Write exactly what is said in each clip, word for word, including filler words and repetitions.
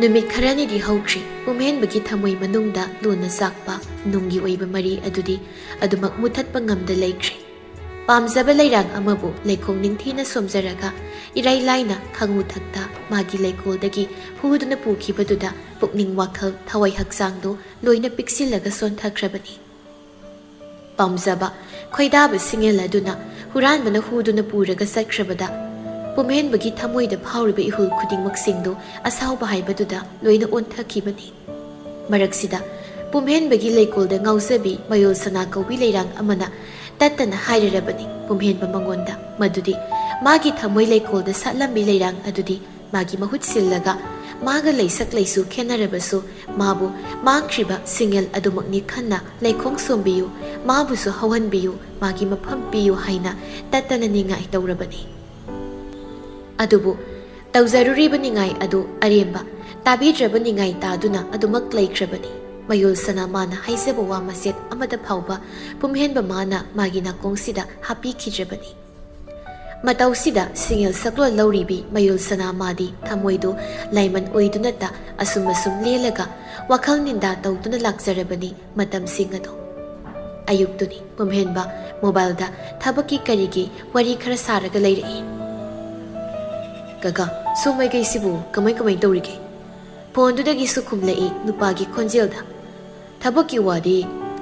ꯅꯨꯃꯤꯠ ꯈꯔꯅꯤꯗꯤ ꯍꯧꯈ꯭ꯔꯦ꯫ ꯄꯨꯝꯍꯦꯟꯕꯒꯤ ꯊꯃꯣꯏ ꯃꯅꯨꯡꯗ ꯂꯨꯅ ꯆꯥꯛꯄ ꯅꯨꯡꯒꯤ ꯑꯣꯏꯕ ꯃꯔꯤ ꯑꯗꯨꯗꯤ ꯑꯗꯨꯃꯛ ꯃꯨꯊꯠꯄ ꯉꯝꯗ ꯂꯩꯈ꯭ꯔꯦ꯫ ꯄꯥꯝꯖꯕ ꯂꯩꯔꯥꯡ ꯑꯃꯕꯨ ꯂꯩꯈꯣꯡ ꯅꯤꯡꯊꯤꯅ ꯁꯣꯝꯖꯔꯒ ꯏꯔꯥꯏ ꯂꯥꯏꯅ ꯈꯪꯉꯨ ꯊꯛꯇ ꯃꯥꯒꯤ ꯂꯩꯀꯣꯜꯗꯒꯤ ꯍꯨꯗꯨꯅ ꯄꯨꯈꯤꯕꯗꯨꯗ ꯄꯨꯛꯅꯤꯡ ꯋꯥꯈꯜ ꯊꯋꯥꯏ ꯍꯛꯆꯥꯡꯗꯨ ꯂꯣꯏꯅ ꯄꯤꯛꯁꯤꯜꯂꯒ ꯁꯣꯟꯊꯈ꯭ꯔꯕꯅꯤ꯫ ꯄꯥꯝꯖꯕ ꯈꯣꯏꯗꯥꯕ ꯁꯤꯡꯉꯦꯜ ꯑꯗꯨꯅ ꯍꯨꯔꯥꯟꯕꯅ ꯍꯨꯗꯨꯅ ꯄꯨꯔꯒ ꯆꯠꯈ꯭ꯔꯕꯗ ꯄꯨꯝꯍꯦꯟꯕꯒꯤ ꯊꯃꯣꯏꯗ ꯐꯥꯎꯔꯤꯕ ꯏꯍꯨꯜ ꯈꯨꯗꯤꯡꯃꯛꯁꯤꯡꯗꯨ ꯑꯁꯥꯎꯕ ꯍꯥꯏꯕꯗꯨꯗ ꯂꯣꯏꯅ ꯑꯣꯟꯊꯈꯤꯕꯅꯤ꯫ ꯃꯔꯛꯁꯤꯗ ꯄꯨꯝꯍꯦꯟꯕꯒꯤ ꯂꯩꯀꯣꯜꯗ ꯉꯥꯎꯖꯕꯤ ꯃꯌꯣꯜ ꯁꯅꯥ ꯀꯧꯕꯤ ꯂꯩꯔꯥꯡ ꯑꯃꯅ ꯇꯠꯇꯅ ꯍꯥꯏꯔꯔꯕꯅꯤ ꯄꯨꯝꯍꯦꯟꯕ ꯃꯉꯣꯟꯗ, ꯃꯗꯨꯗꯤ ꯃꯥꯒꯤ ꯊꯃꯣꯏ ꯂꯩꯀꯣꯜꯗ ꯁꯥꯠꯂꯝꯃꯤ ꯂꯩꯔꯥꯡ ꯑꯗꯨꯗꯤ ꯃꯥꯒꯤ ꯃꯍꯨꯠ ꯁꯤꯜꯂꯒ ꯃꯥꯒ ꯂꯩꯁꯛ ꯂꯩꯁꯨ ꯈꯦꯠꯅꯔꯕꯁꯨ ꯃꯥꯕꯨ ꯃꯥꯡꯈ꯭ꯔꯤꯕ ꯁꯤꯡꯉꯦꯜ ꯑꯗꯨꯃꯛꯅꯤ ꯈꯟꯅ ꯂꯩꯈꯣꯡ ꯁꯣꯝꯕꯤꯌꯨ, ꯃꯥꯕꯨꯁꯨ ꯍꯧꯍꯟꯕꯤꯌꯨ, ꯃꯥꯒꯤ ꯃꯐꯝ ꯄꯤꯌꯨ ꯍꯥꯏꯅ ꯇꯠꯇꯅ ꯅꯤꯡꯉꯥꯏ ꯇꯧꯔꯕꯅꯤ꯫ ꯑꯗꯨꯕꯨ ꯇꯧꯖꯔꯨꯔꯤꯕ ꯅꯤꯡꯉꯥꯏ ꯑꯗꯨ ꯑꯔꯦꯝꯕ ꯇꯥꯕꯤꯗ꯭ꯔꯕ ꯅꯤꯡꯉꯥꯏ ꯇꯥꯗꯨꯅ ꯑꯗꯨꯃꯛ ꯂꯩꯈ꯭ꯔꯕꯅꯤ꯫ ꯃꯌꯣꯜ ꯁꯅꯥ ꯃꯥꯅ ꯍꯥꯏꯖꯕ ꯋꯥ ꯃꯆꯦꯠ ꯑꯃꯗ ꯐꯥꯎꯕ ꯄꯨꯝꯍꯦꯟꯕ ꯃꯥꯅ ꯃꯥꯒꯤ ꯅꯥꯀꯣꯡꯁꯤꯗ ꯍꯥꯞꯄꯤꯈꯤꯗ꯭ꯔꯕꯅꯤ꯫ ꯃꯇꯧꯁꯤꯗ ꯁꯤꯡꯉꯦꯜ ꯁꯛꯂꯣꯟ ꯂꯧꯔꯤꯕꯤ ꯃꯌꯣꯜ ꯁꯅꯥ ꯃꯥꯗꯤ ꯊꯃꯣꯏꯗꯨ ꯂꯥꯏꯃꯟ ꯑꯣꯏꯗꯨꯅꯇ ꯑꯁꯨꯝ ꯑꯁꯨꯝ ꯂꯦꯜꯂꯒ ꯋꯥꯈꯜ ꯅꯤꯟꯗꯥ ꯇꯧꯗꯨꯅ ꯂꯥꯛꯆꯔꯕꯅꯤ ꯃꯇꯝꯁꯤꯡ ꯑꯗꯣ꯫ ꯑꯌꯨꯛꯇꯨꯅꯤ ꯄꯨꯝꯍꯦꯟꯕ ꯃꯣꯕꯥꯏꯜꯗ ꯊꯕꯛꯀꯤ ꯀꯔꯤꯒꯤ ꯋꯥꯔꯤ ꯈꯔ ꯁꯥꯔꯒ ꯂꯩꯔꯛꯏ꯫ "ꯀꯀꯥ, ꯁꯣꯝ ꯃꯥꯏꯀꯩꯁꯤꯕꯨ ꯀꯃꯥꯏ ꯀꯃꯥꯏ ꯇꯧꯔꯤꯒꯦ?" ꯐꯣꯟꯗꯨꯗꯒꯤꯁꯨ ꯈꯨꯝꯂꯛꯏ ꯅꯨꯄꯥꯒꯤ ꯈꯣꯟꯖꯦꯜꯗ꯫ "ꯊꯕꯛꯀꯤ ꯋꯥꯗꯤ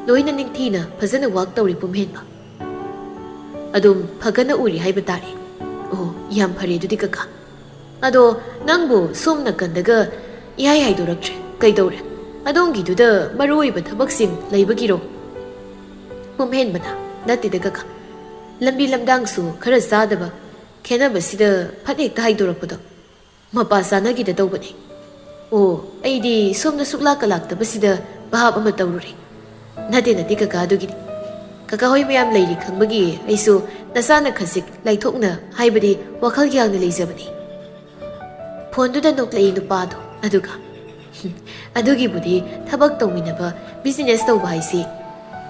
ꯂꯣꯏꯅ ꯅꯤꯡꯊꯤꯅ ꯐꯖꯅ ꯋꯥꯛ ꯇꯧꯔꯤ ꯄꯨꯝꯍꯦꯟꯕ꯫ ꯑꯗꯨꯝ ꯐꯒꯅ ꯎꯔꯤ ꯍꯥꯏꯕ ꯇꯥꯔꯦ꯫" "ꯑꯣ, ꯌꯥꯝ ꯐꯔꯦ ꯑꯗꯨꯗꯤ ꯀꯀꯥ꯫ ꯑꯗꯣ ꯅꯪꯕꯨ ꯁꯣꯝ ꯅꯥꯀꯟꯗꯒ ꯏꯍꯥꯏ ꯍꯥꯏꯗꯣꯔꯛꯇ꯭ꯔꯦ꯫ ꯀꯩꯗꯧꯔꯦ? ꯑꯗꯣꯝꯒꯤꯗꯨꯗ ꯃꯔꯨ ꯑꯣꯏꯕ ꯊꯕꯛꯁꯤꯡ ꯂꯩꯕꯒꯤꯔꯣ?" ꯄꯨꯝꯍꯦꯟꯕꯅ, "ꯅꯠꯇꯦꯗ ꯀꯀꯥ, ꯂꯝꯕꯤ ꯂꯝꯗꯥꯡꯁꯨ ꯈꯔ ꯆꯥꯗꯕ, ꯈꯦꯠꯅꯕꯁꯤꯗ ꯐꯠ ꯍꯦꯛꯇ ꯍꯥꯏꯗꯣꯔꯛꯄꯗꯣ ꯃꯄꯥ ꯆꯥꯅꯈꯤꯗ ꯇꯧꯕꯅꯦ꯫" "ꯑꯣ, ꯑꯩꯗꯤ ꯁꯣꯝꯗ ꯁꯨꯛꯂꯥꯛꯀ ꯂꯥꯛꯇꯕꯁꯤꯗ ꯚꯥꯞ ꯑꯃ ꯇꯧꯔꯨꯔꯦ꯫" "ꯅꯠꯇꯦ, ꯅꯠꯇꯦ ꯀꯀꯥ, ꯑꯗꯨꯒꯤꯗꯤ ꯀꯀꯥ ꯍꯣꯏ ꯃꯌꯥꯝ ꯂꯩꯔꯤ ꯈꯪꯕꯒꯤ ꯑꯩꯁꯨ ꯅꯆꯥꯅ ꯈꯖꯤꯛ ꯂꯥꯏꯊꯣꯛꯅ ꯍꯥꯏꯕꯗꯤ ꯋꯥꯈꯜ ꯌꯥꯡꯅ ꯂꯩꯖꯕꯅꯤ꯫" ꯐꯣꯟꯗꯨꯗ ꯅꯣꯛꯂꯛꯏ ꯅꯨꯄꯥꯗꯣ, ꯑꯗꯨꯒ, "ꯑꯗꯨꯒꯤꯕꯨꯗꯤ ꯊꯕꯛ ꯇꯧꯃꯤꯟꯅꯕ, ꯕꯤꯖꯤꯅꯦꯁ ꯇꯧꯕ ꯍꯥꯏꯁꯤ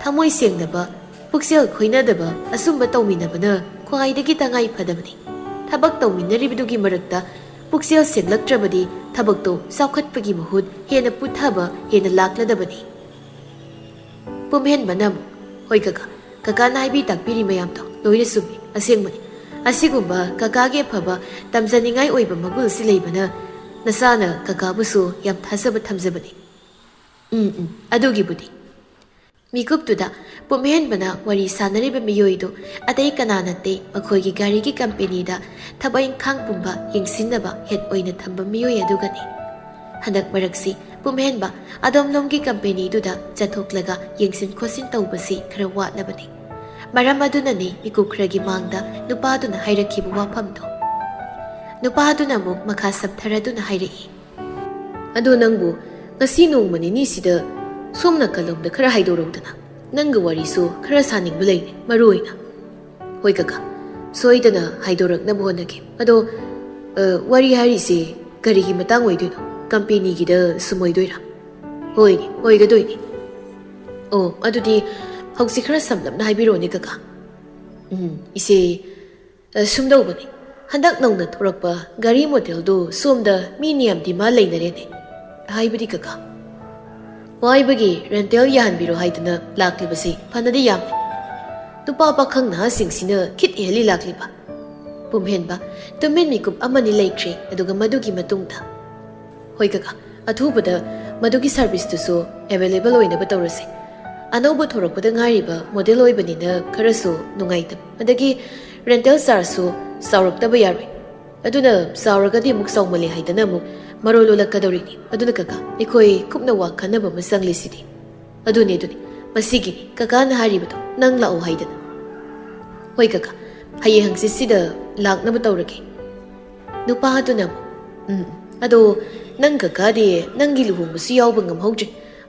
ꯊꯃꯣꯏ ꯁꯦꯡꯅꯕ, ꯄꯨꯛꯆꯦꯜ ꯈꯣꯏꯅꯗꯕ ꯑꯁꯨꯝꯕ ꯇꯧꯃꯤꯟꯅꯕꯅ ꯈ꯭ꯋꯥꯏꯗꯒꯤ ꯇꯉꯥꯏ ꯐꯗꯕꯅꯤ꯫ ꯊꯕꯛ ꯇꯧꯃꯤꯟꯅꯔꯤꯕꯗꯨꯒꯤ ꯃꯔꯛꯇ ꯄꯨꯛꯆꯦꯜ ꯁꯦꯡꯂꯛꯇ꯭ꯔꯕꯗꯤ ꯊꯕꯛꯇꯣ ꯆꯥꯎꯈꯠꯄꯒꯤ ꯃꯍꯨꯠ ꯍꯦꯟꯅ ꯄꯨꯊꯕ ꯍꯦꯟꯅ ꯂꯥꯛꯂꯗꯕꯅꯤ꯫ ꯄꯨꯝꯍꯦꯟꯕꯅ ꯑꯃꯨꯛ, "ꯍꯣꯏ ꯀꯀꯥ, ꯀꯀꯥꯅ ꯍꯥꯏꯕꯤ ꯇꯥꯛꯄꯤꯔꯤ ꯃꯌꯥꯝꯗꯣ ꯂꯣꯏꯅ ꯆꯨꯝꯃꯤ, ꯑꯁꯦꯡꯕꯅꯤ꯫ ꯑꯁꯤꯒꯨꯝꯕ ꯀꯀꯥꯒꯤ ꯑꯐꯕ ꯇꯝꯖꯅꯤꯡꯉꯥꯏ ꯑꯣꯏꯕ ꯃꯒꯨꯜꯁꯤ ꯂꯩꯕꯅ ꯅꯁꯥꯅ ꯀꯀꯥꯕꯨꯁꯨ ꯌꯥꯝ ꯊꯥꯖꯕ ꯊꯝꯖꯕꯅꯤ꯫" "ꯎꯝ, ꯎꯝ, ꯑꯗꯨꯒꯤꯕꯨꯗꯤ꯫" ꯃꯤꯀꯨꯞꯇꯨꯗ ꯄꯨꯝꯍꯦꯟꯕꯅ ꯋꯥꯔꯤ ꯁꯥꯟꯅꯔꯤꯕ ꯃꯤꯑꯣꯏꯗꯨ ꯑꯇꯩ ꯀꯅꯥ ꯅꯠꯇꯦ, ꯃꯈꯣꯏꯒꯤ ꯒꯥꯔꯤꯒꯤ ꯀꯝꯄꯦꯅꯤꯗ ꯊꯕꯛ ꯏꯪꯈꯥꯡ ꯄꯨꯝꯕ ꯌꯦꯡꯁꯤꯟꯅꯕ ꯍꯦꯗ ꯑꯣꯏꯅ ꯊꯝꯕ ꯃꯤꯑꯣꯏ ꯑꯗꯨꯒꯅꯤ꯫ ꯍꯟꯗꯛ ꯃꯔꯛꯁꯤ ꯄꯨꯝꯍꯦꯟꯕ ꯑꯗꯣꯝꯂꯣꯝꯒꯤ ꯀꯝꯄꯦꯅꯤꯗꯨꯗ ꯆꯠꯊꯣꯛꯂꯒ ꯌꯦꯡꯁꯤꯟ ꯈꯣꯠꯆꯤꯟ ꯇꯧꯕꯁꯤ ꯈꯔ ꯋꯥꯠꯂꯕꯅꯤ꯫ ꯃꯔꯝ ꯑꯗꯨꯅꯅꯤ ꯃꯤꯀꯨꯞ ꯈꯔꯒꯤ ꯃꯥꯡꯗ ꯅꯨꯄꯥꯗꯨꯅ ꯍꯥꯏꯔꯛꯈꯤꯕ ꯋꯥꯐꯝꯗꯣ꯫ ꯅꯨꯄꯥꯗꯨꯅ ꯑꯃꯨꯛ ꯃꯈꯥ ꯁꯝꯊꯔꯗꯨꯅ ꯍꯥꯏꯔꯛꯏ꯫ "ꯑꯗꯣ ꯅꯪꯕꯨ ꯉꯁꯤ ꯅꯣꯡꯃ ꯅꯤꯅꯤꯁꯤꯗ ꯁꯣꯝ ꯅꯥꯀꯜꯂꯣꯝꯗ ꯈꯔ ꯍꯥꯏꯗꯣꯔꯛꯎꯗꯅ꯫ ꯅꯪꯒ ꯋꯥꯔꯤꯁꯨ ꯈꯔ ꯁꯥꯅꯤꯡꯕ ꯂꯩꯅꯦ, ꯃꯔꯨ ꯑꯣꯏꯅ꯫" "ꯍꯣꯏ ꯀꯀꯥ, ꯁꯣꯏꯗꯅ ꯍꯥꯏꯗꯣꯔꯛꯅꯕ ꯍꯣꯠꯅꯒꯦ꯫ ꯑꯗꯣ, ꯑ, ꯋꯥꯔꯤ ꯍꯥꯏꯔꯤꯁꯦ ꯀꯔꯤꯒꯤ ꯃꯇꯥꯡ ꯑꯣꯏꯗꯣꯏꯅꯣ? ꯀꯝꯄꯦꯅꯤꯒꯤꯗ ꯁꯨꯝ ꯑꯣꯏꯗꯣꯏꯔꯥ?" "ꯍꯣꯏꯅꯦ, ꯑꯣꯏꯒꯗꯣꯏꯅꯦ꯫" "ꯑꯣ, ꯑꯗꯨꯗꯤ ꯍꯧꯖꯤꯛ ꯈꯔ ꯁꯝꯂꯞꯅ ꯍꯥꯏꯕꯤꯔꯛꯑꯣꯅꯦ ꯀꯀꯥ꯫" "ꯎꯝ, ꯏꯆꯦ, ꯑ, ꯁꯨꯝꯗꯧꯕꯅꯤ꯫ ꯍꯟꯗꯛ ꯅꯧꯅ ꯊꯣꯔꯛꯄ ꯒꯥꯔꯤ ꯃꯣꯗꯦꯜꯗꯨ ꯁꯣꯝꯗ ꯃꯤ ꯅꯤꯌꯥꯝ ꯗꯤꯃꯥꯟ ꯂꯩꯅꯔꯦꯅꯦ꯫ ꯍꯥꯏꯕꯗꯤ ꯀꯀꯥ, ꯋꯥꯏꯕꯒꯤ ꯔꯦꯟꯇꯦꯜ ꯌꯥꯍꯟꯕꯤꯔꯣ ꯍꯥꯏꯗꯅ ꯂꯥꯛꯂꯤꯕꯁꯤ ꯐꯅꯗꯤ ꯌꯥꯝꯃꯤ꯫ ꯅꯨꯄꯥ ꯄꯥꯈꯪ ꯅꯍꯥꯁꯤꯡꯁꯤꯅ ꯈꯤꯠ ꯍꯦꯜꯂꯤ ꯂꯥꯛꯂꯤꯕ꯫" ꯄꯨꯝꯍꯦꯟꯕ ꯇꯨꯃꯤꯟ ꯃꯤꯀꯨꯞ ꯑꯃꯅꯤ ꯂꯩꯈ꯭ꯔꯦ, ꯑꯗꯨꯒ ꯃꯗꯨꯒꯤ ꯃꯇꯨꯡꯗ, "ꯍꯣꯏ ꯀꯀꯥ, ꯑꯊꯨꯕꯗ ꯃꯗꯨꯒꯤ ꯁꯥꯔꯚꯤꯁꯇꯨꯁꯨ ꯑꯦꯚꯦꯂꯦꯕꯜ ꯑꯣꯏꯅꯕ ꯇꯧꯔꯁꯦ꯫ ꯑꯅꯧꯕ ꯊꯣꯔꯛꯄꯗ ꯉꯥꯏꯔꯤꯕ ꯃꯣꯗꯦꯜ ꯑꯣꯏꯕꯅꯤꯅ ꯈꯔꯁꯨ ꯅꯨꯡꯉꯥꯏꯇꯕ, ꯑꯗꯒꯤ ꯔꯦꯟꯇꯦꯜ ꯆꯥꯔꯖꯁꯨ ꯆꯥꯎꯔꯛꯇꯕ ꯌꯥꯔꯣꯏ꯫ ꯑꯗꯨꯅ ꯆꯥꯎꯔꯒꯗꯤ ꯑꯃꯨꯛ ꯆꯥꯎꯃꯜꯂꯦ ꯍꯥꯏꯗꯅ ꯑꯃꯨꯛ ꯃꯔꯣꯜ ꯂꯣꯜꯂꯛꯀꯗꯧꯔꯤꯅꯤ꯫ ꯑꯗꯨꯅ ꯀꯀꯥ, ꯑꯩꯈꯣꯏ ꯀꯨꯞꯅ ꯋꯥ ꯈꯟꯅꯕ ꯑꯃ ꯆꯪꯂꯤꯁꯤꯗꯤ꯫" "ꯑꯗꯨꯅꯤ, ꯑꯗꯨꯅꯤ, ꯃꯁꯤꯒꯤꯅꯤ ꯀꯀꯥꯅ ꯍꯥꯏꯔꯤꯕꯗꯣ, ꯅꯪ ꯂꯥꯛꯑꯣ ꯍꯥꯏꯗꯅ꯫" "ꯍꯣꯏ ꯀꯀꯥ, ꯍꯌꯦꯡ ꯍꯪꯆꯤꯠꯁꯤꯗ ꯂꯥꯛꯅꯕ ꯇꯧꯔꯒꯦ꯫" ꯅꯨꯄꯥꯗꯨꯅ ꯑꯃꯨꯛ, "ꯎꯝ, ꯑꯗꯣ ꯅꯪ ꯀꯀꯥꯗꯤ ꯅꯪꯒꯤ ꯂꯨꯍꯣꯡꯕꯁꯨ ꯌꯥꯎꯕ ꯉꯝꯍꯧꯗ꯭ꯔꯦ,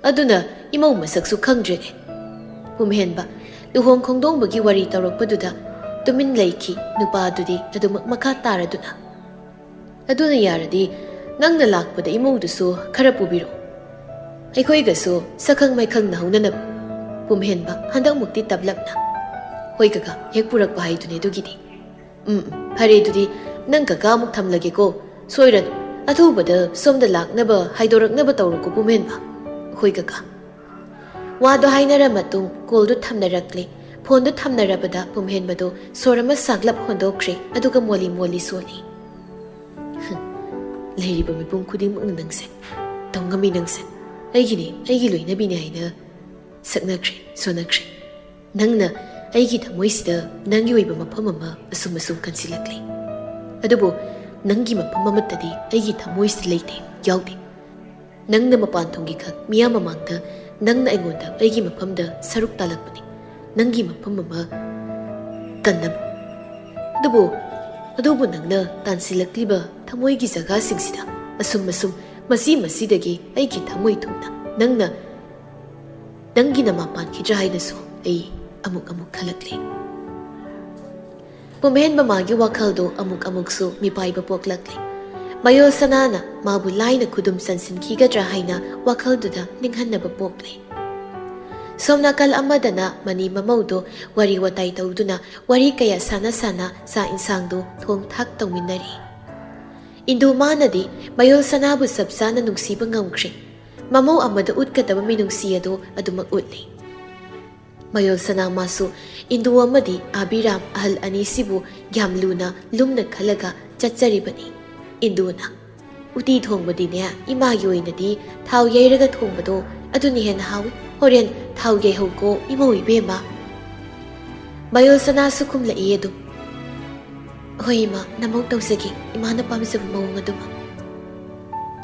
ꯑꯗꯨꯅ ꯏꯃꯧ ꯃꯁꯛꯁꯨ ꯈꯪꯗ꯭ꯔꯦꯅꯦ꯫" ꯄꯨꯝꯍꯦꯟꯕ ꯂꯨꯍꯣꯡ ꯈꯣꯡꯗꯣꯡꯕꯒꯤ ꯋꯥꯔꯤ ꯇꯧꯔꯛꯄꯗꯨꯗ ꯇꯨꯃꯤꯟ ꯂꯩꯈꯤ ꯅꯨꯄꯥꯗꯨꯗꯤ ꯑꯗꯨꯃꯛ ꯃꯈꯥ ꯇꯥꯔꯗꯨꯅ꯫ "ꯑꯗꯨꯅ ꯌꯥꯔꯗꯤ ꯅꯪꯅ ꯂꯥꯛꯄꯗ ꯏꯃꯧꯗꯨꯁꯨ ꯈꯔ ꯄꯨꯕꯤꯔꯛꯎ, ꯑꯩꯈꯣꯏꯒꯁꯨ ꯁꯛꯈꯪ ꯃꯥꯏꯈꯪ ꯅꯍꯧꯅꯅꯕ꯫" ꯄꯨꯝꯍꯦꯟꯕ ꯍꯟꯗꯛꯃꯨꯛꯇꯤ ꯇꯞꯂꯞꯅ, "ꯍꯣꯏ ꯀꯀꯥ, ꯍꯦꯛ ꯄꯨꯔꯛꯄ ꯍꯥꯏꯗꯨꯅꯤ ꯑꯗꯨꯒꯤꯗꯤ꯫ ꯎꯝ, ꯎꯝ, ꯐꯔꯦ ꯑꯗꯨꯗꯤ ꯅꯪ ꯀꯀꯥ ꯑꯃꯨꯛ ꯊꯝꯂꯒꯦꯀꯣ, ꯁꯣꯏꯔꯅꯨ, ꯑꯊꯨꯕꯗ ꯁꯣꯝꯗ ꯂꯥꯛꯅꯕ ꯍꯥꯏꯗꯣꯔꯛꯅꯕ ꯇꯧꯔꯨꯀꯣ ꯄꯨꯝꯍꯦꯟꯕ꯫ ꯍꯣꯏ ꯀꯀꯥ꯫ ꯋꯥꯗꯣ ꯍꯥꯏꯅꯔ ꯃꯇꯨꯡ ꯀꯣꯜꯗꯨ ꯊꯝꯅꯔꯛꯂꯦ꯫ ꯐꯣꯟꯗꯨ ꯊꯝꯅꯔꯕꯗ ꯄꯨꯝꯍꯦꯟꯕꯗꯨ ꯁꯣꯔ ꯑꯃ ꯁꯥꯡꯂꯞ ꯍꯣꯟꯗꯣꯛꯈ꯭ꯔꯦ, ꯑꯗꯨꯒ ꯃꯣꯜꯂꯤ ꯃꯣꯜꯂꯤ ꯁꯣꯜꯂꯤ꯫ "ꯂꯩꯔꯤꯕ ꯃꯤꯄꯨꯝ ꯈꯨꯗꯤꯡꯃꯛꯅ ꯅꯪꯁꯦ, ꯇꯧꯉꯝꯃꯤ ꯅꯪꯁꯦ꯫ ꯑꯩꯒꯤꯅꯤ, ꯑꯩꯒꯤ ꯂꯣꯏꯅꯕꯤꯅꯤ ꯍꯥꯏꯅ ꯁꯛꯅꯈ꯭ꯔꯦ, ꯁꯣꯟꯅꯈ꯭ꯔꯦ꯫ ꯅꯪꯅ ꯑꯩꯒꯤ ꯊꯃꯣꯏꯁꯤꯗ ꯅꯪꯒꯤ ꯑꯣꯏꯕ ꯃꯐꯝ ꯑꯃ ꯑꯁꯨꯝ ꯑꯁꯨꯝ ꯀꯟꯁꯤꯜꯂꯛꯂꯦ꯫ ꯑꯗꯨꯕꯨ ꯅꯪꯒꯤ ꯃꯐꯝ ꯑꯃꯠꯇꯗꯤ ꯑꯩꯒꯤ ꯊꯃꯣꯏꯁꯤꯗ ꯂꯩꯇꯦ, ꯌꯥꯎꯗꯦ꯫ ꯅꯪꯅ ꯃꯄꯥꯟ ꯊꯣꯡꯒꯤ ꯈꯛ ꯃꯤꯌꯥꯝ ꯃꯃꯥꯡꯗ ꯅꯪꯅ ꯑꯩꯉꯣꯟꯗ ꯑꯩꯒꯤ ꯃꯐꯝꯗ ꯁꯔꯨꯛ ꯇꯥꯜꯂꯛꯄꯅꯤ, ꯅꯪꯒꯤ ꯃꯐꯝ ꯑꯃ ꯀꯟꯅꯕ꯫ ꯑꯗꯨꯕꯨ, ꯑꯗꯨꯕꯨ ꯅꯪꯅ ꯇꯥꯟꯁꯤꯜꯂꯛꯂꯤꯕ ꯊꯃꯣꯏꯒꯤ ꯖꯒꯥꯁꯤꯡꯁꯤꯗ ꯑꯁꯨꯝ ꯑꯁꯨꯝ ꯃꯁꯤ ꯃꯁꯤꯗꯒꯤ ꯑꯩꯒꯤ ꯊꯃꯣꯏ ꯊꯨꯝꯅ ꯅꯪꯅ ꯅꯪꯒꯤ ꯅꯃꯥ ꯄꯥꯟꯈꯤꯗ꯭ꯔꯥ ꯍꯥꯏꯅꯁꯨ ꯑꯩ ꯑꯃꯨꯛ ꯑꯃꯨꯛ ꯈꯜꯂꯛꯂꯦ꯫" ꯄꯨꯝꯍꯦꯟꯕ ꯃꯥꯒꯤ ꯋꯥꯈꯜꯗꯣ ꯑꯃꯨꯛ ꯑꯃꯨꯛꯁꯨ ꯃꯤꯄꯥꯏꯕ ꯄꯣꯛꯂꯛꯂꯦ꯫ ꯃꯌꯣꯜ ꯁꯅꯥꯅ ꯃꯥꯕꯨ ꯂꯥꯏꯅ ꯈꯨꯗꯨꯝ ꯆꯟꯁꯤꯟꯈꯤꯒꯗ꯭ꯔꯥ ꯍꯥꯏꯅ ꯋꯥꯈꯜꯗꯨꯗ ꯅꯤꯡꯍꯟꯅꯕ ꯄꯣꯛꯂꯦ꯫ ꯁꯣꯝ ꯅꯥꯀꯜ ꯑꯃꯗꯅ ꯃꯅꯤ ꯃꯃꯧꯗꯣ ꯋꯥꯔꯤ ꯋꯥꯇꯥꯏ ꯇꯧꯗꯨꯅ ꯋꯥꯔꯤ ꯀꯌꯥ ꯁꯥꯟꯅ ꯁꯥꯟꯅ ꯆꯥꯛ ꯏꯟꯁꯥꯡꯗꯨ ꯊꯣꯡ ꯊꯥꯛ ꯇꯧꯃꯤꯟꯅꯔꯤ꯫ ꯏꯟꯗꯨ ꯃꯥꯅꯗꯤ ꯃꯌꯣꯜ ꯁꯅꯥꯕꯨ ꯆꯞ ꯆꯥꯅ ꯅꯨꯡꯁꯤꯕ ꯉꯝꯈ꯭ꯔꯦ꯫ ꯃꯃꯧ ꯑꯃꯗ ꯎꯠꯀꯗꯕ ꯃꯤꯅꯨꯡꯁꯤ ꯑꯗꯨ ꯑꯗꯨꯃꯛ ꯎꯠꯂꯤ꯫ ꯃꯌꯣꯜ ꯁꯅꯥ ꯃꯥꯁꯨ ꯏꯟꯗꯨ ꯑꯃꯗꯤ ꯑꯥꯕꯤꯔꯥꯝ ꯑꯍꯜ ꯑꯅꯤꯁꯤꯕꯨ ꯌꯥꯝ ꯂꯨꯅ ꯂꯨꯝꯅ ꯈꯜꯂꯒ ꯆꯠꯆꯔꯤꯕꯅꯤ꯫ ꯏꯟꯗꯨꯅ, "ꯎꯇꯤ ꯊꯣꯡꯕꯗꯤꯅꯦ, ꯏꯃꯥꯒꯤ ꯑꯣꯏꯅꯗꯤ ꯊꯥꯎ ꯌꯩꯔꯒ ꯊꯣꯡꯕꯗꯣ ꯑꯗꯨꯅ ꯍꯦꯟꯅ ꯍꯥꯎꯏ꯫ ꯍꯣꯔꯦꯟ ꯊꯥꯎ ꯌꯩꯍꯧꯀꯣ ꯏꯃꯧ ꯏꯕꯦꯝꯃ꯫" ꯃꯌꯣꯜ ꯁꯅꯥꯁꯨ ꯈꯨꯝꯂꯛꯏ ꯑꯗꯨꯝ꯫ "ꯍꯣꯏ ꯏꯃꯥ, ꯅꯃꯧ ꯇꯧꯖꯒꯦ, ꯏꯃꯥꯅ ꯄꯥꯝꯖꯕ ꯃꯑꯣꯡ ꯑꯗꯨꯃꯛ꯫"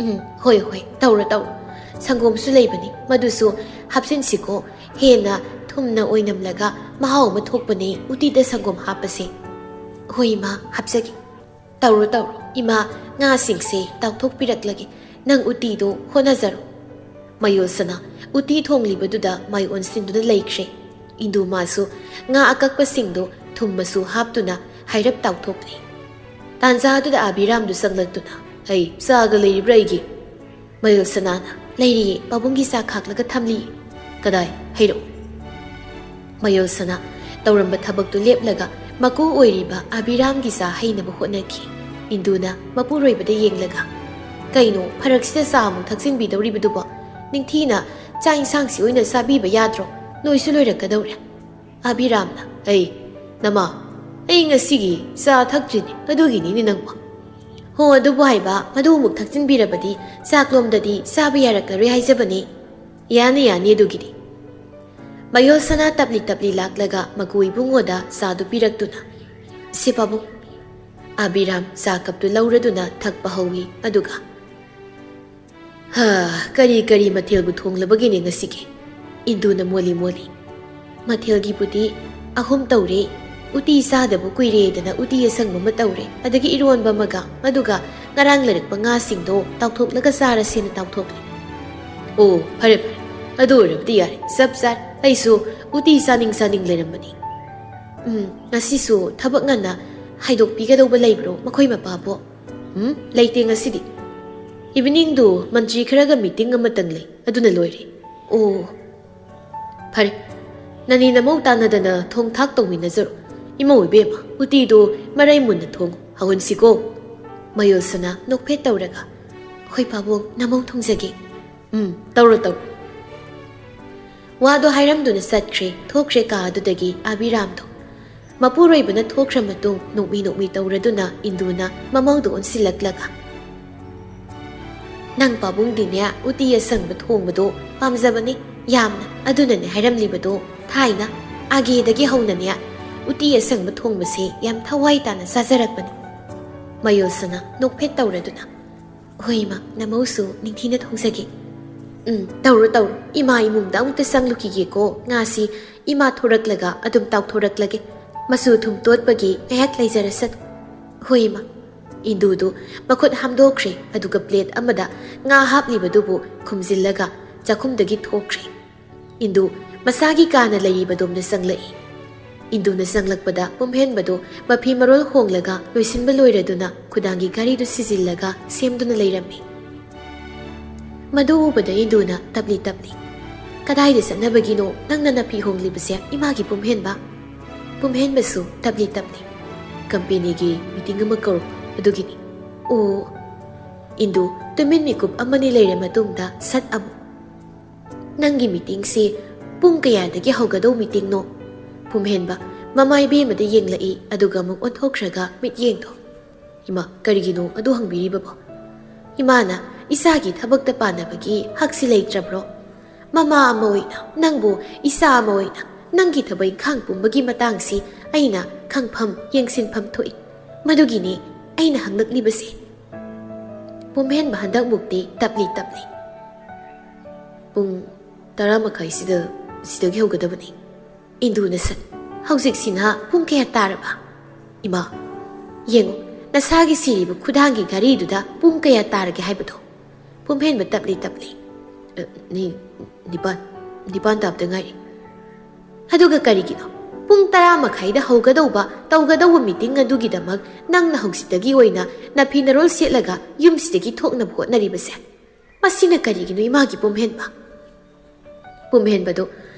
"ꯎꯝ, ꯍꯣꯏ, ꯍꯣꯏ, ꯇꯧꯔꯣ, ꯇꯧꯔꯣ꯫ ꯁꯪꯒꯣꯝꯁꯨ ꯂꯩꯕꯅꯤ, ꯃꯗꯨꯁꯨ ꯍꯥꯞꯆꯤꯟꯁꯤꯀꯣ꯫ ꯍꯦꯟꯅ ꯊꯨꯝꯅ ꯑꯣꯏꯅꯝꯂꯒ ꯃꯍꯥꯎ ꯑꯃ ꯊꯣꯛꯄꯅꯦ ꯎꯇꯤꯗ ꯁꯪꯒꯣꯝ ꯍꯥꯞꯄꯁꯦ꯫" "ꯍꯣꯏ ꯏꯃꯥ, ꯍꯥꯞꯆꯒꯦ꯫" "ꯇꯧꯔꯣ, ꯇꯧꯔꯣ꯫ ꯏꯃꯥ, ꯉꯥꯁꯤꯡꯁꯦ ꯇꯥꯎꯊꯣꯛꯄꯤꯔꯛꯂꯒꯦ꯫ ꯅꯪ ꯎꯇꯤꯗꯣ ꯍꯣꯠꯅꯖꯔꯣ꯫" ꯃꯌꯣꯜꯁꯅꯥ ꯎꯇꯤ ꯊꯣꯡꯂꯤꯕꯗꯨꯗ ꯃꯥꯏ ꯑꯣꯟꯁꯤꯟꯗꯨꯅ ꯂꯩꯈ꯭ꯔꯦ꯫ ꯏꯟꯗꯨ ꯃꯥꯁꯨ ꯉꯥ ꯑꯀꯛꯄꯁꯤꯡꯗꯣ ꯊꯨꯝ ꯃꯆꯨ ꯍꯥꯞꯇꯨꯅ ꯍꯥꯏꯔꯞ ꯇꯥꯎꯊꯣꯛꯂꯦ꯫ ꯇꯥꯟꯖꯥꯗꯨꯗ ꯑꯥꯕꯤꯔꯥꯝꯗꯨ ꯆꯪꯂꯛꯇꯨꯅ, "ꯑꯩ ꯆꯥꯒ ꯂꯩꯔꯤꯕ꯭ꯔꯥ ꯑꯩꯒꯤ?" ꯃꯌꯣꯜꯁꯅꯥꯅ, "ꯂꯩꯔꯤꯌꯦ, ꯄꯥꯕꯨꯡꯒꯤ ꯆꯥ ꯈꯥꯛꯂꯒ ꯊꯝꯂꯤꯌꯦ꯫" "ꯀꯗꯥꯏ? ꯍꯩꯔꯛꯎ꯫" ꯃꯌꯣꯜꯁꯅꯥ ꯇꯧꯔꯝꯕ ꯊꯕꯛꯇꯨ ꯂꯦꯞꯂꯒ ꯃꯀꯨ ꯑꯣꯏꯔꯤꯕ ꯑꯥꯕꯤꯔꯥꯝꯒꯤ ꯆꯥ ꯍꯩꯅꯕ ꯍꯣꯠꯅꯈꯤ꯫ ꯏꯟꯗꯨꯅ ꯃꯄꯨꯔꯣꯏꯕꯗ ꯌꯦꯡꯂꯒ, "ꯀꯩꯅꯣ ꯐꯔꯛꯁꯤꯗ ꯆꯥ ꯑꯃꯨꯛ ꯊꯛꯆꯤꯟꯕꯤꯗꯧꯔꯤꯕꯗꯨꯕꯣ? ꯅꯤꯡꯊꯤꯅ ꯆꯥꯛ ꯏꯟꯁꯥꯡꯁꯤ ꯑꯣꯏꯅ ꯆꯥꯕꯤꯕ ꯌꯥꯗ꯭ꯔꯣ? ꯂꯣꯏꯁꯨ ꯂꯣꯏꯔꯛꯀꯗꯧꯔꯦ꯫" ꯑꯕꯤꯔꯥꯝꯅ, "ꯑꯩ, ꯅꯃꯥ, ꯑꯩ ꯉꯁꯤꯒꯤ ꯆꯥ ꯊꯛꯇ꯭ꯔꯤꯅꯦ, ꯑꯗꯨꯒꯤꯅꯤꯅꯦ ꯅꯪꯕꯣ꯫" "ꯍꯣ, ꯑꯗꯨꯕꯨ ꯍꯥꯏꯕ, ꯃꯗꯨ ꯑꯃꯨꯛ ꯊꯛꯆꯤꯟꯕꯤꯔꯕꯗꯤ ꯆꯥꯛꯂꯣꯝꯗꯗꯤ ꯆꯥꯕ ꯌꯥꯔꯛꯂꯔꯣꯏ ꯍꯥꯏꯖꯕꯅꯦ꯫" "ꯌꯥꯅꯤ, ꯌꯥꯅꯤ ꯑꯗꯨꯒꯤꯗꯤ꯫" ꯃꯌꯣꯜ ꯁꯅꯥ ꯇꯞꯂꯤ ꯇꯞꯂꯤ ꯂꯥꯛꯂꯒ ꯃꯀꯨ ꯏꯕꯨꯡꯉꯣꯗ ꯆꯥꯗꯨ ꯄꯤꯔꯛꯇꯨꯅ, "ꯁꯦ ꯄꯥꯕꯨꯡ꯫" ꯑꯕꯤꯔꯥꯝ ꯆꯥ ꯀꯞꯇꯨ ꯂꯧꯔꯗꯨꯅ ꯊꯛꯄ ꯍꯧꯏ꯫ ꯑꯗꯨꯒ, "ꯍꯥ, ꯀꯔꯤ ꯀꯔꯤ ꯃꯊꯦꯜꯕꯨ ꯊꯣꯡꯂꯕꯒꯦꯅꯦ ꯉꯁꯤꯒꯤ?" ꯏꯟꯗꯨꯅ ꯃꯣꯜꯂꯤ ꯃꯣꯜꯂꯤ꯫ "ꯃꯊꯦꯜꯒꯤꯕꯨꯗꯤ ꯑꯍꯨꯝ ꯇꯧꯔꯦ꯫ ꯎꯇꯤ ꯆꯥꯗꯕ ꯀꯨꯏꯔꯦꯗꯅ ꯎꯇꯤ ꯑꯁꯪꯕ ꯑꯃ ꯇꯧꯔꯦ, ꯑꯗꯒꯤ ꯏꯔꯣꯟꯕ ꯑꯃꯒ, ꯑꯗꯨꯒ ꯉꯔꯥꯡ ꯂꯩꯔꯛꯄ ꯉꯥꯁꯤꯡꯗꯣ ꯇꯥꯎꯊꯣꯛꯂꯒ ꯆꯥꯔꯁꯦꯅ ꯇꯥꯎꯊꯣꯛꯂꯦ꯫" "ꯑꯣ, ꯐꯔꯦ ꯐꯔꯦ, ꯑꯗꯨ ꯑꯣꯏꯔꯕꯗꯤ ꯌꯥꯔꯦ, ꯆꯞ ꯆꯥꯔꯦ꯫ ꯑꯩꯁꯨ ꯎꯇꯤ ꯆꯥꯅꯤꯡ ꯆꯥꯅꯤꯡ ꯂꯩꯔꯝꯕꯅꯤ꯫" "ꯎꯝ, ꯉꯁꯤꯁꯨ ꯊꯕꯛ ꯉꯟꯅ ꯍꯥꯏꯗꯣꯛꯄꯤꯒꯗꯧꯕ ꯂꯩꯕ꯭ꯔꯣ ꯃꯈꯣꯏ ꯃꯄꯥꯕꯣ?" "ꯎꯝ, ꯂꯩꯇꯦ ꯉꯁꯤꯗꯤ꯫ ꯏꯚꯤꯅꯤꯡꯗꯨ ꯃꯟꯇ꯭ꯔꯤ ꯈꯔꯒ ꯃꯤꯇꯤꯡ ꯑꯃꯇꯪ ꯂꯩ, ꯑꯗꯨꯅ ꯂꯣꯏꯔꯦ꯫" "ꯑꯣ, ꯐꯔꯦ, ꯅꯅꯦ ꯅꯃꯧ ꯇꯥꯟꯅꯗꯅ ꯊꯣꯡ ꯊꯥꯛ ꯇꯧꯃꯤꯟꯅꯖꯔꯣ꯫ ꯏꯃꯧ ꯏꯕꯦꯝꯃ, ꯎꯇꯤꯗꯣ ꯃꯔꯩ ꯃꯨꯟꯅ ꯊꯣꯡꯉꯨ, ꯍꯧꯍꯟꯁꯤꯀꯣ꯫" ꯃꯌꯣꯜꯁꯅꯥ ꯅꯣꯛꯐꯦꯠ ꯇꯧꯔꯒ, "ꯍꯣꯏ ꯄꯥꯕꯨꯡ, ꯅꯃꯧ ꯊꯣꯡꯖꯒꯦ꯫" "ꯎꯝ, ꯇꯧꯔꯣ ꯇꯧꯔꯣ꯫" ꯋꯥꯗꯣ ꯍꯥꯏꯔꯝꯗꯨꯅ ꯆꯠꯈ꯭ꯔꯦ, ꯊꯣꯛꯈ꯭ꯔꯦ ꯀꯥ ꯑꯗꯨꯗꯒꯤ ꯑꯕꯤꯔꯥꯝꯗꯣ꯫ ꯃꯄꯨꯔꯣꯏꯕꯅ ꯊꯣꯛꯈ꯭ꯔ ꯃꯇꯨꯡ ꯅꯣꯛꯃꯤ ꯅꯣꯛꯃꯤ ꯇꯧꯔꯗꯨꯅ ꯏꯟꯗꯨꯅ ꯃꯃꯧꯗ ꯑꯣꯟꯁꯤꯜꯂꯛꯂꯒ, "ꯅꯪ ꯄꯥꯕꯨꯡꯗꯤꯅꯦ ꯎꯇꯤ ꯑꯁꯪꯕ ꯊꯣꯡꯕꯗꯣ ꯄꯥꯝꯖꯕꯅꯦ ꯌꯥꯝꯅ, ꯑꯗꯨꯅꯅꯦ ꯍꯥꯏꯔꯝꯂꯤꯕꯗꯣ꯫ ꯊꯥꯏꯅ ꯑꯥꯒꯦꯗꯒꯤ ꯍꯧꯅꯅꯦ ꯎꯇꯤ ꯑꯁꯪꯕ ꯊꯣꯡꯕꯁꯦ ꯌꯥꯝ ꯊꯋꯥꯏ ꯇꯥꯅ ꯆꯥꯖꯔꯛꯄꯅꯤ꯫" ꯃꯌꯣꯜꯁꯅꯥ ꯅꯣꯛꯐꯦꯠ ꯇꯧꯔꯗꯨꯅ, "ꯍꯣꯏ ꯏꯃꯥ, ꯅꯃꯧꯁꯨ ꯅꯤꯡꯊꯤꯅ ꯊꯣꯡꯖꯒꯦ꯫" "ꯎꯝ, ꯇꯧꯔꯣ ꯇꯧꯔꯣ, ꯏꯃꯥ ꯏꯃꯨꯡꯗ ꯑꯃꯨꯛꯇ ꯆꯪꯂꯨꯈꯤꯒꯦꯀꯣ꯫ ꯉꯥꯁꯤ ꯏꯃꯥ ꯊꯣꯔꯛꯂꯒ ꯑꯗꯨꯝ ꯇꯥꯎꯊꯣꯔꯛꯂꯒꯦ꯫ ꯃꯆꯨ ꯊꯨꯝ ꯇꯣꯠꯄꯒꯤ ꯉꯥꯏꯍꯥꯛ ꯂꯩꯖꯔꯁꯅꯨ꯫" "ꯍꯣꯏ ꯏꯃꯥ꯫" ꯏꯟꯗꯨꯗꯨ ꯃꯈꯨꯠ ꯍꯥꯝꯗꯣꯛꯈ꯭ꯔꯦ, ꯑꯗꯨꯒ ꯄ꯭ꯂꯦꯠ ꯑꯃꯗ ꯉꯥ ꯍꯥꯞꯂꯤꯕꯗꯨꯕꯨ ꯈꯨꯝꯖꯤꯜꯂꯒ ꯆꯥꯛꯈꯨꯝꯗꯒꯤ ꯊꯣꯛꯈ꯭ꯔꯦ꯫ ꯏꯟꯗꯨ ꯃꯁꯥꯒꯤ ꯀꯥꯅ ꯂꯩꯔꯤꯕꯗꯣꯝꯗ ꯆꯪꯂꯛꯏ꯫ ꯏꯟꯗꯨꯅ ꯆꯪꯂꯛꯄꯗ ꯄꯨꯝꯍꯦꯟꯕꯗꯨ ꯃꯐꯤ ꯃꯔꯣꯜ ꯍꯣꯡꯂꯒ ꯂꯣꯏꯁꯤꯟꯕ ꯂꯣꯏꯔꯗꯨꯅ ꯈꯨꯗꯥꯡꯒꯤ ꯘꯔꯤꯗꯨ ꯁꯤꯖꯤꯜꯂꯒ ꯁꯦꯝꯗꯨꯅ ꯂꯩꯔꯝꯃꯤ꯫ ꯃꯗꯨ ꯎꯕꯗ ꯏꯟꯗꯨꯅ ꯇꯞꯂꯤ ꯇꯞꯂꯤ, "ꯀꯗꯥꯏꯗ ꯆꯠꯅꯕꯒꯤꯅꯣ ꯅꯪꯅ ꯅꯐꯤ ꯍꯣꯡꯂꯤꯕꯁꯦ, ꯏꯃꯥꯒꯤ ꯄꯨꯝꯍꯦꯟꯕ?" ꯄꯨꯝꯍꯦꯟꯕꯁꯨ ꯇꯞꯂꯤ ꯇꯞꯂꯤ, "ꯀꯝꯄꯦꯅꯤꯒꯤ ꯃꯤꯇꯤꯡ ꯑꯃ ꯀꯧꯔꯛꯄ ꯑꯗꯨꯒꯤꯅꯤ꯫" "ꯑꯣ, ꯏꯟꯗꯨ ꯇꯨꯃꯤꯟ ꯃꯤꯀꯨꯞ ꯑꯃꯅꯤ ꯂꯩꯔ ꯃꯇꯨꯡꯗ ꯁꯠ ꯑꯃꯨꯛ, "ꯅꯪꯒꯤ ꯃꯤꯇꯤꯡꯁꯤ ꯄꯨꯡ ꯀꯌꯥꯗꯒꯤ ꯍꯧꯒꯗꯧ ꯃꯤꯇꯤꯡꯅꯣ?" ꯄꯨꯝꯍꯦꯟꯕ ꯃꯃꯥ ꯏꯕꯦꯝꯃꯗ ꯌꯦꯡꯂꯛꯏ, ꯑꯗꯨꯒ ꯑꯃꯨꯛ ꯑꯣꯟꯊꯣꯛꯈ꯭ꯔꯒ ꯃꯤꯠꯌꯦꯡꯗꯣ, "ꯏꯃꯥ, ꯀꯔꯤꯒꯤꯅꯣ ꯑꯗꯨ ꯍꯪꯕꯤꯔꯤꯕꯕꯣ? ꯏꯃꯥꯅ ꯏꯆꯥꯒꯤ ꯊꯕꯛꯇ ꯄꯥꯟꯅꯕꯒꯤ ꯍꯛꯁꯤ ꯂꯩꯇ꯭ꯔꯕ꯭ꯔꯣ? ꯃꯃꯥ ꯑꯃ ꯑꯣꯏꯅ ꯅꯪꯕꯨ ꯏꯆꯥ ꯑꯃ ꯑꯣꯏꯅ ꯅꯪꯒꯤ ꯊꯕꯛ ꯏꯪꯈꯥꯡ ꯄꯨꯝꯕꯒꯤ ꯃꯇꯥꯡꯁꯤ ꯑꯩꯅ ꯈꯪꯐꯝ ꯌꯦꯡꯁꯤꯟꯐꯝ ꯊꯣꯛꯏ꯫ ꯃꯗꯨꯒꯤꯅꯤ ꯑꯩꯅ ꯍꯪꯂꯛꯂꯤꯕꯁꯦ꯫" ꯄꯨꯝꯍꯦꯟꯕ ꯍꯟꯗꯛꯃꯨꯛꯇꯤ ꯇꯞꯂꯤ ꯇꯞꯂꯤ, "ꯄꯨꯡ ꯇꯔꯥ ꯃꯈꯥꯏꯁꯤꯗ ꯁꯤꯗꯒꯤ ꯍꯧꯒꯗꯕꯅꯤ꯫" ꯏꯟꯗꯨꯅ ꯁꯠ, "ꯍꯧꯖꯤꯛꯁꯤꯅ ꯄꯨꯡ ꯀꯌꯥ ꯇꯥꯔꯕ? ꯏꯃꯥ, ꯌꯦꯡꯉꯨ, ꯅꯁꯥꯒꯤ ꯁꯤꯔꯤꯕ ꯈꯨꯗꯥꯡꯒꯤ ꯘꯔꯤꯗꯨꯗ ꯄꯨꯡ ꯀꯌꯥ ꯇꯥꯔꯒꯦ ꯍꯥꯏꯕꯗꯣ?" ꯄꯨꯝꯍꯦꯟꯕ ꯇꯞꯂꯤ ꯇꯞꯂꯤ, "ꯑ, ꯅꯤ-, ꯅꯤꯄꯥꯟ, ꯅꯤꯄꯥꯟ ꯇꯥꯕꯗ ꯉꯥꯏꯔꯤ꯫" "ꯑꯗꯨꯒ ꯀꯔꯤꯒꯤꯅꯣ ꯄꯨꯡ ꯇꯔꯥ ꯃꯈꯥꯏꯗ ꯍꯧꯒꯗꯧꯕ, ꯇꯧꯒꯗꯧꯕ ꯃꯤꯇꯤꯡ ꯑꯗꯨꯒꯤꯗꯃꯛ ꯅꯪꯅ ꯍꯧꯖꯤꯛꯇꯒꯤ ꯑꯣꯏꯅ ꯅꯐꯤ ꯅꯔꯣꯜ ꯁꯦꯠꯂꯒ ꯌꯨꯝꯁꯤꯗꯒꯤ ꯊꯣꯛꯅꯕ ꯍꯣꯠꯅꯔꯤꯕꯁꯦ? ꯃꯁꯤꯅ ꯀꯔꯤꯒꯤꯅꯣ, ꯏꯃꯥꯒꯤ ꯄꯨꯝꯍꯦꯟꯕ?" ꯄꯨꯝꯍꯦꯟꯕꯗꯨ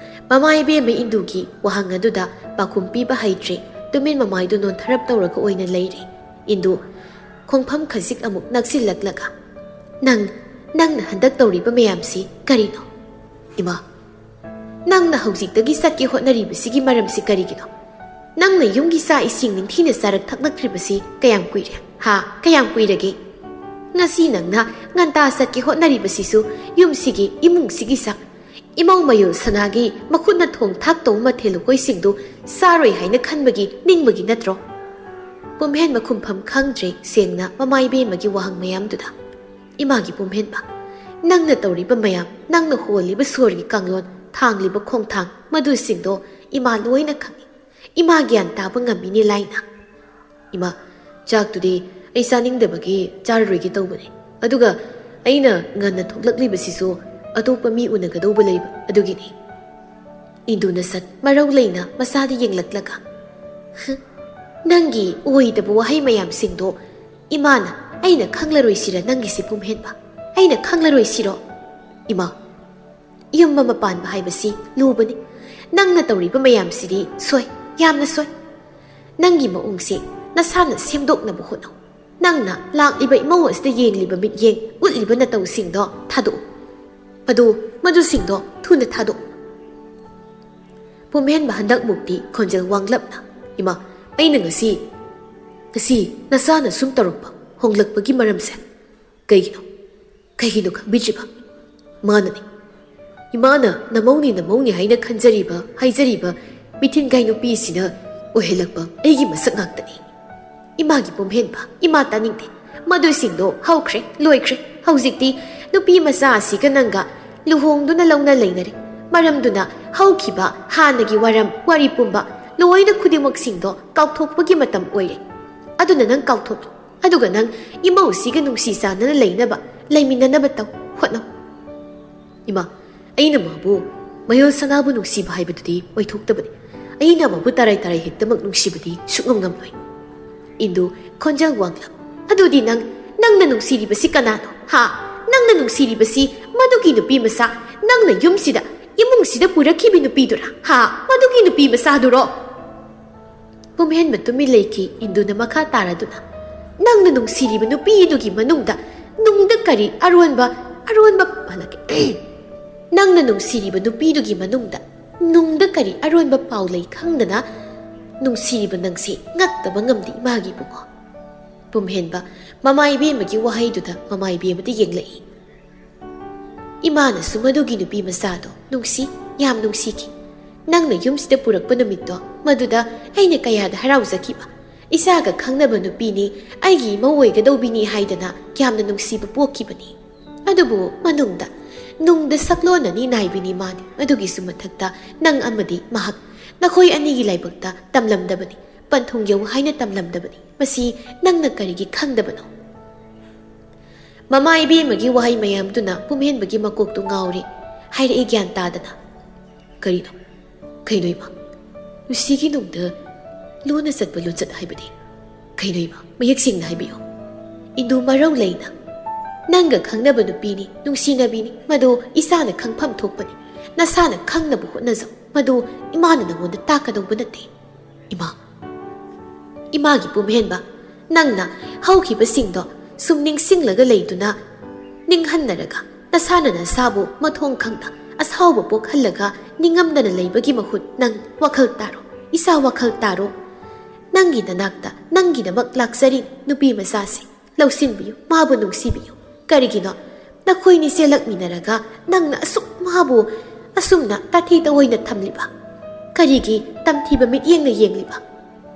ꯃꯃꯥ ꯏꯕꯦꯝꯃ ꯏꯟꯗꯨꯒꯤ ꯋꯥꯍꯪ ꯑꯗꯨꯗ ꯄꯥꯎꯈꯨꯝ ꯄꯤꯕ ꯍꯩꯇ꯭ꯔꯦ꯫ ꯇꯨꯃꯤꯟ ꯃꯃꯥꯏꯗꯨ ꯅꯣꯟꯊꯔꯞ ꯇꯧꯔꯒ ꯑꯣꯏꯅ ꯂꯩꯔꯦ꯫ ꯏꯟꯗꯨ ꯈꯣꯡꯐꯝ ꯈꯖꯤꯛ ꯑꯃꯨꯛ ꯅꯛꯁꯤꯜꯂꯛꯂꯒ, "ꯅꯪ, ꯅꯪꯅ ꯍꯟꯗꯛ ꯇꯧꯔꯤꯕ ꯃꯌꯥꯝꯁꯤ ꯀꯔꯤꯅꯣ?" "ꯏꯃꯥ, ꯅꯪꯅ ꯍꯧꯖꯤꯛꯇꯒꯤ ꯆꯠꯀꯦ ꯍꯣꯠꯅꯔꯤꯕꯁꯤꯒꯤ ꯃꯔꯝꯁꯤ ꯀꯔꯤꯒꯤꯅꯣ? ꯅꯪꯅ ꯌꯨꯝꯒꯤ ꯆꯥꯛ ꯏꯁꯤꯡ ꯅꯤꯡꯊꯤꯅ ꯆꯥꯔꯛ ꯊꯛꯂꯛꯇ꯭ꯔꯤꯕꯁꯤ ꯀꯌꯥꯝ ꯀꯨꯏꯔꯦ? ꯍꯥ? ꯀꯌꯥꯝ ꯀꯨꯏꯔꯒꯦ? ꯉꯁꯤ ꯅꯪꯅ ꯉꯟꯇꯥ ꯆꯠꯀꯦ ꯍꯣꯠꯅꯔꯤꯕꯁꯤꯁꯨ ꯌꯨꯝꯁꯤꯒꯤ, ꯏꯃꯨꯡꯁꯤꯒꯤ ꯆꯥꯛ, ꯏꯃꯧ ꯃꯌꯨꯜ ꯁꯅꯥꯒꯤ ꯃꯈꯨꯠꯅ ꯊꯣꯡ ꯊꯥꯛ ꯇꯧꯕ ꯃꯊꯦꯜ ꯂꯨꯀꯣꯏꯁꯤꯡꯗꯨ ꯆꯥꯔꯣꯏ ꯍꯥꯏꯅ ꯈꯟꯕꯒꯤ ꯅꯤꯡꯕꯒꯤ ꯅꯠꯇ꯭ꯔꯣ?" ꯄꯨꯝꯍꯦꯟꯕ ꯈꯨꯝꯐꯝ ꯈꯪꯗ꯭ꯔꯦ ꯁꯦꯡꯅ ꯃꯃꯥ ꯏꯕꯦꯝꯃꯒꯤ ꯋꯥꯍꯪ ꯃꯌꯥꯝꯗꯨꯗ꯫ "ꯏꯃꯥꯒꯤ ꯄꯨꯝꯍꯦꯟꯕ, ꯅꯪꯅ ꯇꯧꯔꯤꯕ ꯃꯌꯥꯝ, ꯅꯪꯅ ꯍꯣꯜꯂꯤꯕ ꯁꯣꯔꯒꯤ ꯀꯥꯡꯂꯣꯟ, ꯊꯥꯡꯂꯤꯕ ꯈꯣꯡꯊꯥꯡ, ꯃꯗꯨꯁꯤꯡꯗꯣ ꯏꯃꯥ ꯂꯣꯏꯅ ꯈꯪꯏ꯫ ꯏꯃꯥ ꯒ꯭ꯌꯥꯟ ꯇꯥꯕ ꯉꯝꯃꯤꯅꯦ ꯂꯥꯏꯅ꯫" "ꯏꯃꯥ, ꯆꯥꯛꯇꯨꯗꯤ ꯑꯩ ꯆꯥꯅꯤꯡꯗꯕꯒꯤ ꯆꯥꯔꯔꯣꯏꯒꯦ ꯇꯧꯕꯅꯦ꯫ ꯑꯗꯨꯒ ꯑꯩꯅ ꯉꯟꯅ ꯊꯣꯛꯂꯛꯂꯤꯕꯁꯤꯁꯨ ꯑꯇꯣꯞꯄ ꯃꯤ ꯎꯅꯒꯗꯧꯕ ꯂꯩꯕ ꯑꯗꯨꯒꯤꯅꯤ꯫" ꯏꯟꯗꯨꯅ ꯁꯠ ꯃꯔꯧ ꯂꯩꯅ ꯃꯆꯥꯗ ꯌꯦꯡꯂꯛꯂꯒ, "ꯍ, ꯅꯪꯒꯤ ꯑꯣꯏꯗꯕ ꯋꯥꯍꯩ ꯃꯌꯥꯝꯁꯤꯡꯗꯣ ꯏꯃꯥꯅ ꯑꯩꯅ ꯈꯪꯂꯔꯣꯏꯁꯤꯔ ꯅꯪꯒꯤꯁꯤ ꯄꯨꯝꯍꯦꯟꯕ? ꯑꯩꯅ ꯈꯪꯂꯔꯣꯏꯁꯤꯔꯣ?" "ꯏꯃꯥ, ꯌꯨꯝ ꯑꯃ ꯄꯥꯟꯕ ꯍꯥꯏꯕꯁꯤ ꯂꯨꯕꯅꯤ꯫ ꯅꯪꯅ ꯇꯧꯔꯤꯕ ꯃꯌꯥꯝꯁꯤꯗꯤ ꯁꯣꯏ, ꯌꯥꯝꯅ ꯁꯣꯏ꯫ ꯅꯪꯒꯤ ꯃꯑꯣꯡꯁꯤ ꯅꯁꯥꯅ ꯁꯦꯝꯗꯣꯛꯅꯕ ꯍꯣꯠꯅꯧ꯫ ꯅꯪꯅ ꯂꯥꯛꯂꯤꯕ ꯏꯃꯧ ꯑꯁꯤꯗ ꯌꯦꯡꯂꯤꯕ ꯃꯤꯠꯌꯦꯡ, ꯎꯠꯂꯤꯕ ꯅꯇꯧꯁꯤꯡꯗꯣ ꯊꯥꯗꯣꯛꯎ꯫ ꯃꯗꯨ, ꯃꯗꯨꯁꯤꯡꯗꯣ ꯊꯨꯅ ꯊꯥꯗꯣꯛꯎ꯫ ꯄꯨꯝꯍꯦꯟꯕ ꯍꯟꯗꯛ ꯃꯨꯛꯇꯤ ꯈꯣꯟꯖꯦꯜ ꯋꯥꯡꯂꯞꯅ, "ꯏꯃꯥ, ꯑꯩꯅ ꯉꯁꯤ, ꯉꯁꯤ ꯅꯆꯥꯅ ꯁꯨꯝ ꯇꯧꯔꯛꯄ, ꯍꯣꯡꯂꯛꯄꯒꯤ ꯃꯔꯝꯁꯦ ꯀꯩꯒꯤꯅꯣ? ꯀꯩꯒꯤꯅꯣ ꯈꯪꯕꯤꯗ꯭ꯔꯤꯕ?" ꯃꯥꯅꯅꯤ꯫ "ꯏꯃꯥꯅ ꯅꯃꯧꯅꯤ, ꯅꯃꯧꯅꯤ ꯍꯥꯏꯅ ꯈꯟꯖꯔꯤꯕ, ꯍꯥꯏꯖꯔꯤꯕ ꯃꯤꯊꯤꯟꯒꯥꯏ ꯅꯨꯄꯤꯁꯤꯅ ꯑꯣꯏꯍꯜꯂꯛꯄ ꯑꯩꯒꯤ ꯃꯁꯛ ꯉꯥꯛꯇꯅꯤ꯫" ꯏꯃꯥꯒꯤ ꯄꯨꯝꯍꯦꯟꯕ, "ꯏꯃꯥ ꯇꯥꯅꯤꯡꯗꯦ꯫ ꯃꯗꯨꯁꯤꯡꯗꯣ ꯍꯧꯈ꯭ꯔꯦ, ꯂꯣꯏꯈ꯭ꯔꯦ꯫ ꯍꯧꯖꯤꯛꯇꯤ ꯅꯨꯄꯤ ꯃꯆꯥ ꯑꯁꯤꯒ ꯅꯪꯒ ꯂꯨꯍꯣꯡꯗꯨꯅ ꯂꯧꯅ ꯂꯩꯅꯔꯦ꯫ ꯃꯔꯝꯗꯨꯅ ꯍꯧꯈꯤꯕ ꯍꯥꯟꯅꯒꯤ ꯋꯥꯔꯝ, ꯋꯥꯔꯤ ꯄꯨꯝꯕ, ꯂꯣꯏꯅ ꯈꯨꯗꯤꯡꯃꯛꯁꯤꯡꯗꯣ ꯀꯥꯎꯊꯣꯛꯄꯒꯤ ꯃꯇꯝ ꯑꯣꯏꯔꯦ꯫ ꯑꯗꯨꯅ ꯅꯪ ꯀꯥꯎꯊꯣꯛꯂꯣ꯫ ꯑꯗꯨꯒ ꯅꯪ ꯏꯃꯧꯁꯤꯒ ꯅꯨꯡꯁꯤ ꯆꯥꯟꯅꯅ ꯂꯩꯅꯕ, ꯂꯩꯃꯤꯟꯅꯅꯕ ꯇꯧ, ꯍꯣꯠꯅꯧ꯫" "ꯏꯃꯥ, ꯑꯩꯅ ꯃꯥꯕꯨ, ꯃꯌꯣꯜ ꯁꯅꯥꯕꯨ ꯅꯨꯡꯁꯤꯕ ꯍꯥꯏꯕꯗꯨꯗꯤ ꯑꯣꯏꯊꯣꯛꯇꯕꯅꯤ꯫ ꯑꯩꯅ ꯃꯥꯕꯨ ꯇꯔꯥꯏ ꯇꯔꯥꯏ ꯍꯦꯛꯇꯃꯛ ꯅꯨꯡꯁꯤꯕꯗꯤ ꯁꯨꯛꯉꯝ ꯉꯝꯂꯣꯏ꯫" ꯏꯟꯗꯨ ꯈꯣꯟꯖꯦꯜ ꯋꯥꯡꯂꯞ, "ꯑꯗꯨꯗꯤ ꯅꯪ, ꯅꯪꯅ ꯅꯨꯡꯁꯤꯔꯤꯕꯁꯤ ꯀꯅꯥꯅꯣ? ꯍꯥ? ꯅꯪꯅ ꯅꯨꯡꯁꯤꯔꯤꯕꯁꯤ ꯃꯗꯨꯒꯤ ꯅꯨꯄꯤ ꯃꯆꯥ, ꯅꯪꯅ ꯌꯨꯝꯁꯤꯗ, ꯏꯃꯨꯡꯁꯤꯗ ꯄꯨꯔꯛꯈꯤꯕ ꯅꯨꯄꯤꯗꯨꯔꯥ? ꯍꯥ? ꯃꯗꯨꯒꯤ ꯅꯨꯄꯤ ꯃꯆꯥꯗꯨꯔꯣ?" ꯄꯨꯝꯍꯦꯟꯕ ꯇꯨꯃꯤꯟ ꯂꯩꯈꯤ꯫ ꯏꯟꯗꯨꯅ ꯃꯈꯥ ꯇꯥꯔꯗꯨꯅ, "ꯅꯪꯅ ꯅꯨꯡꯁꯤꯔꯤꯕ ꯅꯨꯄꯤꯗꯨꯒꯤ ꯃꯅꯨꯡꯗ ꯅꯨꯡꯗ ꯀꯔꯤ ꯑꯔꯣꯟꯕ, ꯑꯔꯣꯟꯕ, ꯃꯥꯂꯛꯀꯦ꯫ ꯅꯪꯅ ꯅꯨꯡꯁꯤꯔꯤꯕ ꯅꯨꯄꯤꯗꯨꯒꯤ ꯃꯅꯨꯡꯗ ꯅꯨꯡꯗ ꯀꯔꯤ ꯑꯔꯣꯟꯕ ꯄꯥꯎ ꯂꯩ ꯈꯪꯗꯅ ꯅꯨꯡꯁꯤꯔꯤꯕ ꯅꯪꯁꯤ ꯉꯛꯇꯕ ꯉꯝꯗꯦ, ꯏꯃꯥꯒꯤ ꯏꯕꯨꯡꯉꯣ꯫" ꯄꯨꯝꯍꯦꯟꯕ ꯃꯃꯥ ꯏꯕꯦꯝꯃꯒꯤ ꯋꯥꯍꯩꯗꯨꯗ ꯃꯃꯥ ꯏꯕꯦꯝꯃꯗ ꯌꯦꯡꯂꯛꯏ꯫ "ꯏꯃꯥꯅꯁꯨ ꯃꯗꯨꯒꯤ ꯅꯨꯄꯤ ꯃꯆꯥꯗꯣ ꯅꯨꯡꯁꯤ, ꯌꯥꯝ ꯅꯨꯡꯁꯤꯈꯤ꯫ ꯅꯪꯅ ꯌꯨꯝꯁꯤꯗ ꯄꯨꯔꯛꯄ ꯅꯨꯃꯤꯠꯇꯣ, ꯃꯗꯨꯗ ꯑꯩꯅ ꯀꯌꯥꯗ ꯍꯔꯥꯎꯖꯈꯤꯕ꯫ ꯏꯆꯥꯒ ꯈꯪꯅꯕ ꯅꯨꯄꯤꯅꯤ, ꯑꯩꯒꯤ ꯏꯃꯧ ꯑꯣꯏꯒꯗꯧꯕꯤꯅꯤ ꯍꯥꯏꯗꯅ ꯌꯥꯝꯅ ꯅꯨꯡꯁꯤꯕ ꯄꯣꯛꯈꯤꯕꯅꯤ꯫ ꯑꯗꯨꯕꯨ ꯃꯅꯨꯡꯗ, ꯅꯨꯡꯗ ꯁꯛꯂꯣꯟ ꯑꯅꯤ ꯅꯥꯏꯕꯤꯅꯤ ꯃꯥꯗꯤ꯫ ꯑꯗꯨꯒꯤꯁꯨ ꯃꯊꯛꯇ ꯅꯪ ꯑꯃꯗꯤ ꯃꯍꯥꯛ, ꯅꯈꯣꯏ ꯑꯅꯤꯒꯤ ꯂꯥꯏꯕꯛꯇ ꯇꯝꯂꯝꯗꯕꯅꯤ, ꯄꯟꯊꯨꯡ ꯌꯧ ꯍꯥꯏꯅ ꯇꯝꯂꯝꯗꯕꯅꯤ꯫ ꯃꯁꯤ ꯅꯪꯅ ꯀꯔꯤꯒꯤ ꯈꯪꯗꯕꯅꯣ?" ꯃꯃꯥ ꯏꯕꯦꯝꯃꯒꯤ ꯋꯥꯍꯩ ꯃꯌꯥꯝꯗꯨꯅ ꯄꯨꯝꯍꯦꯟꯕꯒꯤ ꯃꯀꯣꯛꯇꯨ ꯉꯥꯎꯔꯦ꯫ ꯍꯥꯏꯔꯛꯏ ꯒ꯭ꯌꯥꯟ ꯇꯥꯗꯅ, "ꯀꯔꯤꯅꯣ? ꯀꯩꯅꯣ ꯏꯃꯥ? ꯂꯨꯁꯤꯒꯤ ꯅꯨꯡꯗ ꯂꯣꯟꯅ ꯆꯠꯄ ꯂꯣꯟꯆꯠ ꯍꯥꯏꯕꯗꯤ ꯀꯩꯅꯣ ꯏꯃꯥ? ꯃꯌꯦꯛ ꯁꯦꯡꯅ ꯍꯥꯏꯕꯤꯌꯨ꯫" ꯏꯟꯗꯨ ꯃꯔꯧ ꯂꯩꯅ, "ꯅꯪꯒ ꯈꯪꯅꯕ ꯅꯨꯄꯤꯅꯤ, ꯅꯨꯡꯁꯤꯅꯕꯤꯅꯤ, ꯃꯗꯨ ꯏꯆꯥꯅ ꯈꯪꯐꯝ ꯊꯣꯛꯄꯅꯤ꯫ ꯅꯁꯥꯅ ꯈꯪꯅꯕ ꯍꯣꯠꯅꯖꯧ꯫ ꯃꯗꯨ ꯏꯃꯥꯅ ꯅꯉꯣꯟꯗ ꯇꯥꯛꯀꯗꯧꯕ ꯅꯠꯇꯦ꯫" "ꯏꯃꯥ, ꯏꯃꯥꯒꯤ ꯄꯨꯝꯍꯦꯟꯕ, ꯅꯪꯅ ꯍꯧꯈꯤꯕꯁꯤꯡꯗꯣ ꯁꯨꯝ ꯅꯤꯡꯁꯤꯡꯂꯒ ꯂꯩꯗꯨꯅ, ꯅꯤꯡꯍꯟꯅꯔꯒ ꯅꯁꯥꯅ ꯅꯁꯥꯕꯨ ꯃꯊꯣꯡ ꯈꯪꯅ ꯑꯁꯥꯎꯕ ꯄꯣꯛꯍꯜꯂꯒ ꯅꯤꯡꯉꯝꯗꯅ ꯂꯩꯕꯒꯤ ꯃꯍꯨꯠ, ꯅꯪ ꯋꯥꯈꯜ ꯇꯥꯔꯣ, ꯏꯁꯥ ꯋꯥꯈꯜ ꯇꯥꯔꯣ꯫ ꯅꯪꯒꯤ ꯅꯅꯥꯛꯇ ꯅꯪꯒꯤꯗꯃꯛ ꯂꯥꯛꯆꯔꯤ ꯅꯨꯄꯤ ꯃꯆꯥꯁꯦ꯫ ꯂꯧꯁꯤꯟꯕꯤꯌꯨ, ꯃꯥꯕꯨ ꯅꯨꯡꯁꯤꯕꯤꯌꯨ꯫ ꯀꯔꯤꯒꯤꯅꯣ ꯅꯈꯣꯏꯅꯤ ꯆꯦꯜꯂꯛꯃꯤꯟꯅꯔꯒ ꯅꯪꯅ ꯑꯁꯨꯛ ꯃꯥꯕꯨ ꯑꯁꯨꯝꯅ ꯇꯥꯊꯤ ꯇꯑꯣꯏꯅ ꯊꯝꯂꯤꯕ? ꯀꯔꯤꯒꯤ ꯇꯝꯊꯤꯕ ꯃꯤꯠꯌꯦꯡꯅ ꯌꯦꯡꯂꯤꯕ?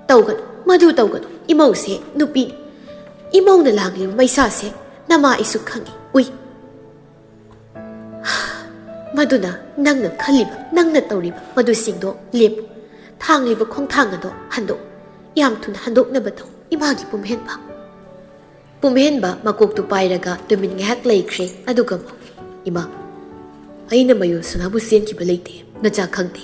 ꯇꯧꯒꯅꯨ, ꯃꯗꯨ ꯇꯧꯒꯅꯨ꯫ ꯏꯃꯧꯁꯦ ꯅꯨꯄꯤꯅꯤ꯫ ꯏꯃꯧꯅ ꯂꯥꯡꯂꯤꯕ ꯃꯩꯁꯥꯁꯦ ꯅꯃꯥ ꯑꯩꯁꯨ ꯈꯪꯏ, ꯎꯏ꯫ ꯃꯗꯨꯅ ꯅꯪꯅ ꯈꯜꯂꯤꯕ, ꯅꯪꯅ ꯇꯧꯔꯤꯕ ꯃꯗꯨꯁꯤꯡꯗꯣ ꯂꯦꯞꯄꯨ꯫ ꯊꯥꯡꯂꯤꯕ ꯈꯣꯡꯊꯥꯡ ꯑꯗꯣ ꯍꯟꯗꯣꯛꯎ꯫ ꯌꯥꯝ ꯊꯨꯅ ꯍꯟꯗꯣꯛꯅꯕ ꯇꯧ, ꯏꯃꯥꯒꯤ ꯄꯨꯝꯍꯦꯟꯕ꯫ ꯄꯨꯝꯍꯦꯟꯕ ꯃꯀꯣꯛꯇꯨ ꯄꯥꯏꯔꯒ ꯇꯨꯃꯤꯟ ꯉꯥꯏꯍꯥꯛ ꯂꯩꯈ꯭ꯔꯦ, ꯑꯗꯨꯒ ꯑꯃꯨꯛ, "ꯏꯃꯥ, ꯑꯩꯅ ꯃꯌꯣꯜ ꯁꯅꯥꯕꯨ ꯆꯦꯟꯈꯤꯕ ꯂꯩꯇꯦ, ꯅꯆꯥ ꯈꯪꯗꯦ꯫"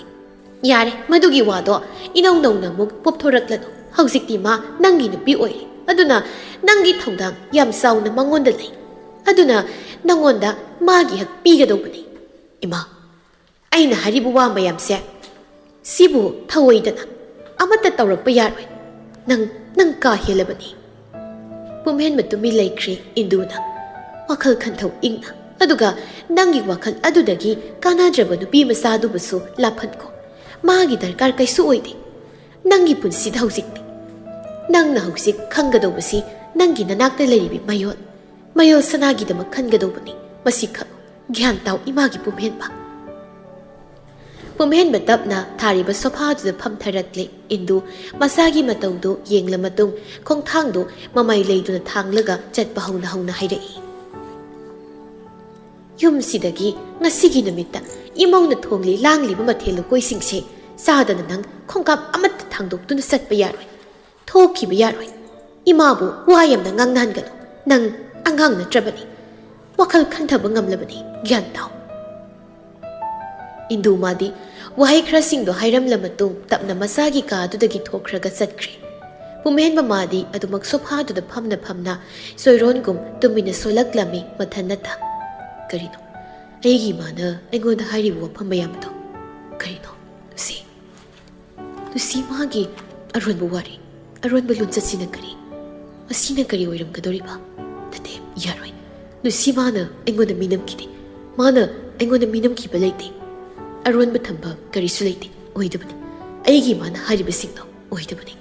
"ꯌꯥꯔꯦ, ꯃꯗꯨꯒꯤ ꯋꯥꯗꯣ ꯏꯅꯧ ꯅꯧꯅ ꯑꯃꯨꯛ ꯄꯣꯞꯊꯣꯔꯛꯂꯅꯨ꯫ ꯍꯧꯖꯤꯛꯇꯤ ꯃꯥ ꯅꯪꯒꯤ ꯅꯨꯄꯤ ꯑꯣꯏꯔꯦ, ꯑꯗꯨꯅ ꯅꯪꯒꯤ ꯊꯧꯗꯥꯡ ꯌꯥꯝ ꯆꯥꯎꯅ ꯃꯉꯣꯟꯗ ꯂꯩ꯫ ꯑꯗꯨꯅ ꯅꯪꯉꯣꯟꯗ ꯃꯥꯒꯤ ꯍꯛ ꯄꯤꯒꯗꯧꯕꯅꯤ꯫" "ꯏꯃꯥ, ꯑꯩꯅ ꯍꯥꯏꯔꯤꯕ ꯋꯥ ꯃꯌꯥꯝꯁꯦ, ꯁꯤꯕꯨ ꯊꯧꯑꯣꯏꯗꯅ ꯑꯃꯠꯇ ꯇꯧꯔꯛꯄ ꯌꯥꯔꯣꯏ꯫ ꯅꯪ, ꯅꯪ ꯀꯥ ꯍꯦꯜꯂꯕꯅꯤ꯫" ꯄꯨꯝꯍꯦꯟꯕ ꯇꯨꯃꯤꯟ ꯂꯩꯈ꯭ꯔꯦ ꯏꯟꯗꯨꯅ, ꯋꯥꯈꯜ ꯈꯟꯊꯧ ꯏꯪꯅ꯫ ꯑꯗꯨꯒ ꯅꯪꯒꯤ ꯋꯥꯈꯜ ꯑꯗꯨꯗꯒꯤ ꯀꯥꯟꯅꯗ꯭ꯔꯕ ꯅꯨꯄꯤ ꯃꯆꯥꯗꯨꯕꯨꯁꯨ ꯂꯥꯞꯍꯟꯈꯣ꯫ ꯃꯥꯒꯤ ꯗꯔꯀꯥꯔ ꯀꯩꯁꯨ ꯑꯣꯏꯗꯦ꯫ ꯅꯪꯒꯤ ꯄꯨꯟꯁꯤꯗ ꯍꯧꯖꯤꯛꯇꯤ ꯅꯪꯅ ꯍꯧꯖꯤꯛ ꯈꯪꯒꯗꯧꯕꯁꯤ ꯅꯪꯒꯤ ꯅꯅꯥꯛꯇ ꯂꯩꯔꯤꯕꯤ ꯃꯌꯣꯜ, ꯃꯌꯣꯜ ꯁꯅꯥꯒꯤꯗꯃꯛ ꯈꯟꯒꯗꯧꯕꯅꯤ꯫ ꯃꯁꯤ ꯈꯛ ꯒ꯭ꯌꯥꯟ ꯇꯥꯎ, ꯏꯃꯥꯒꯤ ꯄꯨꯝꯍꯦꯟꯕ꯫ ꯄꯨꯝꯍꯦꯟꯕ ꯇꯞꯅ ꯊꯥꯔꯤꯕ ꯁꯣꯐꯥꯗꯨꯗ ꯐꯝꯊꯔꯛꯂꯦ꯫ ꯏꯟꯗꯨ ꯃꯆꯥꯒꯤ ꯃꯇꯧꯗꯨ ꯌꯦꯡꯂ ꯃꯇꯨꯡ ꯈꯣꯡꯊꯥꯡꯗꯨ ꯃꯃꯥꯏ ꯂꯩꯗꯨꯅ ꯊꯥꯡꯂꯒ ꯆꯠꯄ ꯍꯧꯅ ꯍꯧꯅ ꯍꯥꯏꯔꯛꯏ, "ꯌꯨꯝꯁꯤꯗꯒꯤ ꯉꯁꯤꯒꯤ ꯅꯨꯃꯤꯠꯇ ꯏꯃꯧꯅ ꯊꯣꯡꯂꯤ ꯂꯥꯡꯂꯤꯕ ꯃꯊꯦꯜ ꯂꯨꯀꯣꯏꯁꯤꯡꯁꯦ ꯆꯥꯗꯅ ꯅꯪ ꯈꯣꯡꯀꯥꯞ ꯑꯃꯠꯇ ꯊꯥꯡꯗꯣꯛꯇꯨꯅ ꯆꯠꯄ ꯌꯥꯔꯣꯏ꯫ ꯊꯣꯛꯈꯤꯕ ꯌꯥꯔꯣꯏ꯫ ꯏꯃꯥꯕꯨ ꯋꯥ ꯌꯥꯝꯅ ꯉꯥꯡꯅꯍꯟꯒꯅꯨ꯫ ꯅꯪ ꯑꯉꯥꯡ ꯅꯠꯇ꯭ꯔꯕꯅꯤ꯫ ꯋꯥꯈꯜ ꯈꯟꯊꯕ ꯉꯝꯂꯕꯅꯤ꯫ ꯒ꯭ꯌꯥꯟ ꯇꯥꯎ꯫" ꯏꯟꯗꯨ ꯃꯥꯗꯤ ꯋꯥꯍꯩ ꯈꯔꯁꯤꯡꯗꯣ ꯍꯥꯏꯔꯝꯂ ꯃꯇꯨꯡ ꯇꯞꯅ ꯃꯆꯥꯒꯤ ꯀꯥꯗꯨꯗꯒꯤ ꯊꯣꯛꯈ꯭ꯔꯒ ꯆꯠꯈ꯭ꯔꯦ꯫ ꯄꯨꯝꯍꯦꯟꯕ ꯃꯥꯗꯤ ꯑꯗꯨꯃꯛ ꯁꯣꯐꯥꯗꯨꯗ ꯐꯝꯅ ꯐꯝꯅ ꯆꯣꯏꯔꯣꯟꯒꯨꯝ ꯇꯨꯃꯤꯟꯅ ꯁꯣꯜꯂꯛꯂꯝꯃꯤ ꯃꯊꯟꯅꯇ꯫ "ꯀꯔꯤꯅꯣ? ꯑꯩꯒꯤ ꯏꯃꯥꯅ ꯑꯩꯉꯣꯟꯗ ꯍꯥꯏꯔꯤꯕ ꯋꯥꯐꯝ ꯃꯌꯥꯝ ꯑꯗꯣ ꯀꯔꯤꯅꯣ? ꯂꯨꯁꯤ, ꯂꯨꯁꯤ, ꯃꯥꯒꯤ ꯑꯔꯣꯟꯕ ꯋꯥꯔꯤ, ꯑꯔꯣꯟꯕ ꯂꯣꯟꯆꯠꯁꯤꯅ ꯀꯔꯤ?" ꯃꯁꯤꯅ ꯀꯔꯤ ꯑꯣꯏꯔꯝꯒꯗꯧꯔꯤꯕ? ꯅꯠꯇꯦ, ꯌꯥꯔꯣꯏ꯫ ꯂꯨꯁꯤ ꯃꯥꯅ ꯑꯩꯉꯣꯟꯗ ꯃꯤꯅꯝꯈꯤꯗꯦ꯫ ꯃꯥꯅ ꯑꯩꯉꯣꯟꯗ ꯃꯤꯅꯝꯈꯤꯕ ꯂꯩꯇꯦ꯫ ꯑꯔꯣꯟꯕ ꯊꯝꯕ ꯀꯔꯤꯁꯨ ꯂꯩꯇꯦ꯫ ꯑꯣꯏꯗꯕꯅꯤ꯫ ꯑꯩꯒꯤ ꯃꯥꯅ ꯍꯥꯏꯔꯤꯕꯁꯤꯡꯗꯣ ꯑꯣꯏꯗꯕꯅꯤ꯫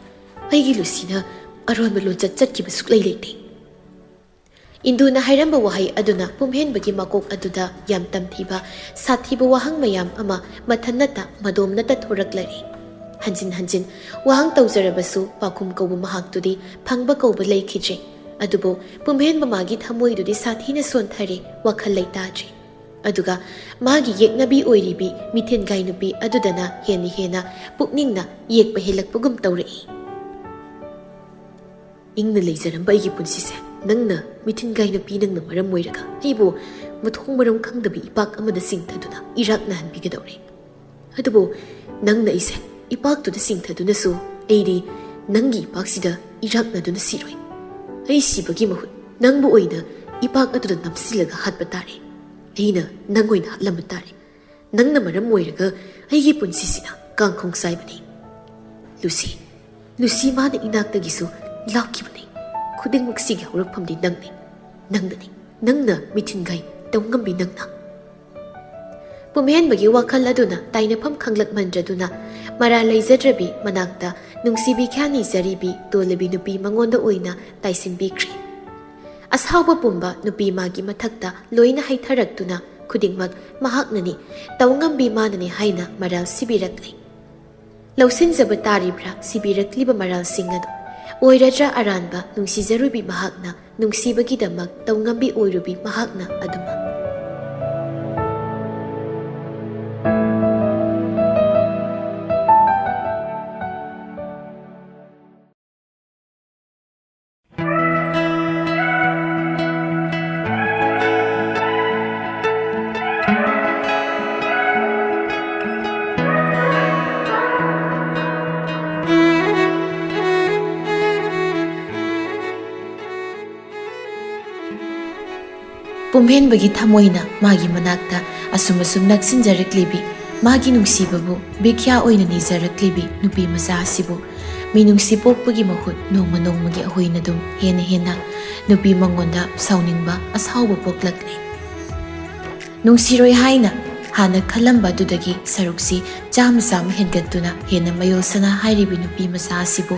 ꯑꯩꯒꯤ ꯂꯨꯁꯤꯅ ꯑꯔꯣꯟꯕ ꯂꯣꯟꯆꯠ ꯆꯠꯈꯤꯕ ꯁꯨꯛꯂꯩ ꯂꯩꯇꯦ꯫ ꯏꯟꯗꯨꯅ ꯍꯥꯏꯔꯝꯕ ꯋꯥꯍꯩ ꯑꯗꯨꯅ ꯄꯨꯝꯍꯦꯟꯕꯒꯤ ꯃꯀꯣꯛ ꯑꯗꯨꯗ ꯌꯥꯝ ꯇꯝꯊꯤꯕ, ꯁꯥꯊꯤꯕ ꯋꯥꯍꯪ ꯃꯌꯥꯝ ꯑꯃ ꯃꯊꯟꯅꯇ ꯃꯗꯣꯝꯅꯇ ꯊꯣꯔꯛꯂꯔꯦ꯫ ꯍꯟꯖꯤꯟ ꯍꯟꯖꯤꯟ ꯋꯥꯍꯪ ꯇꯧꯖꯔꯕꯁꯨ ꯄꯥꯎꯈꯨꯝ ꯀꯧꯕ ꯃꯍꯥꯛꯇꯨꯗꯤ ꯐꯪꯕ ꯀꯧꯕ ꯂꯩꯈꯤꯗ꯭ꯔꯦ꯫ ꯑꯗꯨꯕꯨ ꯄꯨꯝꯍꯦꯟꯕ ꯃꯥꯒꯤ ꯊꯃꯣꯏꯗꯨꯗꯤ ꯁꯥꯊꯤꯅ ꯁꯣꯟꯊꯔꯦ, ꯋꯥꯈꯜ ꯂꯩꯇꯥꯗ꯭ꯔꯦ꯫ ꯑꯗꯨꯒ ꯃꯥꯒꯤ ꯌꯦꯛꯅꯕꯤ ꯑꯣꯏꯔꯤꯕꯤ ꯃꯤꯊꯤꯟꯒꯥꯏ ꯅꯨꯄꯤ ꯑꯗꯨꯗꯅ ꯍꯦꯟꯅ ꯍꯦꯟꯅ ꯄꯨꯛꯅꯤꯡꯅ ꯌꯦꯛꯄ ꯍꯦꯜꯂꯛꯄꯒꯨꯝ ꯇꯧꯔꯛꯏ꯫ ꯏꯪꯅ ꯂꯩꯖꯔꯝꯕ ꯑꯩꯒꯤ ꯄꯨꯟꯁꯤꯁꯦ ꯅꯪꯅ, ꯃꯤꯊꯤꯟꯒꯥꯏ ꯅꯨꯄꯤ, ꯅꯪꯅ ꯃꯔꯝ ꯑꯣꯏꯔꯒ ꯑꯩꯕꯨ ꯃꯊꯣꯡ ꯃꯔꯝ ꯈꯪꯗꯕ ꯏꯄꯥꯛ ꯑꯃꯗ ꯆꯤꯡꯊꯗꯨꯅ ꯏꯔꯥꯛꯅꯍꯟꯕꯤꯒꯗꯧꯔꯦ꯫ ꯑꯗꯨꯕꯨ ꯅꯪꯅ ꯑꯩꯁꯦ ꯏꯄꯥꯛꯇꯨꯗ ꯆꯤꯡꯊꯗꯨꯅꯁꯨ ꯑꯩꯗꯤ ꯅꯪꯒꯤ ꯏꯄꯥꯛꯁꯤꯗ ꯏꯔꯥꯛꯅꯗꯨꯅ ꯁꯤꯔꯣꯏ꯫ ꯑꯩ ꯁꯤꯕꯒꯤ ꯃꯍꯨꯠ ꯅꯪꯕꯨ ꯑꯣꯏꯅ ꯏꯄꯥꯛ ꯑꯗꯨꯗ ꯅꯝꯁꯤꯜꯂꯒ ꯍꯥꯠꯄ ꯇꯥꯔꯦ꯫ ꯑꯩꯅ ꯅꯪ ꯑꯣꯏꯅ ꯍꯥꯠꯂꯝꯕ ꯇꯥꯔꯦ꯫ ꯅꯪꯅ ꯃꯔꯝ ꯑꯣꯏꯔꯒ ꯑꯩꯒꯤ ꯄꯨꯟꯁꯤꯁꯤꯅ ꯀꯥꯡꯈꯣꯡ ꯆꯥꯏꯕꯅꯤ꯫ ꯂꯨꯁꯤ, ꯂꯨꯁꯤ ꯃꯥꯅ ꯏꯅꯥꯛꯇꯒꯤꯁꯨ ꯂꯥꯎꯈꯤꯕꯅꯤ꯫ ꯈꯨꯗꯤꯡꯃꯛꯁꯤꯒꯤ ꯍꯧꯔꯛꯐꯝꯗꯤ ꯅꯪꯅꯤ, ꯅꯪꯅꯅꯤ, ꯅꯪꯅ ꯃꯤꯊꯤꯟꯒꯥꯏ ꯇꯧꯉꯝꯕꯤ ꯅꯪꯅ꯫ ꯄꯨꯝꯍꯦꯟꯕꯒꯤ ꯋꯥꯈꯜ ꯑꯗꯨꯅ ꯇꯥꯏꯅꯐꯝ ꯈꯪꯂꯛꯃꯟꯗ꯭ꯔꯗꯨꯅ ꯃꯔꯥꯜ ꯂꯩꯖꯗ꯭ꯔꯕꯤ ꯃꯅꯥꯛꯇ ꯅꯨꯡꯁꯤꯕꯤ ꯈ꯭ꯌꯥ ꯅꯤꯖꯔꯤꯕꯤ ꯇꯣꯜꯂꯕꯤ ꯅꯨꯄꯤ ꯃꯉꯣꯟꯗ ꯑꯣꯏꯅ ꯇꯥꯏꯁꯤꯟꯕꯤꯈ꯭ꯔꯦ꯫ ꯑꯁꯥꯎꯕ ꯄꯨꯝꯕ ꯅꯨꯄꯤ ꯃꯥꯒꯤ ꯃꯊꯛꯇ ꯂꯣꯏꯅ ꯍꯩꯊꯔꯛꯇꯨꯅ ꯈꯨꯗꯤꯡꯃꯛ ꯃꯍꯥꯛꯅꯅꯤ, ꯇꯧꯉꯝꯕꯤ ꯃꯥꯅꯅꯤ ꯍꯥꯏꯅ ꯃꯔꯥꯜ ꯁꯤꯕꯤꯔꯛꯂꯦ꯫ ꯂꯧꯁꯤꯟꯖꯕ ꯇꯥꯔꯤꯕ꯭ꯔꯥ ꯁꯤꯕꯤꯔꯛꯂꯤꯕ ꯃꯔꯥꯜꯁꯤꯡ ꯑꯗꯨ? ꯑꯣꯏꯔꯗ꯭ꯔꯥ ꯑꯔꯥꯟꯕ ꯅꯨꯡꯁꯤꯖꯔꯨꯕꯤ ꯃꯍꯥꯛꯅ, ꯅꯨꯡꯁꯤꯕꯒꯤꯗꯃꯛ ꯇꯧꯉꯝꯕꯤ ꯑꯣꯏꯔꯨꯕꯤ ꯃꯍꯥꯛꯅ ꯑꯗꯨꯃꯛ? ꯄꯨꯝꯍꯦꯟꯕꯒꯤ ꯊꯃꯣꯏꯅ ꯃꯥꯒꯤ ꯃꯅꯥꯛꯇ ꯑꯁꯨꯝ ꯑꯁꯨꯝ ꯅꯛꯁꯤꯟꯖꯔꯛꯂꯤꯕꯤ, ꯃꯥꯒꯤ ꯅꯨꯡꯁꯤꯕꯕꯨ ꯚꯤꯈ꯭ꯌꯥ ꯑꯣꯏꯅ ꯅꯤꯖꯔꯛꯂꯤꯕꯤ ꯅꯨꯄꯤ ꯃꯆꯥ ꯑꯁꯤꯕꯨ ꯃꯤꯅꯨꯡꯁꯤ ꯄꯣꯛꯄꯒꯤ ꯃꯍꯨꯠ ꯅꯣꯡꯃ ꯅꯣꯡꯃꯒꯤ ꯑꯩꯈꯣꯏꯅ ꯑꯗꯨꯝ ꯍꯦꯟꯅ ꯍꯦꯟꯅ ꯅꯨꯄꯤ ꯃꯉꯣꯟꯗ ꯁꯥꯎꯅꯤꯡꯕ, ꯑꯁꯥꯎꯕ ꯄꯣꯛꯂꯛꯂꯦ꯫ ꯅꯨꯡꯁꯤꯔꯣꯏ ꯍꯥꯏꯅ ꯍꯥꯟꯅ ꯈꯜꯂꯝꯕ ꯑꯗꯨꯗꯒꯤ ꯁꯔꯨꯛꯁꯤ ꯆꯥꯝꯃ ꯆꯥꯝꯃ ꯍꯦꯟꯒꯠꯇꯨꯅ ꯍꯦꯟꯅ ꯃꯌꯣꯜꯁꯅꯥ ꯍꯥꯏꯔꯤꯕꯤ ꯅꯨꯄꯤ ꯃꯆꯥ ꯑꯁꯤꯕꯨ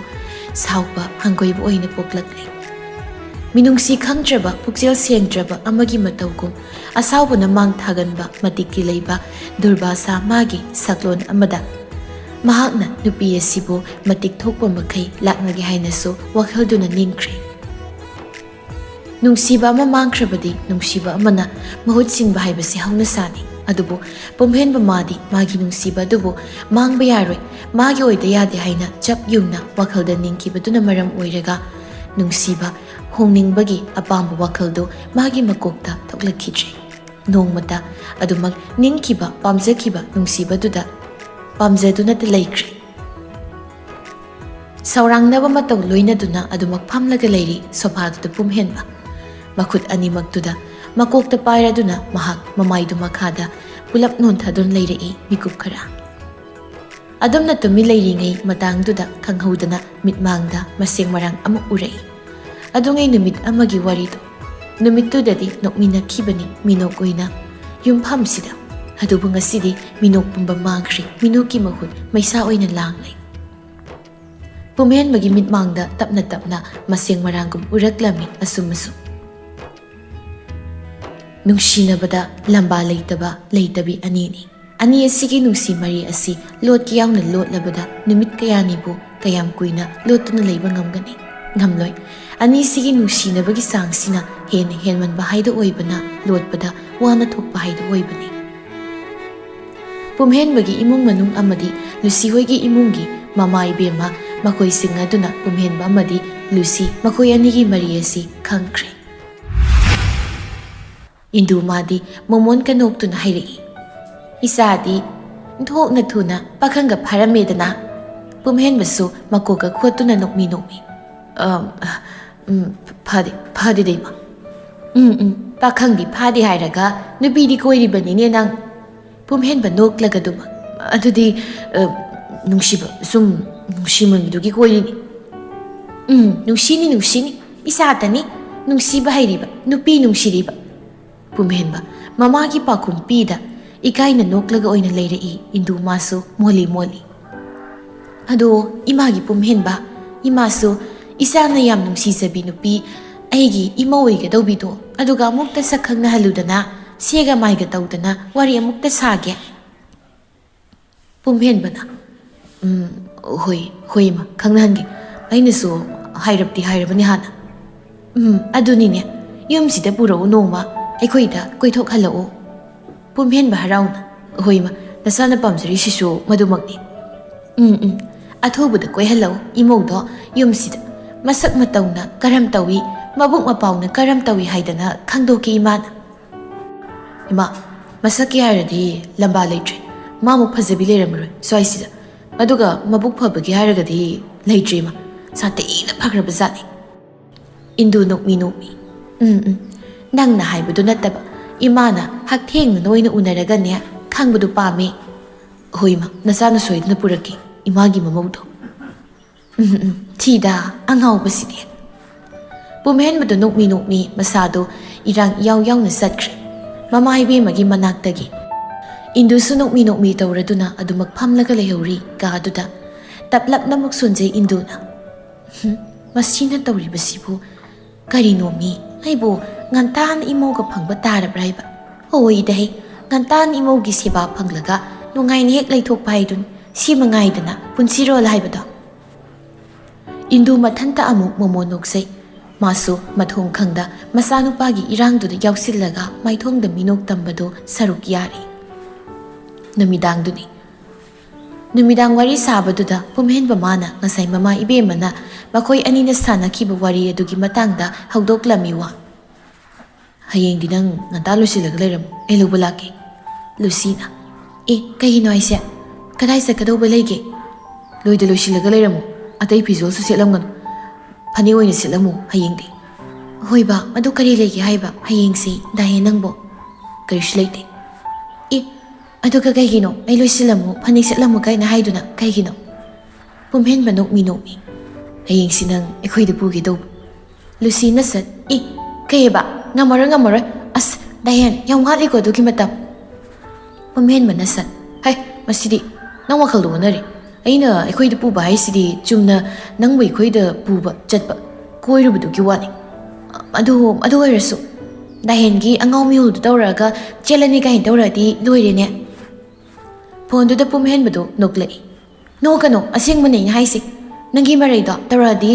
ꯁꯥꯎꯕ, ꯍꯪꯒꯣꯏꯕ ꯑꯣꯏꯅ ꯄꯣꯛꯂꯛꯂꯦ꯫ ꯃꯤꯅꯨꯡꯁꯤ ꯈꯪꯗ꯭ꯔꯕ, ꯄꯨꯛꯆꯦꯜ ꯁꯦꯡꯗ꯭ꯔꯕ ꯑꯃꯒꯤ ꯃꯇꯧꯒꯨꯝ ꯑꯁꯥꯎꯕꯅ ꯃꯥꯡ ꯊꯥꯒꯟꯕ ꯃꯇꯤꯛꯇꯤ ꯂꯩꯕ ꯗꯨꯔꯕꯥꯁꯥ ꯃꯥꯒꯤ ꯁꯛꯂꯣꯟ ꯑꯃꯗ ꯃꯍꯥꯛꯅ ꯅꯨꯄꯤ ꯑꯁꯤꯕꯨ ꯃꯇꯤꯛ ꯊꯣꯛꯄ ꯃꯈꯩ ꯂꯥꯛꯅꯒꯦ ꯍꯥꯏꯅꯁꯨ ꯋꯥꯈꯜꯗꯨꯅ ꯅꯤꯡꯈ꯭ꯔꯦ꯫ ꯅꯨꯡꯁꯤꯕ ꯑꯃ ꯃꯥꯡꯈ꯭ꯔꯕꯗꯤ ꯅꯨꯡꯁꯤꯕ ꯑꯃꯅ ꯃꯍꯨꯠ ꯁꯤꯟꯕ ꯍꯥꯏꯕꯁꯤ ꯍꯧꯅꯁꯥꯅꯤ꯫ ꯑꯗꯨꯕꯨ ꯄꯨꯝꯍꯦꯟꯕ ꯃꯥꯗꯤ ꯃꯥꯒꯤ ꯅꯨꯡꯁꯤꯕ ꯑꯗꯨꯕꯨ ꯃꯥꯡꯕ ꯌꯥꯔꯣꯏ, ꯃꯥꯒꯤ ꯑꯣꯏꯗ ꯌꯥꯗꯦ ꯍꯥꯏꯅ ꯆꯞ ꯌꯨꯡꯅ ꯋꯥꯈꯜꯗ ꯅꯤꯡꯈꯤꯕꯗꯨꯅ ꯃꯔꯝ ꯑꯣꯏꯔꯒ ꯅꯨꯡꯁꯤꯕ ꯍꯣꯡꯅꯤꯡꯕꯒꯤ ꯑꯄꯥꯝꯕ ꯋꯥꯈꯜꯗꯨ ꯃꯥꯒꯤ ꯃꯀꯣꯛꯇ ꯊꯣꯛꯂꯛꯈꯤꯗ꯭ꯔꯦ꯫ ꯅꯣꯡꯃꯇ ꯑꯗꯨꯃꯛ ꯅꯤꯡꯈꯤꯕ, ꯄꯥꯝꯖꯈꯤꯕ ꯅꯨꯡꯁꯤꯕꯗꯨꯗ ꯄꯥꯝꯖꯗꯨꯅꯇ ꯂꯩꯈ꯭ꯔꯦ꯫ ꯁꯧꯔꯥꯡꯅꯕ ꯃꯇꯧ ꯂꯣꯏꯅꯗꯨꯅ ꯑꯗꯨꯃꯛ ꯐꯝꯂꯒ ꯂꯩꯔꯤ ꯁꯣꯐꯥꯗꯨꯗ ꯄꯨꯝꯍꯦꯟꯕ꯫ ꯃꯈꯨꯠ ꯑꯅꯤꯃꯛꯇꯨꯗ ꯃꯀꯣꯛꯇ ꯄꯥꯏꯔꯗꯨꯅ ꯃꯍꯥꯛ ꯃꯃꯥꯏꯗꯨ ꯃꯈꯥꯗ ꯄꯨꯂꯞ ꯅꯣꯟꯊꯗꯨꯅ ꯂꯩꯔꯛꯏ ꯃꯤꯀꯨꯞ ꯈꯔ꯫ ꯑꯗꯨꯝꯅ ꯇꯨꯃꯤꯟ ꯂꯩꯔꯤꯉꯩ ꯃꯇꯥꯡꯗꯨꯗ ꯈꯪꯍꯧꯗꯅ ꯃꯤꯠꯃꯥꯡꯗ ꯃꯁꯦꯡ ꯃꯔꯥꯡ ꯑꯃ ꯎꯔꯛꯏ꯫ ꯑꯗꯨꯉꯩ ꯅꯨꯃꯤꯠ ꯑꯃꯒꯤ ꯋꯥꯔꯤꯗꯨ꯫ ꯅꯨꯃꯤꯠꯇꯨꯗꯗꯤ ꯅꯣꯛꯃꯤꯟꯅꯈꯤꯕꯅꯤ ꯃꯤꯅꯣꯛ ꯑꯣꯏꯅ ꯌꯨꯝꯐꯝꯁꯤꯗ꯫ ꯑꯗꯨꯕꯨ ꯉꯁꯤꯗꯤ ꯃꯤꯅꯣꯛ ꯄꯨꯝꯕ ꯃꯥꯡꯈ꯭ꯔꯦ, ꯃꯤꯅꯣꯛꯀꯤ ꯃꯍꯨꯠ ꯃꯩꯁꯥ ꯑꯣꯏꯅ ꯂꯥꯡꯂꯦ꯫ ꯄꯨꯝꯍꯦꯟꯕꯒꯤ ꯃꯤꯠꯃꯥꯡꯗ ꯇꯞꯅ ꯇꯞꯅ ꯃꯁꯦꯡ ꯃꯔꯥꯡꯒꯨꯝ ꯎꯔꯛꯂꯝꯃꯤ ꯑꯁꯨꯝ ꯑꯁꯨꯝ꯫ ꯅꯨꯡꯁꯤꯅꯕꯗ ꯂꯝꯕꯥ ꯂꯩꯇꯕ ꯂꯩꯇꯕꯤ ꯑꯅꯤꯅꯤ꯫ ꯑꯅꯤ ꯑꯁꯤꯒꯤ ꯅꯨꯡꯁꯤ ꯃꯔꯤ ꯑꯁꯤ ꯂꯣꯠꯀꯦ ꯌꯥꯎꯅ ꯂꯣꯠꯂꯕꯗ ꯅꯨꯃꯤꯠ ꯀꯌꯥꯅꯤꯕꯨ ꯀꯌꯥꯝ ꯀꯨꯏꯅ ꯂꯣꯠꯇꯨꯅ ꯂꯩꯕ ꯉꯝꯒꯅꯤ? ꯉꯝꯂꯣꯏ꯫ ꯑꯅꯤꯁꯤꯒꯤ ꯅꯨꯡꯁꯤꯅꯕꯒꯤ ꯆꯥꯡꯁꯤꯅ ꯍꯦꯟꯅ ꯍꯦꯟꯃꯟꯕ ꯍꯥꯏꯗꯨ ꯑꯣꯏꯕꯅ ꯂꯣꯠꯄꯗ ꯋꯥꯅ ꯊꯣꯛꯄ ꯍꯥꯏꯗꯨ ꯑꯣꯏꯕꯅꯤ꯫ ꯄꯨꯝꯍꯦꯟꯕꯒꯤ ꯏꯃꯨꯡ ꯃꯅꯨꯡ ꯑꯃꯗꯤ ꯂꯨꯁꯤ ꯍꯣꯏꯒꯤ ꯏꯃꯨꯡꯒꯤ ꯃꯃꯥ ꯏꯕꯦꯝꯃ ꯃꯈꯣꯏꯁꯤꯡ ꯑꯗꯨꯅ ꯄꯨꯝꯍꯦꯟꯕ ꯑꯃꯗꯤ ꯂꯨꯁꯤ ꯃꯈꯣꯏ ꯑꯅꯤꯒꯤ ꯃꯔꯤ ꯑꯁꯤ ꯈꯪꯈ꯭ꯔꯦ꯫ ꯏꯟꯗꯨ ꯃꯥꯗꯤ ꯃꯣꯃꯣꯟ ꯀꯅꯣꯛꯇꯨꯅ ꯍꯥꯏꯔꯛꯏ, "ꯏꯆꯥꯗꯤ ꯊꯣꯛꯅ ꯊꯨꯅ ꯄꯥꯈꯪꯒ ꯐꯥꯔꯝꯃꯦꯗꯅ?" ꯄꯨꯝꯍꯦꯟꯕꯁꯨ ꯃꯀꯣꯛꯀ ꯈꯣꯠꯇꯨꯅ ꯅꯣꯛꯃꯤ ꯅꯣꯛꯃꯤ, "ꯑꯝ, ꯎꯝ, ꯐꯗꯤ, ꯐꯗꯤ ꯗꯩꯃ꯫ ꯎꯝ, ꯎꯝ, ꯄꯥꯈꯪꯗꯤ ꯐꯥꯗꯦ ꯍꯥꯏꯔꯒ ꯅꯨꯄꯤꯗꯤ ꯀꯣꯏꯔꯤꯕꯅꯤꯅꯦ ꯅꯪ?" ꯄꯨꯝꯍꯦꯟꯕ ꯅꯣꯛꯂꯒ ꯑꯗꯨꯝ, "ꯑꯗꯨꯗꯤ, ꯑ, ꯅꯨꯡꯁꯤꯕ, ꯁꯨꯝ ꯅꯨꯡꯁꯤꯃꯟꯕꯗꯨꯒꯤ ꯀꯣꯏꯔꯤꯅꯤ꯫ ꯎꯝ, ꯅꯨꯡꯁꯤꯅꯤ, ꯅꯨꯡꯁꯤꯅꯤ꯫ ꯏꯆꯥꯇꯅꯤ ꯅꯨꯡꯁꯤꯕ ꯍꯩꯔꯤꯕ, ꯅꯨꯄꯤ ꯅꯨꯡꯁꯤꯔꯤꯕ꯫ ꯄꯨꯝꯍꯦꯟꯕ ꯃꯃꯥꯒꯤ ꯄꯥꯎꯈꯨꯝ ꯄꯤꯗ ꯏꯀꯥꯏꯅ ꯅꯣꯛꯂꯒ ꯑꯣꯏꯅ ꯂꯩꯔꯛꯏ ꯏꯟꯗꯨ ꯃꯥꯁꯨ ꯃꯣꯜꯂꯤ ꯃꯣꯜꯂꯤ꯫ ꯑꯗꯣ ꯏꯃꯥꯒꯤ ꯄꯨꯝꯍꯦꯟꯕ, ꯏꯃꯥꯁꯨ ꯏꯆꯥꯅ ꯌꯥꯝ ꯅꯨꯡꯁꯤꯖꯕꯤ ꯅꯨꯄꯤ ꯑꯩꯒꯤ ꯏꯃꯧ ꯑꯣꯏꯒꯗꯧꯕꯤꯗꯣ ꯑꯗꯨꯒ ꯑꯃꯨꯛꯇ ꯁꯛ ꯈꯪꯅꯍꯜꯂꯨꯗꯅ, ꯁꯦꯒ ꯃꯥꯏꯒ ꯇꯧꯗꯅ ꯋꯥꯔꯤ ꯑꯃꯨꯛꯇ ꯁꯥꯒꯦ꯫ ꯄꯨꯝꯍꯦꯟꯕꯅ, "ꯎꯝ, ꯍꯣꯏ, ꯍꯣꯏ ꯏꯃꯥ, ꯈꯪꯅꯍꯟꯒꯦ꯫ ꯑꯩꯅꯁꯨ ꯍꯥꯏꯔꯞꯗꯤ ꯍꯥꯏꯔꯕꯅꯤ ꯍꯥꯟꯅ꯫ ꯎꯝ, ꯑꯗꯨꯅꯤꯅꯦ, ꯌꯨꯝꯁꯤꯗ ꯄꯨꯔꯛꯎ ꯅꯣꯡꯃ, ꯑꯩꯈꯣꯏꯗ ꯀꯣꯏꯊꯣꯛꯍꯜꯂꯛꯎ꯫" ꯄꯨꯝꯍꯦꯟꯕ ꯍꯔꯥꯎꯅ, "ꯍꯣꯏ ꯏꯃꯥ, ꯅꯆꯥꯅ ꯄꯥꯝꯖꯔꯤꯁꯤꯁꯨ ꯃꯗꯨꯃꯛꯅꯤ꯫ ꯎꯝ, ꯎꯝ, ꯑꯊꯨꯕꯗ ꯀꯣꯏꯍꯜꯂꯛꯎ ꯏꯃꯧꯗꯣ ꯌꯨꯝꯁꯤꯗ꯫ ꯃꯁꯛ ꯃꯇꯧꯅ ꯀꯔꯝ ꯇꯧꯏ, ꯃꯕꯨꯛ ꯃꯄꯥꯎꯅ ꯀꯔꯝ ꯇꯧꯏ ꯍꯥꯏꯗꯅ ꯈꯪꯗꯣꯛꯀꯦ ꯏꯃꯥꯅ꯫" "ꯏꯃꯥ, ꯃꯁꯛꯀꯤ ꯍꯥꯏꯔꯗꯤ ꯂꯝꯕꯥ ꯂꯩꯇ꯭ꯔꯦ꯫ ꯃꯥꯃꯨꯛ ꯐꯖꯕꯤ ꯂꯩꯔꯝꯃꯔꯣꯏ ꯁ꯭ꯋꯥꯏꯁꯤꯗ꯫ ꯑꯗꯨꯒ ꯃꯕꯨꯛ ꯐꯕꯒꯤ ꯍꯥꯏꯔꯒꯗꯤ ꯂꯩꯇ꯭ꯔꯦ ꯏꯃꯥ꯫ ꯁꯥꯊꯤꯅ ꯐꯈ꯭ꯔꯕ ꯖꯥꯠꯅꯤ꯫" ꯏꯟꯗꯨ ꯅꯣꯛꯃꯤ ꯅꯣꯛꯃꯤ, "ꯎꯝ, ꯎꯝ, ꯅꯪꯅ ꯍꯥꯏꯕꯗꯨ ꯅꯠꯇꯕ, ꯏꯃꯥꯅ ꯍꯛꯊꯦꯡꯅꯅ ꯑꯣꯏꯅ ꯎꯅꯔꯒꯅꯦ ꯈꯪꯕꯗꯨ ꯄꯥꯝꯃꯦ꯫" "ꯍꯣꯏ ꯏꯃꯥ, ꯅꯆꯥꯅ ꯁꯣꯏꯗꯅ ꯄꯨꯔꯛꯀꯦ ꯏꯃꯥꯒꯤ ꯃꯃꯧꯗꯣ꯫" "ꯎꯝ, ꯎꯝ, ꯊꯤꯗ ꯑꯉꯥꯎꯕꯁꯤꯗꯤ꯫" ꯄꯨꯝꯍꯦꯟꯕꯗꯨ ꯅꯣꯛꯃꯤ ꯅꯣꯛꯃꯤ ꯃꯁꯥꯗꯨ ꯏꯔꯥꯡ ꯏꯌꯥꯎ ꯌꯥꯎꯅ ꯆꯠꯈ꯭ꯔꯦ꯫ ꯃꯃꯥ ꯏꯕꯦꯝꯃꯒꯤ ꯃꯅꯥꯛꯇꯒꯤ ꯏꯟꯗꯨꯁꯨ ꯅꯣꯛꯃꯤ ꯅꯣꯛꯃꯤ ꯇꯧꯔꯗꯨꯅ ꯑꯗꯨꯃꯛ ꯐꯝꯂꯒ ꯂꯩꯍꯧꯔꯤ ꯀꯥꯗꯨꯗ꯫ ꯇꯞꯂꯞꯅ ꯑꯃꯨꯛ ꯁꯣꯟꯖꯩ ꯏꯟꯗꯨꯅ꯫ "ꯍꯨꯝ, ꯃꯁꯤꯅ ꯇꯧꯔꯤꯕꯁꯤꯕꯨ ꯀꯔꯤꯅꯣꯃꯤ? ꯑꯩꯕꯨ ꯉꯟꯇꯥꯅ ꯏꯃꯧꯒ ꯐꯪꯕ ꯇꯥꯔꯕ꯭ꯔꯥ ꯍꯥꯏꯕ? ꯑꯣꯏꯗꯍꯦ, ꯉꯟꯇꯥꯅ ꯏꯃꯧꯒꯤ ꯁꯦꯕꯥ ꯐꯪꯂꯒ ꯅꯨꯡꯉꯥꯏꯅ ꯍꯦꯛ ꯂꯩꯊꯣꯛꯄ ꯍꯥꯏꯗꯨꯅꯤ꯫ ꯁꯤ ꯃꯉꯥꯏꯗꯅ ꯄꯨꯟꯁꯤꯔꯣꯜ ꯍꯥꯏꯕꯗꯣ꯫" ꯏꯟꯗꯨ ꯃꯊꯟꯇ ꯑꯃꯨꯛ ꯃꯣꯃꯣ ꯅꯣꯛꯆꯩ꯫ ꯃꯥꯁꯨ ꯃꯊꯣꯡ ꯈꯪꯗ ꯃꯆꯥꯅꯨꯄꯥꯒꯤ ꯏꯔꯥꯡꯗꯨꯗ ꯌꯥꯎꯁꯤꯜꯂꯒ ꯃꯥꯏꯊꯣꯡꯗ ꯃꯤꯅꯣꯛ ꯇꯝꯕꯗꯨ ꯁꯔꯨꯛ ꯌꯥꯔꯤ꯫ ꯅꯨꯃꯤꯗꯥꯡꯗꯨꯅꯤ꯫ ꯅꯨꯃꯤꯗꯥꯡ ꯋꯥꯔꯤ ꯁꯥꯕꯗꯨꯗ ꯄꯨꯝꯍꯦꯟꯕ ꯃꯥꯅ ꯉꯁꯥꯏ ꯃꯃꯥ ꯏꯕꯦꯝꯃꯅ ꯃꯈꯣꯏ ꯑꯅꯤꯅ ꯁꯥꯟꯅꯈꯤꯕ ꯋꯥꯔꯤ ꯑꯗꯨꯒꯤ ꯃꯇꯥꯡꯗ ꯍꯧꯗꯣꯛꯂꯝꯃꯤ ꯋꯥ꯫ "ꯍꯌꯦꯡꯗꯤ ꯅꯪ ꯉꯟꯇꯥ ꯂꯣꯏꯁꯤꯜꯂꯒ ꯂꯩꯔꯝꯃꯨ, ꯑꯩ ꯂꯧꯕ ꯂꯥꯛꯀꯦ꯫" ꯂꯨꯁꯤꯅ, "ꯑꯦ, ꯀꯩꯒꯤꯅꯣ ꯍꯥꯏꯁꯦ? ꯀꯗꯥꯏ ꯆꯠꯀꯗꯧꯕ ꯂꯩꯒꯦ?" "ꯂꯣꯏꯗ ꯂꯣꯏꯁꯤꯜꯂꯒ ꯂꯩꯔꯝꯃꯨ, ꯑꯇꯩ ꯐꯤꯖꯣꯜꯁꯨ ꯁꯦꯠꯂꯝꯒꯅꯨ, ꯐꯅꯦꯛ ꯑꯣꯏꯅ ꯁꯦꯠꯂꯝꯃꯨ ꯍꯌꯦꯡꯗꯤ꯫" "ꯍꯣꯏꯕ, ꯑꯗꯨ ꯀꯔꯤ ꯂꯩꯒꯦ ꯍꯥꯏꯕ ꯍꯌꯦꯡꯁꯤ ꯗꯥꯍꯦ ꯅꯪꯕꯣ?" "ꯀꯔꯤꯁꯨ ꯂꯩꯇꯦ꯫" "ꯑꯦ, ꯑꯗꯨꯒ ꯀꯩꯒꯤꯅꯣ ꯑꯩ ꯂꯣꯏꯁꯤꯜꯂꯝꯃꯨ, ꯐꯅꯦꯛ ꯁꯦꯠꯂꯝꯃꯨ ꯀꯥꯏꯅ ꯍꯥꯏꯗꯨꯅ ꯀꯩꯒꯤꯅꯣ?" ꯄꯨꯝꯍꯦꯟꯕ ꯅꯣꯛꯃꯤ ꯅꯣꯛꯃꯤ꯫ "ꯍꯌꯦꯡꯁꯤ ꯅꯪ ꯑꯩꯈꯣꯏꯗ ꯄꯨꯒꯦ ꯇꯧꯕ꯫" ꯂꯨꯁꯤꯅ ꯁꯠ, "ꯏ, ꯀꯩꯑꯕ? ꯉꯝꯃꯔꯣꯏ, ꯉꯝꯃꯔꯣꯏ꯫ ꯑꯁ, ꯗꯥꯍꯦꯟ, ꯌꯥꯝ ꯋꯥꯠꯂꯤꯀꯣ ꯑꯗꯨꯒꯤ ꯃꯇꯝ꯫" ꯄꯨꯝꯍꯦꯟꯕꯅ ꯁꯠ, "ꯍꯩ, ꯃꯁꯤꯗꯤ ꯅꯪ ꯋꯥꯈꯜꯗ ꯑꯣꯟꯅꯔꯦ꯫ ꯑꯩꯅ ꯑꯩꯈꯣꯏꯗ ꯄꯨꯕ ꯍꯥꯏꯁꯤꯗꯤ ꯆꯨꯝꯅ ꯅꯪꯕꯨ ꯑꯩꯈꯣꯏꯗ ꯄꯨꯕ ꯆꯠꯄ, ꯀꯣꯏꯔꯨꯕꯗꯨꯒꯤ ꯋꯥꯅꯤ꯫ ꯑꯗꯨ, ꯑꯗꯨ ꯑꯣꯏꯔꯁꯨ ꯗꯥꯍꯦꯟꯒꯤ ꯑꯉꯥꯎ ꯃꯤꯍꯨꯜꯗꯨ ꯇꯧꯔꯛꯑꯒ ꯆꯦꯜꯂꯅꯤ ꯀꯥꯏꯅ ꯇꯧꯔꯛꯑꯗꯤ ꯂꯣꯏꯔꯦꯅꯦ꯫" ꯐꯣꯟꯗꯨꯗ ꯄꯨꯝꯍꯦꯟꯕꯗꯨ ꯅꯣꯛꯂꯛꯏ꯫ "ꯅꯣꯛꯀꯅꯣ, ꯑꯁꯦꯡꯕꯅꯦ ꯑꯩꯅ ꯍꯥꯏꯁꯦ꯫ ꯅꯪꯒꯤ ꯃꯔꯩꯗꯣ ꯇꯧꯔꯛꯑꯗꯤ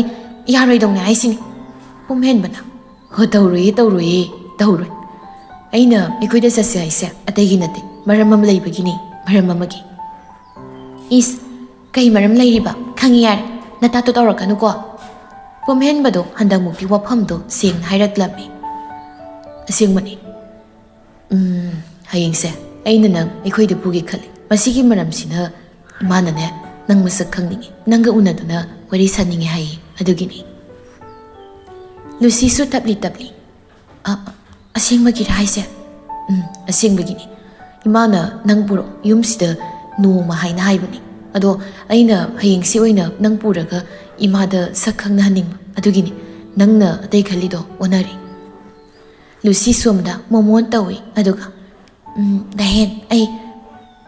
ꯌꯥꯔꯣꯏꯗꯧꯅꯦ ꯍꯥꯏꯁꯤꯅꯤ꯫" ꯄꯨꯝꯍꯦꯟꯕꯅ, "ꯍꯣ, ꯇꯧꯔꯣꯏꯌꯦ, ꯇꯧꯔꯣꯏꯌꯦ, ꯇꯧꯔꯣꯏ꯫ ꯑꯩꯅ ꯑꯩꯈꯣꯏꯗ ꯆꯠꯁꯦ ꯍꯥꯏꯁꯦ ꯑꯇꯩꯒꯤ ꯅꯠꯇꯦ, ꯃꯔꯝ ꯑꯃ ꯂꯩꯕꯒꯤꯅꯤ, ꯃꯔꯝ ꯑꯃꯒꯤ꯫" "ꯏꯁ, ꯀꯩ ꯃꯔꯝ ꯂꯩꯔꯤꯕ? ꯈꯪꯉꯤ ꯌꯥꯔꯦ, ꯅꯇꯥꯇꯣ ꯇꯧꯔꯛꯀꯅꯨꯀꯣ꯫" ꯄꯨꯝꯍꯦꯟꯕꯗꯣ ꯍꯟꯗꯛꯃꯨꯛꯇꯤ ꯋꯥꯐꯝꯗꯣ ꯁꯦꯡꯅ ꯍꯥꯏꯔꯛꯂꯝꯃꯤ꯫ "ꯑꯁꯦꯡꯕꯅꯤ꯫ ꯎꯝ, ꯍꯌꯦꯡꯁꯦ ꯑꯩꯅ ꯅꯪ ꯑꯩꯈꯣꯏꯗ ꯄꯨꯒꯦ ꯈꯜꯂꯤ꯫ ꯃꯁꯤꯒꯤ ꯃꯔꯝꯁꯤꯅ ꯏꯃꯥꯅꯅꯦ, ꯅꯪ ꯃꯁꯛ ꯈꯪꯅꯤꯡꯉꯤ, ꯅꯪꯒ ꯎꯅꯗꯨꯅ ꯋꯥꯔꯤ ꯁꯥꯅꯤꯡꯉꯤ ꯍꯥꯏꯌꯦ, ꯑꯗꯨꯒꯤꯅꯤ꯫" ꯂꯨꯁꯤꯁꯨ ꯇꯞꯂꯤ ꯇꯞꯂꯤ, "ꯑ, ꯑꯁꯦꯡꯕꯒꯤꯔ ꯍꯥꯏꯁꯦ?" "ꯎꯝ, ꯑꯁꯦꯡꯕꯒꯤꯅꯤ꯫ ꯏꯃꯥꯅ ꯅꯪ ꯄꯨꯔꯛꯑꯣ ꯌꯨꯝꯁꯤꯗ ꯅꯣꯡꯃ ꯍꯥꯏꯅ ꯍꯥꯏꯕꯅꯤ꯫ ꯑꯗꯣ ꯑꯩꯅ ꯍꯌꯦꯡꯁꯤ ꯑꯣꯏꯅ ꯅꯪ ꯄꯨꯔꯒ ꯏꯃꯥꯗ ꯁꯛ ꯈꯪꯅꯍꯟꯅꯤꯡꯕ, ꯑꯗꯨꯒꯤꯅꯤ꯫ ꯅꯪꯅ ꯑꯇꯩ ꯈꯜꯂꯤꯗꯣ ꯑꯣꯟꯅꯔꯦ꯫" ꯂꯨꯁꯤ ꯁꯣꯝꯗ ꯃꯣꯃꯣꯟ ꯇꯧꯏ, ꯑꯗꯨꯒ, "ꯎꯝ, ꯗꯥꯍꯦꯟ, ꯑꯩ,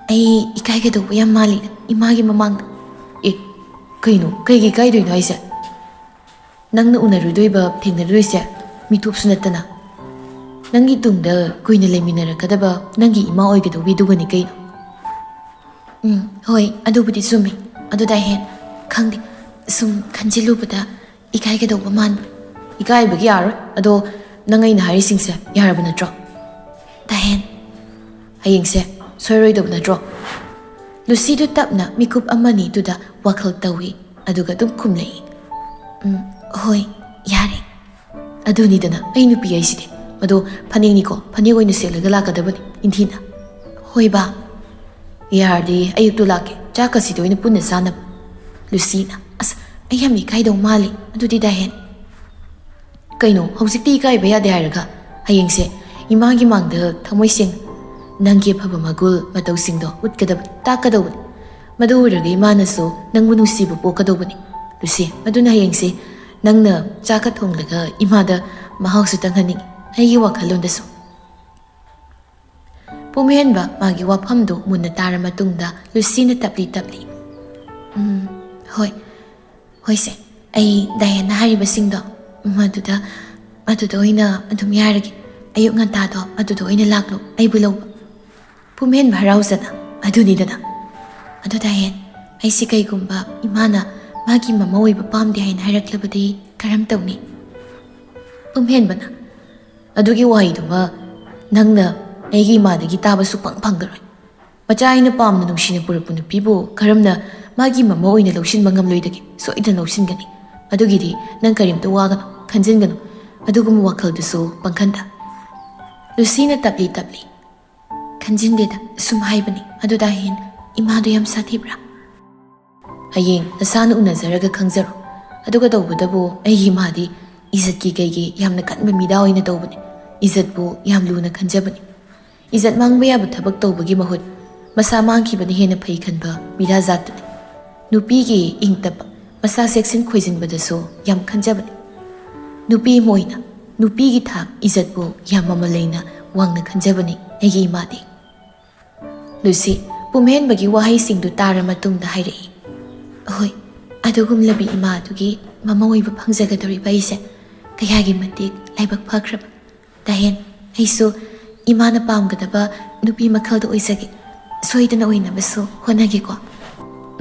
ꯑꯩ ꯏꯀꯥꯏꯒꯗꯧꯕ ꯌꯥꯝ ꯃꯥꯜꯂꯤ ꯏꯃꯥꯒꯤ ꯃꯃꯥꯡꯗ꯫" "ꯑꯦ, ꯀꯩꯅꯣ? ꯀꯩꯒꯤ ꯏꯀꯥꯏꯗꯣꯏꯅꯣ ꯍꯥꯏꯁꯦ? ꯅꯪꯅ ꯎꯅꯔꯨꯗꯣꯏꯕ, ꯊꯦꯡꯅꯔꯨꯗꯣꯏꯁꯦ ꯃꯤꯇꯣꯞꯁꯨ ꯅꯠꯇꯅ꯫ ꯅꯪꯒꯤ ꯇꯨꯡꯗ ꯀꯨꯏꯅ ꯂꯩꯃꯤꯟꯅꯔꯛꯀꯗꯕ ꯅꯪꯒꯤ ꯏꯃꯥ ꯑꯣꯏꯒꯗꯧꯕꯤꯗꯨꯒꯅꯤ ꯀꯩꯅꯣ꯫" "ꯎꯝ, ꯍꯣꯏ, ꯑꯗꯨꯕꯨꯗꯤ ꯆꯨꯝꯃꯤ꯫ ꯑꯗꯨ ꯗꯥꯍꯦꯟ, ꯈꯪꯗꯦ, ꯁꯨꯝ ꯈꯟꯖꯤꯜꯂꯨꯕꯗ ꯏꯀꯥꯏꯒꯗꯧꯕ ꯃꯥꯟꯕ꯫" "ꯏꯀꯥꯏꯕꯒꯤ ꯌꯥꯔꯣꯏ꯫ ꯑꯗꯣ ꯅꯪ ꯑꯩꯅ ꯍꯥꯏꯔꯤꯁꯤꯡꯁꯦ ꯌꯥꯔꯕ ꯅꯠꯇ꯭ꯔꯣ?" "ꯗꯥꯍꯦꯟ, ꯍꯌꯦꯡꯁꯦ ꯁꯣꯏꯔꯣꯏꯗꯕ ꯅꯠꯇ꯭ꯔꯣ?" ꯂꯨꯁꯤꯗꯨ ꯇꯞꯅ ꯃꯤꯀꯨꯞ ꯑꯃꯅꯤꯗꯨꯗ ꯋꯥꯈꯜ ꯇꯧꯏ, ꯑꯗꯨꯒ ꯑꯗꯨꯝ ꯈꯨꯝꯂꯛꯏ, "ꯎꯝ, ꯍꯣꯏ, ꯌꯥꯔꯦ꯫" "ꯑꯗꯨꯅꯤꯗꯅ ꯑꯩ ꯅꯨꯄꯤ ꯍꯥꯏꯁꯤꯗꯤ꯫ ꯑꯗꯣ ꯐꯅꯦꯛꯅꯤꯀꯣ, ꯐꯅꯦꯛ ꯑꯣꯏꯅ ꯁꯦꯠꯂꯒ ꯂꯥꯛꯀꯗꯕꯅꯤ ꯅꯤꯡꯊꯤꯅ꯫" "ꯍꯣꯏ ꯕꯥ꯫ ꯌꯥꯔꯗꯤ ꯑꯌꯨꯛꯇꯨ ꯂꯥꯛꯀꯦ, ꯆꯥꯛꯀꯁꯤꯗ ꯑꯣꯏꯅ ꯄꯨꯟꯅ ꯆꯥꯅꯕ꯫" ꯂꯨꯁꯤꯅ, "ꯑꯁ, ꯑꯩ ꯌꯥꯝ ꯏꯀꯥꯏꯗꯧ ꯃꯥꯜꯂꯤ꯫ ꯑꯗꯨꯗꯤ ꯗꯥꯍꯦꯟ꯫" "ꯀꯩꯅꯣ, ꯍꯧꯖꯤꯛꯇꯤ ꯏꯀꯥꯏꯕ ꯌꯥꯗꯦ ꯍꯥꯏꯔꯒ? ꯍꯌꯦꯡꯁꯦ ꯏꯃꯥꯒꯤ ꯃꯥꯡꯗ ꯊꯃꯣꯏ ꯁꯦꯡꯅ ꯅꯪꯒꯤ ꯑꯐꯕ ꯃꯒꯨꯜ ꯃꯇꯧꯁꯤꯡꯗꯣ ꯎꯠꯀꯗꯕꯅꯤ, ꯇꯥꯛꯀꯗꯧꯕꯅꯤ꯫ ꯃꯗꯨ ꯎꯔꯒ ꯏꯃꯥꯅꯁꯨ ꯅꯪꯕꯨ ꯅꯨꯡꯁꯤꯕ ꯄꯣꯛꯀꯗꯧꯕꯅꯤ꯫ ꯂꯨꯁꯤ, ꯑꯗꯨꯅ ꯍꯌꯦꯡꯁꯦ ꯅꯪꯅ ꯆꯥꯛꯀ ꯊꯣꯡꯂꯒ ꯏꯃꯥꯗ ꯃꯍꯥꯎꯁꯨ ꯇꯪꯍꯟꯅꯤꯡꯉꯤ, ꯑꯩꯒꯤ ꯋꯥꯈꯜꯂꯣꯟꯗꯁꯨ꯫ ꯄꯨꯝꯍꯦꯟꯕ ꯃꯥꯒꯤ ꯋꯥꯐꯝꯗꯨ ꯃꯨꯟꯅ ꯇꯥꯔ ꯃꯇꯨꯡꯗ ꯂꯨꯁꯤꯅ ꯇꯞꯂꯤ ꯇꯞꯂꯤ, "ꯎꯝ, ꯍꯣꯏ, ꯍꯣꯏꯁꯦ, ꯑꯩ ꯗꯥꯏꯌꯟꯅ ꯍꯥꯏꯔꯤꯕꯁꯤꯡꯗꯣ ꯃꯗꯨꯗ, ꯃꯗꯨꯗ ꯑꯣꯏꯅ ꯑꯗꯨꯝ ꯌꯥꯔꯒꯦ꯫ ꯑꯌꯨꯛ ꯉꯟꯇꯥꯗꯣ ꯑꯗꯨꯗ ꯑꯣꯏꯅ ꯂꯥꯛꯂꯣ ꯑꯩꯕꯨ ꯂꯧꯕ꯫" ꯄꯨꯝꯍꯦꯟꯕ ꯍꯔꯥꯎꯖꯅ, "ꯑꯗꯨꯅꯤꯗꯅ꯫ ꯑꯗꯣ ꯗꯥꯏꯌꯟ, ꯑꯩꯁꯦ ꯀꯩꯒꯨꯝꯕ ꯏꯃꯥꯅ ꯃꯥꯒꯤ ꯃꯃꯧ ꯑꯣꯏꯕ ꯄꯥꯝꯗꯦ ꯍꯥꯏꯅ ꯍꯥꯏꯔꯛꯂꯕꯗꯤ ꯀꯔꯝ ꯇꯧꯅꯤ?" ꯄꯨꯝꯍꯦꯟꯕꯅ, "ꯑꯗꯨꯒꯤ ꯋꯥꯍꯩꯗꯨꯃ ꯅꯪꯅ ꯑꯩꯒꯤ ꯏꯃꯥꯗꯒꯤ ꯇꯥꯕ ꯁꯨꯛꯐꯪ ꯐꯪꯉꯔꯣꯏ꯫ ꯃꯆꯥ ꯑꯩꯅ ꯄꯥꯝꯅ ꯅꯨꯡꯁꯤꯅ ꯄꯨꯔꯛꯄ ꯅꯨꯄꯤꯕꯨ ꯀꯔꯝꯅ ꯃꯥꯒꯤ ꯃꯃꯧ ꯑꯣꯏꯅ ꯂꯧꯁꯤꯟꯕ ꯉꯝꯂꯣꯏꯗꯒꯦ? ꯁꯣꯏꯗꯅ ꯂꯧꯁꯤꯟꯒꯅꯤ꯫ ꯑꯗꯨꯒꯤꯗꯤ ꯅꯪ ꯀꯔꯤꯝꯇ ꯋꯥꯒꯅꯨ, ꯈꯟꯖꯤꯟꯒꯅꯨ꯫ ꯑꯗꯨꯒꯨꯝꯕ ꯋꯥꯈꯜꯗꯨꯁꯨ ꯄꯪꯈꯟꯗ꯫" ꯂꯨꯁꯤꯅ ꯇꯞꯂꯤ ꯇꯞꯂꯤ, "ꯈꯟꯖꯤꯟꯗꯦꯗ, ꯁꯨꯝ ꯍꯥꯏꯕꯅꯤ꯫ ꯑꯗꯨ ꯗꯥꯍꯦꯟ, ꯏꯃꯥꯗꯣ ꯌꯥꯝ ꯁꯥꯊꯤꯕ꯭ꯔꯥ?" "ꯍꯌꯦꯡ ꯅꯁꯥꯅ ꯎꯅꯖꯔꯒ ꯈꯪꯖꯔꯣ꯫ ꯑꯗꯨꯒ ꯇꯧꯕꯇꯕꯨ ꯑꯩꯒꯤ ꯏꯃꯥꯗꯤ ꯏꯖꯠꯀꯤ ꯀꯩꯒꯤ ꯌꯥꯝꯅ ꯀꯟꯕ ꯃꯤꯗꯥ ꯑꯣꯏꯅ ꯇꯧꯕꯅꯤ꯫ ꯏꯖꯠꯄꯨ ꯌꯥꯝ ꯂꯨꯅ ꯈꯟꯖꯕꯅꯤ꯫ ꯏꯖꯠ ꯃꯥꯡꯕ ꯌꯥꯕ ꯊꯕꯛ ꯇꯧꯕꯒꯤ ꯃꯍꯨꯠ ꯃꯁꯥ ꯃꯥꯡꯈꯤꯕꯅ ꯍꯦꯟꯅ ꯐꯩ ꯈꯟꯕ ꯃꯤꯗꯥ ꯖꯥꯠꯇꯨꯅꯤ꯫ ꯅꯨꯄꯤꯒꯤ ꯏꯪ ꯇꯞꯄ, ꯃꯁꯥ ꯆꯦꯛꯁꯤꯟ ꯈꯣꯏꯖꯤꯟꯕꯗꯁꯨ ꯌꯥꯝ ꯈꯟꯖꯕꯅꯤ꯫ ꯅꯨꯄꯤ ꯑꯃ ꯑꯣꯏꯅ ꯅꯨꯄꯤꯒꯤ ꯊꯥꯛ ꯏꯖꯠꯄꯨ ꯌꯥꯝ ꯃꯃꯜ ꯂꯩꯅ ꯋꯥꯡꯅ ꯈꯟꯖꯕꯅꯤ ꯑꯩꯒꯤ ꯏꯃꯥꯗꯤ꯫" ꯂꯨꯁꯤ ꯄꯨꯝꯍꯦꯟꯕꯒꯤ ꯋꯥꯍꯩꯁꯤꯡꯗꯨ ꯇꯥꯔ ꯃꯇꯨꯡꯗ ꯍꯥꯏꯔꯛꯏ, "ꯍꯣꯏ, ꯑꯗꯨꯒꯨꯝꯂꯕꯤ ꯏꯃꯥ ꯑꯗꯨꯒꯤ ꯃꯃꯧ ꯑꯣꯏꯕ ꯐꯪꯖꯒꯗꯧꯔꯤꯕ ꯑꯩꯁꯦ ꯀꯌꯥꯒꯤ ꯃꯇꯤꯛ ꯂꯥꯏꯕꯛ ꯐꯈ꯭ꯔꯕ꯫ ꯗꯥꯍꯦꯟ, ꯑꯩꯁꯨ ꯏꯃꯥꯅ ꯄꯥꯝꯒꯗꯕ ꯅꯨꯄꯤ ꯃꯈꯜꯗꯣ ꯑꯣꯏꯖꯒꯦ꯫ ꯁꯣꯏꯗꯅ ꯑꯣꯏꯅꯕꯁꯨ ꯍꯣꯠꯅꯒꯦꯀꯣ꯫"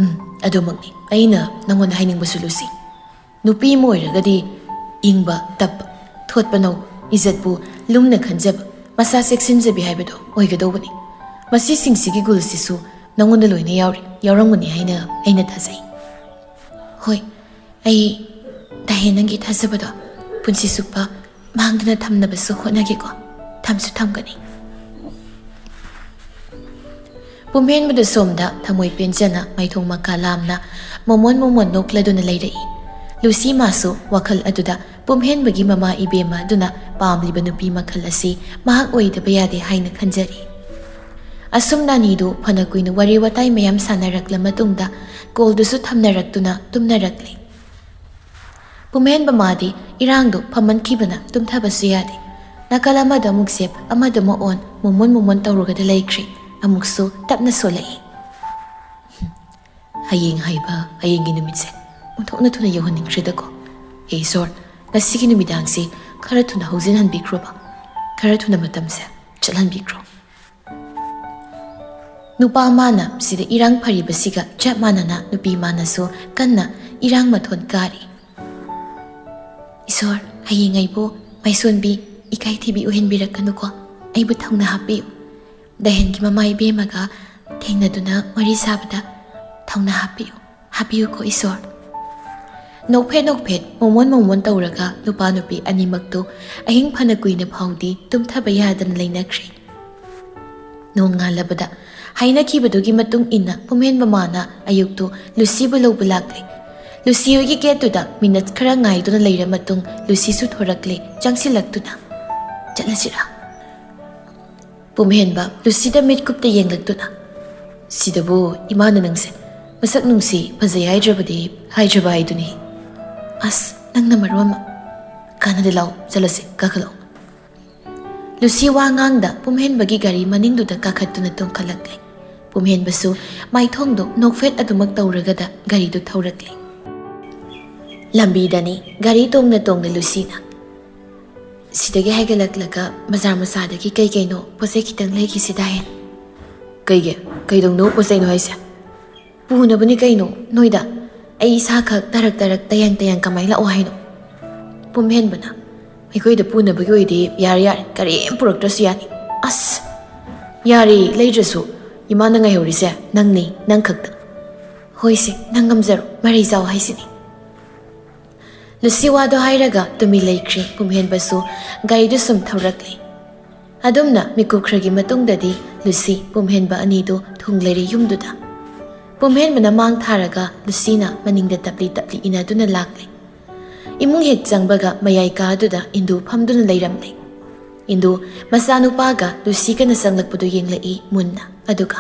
"ꯎꯝ, ꯑꯗꯨꯃꯛꯅꯤ ꯑꯩꯅ ꯅꯉꯣꯟꯗ ꯍꯥꯏꯅꯤꯡꯕꯁꯨ, ꯂꯨꯁꯤ꯫ ꯅꯨꯄꯤ ꯑꯃ ꯑꯣꯏꯔꯒꯗꯤ ꯏꯪꯕ, ꯇꯞꯄ, ꯊꯣꯠꯄ ꯅꯧꯕ, ꯏꯖꯠꯄꯨ ꯂꯨꯝꯅ ꯈꯟꯖꯕ, ꯃꯁꯥ ꯆꯦꯛꯁꯤꯟꯖꯕꯤ ꯍꯥꯏꯕꯗꯣ ꯑꯣꯏꯒꯗꯧꯕꯅꯤ꯫ ꯃꯁꯤꯁꯤꯡꯁꯤꯒꯤ ꯒꯨꯜꯁꯤꯁꯨ ꯅꯉꯣꯟꯗ ꯂꯣꯏꯅ ꯌꯥꯎꯔꯤ, ꯌꯥꯎꯔꯝꯒꯅꯤ ꯍꯥꯏꯅ ꯑꯩꯅ ꯊꯥꯖꯩ꯫" "ꯍꯣꯏ, ꯑꯩ ꯗꯥꯍꯦꯟ ꯅꯪꯒꯤ ꯊꯥꯖꯕꯗꯣ ꯄꯨꯟꯁꯤ ꯆꯨꯞꯄ ꯃꯥꯡꯗꯅ ꯊꯝꯅꯕꯁꯨ ꯍꯣꯠꯅꯒꯦꯀꯣ꯫ ꯊꯝꯁꯨ ꯊꯝꯒꯅꯤ꯫" ꯄꯨꯝꯍꯦꯟꯕꯗꯨ ꯁꯣꯝꯗ ꯊꯃꯣꯏ ꯄꯦꯟꯖꯅ ꯃꯥꯏꯊꯣꯡ ꯃꯀꯥ ꯂꯥꯝꯅ ꯃꯣꯃꯣꯟ ꯃꯣꯃꯣꯟ ꯅꯣꯛꯂꯗꯨꯅ ꯂꯩꯔꯛꯏ꯫ ꯂꯨꯁꯤ ꯃꯥꯁꯨ ꯋꯥꯈꯜ ꯑꯗꯨꯗ ꯄꯨꯝꯍꯦꯟꯕꯒꯤ ꯃꯃꯥ ꯏꯕꯦꯝꯃ ꯑꯗꯨꯅ ꯄꯥꯝꯂꯤꯕ ꯅꯨꯄꯤ ꯃꯈꯜ ꯑꯁꯤ ꯃꯍꯥꯛ ꯑꯣꯏꯗꯕ ꯌꯥꯗꯦ ꯍꯥꯏꯅ ꯈꯟꯖꯔꯤ꯫ ꯑꯁꯨꯝꯅ ꯑꯅꯤꯗꯨ ꯐꯅ ꯀꯨꯏꯅ ꯋꯥꯔꯤ ꯋꯥꯇꯥꯏ ꯃꯌꯥꯝ ꯁꯥꯟꯅꯔꯛꯂ ꯃꯇꯨꯡꯗ ꯀꯣꯜꯗꯨꯁꯨ ꯊꯝꯅꯔꯛꯇꯨꯅ ꯇꯨꯝꯅꯔꯛꯂꯤ꯫ ꯄꯨꯝꯍꯦꯟꯕ ꯃꯥꯗꯤ ꯏꯔꯥꯡꯗꯣ ꯐꯝꯃꯟꯈꯤꯕꯅ ꯇꯨꯝꯊꯕꯁꯨ ꯌꯥꯗꯦ꯫ ꯅꯥꯀꯜ ꯑꯃꯗ ꯑꯃꯨꯛ ꯁꯦꯞ, ꯑꯃꯗ ꯑꯃꯨꯛ ꯑꯣꯟ, ꯃꯣꯃꯣꯟ ꯃꯣꯃꯣꯟ ꯇꯧꯔꯒꯗ ꯂꯩꯈ꯭ꯔꯦ꯫ ꯑꯃꯨꯛꯁꯨ ꯇꯞꯅ ꯁꯣꯜꯂꯛꯏ꯫ "ꯍꯌꯦꯡ ꯍꯥꯏꯕ ꯍꯌꯦꯡꯒꯤ ꯅꯨꯃꯤꯠꯁꯦ ꯑꯣꯟꯊꯣꯛꯅ ꯊꯨꯅ ꯌꯧꯍꯟꯅꯤꯡꯈ꯭ꯔꯦꯗꯀꯣ꯫ ꯍꯦ ꯏꯁꯣꯔ, ꯉꯁꯤꯒꯤ ꯅꯨꯃꯤꯗꯥꯡꯁꯤ ꯈꯔ ꯊꯨꯅ ꯍꯧꯖꯤꯟꯍꯟꯕꯤꯈ꯭ꯔꯣꯕ, ꯈꯔ ꯊꯨꯅ ꯃꯇꯝꯁꯦ ꯆꯠꯍꯟꯕꯤꯈ꯭ꯔꯣ"꯫ ꯅꯨꯄꯥ ꯃꯥꯅ ꯁꯤꯗ ꯏꯔꯥꯡ ꯐꯔꯤꯕꯁꯤꯒ ꯆꯞ ꯃꯥꯟꯅꯅ ꯅꯨꯄꯤ ꯃꯥꯅꯁꯨ ꯀꯟꯅ ꯏꯔꯥꯡ ꯃꯊꯣꯟ ꯀꯥꯔꯤ꯫ "ꯏꯁꯣꯔ, ꯍꯌꯦꯡ ꯑꯩꯕꯨ ꯃꯥꯏꯁꯣꯟꯕꯤ, ꯏꯀꯥꯏ ꯊꯤꯕꯤ ꯑꯣꯏꯍꯟꯕꯤꯔꯛꯀꯅꯨꯀꯣ꯫ ꯑꯩꯕꯨ ꯊꯧꯅꯥ ꯍꯥꯞꯄꯤꯌꯨ꯫ ꯗꯍꯦꯟꯒꯤ ꯃꯃꯥ ꯏꯕꯦꯝꯃꯒ ꯊꯦꯡꯅꯗꯨꯅ ꯋꯥꯔꯤ ꯁꯥꯕꯗ ꯊꯧꯅꯥ ꯍꯥꯞꯄꯤꯌꯨ, ꯍꯥꯞꯄꯤꯌꯨꯀꯣ ꯏꯁꯣꯔ"꯫ ꯅꯣꯛꯐꯦꯠ ꯅꯣꯛꯐꯦꯠ, ꯃꯣꯃꯣꯟ ꯃꯣꯃꯣꯟ ꯇꯧꯔꯒ ꯅꯨꯄꯥ ꯅꯨꯄꯤ ꯑꯅꯤꯃꯛꯇꯨ ꯑꯍꯤꯡ ꯐꯅ ꯀꯨꯏꯅ ꯐꯥꯎꯗꯤ ꯇꯨꯝꯊꯕ ꯌꯥꯗꯅ ꯂꯩꯅꯈ꯭ꯔꯦ꯫ ꯅꯣꯡꯉꯥꯜꯂꯕꯗ ꯍꯥꯏꯅꯈꯤꯕꯗꯨꯒꯤ ꯃꯇꯨꯡ ꯏꯟꯅ ꯄꯨꯝꯍꯦꯟ ꯃꯃꯥꯅ ꯑꯌꯨꯛꯇꯨ ꯂꯨꯁꯤꯕꯨ ꯂꯧꯕ ꯂꯥꯛꯂꯦ꯫ ꯂꯨꯁꯤ ꯍꯣꯏꯒꯤ ꯒꯦꯠꯇꯨꯗ ꯃꯤꯅꯠ ꯈꯔ ꯉꯥꯏꯗꯨꯅ ꯂꯩꯔ ꯃꯇꯨꯡ ꯂꯨꯁꯤꯁꯨ ꯊꯣꯔꯛꯂꯦ꯫ ꯆꯪꯁꯤꯜꯂꯛꯇꯨꯅ, "ꯆꯠꯂꯁꯤꯔꯥ?" ꯄꯨꯝꯍꯦꯟꯕ ꯂꯨꯁꯤꯗ ꯃꯤꯠꯀꯨꯞꯇ ꯌꯦꯡꯂꯛꯇꯨꯅ, "ꯁꯤꯗꯕꯨ ꯏꯃꯥꯅ ꯅꯪꯁꯦ ꯃꯁꯛ ꯅꯨꯡꯁꯤ, ꯐꯖꯩ ꯍꯥꯏꯗ꯭ꯔꯕꯗꯤ ꯍꯥꯏꯗ꯭ꯔꯕ ꯍꯥꯏꯗꯨꯅꯤ꯫ ꯑꯁ, ꯅꯪꯅ ꯃꯔꯣꯟ ꯑꯃ꯫ ꯀꯥꯟꯅꯗꯦ, ꯂꯥꯎ, ꯆꯠꯂꯁꯤ, ꯀꯥꯈꯠꯂꯛꯑꯣ"꯫ ꯂꯨꯁꯤ ꯋꯥ ꯉꯥꯡꯗ ꯄꯨꯝꯍꯦꯟꯕꯒꯤ ꯒꯥꯔꯤ ꯃꯅꯤꯡꯗꯨꯗ ꯀꯥꯈꯠꯇꯨꯅ ꯇꯣꯡꯈꯠꯂꯛꯂꯦ꯫ ꯄꯨꯝꯍꯦꯟꯕꯁꯨ ꯃꯥꯏꯊꯣꯡꯗꯣ ꯅꯣꯛꯐꯦꯠ ꯑꯗꯨꯃꯛ ꯇꯧꯔꯒꯗ ꯒꯥꯔꯤꯗꯨ ꯊꯧꯔꯛꯂꯦ꯫ ꯂꯝꯕꯤꯗꯅꯤ ꯒꯥꯔꯤ ꯇꯣꯡꯅ ꯇꯣꯡꯅ ꯂꯨꯁꯤꯅ, "ꯁꯤꯗꯒꯤ ꯍꯥꯏꯒꯠꯂꯛꯂꯒ ꯕꯖꯥꯔ ꯃꯆꯥꯗꯒꯤ ꯀꯩ ꯀꯩꯅꯣ ꯄꯣꯠ ꯆꯩ ꯈꯤꯇꯪ ꯂꯩꯈꯤꯁꯤꯗ ꯍꯦꯟ"꯫ "ꯀꯩꯒꯤ? ꯀꯩꯗꯧꯅꯣ ꯄꯣꯠ ꯆꯩꯅꯣ ꯍꯥꯏꯁꯦ?" "ꯄꯨꯅꯕꯅꯤ ꯀꯩꯅꯣ, ꯅꯣꯏꯗ꯫ ꯑꯩ ꯏꯁꯥꯈꯛ ꯇꯔꯛ ꯇꯔꯛ ꯇꯌꯥꯡ ꯇꯌꯥꯡ ꯀꯃꯥꯏ ꯂꯥꯛꯑꯣ ꯍꯥꯏꯅꯣ?" ꯄꯨꯝꯍꯦꯟꯕꯅ, "ꯑꯩꯈꯣꯏꯗ ꯄꯨꯅꯕꯒꯤ ꯑꯣꯏꯗꯤ ꯌꯥꯔꯦ ꯌꯥꯔꯦ, ꯀꯔꯤꯝ ꯄꯨꯔꯛꯇ꯭ꯔꯁꯨ ꯌꯥꯅꯤ"꯫ "ꯑꯁ! ꯌꯥꯔꯦ, ꯂꯩꯗ꯭ꯔꯁꯨ꯫ ꯏꯃꯥꯅ ꯉꯥꯏꯍꯧꯔꯤꯁꯦ ꯅꯪꯅꯤ, ꯅꯪ ꯈꯛꯇ"꯫ "ꯍꯣꯏꯁꯦ, ꯅꯪ ꯉꯝꯖꯔꯣ, ꯃꯔꯩ ꯆꯥꯎ ꯍꯥꯏꯁꯤꯅꯤ"꯫ ꯂꯨꯁꯤ ꯋꯥꯗꯣ ꯍꯥꯏꯔꯒ ꯇꯨꯃꯤꯟ ꯂꯩꯈ꯭ꯔꯦ꯫ ꯄꯨꯝꯍꯦꯟꯕꯁꯨ ꯒꯥꯔꯤꯗꯨ ꯁꯨꯝ ꯊꯧꯔꯛꯂꯦ꯫ ꯑꯗꯨꯝꯅ ꯃꯤꯀꯨꯞ ꯈꯔꯒꯤ ꯃꯇꯨꯡꯗꯗꯤ ꯂꯨꯁꯤ ꯄꯨꯝꯍꯦꯟꯕ ꯑꯅꯤꯗꯨ ꯊꯨꯡꯂꯔꯦ ꯌꯨꯝꯗꯨꯗ꯫ ꯄꯨꯝꯍꯦꯟꯕꯅ ꯃꯥꯡ ꯊꯥꯔꯒ ꯂꯨꯁꯤꯅ ꯃꯅꯤꯡꯗ ꯇꯞꯂꯤ ꯇꯞꯂꯤ ꯏꯟꯅꯗꯨꯅ ꯂꯥꯛꯂꯦ꯫ ꯏꯃꯨꯡ ꯍꯦꯛ ꯆꯪꯕꯒ ꯃꯌꯥꯏ ꯀꯥꯗꯨꯗ ꯏꯟꯗꯨ ꯐꯝꯗꯨꯅ ꯂꯩꯔꯝꯂꯦ꯫ ꯏꯟꯗꯨ ꯃꯆꯥꯅꯨꯄꯥꯒ ꯂꯨꯁꯤꯒꯅ ꯆꯪꯂꯛꯄꯗꯨ ꯌꯦꯡꯂꯛꯏ ꯃꯨꯟꯅ꯫ ꯑꯗꯨꯒ,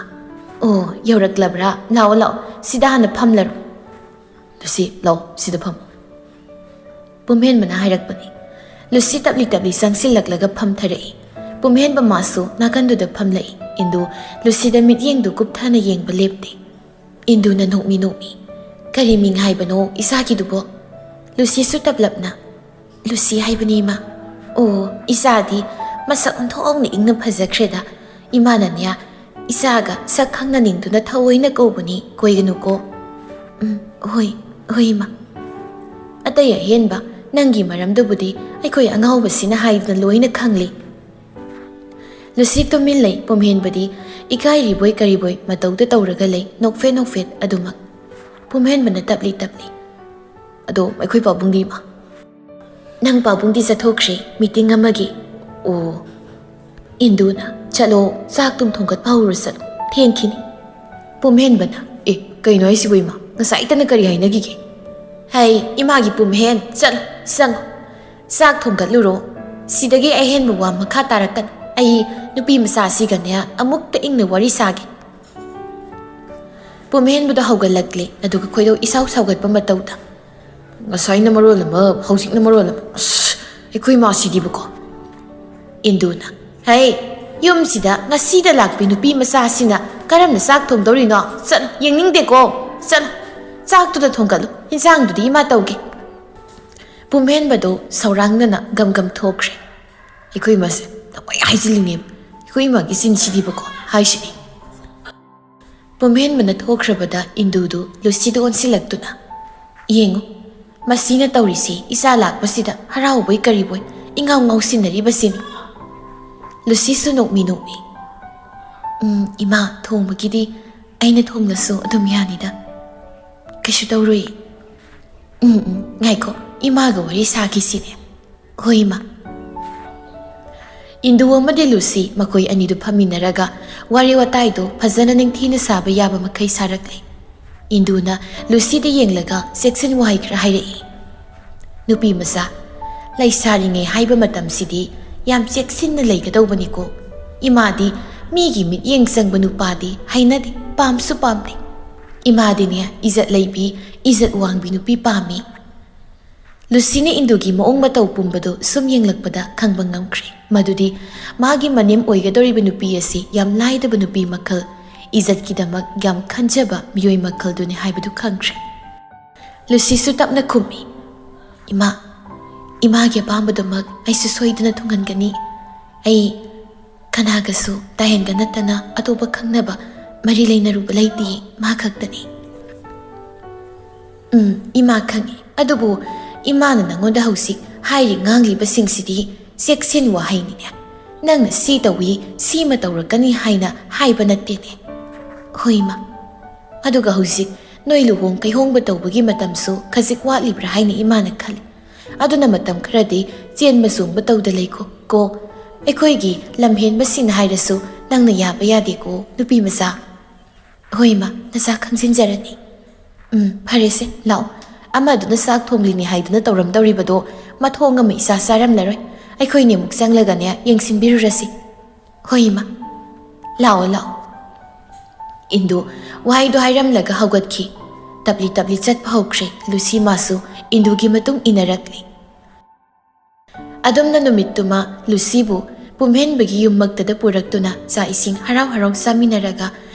"ꯑꯣ, ꯌꯧꯔꯛꯂꯕ꯭ꯔꯥ? ꯂꯥꯛꯑꯣ, ꯂꯥꯛꯑꯣ, ꯁꯤꯗ ꯍꯥꯟꯅ ꯐꯝꯂꯔꯣ꯫ ꯂꯨꯁꯤ, ꯂꯥꯛꯑꯣ, ꯁꯤꯗ ꯐꯝꯃꯣ," ꯄꯨꯝꯍꯦꯟꯕꯅ ꯍꯥꯏꯔꯛꯄꯅꯤ꯫ ꯂꯨꯁꯤ ꯇꯞꯂꯤ ꯇꯞꯂꯤ ꯆꯪꯁꯤꯜꯂꯛꯂꯒ ꯐꯝꯊꯔꯛꯏ꯫ ꯄꯨꯝꯍꯦꯟꯕ ꯃꯥꯁꯨ ꯅꯥꯀꯟꯗꯨꯗ ꯐꯝꯂꯛꯏ꯫ ꯏꯟꯗꯨ ꯂꯨꯁꯤꯗ ꯃꯤꯠꯌꯦꯡꯗꯨ ꯀꯨꯞꯊꯅ ꯌꯦꯡꯕ ꯂꯦꯞꯇꯦ꯫ ꯏꯟꯗꯨꯅ ꯅꯣꯛꯃꯤ ꯅꯣꯛꯃꯤ, "ꯀꯔꯤ ꯃꯤꯡ ꯍꯥꯏꯕꯅꯣ ꯏꯆꯥꯒꯤꯗꯨꯕꯣ?" ꯂꯨꯁꯤꯁꯨ ꯇꯞꯂꯞꯅ, "ꯂꯨꯁꯤ ꯍꯥꯏꯕꯅꯤ, ꯏꯃꯥ꯫ ꯑꯣ, ꯏꯆꯥꯗꯤ ꯃꯁꯛ ꯑꯣꯟꯊꯣꯛꯅ ꯏꯪꯅ ꯐꯖꯈ꯭ꯔꯦꯗ꯫ ꯏꯃꯥꯅꯅꯦ, ꯏꯆꯥꯒ ꯁꯛ ꯈꯪꯅꯅꯤꯡꯗꯨꯅ ꯊꯑꯣꯏꯅ ꯀꯧꯕꯅꯤ, ꯀꯣꯏꯒꯅꯨꯀꯣ꯫" "ꯎꯝ, ꯍꯣꯏ, ꯍꯣꯏ, ꯏꯃꯥ꯫ ꯑꯇꯩ ꯑꯍꯦꯟꯕ ꯅꯪꯒꯤ ꯃꯔꯝꯗꯨꯕꯨꯗꯤ ꯑꯩꯈꯣꯏ ꯑꯉꯥꯎꯕꯁꯤꯅ ꯍꯥꯏꯗꯨꯅ ꯂꯣꯏꯅ ꯈꯪꯂꯤ꯫" ꯂꯨꯁꯤ ꯇꯨꯃꯤꯟ ꯂꯩ꯫ ꯄꯨꯝꯍꯦꯟꯕꯗꯤ ꯏꯀꯥꯏꯔꯤꯕꯣꯏ ꯀꯔꯤꯕꯣꯏ ꯃꯇꯧꯗ ꯇꯧꯔꯒ ꯂꯩ, ꯅꯣꯛꯐꯦꯠ ꯅꯣꯛꯐꯦꯠ ꯑꯗꯨꯃꯛ꯫ ꯄꯨꯝꯍꯦꯟꯕꯅ ꯇꯞꯂꯤ ꯇꯞꯂꯤ, "ꯑꯗꯣ ꯑꯩꯈꯣꯏ ꯄꯥꯕꯨꯡꯗꯤ, ꯏꯃꯥ?" "ꯅꯪ ꯄꯥꯕꯨꯡꯗꯤ ꯆꯠꯊꯣꯛꯈ꯭ꯔꯦ, ꯃꯤꯇꯤꯡ ꯑꯃꯒꯤ꯫" "ꯑꯣ꯫" ꯏꯟꯗꯨꯅ, "ꯆꯠꯂꯣ, ꯆꯥꯛ ꯇꯨꯝ ꯊꯣꯡꯒꯠꯄ ꯍꯧꯔꯣ, ꯆꯠꯂꯣ, ꯊꯦꯡꯈꯤꯅꯤ꯫" ꯄꯨꯝꯍꯦꯟꯕꯅ, "ꯑꯦ, ꯀꯩꯅꯣ ꯍꯥꯏꯁꯤꯕꯨ, ꯏꯃꯥ? ꯉꯁꯥꯏꯇꯅ ꯀꯔꯤ ꯍꯥꯏꯅꯈꯤꯒꯦ?" "ꯍꯩ, ꯏꯃꯥꯒꯤ ꯄꯨꯝꯍꯦꯟ, ꯆꯠꯂꯣ, ꯆꯪꯉꯣ, ꯆꯥꯛ ꯊꯣꯡꯒꯠꯂꯨꯔꯣ꯫ ꯁꯤꯗꯒꯤ ꯑꯍꯦꯟꯕ ꯋꯥ ꯃꯈꯥ ꯇꯥꯔꯛꯀꯅꯨ꯫ ꯑꯩ ꯅꯨꯄꯤ ꯃꯆꯥꯁꯤꯒꯅꯦ ꯑꯃꯨꯛꯇ ꯏꯪꯅ ꯋꯥꯔꯤ ꯁꯥꯒꯦ꯫" ꯄꯨꯝꯍꯦꯟꯕꯗꯣ ꯍꯧꯒꯠꯂꯛꯂꯦ, ꯑꯗꯨꯒ ꯈꯣꯏꯗꯧ ꯏꯁꯥꯎ ꯁꯥꯎꯒꯠꯄ ꯃꯇꯧꯗ, "ꯉꯁꯥꯏꯅ ꯃꯔꯣꯜ ꯑꯃ, ꯍꯧꯖꯤꯛꯅ ꯃꯔꯣꯜ ꯑꯃ, ꯑꯁ, ꯑꯩꯈꯣꯏ ꯃꯥꯁꯤꯗꯤꯕꯀꯣ꯫" ꯏꯟꯗꯨꯅ, "ꯍꯩ, ꯌꯨꯝꯁꯤꯗ ꯉꯁꯤꯗ ꯂꯥꯛꯄꯤ ꯅꯨꯄꯤ ꯃꯆꯥꯁꯤꯅ ꯀꯔꯝꯅ ꯆꯥꯛ ꯊꯣꯡꯗꯧꯔꯤꯅꯣ? ꯆꯠꯂꯣ, ꯌꯦꯡꯅꯤꯡꯗꯦꯀꯣ꯫ ꯆꯠꯂꯣ, ꯆꯥꯛꯇꯨꯗ ꯊꯣꯡꯒꯠꯂꯨ, ꯏꯟꯁꯥꯡꯗꯨꯗꯤ ꯏꯃꯥ ꯇꯧꯒꯦ꯫" ꯄꯨꯝꯍꯦꯟꯕꯗꯣ ꯁꯧꯔꯥꯡꯅꯅ ꯒꯝ ꯒꯝ ꯊꯣꯛꯈ꯭ꯔꯦ꯫ "ꯑꯩꯈꯣꯏ ꯏꯃꯥꯁꯦ ꯇꯧꯉꯩ ꯍꯥꯏꯖꯤꯜꯂꯤꯅꯦꯕ, ꯑꯩꯈꯣꯏ ꯏꯃꯥꯒꯤ ꯆꯤꯟꯁꯤꯗꯤꯕꯀꯣ, ꯍꯥꯏꯁꯤꯅꯤ꯫" ꯄꯨꯝꯍꯦꯟꯕꯅ ꯊꯣꯛꯈ꯭ꯔꯕꯗ ꯏꯟꯗꯨꯗꯨ ꯂꯨꯁꯤꯗ ꯑꯣꯟꯁꯤꯜꯂꯛꯇꯨꯅ, "ꯌꯦꯡꯉꯨ, ꯃꯁꯤꯅ ꯇꯧꯔꯤꯁꯤ, ꯏꯆꯥ ꯂꯥꯛꯄꯁꯤꯗ ꯍꯔꯥꯎꯕꯣꯏ ꯀꯔꯤꯕꯣꯏ ꯏꯉꯥꯎ ꯉꯥꯎꯁꯤꯟꯅꯔꯤꯕꯁꯤꯅꯤ꯫" ꯂꯨꯁꯤꯁꯨ ꯅꯣꯛꯃꯤ ꯅꯣꯛꯃꯤ, "ꯎꯝ, ꯏꯃꯥ, ꯊꯣꯡꯕꯒꯤꯗꯤ ꯑꯩꯅ ꯊꯣꯡꯂꯁꯨ ꯑꯗꯨꯝ ꯌꯥꯅꯤꯗ꯫ ꯀꯩꯁꯨ ꯇꯧꯔꯣꯏ꯫ ꯎꯝ, ꯎꯝ, ꯉꯥꯏꯈꯣ, ꯏꯃꯥꯒ ꯋꯥꯔꯤ ꯁꯥꯈꯤꯁꯤꯅꯦ꯫" "ꯍꯣꯏ, ꯏꯃꯥ꯫" ꯏꯟꯗꯨ ꯑꯃꯗꯤ ꯂꯨꯁꯤ ꯃꯈꯣꯏ ꯑꯅꯤꯗꯨ ꯐꯝꯃꯤꯟꯅꯔꯒ ꯋꯥꯔꯤ ꯋꯥꯇꯥꯏꯗꯨ ꯐꯖꯅ ꯅꯤꯡꯊꯤꯅ ꯁꯥꯕ ꯌꯥꯕ ꯃꯈꯩ ꯁꯥꯔꯛꯂꯦ꯫ ꯏꯟꯗꯨꯅ ꯂꯨꯁꯤꯗ ꯌꯦꯡꯂꯒ ꯆꯦꯛꯁꯤꯟ ꯋꯥꯍꯩ ꯈꯔ ꯍꯥꯏꯔꯛꯏ꯫ "ꯅꯨꯄꯤ ꯃꯆꯥ, ꯂꯩꯁꯥꯔꯤꯉꯩ ꯍꯥꯏꯕ ꯃꯇꯝꯁꯤꯗꯤ ꯌꯥꯝ ꯆꯦꯛꯁꯤꯟꯅ ꯂꯩꯒꯗꯧꯕꯅꯤꯀꯣ꯫ ꯏꯃꯥꯗꯤ ꯃꯤꯒꯤ ꯃꯤꯠꯌꯦꯡ ꯆꯪꯕ ꯅꯨꯄꯥꯗꯤ ꯍꯩꯅꯗꯦ, ꯄꯥꯝꯁꯨ ꯄꯥꯝꯗꯦ꯫ ꯏꯃꯥꯗꯤꯅꯦ, ꯏꯖꯠ ꯂꯩꯕꯤ, ꯏꯖꯠ ꯋꯥꯡꯕꯤ ꯅꯨꯄꯤ ꯄꯥꯝꯃꯤ꯫ ꯂꯨꯁꯤꯅ ꯏꯟꯗꯨꯒꯤ ꯃꯑꯣꯡ ꯃꯇꯧ ꯄꯨꯝꯕꯗꯨ ꯁꯨꯝ ꯌꯦꯡꯂꯛꯄꯗ ꯈꯪꯕ ꯉꯝꯈ꯭ꯔꯦ, ꯃꯗꯨꯗꯤ ꯃꯥꯒꯤ ꯃꯅꯦꯝ ꯑꯣꯏꯒꯗꯧꯔꯤꯕ ꯅꯨꯄꯤ ꯑꯁꯤ ꯌꯥꯝ ꯂꯥꯏꯗꯕ ꯅꯨꯄꯤ ꯃꯈꯜ, ꯏꯖꯠꯀꯤꯗꯃꯛ ꯌꯥꯝ ꯈꯟꯖꯕ ꯃꯤꯑꯣꯏ ꯃꯈꯜꯗꯨꯅꯤ ꯍꯥꯏꯕꯗꯨ ꯈꯪꯈ꯭ꯔꯦ꯫ ꯂꯨꯁꯤꯁꯨ ꯇꯞꯅ ꯈꯨꯝꯃꯤ, "ꯏꯃꯥ, ꯏꯃꯥꯒꯤ ꯑꯄꯥꯝꯕꯗꯨꯃꯛ ꯑꯩꯁꯨ ꯁꯣꯏꯗꯅ ꯊꯨꯡꯍꯟꯒꯅꯤ꯫ ꯑꯩ ꯀꯅꯥꯒꯁꯨ ꯇꯥꯍꯦꯟꯒ ꯅꯠꯇꯅ ꯑꯇꯣꯞꯄ ꯈꯪꯅꯕ, ꯃꯔꯤ ꯂꯩꯅꯔꯨꯕ ꯂꯩꯇꯦ, ꯃꯥ ꯈꯛꯇꯅꯤ꯫" "ꯎꯝ, ꯏꯃꯥ ꯈꯪꯉꯤ꯫ ꯑꯗꯨꯕꯨ ꯏꯃꯥꯅ ꯅꯪꯉꯣꯟꯗ ꯍꯧꯖꯤꯛ ꯍꯥꯏꯔꯤ ꯉꯥꯡꯂꯤꯕꯁꯤꯡꯁꯤꯗꯤ ꯆꯦꯛꯁꯤꯟ ꯋꯥꯍꯩꯅꯤꯅꯦ꯫ ꯅꯪꯅ ꯁꯤ ꯇꯧꯏ, ꯁꯤꯃ ꯇꯧꯔꯛꯀꯅꯤ ꯍꯥꯏꯅ ꯍꯥꯏꯕ ꯅꯠꯇꯦꯅꯦ꯫" "ꯍꯣꯏ, ꯏꯃꯥ꯫ ꯑꯗꯨꯒ ꯍꯧꯖꯤꯛ ꯅꯣꯏ ꯂꯨꯍꯣꯡ ꯀꯩꯍꯣꯡꯕ ꯇꯧꯕꯒꯤ ꯃꯇꯝꯁꯨ ꯈꯖꯤꯛ ꯋꯥꯠꯂꯤꯕ꯭ꯔꯥ ꯍꯥꯏꯅ ꯏꯃꯥꯅ ꯈꯜꯂꯤ꯫ ꯑꯗꯨꯅ ꯃꯇꯝ ꯈꯔꯗꯤ ꯆꯦꯟꯕ ꯆꯣꯡꯕ ꯇꯧꯗ ꯂꯩꯈꯣ ꯀꯣ꯫ ꯑꯩꯈꯣꯏꯒꯤ ꯂꯝꯍꯦꯟꯕꯁꯤꯡ ꯍꯥꯏꯔꯁꯨ ꯅꯪꯅ ꯌꯥꯕ ꯌꯥꯗꯦꯀꯣ, ꯅꯨꯄꯤ ꯃꯆꯥ꯫" "ꯍꯣꯏ, ꯏꯃꯥ, ꯅꯆꯥ ꯈꯪꯖꯤꯟꯖꯔꯅꯤ꯫" "ꯎꯝ, ꯐꯔꯦꯁꯦ, ꯂꯥꯛꯑꯣ꯫ ꯑꯃꯗꯨꯅ ꯆꯥꯛ ꯊꯣꯡꯂꯤꯅꯤ ꯍꯥꯏꯗꯨꯅ ꯇꯧꯔꯝꯗꯧꯔꯤꯕꯗꯣ ꯃꯊꯣꯡ ꯑꯃ ꯏꯆꯥ ꯆꯥꯔꯝꯂꯔꯣꯏ꯫ ꯑꯩꯈꯣꯏꯅꯤ ꯑꯃꯨꯛ ꯆꯪꯂꯒꯅꯦ, ꯌꯦꯡꯁꯤꯟꯕꯤꯔꯨꯔꯁꯤ꯫" "ꯍꯣꯏ, ꯏꯃꯥ꯫ ꯂꯥꯛꯑꯣ, ꯂꯥꯛꯑꯣ꯫" ꯏꯟꯗꯨ ꯋꯥꯍꯩꯗꯣ ꯍꯥꯏꯔꯝꯂꯒ ꯍꯧꯒꯠꯈꯤ꯫ ꯇꯞꯂꯤ ꯇꯞꯂꯤ ꯆꯠꯄ ꯍꯧꯈ꯭ꯔꯦ꯫ ꯂꯨꯁꯤ ꯃꯥꯁꯨ ꯏꯟꯗꯨꯒꯤ ꯃꯇꯨꯡ ꯏꯟꯅꯔꯛꯂꯤ꯫ ꯑꯗꯨꯝꯅ ꯅꯨꯃꯤꯠꯇꯨꯃ ꯂꯨꯁꯤꯕꯨ ꯄꯨꯝꯍꯦꯟꯕꯒꯤ ꯌꯨꯝꯃꯛꯇꯗ ꯄꯨꯔꯛꯇꯨꯅ ꯆꯥꯛ ꯏꯁꯤꯡ ꯍꯔꯥꯎ ꯍꯔꯥꯎ ꯆꯥꯃꯤꯟꯅꯔꯒ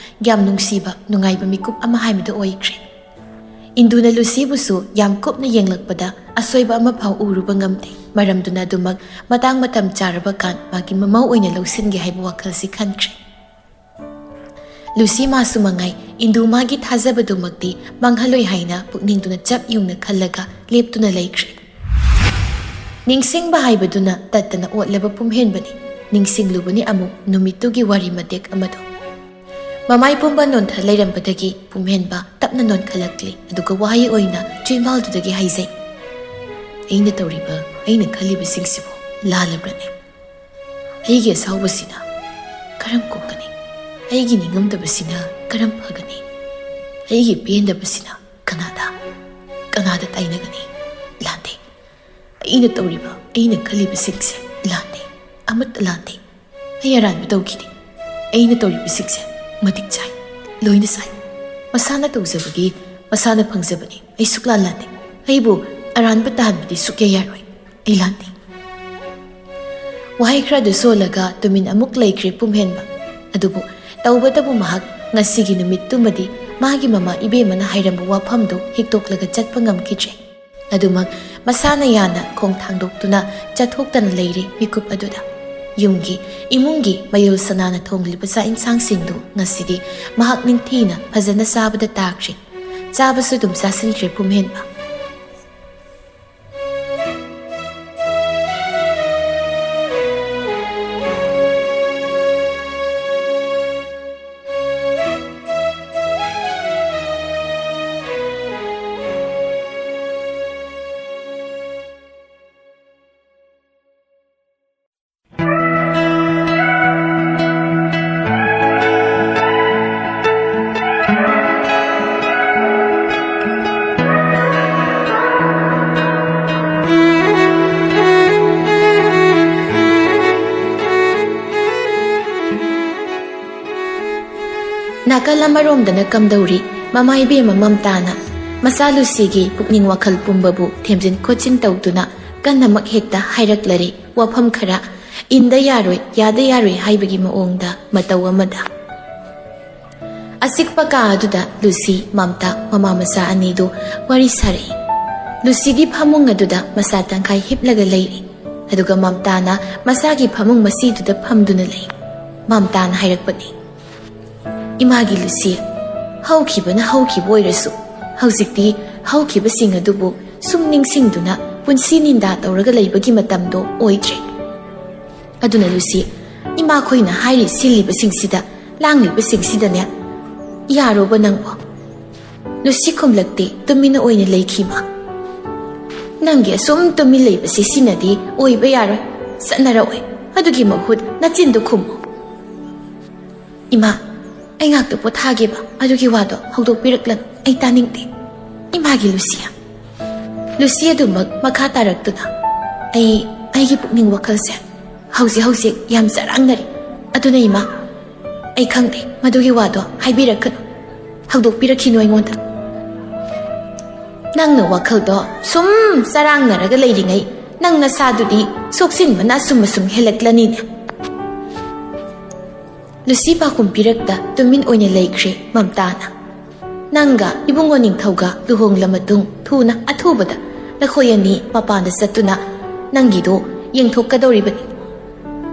ꯌꯥꯝ ꯅꯨꯡꯁꯤꯕ, ꯅꯨꯡꯉꯥꯏꯕ ꯃꯤꯀꯨꯞ ꯑꯃ ꯍꯥꯏꯕꯗꯨ ꯑꯣꯏꯈ꯭ꯔꯦ꯫ ꯏꯟꯗꯨꯅ ꯂꯨꯁꯤꯕꯨꯁꯨ ꯌꯥꯝ ꯀꯨꯞꯅ ꯌꯦꯡꯂꯛꯄꯗ ꯑꯁꯣꯏꯕ ꯑꯃꯐꯥꯎ ꯎꯔꯨꯕ ꯉꯝꯗꯦ꯫ ꯃꯔꯝꯗꯨꯅ ꯑꯗꯨꯃꯛ ꯃꯇꯥꯡ ꯃꯇꯝ ꯆꯥꯔꯕ ꯀꯥꯟ ꯃꯥꯒꯤ ꯃꯃꯧ ꯑꯣꯏꯅ ꯂꯧꯁꯤꯟꯒꯦ ꯍꯥꯏꯕ ꯋꯥꯈꯜꯁꯤ ꯈꯟꯈ꯭ꯔꯦ꯫ ꯂꯨꯁꯤ ꯃꯥꯁꯨ ꯃꯉꯥꯏ, ꯏꯟꯗꯨ ꯃꯥꯒꯤ ꯊꯥꯖꯕꯗꯨꯃꯛꯇꯤ ꯃꯥꯡꯍꯜꯂꯣꯏ ꯍꯥꯏꯅ ꯄꯨꯛꯅꯤꯡꯗꯨꯅ ꯆꯞ ꯌꯨꯡꯅ ꯈꯜꯂꯒ ꯂꯦꯞꯇꯨꯅ ꯂꯩꯈ꯭ꯔꯦ꯫ ꯅꯤꯡꯁꯤꯡꯕ ꯍꯥꯏꯕꯗꯨꯅ ꯇꯠꯇꯅ ꯑꯣꯠꯂꯕ ꯄꯨꯝꯍꯦꯟꯕꯅꯤ꯫ ꯅꯤꯡꯁꯤꯡꯂꯨꯕꯅꯤ ꯑꯃꯨꯛ ꯅꯨꯃꯤꯠꯇꯨꯒꯤ ꯋꯥꯔꯤ ꯃꯇꯦꯛ ꯑꯃꯗꯨ꯫ ꯃꯃꯥꯏ ꯄꯨꯝꯕ ꯅꯣꯟꯊ ꯂꯩꯔꯝꯕꯗꯒꯤ ꯄꯨꯝꯍꯦꯟꯕ ꯇꯞꯅ ꯅꯣꯟꯈꯠꯂꯛꯂꯤ, ꯑꯗꯨꯒ ꯋꯥꯍꯩ ꯑꯣꯏꯅ ꯆꯤꯟꯕꯥꯜꯗꯨꯗꯒꯤ ꯍꯥꯏꯖꯩ, "ꯑꯩꯅ ꯇꯧꯔꯤꯕ, ꯑꯩꯅ ꯈꯜꯂꯤꯕꯁꯤꯡꯁꯤꯕꯨ ꯂꯥꯜꯂꯕ꯭ꯔꯅꯦ? ꯑꯩꯒꯤ ꯑꯁꯥꯎꯕꯁꯤꯅ ꯀꯔꯝ ꯀꯣꯛꯀꯅꯤ? ꯑꯩꯒꯤ ꯅꯤꯡꯉꯝꯗꯕꯁꯤꯅ ꯀꯔꯝ ꯐꯒꯅꯤ? ꯑꯩꯒꯤ ꯄꯦꯟꯗꯕꯁꯤꯅ ꯀꯅꯥꯗ, ꯀꯅꯥꯗ ꯇꯥꯏꯅꯒꯅꯤ? ꯂꯥꯟꯗꯦ꯫ ꯑꯩꯅ ꯇꯧꯔꯤꯕ, ꯑꯩꯅ ꯈꯜꯂꯤꯕꯁꯤꯡꯁꯦ ꯂꯥꯟꯗꯦ꯫ ꯑꯃꯠꯇ ꯂꯥꯟꯗꯦ꯫ ꯑꯩ ꯑꯔꯥꯟꯕ ꯇꯧꯈꯤꯗꯦ꯫ ꯑꯩꯅ ꯇꯧꯔꯤꯕꯁꯤꯡꯁꯦ ꯃꯇꯤꯛ ꯆꯥꯏ, ꯂꯣꯏꯅ ꯆꯥꯏ꯫ ꯃꯁꯥꯅ ꯇꯧꯖꯕꯒꯤ ꯃꯁꯥꯅ ꯐꯪꯖꯕꯅꯤ꯫ ꯑꯩ ꯁꯨꯛꯂꯥꯟ ꯂꯥꯟꯗꯦ꯫ ꯑꯩꯕꯨ ꯑꯔꯥꯟꯕ ꯇꯥꯍꯟꯕꯗꯤ ꯁꯨꯛꯌꯥ ꯌꯥꯔꯣꯏ꯫ ꯑꯩ ꯂꯥꯟꯗꯦ꯫ ꯋꯥꯍꯩ ꯈꯔꯗꯨ ꯁꯣꯜꯂꯒ ꯇꯨꯃꯤꯟ ꯑꯃꯨꯛ ꯂꯩꯈ꯭ꯔꯦ ꯄꯨꯝꯍꯦꯟꯕ꯫ ꯑꯗꯨꯕꯨ ꯇꯧꯕꯇꯕꯨ ꯃꯍꯥꯛ ꯉꯁꯤꯒꯤ ꯅꯨꯃꯤꯠꯇꯨꯃꯗꯤ ꯃꯥꯒꯤ ꯃꯃꯥ ꯏꯕꯦꯝꯃꯅ ꯍꯥꯏꯔꯝꯕ ꯋꯥꯐꯝꯗꯨ ꯍꯤꯛꯇꯣꯛꯂꯒ ꯆꯠꯄ ꯉꯝꯈꯤꯗ꯭ꯔꯦ꯫ ꯑꯗꯨꯃꯛ ꯃꯁꯥꯅ ꯌꯥꯅ ꯈꯣꯡ ꯊꯥꯡꯗꯣꯛꯇꯨꯅ ꯆꯠꯊꯣꯛꯇꯅ ꯂꯩꯔꯦ ꯃꯤꯀꯨꯞ ꯑꯗꯨꯗ꯫ ꯌꯨꯝꯒꯤ, ꯏꯃꯨꯡꯒꯤ ꯃꯌꯨꯜ ꯁꯅꯥꯅ ꯊꯣꯡꯂꯤꯕ ꯆꯥꯛ ꯏꯟꯁꯥꯡꯁꯤꯡꯗꯨ ꯉꯁꯤꯗꯤ ꯃꯍꯥꯛ ꯅꯤꯡꯊꯤꯅ ꯐꯖꯅ ꯆꯥꯕꯗ ꯇꯥꯈ꯭ꯔꯦ꯫ ꯆꯥꯕꯁꯨ ꯑꯗꯨꯝ ꯆꯥꯁꯤꯟꯈ꯭ꯔꯦ ꯄꯨꯝꯍꯦꯟꯕ꯫ ꯅꯥꯀꯜ ꯑꯃꯔꯣꯝꯗꯅ ꯀꯝꯗꯧꯔꯤ? ꯃꯃꯥ ꯏꯕꯦꯝꯃ ꯃꯝꯇꯥꯅ ꯃꯆꯥ ꯂꯨꯁꯤꯒꯤ ꯄꯨꯛꯅꯤꯡ ꯋꯥꯈꯜ ꯄꯨꯝꯕꯕꯨ ꯊꯦꯝꯖꯤꯟ ꯈꯣꯠꯆꯤꯟ ꯇꯧꯗꯨꯅ ꯀꯟꯅꯃꯛ ꯍꯦꯛꯇ ꯍꯥꯏꯔꯛꯂꯔꯦ꯫ ꯋꯥꯐꯝ ꯈꯔ ꯏꯟꯗ ꯌꯥꯔꯣꯏ, ꯌꯥꯗ ꯌꯥꯔꯣꯏ ꯍꯥꯏꯕꯒꯤ ꯃꯑꯣꯡꯗ ꯃꯇꯧ ꯑꯃꯗ꯫ ꯑꯆꯤꯛꯄ ꯀꯥ ꯑꯗꯨꯗ ꯂꯨꯁꯤ, ꯃꯝꯇꯥ, ꯃꯃꯥ ꯃꯆꯥ ꯑꯅꯤꯗꯨ ꯋꯥꯔꯤ ꯁꯥꯔꯛꯏ꯫ ꯂꯨꯁꯤꯗꯤ ꯐꯃꯨꯡ ꯑꯗꯨꯗ ꯃꯁꯥ ꯇꯪꯈꯥꯏ ꯍꯤꯞꯂꯒ ꯂꯩꯔꯤ꯫ ꯑꯗꯨꯒ ꯃꯝꯇꯥꯅ ꯃꯁꯥꯒꯤ ꯐꯃꯨꯡ ꯃꯁꯤꯗꯨꯗ ꯐꯝꯗꯨꯅ ꯂꯩ꯫ ꯃꯝꯇꯥꯅ ꯍꯥꯏꯔꯛꯄꯅꯤ, "ꯏꯃꯥꯒꯤ ꯂꯨꯁꯤ, ꯍꯧꯈꯤꯕꯅ ꯍꯧꯈꯤꯕ ꯑꯣꯏꯔꯁꯨ, ꯍꯧꯖꯤꯛꯇꯤ ꯍꯧꯈꯤꯕꯁꯤꯡ ꯑꯗꯨꯕꯨ ꯁꯨꯝ ꯅꯤꯡꯁꯤꯡꯗꯨꯅ ꯄꯨꯟꯁꯤ ꯅꯤꯟꯗꯥ ꯇꯧꯔꯒ ꯂꯩꯕꯒꯤ ꯃꯇꯝꯗꯣ ꯑꯣꯏꯗ꯭ꯔꯦ꯫ ꯑꯗꯨꯅ ꯂꯨꯁꯤ, ꯏꯃꯥꯈꯣꯏꯅ ꯍꯥꯏꯔꯤ ꯁꯤꯜꯂꯤꯕꯁꯤꯡꯁꯤꯗ, ꯂꯥꯡꯂꯤꯕꯁꯤꯡꯁꯤꯗꯅꯦ, ꯌꯥꯔꯣꯕ ꯅꯪꯕꯣ?" ꯂꯨꯁꯤ ꯈꯨꯝꯂꯛꯇꯦ, ꯇꯨꯃꯤꯟꯅ ꯑꯣꯏꯅ ꯂꯩꯈꯤ ꯃꯥ꯫ "ꯅꯪꯒꯤ ꯑꯁꯨꯝ ꯇꯨꯃꯤꯟ ꯂꯩꯕꯁꯤ ꯁꯤꯅꯗꯤ ꯑꯣꯏꯕ ꯌꯥꯔꯣꯏ, ꯆꯠꯅꯔꯛꯑꯣꯏ꯫ ꯑꯗꯨꯒꯤ ꯃꯍꯨꯠ ꯅꯆꯤꯟꯗꯨ ꯈꯨꯝꯃꯨ꯫" "ꯏꯃꯥ, ꯑꯩ ꯉꯥꯛꯇ ꯄꯣꯊꯥꯒꯦꯕ, ꯑꯗꯨꯒꯤ ꯋꯥꯗꯣ ꯍꯧꯗꯣꯛꯄꯤꯔꯛꯂꯅꯨ, ꯑꯩ ꯇꯥꯅꯤꯡꯗꯦ꯫ ꯏꯃꯥꯒꯤ ꯂꯨꯁꯤꯌꯥ꯫" ꯂꯨꯁꯤ ꯑꯗꯨꯃꯛ ꯃꯈꯥ ꯇꯥꯔꯛꯇꯨꯅ, "ꯑꯩ, ꯑꯩꯒꯤ ꯄꯨꯛꯅꯤꯡ ꯋꯥꯈꯜꯁꯦ ꯍꯧꯖꯤꯛ ꯍꯧꯖꯤꯛ ꯌꯥꯝ ꯆꯔꯥꯡꯅꯔꯤ꯫ ꯑꯗꯨꯅ ꯏꯃꯥ, ꯑꯩ ꯈꯪꯗꯦ, ꯃꯗꯨꯒꯤ ꯋꯥꯗꯣ ꯍꯥꯏꯕꯤꯔꯛꯀꯅꯨ, ꯍꯧꯗꯣꯛꯄꯤꯔꯛꯈꯤꯅꯨ ꯑꯩꯉꯣꯟꯗ꯫ ꯅꯪꯅ ꯋꯥꯈꯜꯗꯣ ꯁꯨꯝ ꯆꯔꯥꯡꯅꯔꯒ ꯂꯩꯔꯤꯉꯩ, ꯅꯪ ꯅꯁꯥꯗꯨꯗꯤ ꯁꯣꯛꯆꯤꯟꯕꯅ ꯑꯁꯨꯝ ꯑꯁꯨꯝ ꯍꯦꯜꯂꯛꯂꯅꯤꯅꯦ꯫ ꯂꯨꯁꯤ ꯄꯥꯎꯈꯨꯝ ꯄꯤꯔꯛꯇ ꯇꯨꯃꯤꯟ ꯑꯣꯏꯅ ꯂꯩꯈ꯭ꯔꯦ ꯃꯝꯇꯥꯅ꯫ ꯅꯪꯒ ꯏꯕꯨꯡꯉꯣ ꯅꯤꯡꯊꯧꯒ ꯂꯨꯍꯣꯡꯂ ꯃꯇꯨꯡ ꯊꯨꯅ ꯑꯊꯨꯕꯗ ꯅꯈꯣꯏ ꯑꯅꯤ ꯃꯄꯥꯟꯗ ꯆꯠꯇꯨꯅ ꯅꯪꯒꯤꯗꯣ ꯌꯦꯡꯊꯣꯛꯀꯗꯧꯔꯤꯕꯅꯤ꯫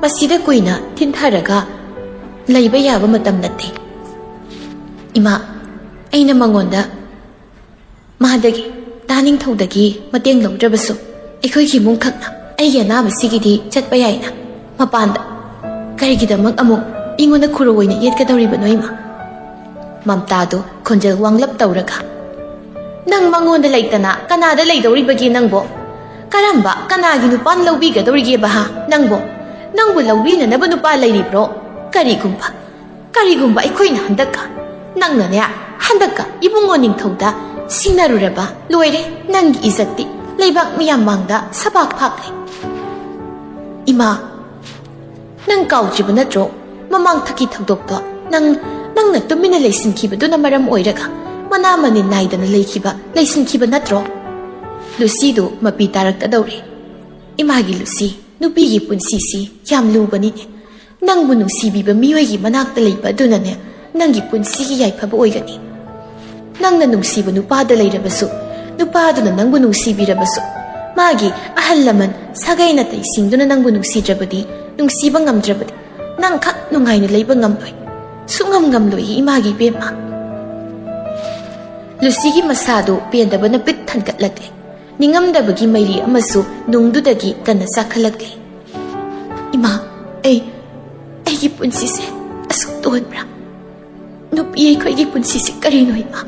ꯃꯁꯤꯗ ꯀꯨꯏꯅ ꯊꯤꯟꯊꯔꯒ ꯂꯩꯕ ꯌꯥꯕ ꯃꯇꯝ ꯅꯠꯇꯦ꯫ ꯏꯃꯥ, ꯑꯩꯅ ꯃꯉꯣꯟꯗ ꯃꯥꯗꯒꯤ ꯇꯥ ꯅꯤꯡꯊꯧꯗꯒꯤ ꯃꯇꯦꯡ ꯂꯧꯗ꯭ꯔꯕꯁꯨ ꯑꯩꯈꯣꯏꯒꯤ ꯏꯃꯨꯡꯈꯛꯅ ꯑꯩꯒꯤ ꯑꯅꯥꯕꯁꯤꯒꯤꯗꯤ ꯆꯠꯄ ꯌꯥꯏꯅ꯫ ꯃꯄꯥꯟꯗ ꯀꯔꯤꯒꯤꯗꯃꯛ ꯑꯃꯨꯛ ꯑꯩꯉꯣꯟꯗ ꯈꯨꯔꯧ ꯑꯣꯏꯅ ꯌꯦꯠꯀꯗꯧꯔꯤꯕꯅꯣ ꯏꯃꯥ? ꯃꯝꯇꯥꯗꯨ ꯈꯣꯟꯖꯦꯜ ꯋꯥꯡꯂꯞ ꯇꯧꯔꯒ, "ꯅꯪ ꯃꯉꯣꯟꯗ ꯂꯩꯇꯅ ꯀꯅꯥꯗ ꯂꯩꯗꯧꯔꯤꯕꯒꯦ ꯅꯪꯕꯣ? ꯀꯔꯝꯕ ꯀꯅꯥꯒꯤ ꯅꯨꯄꯥꯅ ꯂꯧꯕꯤꯒꯗꯧꯔꯤꯒꯦꯕ ꯍꯥ ꯅꯪꯕꯣ? ꯅꯪꯕꯨ ꯂꯧꯕꯤꯅꯅꯕ ꯅꯨꯄꯥ ꯂꯩꯔꯤꯕ꯭ꯔꯣ? ꯀꯔꯤꯒꯨꯝꯕ ꯀꯔꯤꯒꯨꯝꯕ ꯑꯩꯈꯣꯏꯅ ꯍꯟꯗꯛꯀ ꯅꯪꯅꯅꯦ, ꯍꯟꯗꯛꯀ ꯏꯕꯨꯡꯉꯣ ꯅꯤꯡꯊꯧꯗ ꯁꯤꯡꯅꯔꯨꯔꯕ, ꯂꯣꯏꯔꯦ, ꯅꯪꯒꯤ ꯏꯖꯠꯇꯤ ꯂꯩꯕꯥꯛ ꯃꯤꯌꯥꯝ ꯃꯥꯡꯗ ꯁꯕꯥꯛ ꯐꯥꯛꯂꯦ꯫ ꯏꯃꯥ, ꯅꯪ ꯀꯥꯎꯗ꯭ꯔꯤꯕ ꯅꯠꯇ꯭ꯔꯣ? ꯃꯃꯥꯡ ꯊꯛꯀꯤ ꯊꯧꯗꯣꯛꯇꯣ ꯅꯪ, ꯅꯪꯅ ꯇꯨꯃꯤꯟꯅ ꯂꯩꯁꯤꯟꯈꯤꯕꯗꯨꯅ ꯃꯔꯝ ꯑꯣꯏꯔꯒ ꯃꯅꯥ ꯃꯅꯤꯟ ꯅꯥꯏꯗꯅ ꯂꯩꯈꯤꯕ, ꯂꯩꯁꯤꯟꯈꯤꯕ ꯅꯠꯇ꯭ꯔꯣ?" ꯂꯨꯁꯤꯗꯨ ꯃꯄꯤ ꯇꯥꯔꯛꯀꯗꯧꯔꯦ꯫ ꯏꯃꯥꯒꯤ ꯂꯨꯁꯤ, ꯅꯨꯄꯤꯒꯤ ꯄꯨꯟꯁꯤꯁꯤ ꯌꯥꯝ ꯂꯨꯕꯅꯤꯅꯦ꯫ ꯅꯪꯕꯨ ꯅꯨꯡꯁꯤꯕꯤꯕ ꯃꯤꯑꯣꯏꯒꯤ ꯃꯅꯥꯛꯇ ꯂꯩꯕ ꯑꯗꯨꯅꯅꯦ ꯅꯪꯒꯤ ꯄꯨꯟꯁꯤꯒꯤ ꯌꯥꯏꯐꯕ ꯑꯣꯏꯒꯅꯤ꯫ ꯅꯪꯅ ꯅꯨꯡꯁꯤꯕ ꯅꯨꯄꯥꯗ ꯂꯩꯔꯕꯁꯨ, ꯅꯨꯄꯥꯗꯨꯅ ꯅꯪꯕꯨ ꯅꯨꯡꯁꯤꯕꯤꯔꯕꯁꯨ, ꯃꯥꯒꯤ ꯑꯍꯜ ꯂꯃꯟ, ꯁꯥꯒꯩ ꯅꯥꯇꯩꯁꯤꯡꯗꯨꯅ ꯅꯪꯕꯨ ꯅꯨꯡꯁꯤꯗ꯭ꯔꯕꯗꯤ, ꯅꯨꯡꯁꯤꯕ ꯉꯝꯗ꯭ꯔꯕꯗꯤ, ꯅꯪ ꯈꯛ ꯅꯨꯡꯉꯥꯏꯅ ꯂꯩꯕ ꯉꯝꯂꯣꯏ꯫ ꯁꯨꯡꯉꯝ ꯉꯝꯂꯣꯏ ꯏꯃꯥꯒꯤ ꯏꯕꯦꯝꯃ꯫ ꯂꯨꯁꯤꯒꯤ ꯃꯁꯥꯗꯨ ꯄꯦꯟꯗꯕꯅ ꯄꯤꯛ ꯊꯟꯒꯠꯂꯛꯂꯦ꯫ ꯅꯤꯡꯉꯝꯗꯕꯒꯤ ꯃꯩꯔꯤ ꯑꯃꯁꯨ ꯅꯨꯡꯗꯨꯗꯒꯤ ꯀꯟꯅ ꯆꯥꯛꯈꯠꯂꯛꯂꯤ꯫ "ꯏꯃꯥ, ꯑꯩ, ꯑꯩꯒꯤ ꯄꯨꯟꯁꯤꯁꯦ ꯑꯁꯨꯛ ꯇꯣꯟꯕ꯭ꯔꯥ? ꯅꯨꯄꯤ ꯑꯩꯈꯣꯏꯒꯤ ꯄꯨꯟꯁꯤꯁꯦ ꯀꯔꯤꯅꯣ ꯏꯃꯥ?"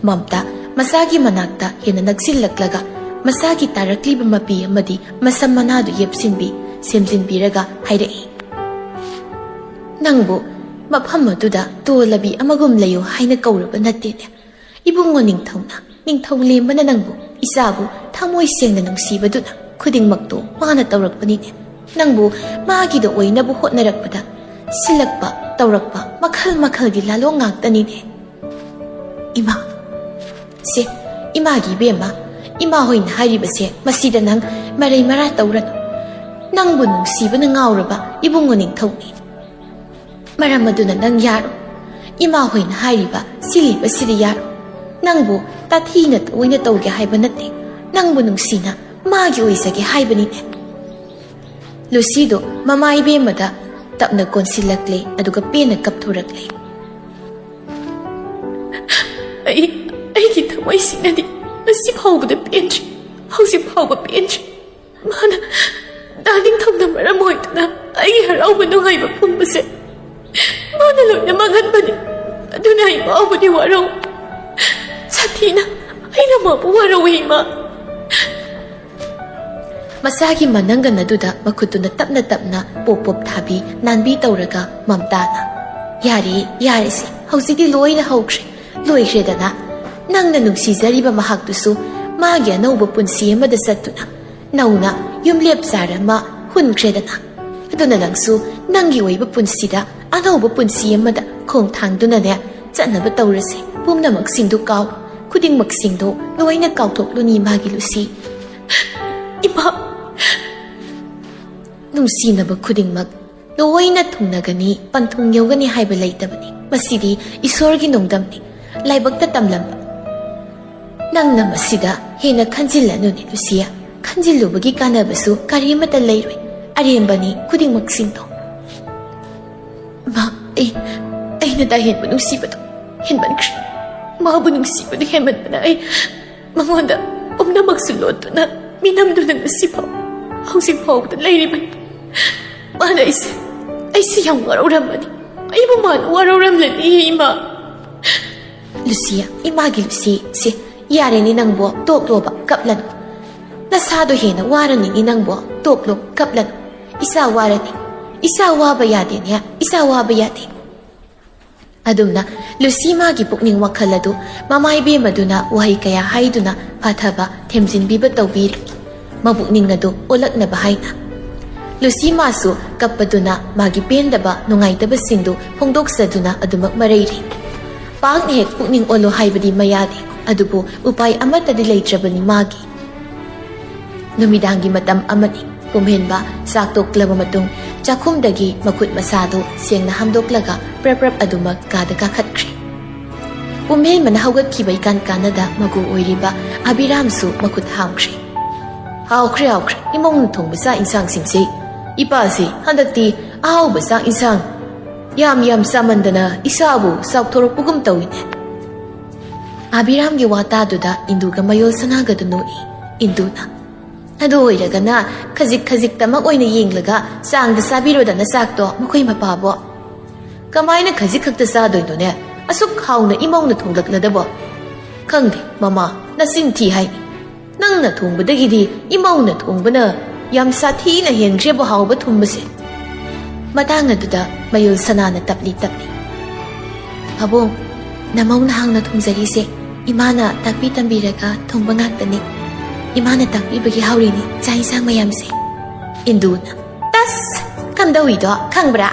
ꯃꯝꯇꯥ ꯃꯆꯥꯒꯤ ꯃꯅꯥꯛꯇ ꯍꯦꯟꯅ ꯅꯛꯁꯤꯜꯂꯛꯂꯒ ꯃꯆꯥꯒꯤ ꯇꯥꯔꯛꯂꯤꯕ ꯃꯄꯤ ꯑꯃꯗꯤ ꯃꯁꯝ ꯃꯅꯥꯗꯨ ꯌꯦꯞꯁꯤꯟꯕꯤ, ꯁꯦꯝꯖꯤꯟꯕꯤꯔꯒ ꯍꯥꯏꯔꯛꯏ, "ꯅꯪꯕꯨ ꯃꯐꯝ ꯑꯗꯨꯗ ꯇꯣꯜꯂꯕꯤ ꯑꯃꯒꯨꯝ ꯂꯩꯌꯨ ꯍꯥꯏꯅ ꯀꯧꯔꯕ ꯅꯠꯇꯦꯅꯦ꯫ ꯏꯕꯨꯡꯉꯣ ꯅꯤꯡꯊꯧꯅ, ꯅꯤꯡꯊꯧ ꯂꯦꯝꯕꯅ ꯅꯪꯕꯨ, ꯏꯆꯥꯕꯨ ꯊꯃꯣꯏ ꯁꯦꯡꯅ ꯅꯨꯡꯁꯤꯕꯗꯨꯅ ꯈꯨꯗꯤꯡꯃꯛꯇꯣ ꯃꯥꯅ ꯇꯧꯔꯛꯄꯅꯤꯅꯦ꯫ ꯅꯪꯕꯨ ꯃꯥꯒꯤꯗ ꯑꯣꯏꯅꯕ ꯍꯣꯠꯅꯔꯛꯄꯗ ꯁꯤꯜꯂꯛꯄ, ꯇꯧꯔꯛꯄ ꯃꯈꯜ ꯃꯈꯜꯒꯤ ꯂꯥꯂꯣꯡ ꯉꯥꯛꯇꯅꯤꯅꯦ꯫ ꯏꯃꯥ, ꯁꯦ, ꯏꯃꯥꯒꯤ ꯏꯕꯦꯝꯃ, ꯏꯃꯥ ꯍꯣꯏꯅ ꯍꯥꯏꯔꯤꯕꯁꯦ ꯃꯁꯤꯗ ꯅꯪ ꯃꯔꯩ ꯃꯔꯥ ꯇꯧꯔꯅꯨ꯫ ꯅꯪꯕꯨ ꯅꯨꯡꯁꯤꯕꯅ ꯉꯥꯎꯔꯕ ꯏꯕꯨꯡꯉꯣ ꯅꯤꯡꯊꯧꯅꯤ꯫ ꯃꯔꯝ ꯑꯗꯨꯅ ꯅꯪ ꯌꯥꯔꯣ꯫ ꯏꯃꯥ ꯍꯣꯏꯅ ꯍꯥꯏꯔꯤꯕ ꯁꯤꯜꯂꯤꯕꯁꯤꯗ ꯌꯥꯔꯣ꯫ ꯅꯪꯕꯨ ꯇꯥꯊꯤꯅ ꯇꯑꯣꯏꯅ ꯇꯧꯒꯦ ꯍꯥꯏꯕ ꯅꯠꯇꯦ꯫ ꯅꯪꯕꯨ ꯅꯨꯡꯁꯤꯅ ꯃꯥꯒꯤ ꯑꯣꯏꯖꯒꯦ ꯍꯥꯏꯕꯅꯤꯅꯦ꯫ ꯂꯨꯁꯤꯗꯨ ꯃꯃꯥ ꯏꯕꯦꯝꯃꯗ ꯇꯞꯅ ꯀꯣꯟꯁꯤꯜꯂꯛꯂꯦ, ꯑꯗꯨꯒ ꯄꯦꯟꯅ ꯀꯞꯊꯣꯔꯛꯂꯦ꯫ ꯑꯩ, ꯑꯩꯒꯤ ꯊꯃꯣꯏꯁꯤꯅꯗꯤ ꯉꯁꯤ ꯐꯥꯎꯕꯗ ꯄꯦꯟꯗ꯭ꯔꯤ, ꯍꯧꯖꯤꯛ ꯐꯥꯎꯕ ꯄꯦꯟꯗ꯭ꯔꯤ꯫ ꯃꯥꯅ ꯗꯥ ꯅꯤꯡꯊꯧꯅ ꯃꯔꯝ ꯑꯣꯏꯗꯨꯅ ꯑꯩꯒꯤ ꯍꯔꯥꯎꯕ ꯅꯨꯡꯉꯥꯏꯕ ꯄꯨꯝꯕꯁꯦ ꯃꯥꯅ ꯂꯣꯏꯅ ꯃꯥꯡꯍꯟꯕꯅꯤ꯫ ꯑꯗꯨꯅ ꯑꯩ ꯃꯥꯕꯨꯗꯤ ꯋꯥꯔꯧ, ꯁꯥꯊꯤꯅ ꯑꯩꯅ ꯃꯥꯕꯨ ꯋꯥꯔꯧꯏ, ꯏꯃꯥ꯫ ꯃꯆꯥꯒꯤ ꯃꯅꯪꯒꯟ ꯑꯗꯨꯗ ꯃꯈꯨꯠꯇꯨꯅ ꯇꯞꯅ ꯇꯞꯅ ꯄꯣꯞ ꯄꯣꯞ ꯊꯥꯕꯤ ꯅꯥꯟꯕꯤ ꯇꯧꯔꯒ ꯃꯝꯇꯥꯅ, "ꯌꯥꯔꯦ, ꯌꯥꯔꯦꯁꯦ, ꯍꯧꯖꯤꯛꯇꯤ ꯂꯣꯏꯅ ꯍꯧꯈ꯭ꯔꯦ, ꯂꯣꯏꯈ꯭ꯔꯦꯗꯅ꯫ ꯅꯪꯅ ꯅꯨꯡꯁꯤꯖꯔꯤꯕ ꯃꯍꯥꯛꯇꯨꯁꯨ ꯃꯥꯒꯤ ꯑꯅꯧꯕ ꯄꯨꯟꯁꯤ ꯑꯃꯗ ꯆꯠꯇꯨꯅ ꯅꯧꯅ ꯌꯨꯝꯂꯦꯞ ꯆꯥꯔ ꯑꯃ ꯍꯨꯟꯈ꯭ꯔꯦꯗꯅ꯫ ꯑꯗꯨꯅ ꯅꯪꯁꯨ ꯅꯪꯒꯤ ꯑꯣꯏꯕ ꯄꯨꯟꯁꯤꯗ ꯑꯅꯧꯕ ꯄꯨꯟꯁꯤ ꯑꯃꯗ ꯈꯣꯡ ꯊꯥꯡꯗꯨꯅꯅꯦ ꯆꯠꯅꯕ ꯇꯧꯔꯁꯦ꯫ ꯄꯨꯝꯅꯃꯛꯁꯤꯡꯗꯨ ꯀꯥꯎ, ꯈꯨꯗꯤꯡꯃꯛꯁꯤꯡꯗꯨ ꯂꯣꯏꯅ ꯀꯥꯎꯊꯣꯛꯂꯨꯅꯤ ꯏꯃꯥꯒꯤ ꯂꯨꯁꯤ꯫" "ꯏꯃꯥ!" "ꯅꯨꯡꯁꯤꯅꯕ ꯈꯨꯗꯤꯡꯃꯛ ꯂꯣꯏꯅ ꯊꯨꯡꯅꯒꯅꯤ, ꯄꯟꯊꯨꯡ ꯌꯧꯒꯅꯤ ꯍꯥꯏꯕ ꯂꯩꯇꯕꯅꯤ꯫ ꯃꯁꯤꯗꯤ ꯏꯁꯣꯔꯒꯤ ꯅꯣꯡꯗꯝꯅꯤ, ꯂꯥꯏꯕꯛꯇ ꯇꯝꯂꯝꯕ꯫ ꯅꯪꯅ ꯃꯁꯤꯗ ꯍꯦꯟꯅ ꯈꯟꯖꯤꯜꯂꯅꯨꯅꯦ ꯂꯨꯁꯤꯌꯥ꯫ ꯈꯟꯖꯤꯜꯂꯨꯕꯒꯤ ꯀꯥꯟꯅꯕꯁꯨ ꯀꯔꯤꯃꯠꯇ ꯂꯩꯔꯣꯏ꯫ ꯑꯔꯦꯝꯕꯅꯤ ꯈꯨꯗꯤꯡꯃꯛꯁꯤꯡꯗꯣ꯫" "ꯃꯥ, ꯑꯩ, ꯑꯩꯅ ꯗꯥ ꯍꯦꯟꯕ ꯅꯨꯡꯁꯤꯕꯗꯣ ꯍꯦꯟꯃꯟꯈ꯭ꯔꯦ꯫ ꯃꯥꯕꯨ ꯅꯨꯡꯁꯤꯕꯗꯨ ꯍꯦꯟꯃꯟꯕꯅ ꯑꯩ ꯃꯉꯣꯟꯗ ꯄꯨꯝꯅꯃꯛꯁꯨ ꯂꯣꯠꯇꯨꯅ ꯃꯤꯅꯝꯗꯨꯅ ꯉꯁꯤ ꯐꯥꯎ, ꯍꯧꯖꯤꯛ ꯐꯥꯎꯕꯗ ꯂꯩꯔꯤꯕꯅꯤ꯫ ꯃꯥꯅ ꯑꯩꯁꯦ, ꯑꯩꯁꯦ ꯌꯥꯝ ꯋꯥꯔꯧꯔꯝꯕꯅꯤ꯫ ꯑꯩꯕꯨ ꯃꯥꯅ ꯋꯥꯔꯧꯔꯝꯂꯅꯤ, ꯏꯃꯥ꯫" "ꯂꯨꯁꯤꯌꯥ, ꯏꯃꯥꯒꯤ ꯂꯨꯁꯤ, ꯁꯦ, ꯌꯥꯔꯦꯅꯦ ꯅꯪꯕꯣ, ꯇꯣꯛꯂꯣꯕ, ꯀꯞꯂꯅꯨ꯫ ꯅꯁꯥꯗꯣ ꯍꯦꯟꯅ ꯋꯥꯔꯅꯤꯅꯦ ꯅꯪꯕꯣ, ꯇꯣꯛꯂꯣ, ꯀꯞꯂꯅꯨ꯫ ꯏꯆꯥ ꯋꯥꯔꯅꯤ, ꯏꯆꯥ ꯋꯥꯕ ꯌꯥꯗꯦꯅꯦ, ꯏꯆꯥ ꯋꯥꯕ ꯌꯥꯗꯦ꯫" ꯑꯗꯨꯝꯅ ꯂꯨꯁꯤ ꯃꯥꯒꯤ ꯄꯨꯛꯅꯤꯡ ꯋꯥꯈꯜ ꯑꯗꯨ ꯃꯃꯥ ꯏꯕꯦꯝ ꯑꯗꯨꯅ ꯋꯥꯍꯩ ꯀꯌꯥ ꯍꯥꯏꯗꯨꯅ ꯐꯥꯊꯕ, ꯊꯦꯝꯖꯤꯟꯕꯤꯕ ꯇꯧꯕꯤꯔꯤ, ꯃꯕꯨꯛꯅꯤꯡ ꯑꯗꯨ ꯑꯣꯜꯂꯛꯅꯕ ꯍꯥꯏꯅ꯫ ꯂꯨꯁꯤ ꯃꯥꯁꯨ ꯀꯞꯄꯗꯨꯅ ꯃꯥꯒꯤ ꯄꯦꯟꯗꯕ ꯅꯨꯡꯉꯥꯏꯇꯕꯁꯤꯡꯗꯨ ꯐꯣꯡꯗꯣꯛꯆꯗꯨꯅ ꯑꯗꯨꯃꯛ ꯃꯔꯩꯔꯤ꯫ ꯄꯥꯛꯅ ꯍꯦꯛ ꯄꯨꯛꯅꯤꯡ ꯑꯣꯜꯂꯣ ꯍꯥꯏꯕꯗꯤ ꯃꯌꯥꯗꯦ, ꯑꯗꯨꯕꯨ ꯎꯄꯥꯏ ꯑꯃꯠꯇꯗꯤ ꯂꯩꯇ꯭ꯔꯕꯅꯤ ꯃꯥꯒꯤ꯫ ꯅꯨꯃꯤꯗꯥꯡꯒꯤ ꯃꯇꯝ ꯑꯃꯅꯤ꯫ ꯄꯨꯝꯍꯦꯟꯕ ꯆꯥꯛ ꯇꯣꯛꯂꯕ ꯃꯇꯨꯡ ꯆꯥꯛꯈꯨꯝꯗꯒꯤ ꯃꯈꯨꯠ ꯃꯁꯥꯗꯨ ꯁꯦꯡꯅ ꯍꯥꯝꯗꯣꯛꯂꯒ ꯄ꯭ꯔꯞ ꯄ꯭ꯔꯞ ꯑꯗꯨꯃꯛ ꯀꯥꯗ ꯀꯥꯈꯠꯈ꯭ꯔꯦ꯫ ꯄꯨꯝꯍꯦꯟꯕꯅ ꯍꯧꯒꯠꯈꯤꯕ ꯏꯀꯥꯟ ꯀꯥꯟꯅꯗ ꯃꯒꯨ ꯑꯣꯏꯔꯤꯕ ꯑꯕꯤꯔꯥꯝꯁꯨ ꯃꯈꯨꯠ ꯍꯥꯝꯈ꯭ꯔꯦ꯫ "ꯍꯥꯎꯈ꯭ꯔꯦ, ꯍꯥꯎꯈ꯭ꯔꯦ, ꯏꯃꯧꯅ ꯊꯣꯡꯕ ꯆꯥꯛ ꯏꯟꯁꯥꯡꯁꯤꯡꯁꯦ꯫ ꯏꯄꯥꯁꯤ ꯍꯟꯗꯛꯇꯤ ꯑꯍꯥꯎꯕ ꯆꯥꯛ ꯏꯟꯁꯥꯡ ꯌꯥꯝ ꯌꯥꯝ ꯆꯥꯃꯟꯗꯅ ꯏꯁꯥꯕꯨ ꯆꯥꯎꯊꯣꯔꯛꯄꯒꯨꯝ ꯇꯧꯏꯅꯦ꯫" ꯑꯕꯤꯔꯥꯝꯒꯤ ꯋꯥ ꯇꯥꯗꯨꯗ ꯏꯟꯗꯨꯒ ꯃꯌꯣꯜ ꯁꯅꯥꯒꯗꯨ ꯅꯣꯛꯏ꯫ ꯏꯟꯗꯨꯅ, "ꯑꯗꯨ ꯑꯣꯏꯔꯒꯅ ꯈꯖꯤꯛ ꯈꯖꯤꯛꯇꯃꯛ ꯑꯣꯏꯅ ꯌꯦꯡꯂꯒ ꯆꯥꯡꯗ ꯆꯥꯕꯤꯔꯣꯗꯅ ꯆꯥꯛꯇꯣ, ꯃꯈꯣꯏ ꯃꯄꯥꯕꯣ꯫" "ꯀꯃꯥꯏꯅ ꯈꯖꯤꯛ ꯈꯛꯇ ꯆꯥꯗꯣꯏꯅꯣꯅꯦ? ꯑꯁꯨꯛ ꯍꯥꯎꯅ ꯏꯃꯧꯅ ꯊꯣꯡꯂꯛꯂꯗꯕꯣ?" "ꯈꯪꯗꯦ ꯃꯃꯥ, ꯅꯆꯤꯟ ꯊꯤ ꯍꯥꯏꯅꯤ꯫ ꯅꯪꯅ ꯊꯣꯡꯕꯗꯒꯤꯗꯤ ꯏꯃꯧꯅ ꯊꯣꯡꯕꯅ ꯌꯥꯝ ꯁꯥꯊꯤꯅ ꯍꯦꯟꯈ꯭ꯔꯦꯕꯣ ꯍꯥꯎꯕ ꯊꯨꯝꯕꯁꯦ꯫" ꯃꯇꯥꯡ ꯑꯗꯨꯗ ꯃꯌꯣꯜ ꯁꯅꯥꯅ ꯇꯞꯂꯤ ꯇꯞꯂꯤ, "ꯄꯥꯕꯨꯡ, ꯅꯃꯧꯅ ꯍꯥꯎꯅ ꯊꯣꯡꯖꯔꯤꯁꯦ ꯏꯃꯥꯅ ꯇꯥꯛꯄꯤ ꯇꯝꯕꯤꯔꯒ ꯊꯣꯡꯕ ꯉꯥꯛꯇꯅꯤ꯫ ꯏꯃꯥꯅ ꯇꯥꯛꯄꯤꯕꯒꯤ ꯍꯥꯎꯔꯤꯅꯤ ꯆꯥꯛ ꯏꯟꯁꯥꯡ ꯃꯌꯥꯝꯁꯦ꯫" ꯏꯟꯗꯨꯅ, "ꯇꯁ! ꯀꯝꯗꯧꯏꯗꯣ ꯈꯪꯕ꯭ꯔꯥ?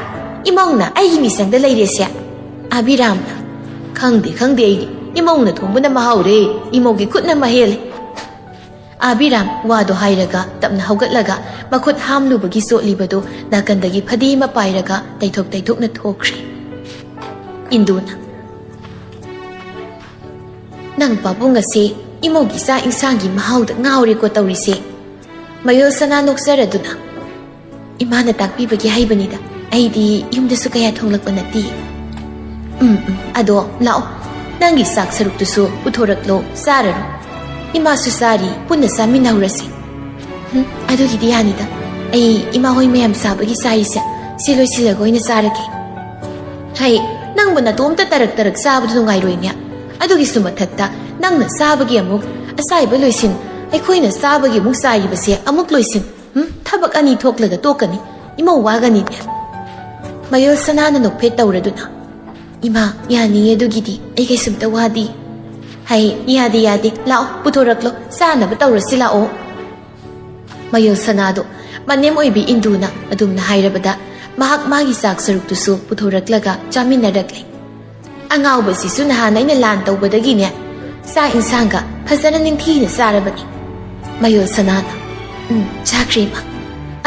ꯏꯃꯧꯅ ꯑꯩꯒꯤ ꯃꯤꯆꯪꯗ ꯂꯩꯔꯦꯁꯦ꯫" ꯑꯕꯤꯔꯥꯝꯅ, "ꯈꯪꯗꯦ, ꯈꯪꯗꯦ ꯑꯩꯗꯤ꯫ ꯏꯃꯧꯅ ꯊꯣꯡꯕꯅ ꯃꯍꯥꯎꯔꯦ꯫ ꯏꯃꯧꯒꯤ ꯈꯨꯠꯅ ꯃꯍꯦꯜꯂꯦ꯫" ꯑꯕꯤꯔꯥꯝ ꯋꯥꯗꯣ ꯍꯥꯏꯔꯒ ꯇꯞꯅ ꯍꯧꯒꯠꯂꯒ ꯃꯈꯨꯠ ꯍꯥꯝꯂꯨꯕꯒꯤ ꯆꯣꯠꯂꯤꯕꯗꯨ ꯅꯥꯀꯟꯗꯒꯤ ꯐꯗꯤ ꯑꯃ ꯄꯥꯏꯔꯒ ꯇꯩꯊꯣꯛ ꯇꯩꯊꯣꯛꯅ ꯊꯣꯛꯈ꯭ꯔꯦ꯫ ꯏꯟꯗꯨꯅ, "ꯅꯪ ꯄꯥꯕꯨꯡ ꯑꯁꯤ ꯏꯃꯧꯒꯤ ꯆꯥꯛ ꯏꯟꯁꯥꯡꯒꯤ ꯃꯍꯥꯎꯗ ꯉꯥꯎꯔꯦꯀꯣ ꯇꯧꯔꯤꯁꯦ꯫" ꯃꯌꯣꯜ ꯁꯅꯥ ꯅꯣꯛꯆꯔꯗꯨꯅ, "ꯏꯃꯥꯅ ꯇꯥꯛꯄꯤꯕꯒꯤ ꯍꯩꯕꯅꯤꯗ, ꯑꯩꯗꯤ ꯌꯨꯝꯗꯁꯨ ꯀꯌꯥ ꯊꯣꯡꯂꯛꯄ ꯅꯠꯇꯦ꯫" "ꯎꯝ, ꯎꯝ, ꯑꯗꯣ ꯂꯥꯛꯑꯣ, ꯅꯪꯒꯤ ꯆꯥꯛ ꯁꯔꯨꯛꯇꯨꯁꯨ ꯄꯨꯊꯣꯔꯛꯂꯣ, ꯆꯥꯔꯔꯣ꯫ ꯏꯃꯥꯁꯨ ꯆꯥꯔꯤ, ꯄꯨꯟꯅ ꯆꯥꯃꯤꯟꯅꯍꯧꯔꯁꯤ꯫" "ꯎꯝ, ꯑꯗꯨꯒꯤꯗꯤ ꯌꯥꯅꯤꯗ, ꯑꯩ ꯏꯃꯥ ꯍꯣꯏ ꯃꯌꯥꯝ ꯆꯥꯕꯒꯤ ꯆꯥꯔꯤꯁꯦ ꯁꯤ ꯂꯣꯏꯁꯤꯜꯂꯒ ꯑꯣꯏꯅ ꯆꯥꯔꯒꯦ꯫" "ꯍꯩ, ꯅꯪꯕꯨ ꯅꯇꯣꯝꯇ ꯇꯔꯛ ꯇꯔꯛ ꯆꯥꯕꯗꯨ ꯅꯨꯡꯉꯥꯏꯔꯣꯏꯅꯦ꯫ ꯑꯗꯨꯒꯤꯁꯨ ꯃꯊꯛꯇ ꯅꯪꯅ ꯆꯥꯕꯒꯤ ꯑꯃꯨꯛ ꯑꯆꯥꯏꯕ ꯂꯣꯏꯁꯤꯟ, ꯑꯩꯈꯣꯏꯅ ꯆꯥꯕꯒꯤ ꯑꯃꯨꯛ ꯆꯥꯏꯔꯤꯕꯁꯦ ꯑꯃꯨꯛ ꯂꯣꯏꯁꯤꯟ꯫ ꯎꯝ, ꯊꯕꯛ ꯑꯅꯤ ꯊꯣꯛꯂꯒ ꯇꯣꯛꯀꯅꯤ꯫ ꯏꯃꯧ ꯋꯥꯒꯅꯤꯅꯦ꯫" ꯃꯌꯣꯜ ꯁꯅꯥꯅ ꯅꯣꯛꯐꯦꯠ ꯇꯧꯔꯗꯨꯅ, "ꯏꯃꯥ, ꯌꯥꯅꯤꯌꯦ ꯑꯗꯨꯒꯤꯗꯤ, ꯑꯩ ꯀꯩꯁꯨꯝꯇ ꯋꯥꯗꯦ꯫" "ꯍꯩ, ꯌꯥꯗꯦ, ꯌꯥꯗꯦ, ꯂꯥꯛꯑꯣ, ꯄꯨꯊꯣꯔꯛꯂꯣ, ꯆꯥꯅꯕ ꯇꯧꯔꯁꯤ ꯂꯥꯛꯑꯣ꯫" ꯃꯌꯣꯜ ꯁꯅꯥꯗꯣ ꯃꯅꯦꯝ ꯑꯣꯏꯕꯤ ꯏꯟꯗꯨꯅ ꯑꯗꯨꯝꯅ ꯍꯥꯏꯔꯕꯗ ꯃꯍꯥꯛ ꯃꯥꯒꯤ ꯆꯥꯛ ꯁꯔꯨꯛꯇꯨꯁꯨ ꯄꯨꯊꯣꯔꯛꯂꯒ ꯆꯥꯃꯤꯟꯅꯔꯛꯂꯦ꯫ "ꯑꯉꯥꯎꯕꯁꯤꯁꯨ ꯅꯍꯥꯟ ꯑꯩꯅ ꯂꯥꯟ ꯇꯧꯕꯗꯒꯤꯅꯦ ꯆꯥꯛ ꯏꯟꯁꯥꯡꯒ ꯐꯖꯅ ꯅꯤꯡꯊꯤꯅ ꯆꯥꯔꯕꯅꯤ"꯫ ꯃꯌꯣꯜ ꯁꯅꯥꯅ, "ꯎꯝ, ꯆꯥꯈ꯭ꯔꯦ ꯏꯃꯥ꯫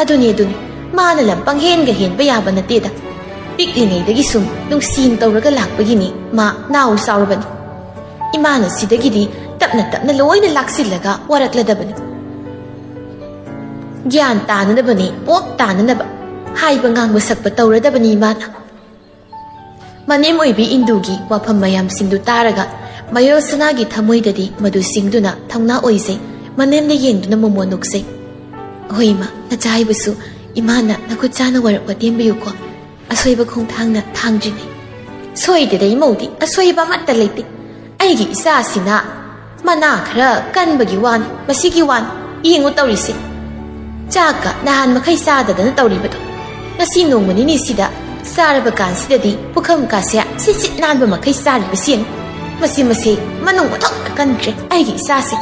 ꯑꯗꯨꯅꯤ, ꯑꯗꯨꯅꯤ, ꯃꯥꯅ ꯂꯝ ꯄꯪꯍꯦꯟꯒ ꯍꯦꯟꯕ ꯌꯥꯕ ꯅꯠꯇꯦꯗ꯫ ꯄꯤꯛꯂꯤꯉꯩꯗꯒꯤ ꯁꯨꯝ ꯅꯨꯡꯁꯤꯅ ꯇꯧꯔꯒ ꯂꯥꯛꯄꯒꯤꯅꯤ ꯃꯥ ꯅꯥꯎ ꯆꯥꯎꯔꯕꯅꯤ꯫ ꯏꯃꯥꯅ ꯁꯤꯗꯒꯤꯗꯤ ꯇꯞꯅ ꯇꯞꯅ ꯂꯣꯏꯅ ꯂꯥꯛꯁꯤꯜꯂꯒ ꯋꯥꯔꯛꯂꯗꯕꯅꯤ꯫ ꯒ꯭ꯌꯥꯟ ꯇꯥꯅꯅꯕꯅꯤ, ꯄꯣꯞ ꯇꯥꯅꯅꯕ ꯍꯥꯏꯕ ꯉꯥꯡꯕ ꯁꯛꯄ ꯇꯧꯔꯗꯕꯅꯤ ꯏꯃꯥꯅ"꯫ ꯃꯅꯦꯝ ꯑꯣꯏꯕꯤ ꯏꯟꯗꯨꯒꯤ ꯋꯥꯐꯝ ꯃꯌꯥꯝꯁꯤꯡꯗꯨ ꯇꯥꯔꯒ ꯃꯌꯣꯜ ꯁꯅꯥꯒꯤ ꯊꯃꯣꯏꯗꯗꯤ ꯃꯗꯨ ꯁꯤꯡꯗꯨꯅ ꯊꯧꯅꯥ ꯑꯣꯏꯖꯩ꯫ ꯃꯅꯦꯝꯅ ꯌꯦꯡꯗꯨꯅ ꯃꯣꯃꯣꯟ ꯅꯣꯛꯆꯩ꯫ "ꯍꯣꯏ ꯏꯃꯥ, ꯅꯆꯥ ꯍꯥꯏꯕꯁꯨ ꯏꯃꯥꯅ ꯅꯈꯨꯠ ꯆꯥꯅ ꯋꯥꯔꯛꯄ ꯇꯦꯟꯕꯤꯌꯨꯀꯣ꯫ ꯑꯁꯣꯏꯕ ꯈꯣꯡꯊꯥꯡꯅ ꯊꯥꯡꯗ꯭ꯔꯤꯉꯩ"꯫ "ꯁꯣꯏꯗꯦꯗ ꯏꯃꯧꯗꯤ, ꯑꯁꯣꯏꯕ ꯑꯃꯠꯇ ꯂꯩꯇꯦ꯫ ꯑꯩꯒꯤ ꯏꯆꯥꯁꯤꯅ ꯃꯅꯥ ꯈꯔ ꯀꯟꯕꯒꯤ ꯋꯥꯅꯤ, ꯃꯁꯤꯒꯤ ꯋꯥꯅꯤ꯫ ꯌꯦꯡꯉꯨ ꯇꯧꯔꯤꯁꯦ꯫ ꯆꯥꯛꯀ ꯅꯍꯥꯟ ꯃꯈꯩ ꯆꯥꯗꯗꯅ ꯇꯧꯔꯤꯕꯗꯣ꯫ ꯉꯁꯤ ꯅꯣꯡꯃ ꯅꯤꯅꯤꯁꯤꯗ ꯆꯥꯔꯕ ꯀꯥꯟꯁꯤꯗꯗꯤ ꯄꯨꯈꯝ ꯀꯥꯁꯦ ꯁꯤꯠ ꯁꯤꯠ ꯅꯥꯟꯕ ꯃꯈꯩ ꯆꯥꯔꯤꯕ ꯁꯦꯡ꯫ ꯃꯁꯤ ꯃꯁꯦ ꯃꯅꯨꯡ ꯑꯣꯟꯊꯣꯛꯅ ꯀꯟꯈ꯭ꯔꯦ ꯑꯩꯒꯤ ꯏꯆꯥꯁꯦ"꯫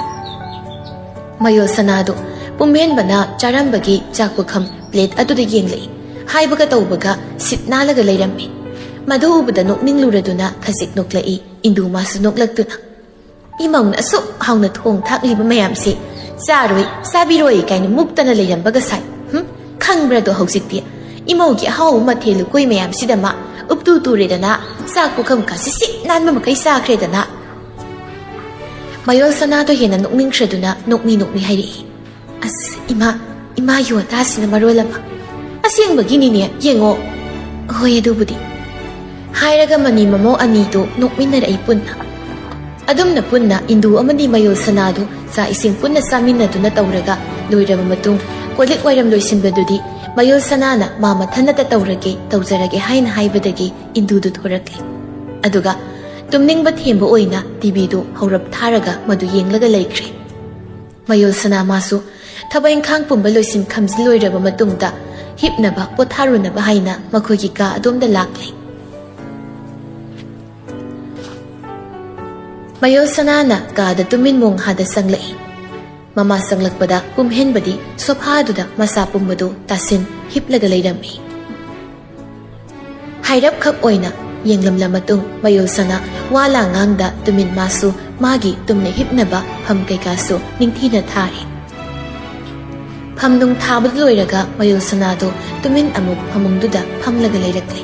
ꯃꯌꯣꯜ ꯁꯅꯥꯗꯨ ꯄꯨꯝꯍꯦꯟꯕꯅ ꯆꯥꯔꯝꯕꯒꯤ ꯆꯥꯛ ꯄꯨꯈꯝ ꯄ꯭ꯂꯦꯠ ꯑꯗꯨꯗ ꯌꯦꯡꯂꯛꯏ꯫ ꯍꯥꯏꯕꯒ ꯇꯧꯕꯒ ꯁꯤꯠ ꯅꯥꯜꯂꯒ ꯂꯩꯔꯝꯃꯤ꯫ ꯃꯗꯨ ꯎꯕꯗ ꯅꯣꯛꯅꯤꯡꯂꯨꯔꯗꯨꯅ ꯈꯖꯤꯛ ꯅꯣꯛꯂꯛꯏ꯫ ꯏꯟꯗꯨ ꯃꯥꯁꯨ ꯅꯣꯛꯂꯛꯇꯨꯅ, "ꯏꯃꯧꯅ ꯑꯁꯨꯛ ꯍꯥꯎꯅ ꯊꯣꯡ ꯊꯥꯛꯂꯤꯕ ꯃꯌꯥꯝꯁꯦ ꯆꯥꯔꯣꯏ, ꯆꯥꯕꯤꯔꯣꯏ ꯀꯥꯏꯅ ꯃꯨꯛꯇꯅ ꯂꯩꯔꯝꯕꯒ ꯁꯥꯏ꯫ ꯍꯨꯝ, ꯈꯪꯕ꯭ꯔꯗꯣ ꯍꯧꯖꯤꯛꯇꯤ? ꯏꯃꯧꯒꯤ ꯑꯍꯥꯎꯕ ꯃꯊꯦꯜ ꯂꯨꯀꯣꯏ ꯃꯌꯥꯝꯁꯤꯗ ꯃꯥ ꯎꯞꯇꯨ ꯇꯨꯔꯦꯗꯅ, ꯆꯥꯛ ꯄꯨꯈꯝ ꯀꯥꯁꯦ ꯁꯤꯠ ꯅꯥꯟꯕ ꯃꯈꯩ ꯆꯥꯈ꯭ꯔꯦꯗꯅ"꯫ ꯃꯌꯣꯜ ꯁꯅꯥꯗꯣ ꯍꯦꯟꯅ ꯅꯣꯛꯅꯤꯡꯈ꯭ꯔꯗꯨꯅ ꯅꯣꯛꯃꯤ ꯅꯣꯛꯃꯤ ꯍꯥꯏꯔꯛꯏ, "ꯑꯁ, ꯏꯃꯥ, ꯏꯃꯥꯒꯤ ꯋꯥꯇꯥꯁꯤꯅ ꯃꯔꯣꯜ ꯑꯃ꯫ ꯑꯁꯦꯡꯕꯒꯤꯅꯤꯅꯦ, ꯌꯦꯡꯉꯣ"꯫ "ꯍꯣꯏ, ꯑꯗꯨꯕꯨꯗꯤ"꯫ ꯍꯥꯏꯔꯒ ꯃꯅꯤ ꯃꯃꯧ ꯑꯅꯤꯗꯨ ꯅꯣꯛꯃꯤꯟꯅꯔꯛꯏ ꯄꯨꯟꯅ꯫ ꯑꯗꯨꯝꯅ ꯄꯨꯟꯅ ꯏꯟꯗꯨ ꯑꯃꯗꯤ ꯃꯌꯣꯜ ꯁꯅꯥꯗꯨ ꯆꯥꯛ ꯏꯁꯤꯡ ꯄꯨꯟꯅ ꯆꯥꯃꯤꯟꯅꯗꯨꯅ ꯇꯧꯔꯒ ꯂꯣꯏꯔꯕ ꯃꯇꯨꯡ, ꯀꯣꯜꯂꯤꯛ ꯋꯥꯏꯔꯝ ꯂꯣꯏꯁꯤꯟꯕꯗꯨꯗꯤ ꯃꯌꯣꯜ ꯁꯅꯥꯅ ꯃꯥ ꯃꯊꯟꯅꯇ ꯇꯧꯔꯒꯦ, ꯇꯧꯖꯔꯒꯦ ꯍꯥꯏꯅ ꯍꯥꯏꯕꯗꯒꯤ ꯏꯟꯗꯨꯗꯨ ꯊꯣꯔꯛꯂꯦ꯫ ꯑꯗꯨꯒ ꯇꯨꯝꯅꯤꯡꯕ ꯊꯦꯝꯕ ꯑꯣꯏꯅ ꯇꯤꯚꯤꯗꯨ ꯍꯧꯔꯞ ꯊꯥꯔꯒ ꯃꯗꯨ ꯌꯦꯡꯂꯒ ꯂꯩꯈ꯭ꯔꯦ꯫ ꯃꯌꯣꯜ ꯁꯅꯥ ꯃꯥꯁꯨ ꯊꯕꯛ ꯏꯪꯈꯥꯡ ꯄꯨꯝꯕ ꯂꯣꯏꯁꯤꯟ ꯈꯝꯖꯤꯜ ꯂꯣꯏꯔꯕ ꯃꯇꯨꯡꯗ ꯍꯤꯞꯅꯕ, ꯄꯣꯊꯥꯔꯨꯅꯕ ꯍꯥꯏꯅ ꯃꯈꯣꯏꯒꯤ ꯀꯥ ꯑꯗꯣꯝꯗ ꯂꯥꯛꯂꯦ꯫ ꯃꯌꯣꯜ ꯁꯅꯥꯅ ꯀꯥꯗ ꯇꯨꯃꯤꯟ ꯃꯣꯡꯍꯥꯗ ꯆꯪꯂꯛꯏ꯫ ꯃꯃꯥ ꯆꯪꯂꯛꯄꯗ ꯄꯨꯝꯍꯦꯟꯕꯗꯤ ꯁꯣꯐꯥꯗꯨꯗ ꯃꯆꯥ ꯄꯨꯝꯕꯗꯨ ꯇꯥꯁꯤꯟ ꯍꯤꯞꯂꯒ ꯂꯩꯔꯝꯃꯤ꯫ ꯍꯥꯏꯔꯞꯈꯛ ꯑꯣꯏꯅ ꯌꯦꯡꯂꯝꯂ ꯃꯇꯨꯡ ꯃꯌꯨꯜ ꯁꯅꯥ ꯋꯥ ꯂꯥꯡ ꯉꯥꯡꯗ ꯇꯨꯃꯤꯟ ꯃꯥꯁꯨ ꯃꯥꯒꯤ ꯇꯨꯝꯅ ꯍꯤꯞꯅꯕ ꯐꯝ ꯀꯩꯀꯥꯁꯨ ꯅꯤꯡꯊꯤꯅ ꯊꯥꯔꯦ꯫ ꯐꯝ ꯅꯨꯡ ꯊꯥꯕꯗ ꯂꯣꯏꯔꯒ ꯃꯌꯨꯜ ꯁꯅꯥꯗꯣ ꯇꯨꯃꯤꯟ ꯑꯃꯨꯛ ꯐꯃꯨꯡꯗꯨꯗ ꯐꯝꯂꯒ ꯂꯩꯔꯛꯂꯦ꯫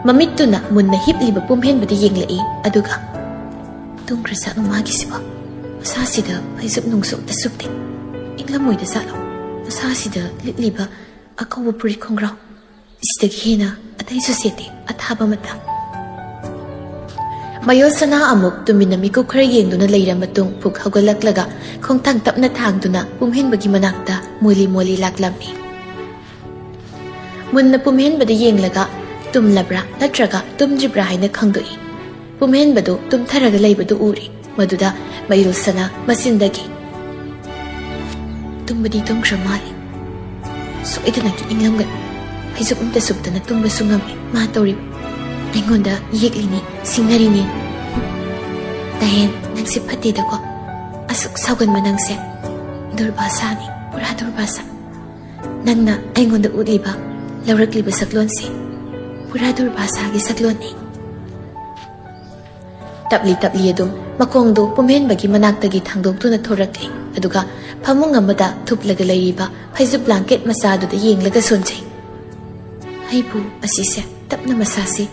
ꯃꯃꯤꯠꯇꯨꯅ ꯃꯨꯟꯅ ꯍꯤꯞꯂꯤꯕ ꯄꯨꯝꯍꯦꯟꯕꯗ ꯌꯦꯡꯂꯛꯏ꯫ ꯑꯗꯨꯒ, "ꯇꯨꯝꯈ꯭ꯔꯖꯥꯠꯂꯣ ꯃꯥꯒꯤꯁꯤꯕꯣ? ꯃꯁꯥꯁꯤꯗ ꯐꯩꯖꯨꯞ ꯅꯨꯡꯁꯨ ꯑꯝꯇ ꯁꯨꯞꯇꯦ꯫ ꯏꯪꯂꯝꯃꯣꯏꯗ ꯖꯥꯠꯂꯣ? ꯃꯁꯥꯁꯤꯗ ꯂꯤꯠꯂꯤꯕ ꯑꯀꯧꯕ ꯐꯨꯔꯤꯠ ꯈꯣꯡꯒ꯭ꯔꯥꯎ, ꯁꯤꯗꯒꯤ ꯍꯦꯟꯅ ꯑꯇꯩꯁꯨ ꯁꯦꯠꯇꯦ ꯑꯊꯥꯕ ꯑꯃꯇ"꯫ ꯃꯌꯣꯜ ꯁꯅꯥ ꯑꯃꯨꯛ ꯇꯨꯃꯤꯟꯅ ꯃꯤꯀꯨꯞ ꯈꯔ ꯌꯦꯡꯗꯨꯅ ꯂꯩꯔ ꯃꯇꯨꯡ ꯄꯨꯛ ꯍꯧꯒꯠꯂꯛꯂꯒ ꯈꯣꯡꯊꯥꯡ ꯇꯞꯅ ꯊꯥꯡꯗꯨꯅ ꯄꯨꯝꯍꯦꯟꯕꯒꯤ ꯃꯅꯥꯛꯇ ꯃꯣꯂꯤ ꯃꯣꯂꯤ ꯂꯥꯛꯂꯝꯃꯤ꯫ ꯃꯨꯟꯅ ꯄꯨꯝꯍꯦꯟꯕꯗ ꯌꯦꯡꯂꯒ ꯇꯨꯝꯂꯕ꯭ꯔꯥ ꯅꯠꯇ꯭ꯔꯒ ꯇꯨꯝꯗ꯭ꯔꯤꯕ꯭ꯔꯥ ꯍꯥꯏꯅ ꯈꯪꯗꯣꯛꯏ꯫ ꯄꯨꯝꯍꯦꯟꯕꯗꯨ ꯇꯨꯝꯊꯔꯒ ꯂꯩꯕꯗꯨ ꯎꯔꯤ꯫ ꯃꯗꯨꯗ ꯃꯌꯨꯜ ꯁꯅꯥ ꯃꯆꯤꯟꯗꯒꯤ, "ꯇꯨꯝꯕꯗꯤ ꯇꯨꯝꯈ꯭ꯔ ꯃꯥꯜꯂꯤ꯫ ꯁꯣꯏꯗꯅꯒꯤ ꯏꯪꯂꯝꯒꯅꯤ꯫ ꯐꯩꯖꯨꯞ ꯑꯝꯇ ꯁꯨꯞꯇꯅ ꯇꯨꯝꯕꯁꯨ ꯉꯝꯃꯤ꯫ ꯃꯥ ꯇꯧꯔꯤꯕ ꯑꯩꯉꯣꯟꯗ ꯌꯦꯛꯂꯤꯅꯤ, ꯁꯤꯡꯅꯔꯤꯅꯤ꯫ ꯇꯍꯦꯟ, ꯅꯪꯁꯦ ꯐꯠꯇꯦꯗꯀꯣ꯫ ꯑꯁꯨꯛ ꯁꯥꯎꯒꯟꯕ ꯅꯪꯁꯦ ꯗꯨꯔꯕꯥꯁꯥꯅꯤ, ꯄꯨꯔꯥ ꯗꯨꯔꯕꯥꯁꯥ꯫ ꯅꯪꯅ ꯑꯩꯉꯣꯟꯗ ꯎꯠꯂꯤꯕ, ꯂꯧꯔꯛꯂꯤꯕ ꯁꯛꯂꯣꯟꯁꯤ ꯄꯨꯔꯥ ꯗꯨꯔꯕꯥꯁꯥꯒꯤ ꯁꯛꯂꯣꯟꯅꯤ"꯫ ꯇꯞꯂꯤ ꯇꯞꯂꯤ ꯑꯗꯨꯝ ꯃꯈꯣꯡꯗꯨ ꯄꯨꯝꯍꯦꯟꯕꯒꯤ ꯃꯅꯥꯛꯇꯒꯤ ꯊꯥꯡꯗꯣꯛꯇꯨꯅ ꯊꯣꯔꯛꯂꯦ꯫ ꯑꯗꯨꯒ ꯐꯃꯨꯡ ꯑꯃꯗ ꯊꯨꯞꯂꯒ ꯂꯩꯔꯤꯕ ꯐꯩꯖꯨꯞ ꯕ꯭ꯂꯥꯡꯀꯦꯠ ꯃꯆꯥꯗꯨꯗ ꯌꯦꯡꯂꯒ ꯁꯣꯟꯖꯩ꯫ "ꯑꯩꯕꯨ ꯑꯁꯤꯁꯦ ꯇꯞꯅ ꯃꯁꯥꯁꯤ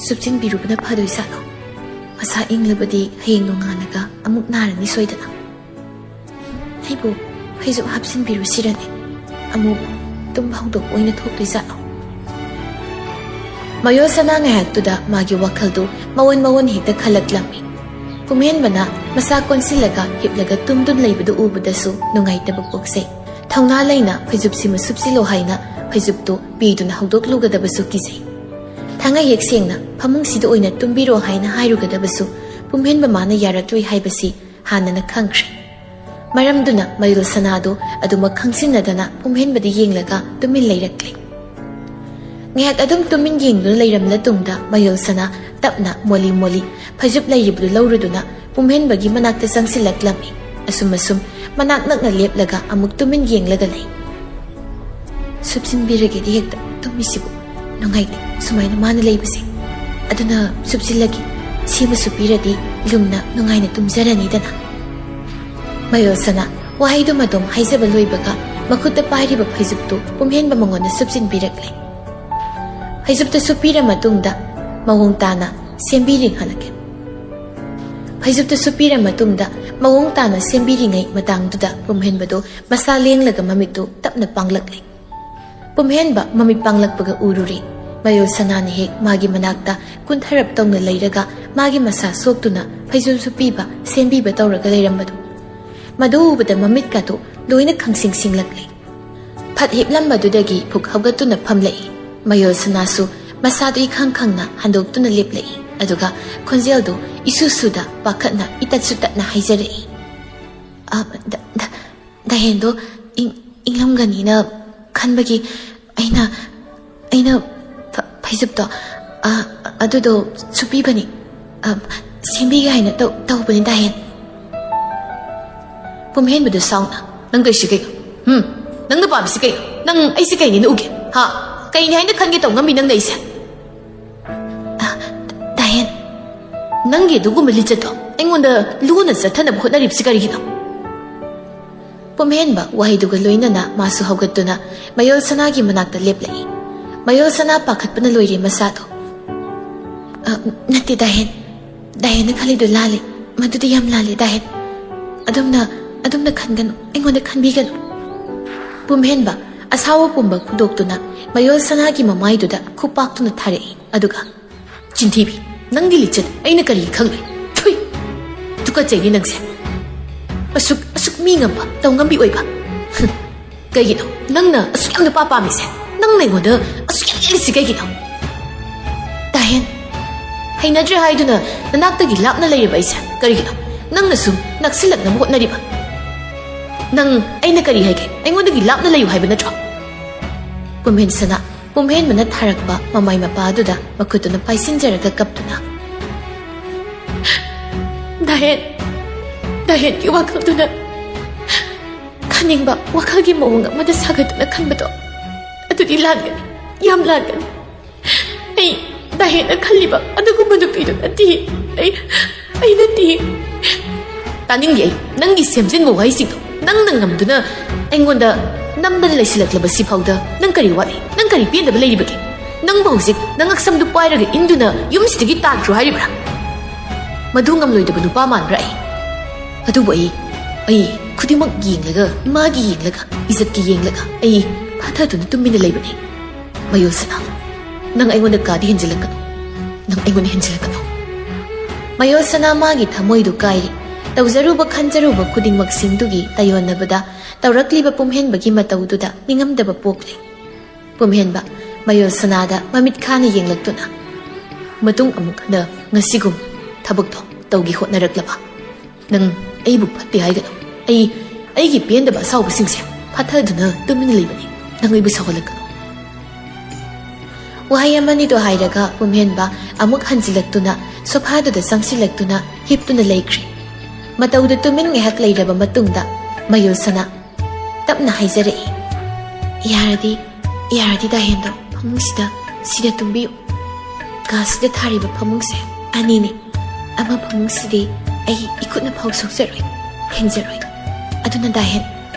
ꯁꯨꯞꯆꯤꯟꯕꯤꯔꯨꯕꯅ ꯐꯗꯣꯏꯖꯥꯠꯂꯣ? ꯃꯁꯥ ꯏꯪꯂꯕꯗꯤ ꯍꯌꯦꯡ ꯅꯣꯡꯉꯥꯜꯂꯒ ꯑꯃꯨꯛ ꯅꯥꯔꯅꯤ ꯁꯣꯏꯗꯅ꯫ ꯑꯩꯕꯨ ꯐꯩꯖꯨꯞ ꯍꯥꯞꯆꯤꯟꯕꯤꯔꯨꯁꯤꯔꯅꯦ? ꯑꯃꯨꯛ ꯇꯨꯝꯕ ꯍꯧꯗꯣꯛꯄ ꯑꯣꯏꯅ ꯊꯣꯛꯇꯣꯏꯖꯥꯠꯂꯣ?" ꯃꯌꯣꯜ ꯁꯅꯥ ꯉꯥꯏꯍꯥꯛꯇꯨꯗ ꯃꯥꯒꯤ ꯋꯥꯈꯜꯗꯨ ꯃꯑꯣꯟ ꯃꯑꯣꯟ ꯍꯦꯛꯇ ꯈꯜꯂꯛꯂꯝꯃꯤ꯫ ꯄꯨꯝꯍꯦꯟꯕꯅ ꯃꯁꯥ ꯀꯣꯟꯁꯤꯜꯂꯒ ꯍꯤꯞꯂꯒ ꯇꯨꯝꯗꯨꯅ ꯂꯩꯕꯗꯨ ꯎꯕꯗꯁꯨ ꯅꯨꯡꯉꯥꯏꯇꯕ ꯄꯣꯛꯆꯩ꯫ ꯊꯧꯅꯥ ꯂꯩꯅ ꯐꯩꯖꯨꯞꯁꯤꯃ ꯁꯨꯞꯆꯤꯜꯂꯣ ꯍꯥꯏꯅ ꯐꯩꯖꯨꯞꯇꯨ ꯄꯤꯗꯨꯅ ꯍꯧꯗꯣꯛꯂꯨꯒꯗꯕꯁꯨ ꯀꯤꯖꯩ꯫ ꯊꯥꯡꯉꯩ ꯍꯦꯛ ꯁꯦꯡꯅ ꯐꯃꯨꯡꯁꯤꯗ ꯑꯣꯏꯅ ꯇꯨꯝꯕꯤꯔꯣ ꯍꯥꯏꯅ ꯍꯥꯏꯔꯨꯒꯗꯕꯁꯨ ꯄꯨꯝꯍꯦꯟꯕ ꯃꯥꯅ ꯌꯥꯔꯛꯂꯣꯏ ꯍꯥꯏꯕꯁꯤ ꯍꯥꯟꯅꯅ ꯈꯪꯈ꯭ꯔꯦ꯫ ꯃꯔꯝꯗꯨꯅ ꯃꯌꯨꯜ ꯁꯅꯥꯗꯨ ꯑꯗꯨꯃꯛ ꯈꯪꯁꯤꯟꯅꯗꯅ ꯄꯨꯝꯍꯦꯟꯕꯗ ꯌꯦꯡꯂꯒ ꯇꯨꯃꯤꯟ ꯂꯩꯔꯛꯂꯦ꯫ ꯉꯥꯏꯍꯥꯛ ꯑꯗꯨꯝ ꯇꯨꯃꯤꯟ ꯌꯦꯡꯗꯨꯅ ꯂꯩꯔꯝꯂ ꯇꯨꯡꯗ ꯃꯌꯨꯜ ꯁꯅꯥ ꯇꯞꯅ ꯃꯣꯂꯤ ꯃꯣꯂꯤ ꯐꯩꯖꯨꯞ ꯂꯩꯔꯤꯕꯗꯨ ꯂꯧꯔꯨꯗꯨꯅ ꯄꯨꯝꯍꯦꯟꯕꯒꯤ ꯃꯅꯥꯛꯇ ꯆꯪꯁꯤꯜꯂꯛꯂꯝꯃꯤ꯫ ꯑꯁꯨꯝ ꯑꯁꯨꯝ ꯃꯅꯥꯛ ꯅꯛꯅ ꯂꯦꯞꯂꯒ ꯑꯃꯨꯛ ꯇꯨꯃꯤꯟ ꯌꯦꯡꯂꯒ ꯂꯩ꯫ "ꯁꯨꯞꯆꯤꯟꯕꯤꯔꯒꯦꯗꯤ ꯍꯦꯛꯇ ꯇꯨꯝꯃꯤꯁꯤꯕꯨ꯫ ꯅꯨꯡꯉꯥꯏꯇꯦ ꯁꯨꯃꯥꯏꯅ ꯃꯥꯅ ꯂꯩꯕꯁꯦ꯫ ꯑꯗꯨꯅ ꯁꯨꯞꯆꯤꯜꯂꯒꯦ꯫ ꯁꯤꯃ ꯁꯨꯞꯄꯤꯔꯗꯤ ꯂꯨꯝꯅ ꯅꯨꯡꯉꯥꯏꯅ ꯇꯨꯝꯖꯔꯅꯤꯗꯅ꯫" ꯃꯌꯣꯜ ꯁꯅꯥ ꯋꯥꯍꯩꯗꯨꯃꯗꯨꯝ ꯍꯥꯏꯖꯕ ꯂꯣꯏꯕꯒ ꯃꯈꯨꯠꯇ ꯄꯥꯏꯔꯤꯕ ꯐꯩꯖꯨꯞꯇꯨ ꯄꯨꯝꯍꯦꯟꯕ ꯃꯉꯣꯟꯗ ꯁꯨꯞꯆꯤꯟꯕꯤꯔꯛꯂꯦ꯫ ꯐꯩꯖꯨꯞꯇ ꯁꯨꯞꯄꯤꯔ ꯃꯇꯨꯡꯗ ꯃꯑꯣꯡ ꯇꯥꯅ ꯁꯦꯝꯕꯤꯔꯤ ꯍꯜꯂꯛꯀꯦ꯫ ꯐꯩꯖꯨꯞꯇ ꯁꯨꯞꯄꯤꯔ ꯃꯇꯨꯡꯗ ꯃꯑꯣꯡ ꯇꯥꯅ ꯁꯦꯝꯕꯤꯔꯤꯉꯩ ꯃꯇꯥꯡꯗꯨꯗ ꯄꯨꯝꯍꯦꯟꯕꯗꯨ ꯃꯁꯥ ꯂꯦꯡꯂꯒ ꯃꯃꯤꯠꯇꯨ ꯇꯞꯅ ꯄꯥꯡꯂꯛꯂꯦ꯫ ꯄꯨꯝꯍꯦꯟꯕ ꯃꯃꯤꯠ ꯄꯥꯡꯂꯛꯄꯒ ꯎꯔꯨꯔꯦ꯫ ꯃꯌꯣꯜ ꯁꯅꯥꯅ ꯍꯦꯛ ꯃꯥꯒꯤ ꯃꯅꯥꯛꯇ ꯀꯨꯟꯊꯔꯞ ꯇꯧꯅ ꯂꯩꯔꯒ ꯃꯥꯒꯤ ꯃꯁꯥ ꯁꯣꯛꯇꯨꯅ ꯐꯩꯖꯨꯞ ꯁꯨꯞꯄꯤꯕ, ꯁꯦꯝꯕꯤꯕ ꯇꯧꯔꯒ ꯂꯩꯔꯝꯕꯗꯨ꯫ ꯃꯗꯨ ꯎꯕꯗ ꯃꯃꯤꯠꯀꯥꯗꯨ ꯂꯣꯏꯅ ꯈꯪꯁꯤꯡ ꯁꯤꯡꯂꯛꯂꯦ꯫ ꯐꯠ ꯍꯤꯞꯂꯝꯕꯗꯨꯗꯒꯤ ꯐꯨꯛ ꯍꯧꯒꯠꯇꯨꯅ ꯐꯝꯂꯛꯏ꯫ ꯃꯌꯣꯜ ꯁꯅꯥꯁꯨ ꯃꯁꯥꯗꯨ ꯏꯈꯪ ꯈꯪꯅ ꯍꯟꯗꯣꯛꯇꯨꯅ ꯂꯦꯞꯂꯛꯏ꯫ ꯑꯗꯨꯒ ꯈꯣꯟꯖꯦꯜꯗꯨ ꯏꯁꯨ ꯁꯨꯗ ꯄꯥꯈꯠꯅ ꯏꯇꯠꯁꯨ ꯇꯠꯅ ꯍꯥꯏꯖꯔꯛꯏ꯫ "ꯑ, ꯗ-, ꯗ-, ꯗꯥꯍꯦꯟꯗꯣ ꯏꯪ-, ꯏꯪꯂꯝꯒꯅꯤꯅ ꯈꯟꯕꯒꯤ ꯑꯩꯅ, ꯑꯩꯅ ꯐ-, ꯐꯩꯖꯨꯞꯇꯣ, ꯑ, ꯑꯗꯨꯗꯣ ꯁꯨꯞꯄꯤꯕꯅꯤ꯫ ꯑ, ꯁꯦꯝꯕꯤꯒꯦ ꯍꯥꯏꯅ ꯇꯧ-, ꯇꯧꯕꯅꯤ ꯗꯥꯍꯦꯟ꯫" ꯄꯨꯝꯍꯦꯟꯕꯗꯨ ꯁꯥꯎꯅ, "ꯅꯪ ꯇꯧꯏꯁꯤ ꯀꯩꯅꯣ? ꯍꯨꯝ? ꯅꯪꯅ ꯄꯥꯝꯃꯤꯁꯤ ꯀꯩꯅꯣ? ꯅꯪ ꯑꯩꯁꯤ ꯀꯩꯅꯦꯅ ꯎꯒꯦ? ꯍꯥ? ꯀꯩꯅꯦ ꯍꯥꯏꯅ ꯈꯟꯒꯦ ꯇꯧ ꯉꯝꯃꯤ ꯅꯪꯅ ꯑꯩꯁꯦ?" "ꯑ, ꯗꯥꯍꯦꯟ, ꯅꯪꯒꯤ ꯑꯗꯨꯒꯨꯝꯕ ꯂꯤꯆꯠꯇꯣ ꯑꯩꯉꯣꯟꯗ ꯂꯨꯅ ꯆꯠꯊꯅꯕ ꯍꯣꯠꯅꯔꯤꯕꯁꯤ ꯀꯔꯤꯒꯤꯅꯣ?" ꯄꯨꯝꯍꯦꯟꯕ ꯋꯥꯍꯩꯗꯨꯒ ꯂꯣꯏꯅꯅ ꯃꯥꯁꯨ ꯍꯧꯒꯠꯇꯨꯅ ꯃꯌꯣꯜ ꯁꯅꯥꯒꯤ ꯃꯅꯥꯛꯇ ꯂꯦꯞꯂꯛꯏ꯫ ꯃꯌꯣꯜ ꯁꯅꯥ ꯄꯥꯈꯠꯄꯅ ꯂꯣꯏꯔꯦ ꯃꯁꯥꯗꯣ꯫ "ꯑ, ꯅꯠꯇꯦ ꯗꯥꯍꯦꯟ, ꯗꯥꯍꯦꯟꯅ ꯈꯜꯂꯤꯗꯣ ꯂꯥꯜꯂꯦ꯫ ꯃꯗꯨꯗꯤ ꯌꯥꯝ ꯂꯥꯜꯂꯦ ꯗꯥꯍꯦꯟ꯫ ꯑꯗꯨꯝꯅ, ꯑꯗꯨꯝꯅ ꯈꯟꯒꯅꯨ, ꯑꯩꯉꯣꯟꯗ ꯈꯟꯕꯤꯒꯅꯨ꯫" ꯄꯨꯝꯍꯦꯟꯕ ꯑꯁꯥꯎꯕ ꯄꯨꯝꯕ ꯐꯣꯡꯗꯣꯛꯇꯨꯅ ꯃꯌꯣꯜ ꯁꯅꯥꯒꯤ ꯃꯃꯥꯏꯗꯨꯗ ꯈꯨꯄꯥꯛꯇꯨꯅ ꯊꯥꯔꯛꯏ꯫ ꯑꯗꯨꯒ, "ꯆꯤꯟꯊꯤꯕꯤ, ꯅꯪꯒꯤ ꯂꯤꯆꯠ ꯑꯩꯅ ꯀꯔꯤ ꯈꯪꯂꯣꯏ? ꯊꯨꯏ! ꯇꯨꯀꯠꯆꯩꯅꯦ ꯅꯪꯁꯦ꯫ ꯑꯁꯨꯛ, ꯑꯁꯨꯛ ꯃꯤ ꯉꯝꯕ, ꯇꯧꯉꯝꯕꯤ ꯑꯣꯏꯕ꯫ ꯍꯨꯝ, ꯀꯩꯒꯤꯅꯣ ꯅꯪꯅ ꯑꯁꯨꯛ ꯌꯥꯝ ꯅꯨꯄꯥ ꯄꯥꯝꯃꯤꯁꯦ? ꯅꯪꯅ ꯑꯩꯉꯣꯟꯗ ꯑꯁꯨꯛ ꯌꯥꯝ ꯌꯦꯠꯂꯤꯁꯤ ꯀꯩꯒꯤꯅꯣ?" ꯗꯥꯍꯦꯟ, ꯍꯩꯅꯗ꯭ꯔꯦ ꯍꯥꯏꯗꯨꯅ ꯅꯅꯥꯛꯇꯒꯤ ꯂꯥꯞꯅ ꯂꯩꯔꯤꯕ ꯑꯩꯁꯦ ꯀꯔꯤꯒꯤꯅꯣ? ꯅꯪꯅ ꯁꯨꯝ ꯅꯛꯁꯤꯜꯂꯛꯅꯕ ꯍꯣꯠꯅꯔꯤꯕ꯫ ꯅꯪ ꯑꯩꯅ ꯀꯔꯤ ꯍꯥꯏꯒꯦ? ꯑꯩꯉꯣꯟꯗꯒꯤ ꯂꯥꯞꯅ ꯂꯩꯌꯨ ꯍꯥꯏꯕ ꯅꯠꯇ꯭ꯔꯣ? ꯄꯨꯝꯍꯦꯟ ꯁꯅꯥ ꯄꯨꯝꯍꯦꯟꯕꯅ ꯊꯥꯔꯛꯄ ꯃꯃꯥꯏ ꯃꯄꯥ ꯑꯗꯨꯗ ꯃꯈꯨꯠꯇꯨꯅ ꯄꯥꯏꯁꯤꯟꯖꯔꯒ ꯀꯞꯇꯨꯅ, "ꯗꯥꯍꯦꯟ, ꯗꯥꯍꯦꯟꯒꯤ ꯋꯥꯈꯜꯗꯨꯅ ꯅꯤꯡꯕ ꯋꯥꯈꯜꯒꯤ ꯃꯑꯣꯡ ꯑꯃꯗ ꯁꯥꯒꯠꯇꯨꯅ ꯈꯟꯕꯗꯣ, ꯑꯗꯨꯗꯤ ꯂꯥꯟꯒꯅꯤ, ꯌꯥꯝ ꯂꯥꯟꯒꯅꯤ꯫ ꯑꯩ ꯗꯥꯍꯦꯟꯅ ꯈꯜꯂꯤꯕ ꯑꯗꯨꯒꯨꯝꯕ ꯅꯨꯄꯤꯗꯨ ꯅꯠꯇꯦ꯫ ꯑꯩ, ꯑꯩ ꯅꯠꯇꯦ꯫ ꯇꯥꯅꯤꯡꯗꯦ ꯑꯩ ꯅꯪꯒꯤ ꯁꯦꯝꯖꯤꯟꯕ ꯋꯥꯍꯩꯁꯤꯡꯗꯣ꯫ ꯅꯪꯅ ꯉꯝꯗꯨꯅ ꯑꯩꯉꯣꯟꯗ ꯅꯝꯗꯅ ꯂꯩꯁꯤꯜꯂꯛꯂꯕ ꯁꯤꯐꯥꯎꯗ ꯅꯪ ꯀꯔꯤ ꯋꯥꯠꯂꯤ? ꯅꯪ ꯀꯔꯤ ꯄꯦꯟꯗꯕ ꯂꯩꯔꯤꯕꯒꯦ? ꯅꯪꯕꯨ ꯍꯧꯖꯤꯛ ꯅꯉꯛꯁꯝꯗꯨ ꯄꯥꯏꯔꯒ ꯏꯟꯗꯨꯅ ꯌꯨꯝꯁꯤꯗꯒꯤ ꯇꯥꯟꯈ꯭ꯔꯣ ꯍꯥꯏꯔꯤꯕ꯭ꯔꯥ? ꯃꯗꯨ ꯉꯝꯂꯣꯏꯗꯕ ꯅꯨꯄꯥ ꯃꯥꯟꯕ꯭ꯔꯥ ꯑꯩ? ꯑꯗꯨꯕꯨ ꯑꯩ, ꯑꯩ ꯈꯨꯗꯤꯡꯃꯛ ꯌꯦꯡꯂꯒ, ꯏꯃꯥꯒꯤ ꯌꯦꯡꯂꯒ, ꯏꯖꯠꯀꯤ ꯌꯦꯡꯂꯒ ꯑꯩ ꯐꯥꯊꯗꯨꯅ ꯇꯨꯃꯤꯟꯅ ꯂꯩꯕꯅꯤ꯫ ꯃꯌꯣꯜ ꯁꯅꯥ, ꯅꯪ ꯑꯩꯉꯣꯟꯗ ꯀꯥꯗꯤ ꯍꯦꯟꯖꯤꯜꯂꯛꯀꯅꯨ꯫ ꯅꯪ ꯑꯩꯉꯣꯟꯗ ꯍꯦꯟꯖꯤꯜꯂꯛꯀꯅꯨ꯫ ꯃꯌꯣꯜ ꯁꯅꯥ ꯃꯥꯒꯤ ꯊꯃꯣꯏꯗꯨ ꯀꯥꯏꯔꯤ꯫ ꯇꯧꯖꯔꯨꯕ ꯈꯟꯖꯔꯨꯕ ꯈꯨꯗꯤꯡꯃꯛꯁꯤꯡꯗꯨꯒꯤ ꯇꯥꯏꯌꯣꯟꯅꯕꯗ ꯇꯧꯔꯛꯂꯤꯕ ꯄꯨꯝꯍꯦꯟꯕꯒꯤ ꯃꯇꯧꯗꯨꯗ ꯅꯤꯡꯉꯝꯗꯕ ꯄꯣꯛꯂꯤ꯫ ꯄꯨꯝꯍꯦꯟꯕ ꯃꯌꯣꯜ ꯁꯅꯥꯗ ꯃꯃꯤꯠ ꯈꯥꯅ ꯌꯦꯡꯂꯛꯇꯨꯅ, "ꯃꯇꯨꯡ ꯑꯃꯨꯛ ꯍꯟꯅ ꯉꯁꯤꯒꯨꯝ ꯊꯕꯛꯇꯣ ꯇꯧꯒꯦ ꯍꯣꯠꯅꯔꯛꯂꯕ? ꯅꯪ ꯑꯩꯕꯨ ꯐꯠꯇꯦ ꯍꯥꯏꯒꯅꯨ꯫ ꯑꯩ, ꯑꯩꯒꯤ ꯄꯦꯟꯗꯕ ꯑꯁꯥꯎꯕꯁꯤꯡꯁꯦ ꯐꯥꯊꯗꯨꯅ ꯇꯨꯃꯤꯟꯅ ꯂꯩꯕꯅꯤ꯫ ꯅꯪ ꯑꯩꯕꯨ ꯁꯥꯎꯍꯜꯂꯛꯀꯅꯨ꯫" ꯋꯥꯍꯩ ꯑꯃꯅꯤꯗꯣ ꯍꯥꯏꯔꯒ ꯄꯨꯝꯍꯦꯟꯕ ꯑꯃꯨꯛ ꯍꯟꯖꯤꯜꯂꯛꯇꯨꯅ ꯁꯣꯐꯥꯗꯨꯗ ꯆꯪꯁꯤꯜꯂꯛꯇꯨꯅ ꯍꯤꯞꯇꯨꯅ ꯂꯩꯈ꯭ꯔꯦ꯫ ꯃꯇꯧꯗꯨ ꯇꯨꯃꯤꯟ ꯉꯥꯏꯍꯥꯛ ꯂꯩꯔꯕ ꯃꯇꯨꯡꯗ ꯃꯌꯣꯜ ꯁꯅꯥ ꯇꯞꯅ ꯍꯥꯏꯖꯔꯛꯏ, "ꯌꯥꯔꯗꯤ, ꯌꯥꯔꯗꯤ ꯗꯥꯍꯦꯟꯗꯣ ꯐꯃꯨꯡꯁꯤꯗ, ꯁꯤꯗ ꯇꯨꯝꯕꯤꯌꯨ꯫ ꯀꯥꯁꯤꯗ ꯊꯥꯔꯤꯕ ꯐꯃꯨꯡꯁꯦ ꯑꯅꯤꯅꯤ꯫ ꯑꯃ ꯐꯃꯨꯡꯁꯤꯗꯤ ꯑꯩ ꯏꯈꯨꯠꯅ ꯐꯥꯎ ꯁꯣꯛꯆꯔꯣꯏ, ꯊꯦꯡꯖꯔꯣꯏ꯫ ꯑꯗꯨꯅ ꯗꯥꯍꯦꯟ,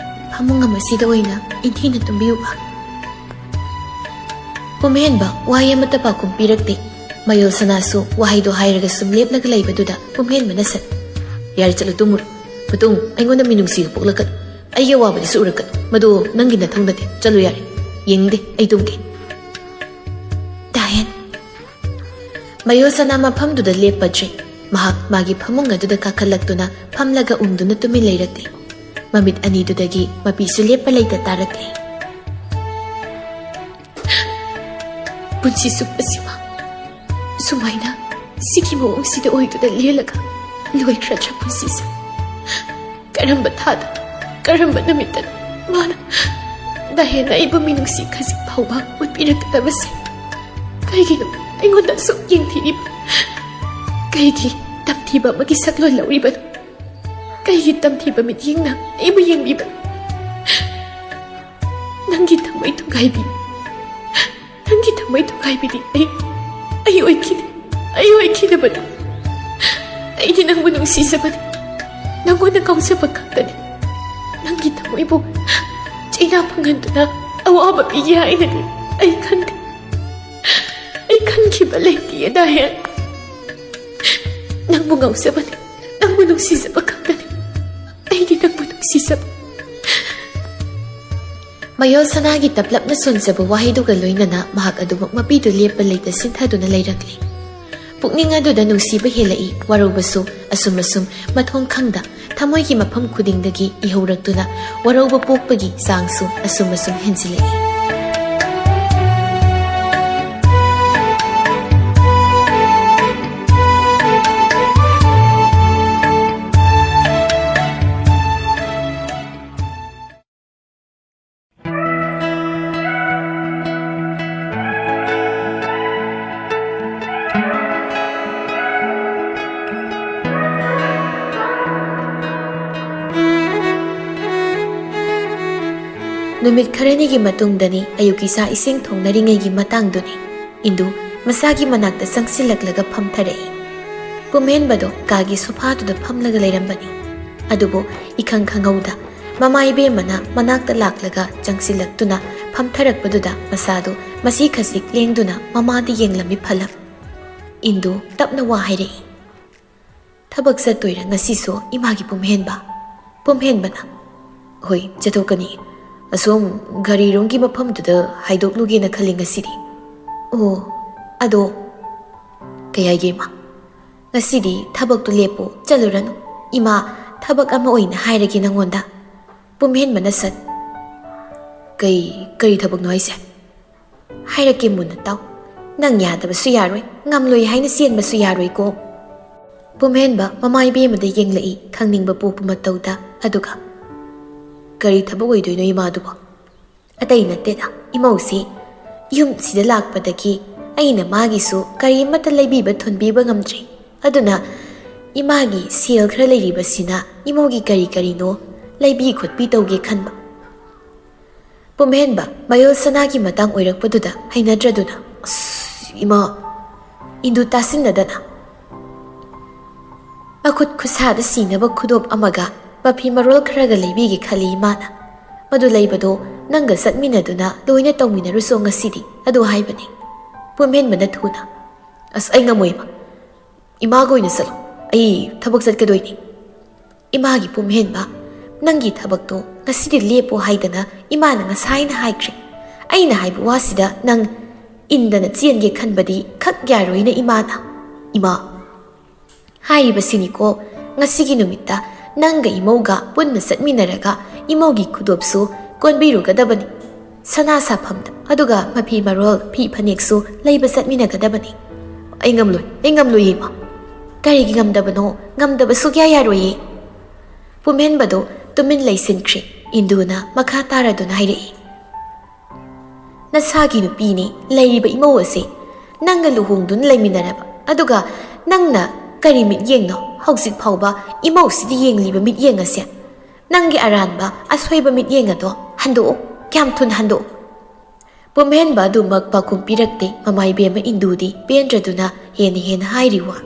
ꯐꯃꯨꯡ ꯑꯃꯁꯤꯗ ꯑꯣꯏꯅ ꯏꯟꯊꯤꯅ ꯇꯨꯝꯕꯤꯌꯨꯕ꯫" ꯄꯨꯝꯍꯦꯟꯕ ꯋꯥꯍꯩ ꯑꯃꯠꯇ ꯄꯥꯎꯈꯨꯝ ꯄꯤꯔꯛꯇꯦ꯫ ꯃꯌꯣꯜ ꯁꯅꯥꯁꯨ ꯋꯥꯍꯩꯗꯣ ꯍꯥꯏꯔꯒ ꯁꯨꯝ ꯂꯦꯞꯂꯒ ꯂꯩꯕꯗꯨꯗ ꯄꯨꯝꯍꯦꯟꯕꯅ ꯁꯠ, "ꯌꯥꯔꯦ, ꯆꯠꯂꯨ ꯇꯨꯝꯃꯨꯔꯣ꯫ ꯃꯇꯨꯡ ꯑꯩꯉꯣꯟꯗ ꯃꯤꯅꯨꯡꯁꯤꯒ ꯄꯣꯛꯂꯛꯀꯅꯨ꯫ ꯑꯩꯒꯤ ꯑꯋꯥꯕꯗꯁꯨ ꯎꯔꯛꯀꯅꯨ꯫ ꯃꯗꯨ ꯅꯪꯒꯤ ꯅꯊꯧ ꯅꯠꯇꯦ꯫ ꯆꯠꯂꯨ ꯌꯥꯔꯦ꯫ ꯌꯦꯡꯅꯤꯡꯗꯦ꯫ ꯑꯩ ꯇꯨꯝꯒꯦ꯫" ꯗꯥꯍꯦꯟ꯫ ꯃꯌꯣꯜ ꯁꯅꯥ ꯃꯐꯝꯗꯨꯗ ꯂꯦꯞꯄꯗ꯭ꯔꯦ꯫ ꯃꯍꯥꯛ ꯃꯥꯒꯤ ꯐꯃꯨꯡ ꯑꯗꯨꯗ ꯀꯥꯈꯠꯂꯛꯇꯨꯅ ꯐꯝꯂꯒ ꯎꯪꯗꯨꯅ ꯇꯨꯃꯤꯟ ꯂꯩꯔꯛꯂꯦ꯫ ꯃꯃꯤꯠ ꯑꯅꯤꯗꯨꯗꯒꯤ ꯃꯄꯤꯁꯨ ꯂꯦꯞꯄ ꯂꯩꯇ ꯇꯥꯔꯛꯂꯦ꯫ ꯄꯨꯟꯁꯤ ꯆꯨꯞꯄꯁꯤꯃ ꯁꯨꯃꯥꯏꯅ ꯁꯤꯒꯤ ꯃꯑꯣꯡꯁꯤꯗ ꯑꯣꯏꯗꯨꯅ ꯂꯦꯜꯂꯒ ꯂꯣꯏꯈ꯭ꯔꯗ꯭ꯔꯥ ꯄꯨꯟꯁꯤꯁꯦ? ꯀꯔꯝꯕ ꯊꯥꯗ, ꯀꯔꯝꯕ ꯅꯨꯃꯤꯠꯇꯅꯣ ꯃꯥꯅ ꯗꯥꯍꯦꯟꯅ ꯑꯩꯕꯨ ꯃꯤꯅꯨꯡꯁꯤ ꯈꯖꯤꯛ ꯐꯥꯎꯕ ꯎꯠꯄꯤꯔꯛꯀꯗꯕꯁꯦ? ꯀꯩꯒꯤꯅꯣ ꯑꯩꯉꯣꯟꯗ ꯑꯁꯨꯛ ꯌꯦꯡꯊꯤꯔꯤꯕ? ꯀꯩꯒꯤ ꯇꯝꯊꯤꯕ ꯑꯃꯒꯤ ꯁꯛꯂꯣꯟ ꯂꯧꯔꯤꯕꯅꯣ? ꯀꯩꯒꯤ ꯇꯝꯊꯤꯕ ꯃꯤꯠꯌꯦꯡꯅ ꯑꯩꯕꯨ ꯌꯦꯡꯕꯤꯕꯅꯣ? ꯅꯪꯒꯤ ꯊꯃꯣꯏ ꯊꯨꯒꯥꯏꯕꯤ, ꯅꯪꯒꯤ ꯊꯃꯣꯏ ꯊꯨꯒꯥꯏꯕꯤꯗꯤ ꯑꯩ, ꯑꯩ ꯑꯣꯏꯈꯤꯗꯦ, ꯑꯩ ꯑꯣꯏꯈꯤꯗꯕꯅꯤ꯫ ꯑꯩꯗꯤ ꯅꯪꯕꯨ ꯅꯨꯡꯁꯤꯖꯕꯅꯤ꯫ ꯅꯪꯉꯣꯟꯗ ꯉꯥꯎꯖꯕ ꯈꯛꯇꯅꯤ꯫ ꯅꯪꯒꯤ ꯊꯃꯣꯏꯕꯨ ꯆꯩꯅꯥ ꯐꯪꯍꯟꯗꯨꯅ ꯑꯋꯥꯕ ꯄꯤꯒꯦ ꯍꯥꯏꯅꯗꯤ ꯑꯩ ꯈꯟꯗꯦ꯫ ꯑꯩ ꯈꯟꯈꯤꯕ ꯂꯩꯇꯦ, ꯗꯥꯍꯦꯟ꯫ ꯅꯪꯕꯨ ꯉꯥꯎꯖꯕꯅꯤ, ꯅꯪꯕꯨ ꯅꯨꯡꯁꯤꯖꯕ ꯈꯛꯇꯅꯤ꯫ ꯑꯩꯗꯤ ꯅꯪꯕꯨ ꯅꯨꯡꯁꯤꯖꯕ꯫ ꯃꯌꯣꯜ ꯁꯅꯥꯒꯤ ꯇꯞꯂꯞꯅ ꯁꯣꯟꯖꯕ ꯋꯥꯍꯩꯗꯨꯒ ꯂꯣꯏꯅꯅ ꯃꯍꯥꯛ ꯑꯗꯨꯃꯛ ꯃꯄꯤꯗꯨ ꯂꯦꯞꯄ ꯂꯩꯇ ꯁꯤꯟꯊꯗꯨꯅ ꯂꯩꯔꯛꯂꯤ꯫ ꯄꯨꯛꯅꯤꯡ ꯑꯗꯨꯗ ꯅꯨꯡꯁꯤꯕ ꯍꯦꯜꯂꯛꯏ, ꯋꯥꯔꯧꯕꯁꯨ ꯑꯁꯨꯝ ꯑꯁꯨꯝ ꯃꯊꯣꯡ ꯈꯪꯗ ꯊꯃꯣꯏꯒꯤ ꯃꯐꯝ ꯈꯨꯗꯤꯡꯗꯒꯤ ꯏꯍꯧꯔꯛꯇꯨꯅ ꯋꯥꯔꯧꯕ ꯄꯣꯛꯄꯒꯤ ꯆꯥꯡꯁꯨ ꯑꯁꯨꯝ ꯑꯁꯨꯝ ꯍꯦꯟꯖꯤꯜꯂꯛꯏ꯫ ꯅꯨꯃꯤꯠ ꯈꯔꯅꯤꯒꯤ ꯃꯇꯨꯡꯗꯅꯤ, ꯑꯌꯨꯛꯀꯤ ꯆꯥꯛ ꯏꯁꯤꯡ ꯊꯣꯡꯅꯔꯤꯉꯩꯒꯤ ꯃꯇꯥꯡꯗꯨꯅꯤ꯫ ꯏꯟꯗꯨ ꯃꯁꯥꯒꯤ ꯃꯅꯥꯛꯇ ꯆꯪꯁꯤꯜꯂꯛꯂꯒ ꯐꯝꯊꯔꯛꯏ꯫ ꯄꯨꯝꯍꯦꯟꯕꯗꯣ ꯀꯥꯒꯤ ꯁꯣꯐꯥꯗꯨꯗ ꯐꯝꯂꯒ ꯂꯩꯔꯝꯕꯅꯤ꯫ ꯑꯗꯨꯕꯨ ꯏꯈꯪ ꯈꯪꯍꯧꯗ ꯃꯃꯥ ꯏꯕꯦꯝꯃꯅ ꯃꯅꯥꯛꯇ ꯂꯥꯛꯂꯒ ꯆꯪꯁꯤꯜꯂꯛꯇꯨꯅ ꯐꯝꯊꯔꯛꯄꯗꯨꯗ ꯃꯁꯥꯗꯨ ꯃꯁꯤ ꯈꯖꯤꯛ ꯂꯦꯡꯗꯨꯅ ꯃꯃꯥꯗ ꯌꯦꯡꯂꯝꯃꯤ ꯐꯂꯝ꯫ ꯏꯟꯗꯨ ꯇꯞꯅ ꯋꯥ ꯍꯥꯏꯔꯛꯏ꯫ "ꯊꯕꯛ ꯆꯠꯇꯣꯏꯔꯥ ꯉꯁꯤꯁꯨ ꯏꯃꯥꯒꯤ ꯄꯨꯝꯍꯦꯟꯕ?" ꯄꯨꯝꯍꯦꯟꯕꯅ, "ꯍꯣꯏ, ꯆꯠꯊꯣꯛꯀꯅꯤ꯫ ꯑꯁꯣꯝ ꯘꯔꯤꯔꯣꯝꯒꯤ ꯃꯐꯝꯗꯨꯗ ꯍꯥꯏꯗꯣꯛꯂꯨꯒꯦꯅ ꯈꯜꯂꯤ ꯉꯁꯤꯗꯤ꯫" "ꯑꯣ, ꯑꯗꯣ ꯀꯩ ꯍꯥꯏꯒꯦ ꯏꯃꯥ?" "ꯉꯁꯤꯗꯤ ꯊꯕꯛꯇꯨ ꯂꯦꯞꯄꯣ, ꯆꯠꯂꯨꯔꯅꯨ꯫ ꯏꯃꯥ, ꯊꯕꯛ ꯑꯃ ꯑꯣꯏꯅ ꯍꯥꯏꯔꯒꯦ ꯅꯪꯉꯣꯟꯗ꯫" ꯄꯨꯝꯍꯦꯟꯕꯅ ꯁꯠ, "ꯀꯩ, ꯀꯔꯤ ꯊꯕꯛꯅꯣ ꯍꯥꯏꯁꯦ?" "ꯍꯥꯏꯔꯛꯀꯦ ꯃꯨꯟꯅ ꯇꯥꯎ꯫ ꯅꯪ ꯌꯥꯗꯕꯁꯨ ꯌꯥꯔꯣꯏ, ꯉꯝꯂꯣꯏ ꯍꯥꯏꯅ ꯆꯦꯟꯕꯁꯨ ꯌꯥꯔꯣꯏꯀꯣ꯫" ꯄꯨꯝꯍꯦꯟꯕ ꯃꯃꯥ ꯏꯕꯦꯝꯃꯗ ꯌꯦꯡꯂꯛꯏ, ꯈꯪꯅꯤꯡꯕ ꯄꯣꯛꯄ ꯃꯇꯧꯗ꯫ ꯑꯗꯨꯒ, "ꯀꯔꯤ ꯊꯕꯛ ꯑꯣꯏꯗꯣꯏꯅꯣ ꯏꯃꯥꯗꯨꯕꯣ?" "ꯑꯇꯩ ꯅꯠꯇꯦꯗ, ꯏꯃꯧꯁꯤ ꯌꯨꯝꯁꯤꯗ ꯂꯥꯛꯄꯗꯒꯤ ꯑꯩꯅ ꯃꯥꯒꯤꯁꯨ ꯀꯔꯤ ꯑꯃꯠꯇ ꯂꯩꯕꯤꯕ ꯊꯣꯟꯕꯤꯕ ꯉꯝꯗ꯭ꯔꯤ꯫ ꯑꯗꯨꯅ ꯏꯃꯥꯒꯤ ꯁꯦꯜ ꯈꯔ ꯂꯩꯔꯤꯕꯁꯤꯅ ꯏꯃꯧꯒꯤ ꯀꯔꯤ ꯀꯔꯤꯅꯣ ꯂꯩꯕꯤ ꯈꯣꯠꯄꯤ ꯇꯧꯒꯦ ꯈꯟꯕ꯫" ꯄꯨꯝꯍꯦꯟꯕ ꯃꯌꯣꯜ ꯁꯅꯥꯒꯤ ꯃꯇꯥꯡ ꯑꯣꯏꯔꯛꯄꯗꯨꯗ ꯍꯩꯅꯗ꯭ꯔꯗꯨꯅ, "ꯑꯁ, ꯏꯃꯥ!" ꯏꯟꯗꯨ ꯇꯥꯁꯤꯟꯅꯗꯅ, ꯃꯈꯨꯠ ꯈꯨꯠꯁꯥꯗ ꯁꯤꯅꯕ ꯈꯨꯗꯣꯞ ꯑꯃꯒ ꯃꯐꯤ ꯃꯔꯣꯜ ꯈꯔꯒ ꯂꯩꯕꯤꯒꯦ ꯈꯜꯂꯤ ꯏꯃꯥꯅ꯫ "ꯃꯗꯨ ꯂꯩꯕꯗꯣ ꯅꯪꯒ ꯆꯠꯃꯤꯟꯅꯗꯨꯅ ꯂꯣꯏꯅ ꯇꯧꯃꯤꯟꯅꯔꯨꯁꯣ ꯉꯁꯤꯗꯤ", ꯑꯗꯨ ꯍꯥꯏꯕꯅꯤ꯫ ꯄꯨꯝꯍꯦꯟꯕꯅ ꯊꯨꯅ, "ꯑꯁ, ꯑꯩ ꯉꯝꯃꯣꯏ ꯏꯃꯥ꯫ ꯏꯃꯥꯒ ꯑꯣꯏꯅ ꯆꯠꯂꯣ꯫ ꯑꯩ ꯊꯕꯛ ꯆꯠꯀꯗꯣꯏꯅꯤ꯫" ꯏꯃꯥꯒꯤ ꯄꯨꯝꯍꯦꯟꯕ, "ꯅꯪꯒꯤ ꯊꯕꯛꯇꯣ ꯉꯁꯤꯗꯤ ꯂꯦꯞꯄꯣ ꯍꯥꯏꯗꯅ ꯏꯃꯥꯅ ꯉꯁꯥꯏꯅ ꯍꯥꯏꯈ꯭ꯔꯦ꯫ ꯑꯩꯅ ꯍꯥꯏꯕ ꯋꯥꯁꯤꯗ ꯅꯪ ꯏꯟꯗꯅ ꯆꯦꯟꯒꯦ ꯈꯟꯕꯗꯤ ꯈꯛ ꯌꯥꯔꯣꯏꯅ ꯏꯃꯥꯅ꯫ ꯏꯃꯥ, ꯍꯥꯏꯔꯤꯕꯁꯤꯅꯤꯀꯣ, ꯉꯁꯤꯒꯤ ꯅꯨꯃꯤꯠꯇ ꯅꯪꯒ ꯏꯃꯧꯒ ꯄꯨꯟꯅ ꯆꯠꯃꯤꯟꯅꯔꯒ ꯏꯃꯧꯒꯤ ꯈꯨꯗꯣꯞꯁꯨ ꯀꯣꯟꯕꯤꯔꯨꯒꯗꯕꯅꯤ꯫ ꯁꯅꯥ ꯁꯥꯐꯝꯗ, ꯑꯗꯨꯒ ꯃꯐꯤ ꯃꯔꯣꯜ, ꯐꯤ ꯐꯅꯦꯛꯁꯨ ꯂꯩꯕ ꯆꯠꯃꯤꯟꯅꯒꯗꯕꯅꯤ꯫" "ꯑꯩ ꯉꯝꯂꯣꯏ, ꯑꯩ ꯉꯝꯂꯣꯏꯌꯦ ꯏꯃꯥ꯫" "ꯀꯔꯤꯒꯤ ꯉꯝꯗꯕꯅꯣ? ꯉꯝꯗꯕ ꯁꯨꯛꯌꯥ ꯌꯥꯔꯣꯏꯌꯦ꯫" ꯄꯨꯝꯍꯦꯟꯕꯗꯣ ꯇꯨꯃꯤꯟ ꯂꯩꯁꯤꯟꯈ꯭ꯔꯦ꯫ ꯏꯟꯗꯨꯅ ꯃꯈꯥ ꯇꯥꯔꯗꯨꯅ ꯍꯥꯏꯔꯛꯏ, "ꯅꯁꯥꯒꯤ ꯅꯨꯄꯤꯅꯤ ꯂꯩꯔꯤꯕ ꯏꯃꯧ ꯑꯁꯦ꯫ ꯅꯪꯒ ꯂꯨꯍꯣꯡꯗꯨꯅ ꯂꯩꯃꯤꯟꯅꯔꯕ, ꯑꯗꯨꯒ ꯅꯪꯅ ꯀꯔꯤ ꯃꯤꯠꯌꯦꯡꯅꯣ ꯍꯧꯖꯤꯛ ꯐꯥꯎꯕ ꯏꯃꯧꯁꯤꯗ ꯌꯦꯡꯂꯤꯕ ꯃꯤꯠꯌꯦꯡ ꯑꯁꯦ? ꯅꯪꯒꯤ ꯑꯔꯥꯟꯕ, ꯑꯁꯣꯏꯕ ꯃꯤꯠꯌꯦꯡ ꯑꯗꯣ ꯍꯟꯗꯣꯛꯑꯣ, ꯀꯌꯥꯝ ꯊꯨꯅ ꯍꯟꯗꯣꯛꯑꯣ꯫" ꯄꯨꯝꯍꯦꯟꯕ ꯑꯗꯨꯃꯛ ꯄꯥꯎꯈꯨꯝ ꯄꯤꯔꯛꯇꯦ꯫ ꯃꯃꯥꯏꯕꯦꯝꯃ ꯏꯟꯗꯨꯗꯤ ꯄꯦꯟꯗ꯭ꯔꯗꯨꯅ ꯍꯦꯟꯅ ꯍꯦꯟꯅ ꯍꯥꯏꯔꯤ ꯋꯥ,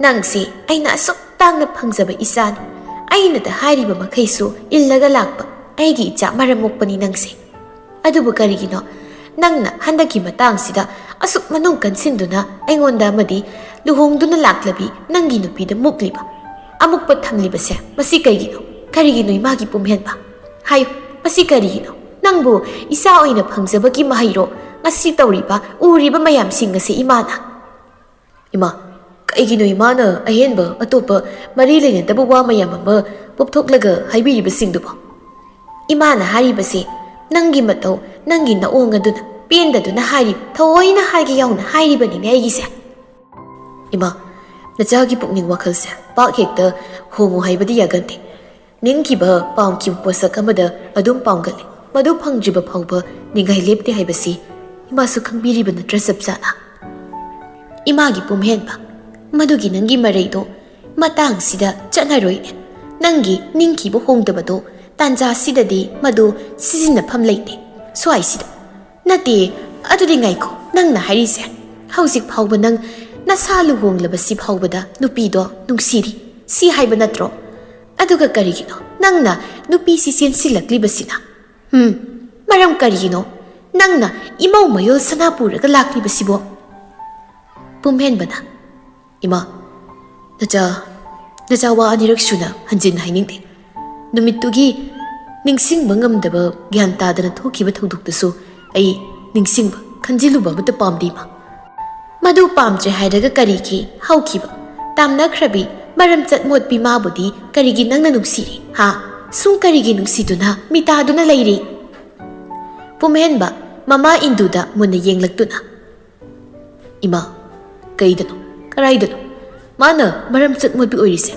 "ꯅꯪꯁꯦ ꯑꯩꯅ ꯑꯁꯨꯛ ꯇꯥꯡꯅ ꯐꯪꯖꯕ ꯏꯆꯥꯅꯤ꯫ ꯑꯩꯅꯗ ꯍꯥꯏꯔꯤꯕ ꯃꯈꯩꯁꯨ ꯏꯜꯂꯒ ꯂꯥꯛꯄ ꯑꯩꯒꯤ ꯏꯆꯥ ꯃꯔꯝ ꯃꯣꯛꯄꯅꯤ ꯅꯪꯁꯦ꯫ ꯑꯗꯨꯕꯨ ꯀꯔꯤꯒꯤꯅꯣ ꯅꯪꯅ ꯍꯟꯗꯛꯀꯤ ꯃꯇꯥꯡꯁꯤꯗ ꯑꯁꯨꯛ ꯃꯅꯨꯡ ꯀꯟꯁꯤꯟꯗꯨꯅ ꯑꯩꯉꯣꯟꯗ ꯑꯃꯗꯤ ꯂꯨꯍꯣꯡꯗꯨꯅ ꯂꯥꯛꯂꯕꯤ ꯅꯪꯒꯤ ꯅꯨꯄꯤꯗ ꯃꯨꯛꯂꯤꯕ? ꯑꯃꯨꯛꯄ ꯊꯝꯂꯤꯕꯁꯦ ꯃꯁꯤ ꯀꯩꯒꯤꯅꯣ? ꯀꯔꯤꯒꯤꯅꯣ ꯏꯃꯥꯒꯤ ꯄꯨꯝꯍꯦꯟꯕ? ꯍꯥꯏꯌꯨ, ꯃꯁꯤ ꯀꯔꯤꯒꯤꯅꯣ? ꯅꯪꯕꯨ ꯏꯆꯥ ꯑꯣꯏꯅ ꯐꯪꯖꯕꯒꯤ ꯃꯍꯩꯔꯣ ꯉꯁꯤ ꯇꯧꯔꯤꯕ, ꯎꯔꯤꯕ ꯃꯌꯥꯝꯁꯤꯡ ꯑꯁꯤ ꯏꯃꯥꯅ?" "ꯏꯃꯥ, ꯀꯩꯒꯤꯅꯣ ꯏꯃꯥꯅ ꯑꯍꯦꯟꯕ ꯑꯇꯣꯞꯄ ꯃꯔꯤ ꯂꯩꯅꯗꯕ ꯋꯥ ꯃꯌꯥꯝ ꯑꯃ ꯄꯣꯞꯊꯣꯛꯂꯒ ꯍꯥꯏꯕꯤꯔꯤꯕꯁꯤꯡꯗꯨꯕꯣ?" "ꯏꯃꯥꯅ ꯍꯥꯏꯔꯤꯕꯁꯦ ꯅꯪꯒꯤ ꯃꯇꯧ, ꯅꯪꯒꯤ ꯅꯑꯣꯡ ꯑꯗꯨꯅ ꯄꯦꯟꯗꯗꯨꯅ ꯍꯥꯏꯔꯤꯕ, ꯊꯑꯣꯏꯅ ꯍꯥꯏꯒꯦ ꯌꯥꯎꯅ ꯍꯥꯏꯔꯤꯕꯅꯤꯅꯦ ꯑꯩꯒꯤꯁꯦ꯫" "ꯏꯃꯥ, ꯅꯆꯥꯒꯤ ꯄꯨꯛꯅꯤꯡ ꯋꯥꯈꯜꯁꯦ ꯄꯥꯛ ꯍꯦꯛꯇ ꯍꯣꯡꯉꯨ ꯍꯥꯏꯕꯗꯤ ꯌꯥꯒꯟꯗꯦ꯫ ꯅꯤꯡꯈꯤꯕ ꯄꯥꯝꯈꯤꯕ ꯄꯣꯠꯁꯛ ꯑꯃꯗ ꯑꯗꯨꯝ ꯄꯥꯝꯒꯜꯂꯤ꯫ ꯃꯗꯨ ꯐꯪꯗ꯭ꯔꯤꯕ ꯐꯥꯎꯕ ꯅꯤꯡꯉꯥꯏ ꯂꯦꯞꯇꯦ ꯍꯥꯏꯕꯁꯤ ꯏꯃꯥꯁꯨ ꯈꯪꯕꯤꯔꯤꯕ ꯅꯠꯇ꯭ꯔꯥ ꯆꯞ ꯆꯥꯅ?" "ꯏꯃꯥꯒꯤ ꯄꯨꯝꯍꯦꯟꯕ, ꯃꯗꯨꯒꯤ ꯅꯪꯒꯤ ꯃꯔꯩꯗꯣ ꯃꯇꯥꯡꯁꯤꯗ ꯆꯠꯅꯔꯣꯏꯅꯦ꯫ ꯅꯪꯒꯤ ꯅꯤꯡꯈꯤꯕ ꯍꯣꯡꯗꯕꯗꯣ ꯇꯥꯟꯖꯥꯁꯤꯗꯗꯤ ꯃꯗꯨ ꯁꯤꯖꯤꯟꯅꯐꯝ ꯂꯩꯇꯦ꯫ ꯁ꯭ꯋꯥꯏꯁꯤꯗ꯫ ꯅꯠꯇꯦ, ꯑꯗꯨꯗꯤ ꯉꯥꯏꯈꯣ, ꯅꯪꯅ ꯍꯥꯏꯔꯤꯁꯦ ꯍꯧꯖꯤꯛ ꯐꯥꯎꯕ ꯅꯪ ꯅꯁꯥ ꯂꯨꯍꯣꯡꯂꯕꯁꯤ ꯐꯥꯎꯕꯗ ꯅꯨꯄꯤꯗꯣ ꯅꯨꯡꯁꯤꯔꯤ, ꯁꯤ ꯍꯥꯏꯕ ꯅꯠꯇ꯭ꯔꯣ? ꯑꯗꯨꯒ ꯀꯔꯤꯒꯤꯅꯣ ꯅꯪꯅ ꯅꯨꯄꯤꯁꯤ ꯆꯦꯟꯁꯤꯜꯂꯛꯂꯤꯕꯁꯤꯅ? ꯎꯝ, ꯃꯔꯝ ꯀꯔꯤꯒꯤꯅꯣ ꯅꯪꯅ ꯏꯃꯧ ꯃꯌꯣꯜ ꯁꯅꯥ ꯄꯨꯔꯒ ꯂꯥꯛꯂꯤꯕꯁꯤꯕꯣ? ꯄꯨꯝꯍꯦꯟꯕꯅ, ꯏꯃꯥ, ꯅꯆꯥ, ꯅꯆꯥ ꯋꯥ ꯑꯅꯤꯔꯛ ꯁꯨꯅ ꯍꯟꯖꯤꯟꯅ ꯍꯥꯏꯅꯤꯡꯗꯦ꯫ ꯅꯨꯃꯤꯠꯇꯨꯒꯤ ꯅꯤꯡꯁꯤꯡꯕ ꯉꯝꯗꯕ, ꯒ꯭ꯌꯥꯟ ꯇꯥꯗꯅ ꯊꯣꯛꯈꯤꯕ ꯊꯧꯗꯣꯛꯇꯨꯁꯨ ꯑꯩ ꯅꯤꯡꯁꯤꯡꯕ, ꯈꯟꯖꯤꯜꯂꯨꯕ ꯑꯃꯠꯇ ꯄꯥꯝꯗꯦ, ꯏꯃꯥ꯫ ꯃꯗꯨ ꯄꯥꯝꯗ꯭ꯔꯦ ꯍꯥꯏꯔꯒ ꯀꯔꯤꯒꯤ ꯍꯧꯈꯤꯕ? ꯇꯥꯝꯅꯈ꯭ꯔꯕꯤ, ꯃꯔꯝ ꯆꯠ ꯃꯣꯠꯄꯤ ꯃꯥꯕꯨꯗꯤ ꯀꯔꯤꯒꯤ ꯅꯪꯅ ꯅꯨꯡꯁꯤꯔꯤ, ꯍꯥ? ꯁꯨꯝ ꯀꯔꯤꯒꯤ ꯅꯨꯡꯁꯤꯗꯨꯅ ꯃꯤꯇꯥꯗꯨꯅ ꯂꯩꯔꯤ? ꯄꯨꯝꯍꯦꯟꯕ, ꯃꯃꯥ ꯏꯟꯗꯨꯗ ꯃꯨꯟꯅ ꯌꯦꯡꯂꯛꯇꯨꯅ, ꯏꯃꯥ, ꯀꯩꯗꯅꯣ? ꯀꯔꯥꯏꯗꯅꯣ ꯃꯥꯅ ꯃꯔꯝ ꯆꯠ ꯃꯣꯠꯄꯤ ꯑꯣꯏꯔꯤꯁꯦ?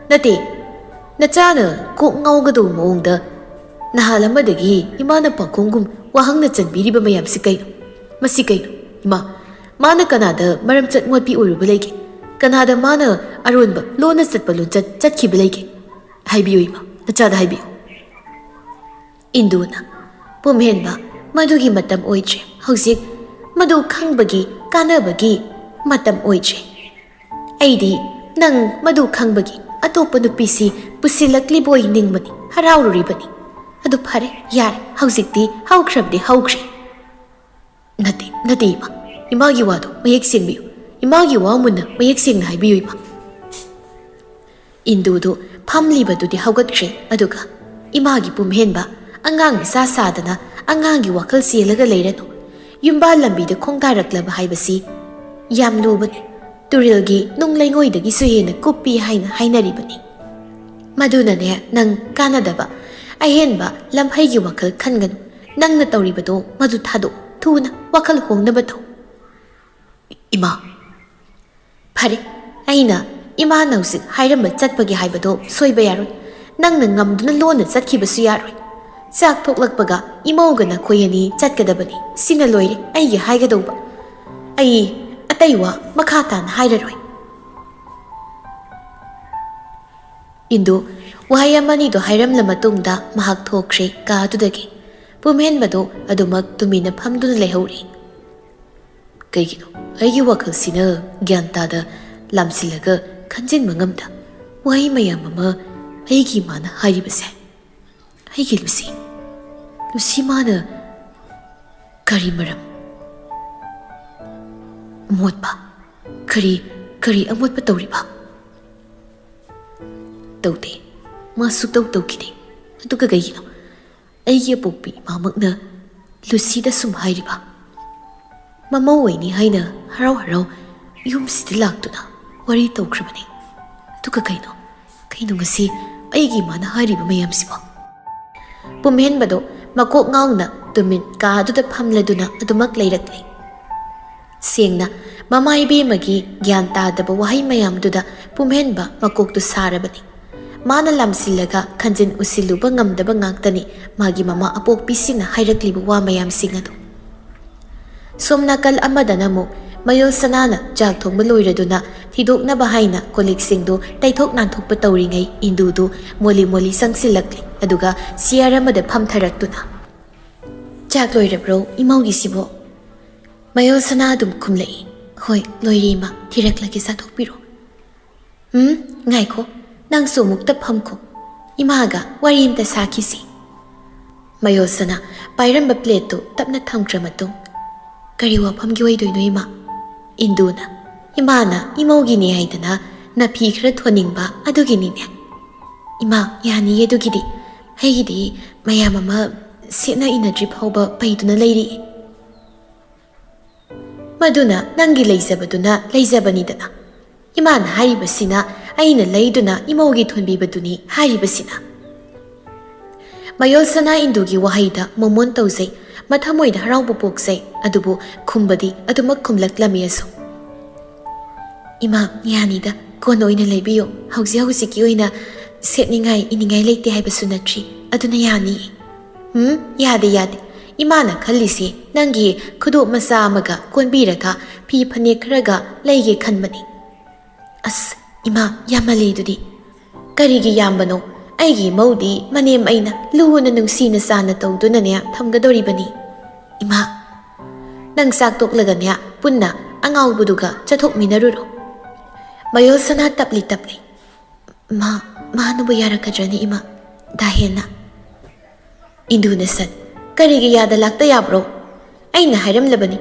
ꯅꯠꯇꯦ, ꯅꯆꯥꯅ ꯀꯣꯛ ꯉꯥꯎꯒꯗꯧꯕ ꯃꯑꯣꯡꯗ ꯅꯍꯥꯜ ꯑꯃꯗꯒꯤ ꯏꯃꯥꯅ ꯄꯥꯈꯣꯡꯒꯨꯝ ꯋꯥꯍꯪꯅ ꯆꯟꯕꯤꯔꯤꯕ ꯃꯌꯥꯝꯁꯤ ꯀꯩꯅꯣ? ꯃꯁꯤ ꯀꯩꯅꯣ, ꯏꯃꯥ? ꯃꯥꯅ ꯀꯅꯥꯗ ꯃꯔꯝ ꯆꯠ ꯃꯣꯠꯄꯤ ꯑꯣꯏꯔꯨꯕ ꯂꯩꯒꯦ? ꯀꯅꯥꯗ ꯃꯥꯅ ꯑꯔꯣꯟꯕ ꯂꯣꯟꯅ ꯆꯠꯄ ꯂꯣꯟꯆꯠ ꯆꯠꯈꯤꯕ ꯂꯩꯒꯦ? ꯍꯥꯏꯕꯤꯌꯨ, ꯏꯃꯥ, ꯅꯆꯥꯗ ꯍꯥꯏꯕꯤꯌꯨ꯫ ꯏꯟꯗꯨꯅ, ꯄꯨꯝꯍꯦꯟꯕ, ꯃꯗꯨꯒꯤ ꯃꯇꯝ ꯑꯣꯏꯗ꯭ꯔꯦ꯫ ꯍꯧꯖꯤꯛ ꯃꯗꯨ ꯈꯪꯕꯒꯤ ꯀꯥꯟꯅꯕꯒꯤ ꯃꯇꯝ ꯑꯣꯏꯗ꯭ꯔꯦ꯫ ꯑꯩꯗꯤ ꯅꯪ ꯃꯗꯨ ꯈꯪꯕꯒꯤ ꯑꯇꯣꯞꯄ ꯅꯨꯄꯤꯁꯤ ꯄꯨꯁꯤꯜꯂꯛꯂꯤꯕꯣꯏ ꯅꯤꯡꯕꯅꯤ, ꯍꯔꯥꯎꯔꯨꯔꯤꯕꯅꯤ꯫ ꯑꯗꯨ ꯐꯔꯦ, ꯌꯥꯔꯦ, ꯍꯧꯖꯤꯛꯇꯤ ꯍꯧꯈ꯭ꯔꯕꯗꯤ ꯍꯧꯈ꯭ꯔꯦ꯫ ꯅꯠꯇꯦ, ꯅꯠꯇꯦ, ꯏꯃꯥ꯫ ꯏꯃꯥꯒꯤ ꯋꯥꯗꯣ ꯃꯌꯦꯛ ꯁꯦꯡꯕꯤꯌꯨ꯫ ꯏꯃꯥꯒꯤ ꯋꯥ ꯃꯨꯟꯅ ꯃꯌꯦꯛ ꯁꯦꯡꯅ ꯍꯥꯏꯕꯤꯌꯨ, ꯏꯃꯥ꯫ ꯏꯟꯗꯨꯗꯨ ꯐꯝꯂꯤꯕꯗꯨꯗꯤ ꯍꯧꯒꯠꯈ꯭ꯔꯦ, ꯑꯗꯨꯒ ꯏꯃꯥꯒꯤ ꯄꯨꯝꯍꯦꯟꯕ, ꯑꯉꯥꯡ ꯃꯆꯥ ꯁꯥꯗꯅ ꯑꯉꯥꯡꯒꯤ ꯋꯥꯈꯜ ꯆꯦꯜꯂꯒ ꯂꯩꯔꯅꯨ꯫ ꯌꯨꯝꯕꯥꯜ ꯂꯝꯕꯤꯗ ꯈꯣꯡꯗꯥꯔꯛꯂꯕ ꯍꯥꯏꯕꯁꯤ ꯌꯥꯝ ꯂꯨꯕꯅꯤ꯫ ꯇꯨꯔꯦꯜꯒꯤ ꯅꯨꯡ ꯂꯩꯉꯣꯏꯗꯒꯤꯁꯨ ꯍꯦꯟꯅ ꯀꯨꯞꯄꯤ ꯍꯥꯏꯅ ꯍꯥꯏꯅꯔꯤꯕꯅꯤ꯫ ꯃꯗꯨꯅꯅꯦ, ꯅꯪ ꯀꯥꯟꯅꯗꯕ ꯑꯍꯦꯟꯕ ꯂꯝꯍꯩꯒꯤ ꯋꯥꯈꯜ ꯈꯟꯒꯅꯨ꯫ ꯅꯪꯅ ꯇꯧꯔꯤꯕꯗꯣ ꯃꯗꯨ ꯊꯥꯗꯣꯛ꯫ ꯊꯨꯅ ꯋꯥꯈꯜ ꯍꯣꯡꯅꯕ ꯇꯧ꯫ ꯏꯃꯥ꯫ ꯐꯔꯦ, ꯑꯩꯅ ꯏꯃꯥꯅ ꯍꯧꯖꯤꯛ ꯍꯥꯏꯔꯝꯕ ꯆꯠꯄꯒꯤ ꯍꯥꯏꯕꯗꯣ ꯁꯣꯏꯕ ꯌꯥꯔꯣꯏ꯫ ꯅꯪꯅ ꯉꯝꯗꯨꯅ ꯂꯣꯟꯅ ꯆꯠꯈꯤꯕꯁꯨ ꯌꯥꯔꯣꯏ꯫ ꯆꯥꯛ ꯊꯣꯛꯂꯛꯄꯒ ꯏꯃꯧꯒ ꯅꯈꯣꯏ ꯑꯅꯤ ꯆꯠꯀꯗꯕꯅꯤ꯫ ꯁꯤꯅ ꯂꯣꯏꯔꯦ ꯑꯩꯒꯤ ꯍꯥꯏꯒꯗꯧꯕ꯫ ꯑꯩ ꯑꯇꯩ ꯋꯥ ꯃꯈꯥ ꯇꯥꯅ ꯍꯥꯏꯔꯔꯣꯏ꯫ ꯏꯟꯗꯨ ꯋꯥꯍꯩ ꯑꯃꯅꯤꯗꯣ ꯍꯥꯏꯔꯝꯂ ꯃꯇꯨꯡꯗ ꯃꯍꯥꯛ ꯊꯣꯛꯈ꯭ꯔꯦ ꯀꯥ ꯑꯗꯨꯗꯒꯤ꯫ ꯄꯨꯝꯍꯦꯟꯕꯗꯣ ꯑꯗꯨꯃꯛ ꯇꯨꯃꯤꯟꯅ ꯐꯝꯗꯨꯅ ꯂꯩꯍꯧꯔꯤ꯫ ꯀꯩꯒꯤꯅꯣ ꯑꯩꯒꯤ ꯋꯥꯈꯜꯁꯤꯅ ꯒ꯭ꯌꯥꯟ ꯇꯥꯗ ꯂꯥꯝꯁꯤꯜꯂꯒ ꯈꯟꯖꯤꯟꯕ ꯉꯝꯗ ꯋꯥꯍꯩ ꯃꯌꯥꯝ ꯑꯃ ꯑꯩꯒꯤ ꯏꯃꯥꯅ ꯍꯥꯏꯔꯤꯕꯁꯦ? ꯑꯩꯒꯤ ꯂꯨꯁꯤ, ꯂꯨꯁꯤ ꯃꯥꯅ ꯀꯔꯤ ꯃꯔꯝ? ꯑꯃꯣꯠꯄ? ꯀꯔꯤ, ꯀꯔꯤ ꯑꯃꯣꯠꯄ ꯇꯧꯔꯤꯕ? ꯇꯧꯗꯦ, ꯃꯥ ꯁꯨꯛꯇꯧ ꯇꯧꯈꯤꯗꯦ꯫ ꯑꯗꯨꯒ ꯀꯩꯒꯤꯅꯣ ꯑꯩꯒꯤ ꯑꯄꯣꯛꯄꯤ ꯏꯃꯥꯃꯛꯅ ꯂꯨꯁꯤꯗ ꯁꯨꯝ ꯍꯥꯏꯔꯤꯕ? ꯃꯃꯧ ꯑꯣꯏꯅꯤ ꯍꯥꯏꯅ ꯍꯔꯥꯎ ꯍꯔꯥꯎ ꯌꯨꯝꯁꯤꯗ ꯂꯥꯛꯇꯨꯅ ꯋꯥꯔꯤ ꯇꯧꯈ꯭ꯔꯕꯅꯤ꯫ ꯑꯗꯨꯒ ꯀꯩꯅꯣ, ꯀꯩꯅꯣ ꯉꯁꯤ ꯑꯩꯒꯤ ꯏꯃꯥꯅ ꯍꯥꯏꯔꯤꯕ ꯃꯌꯥꯝꯁꯤꯕꯣ? ꯄꯨꯝꯍꯦꯟꯕꯗꯣ ꯃꯀꯣꯛ ꯉꯥꯎꯅ ꯇꯨꯃꯤꯟ ꯀꯥ ꯑꯗꯨꯗ ꯐꯝꯂꯗꯨꯅ ꯑꯗꯨꯃꯛ ꯂꯩꯔꯛꯂꯦ꯫ ꯁꯦꯡꯅ, ꯃꯃꯥ ꯏꯕꯦꯝꯃꯒꯤ ꯒ꯭ꯌꯥꯟ ꯇꯥꯗꯕ ꯋꯥꯍꯩ ꯃꯌꯥꯝꯗꯨꯗ ꯄꯨꯝꯍꯦꯟꯕ ꯃꯀꯣꯛꯇꯨ ꯁꯥꯔꯕꯅꯤ꯫ ꯃꯥꯅ ꯂꯥꯝꯁꯤꯜꯂꯒ ꯈꯟꯖꯤꯟ ꯎꯁꯤꯜꯂꯨꯕ ꯉꯝꯗꯕ ꯉꯥꯛꯇꯅꯤ ꯃꯥꯒꯤ ꯃꯃꯥ ꯑꯄꯣꯛꯄꯤꯁꯤꯅ ꯍꯥꯏꯔꯛꯂꯤꯕ ꯋꯥ ꯃꯌꯥꯝꯁꯤꯡ ꯑꯗꯨ꯫ ꯁꯣꯝ ꯅꯥꯀꯜ ꯑꯃꯗꯅ ꯑꯃꯨꯛ ꯃꯌꯣꯜ ꯁꯅꯥꯅ ꯆꯥꯛ ꯊꯣꯡꯕ ꯂꯣꯏꯔꯗꯨꯅ ꯊꯤꯗꯣꯛꯅꯕ ꯍꯥꯏꯅ ꯀꯣꯜꯂꯤꯛꯁꯤꯡꯗꯨ ꯇꯩꯊꯣꯛ ꯅꯥꯟꯊꯣꯛꯄ ꯇꯧꯔꯤꯉꯩ ꯏꯟꯗꯨꯗꯨ ꯃꯣꯂꯤ ꯃꯣꯂꯤ ꯆꯪꯁꯤꯜꯂꯛꯂꯦ, ꯑꯗꯨꯒ ꯆꯤꯌꯔ ꯑꯃꯗ ꯐꯝꯊꯔꯛꯇꯨꯅ, "ꯆꯥꯛ ꯂꯣꯏꯔꯕ꯭ꯔꯣ ꯏꯃꯧꯒꯤꯁꯤꯕꯣ?" ꯃꯌꯣꯜ ꯁꯅꯥ ꯑꯗꯨꯝ ꯈꯨꯝꯂꯛꯏ, "ꯍꯣꯏ, ꯂꯣꯏꯔꯦ ꯏꯃꯥ, ꯊꯤꯔꯛꯂꯒꯦ, ꯆꯥꯊꯣꯛꯄꯤꯔꯣ꯫" "ꯎꯝ, ꯉꯥꯏꯈꯣ, ꯅꯪꯁꯨ ꯑꯃꯨꯛꯇ ꯐꯝꯈꯣ, ꯏꯃꯥꯒ ꯋꯥꯔꯤ ꯑꯝꯇ ꯁꯥꯈꯤꯁꯤ꯫" ꯃꯌꯣꯜꯁꯅꯥ ꯄꯥꯏꯔꯝꯕ ꯄ꯭ꯂꯦꯠꯇꯨ ꯇꯞꯅ ꯊꯝꯈ꯭ꯔ ꯃꯇꯨꯡ, "ꯀꯔꯤ ꯋꯥꯐꯝꯒꯤ ꯑꯣꯏꯗꯣꯏꯅꯣ ꯏꯃꯥ?" ꯏꯟꯗꯨꯅ, "ꯏꯃꯥꯅ ꯏꯃꯧꯒꯤꯅꯦ ꯍꯥꯏꯗꯅ ꯅꯐꯤ ꯈꯔ ꯊꯣꯟꯅꯤꯡꯕ ꯑꯗꯨꯒꯤꯅꯤꯅꯦ꯫" "ꯏꯃꯥ, ꯌꯥꯅꯤꯌꯦ ꯑꯗꯨꯒꯤꯗꯤ꯫ ꯑꯩꯒꯤꯗꯤ ꯃꯌꯥꯝ ꯑꯃ ꯁꯦꯠꯅ ꯏꯅꯗ꯭ꯔꯤ ꯐꯥꯎꯕ ꯄꯩꯗꯨꯅ ꯂꯩꯔꯤ꯫" "ꯃꯗꯨꯅ ꯅꯪꯒꯤ ꯂꯩꯖꯕꯗꯨꯅ ꯂꯩꯖꯕꯅꯤꯗꯅ꯫ ꯏꯃꯥꯅ ꯍꯥꯏꯔꯤꯕꯁꯤꯅ ꯑꯩꯅ ꯂꯩꯗꯨꯅ ꯏꯃꯧꯒꯤ ꯊꯣꯟꯕꯤꯕꯗꯨꯅꯤ ꯍꯥꯏꯔꯤꯕꯁꯤꯅ꯫" ꯃꯌꯣꯜꯁꯅꯥ ꯏꯟꯗꯨꯒꯤ ꯋꯥꯍꯩꯗ ꯃꯣꯃꯣꯟ ꯇꯧꯖꯩ, ꯃꯊꯃꯣꯏꯗ ꯍꯔꯥꯎꯕ ꯄꯣꯛꯆꯩ, ꯑꯗꯨꯕꯨ ꯈꯨꯝꯕꯗꯤ ꯑꯗꯨꯃꯛ ꯈꯨꯝꯂꯛꯂꯝꯃꯤ ꯑꯁꯨꯝ꯫ "ꯏꯃꯥ, ꯌꯥꯅꯤꯗ, ꯀꯣꯟꯅ ꯑꯣꯏꯅ ꯂꯩꯕꯤꯌꯨ꯫ ꯍꯧꯖꯤꯛ ꯍꯧꯖꯤꯛꯀꯤ ꯑꯣꯏꯅ ꯁꯦꯠꯅꯤꯡꯉꯥꯏ ꯏꯅꯤꯡꯉꯥꯏ ꯂꯩꯇꯦ ꯍꯥꯏꯕꯁꯨ ꯅꯠꯇ꯭ꯔꯤ, ꯑꯗꯨꯅ ꯌꯥꯅꯤ꯫" "ꯎꯝ, ꯌꯥꯗꯦ, ꯌꯥꯗꯦ꯫ ꯏꯃꯥꯅ ꯈꯜꯂꯤꯁꯦ ꯅꯪꯒꯤ ꯈꯨꯗꯣꯞ ꯃꯆꯥ ꯑꯃꯒ ꯀꯣꯟꯕꯤꯔꯒ ꯐꯤ ꯐꯅꯦꯛ ꯈꯔꯒ ꯂꯩꯒꯦ ꯈꯟꯕꯅꯤ꯫" "ꯑꯁ, ꯏꯃꯥ, ꯌꯥꯝꯃꯜꯂꯦ ꯑꯗꯨꯗꯤ꯫" "ꯀꯔꯤꯒꯤ ꯌꯥꯝꯕꯅꯣ? ꯑꯩꯒꯤ ꯃꯧꯗꯤ ꯃꯅꯦꯝ ꯑꯩꯅ ꯂꯨꯅ ꯅꯨꯡꯁꯤꯅ ꯆꯥꯅ ꯇꯧꯗꯨꯅꯅꯦ ꯊꯝꯒꯗꯧꯔꯤꯕꯅꯤ꯫ ꯏꯃꯥ, ꯅꯪ ꯆꯥꯛ ꯇꯣꯛꯂꯒꯅꯦ ꯄꯨꯟꯅ ꯑꯉꯥꯎꯕꯗꯨꯒ ꯆꯠꯊꯣꯛꯃꯤꯟꯅꯔꯨꯔꯣ꯫ ꯃꯌꯣꯜꯁꯅꯥ ꯇꯞꯂꯤ ꯇꯞꯂꯤ, "ꯃꯥ, ꯃꯥꯅꯕꯨ ꯌꯥꯔꯛꯀꯗ꯭ꯔꯅꯤ ꯏꯃꯥ? ꯗꯥ ꯍꯦꯟꯅ?" ꯏꯟꯗꯨꯅ ꯁꯠ, "ꯀꯔꯤꯒꯤ ꯌꯥꯗ ꯂꯥꯛꯇ ꯌꯥꯕ꯭ꯔꯣ? ꯑꯩꯅ ꯍꯥꯏꯔꯝꯂꯕꯅꯤ꯫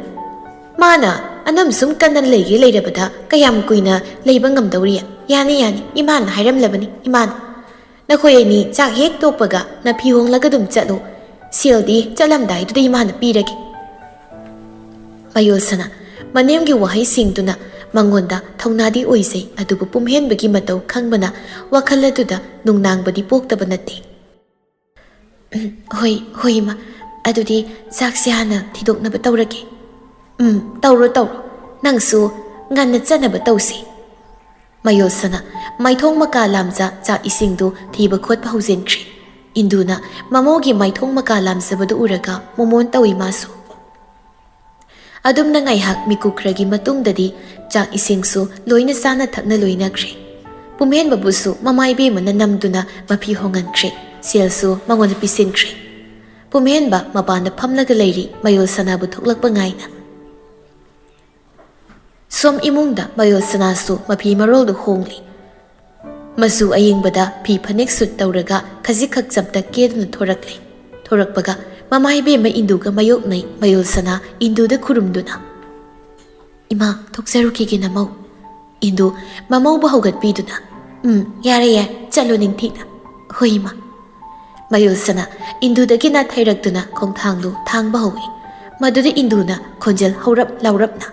ꯃꯥꯅ ꯑꯅꯝ ꯁꯨꯝ ꯀꯟꯅ ꯂꯩꯒꯦ ꯂꯩꯔꯕꯗ ꯀꯌꯥꯝ ꯀꯨꯏꯅ ꯂꯩꯕ ꯉꯝꯗꯧꯔꯤ? ꯌꯥꯅꯤ, ꯌꯥꯅꯤ, ꯏꯃꯥꯅ ꯍꯥꯏꯔꯝꯂꯕꯅꯤ, ꯏꯃꯥꯅ꯫ ꯅꯈꯣꯏ ꯑꯅꯤ ꯆꯥꯛ ꯍꯦꯛ ꯇꯣꯛꯄꯒ ꯅꯐꯤ ꯍꯣꯡꯂꯒ ꯑꯗꯨꯝ ꯆꯠꯂꯨ꯫ ꯁꯦꯜꯗꯤ ꯆꯠꯂꯝꯗꯥꯏꯗꯨꯗ ꯏꯃꯥꯅ ꯄꯤꯔꯒꯦ꯫" ꯃꯌꯣꯜꯁꯅꯥ ꯃꯅꯦꯝꯒꯤ ꯋꯥꯍꯩꯁꯤꯡꯗꯨꯅ ꯃꯉꯣꯟꯗ ꯊꯧꯅꯥꯗꯤ ꯑꯣꯏꯖꯩ, ꯑꯗꯨꯕꯨ ꯄꯨꯝꯍꯦꯟꯕꯒꯤ ꯃꯇꯧ ꯈꯪꯕꯅ ꯋꯥꯈꯜ ꯑꯗꯨꯗ ꯅꯨꯡꯅꯥꯡꯕꯗꯤ ꯄꯣꯛꯇꯕ ꯅꯠꯇꯦ꯫ "ꯎꯝ, ꯍꯣꯏ, ꯍꯣꯏ, ꯏꯃꯥ꯫ ꯑꯗꯨꯗꯤ ꯆꯥꯛꯁꯦ ꯍꯥꯟꯅ ꯊꯤꯗꯣꯛꯅꯕ ꯇꯧꯔꯒꯦ꯫" "ꯎꯝ, ꯇꯧꯔꯣ, ꯇꯧꯔꯣ꯫ ꯅꯪꯁꯨ ꯉꯟꯅ ꯆꯠꯅꯕ ꯇꯧꯁꯤ꯫" ꯃꯌꯣꯜꯁꯅꯥ ꯃꯥꯏꯊꯣꯡ ꯃꯀꯥ ꯂꯥꯝꯖ ꯆꯥꯛ ꯏꯁꯤꯡꯗꯨ ꯊꯤꯕ ꯈꯣꯠꯄ ꯍꯧꯖꯤꯟꯈ꯭ꯔꯦ꯫ ꯏꯟꯗꯨꯅ ꯃꯃꯧꯒꯤ ꯃꯥꯏꯊꯣꯡ ꯃꯀꯥ ꯂꯥꯝꯖꯕꯗꯨ ꯎꯔꯒ ꯃꯣꯃꯣꯟ ꯇꯧꯏ ꯃꯥꯁꯨ꯫ ꯑꯗꯨꯝꯅ ꯉꯥꯏꯍꯥꯛ ꯃꯤꯀꯨꯞ ꯈꯔꯒꯤ ꯃꯇꯨꯡꯗꯗꯤ ꯆꯥꯛ ꯏꯁꯤꯡꯁꯨ ꯂꯣꯏꯅ ꯆꯥꯅ ꯊꯛꯅ ꯂꯣꯏꯅꯈ꯭ꯔꯦ꯫ ꯄꯨꯝꯍꯦꯟꯕꯕꯨꯁꯨ ꯃꯃꯥ ꯏꯕꯦꯝꯃꯅ ꯅꯝꯗꯨꯅ ꯃꯐꯤ ꯍꯣꯡꯍꯟꯈ꯭ꯔꯦ꯫ ꯁꯦꯜꯁꯨ ꯃꯉꯣꯟꯗ ꯄꯤꯁꯤꯟꯈ꯭ꯔꯦ꯫ ꯄꯨꯝꯍꯦꯟꯕ ꯃꯄꯥꯟꯗ ꯐꯝꯂꯒ ꯂꯩꯔꯤ, ꯃꯌꯣꯜꯁꯅꯥꯕꯨ ꯊꯣꯛꯂꯛꯄ ꯉꯥꯏꯅ꯫ ꯁꯣꯝ ꯏꯃꯨꯡꯗ ꯃꯌꯣꯜꯁꯅꯥꯁꯨ ꯃꯐꯤ ꯃꯔꯣꯜꯗꯨ ꯍꯣꯡꯂꯤ꯫ ꯃꯆꯨ ꯑꯌꯦꯡꯕꯗ ꯐꯤ ꯐꯅꯦꯛ ꯁꯨꯠ ꯇꯧꯔꯒ ꯈꯖꯤꯛꯈꯛ ꯆꯝꯇꯛ ꯀꯦꯗꯨꯅ ꯊꯣꯔꯛꯂꯦ꯫ ꯊꯣꯔꯛꯄꯒ ꯃꯃꯥ ꯏꯕꯦꯝꯃ ꯏꯟꯗꯨꯒ ꯃꯥꯌꯣꯛꯅꯩ, ꯃꯌꯣꯜꯁꯅꯥ ꯏꯟꯗꯨꯗ ꯈꯨꯔꯨꯝꯗꯨꯅ꯫ "ꯏꯃꯥ, ꯊꯣꯛꯆꯔꯨꯈꯤꯒꯦ ꯅꯃꯧ꯫" ꯏꯟꯗꯨ ꯃꯃꯧꯕꯨ ꯍꯧꯒꯠꯄꯤꯗꯨꯅ, "ꯎꯝ, ꯌꯥꯔꯦ, ꯌꯥꯔꯦ, ꯆꯠꯂꯣ ꯅꯤꯡꯊꯤꯅ꯫" "ꯍꯣꯏ, ꯏꯃꯥ꯫" ꯃꯌꯣꯜꯁꯅꯥ ꯏꯟꯗꯨꯗꯒꯤ ꯅꯥꯊꯩꯔꯛꯇꯨꯅ ꯈꯣꯡꯊꯥꯡꯗꯨ ꯊꯥꯡꯕ ꯍꯧꯏ꯫ ꯃꯗꯨꯗ ꯏꯟꯗꯨꯅ ꯈꯣꯟꯖꯦꯜ ꯍꯧꯔꯞ ꯂꯥꯎꯔꯞꯅ,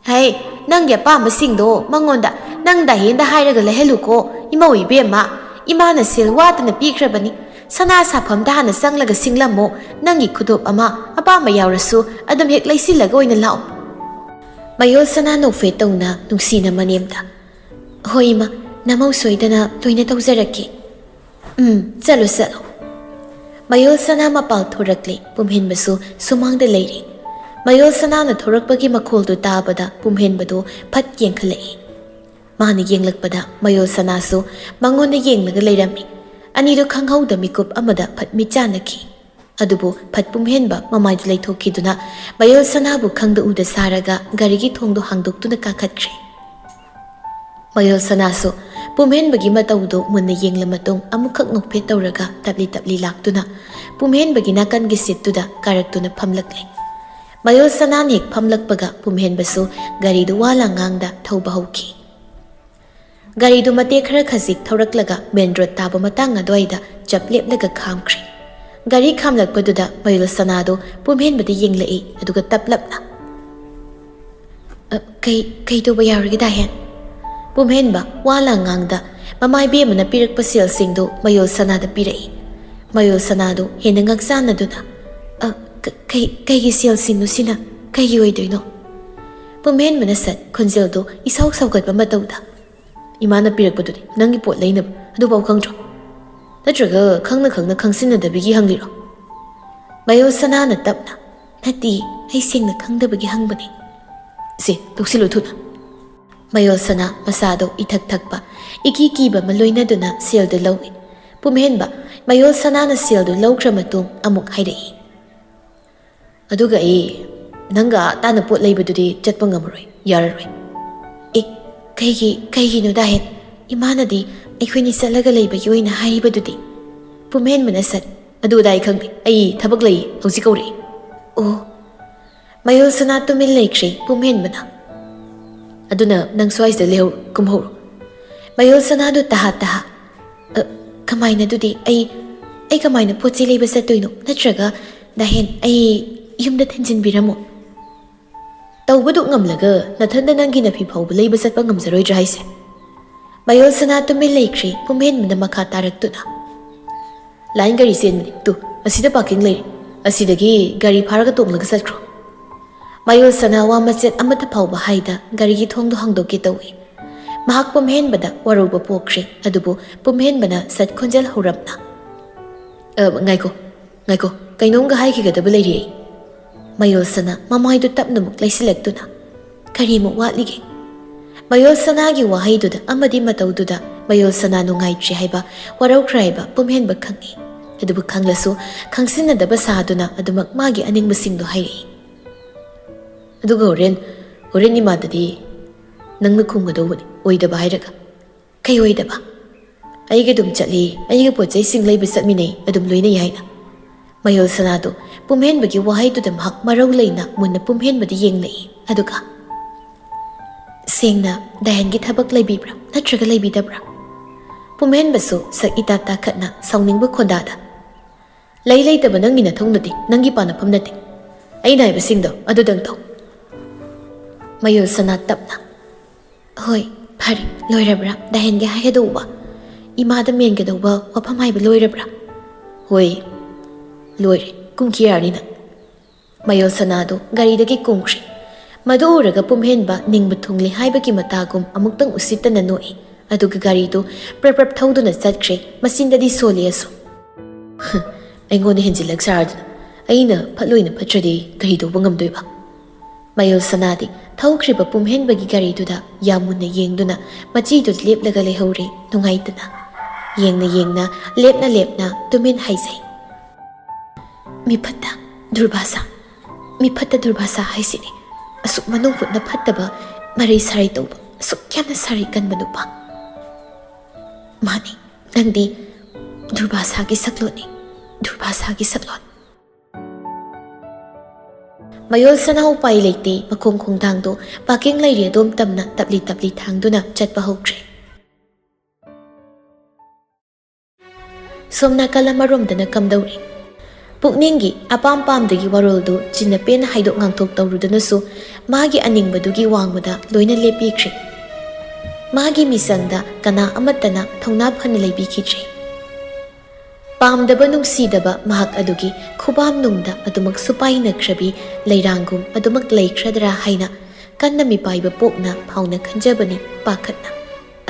"ꯍꯩ, ꯅꯪꯒꯤ ꯑꯄꯥꯝꯕꯁꯤꯡꯗꯣ ꯃꯉꯣꯟꯗ ꯅꯪ ꯗꯥꯍꯦꯟꯗ ꯍꯥꯏꯔꯒ ꯂꯩꯍꯜꯂꯨꯀꯣ, ꯏꯃꯧ ꯏꯕꯦꯝꯃ꯫ ꯏꯃꯥꯅ ꯁꯦꯜ ꯋꯥꯠꯇꯅ ꯄꯤꯈ꯭ꯔꯕꯅꯤ꯫ ꯁꯅꯥ ꯁꯥꯐꯝꯗ ꯍꯥꯟꯅ ꯆꯪꯂꯒ ꯁꯤꯡꯂꯝꯃꯣ꯫ ꯅꯪꯒꯤ ꯈꯨꯗꯣꯞ ꯑꯃ, ꯑꯄꯥꯝꯕ ꯌꯥꯎꯔꯁꯨ ꯑꯗꯨꯝ ꯍꯦꯛ ꯂꯩꯁꯤꯜꯂꯒ ꯑꯣꯏꯅ ꯂꯥꯛꯑꯣ꯫" ꯃꯌꯣꯜꯁꯅꯥ ꯅꯣꯛꯐꯦꯠ ꯇꯧꯅ ꯅꯨꯡꯁꯤꯅ ꯃꯅꯦꯝꯗ, "ꯍꯣꯏ ꯏꯃꯥ, ꯅꯃꯧ ꯁꯣꯏꯗꯅ ꯂꯣꯏꯅ ꯇꯧꯖꯔꯛꯀꯦ꯫" "ꯎꯝ, ꯆꯠꯂꯣ, ꯆꯠꯂꯣ꯫" ꯃꯌꯣꯜꯁꯅꯥ ꯃꯄꯥꯜ ꯊꯣꯔꯛꯂꯦ, ꯄꯨꯝꯍꯦꯟꯕꯁꯨ ꯁꯨꯃꯥꯡꯗ ꯂꯩꯔꯤ꯫ ꯃꯌꯣꯜꯁꯅꯥꯅ ꯊꯣꯔꯛꯄꯒꯤ ꯃꯈꯣꯜꯗꯨ ꯇꯥꯕꯗ ꯄꯨꯝꯍꯦꯟꯕꯗꯨ ꯐꯠ ꯌꯦꯡꯈꯠꯂꯛꯏ꯫ ꯃꯥꯅ ꯌꯦꯡꯂꯛꯄꯗ ꯃꯌꯣꯜꯁꯅꯥꯁꯨ ꯃꯉꯣꯟꯗ ꯌꯦꯡꯂꯒ ꯂꯩꯔꯝꯃꯤ꯫ ꯑꯅꯤꯗꯨ ꯈꯪꯍꯧꯗ ꯃꯤꯀꯨꯞ ꯑꯃꯗ ꯐꯠ ꯃꯤꯠ ꯆꯥꯟꯅꯈꯤ꯫ ꯑꯗꯨꯕꯨ ꯐꯠ ꯄꯨꯝꯍꯦꯟꯕ ꯃꯃꯥꯏꯗꯨ ꯂꯩꯊꯣꯛꯈꯤꯗꯨꯅ ꯃꯌꯣꯜ ꯁꯅꯥꯕꯨ ꯈꯪꯗ ꯎꯗ ꯁꯥꯔꯒ ꯒꯥꯔꯤꯒꯤ ꯊꯣꯡꯗꯨ ꯍꯥꯡꯗꯣꯛꯇꯨꯅ ꯀꯥꯈꯠꯈ꯭ꯔꯦ꯫ ꯃꯌꯣꯜ ꯁꯅꯥꯁꯨ ꯄꯨꯝꯍꯦꯟꯕꯒꯤ ꯃꯇꯧꯗꯨ ꯃꯨꯟꯅ ꯌꯦꯡꯂ ꯃꯇꯨꯡ ꯑꯃꯨꯛꯈꯛ ꯅꯣꯛꯐꯦꯠ ꯇꯧꯔꯒ ꯇꯞꯂꯤ ꯇꯞꯂꯤ ꯂꯥꯛꯇꯨꯅ ꯄꯨꯝꯍꯦꯟꯕꯒꯤ ꯅꯥꯀꯟꯒꯤ ꯁꯤꯠꯇꯨꯗ ꯀꯥꯔꯛꯇꯨꯅ ꯐꯝꯂꯛꯂꯦ꯫ ꯃꯌꯣꯜ ꯁꯅꯥꯅ ꯍꯦꯛ ꯐꯝꯂꯛꯄꯒ ꯄꯨꯝꯍꯦꯟꯕꯁꯨ ꯒꯥꯔꯤꯗꯨ ꯋꯥ ꯂꯥꯡ ꯉꯥꯡꯗ ꯊꯧꯕ ꯍꯧꯈꯤ꯫ ꯒꯥꯔꯤꯗꯨ ꯃꯇꯦꯛ ꯈꯔ ꯈꯖꯤꯛ ꯊꯧꯔꯛꯂꯒ ꯃꯦꯟ ꯔꯣꯗ ꯇꯥꯕ ꯃꯇꯥꯡ ꯑꯗꯨꯋꯥꯏꯗ ꯆꯞ ꯂꯦꯞꯂꯒ ꯈꯥꯝꯈ꯭ꯔꯦ꯫ ꯒꯥꯔꯤ ꯈꯥꯝꯂꯛꯄꯗꯨꯗ ꯃꯌꯣꯜ ꯁꯅꯥꯗꯨ ꯄꯨꯝꯍꯦꯟꯕꯗ ꯌꯦꯡꯂꯛꯏ, ꯑꯗꯨꯒ ꯇꯞꯂꯞꯅ, "ꯑ, ꯀꯩ, ꯀꯩ ꯇꯧꯕ ꯌꯥꯎꯔꯒꯦ ꯗꯥꯍꯦꯟ?" ꯄꯨꯝꯍꯦꯟꯕ ꯋꯥ ꯂꯥꯡ ꯉꯥꯡꯗ ꯃꯃꯥ ꯏꯕꯦꯝꯃꯅ ꯄꯤꯔꯛꯄ ꯁꯦꯜꯁꯤꯡꯗꯨ ꯃꯌꯣꯜ ꯁꯅꯥꯗ ꯄꯤꯔꯛꯏ꯫ ꯃꯌꯣꯜ ꯁꯅꯥꯗꯨ ꯍꯦꯟꯅ ꯉꯛꯆꯥꯟꯅꯗꯨꯅ, "ꯑ, ꯀ-, ꯀꯩ, ꯀꯩꯒꯤ ꯁꯦꯜꯁꯤꯡꯅꯣ ꯁꯤꯅ? ꯀꯩꯒꯤ ꯑꯣꯏꯗꯣꯏꯅꯣ?" ꯄꯨꯝꯍꯦꯟꯕꯅ ꯁꯠ ꯈꯣꯟꯖꯦꯜꯗꯨ ꯏꯁꯧ ꯁꯧꯒꯠꯄ ꯃꯇꯧꯗ, "ꯏꯃꯥꯅ ꯄꯤꯔꯛꯄꯗꯨꯗꯤ ꯅꯪꯒꯤ ꯄꯣꯠ ꯂꯩꯅꯕ, ꯑꯗꯨꯐꯥꯎ ꯈꯪꯗ꯭ꯔꯣ? ꯅꯠꯇ꯭ꯔꯒ ꯈꯪꯅ ꯈꯪꯅ ꯈꯪꯁꯤꯟꯅꯗꯕꯒꯤ ꯍꯪꯂꯤꯔꯣ?" ꯃꯌꯣꯜ ꯁꯅꯥꯅ ꯇꯞꯅ, "ꯅꯠꯇꯦ, ꯑꯩ ꯁꯦꯡꯅ ꯈꯪꯗꯕꯒꯤ ꯍꯪꯕꯅꯤ꯫ ꯁꯦ, ꯂꯧꯁꯤꯜꯂꯨ ꯊꯨꯅ꯫" ꯃꯌꯣꯜ ꯁꯅꯥ ꯃꯁꯥꯗꯣ ꯏꯊꯛ ꯊꯛꯄ, ꯏꯀꯤ ꯀꯤꯕ ꯑꯃ ꯂꯣꯏꯅꯗꯨꯅ ꯁꯦꯜꯗꯨ ꯂꯧꯏ꯫ ꯄꯨꯝꯍꯦꯟꯕ ꯃꯌꯣꯜ ꯁꯅꯥꯅ ꯁꯦꯜꯗꯨ ꯂꯧꯈ꯭ꯔ ꯃꯇꯨꯡ ꯑꯃꯨꯛ ꯍꯥꯏꯔꯛꯏ, "ꯑꯗꯨꯒ ꯑꯩ ꯅꯪꯒ ꯑꯥ ꯇꯥꯅ ꯄꯣꯠ ꯂꯩꯕꯗꯨꯗꯤ ꯆꯠꯄ ꯉꯝꯃꯔꯣꯏ, ꯌꯥꯔꯔꯣꯏ꯫" "ꯑꯦ, ꯀꯩꯒꯤ, ꯀꯩꯒꯤꯅꯣ ꯗꯥꯍꯦꯟ? ꯏꯃꯥꯅꯗꯤ ꯑꯩꯈꯣꯏꯅꯤ ꯆꯠꯂꯒ ꯂꯩꯕꯒꯤ ꯑꯣꯏꯅ ꯍꯥꯏꯔꯤꯕꯗꯨꯗꯤ?" ꯄꯨꯝꯍꯦꯟꯕꯅ ꯁꯠ, "ꯑꯗꯨ ꯑꯗꯥ ꯑꯩ ꯈꯪꯗꯦ, ꯑꯩ ꯊꯕꯛ ꯂꯩꯌꯦ, ꯍꯧꯖꯤꯛ ꯀꯧꯔꯛꯑꯦ꯫" "ꯑꯣ꯫" ꯃꯌꯣꯜ ꯁꯅꯥ ꯇꯨꯃꯤꯟ ꯂꯩꯈ꯭ꯔꯦ ꯄꯨꯝꯍꯦꯟꯕꯅ꯫ "ꯑꯗꯨꯅ ꯅꯪ ꯁ꯭ꯋꯥꯏꯁꯤꯗ ꯂꯩꯍꯧꯔꯣ, ꯀꯨꯝꯍꯧꯔꯣ꯫" ꯃꯌꯣꯜ ꯁꯅꯥꯗꯨ ꯇꯍꯥ ꯇꯍꯥ, "ꯑ, ꯀꯃꯥꯏꯅ ꯑꯗꯨꯗꯤ? ꯑꯩ, ꯑꯩ ꯀꯃꯥꯏꯅ ꯄꯣꯠ ꯆꯩ ꯂꯩꯕ ꯆꯠꯇꯣꯏꯅꯣ? ꯅꯠꯇ꯭ꯔꯒ ꯗꯥꯍꯦꯟ, ꯑꯩ ꯌꯨꯝꯗ ꯊꯤꯟꯖꯤꯟꯕꯤꯔꯝꯃꯣ?" "ꯇꯧꯕꯗꯨ ꯉꯝꯂꯒ ꯅꯊꯟꯗ ꯅꯪꯒꯤ ꯅꯐꯤ ꯐꯥꯎꯕ ꯂꯩꯕ ꯆꯠꯄ ꯉꯝꯖꯔꯣꯏꯗ꯭ꯔꯥ ꯍꯥꯏꯁꯦ?" ꯃꯌꯣꯜ ꯁꯅꯥ ꯇꯨꯃꯤꯟ ꯂꯩꯈ꯭ꯔꯦ ꯄꯨꯝꯍꯦꯟꯕꯅ ꯃꯈꯥ ꯇꯥꯔꯛꯇꯨꯅ, "ꯂꯥꯏꯟ ꯒꯥꯔꯤ ꯆꯦꯟꯕꯅꯤ, ꯇꯨ, ꯑꯁꯤꯗ ꯄꯥꯔꯀꯤꯡ ꯂꯩꯔꯦ, ꯑꯁꯤꯗꯒꯤ ꯒꯥꯔꯤ ꯐꯥꯔꯒ ꯇꯣꯡꯂꯒ ꯆꯠꯈ꯭ꯔꯣ꯫" ꯃꯌꯣꯜ ꯁꯅꯥ ꯋꯥ ꯃꯆꯦꯠ ꯑꯃꯠꯇ ꯐꯥꯎꯕ ꯍꯥꯏꯗ ꯒꯥꯔꯤꯒꯤ ꯊꯣꯡꯗꯣ ꯍꯥꯡꯗꯣꯛꯀꯦ ꯇꯧꯏ꯫ ꯃꯍꯥꯛ ꯄꯨꯝꯍꯦꯟꯕꯗ ꯋꯥꯔꯧꯕ ꯄꯣꯛꯈ꯭ꯔꯦ, ꯑꯗꯨꯕꯨ ꯄꯨꯝꯍꯦꯟꯕꯅ ꯁꯠ ꯈꯣꯟꯖꯦꯜ ꯍꯧꯔꯞꯅ, "ꯑ, ꯉꯥꯏꯈꯣ, ꯉꯥꯏꯈꯣ, ꯀꯩꯅꯣꯝꯒ ꯍꯥꯏꯈꯤꯒꯗꯕ ꯂꯩꯔꯤ ꯑꯩ꯫" ꯃꯌꯣꯜ ꯁꯅꯥ ꯃꯃꯥꯏꯗꯨ ꯇꯞꯅꯃꯨꯛ ꯂꯩꯁꯤꯜꯂꯛꯇꯨꯅ, "ꯀꯔꯤꯃꯨꯛ ꯋꯥꯠꯂꯤꯒꯦ?" ꯃꯌꯣꯜ ꯁꯅꯥꯒꯤ ꯋꯥꯍꯩꯗꯨꯗ ꯑꯃꯗꯤ ꯃꯇꯧꯗꯨꯗ ꯃꯌꯣꯜ ꯁꯅꯥ ꯅꯨꯡꯉꯥꯏꯇ꯭ꯔꯦ ꯍꯥꯏꯕ, ꯋꯥꯔꯧꯈ꯭ꯔꯦ ꯍꯥꯏꯕ ꯄꯨꯝꯍꯦꯟꯕ ꯈꯪꯉꯤ꯫ ꯑꯗꯨꯕꯨ ꯈꯪꯂꯁꯨ ꯈꯪꯁꯤꯟꯅꯗꯕ ꯁꯥꯗꯨꯅ ꯑꯗꯨꯃꯛ ꯃꯥꯒꯤ ꯑꯅꯤꯡꯕꯁꯤꯡꯗꯣ ꯍꯥꯏꯔꯛꯏ꯫ ꯑꯗꯨꯒ ꯍꯣꯔꯦꯟ, ꯍꯣꯔꯦꯟ ꯏꯃꯥꯗꯗꯤ ꯅꯪꯅ ꯈꯨꯝꯒꯗꯧꯕꯅꯤ, ꯑꯣꯏꯗꯕ ꯍꯥꯏꯔꯒ꯫ ꯀꯩ ꯑꯣꯏꯗꯕ? ꯑꯩꯒ ꯑꯗꯨꯝ ꯆꯠꯂꯤ, ꯑꯩꯒ ꯄꯣꯠ ꯆꯩꯁꯤꯡ ꯂꯩꯕ ꯆꯠꯃꯤꯟꯅꯩ, ꯑꯗꯨꯝ ꯂꯣꯏꯅꯩ ꯍꯥꯏꯅ꯫ ꯃꯌꯣꯜ ꯁꯅꯥꯗꯨ ꯄꯨꯝꯍꯦꯟꯕꯒꯤ ꯋꯥꯍꯩꯗꯨꯗ ꯃꯍꯥꯛ ꯃꯔꯧ ꯂꯩꯅ ꯃꯨꯟꯅ ꯄꯨꯝꯍꯦꯟꯕꯗ ꯌꯦꯡꯂꯛꯏ꯫ ꯑꯗꯨꯒ, "ꯁꯦꯡꯅ ꯗꯥꯏꯍꯟꯒꯤ ꯊꯕꯛ ꯂꯩꯕꯤꯕ꯭ꯔꯥ ꯅꯠꯇ꯭ꯔꯒ ꯂꯩꯕꯤꯗꯕ꯭ꯔꯥ?" ꯄꯨꯝꯍꯦꯟꯕꯁꯨ ꯁꯛ ꯏꯇꯥ ꯇꯥꯈꯠꯅ ꯁꯥꯎꯅꯤꯡꯕ ꯈꯣꯟꯗꯥꯗ, "ꯂꯩ ꯂꯩꯇꯕ ꯅꯪꯒꯤ ꯅꯊꯧ ꯅꯠꯇꯦ, ꯅꯪꯒꯤ ꯄꯥꯟꯅꯐꯝ ꯅꯠꯇꯦ꯫ ꯑꯩꯅ ꯍꯥꯏꯕꯁꯤꯡꯗꯣ ꯑꯗꯨꯗꯪ ꯇꯧ꯫" ꯃꯌꯣꯜ ꯁꯅꯥ ꯇꯞꯅ, "ꯍꯣꯏ, ꯐꯔꯦ, ꯂꯣꯏꯔꯕ꯭ꯔꯥ ꯗꯥꯏꯍꯟꯒꯤ ꯍꯥꯏꯒꯗꯧꯕ? ꯏꯃꯥꯗ ꯃꯦꯟꯒꯗꯧꯕ ꯋꯥꯐꯝ ꯍꯥꯏꯕ ꯂꯣꯏꯔꯕ꯭ꯔꯥ?" "ꯍꯣꯏ, ꯂꯣꯏꯔꯦ, ꯀꯨꯝꯈꯤ ꯌꯥꯔꯅꯤ ꯅꯪ꯫" ꯃꯌꯣꯜ ꯁꯅꯥꯗꯨ ꯒꯥꯔꯤꯗꯒꯤ ꯀꯨꯝꯈ꯭ꯔꯦ꯫ ꯃꯗꯨ ꯎꯔꯒ ꯄꯨꯝꯍꯦꯟꯕ ꯅꯤꯡꯕ ꯊꯨꯡꯂꯦ ꯍꯥꯏꯕꯒꯤ ꯃꯇꯥꯒꯨꯝ ꯑꯃꯨꯛꯇꯪ ꯎꯁꯤꯠꯇꯅ ꯅꯣꯛꯏ꯫ ꯑꯗꯨꯒ ꯒꯥꯔꯤꯗꯨ ꯄ꯭ꯔꯞ ꯄ꯭ꯔꯞ ꯊꯧꯗꯨꯅ ꯆꯠꯈ꯭ꯔꯦ꯫ ꯃꯆꯤꯟꯗꯗꯤ ꯁꯣꯜꯂꯤ ꯑꯁꯨꯝ, "ꯑꯩꯉꯣꯟꯗ ꯍꯦꯟꯖꯤꯜꯂꯛ ꯁꯥꯔꯗꯅ ꯑꯩꯅ ꯐꯠꯂꯣꯏꯅ ꯐꯠꯇ꯭ꯔꯗꯤ ꯀꯔꯤ ꯇꯧꯕ ꯉꯝꯗꯣꯏꯕ?" ꯃꯌꯣꯜ ꯁꯅꯥꯗꯤ ꯊꯧꯈ꯭ꯔꯤꯕ ꯄꯨꯝꯍꯦꯟꯕꯒꯤ ꯒꯥꯔꯤꯗꯨꯗ ꯌꯥꯝ ꯃꯨꯟꯅ ꯌꯦꯡꯗꯨꯅ ꯃꯆꯤꯗꯨꯗ ꯂꯦꯞꯂꯒ ꯂꯩꯍꯧꯔꯦ ꯅꯨꯡꯉꯥꯏꯇꯅ꯫ ꯌꯦꯡꯅ ꯌꯦꯡꯅ, ꯂꯦꯞꯅ ꯂꯦꯞꯅ ꯇꯨꯃꯤꯟ ꯍꯥꯏꯖꯩ, "ꯃꯤꯐꯠꯇ ꯗꯨꯔꯕꯥꯁꯥ, ꯃꯤꯐꯠꯇ ꯗꯨꯔꯕꯥꯁꯥ ꯍꯥꯏꯁꯤꯅꯤ꯫ ꯑꯁꯨꯛ ꯃꯅꯨꯡ ꯍꯨꯠꯅ ꯐꯠꯇꯕ, ꯃꯔꯩ ꯁꯥꯔꯩ ꯇꯧꯕ, ꯑꯁꯨꯛ ꯌꯥꯝꯅ ꯁꯥꯔꯩ ꯀꯟꯕ ꯅꯨꯄꯥ꯫ ꯃꯥꯅꯤ, ꯅꯪꯗꯤ ꯗꯨꯔꯕꯥꯁꯥꯒꯤ ꯁꯛꯂꯣꯟꯅꯤ, ꯗꯨꯔꯕꯥꯁꯥꯒꯤ ꯁꯛꯂꯣꯟ꯫" ꯃꯌꯣꯜ ꯁꯅꯥ ꯎꯄꯥꯏ ꯂꯩꯇꯦ, ꯃꯈꯣꯡ ꯈꯣꯡꯊꯥꯡꯗꯣ ꯄꯥꯀꯤꯡ ꯂꯩꯔꯤ ꯑꯗꯣꯝ ꯇꯝꯅ ꯇꯞꯂꯤ ꯇꯞꯂꯤ ꯊꯥꯡꯗꯨꯅ ꯆꯠꯄ ꯍꯧꯈ꯭ꯔꯦ꯫ ꯁꯣꯝ ꯅꯥꯀꯜ ꯑꯃꯔꯣꯝꯗꯅ ꯀꯝꯗꯧꯔꯤ? ꯄꯨꯛꯅꯤꯡꯒꯤ ꯑꯄꯥꯝ ꯄꯥꯝꯗꯒꯤ ꯋꯥꯔꯣꯜꯗꯨ ꯆꯤꯟꯅ ꯄꯦꯟꯅ ꯍꯥꯏꯗꯣꯛ ꯉꯥꯡꯊꯣꯛ ꯇꯧꯔꯨꯗꯅꯁꯨ ꯃꯥꯒꯤ ꯑꯅꯤꯡꯕꯗꯨꯒꯤ ꯋꯥꯡꯃꯗ ꯂꯣꯏꯅ ꯂꯦꯞꯄꯤꯈ꯭ꯔꯦ꯫ ꯃꯥꯒꯤ ꯃꯤꯆꯪꯗ ꯀꯅꯥ ꯑꯃꯠꯇꯅ ꯊꯧꯅꯥ ꯐꯅ ꯂꯩꯕꯤꯈꯤꯗ꯭ꯔꯦ꯫ ꯄꯥꯝꯗꯕ ꯅꯨꯡꯁꯤꯗꯕ ꯃꯍꯥꯛ ꯑꯗꯨꯒꯤ ꯈꯨꯕꯥꯝ ꯅꯨꯡꯗ ꯑꯗꯨꯃꯛ ꯁꯨꯄꯥꯏꯅꯈ꯭ꯔꯕꯤ ꯂꯩꯔꯥꯡꯒꯨꯝ ꯑꯗꯨꯃꯛ ꯂꯩꯈ꯭ꯔꯗ꯭ꯔꯥ ꯍꯥꯏꯅ ꯀꯟꯅ ꯃꯤꯄꯥꯏꯕ ꯄꯣꯛꯅ ꯐꯥꯎꯅ ꯈꯟꯖꯕꯅꯤ ꯄꯥꯈꯠꯅ꯫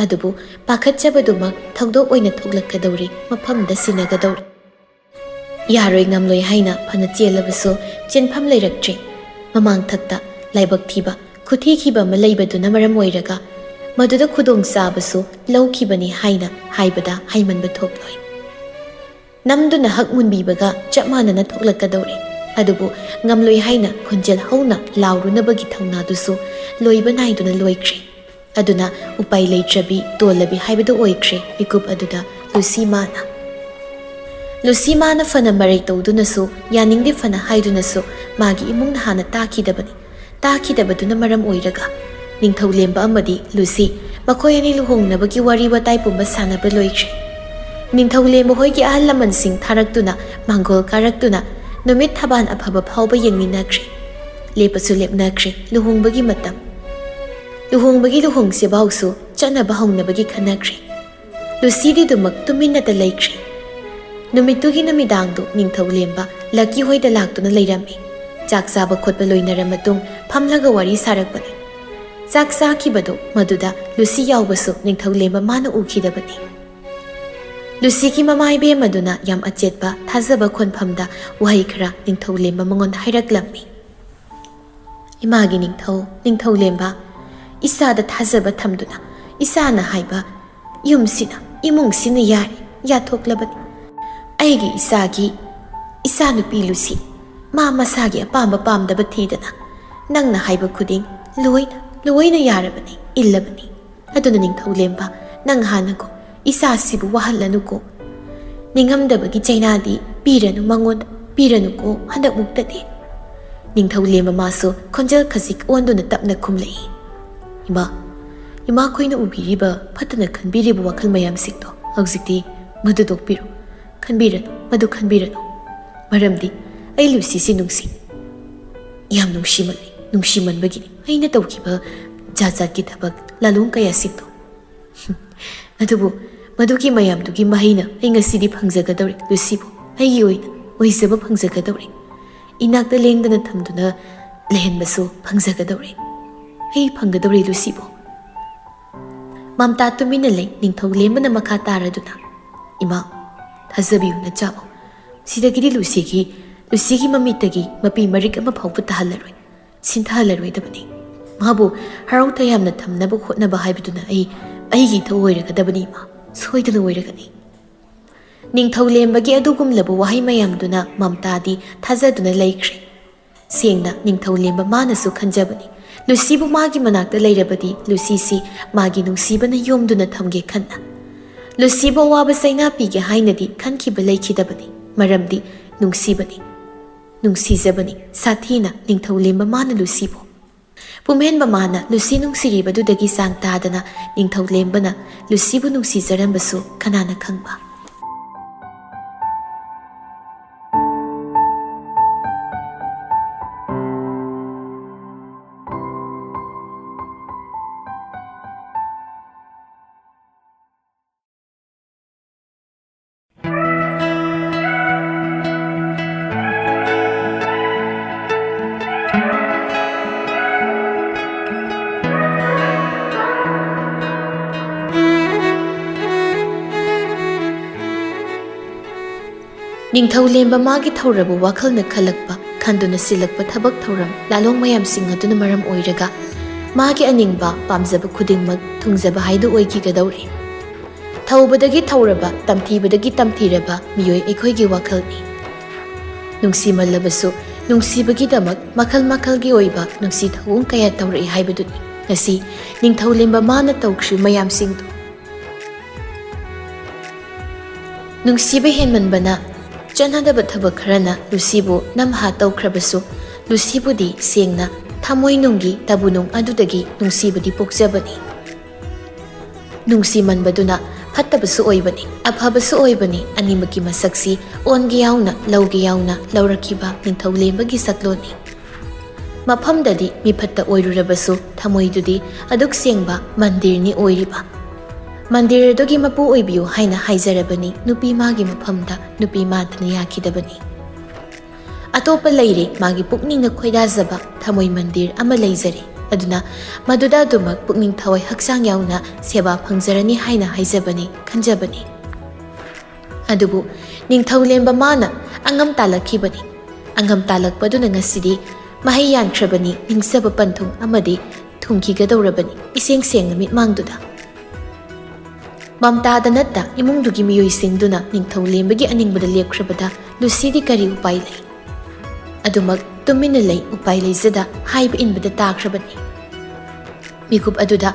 ꯑꯗꯨꯕꯨ ꯄꯥꯈꯠꯆꯕꯗꯨꯃꯛ ꯊꯧꯗꯣꯛ ꯑꯣꯏꯅ ꯊꯣꯛꯂꯛꯀꯗꯧꯔꯤ, ꯃꯐꯝꯗ ꯁꯤꯟꯅꯒꯗꯧꯔꯤ꯫ ꯌꯥꯔꯣꯏ ꯉꯝꯂꯣꯏ ꯍꯥꯏꯅ ꯐꯅ ꯆꯦꯜꯂꯕꯁꯨ ꯆꯦꯟꯐꯝ ꯂꯩꯔꯛꯇ꯭ꯔꯦ꯫ ꯃꯃꯥꯡꯊꯛꯇ ꯂꯥꯏꯕꯛ ꯊꯤꯕ, ꯈꯨꯊꯤꯈꯤꯕ ꯑꯃ ꯂꯩꯕꯗꯨꯅ ꯃꯔꯝ ꯑꯣꯏꯔꯒ ꯃꯗꯨꯗ ꯈꯨꯗꯣꯡꯆꯥꯕꯁꯨ ꯂꯧꯈꯤꯕꯅꯤ ꯍꯥꯏꯅ ꯍꯥꯏꯕꯗ ꯍꯩꯃꯟꯕ ꯊꯣꯛꯂꯣꯏ꯫ ꯅꯝꯗꯨꯅ ꯍꯛ ꯃꯨꯟꯕꯤꯕꯒ ꯆꯞ ꯃꯥꯟꯅꯅ ꯊꯣꯛꯂꯛꯀꯗꯧꯔꯦ꯫ ꯑꯗꯨꯕꯨ ꯉꯝꯂꯣꯏ ꯍꯥꯏꯅ ꯈꯣꯟꯖꯦꯜ ꯍꯧꯅ ꯂꯥꯎꯔꯨꯅꯕꯒꯤ ꯊꯧꯅꯥꯗꯨꯁꯨ ꯂꯣꯏꯕ ꯅꯥꯏꯗꯨꯅ ꯂꯣꯏꯈ꯭ꯔꯦ꯫ ꯑꯗꯨꯅ ꯎꯄꯥꯏ ꯂꯩꯇ꯭ꯔꯕꯤ, ꯇꯣꯜꯂꯕꯤ ꯍꯥꯏꯕꯗꯨ ꯑꯣꯏꯈ꯭ꯔꯦ ꯃꯤꯀꯨꯞ ꯑꯗꯨꯗ ꯂꯨꯁꯤ ꯃꯥꯅ꯫ ꯂꯨꯁꯤ ꯃꯥꯅ ꯐꯅ ꯃꯔꯩ ꯇꯧꯗꯨꯅꯁꯨ, ꯌꯥꯅꯤꯡꯗꯦ ꯐꯅ ꯍꯥꯏꯗꯨꯅꯁꯨ, ꯃꯥꯒꯤ ꯏꯃꯨꯡꯅ ꯍꯥꯟꯅ ꯇꯥꯈꯤꯗꯕꯅꯤ꯫ ꯇꯥꯈꯤꯗꯕꯗꯨꯅ ꯃꯔꯝ ꯑꯣꯏꯔꯒ ꯅꯤꯡꯊꯧꯂꯦꯝꯕ ꯑꯃꯗꯤ ꯂꯨꯁꯤ ꯃꯈꯣꯏ ꯑꯅꯤ ꯂꯨꯍꯣꯡꯅꯕꯒꯤ ꯋꯥꯔꯤ ꯋꯥꯇꯥꯏ ꯄꯨꯝꯕ ꯁꯥꯟꯅꯕ ꯂꯣꯏꯈ꯭ꯔꯦ꯫ ꯅꯤꯡꯊꯧꯂꯦꯝꯕ ꯍꯣꯏꯒꯤ ꯑꯍꯜ ꯂꯃꯟꯁꯤꯡ ꯊꯥꯔꯛꯇꯨꯅ, ꯃꯥꯡꯒꯣꯜ ꯀꯥꯔꯛꯇꯨꯅ, ꯅꯨꯃꯤꯠ ꯊꯕꯥꯟ ꯑꯐꯕ ꯐꯥꯎꯕ ꯌꯦꯡꯃꯤꯟꯅꯈ꯭ꯔꯦ꯫ ꯂꯦꯞꯄꯁꯨ ꯂꯦꯞꯅꯈ꯭ꯔꯦ ꯂꯨꯍꯣꯡꯕꯒꯤ ꯃꯇꯝ꯫ ꯂꯨꯍꯣꯡꯕꯒꯤ ꯂꯨꯍꯣꯡ ꯁꯦꯕꯥꯎꯁꯨ ꯆꯠꯅꯕ ꯍꯧꯅꯕꯒꯤ ꯈꯟꯅꯈ꯭ꯔꯦ꯫ ꯂꯨꯁꯤꯗꯤ ꯑꯗꯨꯃꯛ ꯇꯨꯃꯤꯟꯅꯇ ꯂꯩꯈ꯭ꯔꯦ꯫ ꯅꯨꯃꯤꯠꯇꯨꯒꯤ ꯅꯨꯃꯤꯗꯥꯡꯗꯨ ꯅꯤꯡꯊꯧꯂꯦꯝꯕ ꯂꯛꯀꯤ ꯍꯣꯏꯗ ꯂꯥꯛꯇꯨꯅ ꯂꯩꯔꯝꯃꯤ꯫ ꯆꯥꯛ ꯆꯥꯕ ꯈꯣꯠꯄ ꯂꯣꯏꯅꯔ ꯃꯇꯨꯡ ꯐꯝꯂꯒ ꯋꯥꯔꯤ ꯁꯥꯔꯛꯄꯅꯤ꯫ ꯆꯥꯛ ꯆꯥꯈꯤꯕꯗꯨ ꯃꯗꯨꯗ ꯂꯨꯁꯤ ꯌꯥꯎꯕꯁꯨ ꯅꯤꯡꯊꯧꯂꯦꯝꯕ ꯃꯥꯅ ꯎꯈꯤꯗꯕꯅꯤ꯫ ꯂꯨꯁꯤꯒꯤ ꯃꯃꯥ ꯏꯕꯦꯝ ꯑꯗꯨꯅ ꯌꯥꯝ ꯑꯆꯦꯠꯄ ꯊꯥꯖꯕ ꯈꯣꯟꯐꯝꯗ ꯋꯥꯍꯩ ꯈꯔ ꯅꯤꯡꯊꯧꯂꯦꯝꯕ ꯃꯉꯣꯟꯗ ꯍꯥꯏꯔꯛꯂꯝꯃꯤ꯫ ꯏꯃꯥꯒꯤ ꯅꯤꯡꯊꯧ, ꯅꯤꯡꯊꯧꯂꯦꯝꯕ, ꯏꯁꯥꯗ ꯊꯥꯖꯕ ꯊꯝꯗꯨꯅ ꯏꯁꯥꯅ ꯍꯥꯏꯕ ꯌꯨꯝꯁꯤꯅ, ꯏꯃꯨꯡꯁꯤꯅ ꯌꯥꯔꯦ, ꯌꯥꯊꯣꯛꯂꯕꯅꯤ꯫ ꯑꯩꯒꯤ ꯏꯆꯥꯒꯤ, ꯏꯆꯥꯅꯨꯄꯤ ꯂꯨꯁꯤ, ꯃꯥ ꯃꯁꯥꯒꯤ ꯑꯄꯥꯝꯕ ꯄꯥꯝꯗꯕ ꯊꯤꯗꯅ ꯅꯪꯅ ꯍꯥꯏꯕ ꯈꯨꯗꯤꯡ ꯂꯣꯏꯅ, ꯂꯣꯏꯅ ꯌꯥꯔꯕꯅꯤ, ꯏꯜꯂꯕꯅꯤ꯫ ꯑꯗꯨꯅ ꯅꯤꯡꯊꯧꯂꯦꯝꯕ, ꯅꯪ ꯍꯥꯟꯅꯀꯣ ꯏꯆꯥꯁꯤꯕꯨ ꯋꯥꯍꯜꯂꯅꯨꯀꯣ꯫ ꯅꯤꯡꯉꯝꯗꯕꯒꯤ ꯆꯩꯅꯥꯗꯤ ꯄꯤꯔꯅꯨ ꯃꯉꯣꯟꯗ, ꯄꯤꯔꯅꯨꯀꯣ ꯍꯟꯗꯛꯃꯨꯛꯇꯗꯤ꯫ ꯅꯤꯡꯊꯧꯂꯦꯝꯕ ꯃꯥꯁꯨ ꯈꯣꯟꯖꯦꯜ ꯈꯖꯤꯛ ꯑꯣꯟꯗꯨꯅ ꯇꯞꯅ ꯈꯨꯝꯂꯛꯏ꯫ ꯏꯃꯥ, ꯏꯃꯥꯈꯣꯏꯅ ꯎꯕꯤꯔꯤꯕ ꯐꯠꯇꯅ ꯈꯟꯕꯤꯔꯤꯕ ꯋꯥꯈꯜ ꯃꯌꯥꯝꯁꯤꯡꯗꯣ ꯍꯧꯖꯤꯛꯇꯤ ꯃꯗꯨ ꯇꯣꯛꯄꯤꯔꯣ꯫ ꯈꯟꯕꯤꯔꯅꯨ, ꯃꯗꯨ ꯈꯟꯕꯤꯔꯅꯨ꯫ ꯃꯔꯝꯗꯤ ꯑꯩ ꯂꯨꯁꯤꯁꯤ ꯅꯨꯡꯁꯤ꯫ ꯌꯥꯝ ꯅꯨꯡꯁꯤꯃꯜꯂꯤ, ꯅꯨꯡꯁꯤꯃꯟꯕꯒꯤꯅꯤ ꯑꯩꯅ ꯇꯧꯈꯤꯕ ꯖꯥꯠ ꯖꯥꯠꯀꯤ ꯊꯕꯛ ꯂꯥꯂꯣꯡ ꯀꯌꯥꯁꯤꯡꯗꯣ꯫ ꯑꯗꯨꯕꯨ ꯃꯗꯨꯒꯤ ꯃꯌꯥꯝꯗꯨꯒꯤ ꯃꯍꯩꯅ ꯑꯩ ꯉꯁꯤꯗꯤ ꯐꯪꯖꯒꯗꯧꯔꯦ ꯂꯨꯁꯤꯕꯨ꯫ ꯑꯩꯒꯤ ꯑꯣꯏꯅ ꯑꯣꯏꯖꯕ ꯐꯪꯖꯒꯗꯧꯔꯦ꯫ ꯏꯅꯥꯛꯇ ꯂꯦꯡꯗꯅ ꯊꯝꯗꯨꯅ ꯂꯩꯍꯟꯕꯁꯨ ꯐꯪꯖꯒꯗꯧꯔꯦ꯫ ꯑꯩ ꯐꯪꯒꯗꯧꯔꯦ ꯂꯨꯁꯤꯕꯨ꯫ ꯃꯝꯇꯥ ꯇꯨꯃꯤꯟꯅ ꯂꯩ꯫ ꯅꯤꯡꯊꯧꯂꯦꯝꯕꯅ ꯃꯈꯥ ꯇꯥꯔꯗꯨꯅ, ꯏꯃꯥ, ꯊꯥꯖꯕꯤꯌꯨ ꯅꯆꯥꯕꯨ꯫ ꯁꯤꯗꯒꯤꯗꯤ ꯂꯨꯁꯤꯒꯤ, ꯂꯨꯁꯤꯒꯤ ꯃꯃꯤꯠꯇꯒꯤ ꯃꯄꯤ ꯃꯔꯤꯛ ꯑꯃ ꯐꯥꯎꯕ ꯇꯥꯍꯜꯂꯔꯣꯏ, ꯁꯤꯟꯊꯍꯜꯂꯔꯣꯏꯗꯕꯅꯤ꯫ ꯃꯍꯥꯛꯄꯨ ꯍꯔꯥꯎ ꯇꯌꯥꯝꯅ ꯊꯝꯅꯕ ꯍꯣꯠꯅꯕ ꯍꯥꯏꯕꯗꯨꯅ ꯑꯩ, ꯑꯩꯒꯤ ꯏꯊꯧ ꯑꯣꯏꯔꯒꯗꯕꯅꯤ, ꯏꯃꯥ꯫ ꯁꯣꯏꯗꯅ ꯑꯣꯏꯔꯒꯅꯤ꯫ ꯅꯤꯡꯊꯧ ꯂꯦꯝꯕꯒꯤ ꯑꯗꯨꯒꯨꯝꯂꯕ ꯋꯥꯍꯩ ꯃꯌꯥꯝꯗꯨꯅ ꯃꯝꯇꯥꯗꯤ ꯊꯥꯖꯗꯨꯅ ꯂꯩꯈ꯭ꯔꯦ꯫ ꯁꯦꯡꯅ ꯅꯤꯡꯊꯧ ꯂꯦꯝꯕ ꯃꯥꯅꯁꯨ ꯈꯟꯖꯕꯅꯤ, ꯂꯨꯁꯤꯕꯨ ꯃꯥꯒꯤ ꯃꯅꯥꯛꯇ ꯂꯩꯔꯕꯗꯤ ꯂꯨꯁꯤꯁꯤ ꯃꯥꯒꯤ ꯅꯨꯡꯁꯤꯕꯅ ꯌꯣꯝꯗꯨꯅ ꯊꯝꯒꯦ ꯈꯟꯅ꯫ ꯂꯨꯁꯤꯕꯨ ꯑꯋꯥꯕ ꯆꯩꯅꯥ ꯄꯤꯒꯦ ꯍꯥꯏꯅꯗꯤ ꯈꯟꯈꯤꯕ ꯂꯩꯈꯤꯗꯕꯅꯤ, ꯃꯔꯝꯗꯤ ꯅꯨꯡꯁꯤꯕꯅꯤ, ꯅꯨꯡꯁꯤꯖꯕꯅꯤ ꯁꯥꯊꯤꯅ ꯅꯤꯡꯊꯧ ꯂꯦꯝꯕ ꯃꯥꯅ ꯂꯨꯁꯤꯕꯨ꯫ ꯄꯨꯝꯍꯦꯟꯕ ꯃꯥꯅ ꯂꯨꯁꯤ ꯅꯨꯡꯁꯤꯔꯤꯕꯗꯨꯗꯒꯤ ꯆꯥꯡ ꯇꯥꯗꯅ ꯅꯤꯡꯊꯧ ꯂꯦꯝꯕꯅ ꯂꯨꯁꯤꯕꯨ ꯅꯨꯡꯁꯤꯖꯔꯝꯕꯁꯨ ꯀꯅꯥꯅ ꯈꯪꯕ? ꯅꯤꯡꯊꯧ ꯂꯦꯝꯕ ꯃꯥꯒꯤ ꯊꯧꯔꯕ ꯋꯥꯈꯜꯅ ꯈꯜꯂꯛꯄ, ꯈꯟꯗꯨꯅ ꯁꯤꯜꯂꯛꯄ ꯊꯕꯛ ꯊꯧꯔꯝ, ꯂꯥꯂꯣꯡ ꯃꯌꯥꯝꯁꯤꯡ ꯑꯗꯨꯅ ꯃꯔꯝ ꯑꯣꯏꯔꯒ ꯃꯥꯒꯤ ꯑꯅꯤꯡꯕ, ꯄꯥꯝꯖꯕ ꯈꯨꯗꯤꯡꯃꯛ ꯊꯨꯡꯖꯕ ꯍꯥꯏꯗꯨ ꯑꯣꯏꯈꯤꯒꯗꯧꯔꯤ꯫ ꯊꯧꯕꯗꯒꯤ ꯊꯧꯔꯕ, ꯇꯝꯊꯤꯕꯗꯒꯤ ꯇꯝꯊꯤꯔꯕ ꯃꯤꯑꯣꯏ ꯑꯩꯈꯣꯏꯒꯤ ꯋꯥꯈꯜꯅꯤ꯫ ꯅꯨꯡꯁꯤꯃꯜꯂꯕꯁꯨ ꯅꯨꯡꯁꯤꯕꯒꯤꯗꯃꯛ ꯃꯈꯜ ꯃꯈꯜꯒꯤ ꯑꯣꯏꯕ ꯅꯨꯡꯁꯤ ꯊꯧꯑꯣꯡ ꯀꯌꯥ ꯇꯧꯔꯛꯏ ꯍꯥꯏꯕꯗꯨꯅꯤ ꯉꯁꯤ ꯅꯤꯡꯊꯧ ꯂꯦꯝꯕ ꯃꯥꯅ ꯇꯧꯈ꯭ꯔꯤ ꯃꯌꯥꯝꯁꯤꯡꯗꯨ꯫ ꯅꯨꯡꯁꯤꯕ ꯍꯦꯟꯃꯟꯕꯅ ꯆꯠꯅꯗꯕ ꯊꯕꯛ ꯈꯔꯅ ꯂꯨꯁꯤꯕꯨ ꯅꯝꯍꯥ ꯇꯧꯈ꯭ꯔꯕꯁꯨ, ꯂꯨꯁꯤꯕꯨꯗꯤ ꯁꯦꯡꯅ ꯊꯃꯣꯏꯅꯨꯡꯒꯤ ꯇꯕꯨꯅꯨꯡ ꯑꯗꯨꯗꯒꯤ ꯅꯨꯡꯁꯤꯕꯗꯤ ꯄꯣꯛꯆꯕꯅꯤ꯫ ꯅꯨꯡꯁꯤꯃꯟꯕꯗꯨꯅ ꯐꯠꯇꯕꯁꯨ ꯑꯣꯏꯕꯅꯤ, ꯑꯐꯕꯁꯨ ꯑꯣꯏꯕꯅꯤ, ꯑꯅꯤꯃꯛꯀꯤ ꯃꯁꯛꯁꯤ ꯑꯣꯟꯒꯦ ꯌꯥꯎꯅ, ꯂꯧꯒꯦ ꯌꯥꯎꯅ ꯂꯧꯔꯛꯈꯤꯕ ꯅꯤꯡꯊꯧ ꯂꯦꯝꯕꯒꯤ ꯁꯛꯂꯣꯟꯅꯤ꯫ ꯃꯐꯝꯗꯗꯤ ꯃꯤꯐꯠꯇ ꯑꯣꯏꯔꯨꯔꯕꯁꯨ ꯊꯃꯣꯏꯗꯨꯗꯤ ꯑꯗꯨꯛ ꯁꯦꯡꯕ ꯃꯟꯗꯤꯔꯅꯤ ꯑꯣꯏꯔꯤꯕ꯫ ꯃꯟꯗꯤꯔ ꯑꯗꯨꯒꯤ ꯃꯄꯨ ꯑꯣꯏꯕꯤꯌꯨ ꯍꯥꯏꯅ ꯍꯥꯏꯖꯔꯕꯅꯤ ꯅꯨꯄꯤ ꯃꯥꯒꯤ ꯃꯐꯝꯗ, ꯅꯨꯄꯤ ꯃꯥꯗꯅ ꯌꯥꯈꯤꯗꯕꯅꯤ꯫ ꯑꯇꯣꯞꯄ ꯂꯩꯔꯦ, ꯃꯥꯒꯤ ꯄꯨꯛꯅꯤꯡꯅ ꯈꯣꯏꯗꯥꯖꯕ ꯊꯃꯣꯏ ꯃꯟꯗꯤꯔ ꯑꯃ ꯂꯩꯖꯔꯦ꯫ ꯑꯗꯨꯅ ꯃꯗꯨꯗ ꯑꯗꯨꯃꯛ ꯄꯨꯛꯅꯤꯡ ꯊꯋꯥꯏ ꯍꯛꯆꯥꯡ ꯌꯥꯎꯅ ꯁꯦꯕꯥ ꯐꯪꯖꯔꯅꯤ ꯍꯥꯏꯅ ꯍꯥꯏꯖꯕꯅꯤ, ꯈꯟꯖꯕꯅꯤ꯫ ꯑꯗꯨꯕꯨ ꯅꯤꯡꯊꯧ ꯂꯦꯝꯕ ꯃꯥꯅ ꯑꯉꯝ ꯇꯥꯂꯛꯈꯤꯕꯅꯤ꯫ ꯑꯉꯝ ꯇꯥꯂꯛꯄꯗꯨꯅ ꯉꯁꯤꯗꯤ ꯃꯍꯩ ꯌꯥꯟꯈ꯭ꯔꯕꯅꯤ ꯅꯤꯡꯖꯕ ꯄꯟꯊꯨꯡ ꯑꯃꯗꯤ ꯊꯨꯡꯈꯤꯒꯗꯧꯔꯕꯅꯤ ꯏꯁꯦꯡ ꯁꯦꯡꯅ ꯃꯤꯠꯃꯥꯡꯗꯨꯗ꯫ ꯃꯝꯇꯥꯗ ꯅꯠꯇ ꯏꯃꯨꯡꯗꯨꯒꯤ ꯃꯤꯑꯣꯏꯁꯤꯡꯗꯨꯅ ꯅꯤꯡꯊꯧ ꯂꯦꯝꯕꯒꯤ ꯑꯅꯤꯡꯕꯗ ꯂꯦꯞꯈ꯭ꯔꯕꯗ ꯂꯨꯁꯤꯗꯤ ꯀꯔꯤ ꯎꯄꯥꯏ ꯂꯩ? ꯑꯗꯨꯃꯛ ꯇꯨꯃꯤꯟꯅ ꯂꯩ, ꯎꯄꯥꯏ ꯂꯩꯖꯗ ꯍꯥꯏꯕ ꯏꯟꯕꯗ ꯇꯥꯈ꯭ꯔꯕꯅꯤ꯫ ꯃꯤꯀꯨꯞ ꯑꯗꯨꯗ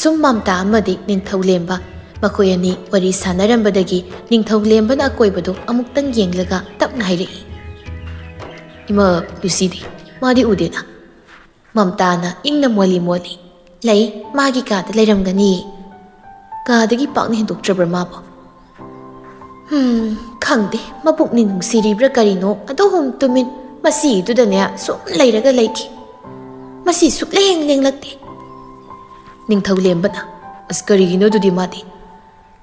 ꯁꯨꯝ ꯃꯝꯇꯥ ꯑꯃꯗꯤ ꯅꯤꯡꯊꯧ ꯂꯦꯝꯕ ꯃꯈꯣꯏ ꯑꯅꯤ ꯋꯥꯔꯤ ꯁꯥꯟꯅꯔꯝꯕꯗꯒꯤ ꯅꯤꯡꯊꯧ ꯂꯦꯝꯕꯅ ꯑꯀꯣꯏꯕꯗꯨ ꯑꯃꯨꯛꯇꯪ ꯌꯦꯡꯂꯒ ꯇꯞꯅ ꯍꯥꯏꯔꯛꯏ, "ꯏꯃꯥ, ꯂꯨꯁꯤꯗꯤ? ꯃꯥꯗꯤ ꯎꯗꯦꯅ?" ꯃꯝꯇꯥꯅ ꯏꯪꯅ ꯃꯣꯜꯂꯤ ꯃꯣꯜꯂꯤ, "ꯂꯩ, ꯃꯥꯒꯤ ꯀꯥꯗ ꯂꯩꯔꯝꯒꯅꯤ꯫ ꯀꯥꯗꯒꯤ ꯄꯥꯛꯅ ꯍꯦꯟꯗꯣꯛꯇ꯭ꯔꯕ꯭ꯔꯥ ꯃꯥꯕꯣ?" "ꯍꯝ, ꯈꯪꯗꯦ, ꯃꯕꯨꯛꯅꯤꯡ ꯅꯨꯡꯁꯤꯔꯤꯕ꯭ꯔꯥ ꯀꯔꯤꯅꯣ, ꯑꯗꯨꯝ ꯇꯨꯃꯤꯟ ꯃꯁꯤꯗꯨꯗꯅꯦ ꯁꯨꯝ ꯂꯩꯔꯒ ꯂꯩꯈꯤ꯫ ꯃꯁꯤ ꯁꯨꯛꯂꯦꯡ ꯂꯦꯡꯂꯛꯇꯦ꯫" ꯅꯤꯡꯊꯧ ꯂꯦꯝꯕꯅ, "ꯑꯁ, ꯀꯔꯤꯒꯤꯅꯣ ꯑꯗꯨꯗꯤ ꯃꯥꯗꯤ?"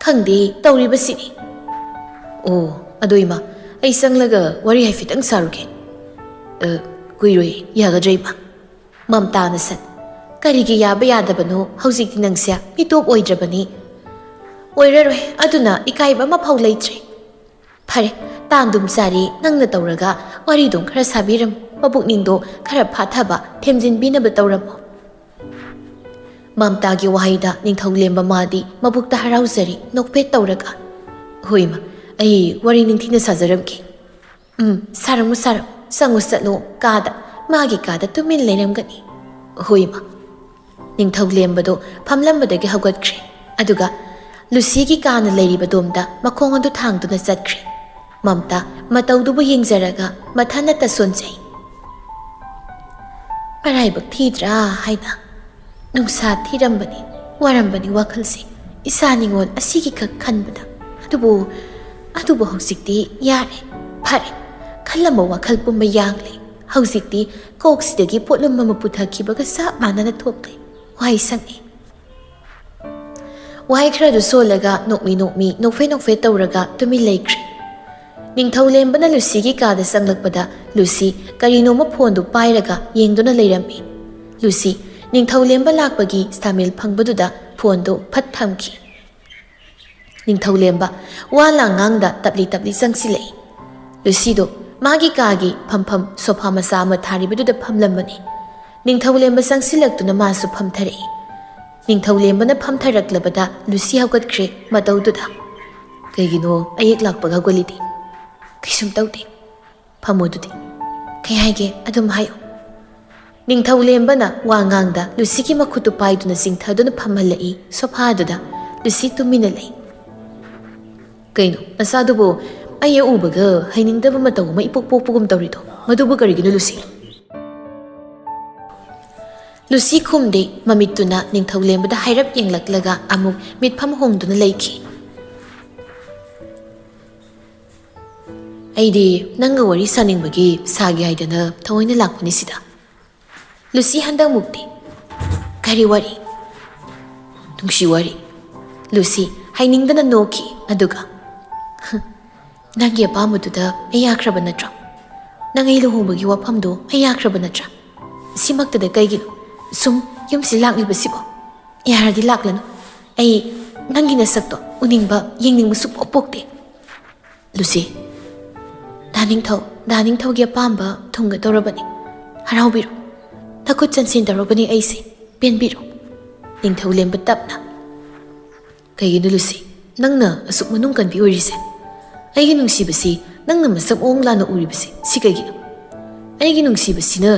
"ꯈꯪꯗꯦ, ꯇꯧꯔꯤꯕꯁꯤꯅꯤ꯫" "ꯑꯣ, ꯑꯗꯣ ꯏꯃꯥ, ꯑꯩ ꯆꯪꯂꯒ ꯋꯥꯔꯤ ꯍꯥꯏꯐꯦꯠꯇꯪ ꯁꯥꯔꯨꯒꯦ꯫" "ꯑ, ꯀꯨꯏꯔꯣꯏ, ꯌꯥꯒꯗ꯭ꯔꯥ ꯏꯃꯥ?" ꯃꯝꯇꯥꯅ ꯁꯠ, "ꯀꯔꯤꯒꯤ ꯌꯥꯕ ꯌꯥꯗꯕꯅꯣ? ꯍꯧꯖꯤꯛꯇꯤ ꯅꯪꯁꯦ ꯃꯤꯇꯣꯞ ꯑꯣꯏꯗ꯭ꯔꯕꯅꯤ꯫" "ꯑꯣꯏꯔꯔꯣꯏ, ꯑꯗꯨꯅ ꯏꯀꯥꯏꯕ ꯑꯃꯐꯥꯎ ꯂꯩꯇ꯭ꯔꯦ꯫" "ꯐꯔꯦ, ꯇꯥꯟꯗꯨꯝ ꯆꯥꯔꯤ, ꯅꯪꯅ ꯇꯧꯔꯒ ꯋꯥꯔꯤꯗꯨꯝ ꯈꯔ ꯁꯥꯕꯤꯔꯝꯃꯨ, ꯃꯕꯨꯛꯅꯤꯡꯗꯣ ꯈꯔ ꯐꯥꯊꯕ, ꯊꯦꯝꯖꯤꯟꯕꯤꯅꯕ ꯇꯧꯔꯝꯃꯨ꯫" ꯃꯝꯇꯥꯒꯤ ꯋꯥꯍꯩꯗ ꯅꯤꯡꯊꯧ ꯂꯦꯝꯕ ꯃꯥꯗꯤ ꯃꯕꯨꯛꯇ ꯍꯔꯥꯎꯖꯔꯤ, ꯅꯣꯛꯐꯦꯠ ꯇꯧꯔꯒ, "ꯍꯣꯏ ꯏꯃꯥ, ꯑꯩ ꯋꯥꯔꯤ ꯅꯤꯡꯊꯤꯅ ꯁꯥꯖꯔꯝꯒꯦ꯫" "ꯎꯝ, ꯁꯥꯔꯝꯃꯨ, ꯁꯥꯔꯝꯃꯨ, ꯆꯪꯉꯨ, ꯆꯠꯂꯨ ꯀꯥꯗ, ꯃꯥꯒꯤ ꯀꯥꯗ ꯇꯨꯃꯤꯟ ꯂꯩꯔꯝꯒꯅꯤ꯫" "ꯍꯣꯏ ꯏꯃꯥ꯫" ꯅꯤꯡꯊꯧ ꯂꯦꯝꯕꯗꯨ ꯐꯝꯂꯝꯕꯗꯒꯤ ꯍꯧꯒꯠꯈ꯭ꯔꯦ, ꯑꯗꯨꯒ ꯂꯨꯁꯤꯒꯤ ꯀꯥꯅ ꯂꯩꯔꯤꯕ ꯗꯣꯝꯗ ꯃꯈꯣꯡ ꯑꯗꯨ ꯊꯥꯡꯗꯨꯅ ꯆꯠꯈ꯭ꯔꯦ꯫ ꯃꯝꯇꯥ ꯃꯇꯧꯗꯨꯕꯨ ꯌꯦꯡꯖꯔꯒ ꯃꯊꯟꯅꯇ ꯁꯣꯟꯖꯩ꯫ "ꯃꯔꯥꯏꯕꯛ ꯊꯤꯗ꯭ꯔꯥ ꯍꯥꯏꯅ꯫ ꯅꯨꯡꯁꯥ ꯊꯤꯔꯝꯕꯅꯤ, ꯋꯥꯔꯝꯕꯅꯤ ꯋꯥꯈꯜꯁꯦ, ꯏꯁꯥ ꯅꯤꯉꯣꯜ ꯑꯁꯤꯒꯤꯈꯛ ꯈꯟꯕꯗ꯫ ꯑꯗꯨꯕꯨ, ꯑꯗꯨꯕꯨ ꯍꯧꯖꯤꯛꯇꯤ ꯌꯥꯔꯦ, ꯐꯔꯦ, ꯈꯜꯂꯝꯕ ꯋꯥꯈꯜ ꯄꯨꯝꯕ ꯌꯥꯡꯂꯦ꯫ ꯍꯧꯖꯤꯛꯇꯤ ꯀꯣꯛꯁꯤꯗꯒꯤ ꯄꯣꯠꯂꯨꯝ ꯑꯃ ꯄꯨꯊꯈꯤꯕꯒ ꯆꯞ ꯃꯥꯟꯅꯅ ꯊꯣꯛꯂꯦ꯫ ꯋꯥꯍꯩ ꯁꯪꯉꯦ꯫" ꯋꯥꯍꯩ ꯈꯔꯗꯨ ꯁꯣꯜꯂꯒ ꯅꯣꯛꯃꯤ ꯅꯣꯛꯃꯤ, ꯅꯣꯛꯐꯦ ꯅꯣꯛꯐꯦ ꯇꯧꯔꯒ ꯇꯨꯃꯤꯟ ꯂꯩꯈ꯭ꯔꯦ꯫ ꯅꯤꯡꯊꯧ ꯂꯦꯝꯕꯅ ꯂꯨꯁꯤꯒꯤ ꯀꯥꯗ ꯆꯪꯂꯛꯄꯗ ꯂꯨꯁꯤ ꯀꯔꯤꯅꯣꯃ ꯐꯣꯟꯗꯨ ꯄꯥꯏꯔꯒ ꯌꯦꯡꯗꯨꯅ ꯂꯩꯔꯝꯃꯤ꯫ ꯂꯨꯁꯤ ꯅꯤꯡꯊꯧ ꯂꯦꯝꯕ ꯂꯥꯛꯄꯒꯤ ꯁꯥꯃꯤꯜ ꯐꯪꯕꯗꯨꯗ ꯐꯣꯟꯗꯨ ꯐꯠ ꯊꯝꯈꯤ꯫ ꯅꯤꯡꯊꯧ ꯂꯦꯝꯕ ꯋꯥ ꯂꯥꯡ ꯉꯥꯡꯗ ꯇꯞꯂꯤ ꯇꯞꯂꯤ ꯆꯪꯁꯤꯜꯂꯛꯏ꯫ ꯂꯨꯁꯤꯗꯣ ꯃꯥꯒꯤ ꯀꯥꯒꯤ ꯐꯝꯐꯝ ꯁꯣꯐꯥ ꯃꯆꯥ ꯑꯃ ꯊꯥꯔꯤꯕꯗꯨꯗ ꯐꯝꯂꯝꯕꯅꯤ꯫ ꯅꯤꯡꯊꯧꯂꯦꯝꯕ ꯆꯪꯁꯤꯜꯂꯛꯇꯨꯅ ꯃꯥꯁꯨ ꯐꯝꯊꯔꯛꯏ꯫ ꯅꯤꯡꯊꯧꯂꯦꯝꯕꯅ ꯐꯝꯊꯔꯛꯂꯕꯗ ꯂꯨꯁꯤ ꯍꯧꯒꯠꯈ꯭ꯔꯦ ꯃꯇꯧꯗꯨꯗ꯫ "ꯀꯩꯒꯤꯅꯣ ꯑꯌꯦꯛ ꯂꯥꯛꯄꯒ ꯍꯧꯒꯠꯂꯤꯗꯤ?" "ꯀꯩꯁꯨꯝ ꯇꯧꯗꯦ꯫ ꯐꯝꯃꯣ ꯑꯗꯨꯗꯤ꯫ ꯀꯩ ꯍꯥꯏꯒꯦ ꯑꯗꯨꯝ ꯍꯥꯏꯌꯨ꯫" ꯅꯤꯡꯊꯧꯂꯦꯝꯕꯅ ꯋꯥ ꯉꯥꯡꯗ ꯂꯨꯁꯤꯒꯤ ꯃꯈꯨꯠꯇꯨ ꯄꯥꯏꯗꯨꯅ ꯆꯤꯡꯊꯗꯨꯅ ꯐꯝꯍꯜꯂꯛꯏ ꯁꯣꯐꯥꯗꯨꯗ꯫ ꯂꯨꯁꯤ ꯇꯨꯃꯤꯟꯅ ꯂꯩ꯫ "ꯀꯩꯅꯣ ꯅꯆꯥꯗꯨꯕꯨ? ꯑꯩ ꯎꯕꯒ ꯍꯩꯅꯤꯡꯗꯕ ꯃꯇꯧ ꯑꯃ ꯏꯄꯣꯛ ꯄꯣꯛꯄꯒꯨꯝ ꯇꯧꯔꯤꯗꯣ, ꯃꯗꯨꯕꯨ ꯀꯔꯤꯒꯤꯅꯣ ꯂꯨꯁꯤ?" ꯂꯨꯁꯤ ꯈꯨꯝꯗꯦ꯫ ꯃꯃꯤꯠꯇꯨꯅ ꯅꯤꯡꯊꯧꯂꯦꯝꯕꯗ ꯍꯥꯏꯔꯞ ꯌꯦꯡꯂꯛꯂꯒ ꯑꯃꯨꯛ ꯃꯤꯠꯐꯝ ꯍꯣꯡꯗꯨꯅ ꯂꯩꯈꯤ꯫ "ꯑꯩꯗꯤ ꯅꯪꯒ ꯋꯥꯔꯤ ꯁꯥꯅꯤꯡꯕꯒꯤ ꯁꯥꯒꯦ ꯍꯥꯏꯗꯅ ꯊꯑꯣꯏꯅ ꯂꯥꯛꯄꯅꯤ ꯁꯤꯗ꯫" ꯂꯨꯁꯤ ꯍꯟꯗꯛꯃꯨꯛꯇꯤ꯫ "ꯀꯔꯤ ꯋꯥꯔꯤ?" "ꯅꯨꯡꯁꯤ ꯋꯥꯔꯤ꯫" ꯂꯨꯁꯤ ꯍꯥꯏꯅꯤꯡꯗꯅ ꯅꯣꯛꯈꯤ꯫ ꯑꯗꯨꯒ, "ꯅꯪꯒꯤ ꯑꯄꯥꯝꯕꯗꯨꯗ ꯑꯩ ꯌꯥꯈ꯭ꯔꯕ ꯅꯠꯇ꯭ꯔꯣ? ꯅꯪ ꯑꯩ ꯂꯨꯍꯣꯡꯕꯒꯤ ꯋꯥꯐꯝꯗꯣ ꯑꯩ ꯌꯥꯈ꯭ꯔꯕ ꯅꯠꯇ꯭ꯔꯥ? ꯁꯤꯃꯛꯇꯗ ꯀꯩꯒꯤꯅꯣ ꯁꯨꯝ ꯌꯨꯝꯁꯤ ꯂꯥꯛꯂꯤꯕꯁꯤꯕꯣ? ꯌꯥꯔꯗꯤ ꯂꯥꯛꯂꯅꯨ꯫ ꯑꯩ ꯅꯪꯒꯤ ꯅꯁꯛꯇꯣ ꯎꯅꯤꯡꯕ, ꯌꯦꯡꯅꯤꯡꯕ ꯁꯨꯛꯄꯣꯛ ꯄꯣꯛꯇꯦ꯫" "ꯂꯨꯁꯤ, ꯗꯥ ꯅꯤꯡꯊꯧ, ꯗꯥ ꯅꯤꯡꯊꯧꯒꯤ ꯑꯄꯥꯝꯕ ꯊꯨꯡꯒꯗꯧꯔꯕꯅꯤ꯫ ꯍꯔꯥꯎꯕꯤꯔꯣ꯫ ꯅꯈꯨꯠ ꯆꯟꯁꯤꯟ ꯇꯧꯔꯕꯅꯤ ꯑꯩꯁꯦ꯫ ꯄꯦꯟꯕꯤꯔꯣ꯫" ꯅꯤꯡꯊꯧ ꯂꯦꯝꯕ ꯇꯞꯅ꯫ "ꯀꯩꯒꯤꯅꯣ ꯂꯨꯁꯤ, ꯅꯪꯅ ꯑꯁꯨꯛ ꯃꯅꯨꯡ ꯀꯟꯕꯤ ꯑꯣꯏꯔꯤꯁꯦ? ꯑꯩꯒꯤ ꯅꯨꯡꯁꯤꯕꯁꯤ ꯅꯪꯅ ꯃꯁꯛ ꯃꯑꯣꯡ ꯂꯥꯟꯅ ꯎꯔꯤꯕꯁꯤ ꯁꯤ ꯀꯩꯒꯤꯅꯣ? ꯑꯩꯒꯤ ꯅꯨꯡꯁꯤꯕꯁꯤꯅ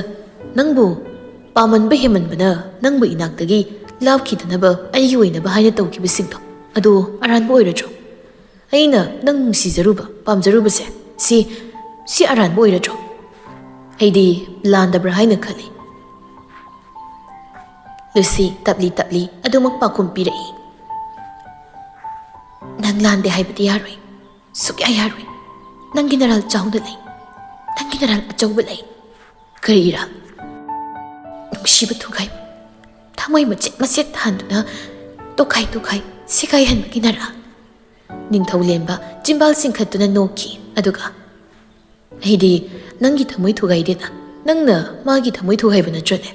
ꯅꯪꯕꯨ ꯄꯥꯝꯃꯟꯕ ꯍꯦꯟꯃꯟꯕꯅ ꯅꯪꯕꯨ ꯏꯅꯥꯛꯇꯒꯤ ꯂꯥꯞꯈꯤꯗꯅꯕ ꯑꯩꯒꯤ ꯑꯣꯏꯅꯕ ꯍꯥꯏꯅ ꯇꯧꯈꯤꯕꯁꯤꯡꯗꯣ ꯑꯗꯨ ꯑꯔꯥꯟꯕ ꯑꯣꯏꯔꯗ꯭ꯔꯣ? ꯑꯩꯅ ꯅꯪ ꯅꯨꯡꯁꯤꯖꯔꯨꯕ, ꯄꯥꯝꯖꯔꯨꯕꯁꯦ, ꯁꯤ, ꯁꯤ ꯑꯔꯥꯟꯕ ꯑꯣꯏꯔꯗ꯭ꯔꯣ? ꯑꯩꯗꯤ ꯂꯥꯟꯗꯕ꯭ꯔꯥ ꯍꯥꯏꯅ ꯈꯜꯂꯤ꯫" ꯂꯨꯁꯤ ꯇꯞꯂꯤ ꯇꯞꯂꯤ ꯑꯗꯨꯃꯛ ꯄꯥꯎꯈꯨꯝ ꯄꯤꯔꯛꯏ꯫ "ꯅꯪ ꯂꯥꯟꯗꯦ ꯍꯥꯏꯕꯗꯤ ꯌꯥꯔꯣꯏ꯫ ꯁꯨꯛꯌꯥ ꯌꯥꯔꯣꯏ꯫ ꯅꯪꯒꯤ ꯅꯔꯥꯜ ꯆꯥꯎꯅ ꯂꯩ꯫ ꯅꯪꯒꯤ ꯅꯔꯥꯜ ꯑꯆꯧꯕ ꯂꯩ꯫" "ꯀꯔꯤꯔꯥ?" "ꯅꯨꯡꯁꯤꯕ ꯊꯨꯒꯥꯏꯕ, ꯊꯃꯣꯏ ꯃꯆꯦꯠ ꯃꯆꯦꯠ ꯍꯟꯗꯨꯅ ꯇꯣꯈꯥꯏ ꯇꯣꯈꯥꯏ ꯁꯤꯒꯥꯏꯍꯟꯕꯒꯤ ꯅꯔꯥꯜ꯫" ꯅꯤꯡꯊꯧ ꯂꯦꯝꯕ ꯆꯤꯝꯕꯥꯜ ꯆꯤꯡꯈꯠꯇꯨꯅ ꯅꯣꯛꯈꯤ꯫ ꯑꯗꯨꯒ, "ꯑꯩꯗꯤ ꯅꯪꯒꯤ ꯊꯃꯣꯏ ꯊꯨꯒꯥꯏꯗꯦꯅ, ꯅꯪꯅ ꯃꯥꯒꯤ ꯊꯃꯣꯏ ꯊꯨꯒꯥꯏꯕ ꯅꯠꯇ꯭ꯔꯅꯦ?"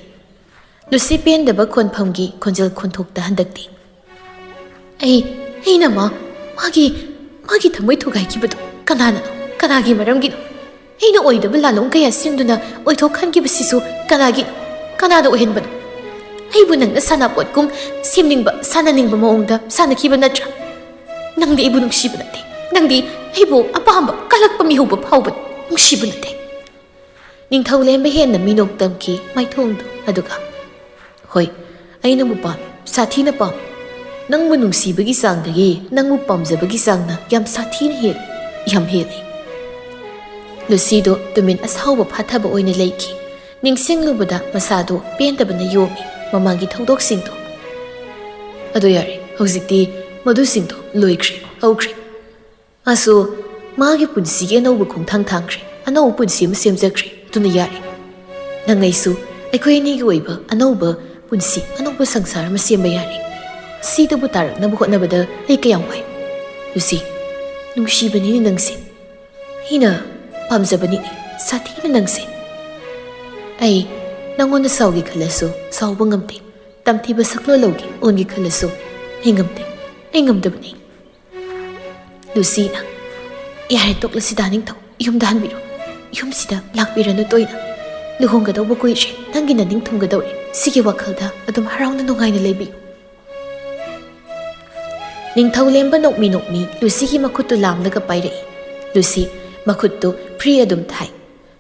ꯂꯨꯁꯤ ꯄꯦꯟꯗꯕ ꯈꯣꯟꯐꯝꯒꯤ ꯈꯣꯟꯖꯦꯜ ꯈꯣꯟꯊꯣꯛꯇ ꯍꯟꯗꯛꯇꯤ꯫ "ꯑꯩ, ꯑꯩꯅ ꯃꯥ, ꯃꯥꯒꯤ, ꯃꯥꯒꯤ ꯊꯃꯣꯏ ꯊꯨꯒꯥꯏꯈꯤꯕꯗꯣ ꯀꯅꯥꯅꯅꯣ? ꯀꯅꯥꯒꯤ ꯃꯔꯝꯒꯤꯅꯣ?" ꯑꯩꯅ ꯑꯣꯏꯗꯕ ꯂꯥꯂꯣꯡ ꯀꯌꯥ ꯁꯤꯟꯗꯨꯅ ꯑꯣꯏꯊꯣꯛꯍꯟꯈꯤꯕꯁꯤꯁꯨ ꯀꯅꯥꯒꯤꯅꯣ? ꯀꯅꯥꯅ ꯑꯣꯏꯍꯟꯕꯅꯣ? ꯑꯩꯕꯨ ꯅꯪꯅ ꯁꯥꯟꯅꯄꯣꯠꯀꯨꯝ ꯁꯦꯝꯅꯤꯡꯕ, ꯁꯥꯟꯅꯅꯤꯡꯕ ꯃꯑꯣꯡꯗ ꯁꯥꯟꯅꯈꯤꯕ ꯅꯠꯇ꯭ꯔꯥ? ꯅꯪꯗꯤ ꯑꯩꯕꯨ ꯅꯨꯡꯁꯤꯕ ꯅꯠꯇꯦ꯫ ꯅꯪꯗꯤ ꯑꯩꯕꯨ ꯑꯄꯥꯝꯕ ꯀꯜꯂꯛꯄ ꯃꯤꯍꯧꯕ ꯐꯥꯎꯕ ꯅꯨꯡꯁꯤꯕ ꯅꯠꯇꯦ꯫ ꯅꯤꯡꯊꯧꯂꯦꯝꯕ ꯍꯦꯟꯅ ꯃꯤꯅꯣꯛ ꯇꯝꯈꯤ ꯃꯥꯏꯊꯣꯡꯗꯨ ꯑꯗꯨꯒ, "ꯍꯣꯏ, ꯑꯩ ꯅꯪꯕꯨ ꯄꯥꯝꯃꯤ, ꯁꯥꯊꯤꯅ ꯄꯥꯝꯃꯤ꯫ ꯅꯪꯕꯨ ꯅꯨꯡꯁꯤꯕꯒꯤ ꯆꯥꯡꯗꯒꯤ ꯅꯪꯕꯨ ꯄꯥꯝꯖꯕꯒꯤ ꯆꯥꯡꯅ ꯌꯥꯝ ꯁꯥꯊꯤꯅ ꯍꯦꯜꯂꯤ, ꯌꯥꯝ ꯍꯦꯜꯂꯤ꯫" ꯂꯨꯁꯤꯗꯣ ꯇꯨꯃꯤꯟ ꯑꯁꯥꯎꯕ ꯐꯥꯊꯕ ꯑꯣꯏꯅ ꯂꯩꯈꯤ꯫ ꯅꯤꯡꯁꯤꯡꯂꯨꯕꯗ ꯃꯁꯥꯗꯣ ꯄꯦꯟꯗꯕꯅ ꯌꯣꯝꯃꯤ, ꯃꯃꯥꯡꯒꯤ ꯊꯧꯗꯣꯛꯁꯤꯡꯗꯣ꯫ ꯑꯗꯨ ꯌꯥꯔꯦ, ꯍꯧꯖꯤꯛꯇꯤ ꯃꯗꯨꯁꯤꯡꯗꯣ ꯂꯣꯏꯈ꯭ꯔꯦ, ꯍꯧꯈ꯭ꯔꯦ꯫ ꯃꯥꯁꯨ ꯃꯥꯒꯤ ꯄꯨꯟꯁꯤꯒꯤ ꯑꯅꯧꯕ ꯈꯣꯡꯊꯥꯡ ꯊꯥꯡꯈ꯭ꯔꯦ, ꯑꯅꯧꯕ ꯄꯨꯟꯁꯤ ꯑꯃ ꯁꯦꯝꯖꯈ꯭ꯔꯦ꯫ ꯑꯗꯨꯅ ꯌꯥꯔꯦ꯫ ꯅꯪ ꯑꯩꯁꯨ ꯑꯩꯈꯣꯏ ꯑꯅꯤꯒꯤ ꯑꯣꯏꯕ ꯑꯅꯧꯕ ꯄꯨꯟꯁꯤ, ꯑꯅꯧꯕ ꯁꯪꯁꯥꯔ ꯑꯃ ꯁꯦꯝꯕ ꯌꯥꯔꯦ꯫ ꯁꯤꯗꯕꯨ ꯇꯥꯔꯛꯅꯕ ꯍꯣꯠꯅꯕꯗ ꯑꯩ ꯀꯌꯥꯝ ꯋꯥꯏ꯫ ꯂꯨꯁꯤ, ꯅꯨꯡꯁꯤꯕꯅꯤꯅꯦ ꯅꯪꯁꯦ꯫ ꯑꯩꯅ ꯄꯥꯝꯖꯕꯅꯤꯅꯦ, ꯁꯥꯊꯤꯅ ꯅꯪꯁꯦ꯫ ꯑꯩ ꯅꯪꯉꯣꯟꯗ ꯁꯥꯎꯒꯦ ꯈꯜꯂꯁꯨ ꯁꯥꯎꯕ ꯉꯝꯗꯦ꯫ ꯇꯝꯊꯤꯕ ꯁꯛꯂꯣꯟ ꯂꯧꯒꯦ ꯑꯣꯟꯒꯦ ꯈꯜꯂꯁꯨ ꯑꯩ ꯉꯝꯗꯦ꯫ ꯑꯩ ꯉꯝꯗꯕꯅꯤ꯫ ꯂꯨꯁꯤꯅ, "ꯌꯥꯔꯦ, ꯇꯣꯛꯂꯁꯤꯗ ꯅꯤꯡꯊꯧ, ꯌꯨꯝꯗ ꯍꯟꯕꯤꯔꯣ꯫ ꯌꯨꯝꯁꯤꯗ ꯂꯥꯛꯄꯤꯔꯅꯨ ꯇꯣꯏꯅ꯫ ꯂꯨꯍꯣꯡꯒꯗꯧꯕ ꯀꯨꯏꯗ꯭ꯔꯦ, ꯅꯪꯒꯤ ꯅꯅꯤꯡ ꯊꯨꯡꯒꯗꯧꯔꯦ꯫ ꯁꯤꯒꯤ ꯋꯥꯈꯜꯗ ꯑꯗꯨꯝ ꯍꯔꯥꯎꯅ ꯅꯨꯡꯉꯥꯏꯅ ꯂꯩꯕꯤꯌꯨ꯫" ꯅꯤꯡꯊꯧꯂꯦꯝꯕ ꯅꯣꯛꯃꯤ ꯅꯣꯛꯃꯤ ꯂꯨꯁꯤꯒꯤ ꯃꯈꯨꯠꯇꯨ ꯂꯥꯝꯂꯒ ꯄꯥꯏꯔꯛꯏ꯫ ꯂꯨꯁꯤ ꯃꯈꯨꯠꯇꯨ ꯐ꯭ꯔꯤ ꯑꯗꯨꯝ ꯊꯥꯏ꯫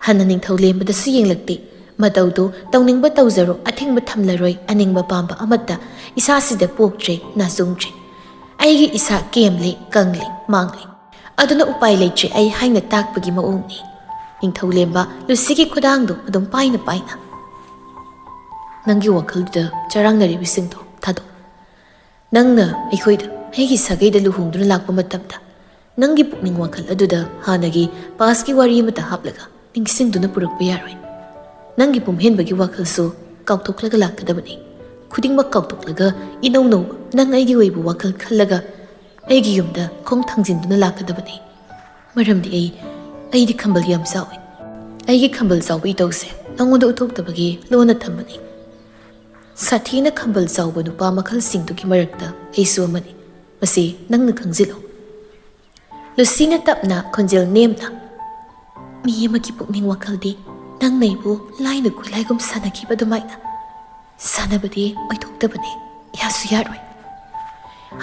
ꯍꯟꯅ ꯅꯤꯡꯊꯧꯂꯦꯝꯕꯗꯁꯨ ꯌꯦꯡꯂꯛꯇꯦ꯫ ꯃꯇꯧꯗꯨ, "ꯇꯧꯅꯤꯡꯕ ꯇꯧꯖꯔꯣ, ꯑꯊꯤꯡꯕ ꯊꯝꯂꯔꯣꯏ, ꯑꯅꯤꯡꯕ ꯄꯥꯝꯕ ꯑꯃꯠꯇ ꯏꯁꯥꯁꯤꯗ ꯄꯣꯛꯇ꯭ꯔꯦ, ꯅꯥꯆꯨꯡꯗ꯭ꯔꯦ꯫ ꯑꯩꯒꯤ ꯏꯁꯥ ꯀꯦꯝꯂꯦ, ꯀꯪꯂꯦ, ꯃꯥꯡꯂꯦ꯫ ꯑꯗꯨꯅ ꯎꯄꯥꯏ ꯂꯩꯇ꯭ꯔꯦ ꯑꯩ" ꯍꯥꯏꯅ ꯇꯥꯛꯄꯒꯤ ꯃꯑꯣꯡꯅꯤ꯫ ꯅꯤꯡꯊꯧꯂꯦꯝꯕ ꯂꯨꯁꯤꯒꯤ ꯈꯨꯗꯥꯡꯗꯨ ꯑꯗꯨꯝ ꯄꯥꯏꯅ ꯄꯥꯏꯅ, "ꯅꯪꯒꯤ ꯋꯥꯈꯜꯗꯨꯗ ꯆꯔꯥꯡꯅꯔꯤꯕꯁꯤꯡꯗꯣ ꯊꯥꯗꯣꯛ꯫ ꯅꯪꯅ ꯑꯩꯈꯣꯏꯗ, ꯑꯩꯒꯤ ꯁꯥꯒꯩꯗ ꯂꯨꯍꯣꯡꯗꯨꯅ ꯂꯥꯛꯄ ꯃꯇꯝꯗ ꯅꯪꯒꯤ ꯄꯨꯛꯅꯤꯡ ꯋꯥꯈꯜ ꯑꯗꯨꯗ ꯍꯥꯟꯅꯒꯤ ꯄꯥꯁꯀꯤ ꯋꯥꯔꯤ ꯑꯃꯠꯇ ꯍꯥꯞꯂꯒ ꯅꯤꯡꯁꯤꯡꯗꯨꯅ ꯄꯨꯔꯛꯄ ꯌꯥꯔꯣꯏ꯫ ꯅꯪꯒꯤ ꯄꯨꯝꯍꯦꯟꯕꯒꯤ ꯋꯥꯈꯜꯁꯨ ꯀꯥꯎꯊꯣꯛꯂꯒ ꯂꯥꯛꯀꯗꯕꯅꯤ꯫ ꯈꯨꯗꯤꯡꯃꯛ ꯀꯥꯎꯊꯣꯛꯂꯒ ꯏꯅꯧ ꯅꯧꯕ ꯅꯪ ꯑꯩꯒꯤ ꯑꯣꯏꯕ ꯋꯥꯈꯜ ꯈꯜꯂꯒ ꯑꯩꯒꯤ ꯌꯨꯝꯗ ꯈꯣꯡ ꯊꯥꯡꯖꯤꯟꯗꯨꯅ ꯂꯥꯛꯀꯗꯕꯅꯤ꯫ ꯃꯔꯝꯗꯤ ꯑꯩ, ꯑꯩꯗꯤ ꯈꯝꯕꯜ ꯌꯥꯝ ꯆꯥꯎꯏ꯫ ꯑꯩꯒꯤ ꯈꯝꯕꯜ ꯆꯥꯎꯕ ꯏꯇꯧꯁꯦ ꯅꯉꯣꯟꯗ ꯎꯠꯊꯣꯛꯇꯕꯒꯤ ꯂꯣꯟꯅ ꯊꯝꯕꯅꯤ꯫ ꯁꯥꯊꯤꯅ ꯈꯝꯕꯜ ꯆꯥꯎꯕ ꯅꯨꯄꯥ ꯃꯈꯜꯁꯤꯡꯗꯨꯒꯤ ꯃꯔꯛꯇ ꯑꯩꯁꯨ ꯑꯃꯅꯤ꯫ ꯃꯁꯤ ꯅꯪꯅ ꯈꯪꯖꯤꯜꯂꯨ꯫" ꯂꯨꯁꯤꯅ ꯇꯞꯅ ꯈꯣꯟꯖꯦꯜ ꯅꯦꯝꯅ, ꯃꯤ ꯑꯃꯒꯤ ꯄꯨꯛꯅꯤꯡ ꯋꯥꯈꯜꯗꯤ ꯅꯪꯅ ꯑꯩꯕꯨ ꯂꯥꯏꯅ ꯈꯨꯠꯂꯥꯏꯒꯨꯝ ꯁꯥꯟꯅꯈꯤꯕ ꯑꯗꯨꯃꯥꯏꯅ ꯁꯥꯟꯅꯕꯗꯤ ꯑꯣꯏꯊꯣꯛꯇꯕꯅꯤ, ꯌꯥꯁꯨ ꯌꯥꯔꯣꯏ꯫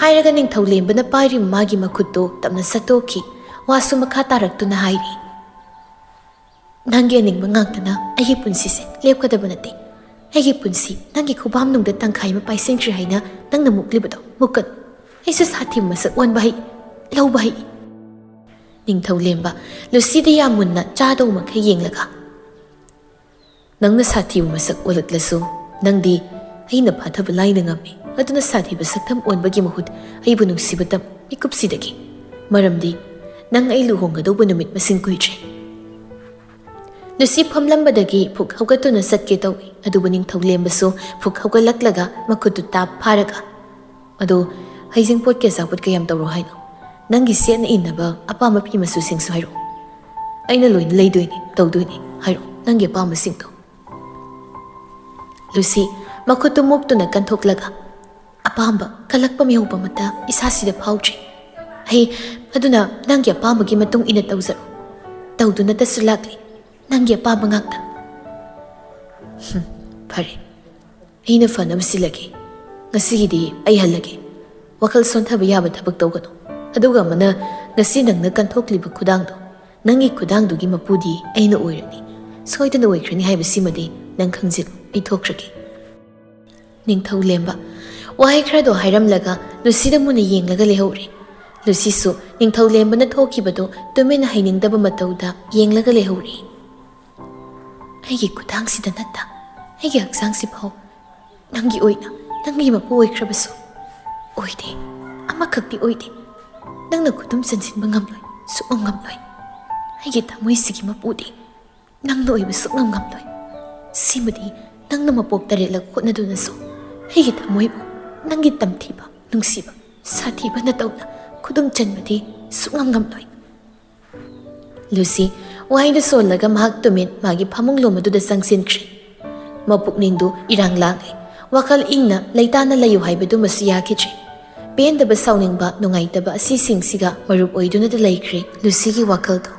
ꯍꯥꯏꯔꯒ ꯅꯤꯡꯊꯧ ꯂꯦꯝꯕꯅ ꯄꯥꯏꯔꯤꯕ ꯃꯥꯒꯤ ꯃꯈꯨꯠꯇꯨ ꯇꯞꯅ ꯁꯠꯇꯣꯛꯈꯤ꯫ ꯋꯥꯁꯨ ꯃꯈꯥ ꯇꯥꯔꯛꯇꯨꯅ ꯍꯥꯏꯔꯤ, "ꯅꯪꯒꯤ ꯑꯅꯤꯡꯕ ꯉꯥꯛꯇꯅ ꯑꯩꯒꯤ ꯄꯨꯟꯁꯤꯁꯦ ꯂꯦꯞꯀꯗꯕ ꯅꯠꯇꯦ꯫ ꯑꯩꯒꯤ ꯄꯨꯟꯁꯤ ꯅꯪꯒꯤ ꯈꯨꯕꯥꯝꯅꯨꯡꯗ ꯇꯪꯈꯥꯏ ꯑꯃ ꯄꯥꯏꯁꯤꯟꯈ꯭ꯔꯦ ꯍꯥꯏꯅ ꯅꯪꯅ ꯃꯨꯛꯂꯤꯕꯗꯣ ꯃꯨꯛꯀꯅꯨ꯫ ꯑꯩꯁꯨ ꯁꯥꯊꯤꯕ ꯃꯁꯛ ꯑꯣꯟꯕ ꯍꯩ, ꯂꯧꯕ ꯍꯩ꯫" ꯅꯤꯡꯊꯧ ꯂꯦꯝꯕ ꯂꯨꯁꯤꯗ ꯌꯥꯝ ꯃꯨꯟꯅ ꯆꯥꯗꯧ ꯃꯈꯩ ꯌꯦꯡꯂꯒ, "ꯅꯪꯅ ꯁꯥꯊꯤꯕ ꯃꯁꯛ ꯑꯣꯜꯂꯛꯂꯁꯨ, ꯅꯪꯗꯤ ꯑꯩꯅ ꯐꯥꯊꯕ ꯂꯥꯏꯅ ꯉꯝꯃꯤ꯫ ꯑꯗꯨꯅ ꯁꯥꯊꯤꯕ ꯁꯛꯇꯝ ꯑꯣꯟꯕꯒꯤ ꯃꯍꯨꯠ ꯑꯩꯕꯨ ꯅꯨꯡꯁꯤꯕ ꯇꯝ ꯃꯤꯀꯨꯞꯁꯤꯗꯒꯤ꯫ ꯃꯔꯝꯗꯤ ꯅꯪ ꯑꯩ ꯂꯨꯍꯣꯡꯒꯗꯧꯕ ꯅꯨꯃꯤꯠ ꯃꯁꯤꯡ ꯀꯨꯏꯗ꯭ꯔꯦ꯫" ꯂꯨꯁꯤ ꯐꯝꯂꯝꯕꯗꯒꯤ ꯐꯨꯛ ꯍꯧꯒꯠꯇꯨꯅ ꯆꯠꯀꯦ ꯇꯧꯏ, ꯑꯗꯨꯕꯨ ꯅꯤꯡꯊꯧ ꯂꯦꯝꯕꯁꯨ ꯐꯨꯛ ꯍꯧꯒꯠꯂꯛꯂꯒ ꯃꯈꯨꯠꯇꯨ ꯇꯥꯞ ꯐꯥꯔꯒ, "ꯑꯗꯣ ꯍꯩꯖꯤꯡꯄꯣꯠꯀꯤ ꯑꯆꯥꯄꯣꯠ ꯀꯌꯥꯝ ꯇꯧꯔꯣ ꯍꯥꯏꯅꯣ? ꯅꯪꯒꯤ ꯁꯦꯠꯅ ꯏꯟꯅꯕ ꯑꯄꯥꯝꯕ ꯐꯤ ꯃꯆꯨꯁꯤꯡꯁꯨ ꯍꯥꯏꯔꯛꯑꯣ꯫ ꯑꯩꯅ ꯂꯣꯏꯅ ꯂꯩꯗꯣꯏꯅꯤ, ꯇꯧꯗꯣꯏꯅꯤ꯫ ꯍꯥꯏꯔꯛꯑꯣ ꯅꯪꯒꯤ ꯑꯄꯥꯝꯕꯁꯤꯡꯗꯣ꯫" ꯂꯨꯁꯤ ꯃꯈꯨꯠꯇꯨ ꯃꯨꯛꯇꯨꯅ ꯀꯟꯊꯣꯛꯂꯒ, "ꯑꯄꯥꯝꯕ ꯀꯜꯂꯛꯄ ꯃꯤꯍꯧꯕ ꯑꯃꯠꯇ ꯏꯁꯥꯁꯤꯗ ꯐꯥꯎꯗ꯭ꯔꯤ꯫ ꯑꯩ ꯑꯗꯨꯅ ꯅꯪꯒꯤ ꯑꯄꯥꯝꯕꯒꯤ ꯃꯇꯨꯡ ꯏꯟꯅ ꯇꯧꯖꯔꯣ꯫ ꯇꯧꯗꯨꯅꯇꯁꯨ ꯂꯥꯛꯂꯤ, ꯅꯪꯒꯤ ꯑꯄꯥꯝꯕ ꯉꯥꯛꯇ꯫" "ꯍꯨꯝ, ꯐꯔꯦ꯫ ꯑꯩꯅ ꯐꯅꯕ ꯁꯤꯜꯂꯒꯦ꯫ ꯉꯁꯤꯒꯤꯗꯤ ꯑꯩ ꯍꯜꯂꯒꯦ꯫ ꯋꯥꯈꯜ ꯁꯣꯟꯊꯕ ꯌꯥꯕ ꯊꯕꯛ ꯇꯧꯒꯅꯨ꯫ ꯑꯗꯨꯒ ꯑꯃꯅ, ꯉꯁꯤ ꯅꯪꯅ ꯀꯟꯊꯣꯛꯂꯤꯕ ꯈꯨꯗꯥꯡꯗꯣ, ꯅꯪꯒꯤ ꯈꯨꯗꯥꯡꯗꯨꯒꯤ ꯃꯄꯨꯗꯤ ꯑꯩꯅ ꯑꯣꯏꯔꯅꯤ꯫ ꯁꯣꯏꯗꯅ ꯑꯣꯏꯈ꯭ꯔꯅꯤ ꯍꯥꯏꯕꯁꯤꯃꯗꯤ ꯅꯪ ꯈꯪꯖꯤꯜꯂꯨ꯫ ꯑꯩ ꯊꯣꯛꯈ꯭ꯔꯒꯦ꯫" ꯅꯤꯡꯊꯧ ꯂꯦꯝꯕ ꯋꯥꯍꯩ ꯈꯔꯗꯣ ꯍꯥꯏꯔꯝꯂꯒ ꯂꯨꯁꯤꯗ ꯃꯨꯟꯅ ꯌꯦꯡꯂꯒ ꯂꯩꯍꯧꯔꯦ꯫ ꯂꯨꯁꯤꯁꯨ ꯅꯤꯡꯊꯧ ꯂꯦꯝꯕꯅ ꯊꯣꯛꯈꯤꯕꯗꯨ ꯇꯨꯃꯤꯟꯅ ꯍꯩꯅꯤꯡꯗꯕ ꯃꯇꯧꯗ ꯌꯦꯡꯂꯒ ꯂꯩꯍꯧꯔꯦ꯫ "ꯑꯩꯒꯤ ꯈꯨꯗꯥꯡꯁꯤꯗ ꯅꯠꯇ ꯑꯩꯒꯤ ꯍꯛꯆꯥꯡꯁꯤꯐꯥꯎ ꯅꯪꯒꯤ ꯑꯣꯏꯅ, ꯅꯪꯒꯤ ꯃꯄꯨ ꯑꯣꯏꯈ꯭ꯔꯕꯁꯨ ꯑꯣꯏꯗꯦ, ꯑꯃꯈꯛꯇꯤ ꯑꯣꯏꯗꯦ꯫ ꯅꯪꯅ ꯈꯨꯗꯨꯝ ꯆꯟꯁꯤꯟꯕ ꯉꯝꯂꯣꯏ, ꯁꯨꯛꯉꯝ ꯉꯝꯂꯣꯏ꯫ ꯑꯩꯒꯤ ꯊꯃꯣꯏꯁꯤꯒꯤ ꯃꯄꯨꯗꯤ ꯅꯪꯅ ꯑꯣꯏꯕ ꯁꯨꯛꯉꯝ ꯉꯝꯂꯣꯏ꯫ ꯁꯤꯃꯗꯤ ꯅꯪꯅ ꯃꯄꯣꯛ ꯇꯔꯦꯠꯂꯛ ꯍꯣꯠꯅꯗꯨꯅꯁꯨ ꯑꯩꯒꯤ ꯊꯃꯣꯏꯕꯨ ꯅꯪꯒꯤ ꯇꯝꯊꯤꯕ, ꯅꯨꯡꯁꯤꯕ, ꯁꯥꯊꯤꯕ ꯅꯇꯧꯅ ꯈꯨꯗꯨꯝ ꯆꯟꯕꯗꯤ ꯁꯨꯛꯉꯝ ꯉꯝꯂꯣꯏ꯫" ꯂꯨꯁꯤ ꯋꯥꯍꯩꯗꯨ ꯁꯣꯜꯂꯒ ꯃꯍꯥꯛ ꯇꯨꯃꯤꯟ ꯃꯥꯒꯤ ꯐꯃꯨꯡ ꯂꯣꯝ ꯑꯗꯨꯗ ꯆꯪꯁꯤꯟꯈ꯭ꯔꯦ꯫ ꯃꯄꯨꯛꯅꯤꯡꯗꯨ ꯏꯔꯥꯡ ꯂꯥꯡꯂꯦ꯫ ꯋꯥꯈꯜ ꯏꯪꯅ ꯂꯩꯇꯥꯅ ꯂꯩꯌꯨ ꯍꯥꯏꯕꯗꯨꯃꯁꯨ ꯌꯥꯈꯤꯗ꯭ꯔꯦ꯫ ꯄꯦꯟꯗꯕ, ꯁꯥꯎꯅꯤꯡꯕ, ꯅꯨꯡꯉꯥꯏꯇꯕ ꯑꯁꯤꯁꯤꯡꯁꯤꯒ ꯃꯔꯨꯞ ꯑꯣꯏꯗꯨꯅꯇ ꯂꯩꯈ꯭ꯔꯦ ꯂꯨꯁꯤꯒꯤ ꯋꯥꯈꯜꯗꯣ꯫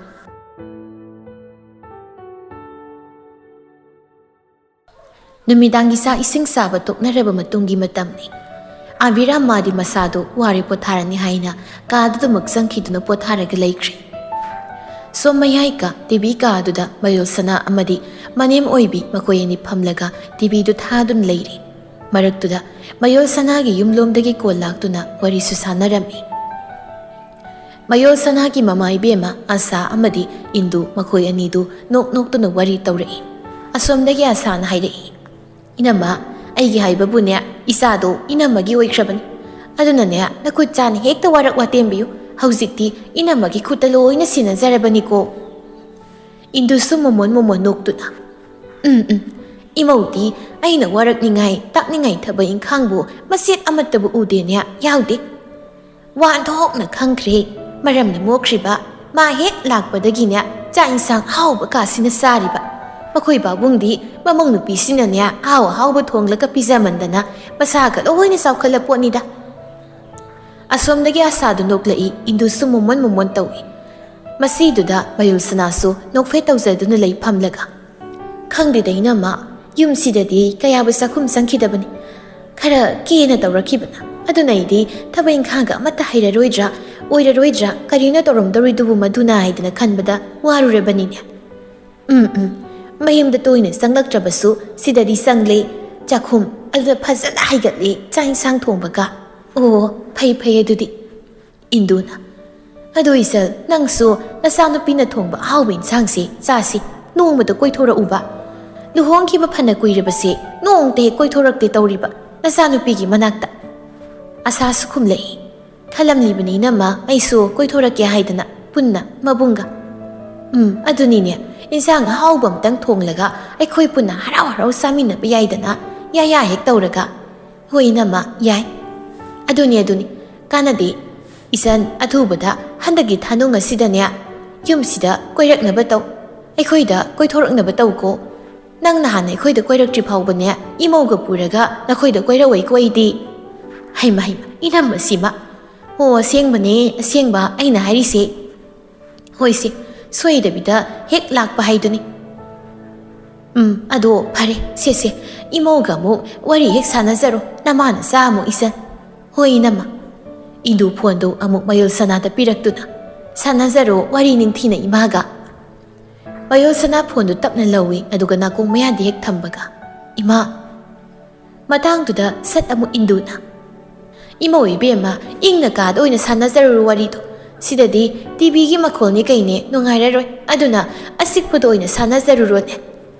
ꯅꯨꯃꯤꯗꯥꯡꯒꯤ ꯆꯥꯛ ꯏꯁꯤꯡ ꯆꯥꯕ ꯇꯣꯛꯅꯔꯕ ꯃꯇꯨꯡꯒꯤ ꯃꯇꯝꯅꯤ꯫ ꯑꯕꯤꯔꯥꯝ ꯃꯥꯗꯤ ꯃꯁꯥꯗꯨ ꯋꯥꯔꯦ ꯄꯣꯊꯥꯔꯅꯤ ꯍꯥꯏꯅ ꯀꯥꯗꯨꯗꯃꯛ ꯆꯪꯈꯤꯗꯨꯅ ꯄꯣꯊꯥꯔꯒ ꯂꯩꯈ꯭ꯔꯦ꯫ ꯁꯣꯝ ꯃꯌꯥꯏ ꯀꯥ ꯇꯤꯚꯤ ꯀꯥꯗꯨꯗ ꯃꯌꯣꯜ ꯁꯅꯥ ꯑꯃꯗꯤ ꯃꯅꯦꯝ ꯑꯣꯏꯕꯤ ꯃꯈꯣꯏ ꯑꯅꯤ ꯐꯝꯂꯒ ꯇꯤꯚꯤꯗꯨ ꯊꯥꯗꯨꯅ ꯂꯩꯔꯤ꯫ ꯃꯔꯛꯇꯨꯗ ꯃꯌꯣꯜ ꯁꯅꯥꯒꯤ ꯌꯨꯝꯂꯣꯝꯗꯒꯤ ꯀꯣꯜ ꯂꯥꯛꯇꯨꯅ ꯋꯥꯔꯤꯁꯨ ꯁꯥꯟꯅꯔꯝꯃꯤ꯫ ꯃꯌꯣꯜ ꯁꯅꯥꯒꯤ ꯃꯃꯥ ꯏꯕꯦꯝꯃ ꯑꯁꯥ ꯑꯃꯗꯤ ꯏꯟꯗꯨ ꯃꯈꯣꯏ ꯑꯅꯤꯗꯨ ꯅꯣꯛ ꯅꯣꯛꯇꯨꯅ ꯋꯥꯔꯤ ꯇꯧꯔꯛꯏ꯫ ꯑꯁꯣꯝꯗꯒꯤ ꯑꯁꯥꯅ ꯍꯥꯏꯔꯛꯏ, "ꯏꯅꯝꯃ, ꯑꯩꯒꯤ ꯍꯥꯏꯕꯕꯨꯅꯦ, ꯏꯆꯥꯗꯣ ꯏꯅꯝꯃꯒꯤ ꯑꯣꯏꯈ꯭ꯔꯕꯅꯤ꯫ ꯑꯗꯨꯅꯅꯦ, ꯅꯈꯨꯠ ꯆꯥꯅ ꯍꯦꯛꯇ ꯋꯥꯔꯛ ꯋꯥꯇꯦꯝꯕꯤꯌꯨ꯫ ꯍꯧꯖꯤꯛꯇꯤ ꯏꯅꯝꯃꯒꯤ ꯈꯨꯠꯇ ꯂꯣꯏꯅ ꯁꯤꯟꯅꯖꯔꯕꯅꯤꯀꯣ꯫" ꯏꯟꯗꯨꯁꯨ ꯃꯣꯃꯣꯟ ꯃꯣꯃꯣꯟ ꯅꯣꯛꯇꯨꯅ, "ꯎꯝ, ꯎꯝ, ꯏꯃꯧꯗꯤ ꯑꯩꯅ ꯋꯥꯔꯛꯅꯤꯡꯉꯥꯏ, ꯇꯥꯛꯅꯤꯡꯉꯥꯏ ꯊꯕꯛ ꯏꯪꯈꯥꯡꯕꯨ ꯃꯆꯦꯠ ꯑꯃꯠꯇꯕꯨ ꯎꯗꯦꯅꯦ, ꯌꯥꯎꯗꯦ꯫ ꯋꯥ ꯑꯣꯟꯊꯣꯛꯅ ꯈꯪꯈ꯭ꯔꯦ꯫ ꯃꯔꯝꯅ ꯃꯣꯛꯈ꯭ꯔꯤꯕ, ꯃꯥ ꯍꯦꯛ ꯂꯥꯛꯄꯗꯒꯤꯅꯦ, ꯆꯥꯛ ꯏꯟꯁꯥꯡ ꯑꯍꯥꯎꯕ ꯀꯥꯁꯤꯅ ꯆꯥꯔꯤꯕ꯫ ꯃꯈꯣꯏ ꯄꯥꯕꯨꯡꯗꯤ ꯃꯃꯧ ꯅꯨꯄꯤꯁꯤꯅꯅꯦ, ꯑꯍꯥꯎ ꯑꯍꯥꯎꯕ ꯊꯣꯡꯂꯒ ꯄꯤꯖꯃꯟꯗꯅ ꯃꯁꯥꯒ ꯂꯣꯏꯅ ꯆꯥꯎꯈꯠꯂ ꯄꯣꯠꯅꯤꯗ꯫" ꯑꯁꯣꯝꯗꯒꯤ ꯑꯁꯥꯗꯨ ꯅꯣꯛꯂꯛꯏ, ꯏꯟꯗꯨꯁꯨ ꯃꯣꯃꯣꯟ ꯃꯣꯃꯣꯟ ꯇꯧꯏ꯫ ꯃꯁꯤꯗꯨꯗ ꯃꯌꯨꯜ ꯁꯅꯥꯁꯨ ꯅꯣꯛꯐꯦꯠ ꯇꯧꯖꯗꯨꯅ ꯂꯩ ꯐꯝꯂꯒ꯫ "ꯈꯪꯗꯦꯗ ꯏꯅꯝꯃ, ꯌꯨꯝꯁꯤꯗꯗꯤ ꯀꯌꯥꯕꯨ ꯆꯥꯛꯈꯨꯝ ꯆꯪꯈꯤꯗꯕꯅꯤ꯫ ꯈꯔ ꯀꯦꯅ ꯇꯧꯔꯛꯈꯤꯕꯅ꯫ ꯑꯗꯨꯅ ꯑꯩꯗꯤ ꯊꯕꯛ ꯏꯪꯈꯥꯡꯒ ꯑꯃꯠꯇ ꯍꯩꯔꯔꯣꯏꯗ꯭ꯔꯥ, ꯑꯣꯏꯔꯔꯣꯏꯗ꯭ꯔꯥ, ꯀꯔꯤꯅꯣ ꯇꯧꯔꯝꯗꯧꯔꯤꯗꯨꯕꯨ ꯃꯗꯨꯅ ꯍꯥꯏꯗꯅ ꯈꯟꯕꯗ ꯋꯥꯔꯨꯔꯕꯅꯤꯅꯦ꯫ ꯎꯝ, ꯎꯝ, ꯃꯌꯨꯝꯗ ꯇꯣꯏꯅ ꯆꯪꯂꯛꯇ꯭ꯔꯕꯁꯨ ꯁꯤꯗꯗꯤ ꯆꯪꯂꯦ꯫ ꯆꯥꯛꯈꯨꯝ ꯑꯗꯨꯗ ꯐꯖꯅ ꯍꯩꯒꯠꯂꯦ, ꯆꯥꯛ ꯏꯟꯁꯥꯡ ꯊꯣꯡꯕꯒ꯫ ꯑꯣ, ꯐꯩ, ꯐꯩ ꯑꯗꯨꯗꯤ꯫" ꯏꯟꯗꯨꯅ, "ꯑꯗꯨ ꯏꯆꯜ, ꯅꯪꯁꯨ ꯅꯆꯥꯅꯨꯄꯤꯅ ꯊꯣꯡꯕ ꯑꯍꯥꯎꯕ ꯏꯟꯁꯥꯡꯁꯦ ꯆꯥꯁꯤ, ꯅꯣꯡꯃꯇ ꯀꯣꯏꯊꯣꯔꯛꯎꯕ꯫ ꯂꯨꯍꯣꯡꯈꯤꯕ ꯐꯅ ꯀꯨꯏꯔꯕꯁꯦ ꯅꯣꯡꯃꯇ ꯍꯦꯛ ꯀꯣꯏꯊꯣꯔꯛꯇꯦ ꯇꯧꯔꯤꯕ ꯅꯆꯥꯅꯨꯄꯤꯒꯤ ꯃꯅꯥꯛꯇ꯫" ꯑꯁꯥꯁꯨ ꯈꯨꯝꯂꯛꯏ꯫ "ꯈꯜꯂꯝꯂꯤꯕꯅꯤ ꯏꯅꯝꯃ, ꯑꯩꯁꯨ ꯀꯣꯏꯊꯣꯔꯛꯀꯦ ꯍꯥꯏꯗꯅ ꯄꯨꯟꯅ ꯃꯕꯨꯡꯒ꯫ ꯎꯝ, ꯑꯗꯨꯅꯤꯅꯦ, ꯏꯟꯁꯥꯡ ꯑꯍꯥꯎꯕ ꯑꯝꯇꯪ ꯊꯣꯡꯂꯒ ꯑꯩꯈꯣꯏ ꯄꯨꯟꯅ ꯍꯔꯥꯎ ꯍꯔꯥꯎ ꯆꯥꯃꯤꯟꯅꯕ ꯌꯥꯏꯗꯅ, ꯌꯥ ꯌꯥ ꯍꯦꯛ ꯇꯧꯔꯒ꯫" "ꯍꯣꯏ ꯏꯅꯝꯃ, ꯌꯥꯏ꯫" "ꯑꯗꯨꯅꯤ, ꯑꯗꯨꯅꯤ, ꯀꯥꯟꯅꯗꯦ꯫ ꯏꯆꯟ, ꯑꯊꯨꯕꯗ ꯍꯟꯗꯛꯀꯤ ꯊꯥꯅꯨꯡ ꯑꯁꯤꯗꯅꯦ ꯌꯨꯝꯁꯤꯗ ꯀꯣꯏꯔꯛꯅꯕ ꯇꯧ꯫ ꯑꯩꯈꯣꯏꯗ ꯀꯣꯏꯊꯣꯔꯛꯅꯕ ꯇꯧꯀꯣ꯫ ꯅꯪ ꯅꯍꯥꯟ ꯑꯩꯈꯣꯏꯗ ꯀꯣꯏꯔꯛꯇ꯭ꯔꯤ ꯐꯥꯎꯕꯅꯦ, ꯏꯃꯧꯒ ꯄꯨꯔꯒ ꯅꯈꯣꯏꯗ ꯀꯣꯏꯔꯛꯑꯣꯏꯀꯣ ꯑꯩꯗꯤ꯫" "ꯍꯩꯃ, ꯍꯩꯃ, ꯏꯅꯝꯃ ꯁꯤꯃ꯫ ꯑꯣ, ꯑꯁꯦꯡꯕꯅꯦ, ꯑꯁꯦꯡꯕ ꯑꯩꯅ ꯍꯥꯏꯔꯤꯁꯦ꯫ ꯍꯣꯏꯁꯦ, ꯁꯣꯏꯗꯕꯤꯗ ꯍꯦꯛ ꯂꯥꯛꯄ ꯍꯥꯏꯗꯨꯅꯤ꯫" "ꯎꯝ, ꯑꯗꯣ ꯐꯔꯦ, ꯁꯦ, ꯁꯦ, ꯏꯃꯧꯒ ꯑꯃꯨꯛ ꯋꯥꯔꯤ ꯍꯦꯛ ꯁꯥꯟꯅꯖꯔꯣ, ꯅꯃꯥ ꯅꯆꯥ ꯑꯃꯨꯛ ꯏꯆꯟ꯫ ꯍꯣꯏ ꯏꯅꯝꯃ꯫ ꯏꯟꯗꯨ ꯐꯣꯟꯗꯨ ꯑꯃꯨꯛ ꯃꯌꯣꯜ ꯁꯅꯥꯗ ꯄꯤꯔꯛꯇꯨꯅ, "ꯁꯥꯟꯅꯖꯔꯣ ꯋꯥꯔꯤ ꯅꯤꯡꯊꯤꯅ ꯏꯃꯥꯒ"꯫ ꯃꯌꯣꯜ ꯁꯅꯥ ꯐꯣꯟꯗꯨ ꯇꯞꯅ ꯂꯧꯏ, ꯑꯗꯨꯒ ꯅꯥꯀꯣꯡ ꯃꯌꯥꯗ ꯍꯦꯛ ꯊꯝꯕꯒ, "ꯏꯃꯥ"꯫ ꯃꯇꯥꯡꯗꯨꯗ ꯁꯠ ꯑꯃꯨꯛ ꯏꯟꯗꯨꯅ, "ꯏꯃꯧ ꯏꯕꯦꯝꯃ, ꯏꯪꯅ ꯀꯥꯗ ꯑꯣꯏꯅ ꯁꯥꯟꯅꯖꯔꯨꯔꯣ ꯋꯥꯔꯤꯗꯣ꯫ ꯁꯤꯗꯗꯤ ꯇꯤꯚꯤꯒꯤ ꯃꯈꯣꯜꯅꯤ ꯀꯩꯅꯦ ꯅꯨꯡꯉꯥꯏꯔꯔꯣꯏ, ꯑꯗꯨꯅ ꯑꯆꯤꯛꯄꯗ ꯑꯣꯏꯅ ꯁꯥꯟꯅꯖꯔꯨꯔꯣꯅꯦ"꯫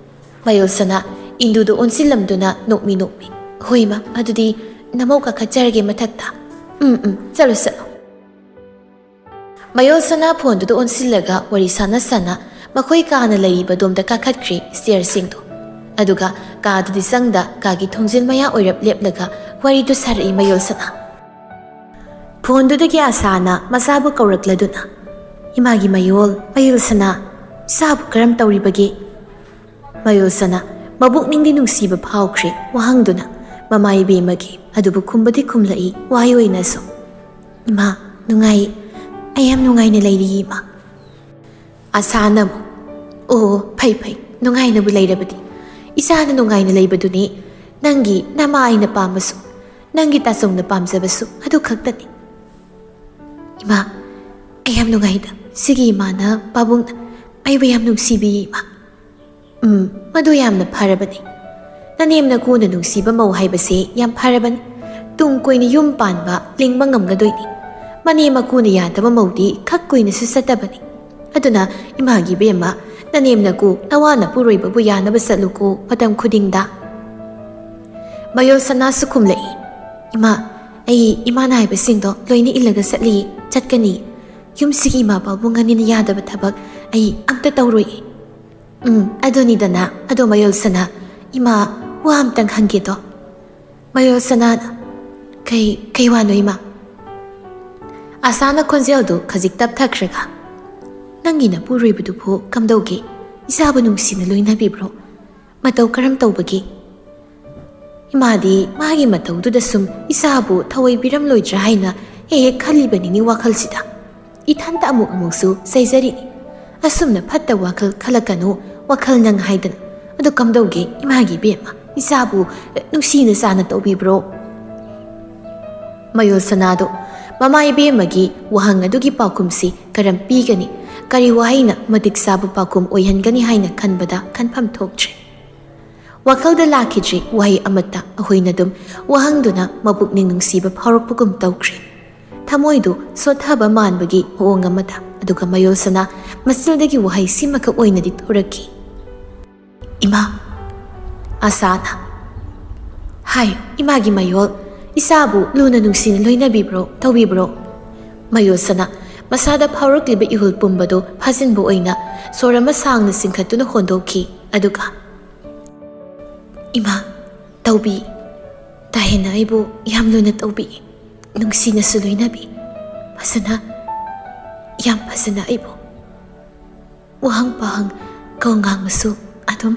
ꯃꯌꯣꯜꯁꯅꯥ ꯏꯟꯗꯨꯗ ꯑꯣꯟꯁꯤꯜꯂꯝꯗꯨꯅ ꯅꯣꯛꯃꯤ ꯅꯣꯛꯃꯤ, "ꯍꯣꯏ ꯏꯃꯥ, ꯑꯗꯨꯗꯤ ꯅꯃꯧ ꯀꯥꯈꯠꯆꯔꯒꯦ ꯃꯊꯛꯇ꯫ ꯎꯝ, ꯎꯝ, ꯆꯠꯂꯣ, ꯆꯠꯂꯣ"꯫ ꯃꯌꯣꯜꯁꯅꯥ ꯐꯣꯟꯗꯨꯗ ꯑꯣꯟꯁꯤꯜꯂꯒ ꯋꯥꯔꯤ ꯁꯥꯟꯅ ꯁꯥꯟꯅ ꯃꯈꯣꯏ ꯀꯥꯅ ꯂꯩꯔꯤꯕ ꯑꯗꯣꯝꯗ ꯀꯥꯈꯠꯈ꯭ꯔꯦ ꯁ꯭ꯇꯤꯌꯔꯁꯤꯡꯗꯣ꯫ ꯑꯗꯨꯒ ꯀꯥꯗꯨꯗꯤ ꯆꯪꯗ ꯀꯥꯒꯤ ꯊꯣꯡꯖꯤꯜ ꯃꯌꯥ ꯑꯣꯏꯔꯞ ꯂꯦꯞꯂꯒ ꯋꯥꯔꯤꯗꯨ ꯁꯥꯔꯛꯏ ꯃꯌꯣꯜꯁꯅꯥ꯫ ꯐꯣꯟꯗꯨꯗꯒꯤ ꯑꯁꯥꯅ ꯃꯆꯥꯕꯨ ꯀꯧꯔꯛꯂꯗꯨꯅ, "ꯏꯃꯥꯒꯤ ꯃꯌꯣꯜ, ꯃꯌꯣꯜꯁꯅꯥ, ꯏꯆꯥꯕꯨ ꯀꯔꯝ ꯇꯧꯔꯤꯕꯒꯦ?" ꯃꯌꯣꯜꯁꯅꯥ ꯃꯕꯨꯛꯅꯤꯡꯗꯤ ꯅꯨꯡꯁꯤꯕ ꯐꯥꯎꯈ꯭ꯔꯦ ꯋꯥꯍꯪꯗꯨꯅ꯫ ꯃꯃꯥ ꯏꯕꯦꯝꯃꯒꯤ ꯑꯗꯨꯕꯨ ꯈꯨꯝꯕꯗꯤ ꯈꯨꯝꯂꯛꯏ ꯋꯥꯍꯩ ꯑꯣꯏꯅꯁꯨ, "ꯏꯃꯥ, ꯅꯨꯡꯉꯥꯏ, ꯑꯩ ꯌꯥꯝ ꯅꯨꯡꯉꯥꯏꯅ ꯂꯩꯔꯤ ꯏꯃꯥ"꯫ ꯑꯁꯥꯅ ꯑꯃꯨꯛ, "ꯑꯣ, ꯐꯩ ꯐꯩ, ꯅꯨꯡꯉꯥꯏꯅꯕꯨ ꯂꯩꯔꯕꯗꯤ꯫ ꯏꯆꯥꯅ ꯅꯨꯡꯉꯥꯏꯅ ꯂꯩꯕꯗꯨꯅꯤ ꯅꯪꯒꯤ ꯅꯃꯥ ꯑꯩꯅ ꯄꯥꯝꯕꯁꯨ, ꯅꯪꯒꯤ ꯇꯥꯆꯧꯅ ꯄꯥꯝꯖꯕꯁꯨ ꯑꯗꯨ ꯈꯛꯇꯅꯤ"꯫ "ꯏꯃꯥ, ꯑꯩ ꯌꯥꯝ ꯅꯨꯡꯉꯥꯏꯗ꯫ ꯁꯤꯒꯤ ꯏꯃꯥꯅ ꯄꯥꯕꯨꯡꯅ ꯑꯩꯕꯨ ꯌꯥꯝ ꯅꯨꯡꯁꯤꯕꯤꯌꯦ ꯏꯃꯥ"꯫ "ꯎꯝ, ꯃꯗꯨ ꯌꯥꯝꯅ ꯐꯔꯕꯅꯤ꯫ ꯅꯅꯦꯝ ꯅꯀꯨꯅ ꯅꯨꯡꯁꯤꯕ ꯃꯧ ꯍꯥꯏꯕꯁꯦ ꯌꯥꯝ ꯐꯔꯕꯅꯤ꯫ ꯇꯨꯡ ꯀꯣꯏꯅ ꯌꯨꯝ ꯄꯥꯟꯕ ꯂꯤꯡꯕ ꯉꯝꯒꯗꯣꯏꯅꯤ꯫ ꯃꯅꯦꯝ ꯃꯀꯨꯅ ꯌꯥꯗꯕ ꯃꯧꯗꯤ ꯈꯛ ꯀꯨꯏꯅꯁꯨ ꯆꯠꯇꯕꯅꯤ꯫ ꯑꯗꯨꯅ ꯏꯃꯥꯒꯤ ꯏꯕꯦꯝꯃ, ꯅꯅꯦꯝ ꯅꯀꯨ ꯅꯋꯥ ꯅꯄꯨꯔꯣꯏꯕꯕꯨ ꯌꯥꯅꯕ ꯆꯠꯂꯨꯀꯣ ꯃꯇꯝ ꯈꯨꯗꯤꯡꯗ"꯫ ꯃꯌꯣꯜ ꯁꯅꯥꯁꯨ ꯈꯨꯝꯂꯛꯏ, "ꯏꯃꯥ, ꯑꯩ ꯏꯃꯥꯅ ꯍꯥꯏꯕꯁꯤꯡꯗꯣ ꯂꯣꯏꯅ ꯏꯜꯂꯒ ꯆꯠꯂꯤ, ꯆꯠꯀꯅꯤ꯫ ꯌꯨꯝꯁꯤꯒꯤ ꯏꯃꯥ ꯄꯥꯕꯨꯡ ꯑꯅꯤꯅ ꯌꯥꯗꯕ ꯊꯕꯛ ꯑꯩ ꯑꯝꯇ ꯇꯧꯔꯣꯏ"꯫ "ꯎꯝ, ꯑꯗꯨꯅꯤꯗꯅ꯫ ꯑꯗꯣ ꯃꯌꯣꯜ ꯁꯅꯥ, ꯏꯃꯥ ꯋꯥ ꯑꯝꯇꯪ ꯍꯪꯒꯦꯗꯣ"꯫ ꯃꯌꯣꯜ ꯁꯅꯥꯅ, "ꯀꯩ, ꯀꯩ ꯋꯥꯅꯣ ꯏꯃꯥ?" ꯑꯁꯥꯅ ꯈꯣꯟꯖꯦꯜꯗꯨ ꯈꯖꯤꯛ ꯇꯞꯊꯈ꯭ꯔꯒ, "ꯅꯪꯒꯤ ꯅꯄꯨꯔꯣꯏꯕꯗꯨꯕꯨ ꯀꯝꯗꯧꯒꯦ? ꯏꯆꯥꯕꯨ ꯅꯨꯡꯁꯤꯅ ꯂꯣꯏꯅꯕꯤꯕ꯭ꯔꯣ? ꯃꯇꯧ ꯀꯔꯝ ꯇꯧꯕꯒꯦ?" ꯏꯃꯥꯗꯤ ꯃꯥꯒꯤ ꯃꯇꯧꯗꯨꯗ ꯁꯨꯝ ꯏꯆꯥꯕꯨ ꯊꯑꯣꯏ ꯄꯤꯔꯝꯂꯣꯏꯗ꯭ꯔꯥ ꯍꯥꯏꯅ ꯍꯦꯛ ꯍꯦꯛ ꯈꯜꯂꯤꯕꯅꯤꯅꯦ ꯋꯥꯈꯜꯁꯤꯗ꯫ ꯏꯊꯟꯇ ꯑꯃꯨꯛ ꯑꯃꯨꯛꯁꯨ ꯆꯩꯖꯔꯤꯅꯤ꯫ "ꯑꯁꯨꯝꯅ ꯐꯠꯇ ꯋꯥꯈꯜ ꯈꯜꯂꯛꯀꯅꯨ, ꯋꯥꯈꯜ ꯅꯪ ꯍꯥꯏꯗꯅ꯫ ꯑꯗꯨ ꯀꯝꯗꯧꯒꯦ ꯏꯃꯥꯒꯤ ꯏꯕꯦꯝꯃ?" ꯏꯆꯥꯕꯨ ꯅꯨꯡꯁꯤꯅ ꯆꯥꯅ ꯇꯧꯕꯤꯕ꯭ꯔꯣ? ꯃꯌꯣꯜ ꯁꯅꯥꯗꯣ ꯃꯃꯥ ꯏꯕꯦꯝꯃꯒꯤ ꯋꯥꯍꯪ ꯑꯗꯨꯒꯤ ꯄꯥꯎꯈꯨꯝꯁꯤ ꯀꯔꯝ ꯄꯤꯒꯅꯤ? ꯀꯔꯤ ꯋꯥꯍꯩꯅ ꯃꯇꯤꯛ ꯆꯥꯕ ꯄꯥꯎꯈꯨꯝ ꯑꯣꯏꯍꯟꯒꯅꯤ ꯍꯥꯏꯅ ꯈꯟꯕꯗ ꯈꯟꯐꯝ ꯊꯣꯛꯇ꯭ꯔꯦ꯫ ꯋꯥꯈꯜꯗ ꯂꯥꯛꯈꯤꯗ꯭ꯔꯤ ꯋꯥꯍꯩ ꯑꯃꯠꯇ꯫ ꯑꯍꯨꯏꯅ ꯑꯗꯨꯝ ꯋꯥꯍꯪꯗꯨꯅ ꯃꯄꯨꯛꯅꯤꯡ ꯅꯨꯡꯁꯤꯕ ꯐꯥꯎꯔꯛꯄꯒꯨꯝ ꯇꯧꯈ꯭ꯔꯦ꯫ ꯊꯃꯣꯏꯗꯨ ꯁꯣꯠꯊꯕ ꯃꯥꯟꯕꯒꯤ ꯃꯑꯣꯡ ꯑꯃꯗ꯫ ꯑꯗꯨꯒ ꯃꯌꯣꯜ ꯁꯅꯥ ꯃꯆꯤꯜꯗꯒꯤ ꯋꯥꯍꯩ ꯁꯤꯃꯈꯛ ꯑꯣꯏꯅꯗꯤ ꯊꯣꯔꯛꯈꯤ꯫ "ꯏꯃꯥ!" ꯑꯁꯥꯅ꯫ "ꯍꯥꯏꯌꯨ, ꯏꯃꯥꯒꯤ ꯃꯌꯣꯜ, ꯏꯆꯥꯕꯨ ꯂꯨꯅ ꯅꯨꯡꯁꯤꯅ ꯂꯣꯏꯅꯕꯤꯕ꯭ꯔꯣ, ꯇꯧꯕꯤꯕ꯭ꯔꯣ?" ꯃꯌꯣꯜ ꯁꯅꯥ ꯃꯁꯥꯗ ꯐꯥꯎꯔꯛꯂꯤꯕ ꯏꯍꯨꯜ ꯄꯨꯝꯕꯗꯨ ꯐꯥꯖꯤꯟꯕ ꯑꯣꯏꯅ ꯁꯣꯔ ꯑꯃ ꯁꯥꯡꯅ ꯆꯤꯡꯈꯠꯇꯨꯅ ꯍꯣꯟꯗꯣꯛꯈꯤ꯫ ꯑꯗꯨꯒ, "ꯏꯃꯥ, ꯇꯧꯕꯤ꯫ ꯇꯥꯍꯦꯟꯅ ꯑꯩꯕꯨ ꯌꯥꯝ ꯂꯨꯅ ꯇꯧꯕꯤ꯫ ꯅꯨꯡꯁꯤꯅꯁꯨ ꯂꯣꯏꯅꯕꯤ꯫ ꯐꯖꯅ, ꯌꯥꯝ ꯐꯖꯅ ꯑꯩꯕꯨ ꯋꯥꯍꯪ ꯄꯥꯍꯪ ꯀꯧ ꯉꯥꯡꯕꯁꯨ ꯑꯗꯨꯝ,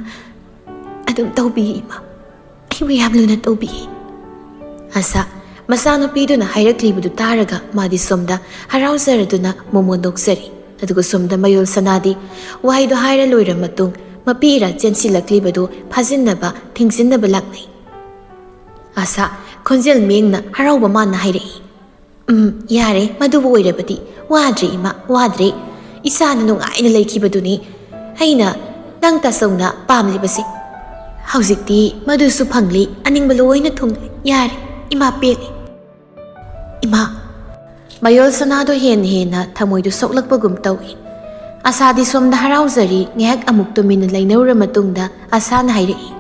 ꯑꯗꯨꯝ ꯇꯧꯕꯤ ꯏꯃꯥ꯫ ꯑꯩꯕꯨ ꯌꯥꯝ ꯂꯨꯅ ꯇꯧꯕꯤ꯫" ꯑꯁꯥ ꯃꯆꯥꯅꯨꯄꯤꯗꯨꯅ ꯍꯥꯏꯔꯛꯂꯤꯕꯗꯨ ꯇꯥꯔꯒ ꯃꯥꯗꯤ ꯁꯣꯝꯗ ꯍꯔꯥꯎꯖꯔꯗꯨꯅ ꯃꯣꯃꯣꯟ ꯅꯣꯛꯆꯔꯤ꯫ ꯑꯗꯨꯒ ꯁꯣꯝꯗ ꯃꯌꯣꯜ ꯁꯅꯥꯗꯤ ꯋꯥꯍꯩꯗꯣ ꯍꯥꯏꯔ ꯂꯣꯏꯔ ꯃꯇꯨꯡ ꯃꯄꯤ ꯏꯔꯥ ꯆꯦꯟꯁꯤꯜꯂꯛꯂꯤꯕꯗꯨ ꯐꯥꯖꯤꯟꯅꯕ, ꯊꯤꯡꯖꯤꯟꯅꯕ ꯂꯥꯛꯅꯩ꯫ ꯑꯁꯥ ꯈꯣꯟꯖꯦꯜ ꯃꯦꯡꯅ ꯍꯔꯥꯎꯕ ꯃꯥꯟꯅ ꯍꯥꯏꯔꯛꯏ, "ꯎꯝ, ꯌꯥꯔꯦ, ꯃꯗꯨꯕꯨ ꯑꯣꯏꯔꯕꯗꯤ ꯋꯥꯗ꯭ꯔꯦ ꯏꯃꯥ, ꯋꯥꯗ꯭ꯔꯦ꯫ ꯏꯆꯥꯅ ꯅꯨꯡꯉꯥꯏꯅ ꯂꯩꯈꯤꯕꯗꯨꯅꯤ ꯑꯩꯅ ꯅꯪ ꯇꯥꯆꯧꯅ ꯄꯥꯝꯂꯤꯕꯁꯦ꯫ ꯍꯧꯖꯤꯛꯇꯤ ꯃꯗꯨꯁꯨ ꯐꯪꯂꯦ, ꯑꯅꯤꯡꯕ ꯂꯣꯏꯅ ꯊꯨꯡꯂꯦ꯫ ꯌꯥꯔꯦ, ꯏꯃꯥ ꯄꯦꯜꯂꯦ, ꯏꯃꯥ꯫" ꯃꯌꯣꯜ ꯁꯅꯥꯗꯣ ꯍꯦꯟꯅ ꯍꯦꯟꯅ ꯊꯃꯣꯏꯗꯨ ꯁꯣꯛꯂꯛꯄꯒꯨꯝ ꯇꯧꯏ꯫ ꯑꯁꯥꯗꯤ ꯁꯣꯝꯗ ꯍꯔꯥꯎꯖꯔꯤ꯫ ꯉꯥꯏꯍꯥꯛ ꯑꯃꯨꯛ ꯇꯨꯃꯤꯟꯅ ꯂꯩꯅꯧꯔ ꯃꯇꯨꯡꯗ ꯑꯁꯥꯅ ꯍꯥꯏꯔꯛꯏ,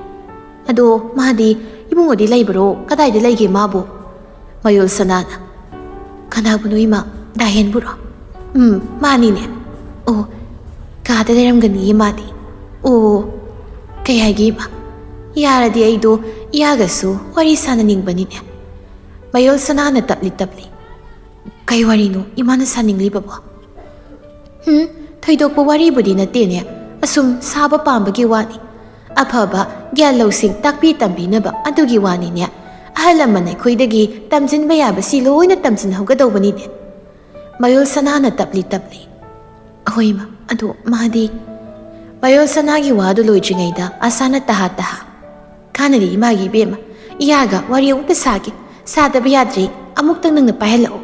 "ꯑꯗꯣ ꯃꯥꯗꯤ ꯏꯕꯨꯡꯉꯣꯗꯤ ꯂꯩꯕꯔꯣ? ꯀꯗꯥꯏꯗ ꯂꯩꯒꯦ ꯃꯥꯕꯨ?" ꯃꯌꯣꯜ ꯁꯅꯥꯅ, "ꯀꯅꯥꯕꯨꯅꯣ ꯏꯃꯥ? ꯗꯥꯍꯦꯟꯕꯨꯔꯣ?" "ꯎꯝ, ꯃꯥꯅꯤꯅꯦ꯫" "ꯑꯣ, ꯀꯥꯗ ꯂꯩꯔꯝꯒꯅꯤꯌꯦ ꯃꯥꯗꯤ꯫" "ꯑꯣ, ꯀꯩ ꯍꯥꯏꯒꯦ ꯏꯃꯥ? ꯌꯥꯔꯗꯤ ꯑꯩꯗꯣ ꯏꯌꯥꯒꯁꯨ ꯋꯥꯔꯤ ꯁꯥꯟꯅꯅꯤꯡꯕꯅꯤꯅꯦ꯫" ꯃꯌꯣꯜ ꯁꯅꯥꯅ ꯇꯞꯂꯤ ꯇꯞꯂꯤ, "ꯀꯩ ꯋꯥꯔꯤꯅꯣ ꯏꯃꯥꯅ ꯁꯥꯅꯤꯡꯂꯤꯕꯕꯣ?" "ꯍꯨꯝ, ꯊꯣꯏꯗꯣꯛꯄ ꯋꯥꯔꯤꯕꯨꯗꯤ ꯅꯠꯇꯦꯅꯦ, ꯑꯁꯨꯝ ꯁꯥꯕ ꯄꯥꯝꯕꯒꯤ ꯋꯥꯅꯤ꯫ ꯑꯐꯕ ꯒ꯭ꯌꯥꯟ ꯂꯧꯁꯤꯡ ꯇꯥꯛꯄꯤ ꯇꯝꯕꯤꯅꯕ ꯑꯗꯨꯒꯤ ꯋꯥꯅꯤꯅꯦ꯫ ꯑꯍꯜ ꯂꯃꯟ ꯑꯩꯈꯣꯏꯗꯒꯤ ꯇꯝꯁꯤꯟꯕ ꯌꯥꯕꯁꯤ ꯂꯣꯏꯅ ꯇꯝꯁꯤꯟꯍꯧꯒꯗꯧꯕꯅꯤꯅꯦ꯫" ꯃꯌꯣꯜ ꯁꯅꯥꯅ ꯇꯞꯂꯤ ꯇꯞꯂꯤ, "ꯑꯍꯣꯏ ꯏꯃꯥ, ꯑꯗꯣ ꯃꯥꯗꯤ?" ꯃꯌꯣꯜ ꯁꯅꯥꯒꯤ ꯋꯥꯗꯨ ꯂꯣꯏꯗ꯭ꯔꯤꯉꯩꯗ ꯑꯁꯥꯅ ꯇꯍꯥ ꯇꯍꯥ, ꯍꯥꯟꯅꯗꯤ ꯏꯃꯥꯒꯤ ꯏꯕꯦꯝꯃ, ꯏꯌꯥꯒ ꯋꯥꯔꯤ ꯑꯃꯨꯛꯇ ꯁꯥꯒꯦ꯫ ꯁꯥꯗꯕ ꯌꯥꯗ꯭ꯔꯦ, ꯑꯃꯨꯛꯇꯪ ꯅꯪꯅ ꯄꯥꯏꯍꯜꯂꯛꯑꯣ꯫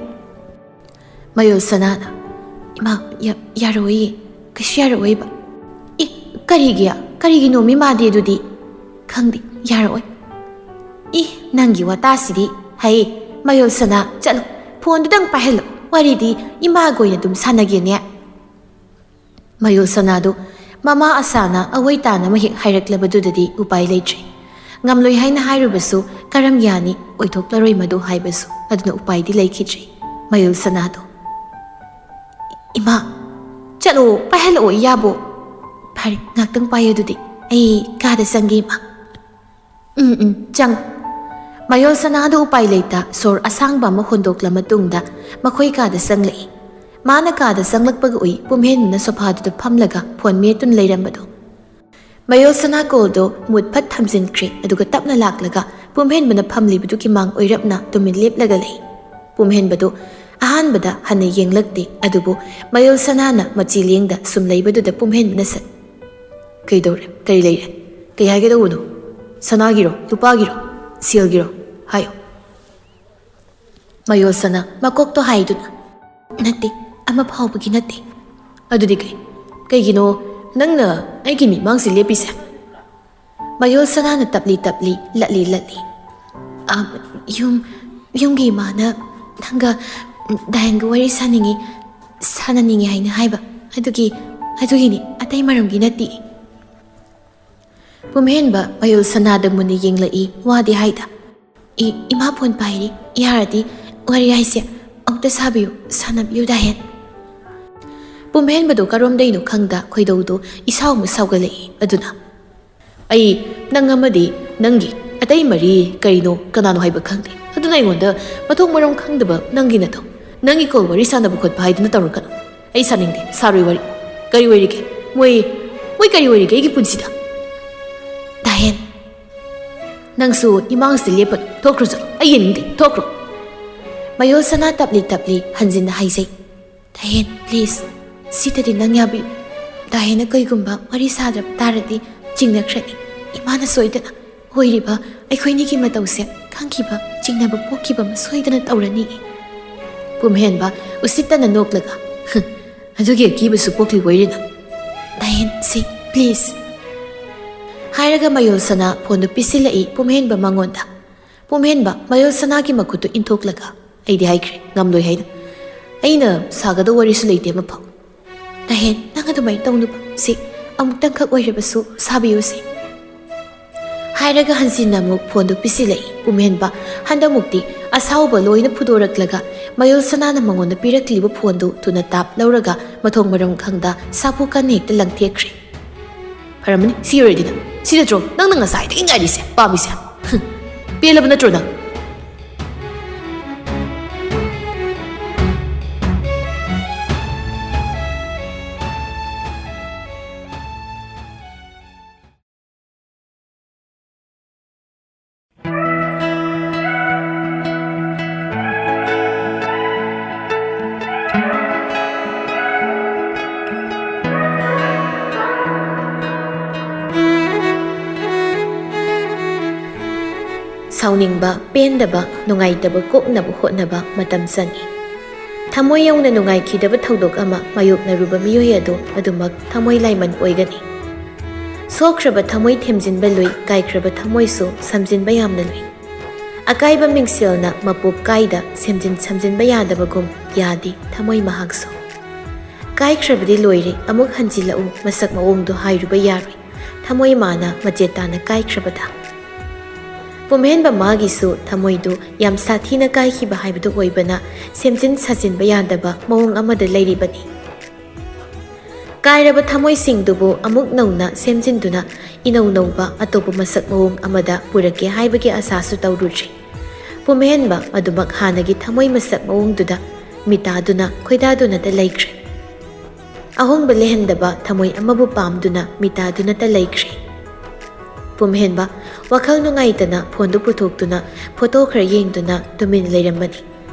ꯃꯌꯣꯜ ꯁꯅꯥꯅ, "ꯏꯃꯥ, ꯌꯥ-, ꯌꯥꯔꯣꯏꯌꯦ, ꯀꯩꯁꯨ ꯌꯥꯔꯛꯑꯣꯏꯕ꯫" "ꯑꯦ, ꯀꯔꯤꯒꯤ? ꯀꯔꯤꯒꯤꯅꯣ ꯃꯤꯃꯥꯗꯤ ꯑꯗꯨꯗꯤ?" "ꯈꯪꯗꯦ, ꯌꯥꯔꯛꯑꯣꯏ꯫" "ꯏ, ꯅꯪꯒꯤ ꯋꯥꯇꯥꯁꯤꯗꯤ!" ꯍꯥꯏꯌꯦ꯫ "ꯃꯌꯣꯜ ꯁꯅꯥ, ꯆꯠꯂꯣ, ꯐꯣꯟꯗꯨꯗꯪ ꯄꯥꯏꯍꯜꯂꯣ, ꯋꯥꯔꯤꯗꯤ ꯏꯃꯥꯒ ꯑꯣꯏꯅ ꯑꯗꯨꯝ ꯁꯥꯟꯅꯒꯦꯅꯦ꯫" ꯃꯌꯣꯜ ꯁꯅꯥꯗꯨ ꯃꯃꯥ ꯑꯁꯥꯅ ꯑꯋꯣꯏ ꯇꯥꯅ ꯑꯃ ꯍꯦꯛ ꯍꯥꯏꯔꯛꯂꯕꯗꯨꯗꯗꯤ ꯎꯄꯥꯏ ꯂꯩꯇ꯭ꯔꯦ꯫ ꯉꯝꯂꯣꯏ ꯍꯥꯏꯅ ꯍꯥꯏꯔꯨꯕꯁꯨ ꯀꯔꯝ ꯌꯥꯅꯤ, ꯑꯣꯏꯊꯣꯛꯂꯔꯣꯏ ꯃꯗꯨ ꯍꯥꯏꯕꯁꯨ꯫ ꯑꯗꯨꯅ ꯎꯄꯥꯏꯗꯤ ꯂꯩꯈꯤꯗ꯭ꯔꯦ꯫ ꯃꯌꯣꯜ ꯁꯅꯥꯗꯣ, "ꯏꯃꯥ, ꯆꯠꯂꯣ, ꯄꯥꯏꯍꯜꯂꯛꯑꯣ ꯏꯌꯥꯕꯨ꯫" "ꯐꯔꯦ, ꯉꯥꯛꯇꯪ ꯄꯥꯏꯌꯨ ꯑꯗꯨꯗꯤ, ꯑꯩ ꯀꯥꯗ ꯆꯪꯒꯦ ꯏꯃꯥ꯫" "ꯎꯝ, ꯎꯝ, ꯆꯪ꯫" ꯃꯌꯣꯜ ꯁꯅꯥꯗꯨ ꯎꯄꯥꯏ ꯂꯩꯇ ꯁꯣꯔ ꯑꯁꯥꯡꯕ ꯑꯃ ꯍꯣꯟꯗꯣꯛꯂ ꯃꯇꯨꯡꯗ ꯃꯈꯣꯏ ꯀꯥꯗ ꯆꯪꯂꯛꯏ꯫ ꯃꯥꯅ ꯀꯥꯗ ꯆꯪꯂꯛꯄꯒ ꯎꯏ ꯄꯨꯝꯍꯦꯟꯕꯅ ꯁꯣꯐꯥꯗꯨꯗ ꯐꯝꯂꯒ ꯐꯣꯟ ꯃꯦꯠꯇꯨꯅ ꯂꯩꯔꯝꯕꯗꯣ꯫ ꯃꯌꯣꯜ ꯁꯅꯥ ꯀꯣꯜꯗꯣ ꯃꯨꯠ ꯐꯠ ꯊꯝꯖꯤꯟꯈ꯭ꯔꯦ, ꯑꯗꯨꯒ ꯇꯞꯅ ꯂꯥꯛꯂꯒ ꯄꯨꯝꯍꯦꯟꯕꯅ ꯐꯝꯂꯤꯕꯗꯨꯒꯤ ꯃꯥꯡ ꯑꯣꯏꯔꯞꯅ ꯇꯨꯃꯤꯟ ꯂꯦꯞꯂꯒ ꯂꯩ꯫ ꯄꯨꯝꯍꯦꯟꯕꯗꯨ ꯑꯍꯥꯟꯕꯗ ꯍꯟꯅ ꯌꯦꯡꯂꯛꯇꯦ, ꯑꯗꯨꯕꯨ ꯃꯌꯣꯜ ꯁꯅꯥꯅ ꯃꯆꯤ ꯂꯦꯡꯗ ꯁꯨꯝ ꯂꯩꯕꯗꯨꯗ ꯄꯨꯝꯍꯦꯟꯕꯅ ꯁꯠ, "ꯀꯩꯗꯧꯔꯦ? ꯀꯔꯤ ꯂꯩꯔꯦ? ꯀꯩ ꯍꯥꯏꯒꯗꯧꯕꯅꯣ? ꯁꯅꯥꯒꯤꯔꯣ? ꯂꯨꯄꯥꯒꯤꯔꯣ? ꯁꯦꯜꯒꯤꯔꯣ? ꯍꯥꯏꯌꯣ꯫" ꯃꯌꯣꯜ ꯁꯅꯥ ꯃꯀꯣꯛꯇꯣ ꯍꯥꯏꯗꯨꯅ, "ꯅꯠꯇꯦ, ꯑꯃ ꯐꯥꯎꯕꯒꯤ ꯅꯠꯇꯦ꯫" "ꯑꯗꯨꯗꯤ ꯀꯩ? ꯀꯩꯒꯤꯅꯣ ꯅꯪꯅ ꯑꯩꯒꯤ ꯃꯤꯠꯃꯥꯡꯁꯤ ꯂꯦꯞꯄꯤꯁꯦ?" ꯃꯌꯣꯜ ꯁꯅꯥꯅ ꯇꯞꯂꯤ ꯇꯞꯂꯤ ꯂꯠꯂꯤ ꯂꯠꯂꯤ, "ꯑ, ꯌꯨꯝ, ꯌꯨꯝꯒꯤ ꯏꯃꯥꯅ ꯅꯪꯒ, ꯗꯥꯏꯟꯒ ꯋꯥꯔꯤ ꯁꯥꯅꯤꯡꯉꯤ, ꯁꯥꯟꯅꯅꯤꯡꯉꯤ ꯍꯥꯏꯅ ꯍꯥꯏꯕ꯫ ꯑꯗꯨꯒꯤ, ꯑꯗꯨꯒꯤꯅꯤ, ꯑꯇꯩ ꯃꯔꯝꯒꯤ ꯅꯠꯇꯦ꯫" ꯄꯨꯝꯍꯦꯟꯕ ꯃꯌꯣꯜ ꯁꯅꯥꯗ ꯃꯨꯟꯅ ꯌꯦꯡꯂꯛꯏ, ꯋꯥꯗꯤ ꯍꯥꯏꯗ꯫ "ꯏ-, ꯏꯃꯥ ꯐꯣꯟ ꯄꯥꯏꯔꯤ, ꯌꯥꯔꯗꯤ ꯋꯥꯔꯤ ꯍꯥꯏꯁꯦ ꯑꯃꯨꯛꯇ ꯁꯥꯕꯤꯌꯨ, ꯁꯥꯟꯅꯕꯤꯌꯨ ꯗꯥꯍꯦꯟ꯫" ꯄꯨꯝꯍꯦꯟꯕꯗꯣ ꯀꯔꯣꯝꯗꯩꯅꯣ ꯈꯪꯗ ꯈꯣꯏꯗꯧꯗꯣ ꯏꯁꯥꯎ ꯑꯃ ꯁꯥꯎꯒꯠꯂꯛꯏ꯫ ꯑꯗꯨꯅ, "ꯑꯩ ꯅꯪ ꯑꯃꯗꯤ ꯅꯪꯒꯤ ꯑꯇꯩ ꯃꯔꯤ ꯀꯔꯤꯅꯣ ꯀꯅꯥꯅꯣ ꯍꯥꯏꯕ ꯈꯪꯗꯦ꯫ ꯑꯗꯨꯅ ꯑꯩꯉꯣꯟꯗ ꯃꯊꯣꯡ ꯃꯔꯝ ꯈꯪꯗꯕ ꯅꯪꯒꯤ ꯅꯠꯇꯣ, ꯅꯪꯒꯤ ꯀꯣꯜ ꯋꯥꯔꯤ ꯁꯥꯟꯅꯕ ꯈꯣꯠꯄ ꯍꯥꯏꯗꯨꯅ ꯇꯧꯔꯛꯀꯅꯨ꯫ ꯑꯩ ꯁꯥꯅꯤꯡꯗꯦ, ꯁꯥꯔꯣꯏ ꯋꯥꯔꯤ꯫ ꯀꯔꯤ ꯑꯣꯏꯔꯤꯒꯦ? ꯃꯣꯏ, ꯃꯣꯏ ꯀꯔꯤ ꯑꯣꯏꯔꯤꯒꯦ ꯑꯩꯒꯤ ꯄꯨꯟꯁꯤꯗ?" "ꯗꯥꯍꯦꯟ, ꯅꯪꯁꯨ ꯏꯃꯥꯡꯁꯤꯗ ꯂꯦꯞꯄꯅꯨ꯫ ꯊꯣꯛꯈ꯭ꯔꯣ ꯆꯠꯂꯣ꯫ ꯑꯩ ꯌꯦꯡꯅꯤꯡꯗꯦ꯫ ꯊꯣꯛꯈ꯭ꯔꯣ꯫" ꯃꯌꯣꯜ ꯁꯅꯥ ꯇꯞꯂꯤ ꯇꯞꯂꯤ ꯍꯟꯖꯤꯟꯅ ꯍꯥꯏꯖꯩ꯫ "ꯗꯥꯍꯦꯟ, please, ꯁꯤꯗꯗꯤ ꯅꯪ ꯌꯥꯕꯤꯌꯨ꯫ ꯗꯥꯍꯦꯟꯅ ꯀꯩꯒꯨꯝꯕ ꯋꯥꯔꯤ ꯁꯥꯗ꯭ꯔꯕ ꯇꯥꯔꯗꯤ ꯆꯤꯡꯅꯈ꯭ꯔꯅꯤ꯫ ꯏꯃꯥꯅ ꯁꯣꯏꯗꯅ ꯑꯣꯏꯔꯤꯕ ꯑꯩꯈꯣꯏꯅꯤꯒꯤ ꯃꯇꯧꯁꯦ ꯈꯪꯈꯤꯕ, ꯆꯤꯡꯅꯕ ꯄꯣꯛꯈꯤꯕ ꯑꯃ ꯁꯣꯏꯗꯅ ꯇꯧꯔꯅꯤ꯫ ꯄꯨꯝꯍꯦꯟꯕ ꯎꯁꯤꯠꯇꯅ ꯅꯣꯛꯂꯒ, "ꯑꯗꯨꯒꯤ ꯑꯀꯤꯕꯁꯨ ꯄꯣꯛꯂꯤꯕꯣꯏꯔꯦ ꯅꯪ꯫ ꯗꯥꯌꯦꯟ, ꯁꯤ, please," ꯍꯥꯏꯔꯒ ꯃꯌꯣꯜ ꯁꯅꯥ ꯐꯣꯟꯗꯨ ꯄꯤꯁꯤꯜꯂꯛꯏ ꯄꯨꯝꯍꯦꯟꯕ ꯃꯉꯣꯟꯗ꯫ ꯄꯨꯝꯍꯦꯟꯕ ꯃꯌꯣꯜ ꯁꯅꯥꯒꯤ ꯃꯈꯨꯠꯇꯨ ꯏꯟꯊꯣꯛꯂꯒ, "ꯑꯩꯗꯤ ꯍꯥꯏꯈ꯭ꯔꯦ, ꯉꯝꯂꯣꯏ ꯍꯥꯏꯅ꯫ ꯑꯩꯅ ꯁꯥꯒꯗꯧ ꯋꯥꯔꯤꯁꯨ ꯂꯩꯇꯦ ꯑꯃꯐꯥꯎ꯫ ꯗꯥꯌꯦꯟ, ꯅꯪ ꯑꯗꯨꯃꯥꯏꯅ ꯇꯧꯅꯨꯕ꯫ ꯁꯤ, ꯑꯃꯨꯛꯇꯪꯈꯛ ꯑꯣꯏꯔꯕꯁꯨ ꯁꯥꯕꯤꯌꯨꯁꯦ," ꯍꯥꯏꯔꯒ ꯍꯟꯖꯤꯟꯅ ꯑꯃꯨꯛ ꯐꯣꯟꯗꯨ ꯄꯤꯁꯤꯜꯂꯛꯏ ꯄꯨꯝꯍꯦꯟꯕ꯫ ꯍꯟꯗꯛꯃꯨꯛꯇꯤ ꯑꯁꯥꯎꯕ ꯂꯣꯏꯅ ꯐꯨꯗꯣꯔꯛꯂꯒ ꯃꯌꯣꯜ ꯁꯅꯥꯅ ꯃꯉꯣꯟꯗ ꯄꯤꯔꯛꯂꯤꯕ ꯐꯣꯟꯗꯨ ꯊꯨꯅ ꯇꯥꯞ ꯂꯧꯔꯒ ꯃꯊꯣꯡ ꯃꯔꯝ ꯈꯪꯗ ꯁꯥꯐꯨ ꯀꯟꯅ ꯍꯦꯛꯇ ꯂꯪꯊꯦꯛꯈ꯭ꯔꯦ꯫ "ꯐꯔꯝꯃꯅꯤ, ꯁꯤ ꯑꯣꯏꯔꯗꯤ ꯅꯪ꯫ ꯁꯤ ꯅꯠꯇ꯭ꯔꯣ ꯅꯪꯅ ꯉꯁꯥꯏꯗꯒꯤ ꯉꯥꯏꯔꯤꯁꯦ, ꯄꯥꯝꯃꯤꯁꯦ? ꯍꯨꯝ, ꯄꯦꯜꯂꯕ ꯅꯠꯇ꯭ꯔꯣ ꯅꯪ?" ꯁꯥꯎꯅꯤꯡꯕ, ꯄꯦꯟꯗꯕ, ꯅꯨꯡꯉꯥꯏꯇꯕ ꯀꯣꯛꯅꯕ ꯍꯣꯠꯅꯕ ꯃꯇꯝ ꯆꯪꯏ꯫ ꯊꯃꯣꯏ ꯌꯧꯅ ꯅꯨꯡꯉꯥꯏꯈꯤꯗꯕ ꯊꯧꯗꯣꯛ ꯑꯃ ꯃꯥꯌꯣꯛꯅꯔꯨꯕ ꯃꯤꯑꯣꯏ ꯑꯗꯨ ꯑꯗꯨꯃꯛ ꯊꯃꯣꯏ ꯂꯥꯏꯃꯟ ꯑꯣꯏꯒꯅꯤ꯫ ꯁꯣꯛꯈ꯭ꯔꯕ ꯊꯃꯣꯏ ꯊꯦꯝꯖꯤꯟꯕ ꯂꯨꯏ, ꯀꯥꯏꯈ꯭ꯔꯕ ꯊꯃꯣꯏꯁꯨ ꯁꯝꯖꯤꯟꯕ ꯌꯥꯝꯅ ꯂꯨꯏ꯫ ꯑꯀꯥꯏꯕ ꯃꯤꯡꯁꯦꯜꯅ ꯃꯄꯣꯞ ꯀꯥꯏꯗ ꯁꯦꯝꯖꯤꯟ ꯁꯝꯖꯤꯟꯕ ꯌꯥꯗꯕꯒꯨꯝ ꯌꯥꯗꯦ ꯊꯃꯣꯏ ꯃꯍꯥꯛꯁꯨ꯫ ꯀꯥꯏꯈ꯭ꯔꯕꯗꯤ ꯂꯣꯏꯔꯦ, ꯑꯃꯨꯛ ꯍꯟꯖꯤꯜꯂꯛꯎ ꯃꯁꯛ ꯃꯑꯣꯡꯗꯣ ꯍꯥꯏꯔꯨꯕ ꯌꯥꯔꯣꯏ꯫ ꯊꯃꯣꯏ ꯃꯥꯅ ꯃꯆꯦꯠ ꯇꯥꯅ ꯀꯥꯏꯈ꯭ꯔꯕꯗ꯫ ꯄꯨꯝꯍꯦꯟꯕ ꯃꯥꯒꯤꯁꯨ ꯊꯃꯣꯏꯗꯨ ꯌꯥꯝ ꯁꯥꯊꯤꯅ ꯀꯥꯏꯈꯤꯕ ꯍꯥꯏꯕꯗꯨ ꯑꯣꯏꯕꯅ ꯁꯦꯝꯖꯤꯟ ꯁꯥꯖꯤꯟꯕ ꯌꯥꯗꯕ ꯃꯑꯣꯡ ꯑꯃꯗ ꯂꯩꯔꯤꯕꯅꯤ꯫ ꯀꯥꯏꯔꯕ ꯊꯃꯣꯏꯁꯤꯡꯗꯨꯕꯨ ꯑꯃꯨꯛ ꯅꯧꯅ ꯁꯦꯝꯖꯤꯟꯗꯨꯅ ꯏꯅꯧ ꯅꯧꯕ ꯑꯇꯣꯞꯄ ꯃꯁꯛ ꯃꯑꯣꯡ ꯑꯃꯗ ꯄꯨꯔꯛꯀꯦ ꯍꯥꯏꯕꯒꯤ ꯑꯁꯥꯁꯨ ꯇꯧꯔꯨꯗ꯭ꯔꯤ꯫ ꯄꯨꯝꯍꯦꯟꯕ ꯑꯗꯨꯃꯛ ꯍꯥꯟꯅꯒꯤ ꯊꯃꯣꯏ ꯃꯁꯛ ꯃꯑꯣꯡꯗꯨꯗ ꯃꯤꯇꯥꯗꯨꯅ ꯈꯣꯏꯗꯥꯗꯨꯅꯇ ꯂꯩꯈ꯭ꯔꯦ꯫ ꯑꯍꯣꯡꯕ ꯂꯩꯍꯟꯗꯕ ꯊꯃꯣꯏ ꯑꯃꯕꯨ ꯄꯥꯝꯗꯨꯅ ꯃꯤꯇꯥꯗꯨꯅꯇ ꯂꯩꯈ꯭ꯔꯦ꯫ ꯄꯨꯝꯍꯦꯟꯕ ꯋꯥꯈꯜ ꯅꯨꯡꯉꯥꯏꯇꯅ ꯐꯣꯟꯗꯨ ꯄꯨꯊꯣꯛꯇꯨꯅ ꯐꯣꯇꯣ ꯈꯔ ꯌꯦꯡꯗꯨꯅ ꯇꯨꯃꯤꯟ ꯂꯩꯔꯝꯕꯅꯤ꯫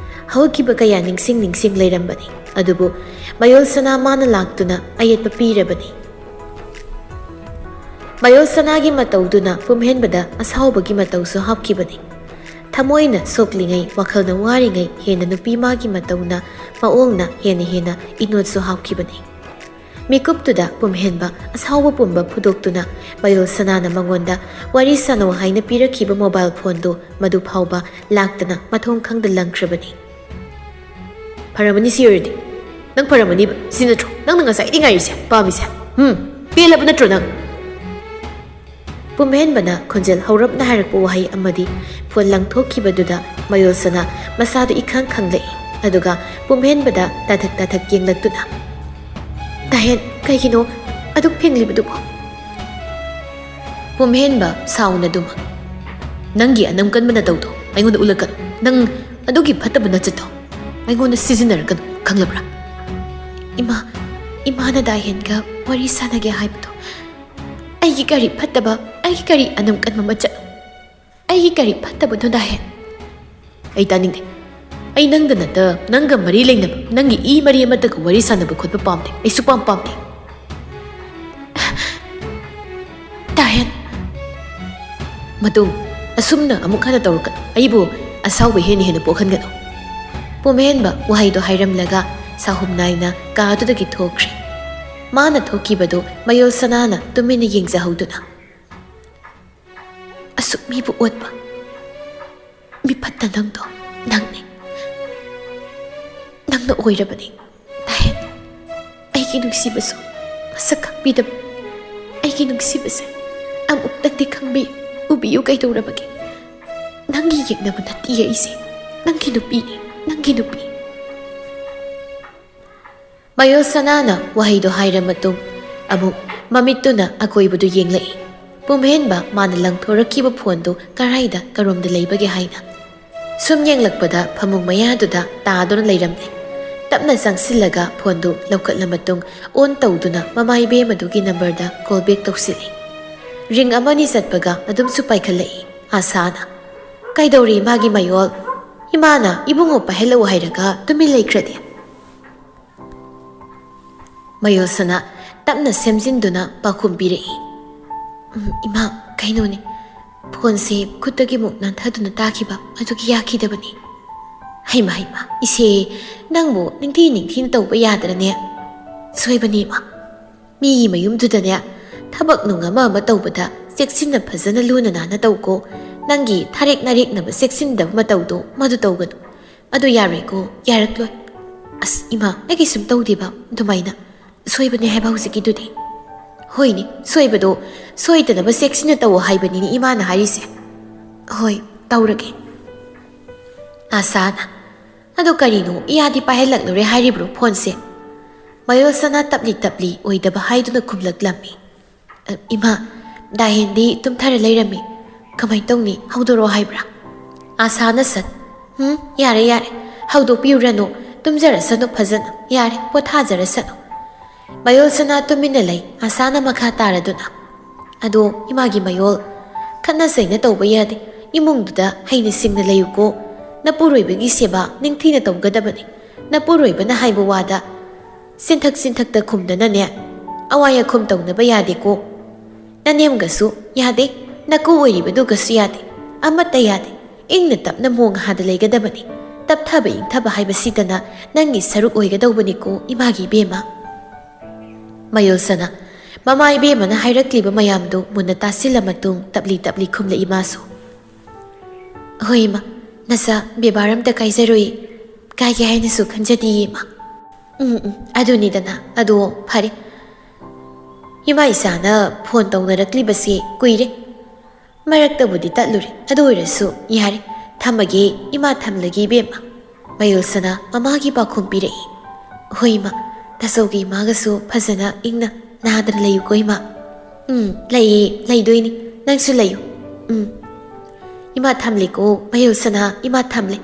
ꯍꯧꯈꯤꯕ ꯀꯌꯥ ꯅꯤꯡꯁꯤꯡ ꯅꯤꯡꯁꯤꯡ ꯂꯩꯔꯝꯕꯅꯤ꯫ ꯑꯗꯨꯕꯨ ꯃꯌꯣꯜ ꯁꯅꯥ ꯃꯥꯅ ꯂꯥꯛꯇꯨꯅ ꯑꯌꯦꯠꯄ ꯄꯤꯔꯕꯅꯤ꯫ ꯃꯌꯣꯜ ꯁꯅꯥꯒꯤ ꯃꯇꯧꯗꯨꯅ ꯄꯨꯝꯍꯦꯟꯕꯗ ꯑꯁꯥꯎꯕꯒꯤ ꯃꯇꯧꯁꯨ ꯍꯥꯞꯈꯤꯕꯅꯤ꯫ ꯊꯃꯣꯏꯅ ꯁꯣꯛꯂꯤꯉꯩ, ꯋꯥꯈꯜꯅ ꯋꯥꯔꯤꯉꯩ ꯍꯦꯟꯅ ꯅꯨꯄꯤ ꯃꯥꯒꯤ ꯃꯇꯧꯅ, ꯃꯑꯣꯡꯅ ꯍꯦꯟꯅ ꯍꯦꯟꯅ ꯏꯅꯣꯠꯁꯨ ꯍꯥꯞꯈꯤꯕꯅꯤ꯫ ꯃꯤꯀꯨꯞꯇꯨꯗ ꯄꯨꯝꯍꯦꯟꯕ ꯑꯁꯥꯎꯕ ꯄꯨꯝꯕ ꯐꯨꯗꯣꯛꯇꯨꯅ ꯃꯌꯣꯜ ꯁꯅꯥꯅ ꯃꯉꯣꯟꯗ ꯋꯥꯔꯤ ꯁꯥꯅꯧ ꯍꯥꯏꯅ ꯄꯤꯔꯛꯈꯤꯕ ꯃꯣꯕꯥꯏꯜ ꯐꯣꯟꯗꯨ ꯃꯗꯨ ꯐꯥꯎꯕ ꯂꯥꯛꯇꯅ ꯃꯊꯣꯡ ꯈꯪꯗ ꯂꯪꯈ꯭ꯔꯕꯅꯤ꯫ "ꯐꯔꯝꯃꯅꯤ ꯁꯤ ꯑꯣꯏꯔꯗꯤ꯫ ꯅꯪ ꯐꯔꯝꯃꯅꯤꯕ꯫ ꯁꯤ ꯅꯠꯇ꯭ꯔꯣ ꯅꯪꯅ ꯉꯁꯥꯏꯗꯤ ꯉꯥꯏꯔꯤꯁꯦ, ꯄꯥꯝꯃꯤꯁꯦ? ꯍꯨꯝ? ꯄꯦꯜꯂꯕ ꯅꯠꯇ꯭ꯔꯣ ꯅꯪ?" ꯄꯨꯝꯍꯦꯟꯕꯅ ꯈꯣꯟꯖꯦꯜ ꯍꯧꯔꯞꯅ ꯍꯥꯏꯔꯛꯄ ꯋꯥꯍꯩ ꯑꯃꯗꯤ ꯐꯣꯟ ꯂꯪꯊꯣꯛꯈꯤꯕꯗꯨꯗ ꯃꯌꯣꯜ ꯁꯅꯥ ꯃꯁꯥꯗꯨ ꯏꯈꯪ ꯈꯪꯂꯛꯏ꯫ ꯑꯗꯨꯒ ꯄꯨꯝꯍꯦꯟꯕꯗ ꯇꯥꯊꯛ ꯇꯥꯊꯛ ꯌꯦꯡꯂꯛꯇꯨꯅ, "ꯗꯥꯍꯦꯟ, ꯀꯩꯒꯤꯅꯣ ꯑꯗꯨꯛ ꯐꯤꯡꯂꯤꯕꯗꯨꯕꯣ?" ꯄꯨꯝꯍꯦꯟꯕ ꯁꯥꯎꯅ ꯑꯗꯨꯃꯛ, "ꯅꯪꯒꯤ ꯑꯅꯝ ꯀꯟꯕ ꯅꯇꯧꯗꯣ ꯑꯩꯉꯣꯟꯗ ꯎꯠꯂꯛꯀꯅꯨ꯫ ꯅꯪ ꯑꯗꯨꯒꯤ ꯐꯠꯇꯕ ꯅꯆꯠꯇꯣ ꯑꯩꯉꯣꯟꯗ ꯁꯤꯖꯤꯟꯅꯔꯛꯀꯅꯨ, ꯈꯪꯂꯕ꯭ꯔꯥ?" "ꯏꯃꯥ, ꯏꯃꯥꯅ ꯗꯥꯍꯦꯟꯒ ꯋꯥꯔꯤ ꯁꯥꯟꯅꯒꯦ ꯍꯥꯏꯕꯗꯣ ꯑꯩꯒꯤ ꯀꯔꯤ ꯐꯠꯇꯕ, ꯑꯩꯒꯤ ꯀꯔꯤ ꯑꯅꯝ ꯀꯟꯕ ꯃꯆꯠꯅꯣ? ꯑꯩꯒꯤ ꯀꯔꯤ ꯐꯠꯇꯕꯅꯣ ꯗꯥꯍꯦꯟ?" "ꯑꯩ ꯇꯥꯅꯤꯡꯗꯦ꯫ ꯑꯩ ꯅꯪꯗ ꯅꯠꯇ, ꯅꯪꯒ ꯃꯔꯤ ꯂꯩꯅꯕ, ꯅꯪꯒꯤ ꯏ ꯃꯔꯤ ꯑꯃꯠꯇꯒ ꯋꯥꯔꯤ ꯁꯥꯟꯅꯕ ꯈꯣꯠꯄ ꯄꯥꯝꯗꯦ꯫ ꯑꯩ ꯁꯨꯄꯥꯝ ꯄꯥꯝꯗꯦ꯫" "ꯗꯥꯍꯦꯟ, ꯃꯇꯨꯡ ꯑꯁꯨꯝꯅ ꯑꯃꯨꯛ ꯍꯟꯅ ꯇꯧꯔꯛꯀꯅꯨ꯫ ꯑꯩꯕꯨ ꯑꯁꯥꯎꯕ ꯍꯦꯟꯅ ꯍꯦꯟꯅ ꯄꯣꯛꯍꯟꯒꯅꯨ꯫" ꯄꯨꯝꯍꯦꯟꯕ ꯋꯥꯍꯩꯗꯣ ꯍꯥꯏꯔꯝꯂꯒ ꯁꯥꯍꯨꯝ ꯅꯥꯏꯅ ꯀꯥ ꯑꯗꯨꯗꯒꯤ ꯊꯣꯛꯈ꯭ꯔꯦ꯫ ꯃꯥꯅ ꯊꯣꯛꯈꯤꯕꯗꯨ ꯃꯌꯣꯜ ꯁꯅꯥꯅ ꯇꯨꯃꯤꯟꯅ ꯌꯦꯡꯖꯍꯧꯗꯨꯅ, "ꯑꯁꯨꯛ ꯃꯤꯕꯨ ꯑꯣꯠꯄ ꯃꯤꯐꯠꯇ ꯅꯪꯗꯣ ꯅꯪꯅꯤ꯫ ꯅꯪꯅ ꯑꯣꯏꯔꯕꯅꯤ, ꯗꯥꯍꯦꯟ꯫ ꯑꯩꯒꯤ ꯅꯨꯡꯁꯤꯕꯁꯨ ꯃꯁꯛ ꯈꯪꯕꯤꯗꯕ, ꯑꯩꯒꯤ ꯅꯨꯡꯁꯤꯕꯁꯦ ꯑꯃꯨꯛꯇꯪꯗꯤ ꯈꯪꯕꯤꯌꯨ, ꯎꯕꯤꯌꯨ ꯀꯩꯗꯧꯔꯕꯒꯦ? ꯅꯪꯒꯤ ꯌꯦꯛꯅꯕ ꯅꯠꯇꯤꯌꯦ ꯑꯩꯁꯦ, ꯅꯪꯒꯤ ꯅꯨꯄꯤꯅꯤ, ꯅꯪꯒꯤ ꯅꯨꯄꯤ꯫" ꯃꯌꯣꯜ ꯁꯅꯥꯅ ꯋꯥꯍꯩꯗꯣ ꯍꯥꯏꯔ ꯃꯇꯨꯡ ꯑꯃꯨꯛ ꯃꯃꯤꯠꯇꯨꯅ ꯑꯀꯣꯏꯕꯗꯨ ꯌꯦꯡꯂꯛꯏ꯫ ꯄꯨꯝꯍꯦꯟꯕ ꯃꯥꯅ ꯂꯪꯊꯣꯔꯛꯈꯤꯕ ꯐꯣꯟꯗꯨ ꯀꯔꯥꯏꯗ ꯀꯔꯣꯝꯗ ꯂꯩꯕꯒꯦ ꯍꯥꯏꯅ꯫ ꯁꯨꯝ ꯌꯦꯡꯂꯛꯄꯗ ꯐꯃꯨꯡ ꯃꯌꯥꯗꯨꯗ ꯇꯥꯗꯨꯅ ꯂꯩꯔꯝꯂꯦ꯫ ꯇꯞꯅ ꯆꯪꯁꯤꯜꯂꯒ ꯐꯣꯟꯗꯨ ꯂꯧꯈꯠꯂ ꯃꯇꯨꯡ ꯑꯣꯟ ꯇꯧꯗꯨꯅ ꯃꯃꯥ ꯏꯕꯦꯝꯃꯗꯨꯒꯤ ꯅꯝꯕꯔꯗ ꯀꯣꯜ ꯕꯦꯛ ꯇꯧꯁꯤꯜꯂꯤ꯫ ꯔꯤꯡ ꯑꯃꯅꯤ ꯆꯠꯄꯒ ꯑꯗꯨꯝꯁꯨ ꯄꯥꯏꯈꯠꯂꯛꯏ꯫ ꯑꯁꯥꯅ, "ꯀꯩꯗꯧꯔꯤ ꯃꯥꯒꯤ ꯃꯌꯣꯜ? ꯏꯃꯥꯅ ꯏꯕꯨꯡꯉꯣ ꯄꯥꯏꯍꯜꯂꯛꯎ ꯍꯥꯏꯔꯒ ꯇꯨꯃꯤꯟ ꯂꯩꯈ꯭ꯔꯗꯤ?" ꯃꯌꯣꯜꯁꯅꯥ ꯇꯞꯅ ꯁꯦꯝꯖꯤꯟꯗꯨꯅ ꯄꯥꯎꯈꯨꯝ ꯄꯤꯔꯛꯏ꯫ ꯎꯝ, ꯏꯃꯥ, ꯀꯩꯅꯣꯅꯦ, ꯐꯣꯟꯁꯦ ꯈꯨꯠꯇꯒꯤ ꯑꯃꯨꯛ ꯅꯥꯟꯊꯗꯨꯅ ꯇꯥꯈꯤꯕ, ꯑꯗꯨꯒꯤ ꯌꯥꯈꯤꯗꯕꯅꯤ꯫ ꯍꯩꯃ, ꯍꯩꯃ, ꯏꯆꯦ, ꯅꯪꯕꯨ ꯅꯤꯡꯊꯤ ꯅꯤꯡꯊꯤꯅ ꯇꯧꯕ ꯌꯥꯗ꯭ꯔꯅꯦ? ꯁꯣꯏꯕꯅꯦ, ꯏꯃꯥ꯫ ꯃꯤꯒꯤ ꯃꯌꯨꯝꯗꯨꯗꯅꯦ, ꯊꯕꯛ ꯅꯨꯡ ꯑꯃ ꯑꯃ ꯇꯧꯕꯗ ꯆꯦꯛꯁꯤꯟꯅ ꯐꯖꯅ ꯂꯨꯅ ꯅꯥꯟꯅ ꯇꯧꯀꯣ꯫ ꯅꯪꯒꯤ ꯊꯥꯔꯦꯛ ꯅꯥꯔꯦꯛꯅꯕ ꯆꯦꯛꯁꯤꯟꯗꯕ ꯃꯇꯧꯗꯣ ꯃꯗꯨ ꯇꯧꯒꯅꯨ꯫ ꯑꯗꯨ ꯌꯥꯔꯣꯏꯀꯣ, ꯌꯥꯔꯛꯂꯣꯏ꯫ ꯑꯁ, ꯏꯃꯥ, ꯑꯩ ꯀꯩꯁꯨꯝ ꯇꯧꯗꯦꯕ ꯑꯗꯨꯃꯥꯏꯅ꯫ ꯁꯣꯏꯕꯅꯦ ꯍꯥꯏꯕ ꯍꯧꯖꯤꯛꯀꯤꯗꯨꯗꯤ꯫ ꯍꯣꯏꯅꯦ, ꯁꯣꯏꯕꯗꯣ ꯁꯣꯏꯗꯅꯕ ꯆꯦꯛꯁꯤꯟꯅ ꯇꯧꯑꯣ ꯍꯥꯏꯕꯅꯤꯅꯦ ꯏꯃꯥꯅ ꯍꯥꯏꯔꯤꯁꯦ꯫ ꯍꯣꯏ, ꯇꯧꯔꯒꯦ꯫ ꯑꯥꯁꯥꯅ, "ꯑꯗꯣ ꯀꯔꯤꯅꯣ, ꯏꯌꯥꯗꯤ ꯄꯥꯏꯍꯜꯂꯛꯂꯨꯔꯦ ꯍꯥꯏꯔꯤꯕ꯭ꯔꯣ ꯐꯣꯟꯁꯦ?" ꯃꯌꯣꯜꯁꯅꯥ ꯇꯞꯂꯤ ꯇꯞꯂꯤ ꯑꯣꯏꯗꯕ ꯍꯥꯏꯗꯨꯅ ꯈꯨꯝꯂꯛꯂꯝꯃꯤ꯫ "ꯑ, ꯏꯃꯥ, ꯗꯥꯍꯦꯟꯗꯤ ꯇꯨꯝꯊꯔ ꯂꯩꯔꯝꯃꯤ꯫ ꯀꯃꯥꯏ ꯇꯧꯅꯤ? ꯍꯧꯗꯣꯔꯛꯑꯣ ꯍꯥꯏꯕ꯭ꯔꯥ?" ꯑꯥꯁꯥꯅ ꯁꯠ, "ꯍꯨꯝ, ꯌꯥꯔꯦ, ꯌꯥꯔꯦ꯫ ꯍꯧꯗꯣꯛꯄꯤꯔꯨꯔꯅꯨ꯫ ꯇꯨꯝꯖꯔꯁꯅꯨ ꯐꯖꯅ꯫ ꯌꯥꯔꯦ, ꯄꯣꯊꯥꯖꯔꯁꯅꯨ꯫" ꯃꯌꯣꯜꯁꯅꯥ ꯇꯨꯃꯤꯟꯅ ꯂꯩ, ꯑꯥꯁꯥꯅ ꯃꯈꯥ ꯇꯥꯔꯗꯨꯅ, "ꯑꯗꯣ ꯏꯃꯥꯒꯤ ꯃꯌꯣꯜ, ꯈꯠꯅ ꯆꯩꯅ ꯇꯧꯕ ꯌꯥꯗꯦ꯫ ꯏꯃꯨꯡꯗꯨꯗ ꯍꯩꯅ ꯁꯤꯡꯅ ꯂꯩꯌꯨꯀꯣ꯫ ꯅꯄꯨꯔꯣꯏꯕꯒꯤ ꯁꯦꯕꯥ ꯅꯤꯡꯊꯤꯅ ꯇꯧꯒꯗꯕꯅꯤ꯫ ꯅꯄꯨꯔꯣꯏꯕꯅ ꯍꯥꯏꯕ ꯋꯥꯗ ꯆꯤꯟꯊꯛ ꯆꯤꯟꯊꯛꯇ ꯈꯨꯝꯗꯅꯅꯦ, ꯑꯋꯥꯏ ꯑꯈꯨꯝ ꯇꯧꯅꯕ ꯌꯥꯗꯦꯀꯣ꯫ ꯅꯅꯦꯝꯒꯁꯨ ꯌꯥꯗꯦ, ꯅꯀꯨ ꯑꯣꯏꯔꯤꯕꯗꯨꯒꯁꯨ ꯌꯥꯗꯦ, ꯑꯃꯠꯇ ꯌꯥꯗꯦ꯫ ꯏꯪꯅ ꯇꯞꯅ ꯃꯣꯡꯍꯥꯗ ꯂꯩꯒꯗꯕꯅꯤ꯫ ꯇꯞꯊꯕ ꯏꯪꯊꯕ ꯍꯥꯏꯕꯁꯤꯗꯅ ꯅꯪꯒꯤ ꯁꯔꯨꯛ ꯑꯣꯏꯒꯗꯧꯕꯅꯤꯀꯣ, ꯏꯃꯥꯒꯤ ꯏꯕꯦꯝꯃ꯫" ꯃꯌꯣꯜꯁꯅꯥ ꯃꯃꯥ ꯏꯕꯦꯝꯃꯅ ꯍꯥꯏꯔꯛꯂꯤꯕ ꯃꯌꯥꯝꯗꯨ ꯃꯨꯟꯅ ꯇꯥꯁꯤꯜꯂ ꯃꯇꯨꯡ ꯇꯞꯂꯤ ꯇꯞꯂꯤ ꯈꯨꯝꯂꯛꯏ ꯃꯥꯁꯨ꯫ "ꯍꯣꯏ ꯏꯃꯥ, ꯅꯆꯥ ꯕꯦꯕꯥꯔ ꯑꯝꯇ ꯀꯥꯏꯖꯔꯣꯏ, ꯀꯥꯏꯒꯦ ꯍꯥꯏꯅꯁꯨ ꯈꯟꯖꯗꯦ ꯏꯃꯥ꯫" "ꯎꯝ, ꯎꯝ, ꯑꯗꯨꯅꯤꯗꯅ꯫ ꯑꯗꯣ ꯐꯔꯦ, ꯏꯃꯥ ꯏꯆꯥꯅ ꯐꯣꯟ ꯇꯧꯅꯔꯛꯂꯤꯕꯁꯤ ꯀꯨꯏꯔꯦ꯫ ꯃꯔꯛꯇꯕꯨꯗꯤ ꯇꯠꯂꯨꯔꯦ, ꯑꯗꯨ ꯑꯣꯏꯔꯁꯨ ꯌꯥꯔꯦ, ꯊꯝꯃꯒꯦ, ꯏꯃꯥ ꯊꯝꯂꯒꯦ ꯏꯕꯦꯝꯃ꯫" ꯃꯌꯣꯜꯁꯅꯥ ꯃꯃꯥꯒꯤ ꯄꯥꯎꯈꯨꯝ ꯄꯤꯔꯛꯏ꯫ "ꯍꯣꯏ ꯏꯃꯥ, ꯇꯥꯆꯧꯒꯤ ꯏꯃꯥꯒꯁꯨ ꯐꯖꯅ ꯏꯪꯅ ꯅꯥꯗꯅ ꯂꯩꯌꯨꯀꯣ ꯏꯃꯥ꯫" "ꯎꯝ, ꯂꯩꯌꯦ, ꯂꯩꯗꯣꯏꯅꯤ꯫ ꯅꯪꯁꯨ ꯂꯩꯌꯨ꯫ ꯎꯝ꯫ ꯏꯃꯥ ꯊꯝꯂꯦꯀꯣ, ꯃꯌꯣꯜꯁꯅꯥ, ꯏꯃꯥ ꯊꯝꯂꯦ꯫"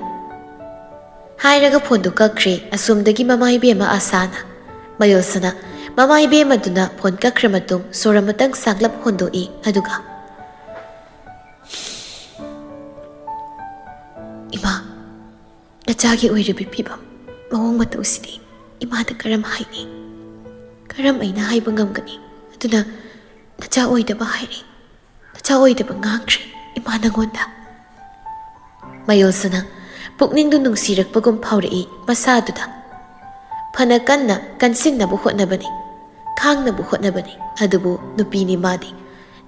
ꯍꯥꯏꯔꯒ ꯐꯣꯟꯗꯨ ꯀꯛꯈ꯭ꯔꯦ ꯑꯁꯣꯝꯗꯒꯤ ꯃꯃꯥ ꯏꯕꯦꯝꯃ ꯑꯥꯁꯥꯅ꯫ ꯃꯌꯣꯜꯁꯅꯥ ꯃꯃꯥ ꯏꯕꯦꯝꯃꯗꯨꯅ ꯐꯣꯟ ꯀꯛꯈ꯭ꯔ ꯃꯇꯨꯡ ꯁꯣꯔ ꯑꯃꯇꯪ ꯁꯥꯡꯂꯞ ꯍꯣꯟꯗꯣꯛꯏ, ꯑꯗꯨꯒ, "ꯏꯃꯥ, ꯅꯆꯥꯒꯤ ꯑꯣꯏꯔꯤꯕ ꯐꯤꯕꯝ, ꯃꯑꯣꯡ ꯃꯇꯧꯁꯤꯗꯤ ꯏꯃꯥꯗ ꯀꯔꯝ ꯍꯥꯏꯅꯤ? ꯀꯔꯝ ꯑꯩꯅ ꯍꯥꯏꯕ ꯉꯝꯒꯅꯤ? ꯑꯗꯨꯅ ꯅꯆꯥ ꯑꯣꯏꯗꯕ ꯍꯥꯏꯔꯦ, ꯅꯆꯥ ꯑꯣꯏꯗꯕ ꯉꯥꯡꯈ꯭ꯔꯦ ꯏꯃꯥ ꯅꯉꯣꯟꯗ꯫ ꯃꯌꯣꯜꯁꯅꯥ ꯄꯨꯛꯅꯤꯡꯗꯨ ꯅꯨꯡꯁꯤꯔꯛꯄꯒꯨꯝ ꯐꯥꯎꯔꯛꯏ ꯃꯁꯥꯗꯨꯗ꯫ ꯐꯅ ꯀꯟꯅ ꯀꯟꯁꯤꯟꯅꯕ ꯍꯣꯠꯅꯕꯅꯤ, ꯈꯥꯡꯅꯕ ꯍꯣꯠꯅꯕꯅꯤ, ꯑꯗꯨꯕꯨ ꯅꯨꯄꯤꯅꯤ ꯃꯥꯗꯤ꯫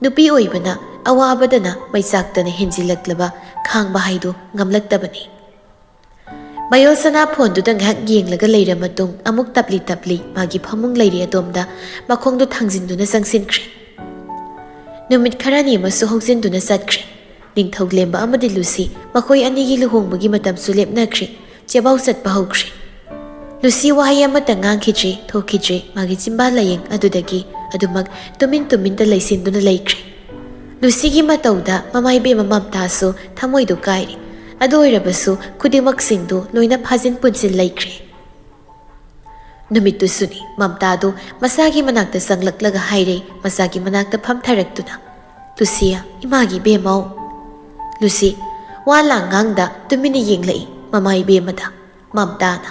ꯅꯨꯄꯤ ꯑꯣꯏꯕꯅ ꯑꯋꯥꯕꯗꯅ ꯃꯩꯆꯥꯛꯇꯅ ꯍꯦꯟꯖꯤꯜꯂꯛꯂꯕ ꯈꯥꯡꯕ ꯍꯥꯏꯗꯨ ꯉꯝꯂꯛꯇꯕꯅꯤ꯫ ꯃꯌꯣꯜꯁꯅꯥ ꯐꯣꯟꯗꯨꯗ ꯉꯥꯏꯍꯥꯛ ꯌꯦꯡꯂꯒ ꯂꯩꯔ ꯃꯇꯨꯡ ꯑꯃꯨꯛ ꯇꯞꯂꯤ ꯇꯞꯂꯤ ꯃꯥꯒꯤ ꯐꯃꯨꯡ ꯂꯩꯔꯤ ꯑꯗꯣꯝꯗ ꯃꯈꯣꯡꯗꯨ ꯊꯥꯡꯖꯤꯟꯗꯨꯅ ꯆꯪꯁꯤꯟꯈ꯭ꯔꯦ꯫ ꯅꯨꯃꯤꯠ ꯈꯔꯅꯤ ꯑꯃꯁꯨ ꯍꯧꯖꯤꯟꯗꯨꯅ ꯆꯠꯈ꯭ꯔꯦ꯫ ꯅꯤꯡꯊꯧꯂꯦꯝꯕ ꯑꯃꯗꯤ ꯂꯨꯁꯤ ꯃꯈꯣꯏ ꯑꯅꯤꯒꯤ ꯂꯨꯍꯣꯡꯕꯒꯤ ꯃꯇꯝꯁꯨ ꯂꯦꯞꯅꯈ꯭ꯔꯦ꯫ ꯆꯦꯕꯥꯎ ꯆꯠꯄ ꯍꯧꯈ꯭ꯔꯦ꯫ ꯂꯨꯁꯤ ꯋꯥꯍꯩ ꯑꯃꯠꯇ ꯉꯥꯡꯈꯤꯗ꯭ꯔꯦ, ꯊꯣꯛꯈꯤꯗ꯭ꯔꯦ꯫ ꯃꯥꯒꯤ ꯆꯤꯝꯕꯥꯜ ꯂꯥꯌꯦꯡ ꯑꯗꯨꯗꯒꯤ ꯑꯗꯨꯃꯛ ꯇꯨꯃꯤꯟ ꯇꯨꯃꯤꯟꯗ ꯂꯩꯁꯤꯟꯗꯨꯅ ꯂꯩꯈ꯭ꯔꯦ꯫ ꯂꯨꯁꯤꯒꯤ ꯃꯇꯧꯗ ꯃꯃꯥ ꯏꯕꯦꯝꯃ ꯃꯝꯇꯥꯁꯨ ꯊꯃꯣꯏꯗꯨ ꯀꯥꯏꯔꯦ꯫ ꯑꯗꯨ ꯑꯣꯏꯔꯕꯁꯨ ꯈꯨꯗꯤꯡꯃꯛꯁꯤꯡꯗꯨ ꯂꯣꯏꯅ ꯐꯥꯖꯤꯟ ꯄꯨꯟꯁꯤꯟ ꯂꯩꯈ꯭ꯔꯦ꯫ ꯅꯨꯃꯤꯠꯇꯨꯁꯨꯅꯤ ꯃꯝꯇꯥꯗꯨ ꯃꯆꯥꯒꯤ ꯃꯅꯥꯛꯇ ꯆꯪꯂꯛꯂꯒ ꯍꯥꯏꯔꯦ, ꯃꯆꯥꯒꯤ ꯃꯅꯥꯛꯇ ꯐꯝꯊꯔꯛꯇꯨꯅ, "ꯂꯨꯁꯤꯌꯥ, ꯏꯃꯥꯒꯤ ꯏꯕꯦꯝꯃꯧ꯫" ꯂꯨꯁꯤ ꯋꯥ ꯂꯥꯡ ꯉꯥꯡꯗ ꯇꯨꯃꯤꯟꯅ ꯌꯦꯡꯂꯛꯏ ꯃꯃꯥ ꯏꯕꯦꯝꯃꯗ꯫ ꯃꯝꯇꯥꯅ,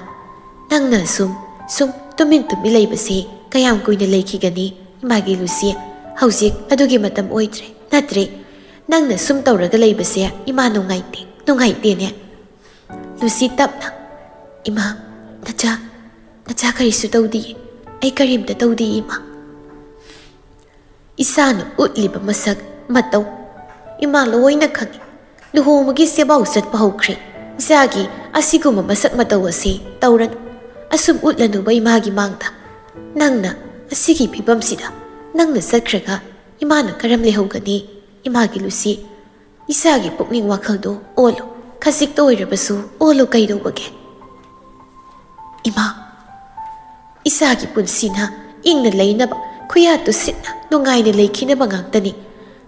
"ꯅꯪꯅ ꯁꯨꯝ, ꯁꯨꯝ ꯇꯨꯃꯤꯟ ꯇꯨꯃꯤꯟ ꯂꯩꯕꯁꯦ ꯀꯌꯥꯝ ꯀꯨꯏꯅ ꯂꯩꯈꯤꯒꯅꯤ, ꯏꯃꯥꯒꯤ ꯂꯨꯁꯤ? ꯍꯧꯖꯤꯛ ꯑꯗꯨꯒꯤ ꯃꯇꯝ ꯑꯣꯏꯗ꯭ꯔꯦ, ꯅꯠꯇ꯭ꯔꯦ? ꯅꯪꯅ ꯁꯨꯝ ꯇꯧꯔꯒ ꯂꯩꯕꯁꯦ ꯏꯃꯥ ꯅꯨꯡꯉꯥꯏꯇꯦ, ꯅꯨꯡꯉꯥꯏꯇꯦꯅꯦ꯫" ꯂꯨꯁꯤ ꯇꯞꯅ, "ꯏꯃꯥ, ꯅꯆꯥ, ꯅꯆꯥ ꯀꯔꯤꯁꯨ ꯇꯧꯗꯤꯌꯦ, ꯑꯩ ꯀꯔꯤꯝꯇ ꯇꯧꯗꯤꯌꯦ ꯏꯃꯥ꯫ ꯏꯆꯥꯅ ꯎꯠꯂꯤꯕ ꯃꯁꯛ ꯃꯇꯧ ꯏꯃꯥ ꯂꯣꯏꯅ ꯈꯪꯏ꯫ ꯂꯨꯍꯣꯡꯕꯒꯤ ꯆꯦꯕꯥꯎ ꯆꯠꯄ ꯍꯧꯈ꯭ꯔꯦ꯫ ꯏꯆꯥꯒꯤ ꯑꯁꯤꯒꯨꯝꯕ ꯃꯁꯛ ꯃꯇꯧ ꯑꯁꯤ ꯇꯧꯔꯅꯨ꯫ ꯑꯁꯨꯝ ꯎꯠꯂꯅꯨꯕ ꯏꯃꯥꯒꯤ ꯃꯥꯡꯗ꯫ ꯅꯪꯅ ꯑꯁꯤꯒꯤ ꯐꯤꯕꯝꯁꯤꯗ ꯅꯪꯅ ꯆꯠꯈ꯭ꯔꯒ ꯏꯃꯥꯅ ꯀꯔꯝ ꯂꯩꯍꯧꯒꯅꯤ? ꯏꯃꯥꯒꯤ ꯂꯨꯁꯤ, ꯏꯆꯥꯒꯤ ꯄꯨꯛꯅꯤꯡ ꯋꯥꯈꯜꯗꯣ ꯑꯣꯜꯂꯨ, ꯈꯖꯤꯛꯇ ꯑꯣꯏꯔꯕꯁꯨ ꯑꯣꯜꯂꯨ, ꯀꯩꯗꯧꯕꯒꯦ?" ꯏꯃꯥ, ꯏꯆꯥꯒꯤ ꯄꯨꯟꯁꯤꯅ ꯏꯪꯅ ꯂꯩꯅꯕ ꯈꯨꯌꯥ ꯇꯨꯁꯤꯠꯅ ꯅꯨꯡꯉꯥꯏꯅ ꯂꯩꯈꯤꯅꯕ ꯉꯥꯛꯇꯅꯤ꯫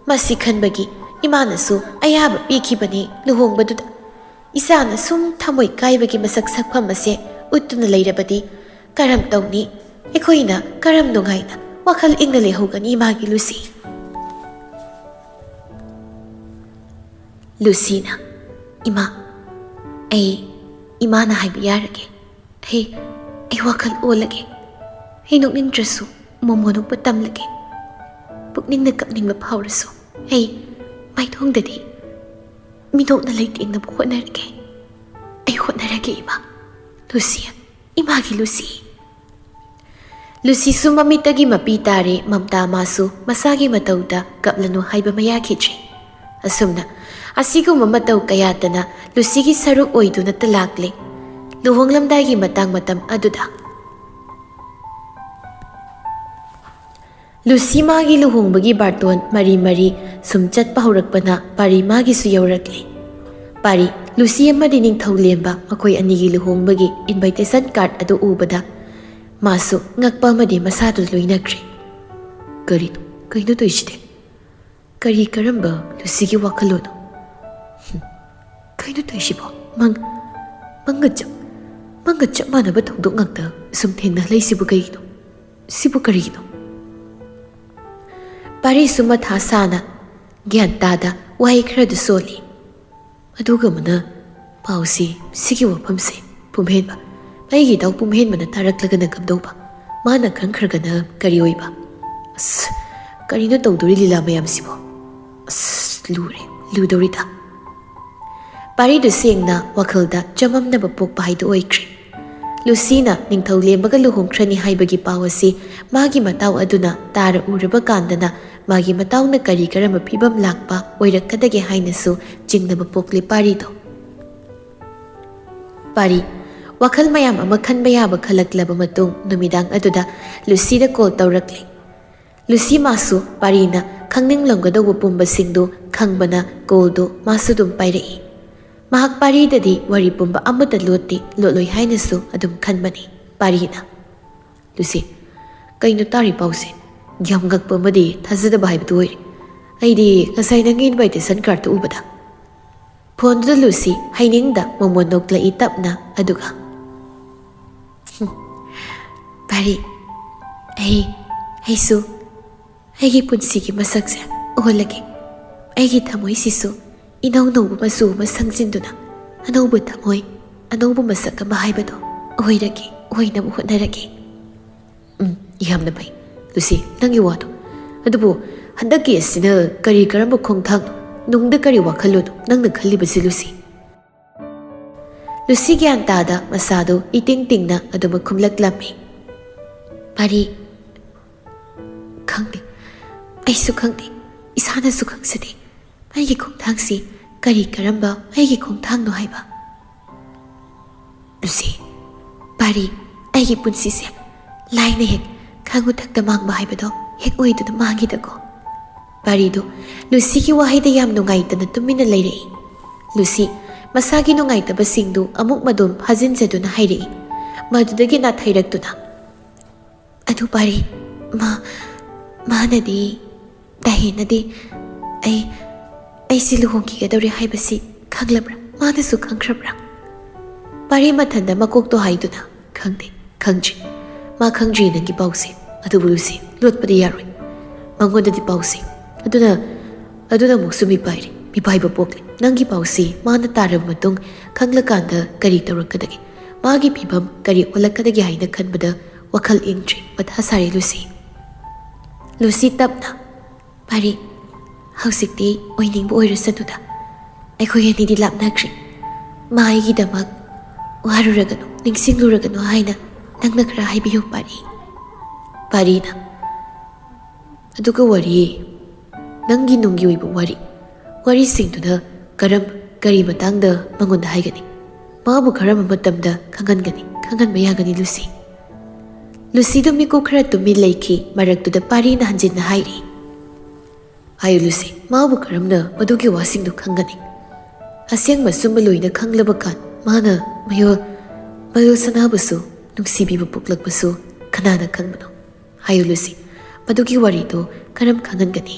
ꯃꯁꯤ ꯈꯟꯕꯒꯤ ꯏꯃꯥꯅꯁꯨ ꯑꯌꯥꯕ ꯄꯤꯈꯤꯕꯅꯤ ꯂꯨꯍꯣꯡꯕꯗꯨꯗ꯫ ꯏꯆꯥꯅ ꯁꯨꯝ ꯊꯃꯣꯏ ꯀꯥꯏꯕꯒꯤ ꯃꯁꯛ ꯁꯛꯐꯝ ꯑꯁꯦ ꯎꯠꯇꯨꯅ ꯂꯩꯔꯕꯗꯤ ꯀꯔꯝ ꯇꯧꯅꯤ? ꯑꯩꯈꯣꯏꯅ ꯀꯔꯝ ꯅꯨꯡꯉꯥꯏꯅ ꯋꯥꯈꯜ ꯏꯪꯅ ꯂꯩꯍꯧꯒꯅꯤ, ꯏꯃꯥꯒꯤ ꯂꯨꯁꯤ? ꯂꯨꯁꯤꯅ, "ꯏꯃꯥ, ꯑꯩ ꯏꯃꯥꯅ ꯍꯥꯏꯕ ꯌꯥꯔꯒꯦ꯫ ꯑꯩ, ꯑꯩ ꯋꯥꯈꯜ ꯑꯣꯜꯂꯒꯦ꯫ ꯑꯩ ꯅꯣꯛꯅꯤꯡꯗ꯭ꯔꯁꯨ ꯃꯣꯃꯣ ꯅꯣꯛꯄ ꯇꯝꯂꯒꯦ꯫" ꯄꯨꯛꯅꯤꯡꯅ ꯀꯞꯅꯤꯡꯕ ꯐꯥꯎꯔꯁꯨ ꯑꯩ ꯃꯥꯏꯊꯣꯡꯗꯗꯤ ꯃꯤꯅꯣꯛꯅ ꯂꯩꯇꯦꯡꯅꯕ ꯍꯣꯠꯅꯔꯒꯦ꯫ ꯑꯩ ꯍꯣꯠꯅꯔꯒꯦ, ꯏꯃꯥ꯫ ꯂꯨꯁꯤ, ꯏꯃꯥꯒꯤ ꯂꯨꯁꯤ꯫ ꯂꯨꯁꯤꯁꯨ ꯃꯃꯤꯠꯇꯒꯤ ꯃꯄꯤ ꯇꯥꯔꯦ꯫ ꯃꯝꯇꯥ ꯃꯥꯁꯨ ꯃꯁꯥꯒꯤ ꯃꯇꯧꯗ ꯀꯞꯂꯅꯨ ꯍꯥꯏꯕ ꯃꯌꯥꯈꯤꯗ꯭ꯔꯦ꯫ ꯑꯁꯨꯝꯅ ꯑꯁꯤꯒꯨꯝꯕ ꯃꯇꯧ ꯀꯌꯥꯇꯅ ꯂꯨꯁꯤꯒꯤ ꯁꯔꯨꯛ ꯑꯣꯏꯗꯨꯅꯇ ꯂꯥꯛꯂꯦ꯫ ꯂꯨꯍꯣꯡꯂꯝꯗꯥꯏꯒꯤ ꯃꯇꯥꯡ ꯃꯇꯝ ꯑꯗꯨꯗ ꯂꯨꯁꯤ ꯃꯥꯒꯤ ꯂꯨꯍꯣꯡꯕꯒꯤ ꯕꯥꯔꯇꯣꯟ ꯃꯔꯤ ꯃꯔꯤ ꯁꯨꯝ ꯆꯠꯄ ꯍꯧꯔꯛꯄꯅ ꯄꯥꯔꯤ ꯃꯥꯒꯤꯁꯨ ꯌꯧꯔꯛꯂꯦ꯫ ꯄꯥꯔꯤ, ꯂꯨꯁꯤ ꯑꯃꯗꯤ ꯅꯤꯡꯊꯧꯂꯦꯝꯕ ꯃꯈꯣꯏ ꯑꯅꯤꯒꯤ ꯂꯨꯍꯣꯡꯕꯒꯤ invitation card ꯑꯗꯨ ꯎꯕꯗ ꯃꯥꯁꯨ ꯉꯛꯄ ꯑꯃꯗꯤ ꯃꯁꯥꯗꯨ ꯂꯣꯏꯅꯈ꯭ꯔꯦ꯫ ꯀꯔꯤꯅꯣ, ꯀꯩꯅꯣ ꯇꯧꯔꯤꯁꯤꯗꯤ? ꯀꯔꯤ ꯀꯔꯝꯕ ꯂꯨꯁꯤꯒꯤ ꯋꯥꯈꯜꯂꯣꯟꯅꯣ? ꯍꯨꯝ, ꯀꯩꯅꯣ ꯇꯧꯔꯤꯁꯤꯕꯣ? ꯃꯪ, ꯃꯪꯒ ꯆꯞ, ꯃꯪꯒ ꯆꯞ ꯃꯥꯟꯅꯕ ꯊꯧꯗꯣꯛ ꯉꯥꯛꯇ ꯁꯨꯝ ꯊꯦꯡꯅ ꯂꯩꯁꯤꯕꯨ ꯀꯩꯒꯤꯅꯣ? ꯁꯤꯕꯨ ꯀꯔꯤꯒꯤꯅꯣ? ꯄꯥꯔꯤꯁꯨ ꯃꯊꯥ ꯁꯥꯅ ꯒ꯭ꯌꯥꯟ ꯇꯥꯗ ꯋꯥꯍꯩ ꯈꯔꯗꯨ ꯁꯣꯜꯂꯤ꯫ ꯑꯗꯨꯒ ꯑꯃꯅ ꯄꯥꯎꯁꯤ, ꯁꯤꯒꯤ ꯋꯥꯐꯝꯁꯦ ꯄꯨꯝꯍꯦꯟꯕ, ꯑꯩꯒꯤ ꯏꯇꯥꯎ ꯄꯨꯝꯍꯦꯟꯕꯅ ꯇꯥꯔꯛꯂꯒꯅ ꯀꯝꯗꯧꯕ? ꯃꯥꯅ ꯈꯪꯈ꯭ꯔꯒꯅ ꯀꯔꯤ ꯑꯣꯏꯕ? ꯑꯁ, ꯀꯔꯤꯅꯣ ꯇꯧꯗꯣꯔꯤ ꯂꯤꯂꯥ ꯃꯌꯥꯝꯁꯤꯕꯣ? ꯑꯁ, ꯂꯨꯔꯦ, ꯂꯨꯗꯧꯔꯤꯗ꯫ ꯄꯥꯔꯤꯗꯨ ꯁꯦꯡꯅ ꯋꯥꯈꯜꯗ ꯆꯃꯝꯅꯕ ꯄꯣꯛꯄ ꯍꯥꯏꯗꯨ ꯑꯣꯏꯈ꯭ꯔꯦ꯫ ꯂꯨꯁꯤꯅ ꯅꯤꯡꯊꯧ ꯂꯦꯝꯕꯒ ꯂꯨꯍꯣꯡꯈ꯭ꯔꯅꯤ ꯍꯥꯏꯕꯒꯤ ꯄꯥꯎ ꯑꯁꯤ ꯃꯥꯒꯤ ꯃꯇꯥꯎ ꯑꯗꯨꯅ ꯇꯥꯔ ꯎꯔꯕ ꯀꯥꯟꯗꯅ ꯃꯥꯒꯤ ꯃꯇꯥꯎꯅ ꯀꯔꯤ ꯀꯔꯝꯕ ꯐꯤꯕꯝ ꯂꯥꯛꯄ ꯑꯣꯏꯔꯛꯀꯗꯒꯦ ꯍꯥꯏꯅꯁꯨ ꯆꯤꯡꯅꯕ ꯄꯣꯛꯂꯦ ꯄꯥꯔꯤꯗꯣ꯫ ꯄꯥꯔꯤ, ꯋꯥꯈꯜ ꯃꯌꯥꯝ ꯑꯃ ꯈꯟꯕ ꯌꯥꯕ ꯈꯜꯂꯛꯂꯕ ꯃꯇꯨꯡ ꯅꯨꯃꯤꯗꯥꯡ ꯑꯗꯨꯗ ꯂꯨꯁꯤꯗ call ꯇꯧꯔꯛꯂꯦ꯫ ꯂꯨꯁꯤ ꯃꯥꯁꯨ ꯄꯥꯔꯤꯅ ꯈꯪꯅꯤꯡꯂꯝꯒꯗꯧꯕ ꯄꯨꯝꯕꯁꯤꯡꯗꯨ ꯈꯪꯕꯅ callꯗꯨ ꯃꯥꯁꯨ ꯑꯗꯨꯝ ꯄꯥꯏꯔꯛꯏ꯫ ꯃꯍꯥꯛ ꯄꯥꯔꯤꯗꯗꯤ ꯋꯥꯔꯤ ꯄꯨꯝꯕ ꯑꯃꯠꯇ ꯂꯣꯠꯇꯦ, ꯂꯣꯠꯂꯣꯏ ꯍꯥꯏꯅꯁꯨ ꯑꯗꯨꯝ ꯈꯟꯕꯅꯤ ꯄꯥꯔꯤꯅ꯫ ꯂꯨꯁꯤ, ꯀꯩꯅꯣ ꯇꯥꯔꯤ ꯄꯥꯎꯁꯦ? ꯌꯥꯝ ꯉꯛꯄ ꯑꯃꯗꯤ ꯊꯥꯖꯗꯕ ꯍꯥꯏꯕꯗꯨ ꯑꯣꯏꯔꯦ꯫ ꯑꯩꯗꯤ ꯉꯁꯥꯏ ꯅꯪꯒꯤ invitation cardꯇꯨ ꯎꯕꯗ꯫ Phoneꯗꯨꯗ ꯂꯨꯁꯤ ꯍꯩꯅꯤꯡꯗ ꯃꯃꯣꯟ ꯅꯣꯛꯂꯛꯏ ꯇꯞꯅ, ꯑꯗꯨꯒ, "ꯍꯨꯝ, ꯄꯥꯔꯤ, ꯑꯩ, ꯑꯩꯁꯨ ꯑꯩꯒꯤ ꯄꯨꯟꯁꯤꯒꯤ ꯃꯁꯛꯁꯦ ꯑꯣꯜꯂꯒꯦ꯫ ꯑꯩꯒꯤ ꯊꯃꯣꯏꯁꯤꯁꯨ ꯏꯅꯧ ꯅꯧꯕ ꯃꯆꯨ ꯑꯃ ꯁꯪꯖꯤꯟꯗꯨꯅ ꯑꯅꯧꯕ ꯊꯃꯣꯏ, ꯑꯅꯧꯕ ꯃꯁꯛ ꯑꯃ ꯍꯥꯏꯕꯗꯣ ꯑꯣꯏꯔꯒꯦ, ꯑꯣꯏꯅꯕ ꯍꯣꯠꯅꯔꯒꯦ꯫" "ꯎꯝ, ꯌꯥꯝꯅ ꯐꯩ꯫ ꯂꯨꯁꯤ, ꯅꯪꯒꯤ ꯋꯥꯗꯣ ꯑꯗꯨꯕꯨ ꯍꯟꯗꯛꯀꯤ ꯑꯁꯤꯅ ꯀꯔꯤ ꯀꯔꯝꯕ ꯈꯣꯡꯊꯥꯡꯅꯣ? ꯅꯨꯡꯗ ꯀꯔꯤ ꯋꯥꯈꯜꯂꯣꯟꯅꯣ ꯅꯪꯅ ꯈꯜꯂꯤꯕꯁꯤ, ꯂꯨꯁꯤ? ꯂꯨꯁꯤ ꯒ꯭ꯌꯥꯟ ꯇꯥꯗ ꯃꯁꯥꯗꯨ ꯏꯇꯤꯡ ꯇꯤꯡꯅ ꯑꯗꯨꯃꯛ ꯈꯨꯝꯂꯛꯂꯝꯃꯤ꯫ ꯄꯥꯔꯤ, ꯈꯪꯗꯦ, ꯑꯩꯁꯨ ꯈꯪꯗꯦ, ꯏꯁꯥꯅꯁꯨ ꯈꯪꯖꯗꯦ꯫ ꯑꯩꯒꯤ ꯈꯣꯡꯊꯥꯡꯁꯤ ꯀꯔꯤ ꯀꯔꯝꯕ ꯑꯩꯒꯤ ꯈꯣꯡꯊꯥꯡꯅꯣ ꯍꯥꯏꯕ? ꯂꯨꯁꯤ, ꯄꯥꯔꯤ, ꯑꯩꯒꯤ ꯄꯨꯟꯁꯤꯁꯦ ꯂꯥꯏꯅ ꯍꯦꯛ ꯈꯥꯡꯉꯨ ꯊꯛꯇ ꯃꯥꯡꯕ ꯍꯥꯏꯕꯗꯣ ꯍꯦꯛ ꯑꯣꯏꯗꯨꯅ ꯃꯥꯡꯉꯤꯗꯀꯣ꯫ ꯄꯥꯔꯤꯗꯨ ꯂꯨꯁꯤꯒꯤ ꯋꯥꯍꯩꯗ ꯌꯥꯝ ꯅꯨꯡꯉꯥꯏꯇꯅ ꯇꯨꯃꯤꯟꯅ ꯂꯩꯔꯛꯏ꯫ ꯂꯨꯁꯤ ꯃꯁꯥꯒꯤ ꯅꯨꯡꯉꯥꯏꯇꯕꯁꯤꯡꯗꯨ ꯑꯃꯨꯛ ꯃꯗꯣꯝ ꯐꯥꯖꯤꯟꯖꯗꯨꯅ ꯍꯥꯏꯔꯛꯏ꯫ ꯃꯗꯨꯗꯒꯤ ꯅꯥꯊꯩꯔꯛꯇꯨꯅ, "ꯑꯗꯨ ꯄꯥꯔꯤ, ꯃꯥ, ꯃꯥꯅꯗꯤ, ꯗꯥꯍꯦꯟꯅꯗꯤ ꯑꯩ, ꯑꯩꯁꯤ ꯂꯨꯍꯣꯡꯈꯤꯒꯗꯧꯔꯦ ꯍꯥꯏꯕꯁꯤ ꯈꯪꯂꯕ꯭ꯔꯥ? ꯃꯥꯅꯁꯨ ꯈꯪꯈ꯭ꯔꯕ꯭ꯔꯥ?" ꯄꯥꯔꯤ ꯃꯊꯟꯗ ꯃꯀꯣꯛꯇꯣ ꯍꯥꯏꯗꯨꯅ, "ꯈꯪꯗꯦ, ꯈꯪꯗ꯭ꯔꯤ꯫ ꯃꯥ ꯈꯪꯗ꯭ꯔꯤ ꯅꯪꯒꯤ ꯄꯥꯎꯁꯦ꯫ ꯑꯗꯨꯕꯨ ꯂꯨꯁꯤ, ꯂꯣꯠꯄꯗꯤ ꯌꯥꯔꯣꯏ꯫ ꯃꯉꯣꯟꯗꯗꯤ ꯄꯥꯎꯁꯦ꯫ ꯑꯗꯨꯅ, ꯑꯗꯨꯅ ꯑꯃꯨꯛꯁꯨ ꯃꯤꯄꯥꯏꯔꯦ, ꯃꯤꯄꯥꯏꯕ ꯄꯣꯛꯂꯦ꯫ ꯅꯪꯒꯤ ꯄꯥꯎꯁꯤ ꯃꯥꯅ ꯇꯥꯔꯕ ꯃꯇꯨꯡ ꯈꯪꯂꯀꯥꯟꯗ ꯀꯔꯤ ꯇꯧꯔꯛꯀꯗꯒꯦ? ꯃꯥꯒꯤ ꯐꯤꯕꯝ ꯀꯔꯤ ꯑꯣꯜꯂꯛꯀꯗꯒꯦ ꯍꯥꯏꯅ ꯈꯟꯕꯗ ꯋꯥꯈꯜ ꯏꯪꯗ꯭ꯔꯦ, ꯃꯊꯥ ꯁꯥꯔꯦ ꯂꯨꯁꯤ꯫" ꯂꯨꯁꯤ ꯇꯞꯅ, "ꯄꯥꯔꯤ, ꯍꯧꯖꯤꯛꯇꯤ ꯑꯣꯏꯅꯤꯡꯕ ꯑꯣꯏꯔꯁꯅꯨꯗ꯫ ꯑꯩꯈꯣꯏ ꯑꯅꯤꯗꯤ ꯂꯥꯞꯅꯈ꯭ꯔꯦ꯫ ꯃꯥ ꯑꯩꯒꯤꯗꯃꯛ ꯋꯥꯔꯨꯔꯒꯅꯨ, ꯅꯤꯡꯁꯤꯡꯂꯨꯔꯒꯅꯨ ꯍꯥꯏꯅ ꯅꯪꯅ ꯈꯔ ꯍꯥꯏꯕꯤꯌꯨ, ꯄꯥꯔꯤ꯫" ꯄꯥꯔꯤꯅ, "ꯑꯗꯨꯒ ꯋꯥꯔꯤ, ꯅꯪꯒꯤ ꯅꯨꯡꯒꯤ ꯑꯣꯏꯕ ꯋꯥꯔꯤ, ꯋꯥꯔꯤꯁꯤꯡꯗꯨꯅ ꯀꯔꯝ, ꯀꯔꯤ ꯃꯇꯥꯡꯗ ꯃꯉꯣꯟꯗ ꯍꯥꯏꯒꯅꯤ? ꯃꯥꯕꯨ ꯀꯔꯝꯕ ꯃꯇꯝꯗ ꯈꯪꯍꯟꯒꯅꯤ, ꯈꯪꯍꯟꯕ ꯌꯥꯒꯅꯤ, ꯂꯨꯁꯤ?" ꯂꯨꯁꯤꯗꯨ ꯃꯤꯀꯨꯞ ꯈꯔ ꯇꯨꯃꯤꯟ ꯂꯩꯈꯤ꯫ ꯃꯔꯛꯇꯨꯗ ꯄꯥꯔꯤꯅ ꯍꯟꯖꯤꯟꯅ ꯍꯥꯏꯔꯤ, "ꯍꯥꯏꯌꯨ ꯂꯨꯁꯤ, ꯃꯥꯕꯨ ꯀꯔꯝꯅ ꯃꯗꯨꯒꯤ ꯋꯥꯁꯤꯡꯗꯨ ꯈꯪꯒꯅꯤ? ꯑꯁꯦꯡꯕ ꯑꯆꯨꯝꯕ ꯂꯣꯏꯅ ꯈꯪꯂꯕ ꯀꯥꯟ ꯃꯥꯅ ꯃꯌꯣꯜ, ꯃꯌꯣꯜ ꯁꯅꯥꯕꯨꯁꯨ ꯅꯨꯡꯁꯤꯕꯤꯕ ꯄꯣꯛꯂꯛꯄꯁꯨ ꯀꯅꯥꯅ ꯈꯪꯕꯅꯣ? ꯍꯥꯏꯌꯨ ꯂꯨꯁꯤ, ꯃꯗꯨꯒꯤ ꯋꯥꯔꯤꯗꯨ ꯀꯔꯝ ꯈꯪꯍꯟꯒꯅꯤ?"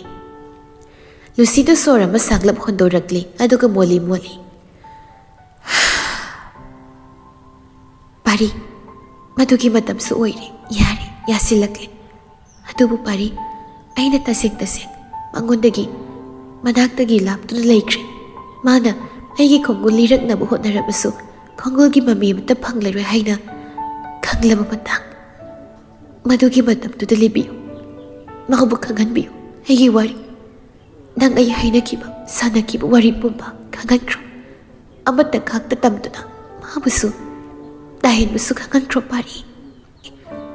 ꯂꯨꯁꯤꯗꯨ ꯁꯣꯔ ꯑꯃ ꯁꯥꯡꯂꯞ ꯍꯣꯟꯗꯣꯔꯛꯂꯤ, ꯑꯗꯨꯒ ꯃꯣꯜꯂꯤ ꯃꯣꯜꯂꯤ, "ꯄꯥꯔꯤ, ꯃꯗꯨꯒꯤ ꯃꯇꯝꯁꯨ ꯑꯣꯏꯔꯦ, ꯌꯥꯔꯦ, ꯌꯥꯁꯤꯜꯂꯛꯂꯦ꯫ ꯑꯗꯨꯕꯨ ꯄꯥꯔꯤ, ꯑꯩꯅ ꯇꯁꯦꯡ ꯇꯁꯦꯡ ꯃꯉꯣꯟꯗꯒꯤ, ꯃꯅꯥꯛꯇꯒꯤ ꯂꯥꯞꯇꯨꯅ ꯂꯩꯈ꯭ꯔꯦ꯫ ꯃꯥꯅ ꯑꯩꯒꯤ ꯈꯣꯡꯒꯨꯜ ꯂꯤꯔꯛꯅꯕ ꯍꯣꯠꯅꯔꯕꯁꯨ ꯈꯣꯡꯒꯨꯜꯒꯤ ꯃꯃꯤ ꯑꯃꯠꯇ ꯐꯪꯂꯔꯣꯏ ꯍꯥꯏꯅ ꯈꯪꯂꯕ ꯃꯇꯥꯡ, ꯃꯗꯨꯒꯤ ꯃꯇꯝꯗꯨꯗ ꯂꯤꯕꯤꯌꯨ꯫" ꯃꯥꯕꯨ ꯈꯪꯍꯟꯕꯤꯌꯨ꯫ ꯑꯩꯒꯤ ꯋꯥꯔꯤ, ꯅꯪ ꯑꯩ ꯍꯥꯏꯅꯈꯤꯕ, ꯁꯥꯟꯅꯈꯤꯕ ꯋꯥꯔꯤ ꯄꯨꯝꯕ ꯈꯪꯍꯟꯈ꯭ꯔꯣ꯫ ꯑꯃꯠꯇ ꯈꯥꯛꯇ ꯇꯝꯗꯨꯅ ꯃꯥꯕꯨꯁꯨ ꯇꯥꯍꯦꯟꯕꯁꯨ ꯈꯪꯍꯟꯈ꯭ꯔꯣ ꯄꯥꯔꯤ꯫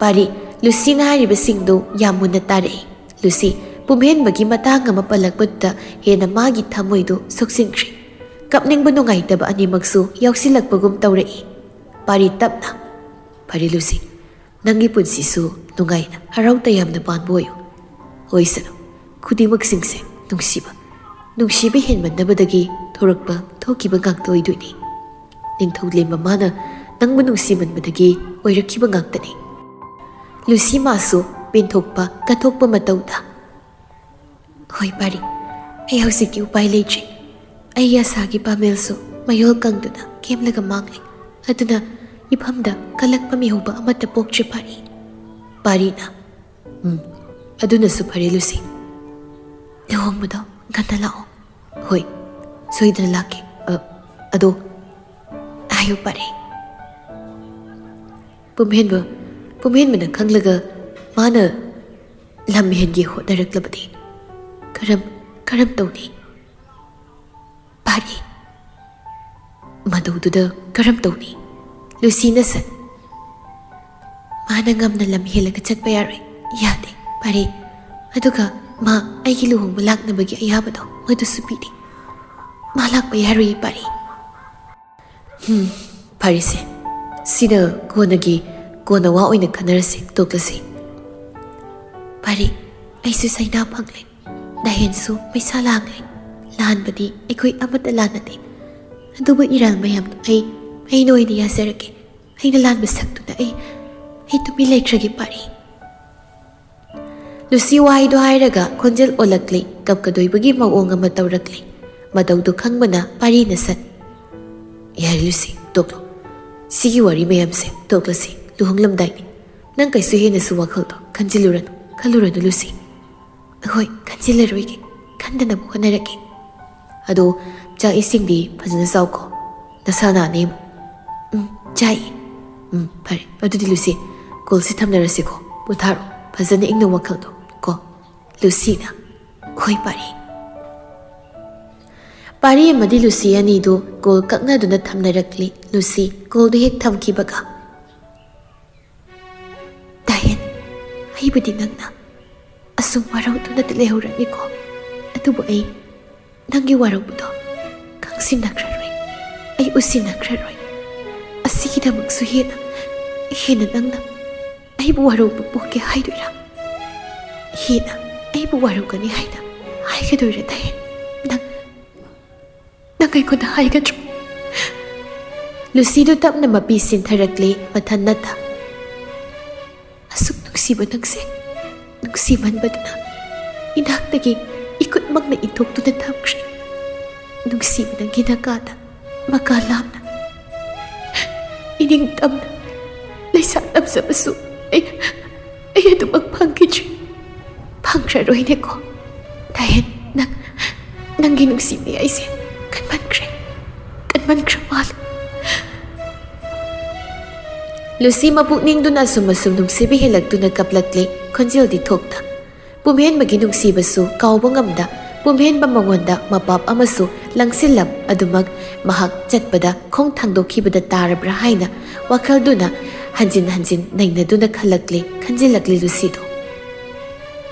ꯄꯥꯔꯤ, ꯂꯨꯁꯤꯅ ꯍꯥꯏꯔꯤꯕꯁꯤꯡꯗꯨ ꯌꯥꯝ ꯃꯨꯟꯅ ꯇꯥꯔꯛꯏ꯫ ꯂꯨꯁꯤ, ꯄꯨꯝꯍꯦꯟꯕꯒꯤ ꯃꯇꯥꯡ ꯑꯃ ꯄꯜꯂꯛꯄꯗꯨꯗ ꯍꯦꯟꯅ ꯃꯥꯒꯤ ꯊꯃꯣꯏꯗꯨ ꯁꯣꯛꯆꯤꯟꯈ꯭ꯔꯦ꯫ ꯀꯞꯅꯤꯡꯕ ꯅꯨꯡꯉꯥꯏꯇꯕ ꯑꯅꯤꯃꯛꯁꯨ ꯌꯥꯎꯁꯤꯜꯂꯛꯄꯒꯨꯝ ꯇꯧꯔꯛꯏ꯫ ꯄꯥꯔꯤ ꯇꯞꯅ, "ꯐꯔꯦ ꯂꯨꯁꯤ, ꯅꯪꯒꯤ ꯄꯨꯟꯁꯤꯁꯨ ꯅꯨꯡꯉꯥꯏꯅ ꯍꯔꯥꯎ ꯇꯌꯥꯝꯅ ꯄꯥꯟꯕ ꯑꯣꯏꯌꯨ꯫ ꯑꯣꯏꯁꯅꯨ, ꯈꯨꯗꯤꯡꯃꯛꯁꯤꯡꯁꯦ ꯅꯨꯡꯁꯤꯕ, ꯅꯨꯡꯁꯤꯕ ꯍꯦꯟꯃꯟꯅꯕꯗꯒꯤ ꯊꯣꯔꯛꯄ, ꯊꯣꯛꯈꯤꯕ ꯉꯥꯛꯇ ꯑꯣꯏꯗꯣꯏꯅꯤ꯫ ꯅꯤꯡꯊꯧ ꯂꯦꯝꯕ ꯃꯥꯅ ꯅꯪꯕꯨ ꯅꯨꯡꯁꯤꯃꯟꯕꯗꯒꯤ ꯑꯣꯏꯔꯛꯈꯤꯕ ꯉꯥꯛꯇꯅꯤ꯫" ꯂꯨꯁꯤ ꯃꯥꯁꯨ ꯄꯦꯟꯊꯣꯛꯄ, ꯀꯠꯊꯣꯛꯄ ꯃꯇꯧꯗ, "ꯍꯣꯏ ꯄꯥꯔꯤ, ꯑꯩ ꯍꯧꯖꯤꯛꯇꯤ ꯎꯄꯥꯏ ꯂꯩꯇ꯭ꯔꯦ꯫ ꯑꯩꯒꯤ ꯑꯁꯥꯒꯤ ꯄꯥꯃꯦꯜꯁꯨ ꯃꯌꯣꯜ ꯀꯪꯗꯨꯅ ꯀꯦꯝꯂꯒ ꯃꯥꯡꯂꯦ꯫ ꯑꯗꯨꯅ ꯏꯐꯝꯗ ꯀꯜꯂꯛꯄ ꯃꯤꯍꯧꯕ ꯑꯃꯠꯇ ꯄꯣꯛꯇ꯭ꯔꯦ ꯄꯥꯔꯤ꯫" ꯄꯥꯔꯤꯅ, "ꯎꯝ, ꯑꯗꯨꯅꯁꯨ ꯐꯔꯦ ꯂꯨꯁꯤ꯫ ꯂꯨꯍꯣꯡꯕꯗꯣ ꯉꯟꯅ ꯂꯥꯛꯑꯣ꯫" "ꯍꯣꯏ, ꯁꯣꯏꯗꯅ ꯂꯥꯛꯀꯦ꯫ ꯑ, ꯑꯗꯣ ꯍꯥꯏꯌꯨ ꯄꯥꯔꯤ꯫" ꯄꯨꯝꯍꯦꯟꯕ, ꯄꯨꯝꯍꯦꯟꯕꯅ ꯈꯪꯂꯒ ꯃꯥꯅ ꯂꯝ ꯍꯦꯟꯒꯦ ꯍꯣꯠꯅꯔꯛꯂꯕꯗꯤ ꯀꯔꯝ, ꯀꯔꯝ ꯇꯧꯅꯤ? ꯄꯥꯔꯤ, ꯃꯗꯧꯗꯨꯗ ꯀꯔꯝ ꯇꯧꯅꯤ? ꯂꯨꯁꯤꯅ ꯁꯠ, "ꯃꯥꯅ ꯉꯝꯅ ꯂꯝ ꯍꯦꯜꯂꯒ ꯆꯠꯄ ꯌꯥꯔꯣꯏ, ꯌꯥꯗꯦ ꯄꯥꯔꯤ꯫ ꯑꯗꯨꯒ ꯃꯥ ꯑꯩꯒꯤ ꯂꯨꯍꯣꯡꯕ ꯂꯥꯛꯅꯕꯒꯤ ꯑꯌꯥꯕꯗꯣ ꯃꯗꯨꯁꯨ ꯄꯤꯔꯤ꯫ ꯃꯥ ꯂꯥꯛꯄ ꯌꯥꯔꯣꯏ ꯄꯥꯔꯤ꯫" "ꯍꯝ, ꯐꯔꯦꯁꯦ, ꯁꯤꯗ ꯀꯣꯟꯅꯒꯤ, ꯀꯣꯟꯅ ꯋꯥ ꯑꯣꯏꯅ ꯈꯟꯅꯔꯁꯤ, ꯇꯣꯛꯂꯁꯤ꯫" "ꯄꯥꯔꯤ, ꯑꯩꯁꯨ ꯁꯩꯅꯥ ꯐꯪꯂꯦ, ꯗꯥꯍꯦꯟꯁꯨ ꯄꯩꯁꯥ ꯂꯥꯡꯂꯦ꯫ ꯂꯥꯟꯕꯗꯤ ꯑꯩꯈꯣꯏ ꯑꯃꯠꯇ ꯂꯥꯟꯅꯗꯦ꯫ ꯑꯗꯨꯕꯨ ꯏꯔꯥꯜ ꯃꯌꯥꯝꯗꯣ ꯑꯩ, ꯑꯩꯅ ꯑꯣꯏꯅ ꯌꯥꯖꯔꯒꯦ꯫ ꯑꯩꯅ ꯂꯥꯟꯕ ꯁꯛꯇꯨꯅ ꯑꯩ, ꯑꯩ ꯇꯨꯃꯤꯟ ꯂꯩꯈ꯭ꯔꯒꯦ ꯄꯥꯔꯤ꯫" ꯂꯨꯁꯤ ꯋꯥꯍꯩꯗꯣ ꯍꯥꯏꯔꯒ ꯈꯣꯟꯖꯦꯜ ꯑꯣꯜꯂꯛꯂꯦ, ꯀꯞꯀꯗꯣꯏꯕꯒꯤ ꯃꯑꯣꯡ ꯑꯃ ꯇꯧꯔꯛꯂꯦ꯫ ꯃꯇꯧꯗꯨ ꯈꯪꯕꯅ ꯄꯥꯔꯤꯅ ꯁꯠ, "ꯌꯥꯔꯦ ꯂꯨꯁꯤ, ꯇꯣꯛꯂꯣ꯫ ꯁꯤꯒꯤ ꯋꯥꯔꯤ ꯃꯌꯥꯝꯁꯦ ꯇꯣꯛꯂꯁꯤ, ꯂꯨꯍꯣꯡꯂꯝꯗꯥꯏꯅꯤ꯫ ꯅꯪ ꯀꯩꯁꯨ ꯍꯦꯟꯅꯁꯨ ꯋꯥꯈꯜꯗꯣ ꯈꯟꯖꯤꯜꯂꯨꯔꯅꯨ, ꯈꯜꯂꯨꯔꯅꯨ ꯂꯨꯁꯤ꯫" "ꯍꯣꯏ, ꯈꯟꯖꯤꯜꯂꯔꯣꯏꯒꯦ, ꯈꯟꯗꯅꯕ ꯍꯣꯠꯅꯔꯒꯦ꯫ ꯑꯗꯣ ꯆꯥꯛ ꯏꯁꯤꯡꯗꯤ ꯐꯖꯅ ꯆꯥꯎꯀꯣ, ꯅꯁꯥ ꯅꯥꯅꯦ ꯑꯃꯨꯛ꯫" "ꯎꯝ, ꯆꯥꯏ꯫" "ꯎꯝ, ꯐꯔꯦ, ꯑꯗꯨꯗꯤ ꯂꯨꯁꯤ, ꯀꯣꯜꯁꯤ ꯊꯝꯅꯔꯁꯤꯀꯣ, ꯄꯣꯊꯥꯔꯣ, ꯐꯖꯅ ꯏꯪꯅ ꯋꯥꯈꯜꯗꯣ ꯀꯣ꯫" ꯂꯨꯁꯤꯅ, "ꯍꯣꯏ, ꯄꯥꯔꯤ꯫" ꯄꯥꯔꯤ ꯑꯃꯗꯤ ꯂꯨꯁꯤ ꯑꯅꯤꯗꯨ ꯀꯣꯜ ꯀꯛꯅꯗꯨꯅ ꯊꯝꯅꯔꯛꯂꯤ꯫ ꯂꯨꯁꯤ ꯀꯣꯜꯗꯨ ꯍꯦꯛ ꯊꯝꯈꯤꯕꯒ, "ꯗꯥꯍꯦꯟ, ꯑꯩꯕꯨꯗꯤ ꯅꯪꯅ ꯑꯁꯨꯝ ꯋꯥꯔꯧꯗꯨꯅꯗꯤ ꯂꯩꯍꯧꯔꯅꯤꯀꯣ, ꯑꯗꯨꯕꯨ ꯑꯩ ꯅꯪꯒꯤ ꯋꯥꯔꯧꯕꯗꯣ ꯈꯪꯁꯤꯟꯅꯈ꯭ꯔꯔꯣꯏ, ꯑꯩ ꯎꯁꯤꯟꯅꯈ꯭ꯔꯔꯣꯏ꯫ ꯑꯁꯤꯒꯤꯗꯃꯛꯁꯨ ꯍꯦꯟꯅ, ꯍꯦꯟꯅ ꯅꯪꯅ ꯑꯩꯕꯨ ꯋꯥꯔꯧꯕ ꯄꯣꯛꯀꯦ ꯍꯥꯏꯗꯣꯏꯔꯥ? ꯍꯦꯟꯅ ꯑꯩꯕꯨ ꯋꯥꯔꯧꯒꯅꯤ ꯍꯥꯏꯅ ꯍꯥꯏꯒꯗꯣꯏꯔꯥ, ꯗꯥꯍꯦꯟ? ꯅꯪ, ꯅꯪ ꯑꯩꯉꯣꯟꯗ ꯍꯥꯏꯒꯗ꯭ꯔꯣ?" ꯂꯨꯁꯤꯗꯨ ꯇꯞꯅ ꯃꯄꯤ ꯁꯤꯟꯊꯔꯛꯂꯦ ꯃꯊꯟꯅꯇ꯫ "ꯑꯁꯨꯛ ꯅꯨꯡꯁꯤꯕ ꯅꯪꯁꯦ ꯅꯨꯡꯁꯤꯃꯟꯕꯗꯨꯅ ꯏꯅꯥꯛꯇꯒꯤ ꯏꯈꯨꯠꯃꯛꯅ ꯏꯟꯊꯣꯛꯇꯨꯅ ꯊꯝꯈ꯭ꯔꯦ꯫ ꯅꯨꯡꯁꯤꯕ ꯅꯪꯒꯤ ꯅꯀꯥꯗ ꯃꯀꯥ ꯂꯥꯝꯅ ꯏꯅꯤꯡ ꯇꯝꯅ ꯂꯩꯁꯥ ꯇꯝꯖꯕꯁꯨ ꯑꯩ, ꯑꯩ ꯑꯗꯨꯃꯛ ꯐꯪꯈꯤꯗ꯭ꯔꯦ, ꯐꯪꯈ꯭ꯔꯔꯣꯏꯅꯦꯀꯣ꯫ ꯗꯥꯍꯦꯟ, ꯅꯪ, ꯅꯪꯒꯤ ꯅꯨꯡꯁꯤꯕꯤ ꯑꯩꯁꯦ ꯀꯟꯃꯟꯈ꯭ꯔꯦ, ꯀꯟꯃꯟꯈ꯭ꯔ ꯃꯥꯜꯂꯦ꯫" ꯂꯨꯁꯤ ꯃꯄꯨꯛꯅꯤꯡꯗꯨꯅ ꯑꯁꯨꯝ ꯑꯁꯨꯝ ꯅꯨꯡꯁꯤꯕ ꯍꯦꯜꯂꯛꯇꯨꯅ ꯀꯞꯂꯛꯂꯦ, ꯈꯣꯟꯖꯦꯜꯗꯤ ꯊꯣꯛꯇ꯫ ꯄꯨꯝꯍꯦꯟꯕꯒꯤ ꯅꯨꯡꯁꯤꯕꯁꯨ ꯀꯥꯎꯕ ꯉꯝꯗ, ꯄꯨꯝꯍꯦꯟꯕ ꯃꯉꯣꯟꯗ ꯃꯄꯥꯞ ꯑꯃꯁꯨ ꯂꯪꯁꯤꯜꯂꯝ ꯑꯗꯨꯃꯛ ꯃꯍꯥꯛ ꯆꯠꯄꯗ ꯈꯣꯡ ꯊꯥꯡꯗꯣꯛꯈꯤꯕꯗ ꯇꯥꯔꯕ꯭ꯔꯥ ꯍꯥꯏꯅ ꯋꯥꯈꯜꯗꯨꯅ ꯍꯟꯖꯤꯟ ꯍꯟꯖꯤꯟ ꯅꯩꯅꯗꯨꯅ ꯈꯜꯂꯛꯂꯦ, ꯈꯟꯖꯤꯜꯂꯛꯂꯦ ꯂꯨꯁꯤꯗꯨ꯫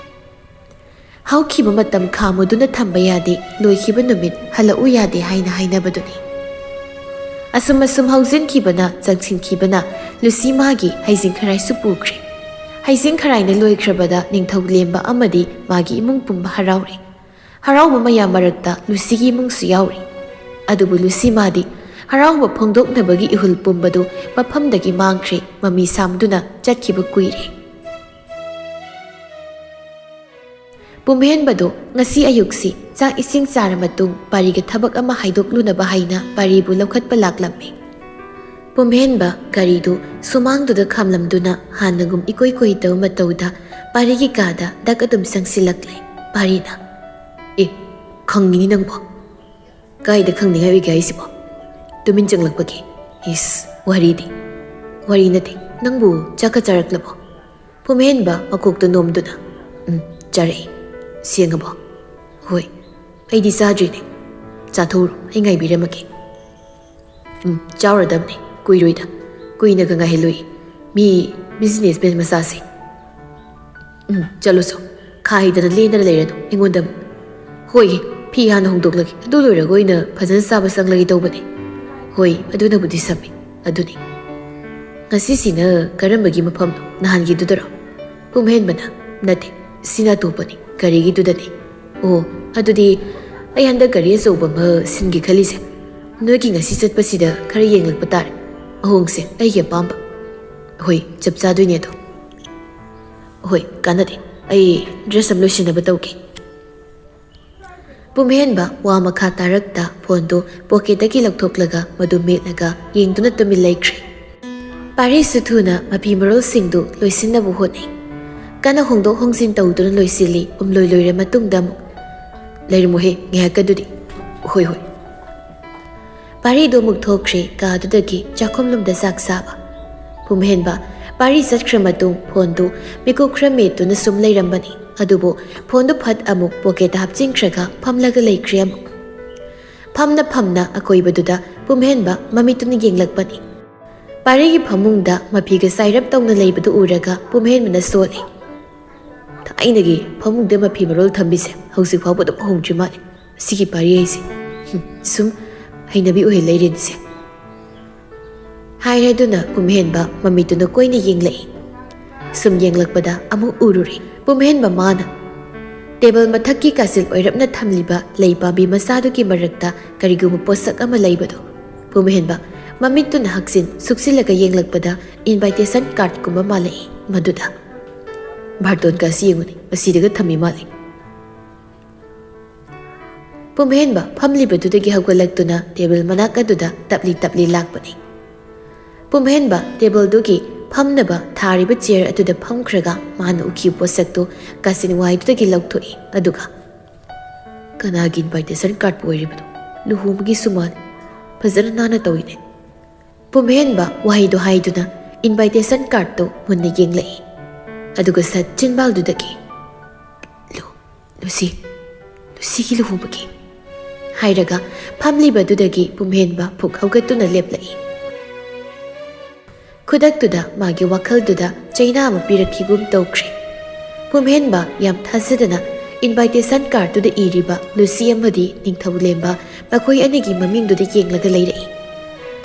ꯍꯧꯈꯤꯕ ꯃꯇꯝ ꯈꯥꯝꯃꯨꯗꯨꯅ ꯊꯝꯕ ꯌꯥꯗꯦ, ꯂꯣꯏꯈꯤꯕ ꯅꯨꯃꯤꯠ ꯍꯜꯂꯛꯎ ꯌꯥꯗꯦ ꯍꯥꯏꯅ ꯍꯥꯏꯅꯕꯗꯨꯅꯤ꯫ ꯑꯁꯨꯝ ꯑꯁꯨꯝ ꯍꯧꯖꯤꯟꯈꯤꯕꯅ ꯆꯪꯁꯤꯟꯈꯤꯕꯅ ꯂꯨꯁꯤ ꯃꯥꯒꯤ ꯍꯩꯖꯤꯡ ꯈꯔꯥꯏꯁꯨ ꯄꯨꯈ꯭ꯔꯦ꯫ ꯍꯩꯖꯤꯡ ꯈꯔꯥꯏꯅ ꯂꯣꯏꯈ꯭ꯔꯕꯗ ꯅꯤꯡꯊꯧ ꯂꯦꯝꯕ ꯑꯃꯗꯤ ꯃꯥꯒꯤ ꯏꯃꯨꯡ ꯄꯨꯝꯕ ꯍꯔꯥꯎꯔꯦ꯫ ꯍꯔꯥꯎꯕ ꯃꯌꯥꯝ ꯃꯔꯛꯇ ꯂꯨꯁꯤꯒꯤ ꯏꯃꯨꯡꯁꯨ ꯌꯥꯎꯔꯤ꯫ ꯑꯗꯨꯕꯨ ꯂꯨꯁꯤ ꯃꯥꯗꯤ ꯍꯔꯥꯎꯕ ꯐꯣꯡꯗꯣꯛꯅꯕꯒꯤ ꯏꯍꯨꯜ ꯄꯨꯝꯕꯗꯨ ꯃꯐꯝꯗꯒꯤ ꯃꯥꯡꯈ꯭ꯔꯦ, ꯃꯃꯤ ꯁꯥꯝꯗꯨꯅ ꯆꯠꯈꯤꯕ ꯀꯨꯏꯔꯦ꯫ ꯄꯨꯝꯍꯦꯟꯕꯗꯨ ꯉꯁꯤ ꯑꯌꯨꯛꯁꯤ ꯆꯥꯛ ꯏꯁꯤꯡ ꯆꯥꯔ ꯃꯇꯨꯡ ꯄꯥꯔꯤꯒ ꯊꯕꯛ ꯑꯃ ꯍꯥꯏꯗꯣꯛꯂꯨꯅꯕ ꯍꯥꯏꯅ ꯄꯥꯔꯤꯕꯨ ꯂꯧꯈꯠꯄ ꯂꯥꯛꯂꯝꯃꯤ꯫ ꯄꯨꯝꯍꯦꯟꯕ ꯒꯥꯔꯤꯗꯨ ꯁꯨꯃꯥꯡꯗꯨꯗ ꯈꯥꯝꯂꯝꯗꯨꯅ ꯍꯥꯟꯅꯒꯨꯝ ꯏꯀꯣꯏ ꯀꯣꯏꯗꯕ ꯃꯇꯧꯗ ꯄꯥꯔꯤꯒꯤ ꯀꯥꯗ ꯗꯛ ꯑꯗꯨꯝ ꯆꯪꯁꯤꯜꯂꯛꯂꯦ꯫ ꯄꯥꯔꯤꯅ, "ꯑꯦ, ꯈꯪꯉꯤꯅꯤ ꯅꯪꯕꯣ꯫ ꯀꯥꯏꯗ ꯈꯪꯅꯤꯡꯉꯥꯏ ꯑꯣꯏꯒꯦ ꯍꯥꯏꯁꯤꯕꯣ? ꯇꯨꯃꯤꯟ ꯆꯪꯂꯛꯄꯒꯤ꯫ ꯏꯁ, ꯋꯥꯔꯤꯗꯤ꯫ ꯋꯥꯔꯤ ꯅꯠꯇꯦ, ꯅꯪꯕꯨ ꯆꯥꯛꯀ ꯆꯥꯔꯛꯂꯕꯣ?" ꯄꯨꯝꯍꯦꯟꯕ ꯃꯀꯣꯛꯇ ꯅꯣꯝꯗꯨꯅ, "ꯎꯝ, ꯆꯥꯔꯛꯏ꯫ "ꯁꯦꯡꯉꯕꯣ?" "ꯍꯣꯏ, ꯑꯩꯗꯤ ꯆꯥꯗ꯭ꯔꯤꯅꯦ꯫ ꯆꯥꯊꯣꯛꯎꯔꯣ, ꯑꯩ ꯉꯥꯏꯕꯤꯔꯝꯃꯒꯦ꯫" "ꯎꯝ, ꯆꯥꯎꯔꯗꯕꯅꯦ, ꯀꯨꯏꯔꯣꯏꯗ꯫ ꯀꯨꯏꯅꯒ ꯉꯥꯏꯍꯜꯂꯣꯏ꯫ ꯃꯤ ꯕꯤꯖꯤꯅꯦꯁꯃꯦꯟ ꯃꯆꯥꯁꯦ꯫ ꯎꯝ, ꯆꯠꯂꯨ ꯆꯣ꯫ ꯈꯥ ꯍꯩꯗꯅ ꯂꯦꯟꯗꯅ ꯂꯩꯔꯅꯨ ꯑꯩꯉꯣꯟꯗ ꯑꯃꯨꯛ꯫" "ꯍꯣꯏ, ꯐꯤ ꯍꯥꯟꯅ ꯍꯣꯡꯗꯣꯛꯂꯒꯦ꯫ ꯑꯗꯨ ꯂꯣꯏꯔꯒ ꯑꯣꯏꯅ ꯐꯖꯅ ꯆꯥꯕ ꯆꯪꯂꯒꯦ ꯇꯧꯕꯅꯦ꯫" "ꯍꯣꯏ, ꯑꯗꯨꯅꯕꯨꯗꯤ ꯁꯝꯃꯤ꯫ ꯑꯗꯨꯅꯤ꯫ ꯉꯁꯤꯁꯤꯅ ꯀꯔꯝꯕꯒꯤ ꯃꯐꯝꯅꯣ? ꯅꯍꯥꯟꯒꯤꯗꯨꯗꯔꯣ?" ꯄꯨꯝꯍꯦꯟꯕꯅ, "ꯅꯠꯇꯦ, ꯁꯤꯅ ꯑꯇꯣꯞꯄꯅꯤ, ꯒꯥꯔꯤꯒꯤꯗꯨꯗꯅꯤ꯫" "ꯑꯣ, ꯑꯗꯨꯗꯤ ꯑꯩ ꯍꯟꯗꯛ ꯒꯥꯔꯤ ꯑꯆꯧꯕ ꯑꯃ ꯁꯤꯟꯒꯦ ꯈꯜꯂꯤꯁꯦ꯫ ꯅꯣꯏꯒꯤ ꯉꯁꯤ ꯆꯠꯄꯁꯤꯗ ꯈꯔ ꯌꯦꯡꯂꯛꯄ ꯇꯥꯔꯦ꯫ ꯑꯍꯣꯡꯁꯦ ꯑꯩꯒꯤ ꯑꯄꯥꯝꯕ꯫" "ꯍꯣꯏ, ꯆꯞ ꯆꯥꯗꯣꯏꯅꯦ ꯑꯗꯣ꯫ ꯍꯣꯏ, ꯀꯥꯟꯅꯗꯦ꯫ ꯑꯩ ꯗ꯭ꯔꯦꯁ ꯑꯃ ꯂꯣꯏꯁꯤꯟꯅꯕ ꯇꯧꯒꯦ꯫" ꯄꯨꯝꯍꯦꯟꯕ ꯋꯥ ꯃꯈꯥ ꯇꯥꯔꯛꯇ ꯐꯣꯟꯗꯨ ꯄꯣꯀꯦꯠꯇꯒꯤ ꯂꯧꯊꯣꯛꯂꯒ ꯃꯗꯨ ꯃꯦꯠꯂꯒ ꯌꯦꯡꯗꯨꯅ ꯇꯨꯃꯤꯟ ꯂꯩꯈ꯭ꯔꯦ꯫ ꯄꯥꯔꯤꯁꯨ ꯊꯨꯅ ꯃꯐꯤ ꯃꯔꯣꯜꯁꯤꯡꯗꯨ ꯂꯣꯏꯁꯤꯟꯅꯕ ꯍꯣꯠꯅꯩ꯫ ꯀꯟꯅ ꯍꯣꯡꯗꯣꯛ ꯍꯣꯡꯖꯤꯟ ꯇꯧꯗꯨꯅ ꯂꯣꯏꯁꯤꯜꯂꯤ꯫ ꯎꯝꯂꯣꯏ ꯂꯣꯏꯔ ꯃꯇꯨꯡꯗ ꯑꯃꯨꯛ, "ꯂꯩꯔꯝꯃꯨꯍꯦ, ꯉꯥꯏꯍꯥꯛꯀꯗꯨꯗꯤ꯫" "ꯍꯣꯏ, ꯍꯣꯏ꯫" ꯄꯥꯔꯤꯗꯨ ꯑꯃꯨꯛ ꯊꯣꯛꯈ꯭ꯔꯦ ꯀꯥꯗꯨꯗꯒꯤ ꯆꯥꯛꯈꯨꯝꯂꯣꯝꯗ ꯆꯥꯛ ꯆꯥꯕ꯫ ꯄꯨꯝꯍꯦꯟꯕ ꯄꯥꯔꯤ ꯆꯠꯈ꯭ꯔ ꯃꯇꯨꯡ ꯐꯣꯟꯗꯨ ꯃꯤꯀꯨꯞ ꯈꯔ ꯃꯦꯠꯇꯨꯅ ꯁꯨꯝ ꯂꯩꯔꯝꯕꯅꯤ꯫ ꯑꯗꯨꯕꯨ ꯐꯣꯟꯗꯨ ꯐꯠ ꯑꯃꯨꯛ ꯄꯣꯀꯦꯠꯇ ꯍꯥꯞꯆꯤꯟꯈ꯭ꯔꯒ ꯐꯝꯂꯒ ꯂꯩꯈ꯭ꯔꯦ ꯑꯃꯨꯛ꯫ ꯐꯝꯅ ꯐꯝꯅ ꯑꯀꯣꯏꯕꯗꯨꯗ ꯄꯨꯝꯍꯦꯟꯕ ꯃꯃꯤꯠꯇꯨꯅ ꯌꯦꯡꯂꯛꯄꯅꯤ꯫ ꯄꯥꯔꯤꯒꯤ ꯐꯃꯨꯡꯗ ꯃꯐꯤꯒ ꯆꯥꯏꯔꯞ ꯇꯧꯅ ꯂꯩꯕꯗꯨ ꯎꯔꯒ ꯄꯨꯝꯍꯦꯟꯕꯅ ꯁꯣꯜꯂꯤ꯫ "ꯊꯥꯏꯅꯒꯤ ꯐꯃꯨꯡꯗ ꯃꯐꯤ ꯃꯔꯣꯜ ꯊꯝꯕꯤꯁꯦ ꯍꯧꯖꯤꯛ ꯐꯥꯎꯕ ꯑꯗꯨꯝ ꯍꯣꯡꯗ꯭ꯔꯤ ꯃꯥꯜꯂꯦ꯫ ꯁꯤꯒꯤ ꯄꯥꯔꯤ ꯍꯥꯏꯁꯦ꯫ ꯍꯨꯝ, ꯁꯨꯝ ꯍꯩꯅꯕꯤ ꯑꯣꯏꯍꯜ ꯂꯩꯔꯦꯅꯦꯁꯦ꯫" ꯍꯥꯏꯔꯗꯨꯅ ꯄꯨꯝꯍꯦꯟꯕ ꯃꯃꯤꯠꯇꯨꯅ ꯀꯣꯏꯅ ꯌꯦꯡꯂꯛꯏ꯫ ꯁꯨꯝ ꯌꯦꯡꯂꯛꯄꯗ ꯑꯃꯨꯛ ꯎꯔꯨꯔꯦ꯫ ꯄꯨꯝꯍꯦꯟꯕ ꯃꯥꯅ ꯇꯦꯕꯜ ꯃꯊꯛꯀꯤ ꯀꯥꯆꯤꯜ ꯑꯣꯏꯔꯞꯅ ꯊꯝꯂꯤꯕ ꯂꯩ ꯄꯥꯝꯕꯤ ꯃꯆꯥꯗꯨꯒꯤ ꯃꯔꯛꯇ ꯀꯔꯤꯒꯨꯝꯕ ꯄꯣꯠꯁꯛ ꯑꯃ ꯂꯩꯕꯗꯨ꯫ ꯄꯨꯝꯍꯦꯟꯕ ꯃꯃꯤꯠꯇꯨꯅ ꯍꯛꯆꯤꯟ ꯁꯨꯛꯆꯤꯜꯂꯒ ꯌꯦꯡꯂꯛꯄꯗ invitation cardꯀꯨꯝꯕ ꯃꯥꯜꯂꯛꯏ ꯃꯗꯨꯗ꯫ "ꯕꯥꯔꯇꯣꯟꯒ ꯑꯁꯤ ꯌꯦꯡꯉꯨꯅꯦ, ꯃꯁꯤꯗꯒ ꯊꯝꯃꯤ ꯃꯥꯜꯂꯤ꯫" ꯄꯨꯝꯍꯦꯟꯕ ꯐꯝꯂꯤꯕꯗꯨꯗꯒꯤ ꯍꯧꯒꯠꯂꯛꯇꯨꯅ ꯇꯦꯕꯜ ꯃꯅꯥꯛ ꯑꯗꯨꯗ ꯇꯞꯂꯤ ꯇꯞꯂꯤ ꯂꯥꯛꯄꯅꯤ꯫ ꯄꯨꯝꯍꯦꯟꯕ ꯇꯦꯕꯜꯗꯨꯒꯤ ꯐꯝꯅꯕ ꯊꯥꯔꯤꯕ ꯆꯤꯌꯔ ꯑꯗꯨꯗ ꯐꯝꯈ꯭ꯔꯒ ꯃꯥꯅ ꯎꯈꯤꯕ ꯄꯣꯠꯁꯛꯇꯨ ꯀꯥꯆꯤꯟ ꯋꯥꯏꯗꯨꯗꯒꯤ ꯂꯧꯊꯣꯛꯏ꯫ ꯑꯗꯨꯒ, "ꯀꯅꯥꯒꯤ invitation cardꯄꯨ ꯑꯣꯏꯔꯤꯕꯅꯣ? ꯂꯨꯍꯣꯡꯕꯒꯤꯁꯨ ꯃꯥꯜꯂꯤ꯫ ꯐꯖꯅ ꯅꯥꯟꯅ ꯇꯧꯏꯅꯦ꯫" ꯄꯨꯝꯍꯦꯟꯕ ꯋꯥꯍꯩꯗꯨ ꯍꯥꯏꯗꯨꯅ invitation cardꯇꯨ ꯃꯨꯟꯅ ꯌꯦꯡꯂꯛꯏ꯫ ꯑꯗꯨꯒ ꯁꯠ ꯆꯤꯟꯕꯥꯜꯗꯨꯗꯒꯤ, "ꯂꯨ-, "ꯂꯨꯁꯤ, ꯂꯨꯁꯤꯒꯤ ꯂꯨꯍꯣꯡꯕꯒꯤ?" ꯍꯥꯏꯔꯒ ꯐꯝꯂꯤꯕꯗꯨꯗꯒꯤ ꯄꯨꯝꯍꯦꯟꯕ ꯐꯨꯛ ꯍꯧꯒꯠꯇꯨꯅ ꯂꯦꯞꯂꯛꯏ꯫ ꯈꯨꯗꯛꯇꯨꯗ ꯃꯥꯒꯤ ꯋꯥꯈꯜꯗꯨꯗ ꯆꯩꯅꯥ ꯑꯃ ꯄꯤꯔꯛꯈꯤꯒꯨꯝ ꯇꯧꯈ꯭ꯔꯦ꯫ ꯄꯨꯝꯍꯦꯟꯕ ꯌꯥꯝ ꯊꯥꯖꯗꯅ invitation cardꯇꯨꯗ ꯏꯔꯤꯕ ꯂꯨꯁꯤ ꯑꯃꯗꯤ ꯅꯤꯡꯊꯧꯂꯦꯝꯕ ꯃꯈꯣꯏ ꯑꯅꯤꯒꯤ ꯃꯃꯤꯡꯗꯨꯗ ꯌꯦꯡꯂꯒ ꯂꯩꯔꯛꯏ꯫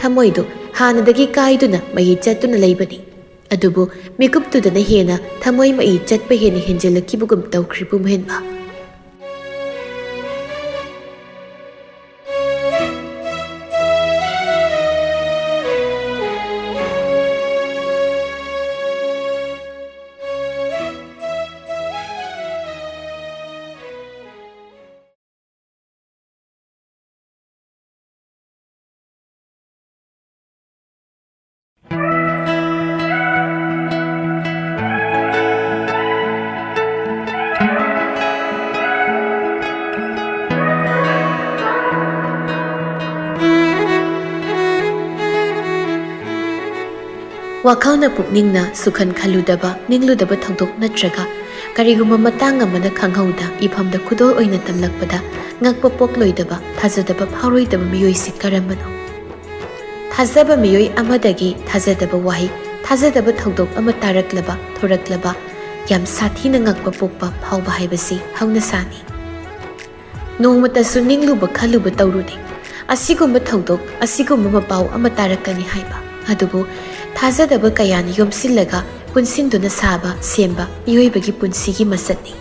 ꯊꯃꯣꯏꯗꯨ ꯍꯥꯟꯅꯗꯒꯤ ꯀꯥꯏꯗꯨꯅ ꯃꯌꯤ ꯆꯠꯇꯨꯅ ꯂꯩꯕꯅꯤ꯫ ꯑꯗꯨꯕꯨ ꯃꯤꯀꯨꯞꯇꯨꯗꯅ ꯍꯦꯟꯅ ꯊꯃꯣꯏ ꯃꯌꯤ ꯆꯠꯄ ꯍꯦꯟꯅ ꯍꯦꯟꯖꯤꯜꯂꯛꯈꯤꯕꯒꯨꯝ ꯇꯧꯈ꯭ꯔꯦ ꯄꯨꯝꯍꯦꯟꯕ꯫ ꯋꯥꯈꯜꯅ ꯄꯨꯛꯅꯤꯡꯅ ꯁꯨꯈꯟ ꯈꯜꯂꯨꯗꯕ, ꯅꯤꯡꯂꯨꯗꯕ ꯊꯧꯗꯣꯛ ꯅꯠꯇ꯭ꯔꯒ ꯀꯔꯤꯒꯨꯝꯕ ꯃꯇꯥꯡ ꯑꯃꯅ ꯈꯪꯍꯧꯗ ꯏꯐꯝꯗ ꯈꯨꯗꯣꯜ ꯑꯣꯏꯅ ꯇꯝꯂꯛꯄꯗ ꯉꯛꯄ ꯄꯣꯛꯂꯣꯏꯗꯕ, ꯊꯥꯖꯗꯕ ꯐꯥꯎꯔꯣꯏꯗꯕ ꯃꯤꯑꯣꯏꯁꯤ ꯀꯔꯝꯕꯅꯣ? ꯊꯥꯖꯕ ꯃꯤꯑꯣꯏ ꯑꯃꯗꯒꯤ ꯊꯥꯖꯗꯕ ꯋꯥꯍꯩ, ꯊꯥꯖꯗꯕ ꯊꯧꯗꯣꯛ ꯑꯃ ꯇꯥꯔꯛꯂꯕ, ꯊꯣꯔꯛꯂꯕ, ꯌꯥꯝ ꯁꯥꯊꯤꯅ ꯉꯛꯄ ꯄꯣꯛꯄ ꯐꯥꯎꯕ ꯍꯥꯏꯕꯁꯤ ꯍꯧꯅꯁꯥꯅꯤ꯫ ꯅꯣꯡꯃꯇꯁꯨ ꯅꯤꯡꯂꯨꯕ ꯈꯜꯂꯨꯕ ꯇꯧꯔꯨꯗꯦ꯫ ꯑꯁꯤꯒꯨꯝꯕ ꯊꯧꯗꯣꯛ, ꯑꯁꯤꯒꯨꯝꯕ ꯃꯄꯥꯎ ꯑꯃ ꯇꯥꯔꯛꯀꯅꯤ ꯍꯥꯏꯕ꯫ ꯑꯗꯨꯕꯨ ꯊꯥꯖꯗꯕ ꯀꯌꯥꯅ ꯌꯣꯝꯁꯤꯜꯂꯒ ꯄꯨꯟꯁꯤꯟꯗꯨꯅ ꯁꯥꯕ, ꯁꯦꯝꯕ ꯃꯤꯑꯣꯏꯕꯒꯤ ꯄꯨꯟꯁꯤꯒꯤ ꯃꯁꯛꯅꯤ꯫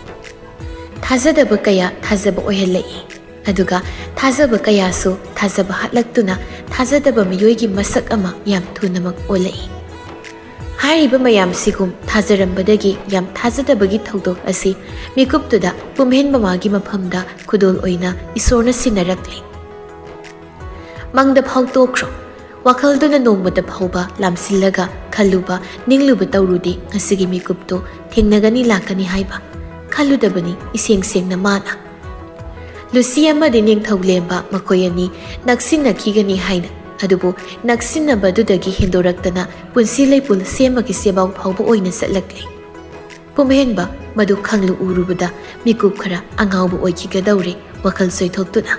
ꯊꯥꯖꯗꯕ ꯀꯌꯥ ꯊꯥꯖꯕ ꯑꯣꯏꯍꯜꯂꯛꯏ꯫ ꯑꯗꯨꯒ ꯊꯥꯖꯕ ꯀꯌꯥꯁꯨ ꯊꯥꯖꯕ ꯍꯥꯠꯂꯛꯇꯨꯅ ꯊꯥꯖꯗꯕ ꯃꯤꯑꯣꯏꯒꯤ ꯃꯁꯛ ꯑꯃ ꯌꯥꯝ ꯊꯨꯅꯃꯛ ꯑꯣꯜꯂꯛꯏ꯫ ꯍꯥꯏꯔꯤꯕ ꯃꯌꯥꯝꯁꯤꯒꯨꯝ ꯊꯥꯖꯔꯝꯕꯗꯒꯤ ꯌꯥꯝ ꯊꯥꯖꯗꯕꯒꯤ ꯊꯧꯗꯣꯛ ꯑꯁꯤ ꯃꯤꯀꯨꯞꯇꯨꯗ ꯄꯨꯝꯍꯦꯟꯕ ꯃꯥꯒꯤ ꯃꯐꯝꯗ ꯈꯨꯗꯣꯜ ꯑꯣꯏꯅ ꯏꯁꯣꯔꯅ ꯁꯤꯟꯅꯔꯛꯂꯦ꯫ ꯃꯪꯗ ꯐꯥꯎ ꯇꯣꯛꯈ꯭ꯔꯣ, ꯋꯥꯈꯜꯗꯨꯅ ꯅꯣꯡꯃꯇ ꯐꯥꯎꯕ ꯂꯥꯝꯁꯤꯜꯂꯒ ꯈꯜꯂꯨꯕ, ꯅꯤꯡꯂꯨꯕ ꯇꯧꯔꯨꯗꯦ ꯉꯁꯤꯒꯤ ꯃꯤꯀꯨꯞꯇꯨ ꯊꯦꯡꯅꯒꯅꯤ ꯂꯥꯛꯀꯅꯤ ꯍꯥꯏꯕ꯫ ꯈꯜꯂꯨꯗꯕꯅꯤ ꯏꯁꯦꯡ ꯁꯦꯡꯅ ꯃꯥꯅ꯫ ꯂꯨꯁꯤ ꯑꯃꯗꯤ ꯅꯤꯡꯊꯧꯂꯦꯝꯕ ꯃꯈꯣꯏ ꯑꯅꯤ ꯅꯛꯁꯤꯟꯅꯈꯤꯒꯅꯤ ꯍꯥꯏꯅ, ꯑꯗꯨꯕꯨ ꯅꯛꯁꯤꯟꯅꯕꯗꯨꯗꯒꯤ ꯍꯦꯟꯗꯣꯔꯛꯇꯅ ꯄꯨꯟꯁꯤ ꯂꯩꯄꯨꯟ ꯁꯦꯝꯕꯒꯤ ꯁꯦꯕꯥꯎ ꯐꯥꯎꯕ ꯑꯣꯏꯅ ꯆꯠꯂꯛꯂꯦ꯫ ꯄꯨꯝꯍꯦꯟꯕ ꯃꯗꯨ ꯈꯪꯂꯨ ꯎꯔꯨꯕꯗ ꯃꯤꯀꯨꯞ ꯈꯔ ꯑꯉꯥꯎꯕ ꯑꯣꯏꯈꯤꯒꯗꯧꯔꯦ ꯋꯥꯈꯜ ꯆꯣꯏꯊꯣꯛꯇꯨꯅ꯫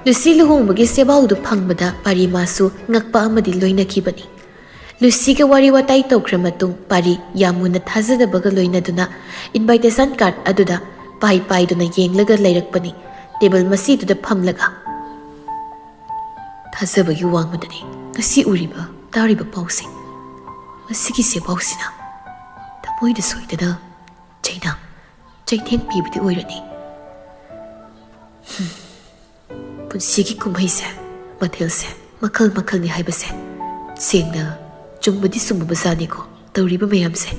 ꯂꯨꯁꯤ ꯂꯨꯍꯣꯡꯕꯒꯤ ꯁꯦꯕꯥꯎꯗꯨ ꯐꯪꯕꯗ ꯄꯥꯔꯤ ꯃꯥꯁꯨ ꯉꯛꯄ ꯑꯃꯗꯤ ꯂꯣꯏꯅꯈꯤꯕꯅꯤ꯫ ꯂꯨꯁꯤꯒ ꯋꯥꯔꯤ ꯋꯥꯇꯥꯏ ꯇꯧꯈ꯭ꯔ ꯃꯇꯨꯡ ꯄꯥꯔꯤ ꯌꯥꯝ ꯃꯨꯟꯅ ꯊꯥꯖꯗꯕꯒ ꯂꯣꯏꯅꯗꯨꯅ invitation card ꯑꯗꯨꯗ ꯄꯥꯏ ꯄꯥꯏꯗꯨꯅ ꯌꯦꯡꯂꯒ ꯂꯩꯔꯛꯄꯅꯤ꯫ ꯇꯦꯕꯜ ꯃꯁꯤꯗꯨꯗ ꯐꯝꯂꯒ, "ꯊꯥꯖꯕꯒꯤ ꯋꯥꯡꯃꯗꯅꯤ ꯉꯁꯤ ꯎꯔꯤꯕ ꯇꯥꯔꯤꯕ ꯄꯥꯎꯁꯦ꯫ ꯃꯁꯤꯒꯤ ꯁꯦꯕꯥꯎꯁꯤꯅ ꯊꯃꯣꯏꯗ ꯁꯣꯏꯗꯅ ꯆꯩꯅꯥ ꯆꯩꯊꯦꯡ ꯄꯤꯕꯗꯤ ꯑꯣꯏꯔꯅꯤ꯫ ꯍꯨꯝ, ꯄꯨꯟꯁꯤꯒꯤ ꯀꯨꯝꯍꯩꯁꯦ, ꯃꯊꯦꯜꯁꯦ ꯃꯈꯜ ꯃꯈꯜꯅꯤ ꯍꯥꯏꯕꯁꯦ ꯁꯦꯡꯅ ꯆꯨꯝꯕꯗꯤ ꯆꯨꯝꯃꯕꯖꯥꯠꯅꯤꯀꯣ ꯇꯧꯔꯤꯕ ꯃꯌꯥꯝꯁꯦ꯫"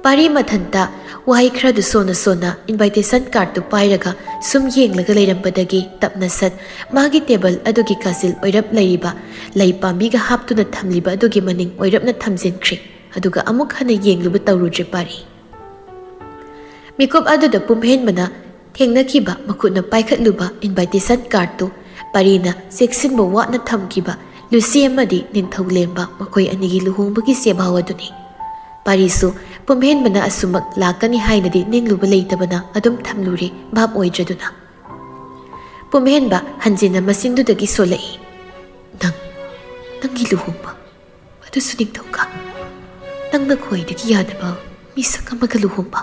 ꯄꯥꯔꯤ ꯃꯊꯟꯇ ꯋꯥꯍꯩ ꯈꯔꯗꯨ ꯁꯣꯟꯅ ꯁꯣꯟꯅ invitation cardꯇꯨ ꯄꯥꯏꯔꯒ ꯁꯨꯝ ꯌꯦꯡꯂꯒ ꯂꯩꯔꯝꯕꯗꯒꯤ ꯇꯞꯅ ꯁꯠ ꯃꯥꯒꯤ ꯇꯦꯕꯜ ꯑꯗꯨꯒꯤ ꯀꯥꯆꯤꯜ ꯑꯣꯏꯔꯞ ꯂꯩꯔꯤꯕ ꯂꯩ ꯄꯥꯝꯕꯤꯒ ꯍꯥꯞꯇꯨꯅ ꯊꯝꯂꯤꯕ ꯑꯗꯨꯒꯤ ꯃꯅꯤꯡ ꯑꯣꯏꯔꯞꯅ ꯊꯝꯖꯤꯟꯈ꯭ꯔꯦ꯫ ꯑꯗꯨꯒ ꯑꯃꯨꯛ ꯍꯟꯅ ꯌꯦꯡꯂꯨꯕ ꯇꯧꯔꯨꯗ꯭ꯔꯦ ꯄꯥꯔꯤ꯫ ꯃꯤꯀꯨꯞ ꯑꯗꯨꯗ ꯄꯨꯝꯍꯦꯟꯕꯅ ꯊꯦꯡꯅꯈꯤꯕ ꯃꯈꯨꯠꯅ ꯄꯥꯏꯈꯠꯂꯨꯕ invitation cardꯇꯨ ꯄꯥꯔꯤꯅ ꯆꯦꯛꯁꯤꯟꯕ ꯋꯥꯠꯅ ꯊꯝꯈꯤꯕ ꯂꯨꯁꯤ ꯑꯃꯗꯤ ꯅꯤꯡꯊꯧ ꯂꯦꯝꯕ ꯃꯈꯣꯏ ꯑꯅꯤꯒꯤ ꯂꯨꯍꯣꯡꯕꯒꯤ ꯆꯦꯕꯥꯎ ꯑꯗꯨꯅꯤ꯫ ꯄꯥꯔꯤꯁꯨ ꯄꯨꯝꯍꯦꯟꯕꯅ ꯑꯁꯨꯃꯛ ꯂꯥꯛꯀꯅꯤ ꯍꯥꯏꯅꯗꯤ ꯅꯤꯡꯂꯨꯕ ꯂꯩꯇꯕꯅ ꯑꯗꯨꯝ ꯊꯝꯂꯨꯔꯦ ꯚꯥꯞ ꯑꯣꯏꯗ꯭ꯔꯗꯨꯅ꯫ ꯄꯨꯝꯍꯦꯟꯕ ꯍꯟꯖꯤꯟꯅ ꯃꯆꯤꯟꯗꯨꯗꯒꯤ ꯁꯣꯜꯂꯛꯏ, "ꯅꯪ, ꯅꯪꯒꯤ ꯂꯨꯍꯣꯡꯕ, ꯑꯗꯨꯁꯨ ꯅꯤꯡꯊꯧꯒ꯫ ꯅꯪꯅ ꯈ꯭ꯋꯥꯏꯗꯒꯤ ꯌꯥꯗꯕ ꯃꯤꯁꯛ ꯑꯃꯒ ꯂꯨꯍꯣꯡꯕ꯫"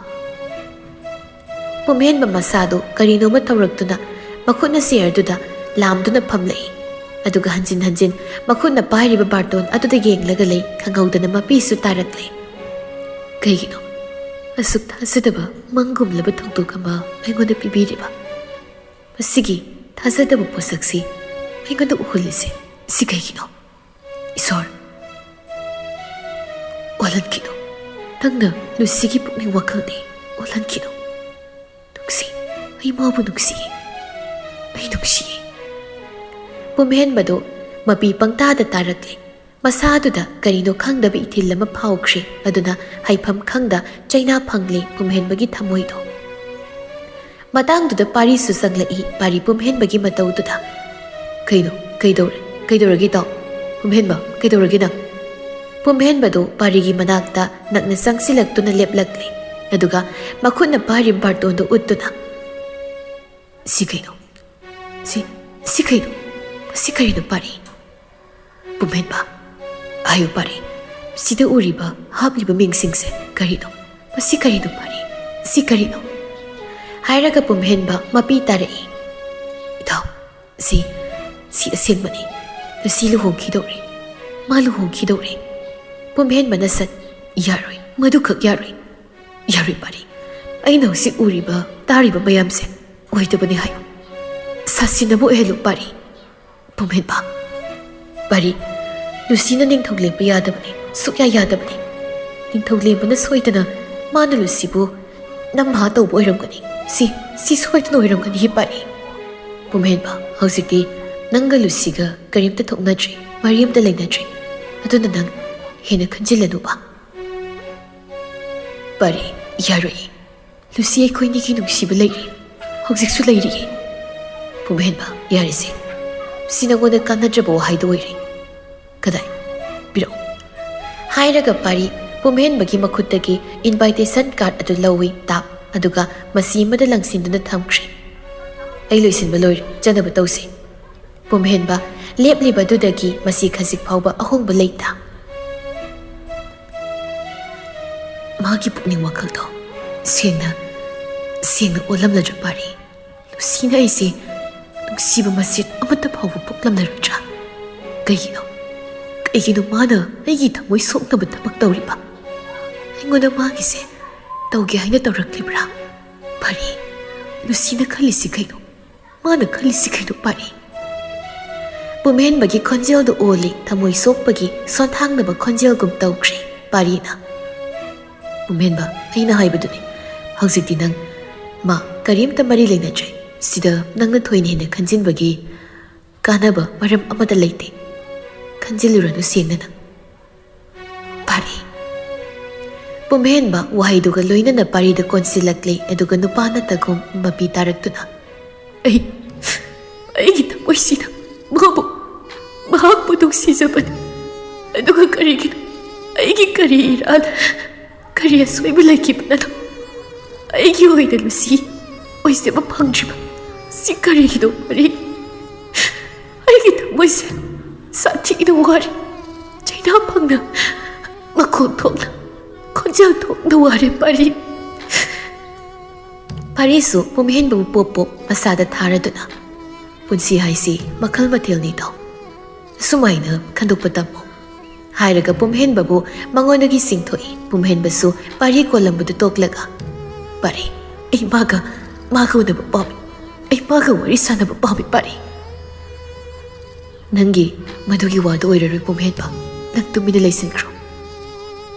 ꯄꯨꯝꯍꯦꯟꯕ ꯃꯁꯥꯗꯨ ꯀꯔꯤꯅꯣꯃ ꯇꯧꯔꯛꯇꯨꯅ ꯃꯈꯨꯠꯅ ꯆꯤꯌꯔꯗꯨꯗ ꯂꯥꯝꯗꯨꯅ ꯐꯝꯂꯛꯏ꯫ ꯑꯗꯨꯒ ꯍꯟꯖꯤꯟ ꯍꯟꯖꯤꯟ ꯃꯈꯨꯠꯅ ꯄꯥꯏꯔꯤꯕ ꯕꯥꯔꯇꯣꯟ ꯑꯗꯨꯗ ꯌꯦꯡꯂꯒ ꯂꯩ, ꯈꯪꯍꯧꯗꯅ ꯃꯄꯤꯁꯨ ꯇꯥꯔꯛꯂꯦ꯫ ꯀꯩꯒꯤꯅꯣ ꯑꯁꯨꯛ ꯊꯥꯖꯗꯕ ꯃꯪꯒꯨꯝꯂꯕ ꯊꯧꯗꯣꯛ ꯑꯃ ꯑꯩꯉꯣꯟꯗ ꯄꯤꯕꯤꯔꯤꯕ? ꯃꯁꯤꯒꯤ ꯊꯥꯖꯗꯕ ꯄꯣꯠꯁꯛꯁꯤ ꯑꯩꯉꯣꯟꯗ ꯎꯍꯜꯂꯤꯁꯦ ꯁꯤ ꯀꯩꯒꯤꯅꯣ? ꯏꯁꯣꯔ, ꯑꯣꯜꯍꯟꯈꯤꯅꯨ꯫ ꯅꯪꯅ ꯂꯨꯁꯤꯒꯤ ꯄꯨꯛꯅꯤꯡ ꯋꯥꯈꯜꯗꯤ ꯑꯣꯜꯍꯟꯈꯤꯅꯨ꯫ ꯅꯨꯡꯁꯤ, ꯑꯩ ꯃꯥꯕꯨ ꯅꯨꯡꯁꯤꯌꯦ꯫ ꯑꯩ ꯅꯨꯡꯁꯤꯌꯦ꯫ ꯄꯨꯝꯍꯦꯟꯕꯗꯨ ꯃꯄꯤ ꯄꯪꯇꯥꯗ ꯇꯥꯔꯛꯂꯦ꯫ ꯃꯁꯥꯗꯨꯗ ꯀꯔꯤꯅꯣ ꯈꯪꯗꯕ ꯏꯊꯤꯜ ꯑꯃ ꯐꯥꯎꯈ꯭ꯔꯦ꯫ ꯑꯗꯨꯅ ꯍꯥꯏꯐꯝ ꯈꯪꯗ ꯆꯩꯅꯥ ꯐꯪꯂꯦ ꯄꯨꯝꯍꯦꯟꯕꯒꯤ ꯊꯃꯣꯏꯗꯣ꯫ ꯃꯇꯥꯡꯗꯨꯗ ꯄꯥꯔꯤꯁꯨ ꯆꯪꯂꯛꯏ꯫ ꯄꯥꯔꯤ ꯄꯨꯝꯍꯦꯟꯕꯒꯤ ꯃꯇꯧꯗꯨꯗ, "ꯀꯩꯅꯣ? ꯀꯩꯗꯧꯔꯦ? ꯀꯩꯗꯧꯔꯒꯦ ꯏꯇꯥꯎ? ꯄꯨꯝꯍꯦꯟꯕ, ꯀꯩꯗꯧꯔꯒꯦ ꯅꯪ?" ꯄꯨꯝꯍꯦꯟꯕꯗꯨ ꯄꯥꯔꯤꯒꯤ ꯃꯅꯥꯛꯇ ꯅꯛꯅ ꯆꯪꯁꯤꯜꯂꯛꯇꯨꯅ ꯂꯦꯞꯂꯛꯂꯦ꯫ ꯑꯗꯨꯒ ꯃꯈꯨꯠꯅ ꯄꯥꯔꯤ ꯕꯥꯔꯇꯣꯟꯗꯨ ꯎꯠꯇꯨꯅ, "ꯁꯤ ꯀꯩꯅꯣ? ꯁꯤ, ꯁꯤ ꯀꯩꯅꯣ? ꯁꯤ ꯀꯔꯤꯅꯣ ꯄꯥꯔꯤ?" ꯄꯨꯝꯍꯦꯟꯕ, "ꯍꯥꯏꯌꯨ ꯄꯥꯔꯤ, ꯁꯤꯗ ꯎꯔꯤꯕ ꯍꯥꯞꯂꯤꯕ ꯃꯤꯡꯁꯤꯡꯁꯦ ꯀꯔꯤꯅꯣ? ꯃꯁꯤ ꯀꯔꯤꯅꯣ ꯄꯥꯔꯤ? ꯁꯤ ꯀꯔꯤꯅꯣ?" ꯍꯥꯏꯔꯒ ꯄꯨꯝꯍꯦꯟꯕ ꯃꯄꯤ ꯇꯥꯔꯛꯏ꯫ "ꯏꯇꯥꯎ, ꯁꯤ, ꯁꯤ ꯑꯁꯦꯡꯕꯅꯤ꯫ ꯂꯨꯁꯤ ꯂꯨꯍꯣꯡꯈꯤꯗꯧꯔꯦ꯫ ꯃꯥ ꯂꯨꯍꯣꯡꯈꯤꯗꯧꯔꯦ꯫" ꯄꯨꯝꯍꯦꯟꯕꯅ ꯁꯠ, "ꯌꯥꯔꯣꯏ, ꯃꯗꯨꯈꯛ ꯌꯥꯔꯣꯏ꯫ ꯌꯥꯔꯣꯏ ꯄꯥꯔꯤ꯫ ꯑꯩꯅ ꯍꯧꯖꯤꯛ ꯎꯔꯤꯕ, ꯇꯥꯔꯤꯕ ꯃꯌꯥꯝꯁꯦ ꯑꯣꯏꯗꯕꯅꯤ ꯍꯥꯏꯌꯨ꯫ ꯁꯥꯁꯤꯟꯅꯕ ꯑꯣꯏꯍꯜꯂꯨ ꯄꯥꯔꯤ꯫" ꯄꯨꯝꯍꯦꯟꯕ, "ꯄꯥꯔꯤ, ꯂꯨꯁꯤꯅ ꯅꯤꯡꯊꯧ ꯂꯦꯝꯕ ꯌꯥꯗꯕꯅꯤ, ꯁꯨꯛꯌꯥ ꯌꯥꯗꯕꯅꯤ꯫ ꯅꯤꯡꯊꯧ ꯂꯦꯝꯕꯅ ꯁꯣꯏꯗꯅ ꯃꯥꯅ ꯂꯨꯁꯤꯕꯨ ꯅꯝꯍꯥ ꯇꯧꯕ ꯑꯣꯏꯔꯝꯒꯅꯤ꯫ ꯁꯤ, ꯁꯤ ꯁꯣꯏꯗꯅ ꯑꯣꯏꯔꯝꯒꯅꯤ ꯄꯥꯔꯤ꯫" ꯄꯨꯝꯍꯦꯟꯕ, "ꯍꯧꯖꯤꯛꯇꯤ ꯅꯪꯒ ꯂꯨꯁꯤꯒ ꯀꯔꯤꯝꯇ ꯊꯣꯛꯅꯗ꯭ꯔꯤ, ꯃꯔꯤ ꯑꯃꯇ ꯂꯩꯅꯗ꯭ꯔꯤ꯫ ꯑꯗꯨꯅ ꯅꯪ ꯍꯦꯟꯅ ꯈꯟꯖꯤꯜꯂꯅꯨꯕ꯫" ꯄꯥꯔꯤ, "ꯌꯥꯔꯣꯏ꯫ ꯂꯨꯁꯤ ꯑꯩꯈꯣꯏꯅꯤꯒꯤ ꯅꯨꯡꯁꯤꯕ ꯂꯩꯔꯤ꯫ ꯍꯧꯖꯤꯛꯁꯨ ꯂꯩꯔꯤꯌꯦ꯫" ꯄꯨꯝꯍꯦꯟꯕ, "ꯌꯥꯔꯦꯁꯦ꯫ ꯁꯤ ꯅꯉꯣꯟꯗ ꯀꯥꯟꯅꯗ꯭ꯔꯕ ꯋꯥꯍꯩꯗꯨ ꯑꯣꯏꯔꯦ꯫ ꯀꯗꯥꯏ? ꯄꯤꯔꯛꯑꯣ꯫" ꯍꯥꯏꯔꯒ ꯄꯥꯔꯤ ꯄꯨꯝꯍꯦꯟꯕꯒꯤ ꯃꯈꯨꯠꯇꯒꯤ invitation card ꯑꯗꯨ ꯂꯧꯏ ꯇꯥꯞ, ꯑꯗꯨꯒ ꯃꯁꯤ ꯑꯃꯗ ꯂꯪꯁꯤꯟꯗꯨꯅ ꯊꯝꯈ꯭ꯔꯦ꯫ "ꯑꯩ ꯂꯣꯏꯁꯤꯟꯕ ꯂꯣꯏꯔꯦ, ꯆꯠꯅꯕ ꯇꯧꯁꯤ꯫" ꯄꯨꯝꯍꯦꯟꯕ ꯂꯦꯞꯂꯤꯕꯗꯨꯗꯒꯤ ꯃꯁꯤ ꯈꯖꯤꯛ ꯐꯥꯎꯕ ꯑꯍꯣꯡꯕ ꯂꯩꯇ꯫ ꯃꯥꯒꯤ ꯄꯨꯛꯅꯤꯡ ꯋꯥꯈꯜꯗꯣ ꯁꯦꯡꯅ, ꯁꯦꯡꯅ ꯑꯣꯜꯂꯝꯂꯗ꯭ꯔ ꯄꯥꯔꯤ? ꯂꯨꯁꯤꯅ ꯑꯩꯁꯦ ꯅꯨꯡꯁꯤꯕ ꯃꯆꯦꯠ ꯑꯃꯠꯇ ꯐꯥꯎꯕ ꯄꯣꯛꯂꯝꯂꯔꯣꯏꯗ꯭ꯔꯥ? ꯀꯩꯒꯤꯅꯣ? ꯀꯩꯒꯤꯅꯣ ꯃꯥꯅ ꯑꯩꯒꯤ ꯊꯃꯣꯏ ꯁꯣꯛꯅꯕ ꯊꯕꯛ ꯇꯧꯔꯤꯕ? ꯑꯩꯉꯣꯟꯗ ꯃꯥꯒꯤꯁꯦ ꯇꯧꯒꯦ ꯍꯥꯏꯅ ꯇꯧꯔꯛꯂꯤꯕ꯭ꯔꯥ? ꯄꯥꯔꯤ, ꯂꯨꯁꯤꯅ ꯈꯜꯂꯤꯁꯤ ꯀꯩꯅꯣ? ꯃꯥꯅ ꯈꯜꯂꯤꯁꯤ ꯀꯩꯅꯣ ꯄꯥꯔꯤ? ꯄꯨꯝꯍꯦꯟꯕꯒꯤ ꯈꯣꯟꯖꯦꯜꯗꯨ ꯑꯣꯜꯂꯤ, ꯊꯃꯣꯏ ꯁꯣꯛꯄꯒꯤ ꯁꯣꯟꯊꯥꯡꯅꯕ ꯈꯣꯟꯖꯦꯜꯒꯨꯝ ꯇꯧꯈ꯭ꯔꯦ ꯄꯥꯔꯤꯅ꯫ ꯄꯨꯝꯍꯦꯟꯕ, ꯑꯩꯅ ꯍꯥꯏꯕꯗꯨꯅꯤ, ꯍꯧꯖꯤꯛꯇꯤ ꯅꯪ ꯃꯥ ꯀꯔꯤꯝꯇ ꯃꯔꯤ ꯂꯩꯅꯗ꯭ꯔꯦ꯫ ꯁꯤꯗ ꯅꯪꯅ ꯊꯣꯏꯅ ꯍꯦꯟꯅ ꯈꯟꯖꯤꯟꯕꯒꯤ ꯀꯥꯟꯅꯕ ꯃꯔꯝ ꯑꯃꯠꯇ ꯂꯩꯇꯦ꯫ ꯈꯟꯖꯤꯜꯂꯨꯔꯅꯨ ꯁꯦꯡꯅ ꯅꯪ꯫ ꯄꯥꯔꯤ꯫ ꯄꯨꯝꯍꯦꯟꯕ ꯋꯥꯍꯩꯗꯨꯒ ꯂꯣꯏꯅꯅ ꯄꯥꯔꯤꯗ ꯀꯣꯟꯁꯤꯜꯂꯛꯂꯦ, ꯑꯗꯨꯒ ꯅꯨꯄꯥ ꯅꯠꯇꯒꯨꯝ ꯃꯄꯤ ꯇꯥꯔꯛꯇꯨꯅ, "ꯑꯩ, ꯑꯩꯒꯤ ꯊꯃꯣꯏꯁꯤꯅ ꯃꯥꯕꯨ, ꯃꯍꯥꯛꯄꯨ ꯅꯨꯡꯁꯤꯖꯕꯅꯤ꯫ ꯑꯗꯨꯒ ꯀꯔꯤꯒꯤꯅꯣ ꯑꯩꯒꯤ ꯀꯔꯤ ꯏꯔꯥꯜ, ꯀꯔꯤ ꯑꯁꯣꯏꯕ ꯂꯩꯈꯤꯕꯅꯅꯣ ꯑꯩꯒꯤ ꯑꯣꯏꯅ ꯂꯨꯁꯤ ꯑꯣꯏꯖꯕ ꯐꯪꯗ꯭ꯔꯤꯕ? ꯁꯤ ꯀꯔꯤꯒꯤꯅꯣ ꯄꯥꯔꯤ? ꯑꯩꯒꯤ ꯊꯃꯣꯏꯁꯦ ꯁꯥꯊꯤꯅ ꯋꯥꯔꯦ꯫ ꯆꯩꯅꯥ ꯐꯪꯅ, ꯃꯈꯣꯟ ꯊꯣꯛꯅ, ꯈꯣꯟꯖꯦꯜ ꯊꯣꯛꯅ ꯋꯥꯔꯦ ꯄꯥꯔꯤ꯫ ꯄꯥꯔꯤꯁꯨ ꯄꯨꯝꯍꯦꯟꯕꯕꯨ ꯄꯣꯞ ꯄꯣꯞ ꯃꯁꯥꯗ ꯊꯥꯔꯗꯨꯅ, "ꯄꯨꯟꯁꯤ ꯍꯥꯏꯁꯤ ꯃꯈꯜ ꯃꯊꯦꯜꯅꯤꯗꯣ, ꯁꯨꯃꯥꯏꯅ ꯈꯟꯗꯣꯛꯄ ꯇꯝꯃꯨ" ꯍꯥꯏꯔꯒ ꯄꯨꯝꯍꯦꯟꯕꯕꯨ ꯃꯉꯣꯟꯗꯒꯤ ꯆꯤꯡꯊꯣꯛꯏ꯫ ꯄꯨꯝꯍꯦꯟꯕꯁꯨ ꯄꯥꯔꯤ ꯀꯣꯜꯂꯝꯕꯗꯨ ꯇꯣꯛꯂꯒ, "ꯄꯥꯔꯤ, ꯑꯩ ꯃꯥꯒ, ꯃꯥꯒ ꯎꯅꯕ ꯄꯥꯝꯃꯤ, ꯑꯩ ꯃꯥꯒ ꯋꯥꯔꯤ ꯁꯥꯟꯅꯕ ꯄꯥꯝꯃꯤ ꯄꯥꯔꯤ꯫" "ꯅꯪꯒꯤ ꯃꯗꯨꯒꯤ ꯋꯥꯗꯨ ꯑꯣꯏꯔꯔꯣꯏ ꯄꯨꯝꯍꯦꯟꯕ, ꯅꯪ ꯇꯨꯃꯤꯟꯅ ꯂꯩꯁꯤꯟꯈ꯭ꯔꯣ꯫"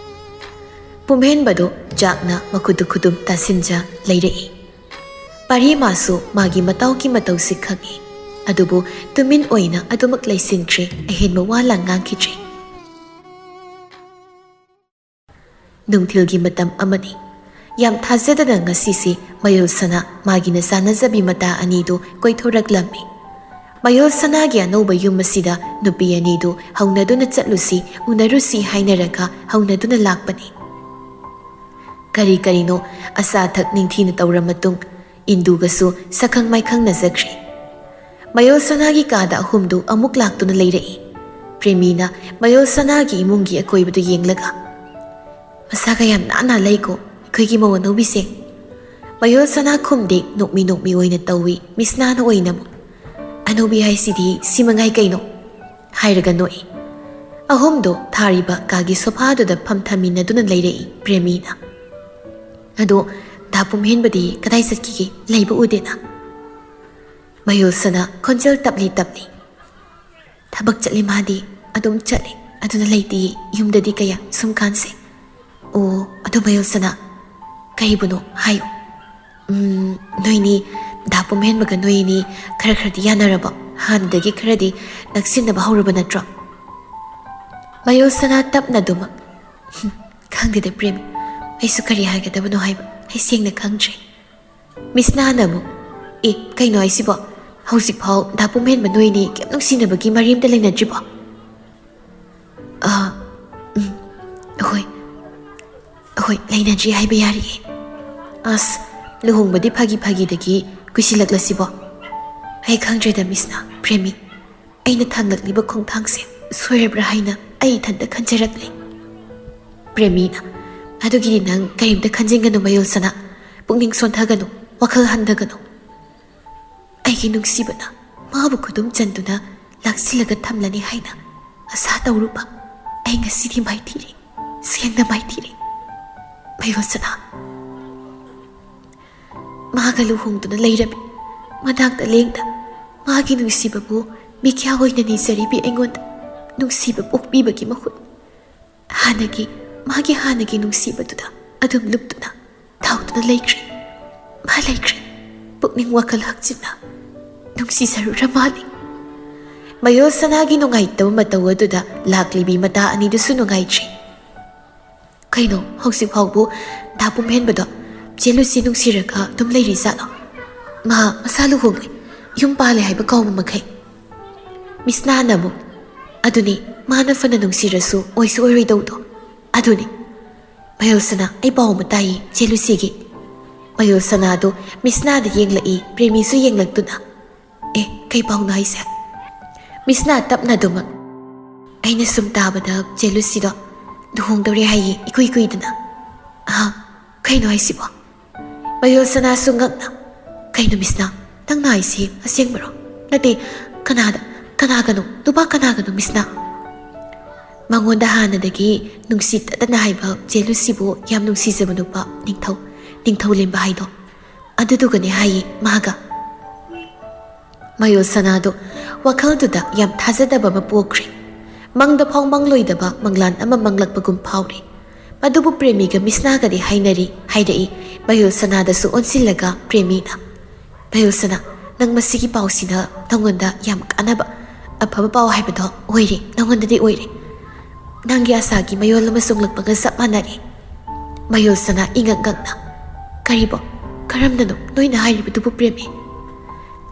ꯄꯨꯝꯍꯦꯟꯕꯗꯨ ꯆꯥꯛꯅ ꯃꯈꯨꯠꯇꯨ ꯈꯨꯗꯨꯝ ꯇꯥꯁꯤꯟꯖ ꯂꯩꯔꯛꯏ꯫ ꯄꯥꯔꯤ ꯃꯥꯁꯨ ꯃꯥꯒꯤ ꯃꯇꯥꯎꯒꯤ ꯃꯇꯧꯁꯤ ꯈꯪꯏ꯫ ꯑꯗꯨꯕꯨ ꯇꯨꯃꯤꯟ ꯑꯣꯏꯅ ꯑꯗꯨꯃꯛ ꯂꯩꯁꯤꯟꯈ꯭ꯔꯦ, ꯑꯍꯦꯟꯕ ꯋꯥ ꯂꯥꯡ ꯉꯥꯡꯈꯤꯗ꯭ꯔꯦ꯫ ꯅꯨꯡꯊꯤꯜꯒꯤ ꯃꯇꯝ ꯑꯃꯅꯤ꯫ ꯌꯥꯝ ꯊꯥꯖꯗꯅ ꯉꯁꯤꯁꯤ ꯃꯌꯨꯜ ꯁꯅꯥ ꯃꯥꯒꯤ ꯅꯆꯥꯅꯖꯕꯤ ꯃꯇꯥ ꯑꯅꯤꯗꯨ ꯀꯣꯏꯊꯣꯔꯛꯂꯝꯃꯤ꯫ ꯃꯌꯨꯜ ꯁꯅꯥꯒꯤ ꯑꯅꯧꯕ ꯌꯨꯝ ꯑꯁꯤꯗ ꯅꯨꯄꯤ ꯑꯅꯤꯗꯨ ꯍꯧꯅꯗꯨꯅ ꯆꯠꯂꯨꯁꯤ, ꯎꯅꯔꯨꯁꯤ ꯍꯥꯏꯅꯔꯒ ꯍꯧꯅꯗꯨꯅ ꯂꯥꯛꯄꯅꯤ꯫ ꯀꯔꯤ ꯀꯔꯤꯅꯣ ꯑꯆꯥ ꯑꯊꯛ ꯅꯤꯡꯊꯤꯅ ꯇꯧꯔ ꯃꯇꯨꯡ, ꯏꯟꯗꯨꯒꯁꯨ ꯁꯛꯈꯪ ꯃꯥꯏꯈꯪꯅꯖꯈ꯭ꯔꯦ꯫ ꯃꯌꯣꯜ ꯁꯅꯥꯒꯤ ꯀꯥꯗ ꯑꯍꯨꯝꯗꯨ ꯑꯃꯨꯛ ꯂꯥꯛꯇꯨꯅ ꯂꯩꯔꯛꯏ꯫ ꯄ꯭ꯔꯦꯃꯤꯅ ꯃꯌꯣꯜ ꯁꯅꯥꯒꯤ ꯏꯃꯨꯡꯒꯤ ꯑꯀꯣꯏꯕꯗꯨ ꯌꯦꯡꯂꯒ, "ꯃꯁꯥꯒ ꯌꯥꯝ ꯅꯥꯟꯅ ꯂꯩꯀꯣ ꯑꯩꯈꯣꯏꯒꯤ ꯃꯧ ꯑꯅꯧꯕꯤꯁꯦ꯫" ꯃꯌꯣꯜ ꯁꯅꯥ ꯈꯨꯝꯗꯦ, ꯅꯣꯛꯃꯤ ꯅꯣꯛꯃꯤ ꯑꯣꯏꯅ ꯇꯧꯏ꯫ ꯃꯤꯁꯅꯥꯅ ꯑꯣꯏꯅ ꯑꯃꯨꯛ, "ꯑꯅꯧꯕꯤ ꯍꯥꯏꯁꯤꯗꯤ ꯁꯤ ꯃꯉꯥꯏ ꯀꯩꯅꯣ?" ꯍꯥꯏꯔꯒ ꯅꯣꯛꯏ꯫ ꯑꯍꯨꯝꯗꯣ ꯊꯥꯔꯤꯕ ꯀꯥꯒꯤ ꯁꯣꯐꯥꯗꯨꯗ ꯐꯝꯊꯃꯤꯟꯅꯗꯨꯅ ꯂꯩꯔꯛꯏ ꯄ꯭ꯔꯦꯃꯤꯅ꯫ "ꯑꯗꯣ ꯗꯥ ꯄꯨꯝꯍꯦꯟꯕꯗꯤ ꯀꯗꯥꯏ ꯆꯠꯈꯤꯒꯦ? ꯂꯩꯕ ꯎꯗꯦꯅ?" ꯃꯌꯣꯜ ꯁꯅꯥ ꯈꯣꯟꯖꯦꯜ ꯇꯞꯂꯤ ꯇꯞꯂꯤ, "ꯊꯕꯛ ꯆꯠꯂꯤ ꯃꯥꯗꯤ, ꯑꯗꯨꯝ ꯆꯠꯂꯤ, ꯑꯗꯨꯅ ꯂꯩꯇꯦ ꯌꯨꯝꯗꯗꯤ ꯀꯌꯥ ꯁꯨꯝ ꯀꯥꯟꯁꯦ꯫" "ꯑꯣ, ꯑꯗꯨ ꯃꯌꯣꯜ ꯁꯅꯥ, ꯀꯩꯕꯨꯅꯣ ꯍꯥꯏꯌꯨ꯫" "ꯎꯝ, ꯅꯣꯏꯅꯤ, ꯗꯥ ꯄꯨꯝꯍꯦꯟꯕꯒ ꯅꯣꯏꯅꯤ ꯈꯔ ꯈꯔꯗꯤ ꯌꯥꯅꯔꯕꯣ? ꯍꯥꯟꯅꯗꯒꯤ ꯈꯔꯗꯤ ꯅꯛꯁꯤꯟꯅꯕ ꯍꯧꯔꯕ ꯅꯠꯇ꯭ꯔꯣ?" ꯃꯌꯣꯜ ꯁꯅꯥ ꯇꯞꯅ ꯑꯗꯨꯃꯛ, "ꯍꯨꯝ, ꯈꯪꯗꯦꯗ ꯄ꯭ꯔꯦꯝ, ꯑꯩꯁꯨ ꯀꯔꯤ ꯍꯥꯏꯒꯗꯕꯅꯣ ꯍꯥꯏꯕ ꯑꯩ ꯁꯦꯡꯅ ꯈꯪꯗ꯭ꯔꯦ꯫" ꯃꯤꯁꯅꯥꯅ ꯑꯃꯨꯛ, "ꯑꯦ, ꯀꯩꯅꯣ ꯍꯥꯏꯁꯤꯕꯣ? ꯍꯧꯖꯤꯛꯐꯥꯎ ꯗꯥ ꯄꯨꯝꯍꯦꯟꯕ ꯅꯣꯏꯅꯤ ꯀꯩꯝ ꯅꯨꯡꯁꯤꯅꯕꯒꯤ ꯃꯔꯤ ꯑꯝꯇ ꯂꯩꯅꯗ꯭ꯔꯤꯕꯣ?" "ꯑꯥ, ꯎꯝ, ꯍꯣꯏ, ꯂꯩꯅꯗ꯭ꯔꯤ ꯍꯥꯏꯕ ꯌꯥꯔꯤꯌꯦ꯫ ꯑꯁ, ꯂꯨꯍꯣꯡꯕꯗꯤ ꯐꯥꯒꯤ ꯐꯥꯒꯤꯗꯒꯤ ꯀꯨꯏꯁꯤꯜꯂꯛꯂꯁꯤꯕꯣ? ꯑꯩ ꯈꯪꯗ꯭ꯔꯦꯗ ꯃꯤꯁꯅꯥ, ꯄ꯭ꯔꯦꯃꯤ꯫ ꯑꯩꯅ ꯊꯥꯡꯂꯛꯂꯤꯕ ꯈꯣꯡꯊꯥꯡꯁꯦ ꯁꯣꯏꯔꯕ꯭ꯔꯥ ꯍꯥꯏꯅ ꯑꯩ ꯏꯊꯟꯇ ꯈꯟꯖꯔꯛꯂꯦ꯫ ꯄ꯭ꯔꯦꯃꯤꯅ, ꯑꯗꯨꯒꯤꯗꯤ ꯅꯪ ꯀꯔꯤꯝꯇ ꯈꯟꯖꯤꯟꯒꯅꯨ ꯃꯌꯣꯜꯁꯅꯥ꯫ ꯄꯨꯛꯅꯤꯡ ꯁꯣꯟꯊꯒꯅꯨ, ꯋꯥꯈꯜ ꯍꯟꯊꯒꯅꯨ꯫ ꯑꯩꯒꯤ ꯅꯨꯡꯁꯤꯕꯅ ꯃꯥꯕꯨ ꯈꯨꯗꯨꯝ ꯆꯟꯗꯨꯅ ꯂꯥꯛꯁꯤꯜꯂꯒ ꯊꯝꯂꯅꯤ ꯍꯥꯏꯅ ꯑꯁꯥ ꯇꯧꯔꯨꯕ ꯑꯩ ꯉꯁꯤꯗꯤ ꯃꯥꯏꯊꯤꯔꯦ, ꯁꯦꯡꯅ ꯃꯥꯏꯊꯤꯔꯦ꯫ ꯃꯌꯣꯜꯁꯅꯥ꯫ ꯃꯥꯒ ꯂꯨꯍꯣꯡꯗꯨꯅ ꯂꯩꯔꯕꯤ, ꯃꯅꯥꯛꯇ ꯂꯦꯡꯗ ꯃꯥꯒꯤ ꯅꯨꯡꯁꯤꯕꯕꯨ ꯃꯤꯈ꯭ꯌꯥ ꯑꯣꯏꯅ ꯅꯤꯖꯔꯤꯕꯤ ꯑꯩꯉꯣꯟꯗ ꯅꯨꯡꯁꯤꯕ ꯄꯣꯛꯄꯤꯕꯒꯤ ꯃꯍꯨꯠ, ꯍꯥꯟꯅꯒꯤ, ꯃꯥꯒꯤ ꯍꯥꯟꯅꯒꯤ ꯅꯨꯡꯁꯤꯕꯗꯨꯗ ꯑꯗꯨꯝ ꯂꯨꯞꯇꯨꯅ ꯊꯥꯎꯗꯨꯅ ꯂꯩꯈ꯭ꯔꯦ꯫ ꯃꯥ ꯂꯩꯈ꯭ꯔꯦ꯫ ꯄꯨꯛꯅꯤꯡ ꯋꯥꯈꯜ ꯍꯛꯆꯤꯟꯅ ꯅꯨꯡꯁꯤꯖꯔꯨꯔ ꯃꯥꯜꯂꯤ꯫ ꯃꯌꯣꯜꯁꯅꯥꯒꯤ ꯅꯨꯡꯉꯥꯏꯇꯕ ꯃꯇꯧ ꯑꯗꯨꯗ ꯂꯥꯛꯂꯤꯕꯤ ꯃꯇꯥ ꯑꯅꯤꯗꯨꯁꯨ ꯅꯨꯡꯉꯥꯏꯇ꯭ꯔꯤ꯫ ꯀꯩꯅꯣ, ꯍꯧꯖꯤꯛ ꯐꯥꯎꯕ ꯗꯥ ꯄꯨꯝꯍꯦꯟꯕꯗꯣ ꯆꯦ ꯂꯨꯁꯤ ꯅꯨꯡꯁꯤꯔꯒ ꯑꯗꯨꯝ ꯂꯩꯔꯤꯖꯥꯠꯂꯣ? ꯃꯥ ꯃꯁꯥ ꯂꯨꯍꯣꯡꯂꯦ, ꯌꯨꯝ ꯄꯥꯜꯂꯦ ꯍꯥꯏꯕ ꯀꯥꯎꯕ ꯃꯈꯩ꯫ ꯃꯤꯁꯅꯥꯅ ꯑꯃꯨꯛ, ꯑꯗꯨꯅꯤ, ꯃꯥꯅ ꯐꯅ ꯅꯨꯡꯁꯤꯔꯁꯨ ꯑꯣꯏꯁꯨ ꯑꯣꯏꯔꯣꯏꯗꯧꯗꯣ꯫ ꯑꯗꯨꯅꯤ꯫ ꯃꯌꯣꯜꯁꯅꯥ, ꯑꯩ ꯄꯥꯎ ꯑꯃ ꯇꯥꯏꯌꯦ ꯆꯦ ꯂꯨꯁꯤꯒꯤ꯫ ꯃꯌꯣꯜꯁꯅꯥꯗꯣ ꯃꯤꯁꯅꯥꯗ ꯌꯦꯡꯂꯛꯏ, ꯄ꯭ꯔꯦꯃꯤꯁꯨ ꯌꯦꯡꯂꯛꯇꯨꯅ꯫ ꯑꯦ, ꯀꯩ ꯄꯥꯎꯅꯣ ꯍꯥꯏꯁꯦ? ꯃꯤꯁꯅꯥ ꯇꯞꯅ ꯑꯗꯨꯃꯛ, ꯑꯩꯅ ꯁꯨꯝ ꯇꯥꯕꯗ ꯆꯦ ꯂꯨꯁꯤꯗꯣ ꯂꯨꯍꯣꯡꯗꯧꯔꯦ ꯍꯥꯏꯌꯦ ꯏꯀꯨꯏ ꯀꯨꯏꯗꯅ꯫ ꯑꯍ, ꯀꯩꯅꯣ ꯍꯥꯏꯁꯤꯕꯣ? ꯃꯌꯣꯜꯁꯅꯥꯁꯨ ꯉꯛꯅ, ꯀꯩꯅꯣ ꯃꯤꯁꯅꯥ, ꯅꯪꯅ ꯍꯥꯏꯁꯤ ꯑꯁꯦꯡꯕꯔꯣ? ꯅꯠꯇꯦ, ꯀꯅꯥꯗ, ꯀꯅꯥꯒꯅꯣ, ꯅꯨꯄꯥ ꯀꯅꯥꯒꯅꯣ ꯃꯤꯁꯅꯥ? ꯃꯉꯣꯟꯗ ꯍꯥꯟꯅꯗꯒꯤ ꯅꯨꯡꯁꯤꯇꯗꯅ ꯍꯥꯏꯕ ꯆꯦ ꯂꯨꯁꯤꯕꯨ ꯌꯥꯝ ꯅꯨꯡꯁꯤꯖꯕ ꯅꯨꯄꯥ ꯅꯤꯡꯊꯧ, ꯅꯤꯡꯊꯧ ꯂꯦꯝꯕ ꯍꯥꯏꯗꯣ, ꯑꯗꯨꯗꯨꯒꯅꯦ ꯍꯥꯏꯌꯦ ꯃꯥꯒ꯫ ꯃꯌꯣꯜꯁꯅꯥꯗꯣ ꯋꯥꯈꯜꯗꯨꯗ ꯌꯥꯝ ꯊꯥꯖꯗꯕ ꯑꯃ ꯄꯣꯛꯈ꯭ꯔꯦ꯫ ꯃꯪꯗ ꯐꯥꯎ ꯃꯪꯂꯣꯏꯗꯕ ꯃꯪꯂꯥꯟ ꯑꯃ ꯃꯪꯂꯛꯄꯒꯨꯝ ꯐꯥꯎꯔꯦ꯫ ꯃꯗꯨꯕꯨ ꯄ꯭ꯔꯦꯃꯤꯒ ꯃꯤꯁꯅꯥꯒꯗꯤ ꯍꯥꯏꯅꯔꯤ ꯍꯥꯏꯔꯛꯏ ꯃꯌꯣꯜꯁꯅꯥꯗꯁꯨ ꯑꯣꯟꯁꯤꯜꯂꯒ ꯄ꯭ꯔꯦꯃꯤꯅ꯫ ꯃꯌꯣꯜꯁꯅꯥ, ꯅꯪ ꯃꯁꯤꯒꯤ ꯄꯥꯎꯁꯤꯅ ꯅꯪꯉꯣꯟꯗ ꯌꯥꯝ ꯀꯥꯟꯅꯕ, ꯑꯐꯕ ꯄꯥꯎ ꯍꯥꯏꯕꯗꯣ ꯑꯣꯏꯔꯦ, ꯅꯪꯉꯣꯟꯗꯗꯤ ꯑꯣꯏꯔꯦ꯫ ꯅꯪꯒꯤ ꯑꯁꯥꯒꯤ ꯃꯌꯣꯜ ꯑꯃ ꯆꯣꯡꯂꯛꯄꯒ ꯆꯞ ꯃꯥꯟꯅꯔꯦ꯫ ꯃꯌꯣꯜꯁꯅꯥ ꯏꯉꯛ ꯉꯛꯅ, ꯀꯔꯤꯕꯣ? ꯀꯔꯝꯅꯅꯣ ꯅꯣꯏꯅ ꯍꯥꯏꯔꯤꯕꯗꯨꯕꯨ ꯄ꯭ꯔꯦꯃꯤ?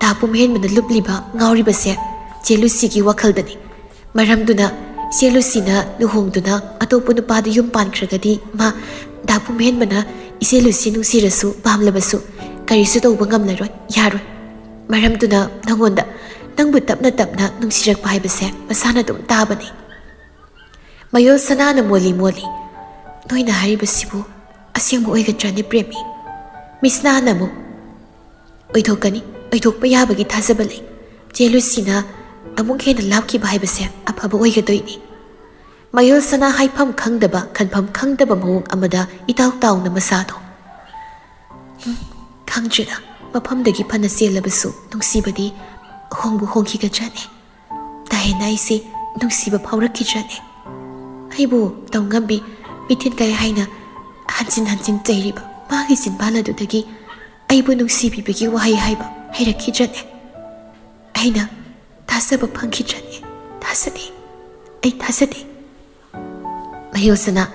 ꯗꯥ ꯄꯨꯝꯍꯦꯟꯕꯅ ꯂꯨꯞꯂꯤꯕ, ꯉꯥꯎꯔꯤꯕꯁꯦ ꯆꯦ ꯂꯨꯁꯤꯒꯤ ꯋꯥꯈꯜꯗꯅꯤ꯫ ꯃꯔꯝꯗꯨꯅ ꯆꯦ ꯂꯨꯁꯤꯅ ꯂꯨꯍꯣꯡꯗꯨꯅ ꯑꯇꯣꯞꯄ ꯅꯨꯄꯥꯗ ꯌꯨꯝ ꯄꯥꯟꯈ꯭ꯔꯒꯗꯤ ꯃꯥ ꯗꯥ ꯄꯨꯝꯍꯦꯟꯕꯅ ꯏꯆꯦ ꯂꯨꯁꯤ ꯅꯨꯡꯁꯤꯔꯁꯨ ꯄꯥꯝꯂꯕꯁꯨ ꯀꯔꯤꯁꯨ ꯇꯧꯕ ꯉꯝꯂꯔꯣꯏ, ꯌꯥꯔꯣꯏ꯫ ꯃꯔꯝꯗꯨꯅ ꯅꯉꯣꯟꯗ ꯅꯪꯕꯨ ꯇꯞꯅ ꯇꯞꯅ ꯅꯨꯡꯁꯤꯔꯛꯄ ꯍꯥꯏꯕꯁꯦ ꯃꯁꯥꯅ ꯑꯗꯨꯝ ꯇꯥꯕꯅꯤ꯫ ꯃꯌꯣꯜ ꯁꯅꯥꯅ ꯃꯣꯜꯂꯤ ꯃꯣꯜꯂꯤ, "ꯅꯣꯏꯅ ꯍꯥꯏꯔꯤꯕꯁꯤꯕꯨ ꯑꯁꯦꯡꯕ ꯑꯣꯏꯒꯗ꯭ꯔꯅꯦ ꯄ꯭ꯔꯦꯃꯤ?" ꯃꯤꯁꯅꯥꯅ ꯑꯃꯨꯛ, "ꯑꯣꯏꯊꯣꯛꯀꯅꯤ, ꯑꯣꯏꯊꯣꯛꯄ ꯌꯥꯕꯒꯤ ꯊꯥꯖꯕ ꯂꯩ꯫ ꯆꯦ ꯂꯨꯁꯤꯅ ꯑꯃꯨꯛ ꯍꯦꯟꯅ ꯂꯥꯞꯈꯤꯕ ꯍꯥꯏꯕꯁꯦ ꯑꯐꯕ ꯑꯣꯏꯒꯗꯣꯏꯅꯤ꯫" ꯃꯌꯣꯜ ꯁꯅꯥ ꯍꯥꯏꯐꯝ ꯈꯪꯗꯕ, ꯈꯟꯐꯝ ꯈꯪꯗꯕ ꯃꯑꯣꯡ ꯑꯃꯗ ꯏꯇꯥꯎ ꯇꯥꯎꯅ ꯃꯁꯥꯗꯣ, "ꯍꯨꯝ, ꯈꯪꯗ꯭ꯔꯦꯗ, ꯃꯐꯝꯗꯒꯤ ꯐꯅ ꯆꯦꯜꯂꯕꯁꯨ ꯅꯨꯡꯁꯤꯕꯗꯤ ꯍꯣꯡꯕꯨ ꯍꯣꯡꯈꯤꯒꯗ꯭ꯔꯅꯦ? ꯇꯥꯍꯦꯟꯅ ꯑꯩꯁꯦ ꯅꯨꯡꯁꯤꯕ ꯐꯥꯎꯔꯛꯈꯤꯗ꯭ꯔꯅꯦ? ꯑꯩꯕꯨ ꯇꯧꯉꯝꯕꯤ, ꯃꯤꯊꯤꯟ ꯀꯥꯏ ꯍꯥꯏꯅ ꯍꯟꯖꯤꯟ ꯍꯟꯖꯤꯟ ꯆꯩꯔꯤꯕ ꯃꯥꯒꯤ ꯆꯤꯟꯕꯥꯜ ꯑꯗꯨꯗꯒꯤ ꯑꯩꯕꯨ ꯅꯨꯡꯁꯤꯕꯤꯕꯒꯤ ꯋꯥꯍꯩ ꯍꯥꯏꯕ ꯍꯩꯔꯛꯈꯤꯗ꯭ꯔꯅꯦ? ꯑꯩꯅ ꯊꯥꯖꯕ ꯐꯪꯈꯤꯗ꯭ꯔꯅꯦ? ꯊꯥꯖꯗꯦ, ꯑꯩ ꯊꯥꯖꯗꯦ꯫" ꯃꯌꯣꯜꯁꯅꯥ,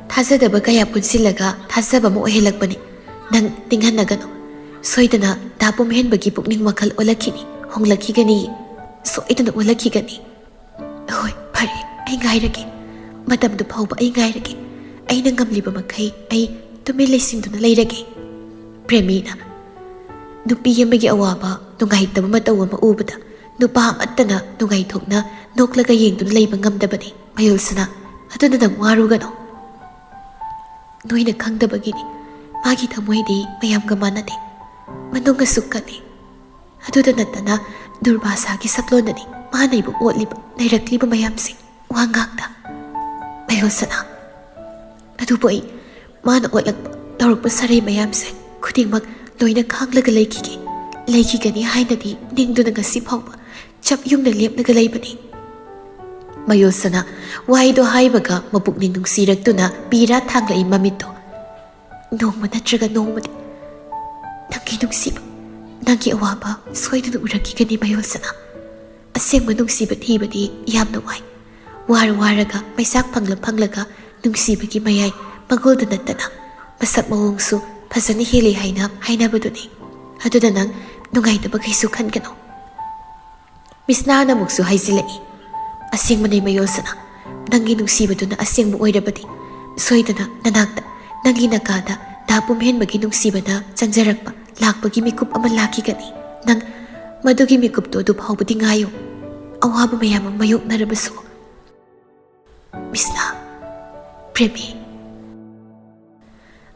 ꯊꯥꯖꯗꯕ ꯀꯌꯥ ꯄꯨꯟꯁꯤꯜꯂꯒ ꯊꯥꯖꯕ ꯑꯃ ꯑꯣꯏꯍꯜꯂꯛꯄꯅꯤ꯫ ꯅꯪ ꯅꯤꯡꯍꯟꯅꯒꯅꯨ꯫ ꯁꯣꯏꯗꯅ ꯗꯥ ꯄꯨꯝꯍꯦꯟꯕꯒꯤ ꯄꯨꯛꯅꯤꯡ ꯋꯥꯈꯜ ꯑꯣꯜꯂꯛꯈꯤꯅꯤ, ꯍꯣꯡꯂꯛꯈꯤꯒꯅꯤ꯫ ꯁꯣꯏꯗꯅ ꯑꯣꯜꯂꯛꯈꯤꯒꯅꯤ꯫ ꯍꯣꯏ, ꯐꯔꯦ, ꯑꯩ ꯉꯥꯏꯔꯒꯦ꯫ ꯃꯇꯝꯗꯨ ꯐꯥꯎꯕ ꯑꯩ ꯉꯥꯏꯔꯒꯦ꯫ ꯑꯩꯅ ꯉꯝꯂꯤꯕ ꯃꯈꯩ ꯑꯩ ꯇꯨꯃꯤꯟ ꯂꯩꯁꯤꯟꯗꯨꯅ ꯂꯩꯔꯒꯦ꯫ ꯄ꯭ꯔꯦꯃꯤꯅ, ꯅꯨꯄꯤ ꯑꯃꯒꯤ ꯑꯋꯥꯕ, ꯅꯨꯡꯉꯥꯏꯇꯕ ꯃꯇꯧ ꯑꯃ ꯎꯕꯗ ꯅꯨꯄꯥ ꯑꯃꯠꯇꯅ ꯅꯨꯡꯉꯥꯏꯊꯣꯛꯅ ꯅꯣꯛꯂꯒ ꯌꯦꯡꯗꯨꯅ ꯂꯩꯕ ꯉꯝꯗꯕꯅꯤ꯫ ꯃꯌꯣꯜꯁꯅꯥ, ꯑꯗꯨꯅ ꯅꯪ ꯋꯥꯔꯨꯒꯅꯨ꯫ ꯅꯣꯏꯅ ꯈꯪꯗꯕꯒꯤꯅꯤ꯫ ꯃꯥꯒꯤ ꯊꯃꯣꯏꯗꯤ ꯃꯌꯥꯝꯒ ꯃꯥꯟꯅꯗꯦ꯫ ꯃꯅꯨꯡ ꯑꯁꯨꯛ ꯀꯜꯂꯤ꯫ ꯑꯗꯨꯗ ꯅꯠꯇꯅ ꯗꯨꯔꯕꯥꯁꯥꯒꯤ ꯁꯛꯂꯣꯟꯗꯅꯤ ꯃꯥꯅ ꯑꯩꯕꯨ ꯑꯣꯠꯂꯤꯕ, ꯅꯩꯔꯛꯂꯤꯕ ꯃꯌꯥꯝꯁꯦ꯫ ꯋꯥ ꯉꯥꯛꯇ꯫ ꯃꯌꯣꯜꯁꯅꯥ, ꯑꯗꯨꯕꯨ ꯑꯩ ꯃꯥꯅ ꯑꯣꯠꯂꯛꯄ, ꯇꯧꯔꯛꯄ ꯁꯥꯔꯩ ꯃꯌꯥꯝꯁꯦ ꯈꯨꯗꯤꯡꯃꯛ ꯂꯣꯏꯅ ꯈꯥꯡꯂꯒ ꯂꯩꯈꯤꯒꯦ, ꯂꯩꯈꯤꯒꯅꯤ ꯍꯥꯏꯅꯗꯤ ꯅꯤꯡꯗꯨꯅ ꯉꯁꯤ ꯐꯥꯎꯕ ꯆꯞ ꯌꯨꯡꯅ ꯂꯦꯞꯂꯒ ꯂꯩꯕꯅꯤ꯫ ꯃꯌꯣꯜꯁꯅꯥ ꯋꯥꯍꯩꯗꯣ ꯍꯥꯏꯕꯒ ꯃꯄꯨꯛꯅꯤꯡ ꯅꯨꯡꯁꯤꯔꯛꯇꯨꯅ ꯄꯤꯔꯥ ꯊꯥꯡꯂꯛꯏ ꯃꯃꯤꯠꯇꯣ꯫ ꯅꯣꯡꯃ ꯅꯠꯇ꯭ꯔꯒ ꯅꯣꯡꯃꯗꯤ ꯅꯪꯒꯤ ꯅꯨꯡꯁꯤꯕ, ꯅꯪꯒꯤ ꯑꯋꯥꯕ ꯁꯣꯏꯗꯅ ꯎꯔꯛꯈꯤꯒꯅꯤ ꯃꯌꯣꯜꯁꯅꯥ꯫ ꯑꯁꯦꯡꯕ ꯅꯨꯡꯁꯤꯕ ꯊꯤꯕꯗꯤ ꯌꯥꯝꯅ ꯋꯥꯏ꯫ ꯋꯥꯔ ꯋꯥꯔꯒ, ꯃꯩꯁꯥꯛ ꯐꯪꯂ ꯐꯪꯂꯒ ꯅꯨꯡꯁꯤꯕꯒꯤ ꯃꯌꯥꯏ ꯃꯒꯨꯜꯗ ꯅꯠꯇꯅ ꯃꯁꯛ ꯃꯑꯣꯡꯁꯨ ꯐꯖꯅ ꯍꯦꯜꯂꯤ ꯍꯥꯏꯅ ꯍꯥꯏꯅꯕꯗꯨꯅꯤ꯫ ꯑꯗꯨꯗ ꯅꯪ ꯅꯨꯡꯉꯥꯏꯇꯕ ꯀꯩꯁꯨ ꯈꯟꯒꯅꯨ꯫ ꯃꯤꯁꯅꯥꯅ ꯑꯃꯨꯛꯁꯨ ꯍꯥꯏꯖꯤꯜꯂꯛꯏ, "ꯑꯁꯦꯡꯕꯅꯦ ꯃꯌꯣꯜꯁꯅꯥ, ꯅꯪꯒꯤ ꯅꯨꯡꯁꯤꯕꯗꯨꯅ ꯑꯁꯦꯡꯕ ꯑꯣꯏꯔꯕꯗꯤ ꯁꯣꯏꯗꯅ ꯅꯅꯥꯛꯇ ꯅꯪꯒꯤ ꯅꯀꯥꯗ ꯗꯥ ꯄꯨꯝꯍꯦꯟꯕꯒꯤ ꯅꯨꯡꯁꯤꯕꯅ ꯆꯪꯖꯔꯛꯄ, ꯂꯥꯛꯄꯒꯤ ꯃꯤꯀꯨꯞ ꯑꯃ ꯂꯥꯛꯈꯤꯒꯅꯤ꯫ ꯅꯪ ꯃꯗꯨꯒꯤ ꯃꯤꯀꯨꯞꯇꯣ ꯑꯗꯨ ꯐꯥꯎꯕꯗꯤ ꯉꯥꯏꯌꯨ꯫ ꯑꯋꯥꯕ ꯃꯌꯥꯝ ꯑꯃ ꯃꯥꯌꯣꯛꯅꯔꯕꯁꯨ꯫ ꯃꯤꯁꯅꯥ, ꯄ꯭ꯔꯦꯃꯤ꯫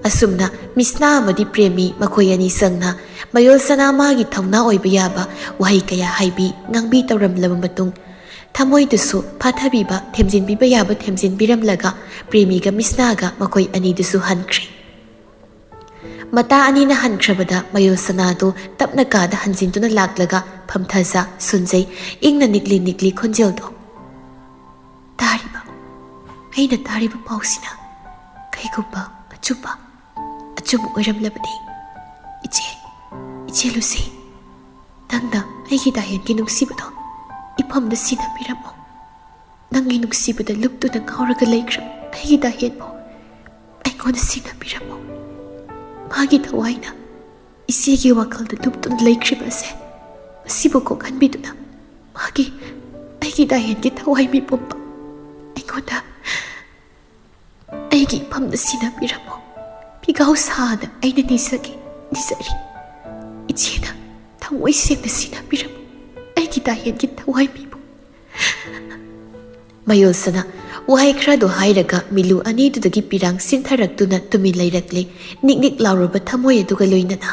ꯑꯁꯨꯝꯅ ꯃꯤꯁꯅꯥ ꯑꯃꯗꯤ ꯄ꯭ꯔꯦꯃꯤ ꯃꯈꯣꯏ ꯑꯅꯤ ꯆꯪꯅ ꯃꯌꯣꯜ ꯁꯅꯥ ꯃꯥꯒꯤ ꯊꯧꯅꯥ ꯑꯣꯏꯕ ꯌꯥꯕ ꯋꯥꯍꯩ ꯀꯌꯥ ꯍꯥꯏꯕꯤ ꯉꯥꯡꯕꯤ ꯇꯧꯔꯝꯂꯕ ꯃꯇꯨꯡ, ꯊꯃꯣꯏꯗꯨꯁꯨ ꯐꯥꯊꯕꯤꯕ, ꯊꯦꯝꯖꯤꯟꯕꯤꯕ ꯌꯥꯕ ꯊꯦꯝꯖꯤꯟꯕꯤꯔꯝꯂꯒ ꯄ꯭ꯔꯦꯃꯤꯒ ꯃꯤꯁꯅꯥꯒ ꯃꯈꯣꯏ ꯑꯅꯤꯗꯨꯁꯨ ꯍꯟꯈ꯭ꯔꯦ꯫ ꯃꯇꯥ ꯑꯅꯤꯅ ꯍꯟꯈ꯭ꯔꯕꯗ ꯃꯌꯣꯜ ꯁꯅꯥꯗꯨ ꯇꯞꯅ ꯀꯥꯗ ꯍꯟꯖꯤꯟꯗꯨꯅ ꯂꯥꯛꯂꯒ ꯐꯝꯊꯖ ꯁꯨꯟꯖꯩ, ꯏꯪꯅ ꯅꯤꯛꯂꯤ ꯅꯤꯛꯂꯤ ꯈꯣꯟꯖꯦꯜꯗꯣ꯫ "ꯇꯥꯔꯤꯕ, ꯑꯩꯅ ꯇꯥꯔꯤꯕ ꯄꯥꯎꯁꯤꯅ ꯀꯩꯒꯨꯝꯕ ꯑꯆꯨꯝꯕ, ꯑꯆꯨꯝꯕ ꯑꯣꯏꯔꯝꯂꯕꯗꯤ, ꯏꯆꯦ, ꯏꯆꯦ ꯂꯨꯁꯤ, ꯅꯪꯅ ꯑꯩꯒꯤ ꯗꯥꯍꯦꯟꯒꯤ ꯅꯨꯡꯁꯤꯕꯗꯣ ꯏꯐꯝꯗ ꯁꯤꯟꯅꯕꯤꯔꯝꯃꯣ꯫ ꯅꯪꯒꯤ ꯅꯨꯡꯁꯤꯕꯗ ꯂꯨꯞꯇꯨꯅ ꯉꯥꯎꯔꯒ ꯂꯩꯈ꯭ꯔꯕ ꯑꯩꯒꯤ ꯗꯥꯍꯦꯟꯕꯨ ꯑꯩꯉꯣꯟꯗ ꯁꯤꯟꯅꯕꯤꯔꯝꯃꯣ꯫ ꯃꯥꯒꯤ ꯊꯋꯥꯏꯅ ꯏꯆꯦꯒꯤ ꯋꯥꯈꯜꯗ ꯂꯨꯞꯇꯨꯅ ꯂꯩꯈ꯭ꯔꯤꯕ ꯑꯁꯦ, ꯃꯁꯤꯕꯨ ꯀꯣꯛꯍꯟꯕꯤꯗꯨꯅ ꯃꯥꯒꯤ, ꯑꯩꯒꯤ ꯗꯥꯍꯦꯟꯒꯤ ꯊꯋꯥꯏ ꯃꯤꯄꯨꯝꯕ ꯑꯩꯉꯣꯟꯗ, ꯑꯩꯒꯤ ꯏꯐꯝꯗ ꯁꯤꯟꯅꯕꯤꯔꯝꯃꯣ꯫ ꯄꯤꯒꯥꯎ ꯁꯥꯅ ꯑꯩꯅ ꯅꯤꯖꯒꯦ, ꯅꯤꯖꯔꯤ꯫ ꯏꯆꯦꯅ ꯊꯃꯣꯏ ꯁꯦꯡꯅ ꯁꯤꯟꯅꯕꯤꯔꯝꯃꯣ ꯑꯩꯒꯤ ꯗꯥꯍꯦꯟꯒꯤ ꯊꯋꯥꯏ ꯃꯤꯕꯨ꯫" ꯃꯌꯣꯜꯁꯅ ꯋꯥꯍꯩ ꯈꯔꯗꯨ ꯍꯥꯏꯔꯒ ꯃꯤꯂꯨ ꯑꯅꯤꯗꯨꯗꯒꯤ ꯄꯤꯔꯥꯡ ꯁꯤꯟꯊꯔꯛꯇꯨꯅ ꯇꯨꯃꯤꯟ ꯂꯩꯔꯛꯂꯦ, ꯅꯤꯛ ꯅꯤꯛ ꯂꯥꯎꯔꯕ ꯊꯃꯣꯏ ꯑꯗꯨꯒ ꯂꯣꯏꯅꯅ꯫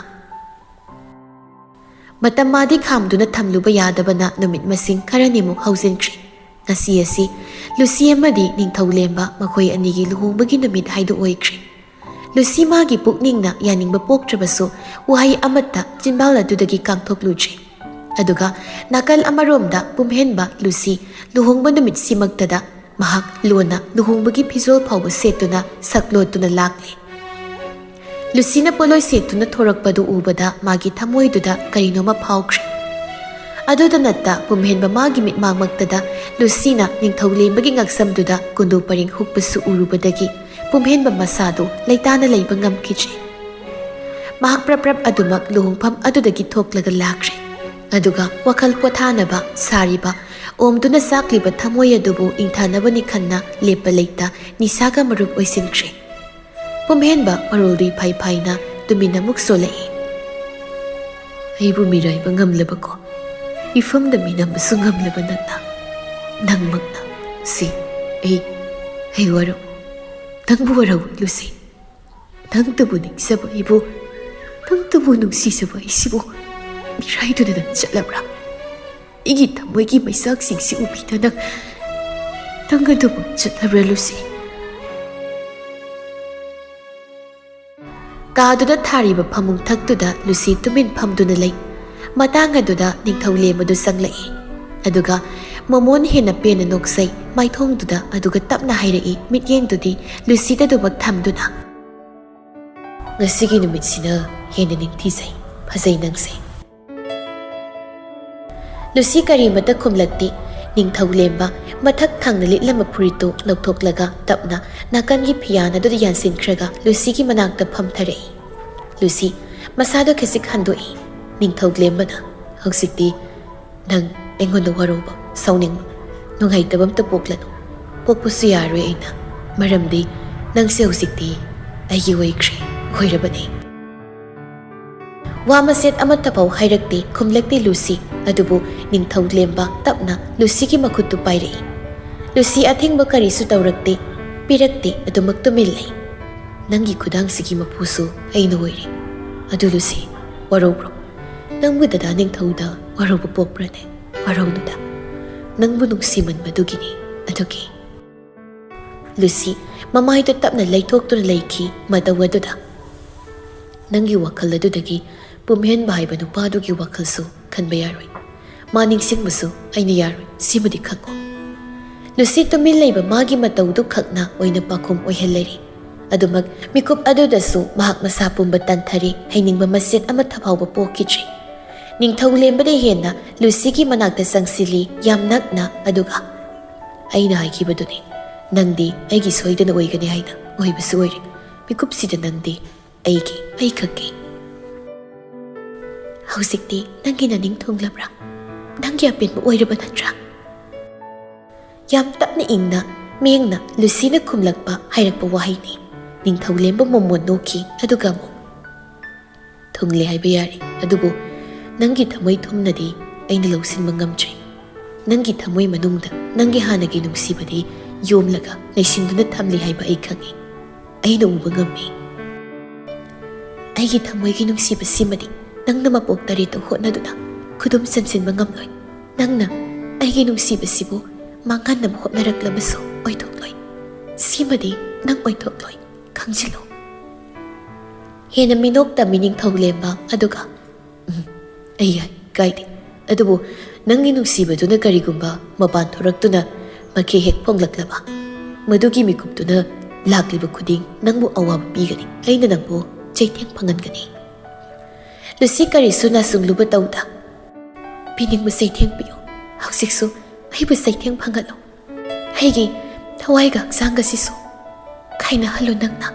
ꯃꯇꯝ ꯃꯥꯗꯤ ꯈꯥꯝꯗꯨꯅ ꯊꯝꯂꯨꯕ ꯌꯥꯗꯕꯅ ꯅꯨꯃꯤꯠ ꯃꯁꯤꯡ ꯈꯔꯅꯤꯃꯨꯛ ꯍꯧꯖꯤꯟꯈ꯭ꯔꯦ꯫ ꯉꯁꯤ ꯑꯁꯤ ꯂꯨꯁꯤ ꯑꯃꯗꯤ ꯅꯤꯡꯊꯧ ꯂꯦꯝꯕ ꯃꯈꯣꯏ ꯑꯅꯤꯒꯤ ꯂꯨꯍꯣꯡꯕꯒꯤ ꯅꯨꯃꯤꯠ ꯍꯥꯏꯗꯨ ꯑꯣꯏꯈ꯭ꯔꯦ꯫ ꯂꯨꯁꯤ ꯃꯥꯒꯤ ꯄꯨꯛꯅꯤꯡꯅ ꯌꯥꯅꯤꯡꯕ ꯄꯣꯛꯇ꯭ꯔꯕꯁꯨ ꯋꯥꯍꯩ ꯑꯃꯠꯇ ꯆꯤꯟꯕꯥꯜ ꯑꯗꯨꯗꯒꯤ ꯀꯥꯡꯊꯣꯛꯂꯨꯗ꯭ꯔꯦ꯫ ꯑꯗꯨꯒ ꯅꯥꯀꯜ ꯑꯃꯔꯣꯝꯗ ꯄꯨꯝꯍꯦꯟꯕ ꯂꯨꯁꯤ ꯂꯨꯍꯣꯡꯕ ꯅꯨꯃꯤꯠꯁꯤꯃꯛꯇꯗ ꯃꯍꯥꯛ ꯂꯣꯟꯅ ꯂꯨꯍꯣꯡꯕꯒꯤ ꯐꯤꯖꯣꯜ ꯐꯥꯎꯕ ꯁꯦꯠꯇꯨꯅ ꯁꯛꯂꯣꯠꯇꯨꯅ ꯂꯥꯛꯂꯦ꯫ ꯂꯨꯁꯤꯅ ꯄꯣꯠꯂꯣꯏ ꯁꯦꯠꯇꯨꯅ ꯊꯣꯔꯛꯄꯗꯨ ꯎꯕꯗ ꯃꯥꯒꯤ ꯊꯃꯣꯏꯗꯨꯗ ꯀꯔꯤꯅꯣꯃ ꯐꯥꯎꯈ꯭ꯔꯦ꯫ ꯑꯗꯨꯗ ꯅꯠꯇ ꯄꯨꯝꯍꯦꯟꯕ ꯃꯥꯒꯤ ꯃꯤꯠꯃꯥꯡꯃꯛꯇꯗ ꯂꯨꯁꯤꯅ ꯅꯤꯡꯊꯧ ꯂꯦꯝꯕꯒꯤ ꯉꯛꯁꯝꯗꯨꯗ ꯀꯨꯟꯗꯨ ꯄꯔꯤꯡ ꯍꯨꯛꯄꯁꯨ ꯎꯔꯨꯕꯗꯒꯤ ꯄꯨꯝꯍꯦꯟꯕ ꯃꯁꯥꯗꯨ ꯂꯩꯇꯥꯅ ꯂꯩꯕ ꯉꯝꯈꯤꯗ꯭ꯔꯦ꯫ ꯃꯍꯥꯛ ꯄ꯭ꯔꯞ ꯄ꯭ꯔꯞ ꯑꯗꯨꯃꯛ ꯂꯨꯍꯣꯡꯐꯝ ꯑꯗꯨꯗꯒꯤ ꯊꯣꯛꯂꯒ ꯂꯥꯛꯈ꯭ꯔꯦ꯫ ꯑꯗꯨꯒ ꯋꯥꯈꯜ ꯄꯣꯊꯥꯅꯕ ꯁꯥꯔꯤꯕ, ꯑꯣꯝꯗꯨꯅ ꯆꯥꯛꯂꯤꯕ ꯊꯃꯣꯏ ꯑꯗꯨꯕꯨ ꯏꯪꯊꯅꯕꯅꯤ ꯈꯟꯅ ꯂꯦꯞꯄ ꯂꯩꯇ ꯅꯤꯁꯥꯒ ꯃꯔꯨꯞ ꯑꯣꯏꯁꯤꯟꯈ꯭ꯔꯦ꯫ ꯄꯨꯝꯍꯦꯟꯕ ꯃꯔꯣꯜꯗꯨ ꯏꯐꯥꯏ ꯐꯥꯏꯅ ꯇꯨꯃꯤꯟ ꯑꯃꯨꯛ ꯁꯣꯜꯂꯛꯏ꯫ ꯑꯩꯕꯨ ꯃꯤꯔꯥꯏꯕ ꯉꯝꯂꯕꯀꯣ, ꯏꯐꯝꯗ ꯃꯤꯅꯝꯕꯁꯨ ꯉꯝꯂꯕ ꯅꯪꯅ, ꯅꯪꯃꯛꯅ꯫ ꯁꯤ, ꯑꯩ, ꯑꯩ ꯋꯥꯔꯧ, ꯅꯪꯕꯨ ꯋꯥꯔꯧꯏ ꯂꯨꯁꯤ꯫ ꯅꯪꯇꯕꯨ ꯅꯤꯡꯖꯕ ꯑꯩꯕꯨ, ꯅꯪꯇꯕꯨ ꯅꯨꯡꯁꯤꯖꯕ ꯑꯩꯁꯤꯕꯨ ꯃꯤꯔꯥꯏꯗꯨꯅ ꯅꯪ ꯆꯠꯂꯕ꯭ꯔꯥ? ꯑꯩꯒꯤ ꯊꯃꯣꯏꯒꯤ ꯃꯩꯆꯥꯛꯁꯤꯡꯁꯤ ꯎꯕꯤꯗ ꯅꯪ, ꯅꯪ ꯑꯗꯨꯃꯛ ꯆꯠꯂꯕ꯭ꯔꯥ ꯂꯨꯁꯤ? ꯀꯥꯗꯨꯗ ꯊꯥꯔꯤꯕ ꯐꯃꯨꯡ ꯊꯛꯇꯨꯗ ꯂꯨꯁꯤ ꯇꯨꯃꯤꯟ ꯐꯝꯗꯨꯅ ꯂꯩ꯫ ꯃꯇꯥꯡ ꯑꯗꯨꯗ ꯅꯤꯡꯊꯧ ꯂꯦꯝꯕꯗꯨ ꯆꯪꯂꯛꯏ꯫ ꯑꯗꯨꯒ ꯃꯃꯣꯟ ꯍꯦꯟꯅ ꯄꯦꯟꯅ ꯅꯣꯛꯆꯩ ꯃꯥꯏꯊꯣꯡꯗꯨꯗ, ꯑꯗꯨꯒ ꯇꯞꯅ ꯍꯥꯏꯔꯛꯏ, ꯃꯤꯠꯌꯦꯡꯗꯨꯗꯤ ꯂꯨꯁꯤꯗ ꯑꯗꯨꯃꯛ ꯊꯝꯗꯨꯅ꯫ "ꯉꯁꯤꯒꯤ ꯅꯨꯃꯤꯠꯁꯤꯅ ꯍꯦꯟꯅ ꯅꯤꯡꯊꯤꯖꯩ, ꯐꯖꯩ ꯅꯪꯁꯦ꯫" ꯂꯨꯁꯤ ꯀꯔꯤꯃꯇ ꯈꯨꯝꯂꯛꯇꯦ꯫ ꯅꯤꯡꯊꯧ ꯂꯦꯝꯕ ꯃꯊꯛ ꯊꯪꯅ ꯂꯤꯠꯂꯝꯕ ꯐꯨꯔꯤꯠꯇꯨ ꯂꯧꯊꯣꯛꯂꯒ ꯇꯞꯅ ꯅꯥꯀꯟꯒꯤ ꯐꯤꯌꯥꯟ ꯑꯗꯨꯗ ꯌꯥꯟꯁꯤꯟꯈ꯭ꯔꯒ ꯂꯨꯁꯤꯒꯤ ꯃꯅꯥꯛꯇ ꯐꯝꯊꯔꯛꯏ꯫ ꯂꯨꯁꯤ ꯃꯁꯥꯗꯨ ꯈꯖꯤꯛ ꯍꯟꯗꯣꯛꯏ꯫ ꯅꯤꯡꯊꯧ ꯂꯦꯝꯕꯅ, "ꯍꯧꯖꯤꯛꯇꯤ ꯅꯪ ꯑꯩꯉꯣꯟꯗ ꯋꯥꯔꯧꯕ, ꯁꯥꯎꯅꯤꯡꯕ, ꯅꯨꯡꯉꯥꯏꯇꯕ ꯑꯝꯇ ꯄꯣꯛꯂꯅꯨ꯫ ꯄꯣꯛꯄꯁꯨ ꯌꯥꯔꯣꯏ ꯑꯩꯅ, ꯃꯔꯝꯗꯤ ꯅꯪꯁꯦ ꯍꯧꯖꯤꯛꯇꯤ ꯑꯩꯒꯤ ꯑꯣꯏꯈ꯭ꯔꯦ, ꯑꯣꯏꯔꯕꯅꯤ꯫" ꯋꯥ ꯃꯆꯦꯠ ꯑꯃꯠꯇꯐꯥꯎ ꯍꯥꯏꯔꯛꯇꯦ, ꯈꯨꯝꯂꯛꯇꯦ ꯂꯨꯁꯤ꯫ ꯑꯗꯨꯕꯨ ꯅꯤꯡꯊꯧ ꯂꯦꯝꯕ ꯇꯞꯅ ꯂꯨꯁꯤꯒꯤ ꯃꯈꯨꯠꯇꯨ ꯄꯥꯏꯔꯛꯏ꯫ ꯂꯨꯁꯤ ꯑꯊꯤꯡꯕ ꯀꯔꯤꯁꯨ ꯇꯧꯔꯛꯇꯦ, ꯄꯤꯔꯛꯇꯦ, ꯑꯗꯨꯃꯛ ꯇꯨꯃꯤꯟ ꯂꯩ꯫ "ꯅꯪꯒꯤ ꯈꯨꯗꯥꯡꯁꯤꯒꯤ ꯃꯄꯨꯁꯨ ꯑꯩꯅ ꯑꯣꯏꯔꯦ꯫ ꯑꯗꯨ ꯂꯨꯁꯤ, ꯋꯥꯔꯧꯕ꯭ꯔꯣ? ꯅꯪꯕꯨ ꯗꯗꯥ ꯅꯤꯡꯊꯧꯗ ꯋꯥꯔꯧꯕ ꯄꯣꯛꯄ꯭ꯔꯅꯦ? ꯋꯥꯔꯧꯅꯨꯗ꯫ ꯅꯪꯕꯨ ꯅꯨꯡꯁꯤꯃꯟꯕꯗꯨꯒꯤꯅꯤ, ꯑꯗꯨꯒꯤ꯫" ꯂꯨꯁꯤ ꯃꯃꯥꯏꯗꯨ ꯇꯞꯅ ꯂꯩꯊꯣꯛꯇꯨꯅ ꯂꯩꯈꯤ꯫ ꯃꯇꯧ ꯑꯗꯨꯗ, "ꯅꯪꯒꯤ ꯋꯥꯈꯜ ꯑꯗꯨꯗꯒꯤ ꯄꯨꯝꯍꯦꯟꯕ ꯍꯥꯏꯕ ꯅꯨꯄꯥꯗꯨꯒꯤ ꯋꯥꯈꯜꯁꯨ ꯈꯟꯕ ꯌꯥꯔꯣꯏ꯫ ꯃꯥ ꯅꯤꯡꯁꯤꯡꯕꯁꯨ ꯑꯩꯅ ꯌꯥꯔꯣꯏ, ꯁꯤꯃꯗꯤ ꯈꯪꯉꯨ꯫" ꯂꯨꯁꯤ ꯇꯨꯃꯤꯟ ꯂꯩꯕ ꯃꯥꯒꯤ ꯃꯇꯧꯗꯨ ꯈꯛꯅ ꯑꯣꯏꯅ ꯄꯥꯎꯈꯨꯝ ꯑꯣꯏꯍꯜꯂꯔꯤ꯫ ꯑꯗꯨꯃꯛ ꯃꯤꯀꯨꯞ ꯑꯗꯨꯗꯁꯨ ꯃꯍꯥꯛ ꯃꯁꯥ ꯄꯨꯝꯕ ꯇꯟꯊꯔꯦ, ꯍꯩꯅꯤꯡꯕ ꯃꯆꯦꯠ ꯑꯃꯠꯇ ꯐꯥꯎꯕ ꯄꯣꯛꯈꯤꯗ꯭ꯔꯦ꯫ ꯅꯤꯡꯊꯧ ꯂꯦꯝꯕꯗ ꯍꯦꯟꯅ ꯂꯨꯁꯤꯒꯤ ꯃꯅꯥꯛꯇ ꯆꯪꯁꯤꯜꯂꯤ, ꯌꯥꯝ ꯅꯛꯅ, ꯑꯗꯨꯒ, "ꯑꯩꯅ ꯍꯥꯏꯈꯤꯕꯗꯨꯅꯤ, ꯅꯪꯗꯤ ꯑꯩꯒꯤ ꯁꯣꯏꯗꯅ ꯑꯣꯏꯒꯅꯤ ꯍꯥꯏꯅ, ꯑꯣꯏꯕꯁꯨ ꯑꯣꯏꯔꯦ꯫ ꯃꯤꯀꯨꯞꯁꯤꯗ ꯅꯪꯗꯤ ꯑꯩꯒꯤ, ꯑꯩꯈꯛꯀꯤ꯫ ꯍꯧꯖꯤꯛꯇꯤ ꯅꯪꯒꯤ ꯅꯅꯤꯡ ꯊꯨꯡꯂꯕ꯭ꯔꯥ? ꯅꯪꯒꯤ ꯑꯄꯦꯟꯕ ꯑꯣꯏꯔꯕ ꯅꯠꯇ꯭ꯔꯥ?" ꯌꯥꯝ ꯇꯞꯅ ꯏꯪꯅ ꯃꯤꯌꯦꯡꯅ ꯂꯨꯁꯤꯅ ꯈꯨꯝꯂꯛꯄ, ꯍꯥꯏꯔꯛꯄ ꯋꯥꯍꯩꯅꯤ꯫ ꯅꯤꯡꯊꯧꯂꯦꯝꯕ ꯃꯣꯃꯣꯟ ꯅꯣꯛꯈꯤ, ꯑꯗꯨꯒ ꯑꯃꯨꯛ, "ꯊꯨꯡꯂꯦ ꯍꯥꯏꯕ ꯌꯥꯔꯦ, ꯑꯗꯨꯕꯨ ꯅꯪꯒꯤ ꯊꯃꯣꯏ ꯊꯨꯝꯅꯗꯤ ꯑꯩꯅ ꯂꯧꯁꯤꯟꯕ ꯉꯝꯗ꯭ꯔꯦ꯫ ꯅꯪꯒꯤ ꯊꯃꯣꯏ ꯃꯅꯨꯡꯗ ꯅꯪꯒꯤ ꯍꯥꯟꯅꯒꯤ ꯅꯨꯡꯁꯤꯕꯗꯤ ꯌꯣꯝꯂꯒ ꯂꯩꯁꯤꯟꯗꯨꯅ ꯊꯝꯂꯤ ꯍꯥꯏꯕ ꯑꯩ ꯈꯪꯏ꯫ ꯑꯩꯅ ꯎꯕ ꯉꯝꯃꯤ꯫ ꯑꯩꯒꯤ ꯊꯃꯣꯏꯒꯤ ꯅꯨꯡꯁꯤꯕꯁꯤꯃꯗꯤ ꯅꯪꯅ ꯃꯄꯣꯛ ꯇꯔꯦꯠꯇ ꯍꯣꯠꯅꯗꯨꯅ ꯈꯨꯗꯨꯝ ꯆꯟꯁꯤꯟꯕ ꯉꯝꯂꯣꯏ꯫ ꯅꯪꯅ ꯑꯩꯒꯤ ꯅꯨꯡꯁꯤꯕꯁꯤꯕꯨ ꯃꯥꯡꯍꯟꯅꯕ ꯍꯣꯠꯅꯔꯛꯂꯕꯁꯨ ꯑꯣꯏꯊꯣꯛꯂꯣꯏ꯫ ꯁꯤꯃꯗꯤ ꯅꯪ ꯑꯣꯏꯊꯣꯛꯂꯣꯏ, ꯈꯪꯖꯤꯜꯂꯨ꯫" ꯍꯦꯟꯅ ꯃꯤꯅꯣꯛ ꯇꯝꯃꯤ ꯅꯤꯡꯊꯧꯂꯦꯝꯕ, ꯑꯗꯨꯒ, "ꯎꯝ, ꯑꯩ ꯌꯥꯏ, ꯀꯥꯏꯗꯦ꯫ ꯑꯗꯨꯕꯨ ꯅꯪꯒꯤ ꯅꯨꯡꯁꯤꯕꯗꯨꯅ ꯀꯔꯤꯒꯨꯝꯕ ꯃꯄꯥꯟ ꯊꯣꯔꯛꯇꯨꯅ ꯃꯈꯦ ꯍꯦꯛ ꯐꯣꯡꯂꯛꯂꯕ, ꯃꯗꯨꯒꯤ ꯃꯤꯀꯨꯞꯇꯨꯅ ꯂꯥꯛꯂꯤꯕ ꯈꯨꯗꯤꯡ ꯅꯪꯕꯨ ꯑꯋꯥꯕ ꯄꯤꯒꯅꯤ꯫ ꯑꯩꯅ ꯅꯪꯕꯨ ꯆꯩꯊꯦꯡ ꯐꯪꯍꯟꯒꯅꯤ꯫" ꯂꯨꯁꯤ ꯀꯔꯤꯁꯨ ꯅꯥꯆꯨꯡꯂꯨꯕ ꯇꯧꯗ, "ꯄꯤꯅꯤꯡꯕ ꯆꯩꯊꯦꯡ ꯄꯤꯌꯨ꯫ ꯍꯧꯖꯤꯛꯁꯨ ꯑꯩꯕꯨ ꯆꯩꯊꯦꯡ ꯐꯪꯍꯜꯂꯨ꯫ ꯑꯩꯒꯤ ꯊꯋꯥꯏꯒ ꯍꯛꯆꯥꯡꯒꯁꯤꯁꯨ ꯈꯥꯏꯅꯍꯜꯂꯨ ꯅꯪꯅ꯫"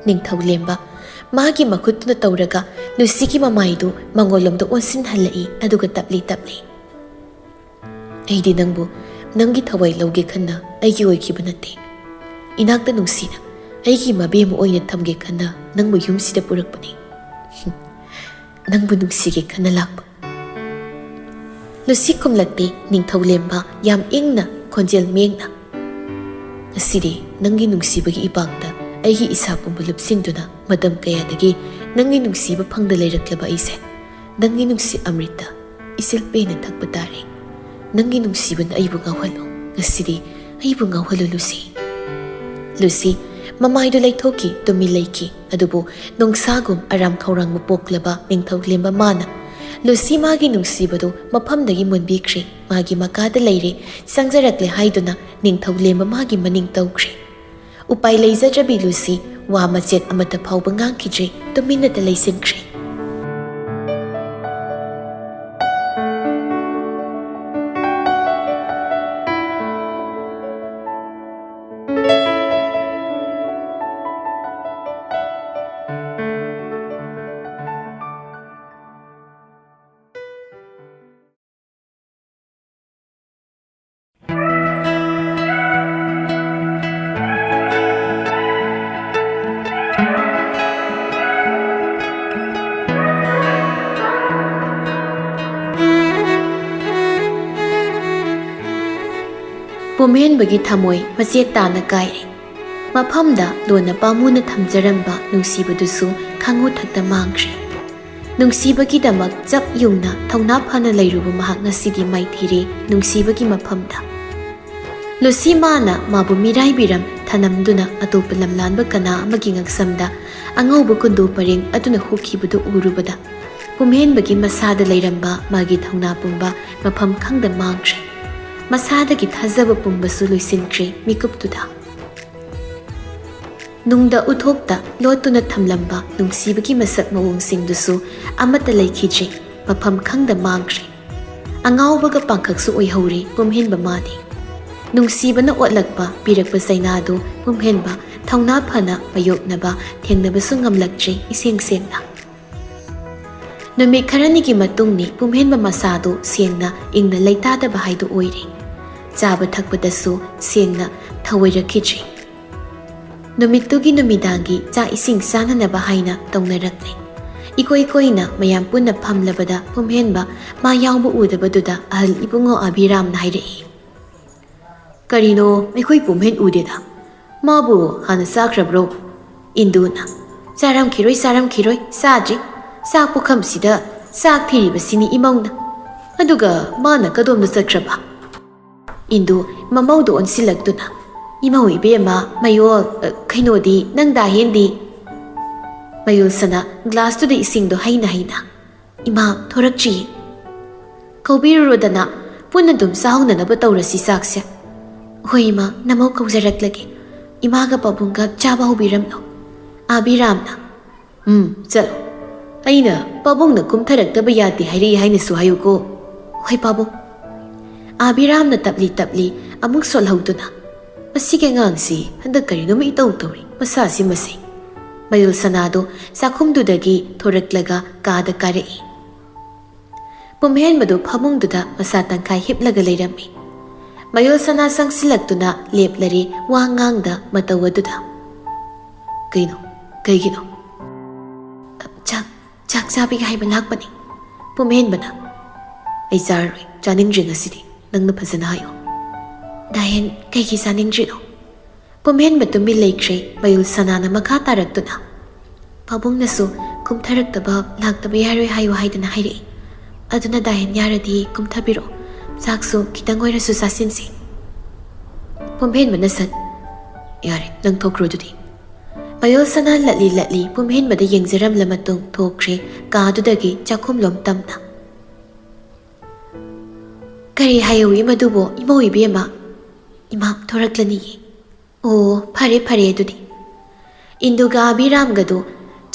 ꯅꯤꯡꯊꯧꯂꯦꯝꯕ ꯃꯥꯒꯤ ꯃꯈꯨꯠꯇꯨꯅ ꯇꯧꯔꯒ ꯂꯨꯁꯤꯒꯤ ꯃꯃꯥꯏꯗꯨ ꯃꯉꯣꯟꯂꯣꯝꯗ ꯑꯣꯟꯁꯤꯟꯍꯜꯂꯛꯏ, ꯑꯗꯨꯒ ꯇꯞꯂꯤ ꯇꯞꯂꯤ, "ꯑꯩꯗꯤ ꯅꯪꯕꯨ ꯅꯪꯒꯤ ꯊꯋꯥꯏ ꯂꯧꯒꯦ ꯈꯟꯅ ꯑꯩꯒꯤ ꯑꯣꯏꯈꯤꯕ ꯅꯠꯇꯦ꯫ ꯏꯅꯥꯛꯇ ꯅꯨꯡꯁꯤꯅ ꯑꯩꯒꯤ ꯃꯕꯦꯝꯃ ꯑꯣꯏꯅ ꯊꯝꯒꯦ ꯈꯟꯅ ꯅꯪꯕꯨ ꯌꯨꯝꯁꯤꯗ ꯄꯨꯔꯛꯄꯅꯤ꯫ ꯅꯪꯕꯨ ꯅꯨꯡꯁꯤꯒꯦ ꯈꯟꯅ ꯂꯥꯛꯄ꯫" ꯂꯨꯁꯤ ꯈꯨꯝꯂꯛꯇꯦ꯫ ꯅꯤꯡꯊꯧꯂꯦꯝꯕ ꯌꯥꯝ ꯏꯪꯅ, ꯈꯣꯟꯖꯦꯜ ꯃꯦꯡꯅ, "ꯉꯁꯤꯗꯤ ꯅꯪꯒꯤ ꯅꯨꯡꯁꯤꯕꯒꯤ ꯏꯄꯥꯛꯇ ꯑꯩꯒꯤ ꯏꯁꯥ ꯄꯨꯝꯕ ꯂꯨꯞꯁꯤꯟꯗꯨꯅ ꯃꯇꯝ ꯀꯌꯥꯗꯒꯤ ꯅꯪꯒꯤ ꯅꯨꯡꯁꯤꯕ ꯐꯪꯗ ꯂꯩꯔꯛꯂꯕ ꯑꯩꯁꯦ ꯅꯪꯒꯤ ꯅꯨꯡꯁꯤ ꯑꯃ꯭ꯔꯤꯠꯇ ꯏꯆꯤꯜ ꯄꯦꯟꯅ ꯊꯛꯄ ꯇꯥꯔꯦ꯫ ꯅꯪꯒꯤ ꯅꯨꯡꯁꯤꯕꯅ ꯑꯩꯕꯨ ꯉꯥꯎꯍꯜꯂꯨ꯫ ꯉꯁꯤꯗꯤ ꯑꯩꯕꯨ ꯉꯥꯎꯍꯜꯂꯨ, ꯂꯨꯁꯤ꯫" ꯂꯨꯁꯤ ꯃꯃꯥꯏꯗꯨ ꯂꯩꯊꯣꯛꯈꯤ, ꯇꯨꯃꯤꯟ ꯂꯩꯈꯤ꯫ ꯑꯗꯨꯕꯨ ꯅꯣꯡꯁꯥꯒꯨꯝ ꯑꯔꯥꯝ ꯈꯧꯔꯥꯡꯕ ꯄꯣꯛꯂꯕ ꯅꯤꯡꯊꯧꯂꯦꯝꯕ ꯃꯥꯅ ꯂꯨꯁꯤ ꯃꯥꯒꯤ ꯅꯨꯡꯁꯤꯕꯗꯨ ꯃꯐꯝꯗꯒꯤ ꯃꯨꯟꯕꯤꯈ꯭ꯔꯦ꯫ ꯃꯥꯒꯤ ꯃꯀꯥꯗ ꯂꯩꯔꯦ, ꯆꯪꯖꯔꯛꯂꯦ ꯍꯥꯏꯗꯨꯅ ꯅꯤꯡꯊꯧꯂꯦꯝꯕ ꯃꯥꯒꯤ ꯃꯅꯤꯡ ꯇꯧꯈ꯭ꯔꯦ꯫ ꯎꯄꯥꯏ ꯂꯩꯖꯗ꯭ꯔꯕꯤ ꯂꯨꯁꯤ ꯋꯥ ꯃꯆꯦꯠ ꯑꯃꯠꯇ ꯐꯥꯎꯕ ꯉꯥꯡꯈꯤꯗ꯭ꯔꯦ, ꯇꯨꯃꯤꯟꯅꯇ ꯂꯩꯁꯤꯟꯈ꯭ꯔꯦ꯫ ꯄꯨꯝꯍꯦꯟꯕꯒꯤ ꯊꯃꯣꯏ ꯃꯆꯦꯠ ꯇꯥꯅ ꯀꯥꯏꯔꯦ꯫ ꯃꯐꯝꯗ ꯂꯣꯟꯅ ꯄꯥꯝꯃꯨꯅ ꯊꯝꯖꯔꯝꯕ ꯅꯨꯡꯁꯤꯕꯗꯨꯁꯨ ꯈꯥꯡꯉꯨ ꯊꯛꯇ ꯃꯥꯡꯈ꯭ꯔꯦ꯫ ꯅꯨꯡꯁꯤꯕꯒꯤꯗꯃꯛ ꯆꯞ ꯌꯨꯡꯅ ꯊꯧꯅꯥ ꯐꯅ ꯂꯩꯔꯨꯕ ꯃꯍꯥꯛ ꯉꯁꯤꯗꯤ ꯃꯥꯏꯊꯤꯔꯦ ꯅꯨꯡꯁꯤꯕꯒꯤ ꯃꯐꯝꯗ꯫ ꯂꯨꯁꯤ ꯃꯥꯅ ꯃꯥꯕꯨ ꯃꯤꯔꯥꯏꯕꯤꯔꯝ ꯊꯅꯝꯗꯨꯅ ꯑꯇꯣꯞꯄ ꯂꯝꯂꯥꯟꯕ ꯀꯅꯥ ꯑꯃꯒꯤ ꯉꯛꯁꯝꯗ ꯑꯉꯧꯕ ꯀꯨꯟꯗꯣ ꯄꯔꯦꯡ ꯑꯗꯨꯅ ꯍꯨꯛꯈꯤꯕꯗꯨ ꯎꯔꯨꯕꯗ ꯄꯨꯝꯍꯦꯟꯕꯒꯤ ꯃꯁꯥꯗ ꯂꯩꯔꯝꯕ ꯃꯥꯒꯤ ꯊꯧꯅꯥ ꯄꯨꯝꯕ ꯃꯐꯝ ꯈꯪꯗ ꯃꯥꯡꯈ꯭ꯔꯦ꯫ ꯃꯁꯥꯗꯒꯤ ꯊꯥꯖꯕ ꯄꯨꯝꯕꯁꯨ ꯂꯣꯏꯁꯤꯟꯈ꯭ꯔꯦ ꯃꯤꯀꯨꯞꯇꯨꯗ꯫ ꯅꯨꯡꯗ ꯎꯠꯊꯣꯛꯇ ꯂꯣꯠꯇꯨꯅ ꯊꯝꯂꯝꯕ ꯅꯨꯡꯁꯤꯕꯒꯤ ꯃꯁꯛ ꯃꯑꯣꯡꯁꯤꯡꯗꯨꯁꯨ ꯑꯃꯠꯇ ꯂꯩꯈꯤꯗ꯭ꯔꯦ, ꯃꯐꯝ ꯈꯪꯗ ꯃꯥꯡꯈ꯭ꯔꯦ꯫ ꯑꯉꯥꯎꯕꯒ ꯄꯥꯡꯈꯛꯁꯨ ꯑꯣꯏꯍꯧꯔꯦ ꯄꯨꯝꯍꯦꯟꯕ ꯃꯥꯗꯤ꯫ ꯅꯨꯡꯁꯤꯕꯅ ꯑꯣꯠꯂꯛꯄ ꯄꯤꯔꯛꯄ ꯆꯩꯅꯥꯗꯨ ꯄꯨꯝꯍꯦꯟꯕ ꯊꯧꯅꯥ ꯐꯅ ꯃꯥꯌꯣꯛꯅꯕ ꯊꯦꯡꯅꯕꯁꯨ ꯉꯝꯂꯛꯇ꯭ꯔꯦ ꯏꯁꯦꯡ ꯁꯦꯡꯅ꯫ ꯅꯨꯃꯤꯠ ꯈꯔꯅꯤꯒꯤ ꯃꯇꯨꯡꯅꯤ ꯄꯨꯝꯍꯦꯟꯕ ꯃꯁꯥꯗꯨ ꯁꯦꯡꯅ ꯏꯪꯅ ꯂꯩꯇꯥꯗꯕ ꯍꯥꯏꯗꯨ ꯑꯣꯏꯔꯦ꯫ ꯆꯥꯕ ꯊꯛꯄꯗꯁꯨ ꯁꯦꯡꯅ ꯊꯧꯑꯣꯏꯔꯛꯈꯤꯗ꯭ꯔꯦ꯫ ꯅꯨꯃꯤꯠꯇꯨꯒꯤ ꯅꯨꯃꯤꯗꯥꯡꯒꯤ ꯆꯥꯛ ꯏꯁꯤꯡ ꯆꯥꯅꯅꯕ ꯍꯥꯏꯅ ꯇꯧꯅꯔꯛꯂꯦ꯫ ꯏꯀꯣꯏ ꯀꯣꯏꯅ ꯃꯌꯥꯝ ꯄꯨꯟꯅ ꯐꯝꯂꯕꯗ ꯄꯨꯝꯍꯦꯟꯕ ꯃꯥ ꯌꯥꯎꯕ ꯎꯗꯕꯗꯨꯗ ꯑꯍꯜ ꯏꯕꯨꯡꯉꯣ ꯑꯕꯤꯔꯥꯝꯅ ꯍꯥꯏꯔꯛꯏ꯫ "ꯀꯔꯤꯅꯣ ꯑꯩꯈꯣꯏ ꯄꯨꯝꯍꯦꯟ ꯎꯗꯦꯗ? ꯃꯥꯕꯨ ꯍꯥꯟꯅ ꯆꯥꯈ꯭ꯔꯕ꯭ꯔꯣ?" ꯏꯟꯗꯨꯅ, "ꯆꯥꯔꯝꯈꯤꯔꯣꯏ, ꯆꯥꯔꯝꯈꯤꯔꯣꯏ, ꯆꯥꯗ꯭ꯔꯤ꯫ ꯆꯥꯛ ꯄꯨꯈꯝꯁꯤꯗ ꯆꯥꯛ ꯊꯤꯔꯤꯕꯁꯤꯅꯤ ꯏꯃꯧꯅ꯫ ꯑꯗꯨꯒ ꯃꯥꯅ ꯀꯗꯣꯝꯗ ꯆꯠꯈ꯭ꯔꯕ?" ꯏꯟꯗꯨ ꯃꯃꯧꯗ ꯑꯣꯟꯁꯤꯜꯂꯛꯇꯨꯅ, "ꯏꯃꯧ ꯏꯕꯦꯝꯃ, ꯃꯌꯣꯜ, ꯑ, ꯀꯩꯅꯣꯗꯤ, ꯅꯪ ꯗꯥ ꯍꯦꯟꯗꯤ?" ꯃꯌꯣꯜ ꯁꯅꯥ ꯒ꯭ꯂꯥꯁꯇꯨꯗ ꯏꯁꯤꯡꯗꯣ ꯍꯩꯅ ꯍꯩꯅ, "ꯏꯃꯥ ꯊꯣꯔꯛꯇ꯭ꯔꯤꯌꯦ꯫ ꯀꯧꯕꯤꯔꯨꯔꯣꯗꯅ, ꯄꯨꯟꯅ ꯑꯗꯨꯝ ꯆꯥꯍꯧꯅꯅꯕ ꯇꯧꯔꯁꯤ ꯆꯥꯛꯁꯦ꯫" "ꯍꯣꯏ ꯏꯃꯥ, ꯅꯃꯧ ꯀꯧꯖꯔꯛꯂꯒꯦ꯫ ꯏꯃꯥꯒ ꯄꯥꯕꯨꯡꯒ ꯆꯥꯕ ꯍꯧꯕꯤꯔꯝꯂꯣ꯫" ꯑꯕꯤꯔꯥꯝꯅ, "ꯎꯝ, ꯆꯠꯂꯣ꯫ ꯑꯩꯅ ꯄꯥꯕꯨꯡꯅ ꯀꯨꯝꯊꯔꯛꯇꯕ ꯌꯥꯗꯦ ꯍꯥꯏꯔꯛꯏ ꯍꯥꯏꯅꯁꯨ ꯍꯥꯏꯌꯨꯀꯣ꯫" "ꯍꯣꯏ ꯄꯥꯕꯨꯡ꯫" ꯑꯕꯤꯔꯥꯝꯅ ꯇꯞꯂꯤ ꯇꯞꯂꯤ ꯑꯃꯨꯛ ꯁꯣꯜꯍꯧꯗꯨꯅ, "ꯃꯁꯤꯒꯤ ꯑꯉꯥꯡꯁꯤ ꯍꯟꯗꯛ ꯀꯔꯤꯅꯣꯃ ꯏꯇꯧ ꯇꯧꯔꯤ, ꯃꯁꯥꯁꯤ ꯃꯁꯤ꯫" ꯃꯌꯣꯜ ꯁꯅꯥꯗꯣ ꯆꯥꯛꯈꯨꯝꯗꯨꯗꯒꯤ ꯊꯣꯔꯛꯂꯒ ꯀꯥꯗ ꯀꯥꯔꯛꯏ꯫ ꯄꯨꯝꯍꯦꯟꯕꯗꯨ ꯐꯃꯨꯡꯗꯨꯗ ꯃꯁꯥ ꯇꯪꯈꯥꯏ ꯍꯤꯞꯂꯒ ꯂꯩꯔꯝꯃꯤ꯫ ꯃꯌꯣꯜ ꯁꯅꯥ ꯆꯪꯁꯤꯜꯂꯛꯇꯨꯅ ꯂꯦꯞꯂꯔꯦ ꯋꯥ ꯉꯥꯡꯗ ꯃꯇꯧ ꯑꯗꯨꯗ꯫ "ꯀꯩꯅꯣ? ꯀꯩꯒꯤꯅꯣ?" "ꯆꯥꯛ, ꯆꯥꯛ ꯆꯥꯕꯤꯒꯦ ꯍꯥꯏꯕ ꯂꯥꯛꯄꯅꯤ ꯄꯨꯝꯍꯦꯟꯕꯅ꯫" "ꯑꯩ ꯆꯥꯔꯔꯣꯏ, ꯆꯥꯅꯤꯡꯗ꯭ꯔꯦ ꯉꯁꯤꯗꯤ꯫ ꯅꯪꯅ ꯐꯖꯅ ꯍꯥꯏꯌꯣ꯫" "ꯗꯥꯍꯦꯟ, ꯀꯩꯒꯤ ꯆꯥꯅꯤꯡꯗ꯭ꯔꯤꯅꯣ?" ꯄꯨꯝꯍꯦꯟꯕ ꯇꯨꯃꯤꯟ ꯂꯩꯈ꯭ꯔꯦ꯫ ꯃꯌꯨꯜ ꯁꯅꯥꯅ ꯃꯈꯥ ꯇꯥꯔꯛꯇꯨꯅ, "ꯄꯥꯕꯨꯡꯅꯁꯨ ꯀꯨꯝꯊꯔꯛꯇꯕ, ꯂꯥꯛꯇꯕ ꯌꯥꯔꯣꯏ ꯍꯥꯏꯌꯨ ꯍꯥꯏꯗꯅ ꯍꯥꯏꯔꯛꯏ꯫ ꯑꯗꯨꯅ ꯗꯥꯍꯦꯟ ꯌꯥꯔꯗꯤ ꯀꯨꯝꯊꯕꯤꯔꯛꯑꯣ, ꯆꯥꯛꯁꯨ ꯈꯤꯇꯪ ꯑꯣꯏꯔꯁꯨ ꯆꯥꯁꯤꯟꯁꯤ꯫" ꯄꯨꯝꯍꯦꯟꯕꯅ ꯁꯠ, "ꯌꯥꯔꯦ, ꯅꯪ ꯊꯣꯛꯈ꯭ꯔꯣ ꯑꯗꯨꯗꯤ꯫" ꯃꯌꯨꯜ ꯁꯅꯥ ꯂꯠꯂꯤ ꯂꯠꯂꯤ ꯄꯨꯝꯍꯦꯟꯕꯗ ꯌꯦꯡꯖꯔꯝꯂ ꯃꯇꯨꯡ ꯊꯣꯛꯈ꯭ꯔꯦ ꯀꯥꯗꯨꯗꯒꯤ ꯆꯥꯛꯈꯨꯝꯂꯣꯝ ꯇꯝꯅ꯫ "ꯀꯔꯤ ꯍꯥꯏꯍꯧꯏ ꯃꯗꯨꯕꯣ, ꯏꯃꯧ ꯏꯕꯦꯝꯃ?" "ꯏꯃꯥ ꯊꯣꯔꯛꯂꯅꯤꯌꯦ꯫" "ꯑꯣ, ꯐꯔꯦ ꯐꯔꯦ ꯑꯗꯨꯗꯤ꯫" ꯏꯟꯗꯨꯒ ꯑꯕꯤꯔꯥꯝꯒꯗꯨ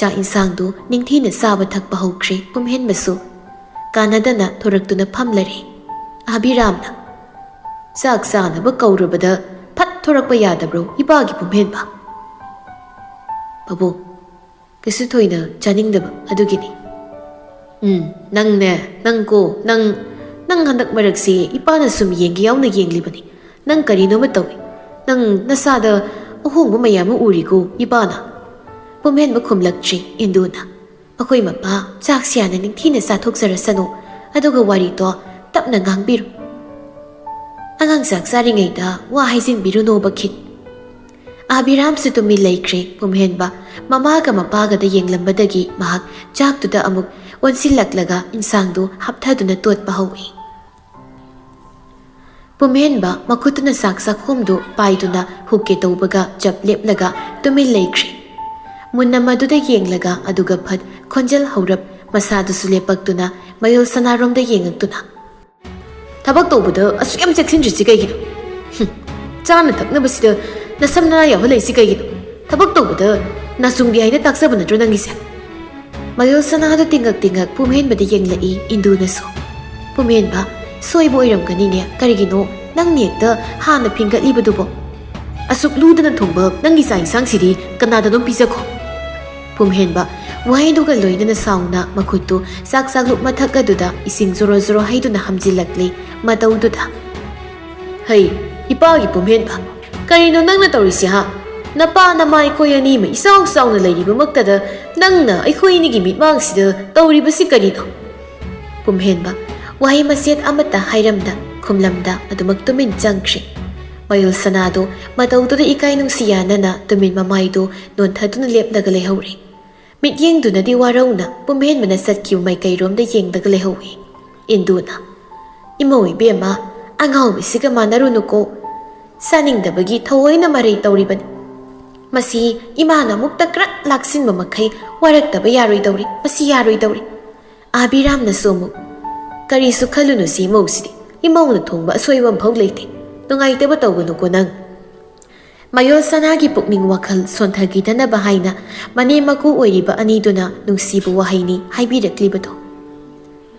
ꯆꯥꯛ ꯏꯟꯁꯥꯡꯗꯨ ꯅꯤꯡꯊꯤꯅ ꯆꯥꯕ ꯊꯛꯄ ꯍꯧꯈ꯭ꯔꯦ꯫ ꯄꯨꯝꯍꯦꯟꯕꯁꯨ ꯀꯥꯟꯅꯗꯅ ꯊꯣꯔꯛꯇꯨꯅ ꯐꯝꯂꯔꯦ꯫ ꯑꯕꯤꯔꯥꯝꯅ, "ꯆꯥꯛ ꯆꯥꯅꯕ ꯀꯧꯔꯕꯗ ꯐꯠ ꯊꯣꯔꯛꯄ ꯌꯥꯗꯕ꯭ꯔꯣ, ꯏꯄꯥꯒꯤ ꯄꯨꯝꯍꯦꯟꯕ?" "ꯄꯥꯕꯨꯡ, ꯀꯩꯁꯨ ꯊꯣꯏꯅ ꯆꯥꯅꯤꯡꯗꯕ ꯑꯗꯨꯒꯤꯅꯤ꯫" "ꯎꯝ, ꯅꯪꯅꯦ, ꯅꯪ ꯀꯣ, ꯅꯪ, ꯅꯪ ꯍꯟꯗꯛ ꯃꯔꯛꯁꯤ ꯏꯄꯥꯅ ꯁꯨꯝ ꯌꯦꯡꯒꯦ ꯌꯥꯎꯅ ꯌꯦꯡꯂꯤꯕꯅꯤ꯫ ꯅꯪ ꯀꯔꯤꯅꯣꯃ ꯇꯧꯏ꯫ ꯅꯪ ꯅꯁꯥꯗ ꯑꯍꯣꯡꯕ ꯃꯌꯥꯝ ꯑꯃ ꯎꯔꯤꯀꯣ ꯏꯄꯥꯅ꯫" ꯄꯨꯝꯍꯦꯟꯕ ꯈꯨꯝꯂꯛꯇ꯭ꯔꯤ꯫ ꯏꯟꯗꯨꯅ, "ꯑꯩꯈꯣꯏ ꯃꯄꯥ ꯆꯥꯛꯁꯤ ꯍꯥꯟꯅ ꯅꯤꯡꯊꯤꯅ ꯆꯥꯊꯣꯛꯆꯔꯁꯅꯨ, ꯑꯗꯨꯒ ꯋꯥꯔꯤꯗꯣ ꯇꯞꯅ ꯉꯥꯡꯕꯤꯔꯨ꯫ ꯑꯉꯥꯡ ꯆꯥꯛ ꯆꯥꯔꯤꯉꯩꯗ ꯋꯥ ꯍꯥꯏꯖꯤꯟꯕꯤꯔꯨꯅꯣꯕ ꯈꯤꯠ꯫" ꯑꯕꯤꯔꯥꯝꯁꯨ ꯇꯨꯃꯤꯟ ꯂꯩꯈ꯭ꯔꯦ꯫ ꯄꯨꯝꯍꯦꯟꯕ ꯃꯃꯥꯒ ꯃꯄꯥꯒꯗ ꯌꯦꯡꯂꯝꯕꯗꯒꯤ ꯃꯍꯥꯛ ꯆꯥꯛꯇꯨꯗ ꯑꯃꯨꯛ ꯑꯣꯟꯁꯤꯜꯂꯛꯂꯒ ꯏꯟꯁꯥꯡꯗꯨ ꯍꯥꯞꯊꯗꯨꯅ ꯇꯣꯠꯄ ꯍꯧꯏ꯫ ꯄꯨꯝꯍꯦꯟꯕ ꯃꯈꯨꯠꯇꯨꯅ ꯆꯥꯛ ꯆꯥꯛꯈꯣꯝꯗꯨ ꯄꯥꯏꯗꯨꯅ ꯍꯨꯛꯀꯦ ꯇꯧꯕꯒ ꯆꯞ ꯂꯦꯞꯂꯒ ꯇꯨꯃꯤꯟ ꯂꯩꯈ꯭ꯔꯦ꯫ ꯃꯨꯟꯅ ꯃꯗꯨꯗ ꯌꯦꯡꯂꯒ ꯑꯗꯨꯒ ꯐꯠ ꯈꯣꯟꯖꯦꯜ ꯍꯧꯔꯞ ꯃꯁꯥꯗꯨꯁꯨ ꯂꯦꯞꯄꯛꯇꯨꯅ ꯃꯌꯨꯜ ꯁꯅꯥꯔꯣꯝꯗ ꯌꯦꯡꯉꯛꯇꯨꯅ, "ꯊꯕꯛ ꯇꯧꯕꯗ ꯑꯁꯨꯛ ꯌꯥꯝ ꯆꯦꯛꯁꯤꯟꯗ꯭ꯔꯤꯁꯤ ꯀꯩꯒꯤꯅꯣ? ꯍꯨꯝ, ꯆꯥꯅ ꯊꯛꯅꯕꯁꯤꯗ ꯅꯁꯝ ꯅꯅꯥ ꯌꯥꯎꯍꯜꯂꯛꯏꯁꯤ ꯀꯩꯒꯤꯅꯣ? ꯊꯕꯛ ꯇꯧꯕꯗ ꯅꯥꯆꯨꯡꯒꯦ ꯍꯥꯏꯅ ꯇꯥꯛꯆꯕ ꯅꯠꯇ꯭ꯔꯣ ꯅꯪꯒꯤꯁꯦ?" ꯃꯌꯨꯜ ꯁꯅꯥꯗꯨ ꯇꯤꯡꯉꯛ ꯇꯤꯡꯉꯛ ꯄꯨꯝꯍꯦꯟꯕꯗ ꯌꯦꯡꯂꯛꯏ꯫ ꯏꯟꯗꯨꯅꯁꯨ, "ꯄꯨꯝꯍꯦꯟꯕ, ꯁꯣꯏꯕ ꯑꯣꯏꯔꯝꯒꯅꯤꯅꯦ, ꯀꯔꯤꯒꯤꯅꯣ ꯅꯪꯅ ꯍꯦꯛꯇ ꯍꯥꯟꯅ ꯐꯤꯡꯒꯠꯂꯤꯕꯗꯨꯕꯣ? ꯑꯁꯨꯛ ꯂꯨꯗꯅ ꯊꯣꯡꯕ ꯅꯪꯒꯤ ꯆꯥꯛ ꯏꯟꯁꯥꯡꯁꯤꯗꯤ ꯀꯅꯥꯗꯅꯣꯝ ꯄꯤꯖꯈꯣ꯫" ꯄꯨꯝꯍꯦꯟꯕ ꯋꯥꯍꯩꯗꯨꯒ ꯂꯣꯏꯅꯅ ꯁꯥꯎꯅ ꯃꯈꯨꯠꯇꯨ ꯆꯥꯛ ꯆꯥꯛꯂꯨꯛ ꯃꯊꯛ ꯑꯗꯨꯗ ꯏꯁꯤꯡ ꯖꯣꯔꯣ ꯖꯣꯔꯣ ꯍꯩꯗꯨꯅ ꯍꯝꯖꯤꯜꯂꯛꯂꯤ꯫ ꯃꯇꯧꯗꯨꯗ, "ꯍꯩ, ꯏꯄꯥꯒꯤ ꯄꯨꯝꯍꯦꯟꯕ, ꯀꯔꯤꯅꯣ ꯅꯪꯅ ꯇꯧꯔꯤꯁꯤ ꯍꯥ? ꯅꯄꯥ ꯅꯃꯥ ꯑꯩꯈꯣꯏ ꯑꯅꯤꯃ ꯏꯆꯥꯎ ꯆꯥꯎꯅ ꯂꯩꯔꯤꯕꯃꯛꯇꯗ ꯅꯪꯅ ꯑꯩꯈꯣꯏ ꯑꯅꯤꯒꯤ ꯃꯤꯠꯃꯥꯡꯁꯤꯗ ꯇꯧꯔꯤꯕꯁꯤ ꯀꯔꯤꯅꯣ?" ꯄꯨꯝꯍꯦꯟꯕ ꯋꯥꯍꯩ ꯃꯆꯦꯠ ꯑꯃꯠꯇ ꯍꯥꯏꯔꯝꯗ ꯈꯨꯝꯂꯝꯗ ꯑꯗꯨꯃꯛ ꯇꯨꯃꯤꯟ ꯆꯪꯈ꯭ꯔꯦ꯫ ꯃꯌꯨꯜ ꯁꯅꯥꯗꯨ ꯃꯇꯧꯗꯨꯗ ꯏꯀꯥꯏ ꯅꯨꯡꯁꯤ ꯌꯥꯅꯅ ꯇꯨꯃꯤꯟ ꯃꯃꯥꯏꯗꯨ ꯅꯣꯟꯊꯗꯨꯅ ꯂꯦꯞꯂꯒ ꯂꯩꯍꯧꯔꯦ꯫ ꯃꯤꯠꯌꯦꯡꯗꯨꯅꯗꯤ ꯋꯥꯔꯧꯅ ꯄꯨꯝꯍꯦꯟꯕꯅ ꯆꯠꯈꯤꯕ ꯃꯥꯏꯀꯩꯔꯣꯝꯗ ꯌꯦꯡꯂꯒ ꯂꯩꯍꯧꯏ꯫ ꯏꯟꯗꯨꯅ, "ꯏꯃꯧ ꯏꯕꯦꯝꯃ, ꯑꯉꯥꯎꯕꯤꯁꯤꯒ ꯃꯥꯟꯅꯔꯨꯅꯨꯀꯣ꯫ ꯆꯥꯅꯤꯡꯗꯕꯒꯤ ꯊꯑꯣꯏꯅ ꯃꯔꯩ ꯇꯧꯔꯤꯕꯅꯤ꯫ ꯃꯁꯤ ꯏꯃꯥꯅ ꯑꯃꯨꯛꯇ ꯀ꯭ꯔꯛ ꯂꯥꯛꯁꯤꯟꯕ ꯃꯈꯩ ꯋꯥꯔꯛꯇꯕ ꯌꯥꯔꯣꯏꯗꯧꯔꯤ꯫ ꯃꯁꯤ ꯌꯥꯔꯣꯏꯗꯧꯔꯤ꯫" ꯑꯥꯕꯤꯔꯥꯝꯅꯁꯨ ꯑꯃꯨꯛ, "ꯀꯔꯤꯁꯨ ꯈꯜꯂꯨꯅꯨꯁꯤ ꯏꯃꯧꯁꯤꯗꯤ꯫ ꯏꯃꯧꯅ ꯊꯣꯡꯕ ꯑꯁꯣꯏꯕ ꯑꯃꯐꯥꯎ ꯂꯩꯇꯦ꯫ ꯅꯨꯡꯉꯥꯏꯇꯕ ꯇꯧꯒꯅꯨꯀꯣ ꯅꯪ꯫" ꯃꯌꯣꯜ ꯁꯅꯥꯒꯤ ꯄꯨꯛꯅꯤꯡ ꯋꯥꯈꯜ ꯁꯣꯟꯊꯈꯤꯗꯅꯕ ꯍꯥꯏꯅ ꯃꯅꯦꯝ ꯃꯀꯨ ꯑꯣꯏꯔꯤꯕ ꯑꯅꯤꯗꯨꯅ ꯅꯨꯡꯁꯤꯕ ꯋꯥꯍꯩꯅꯤ ꯍꯥꯏꯕꯤꯔꯛꯂꯤꯕꯗꯣ꯫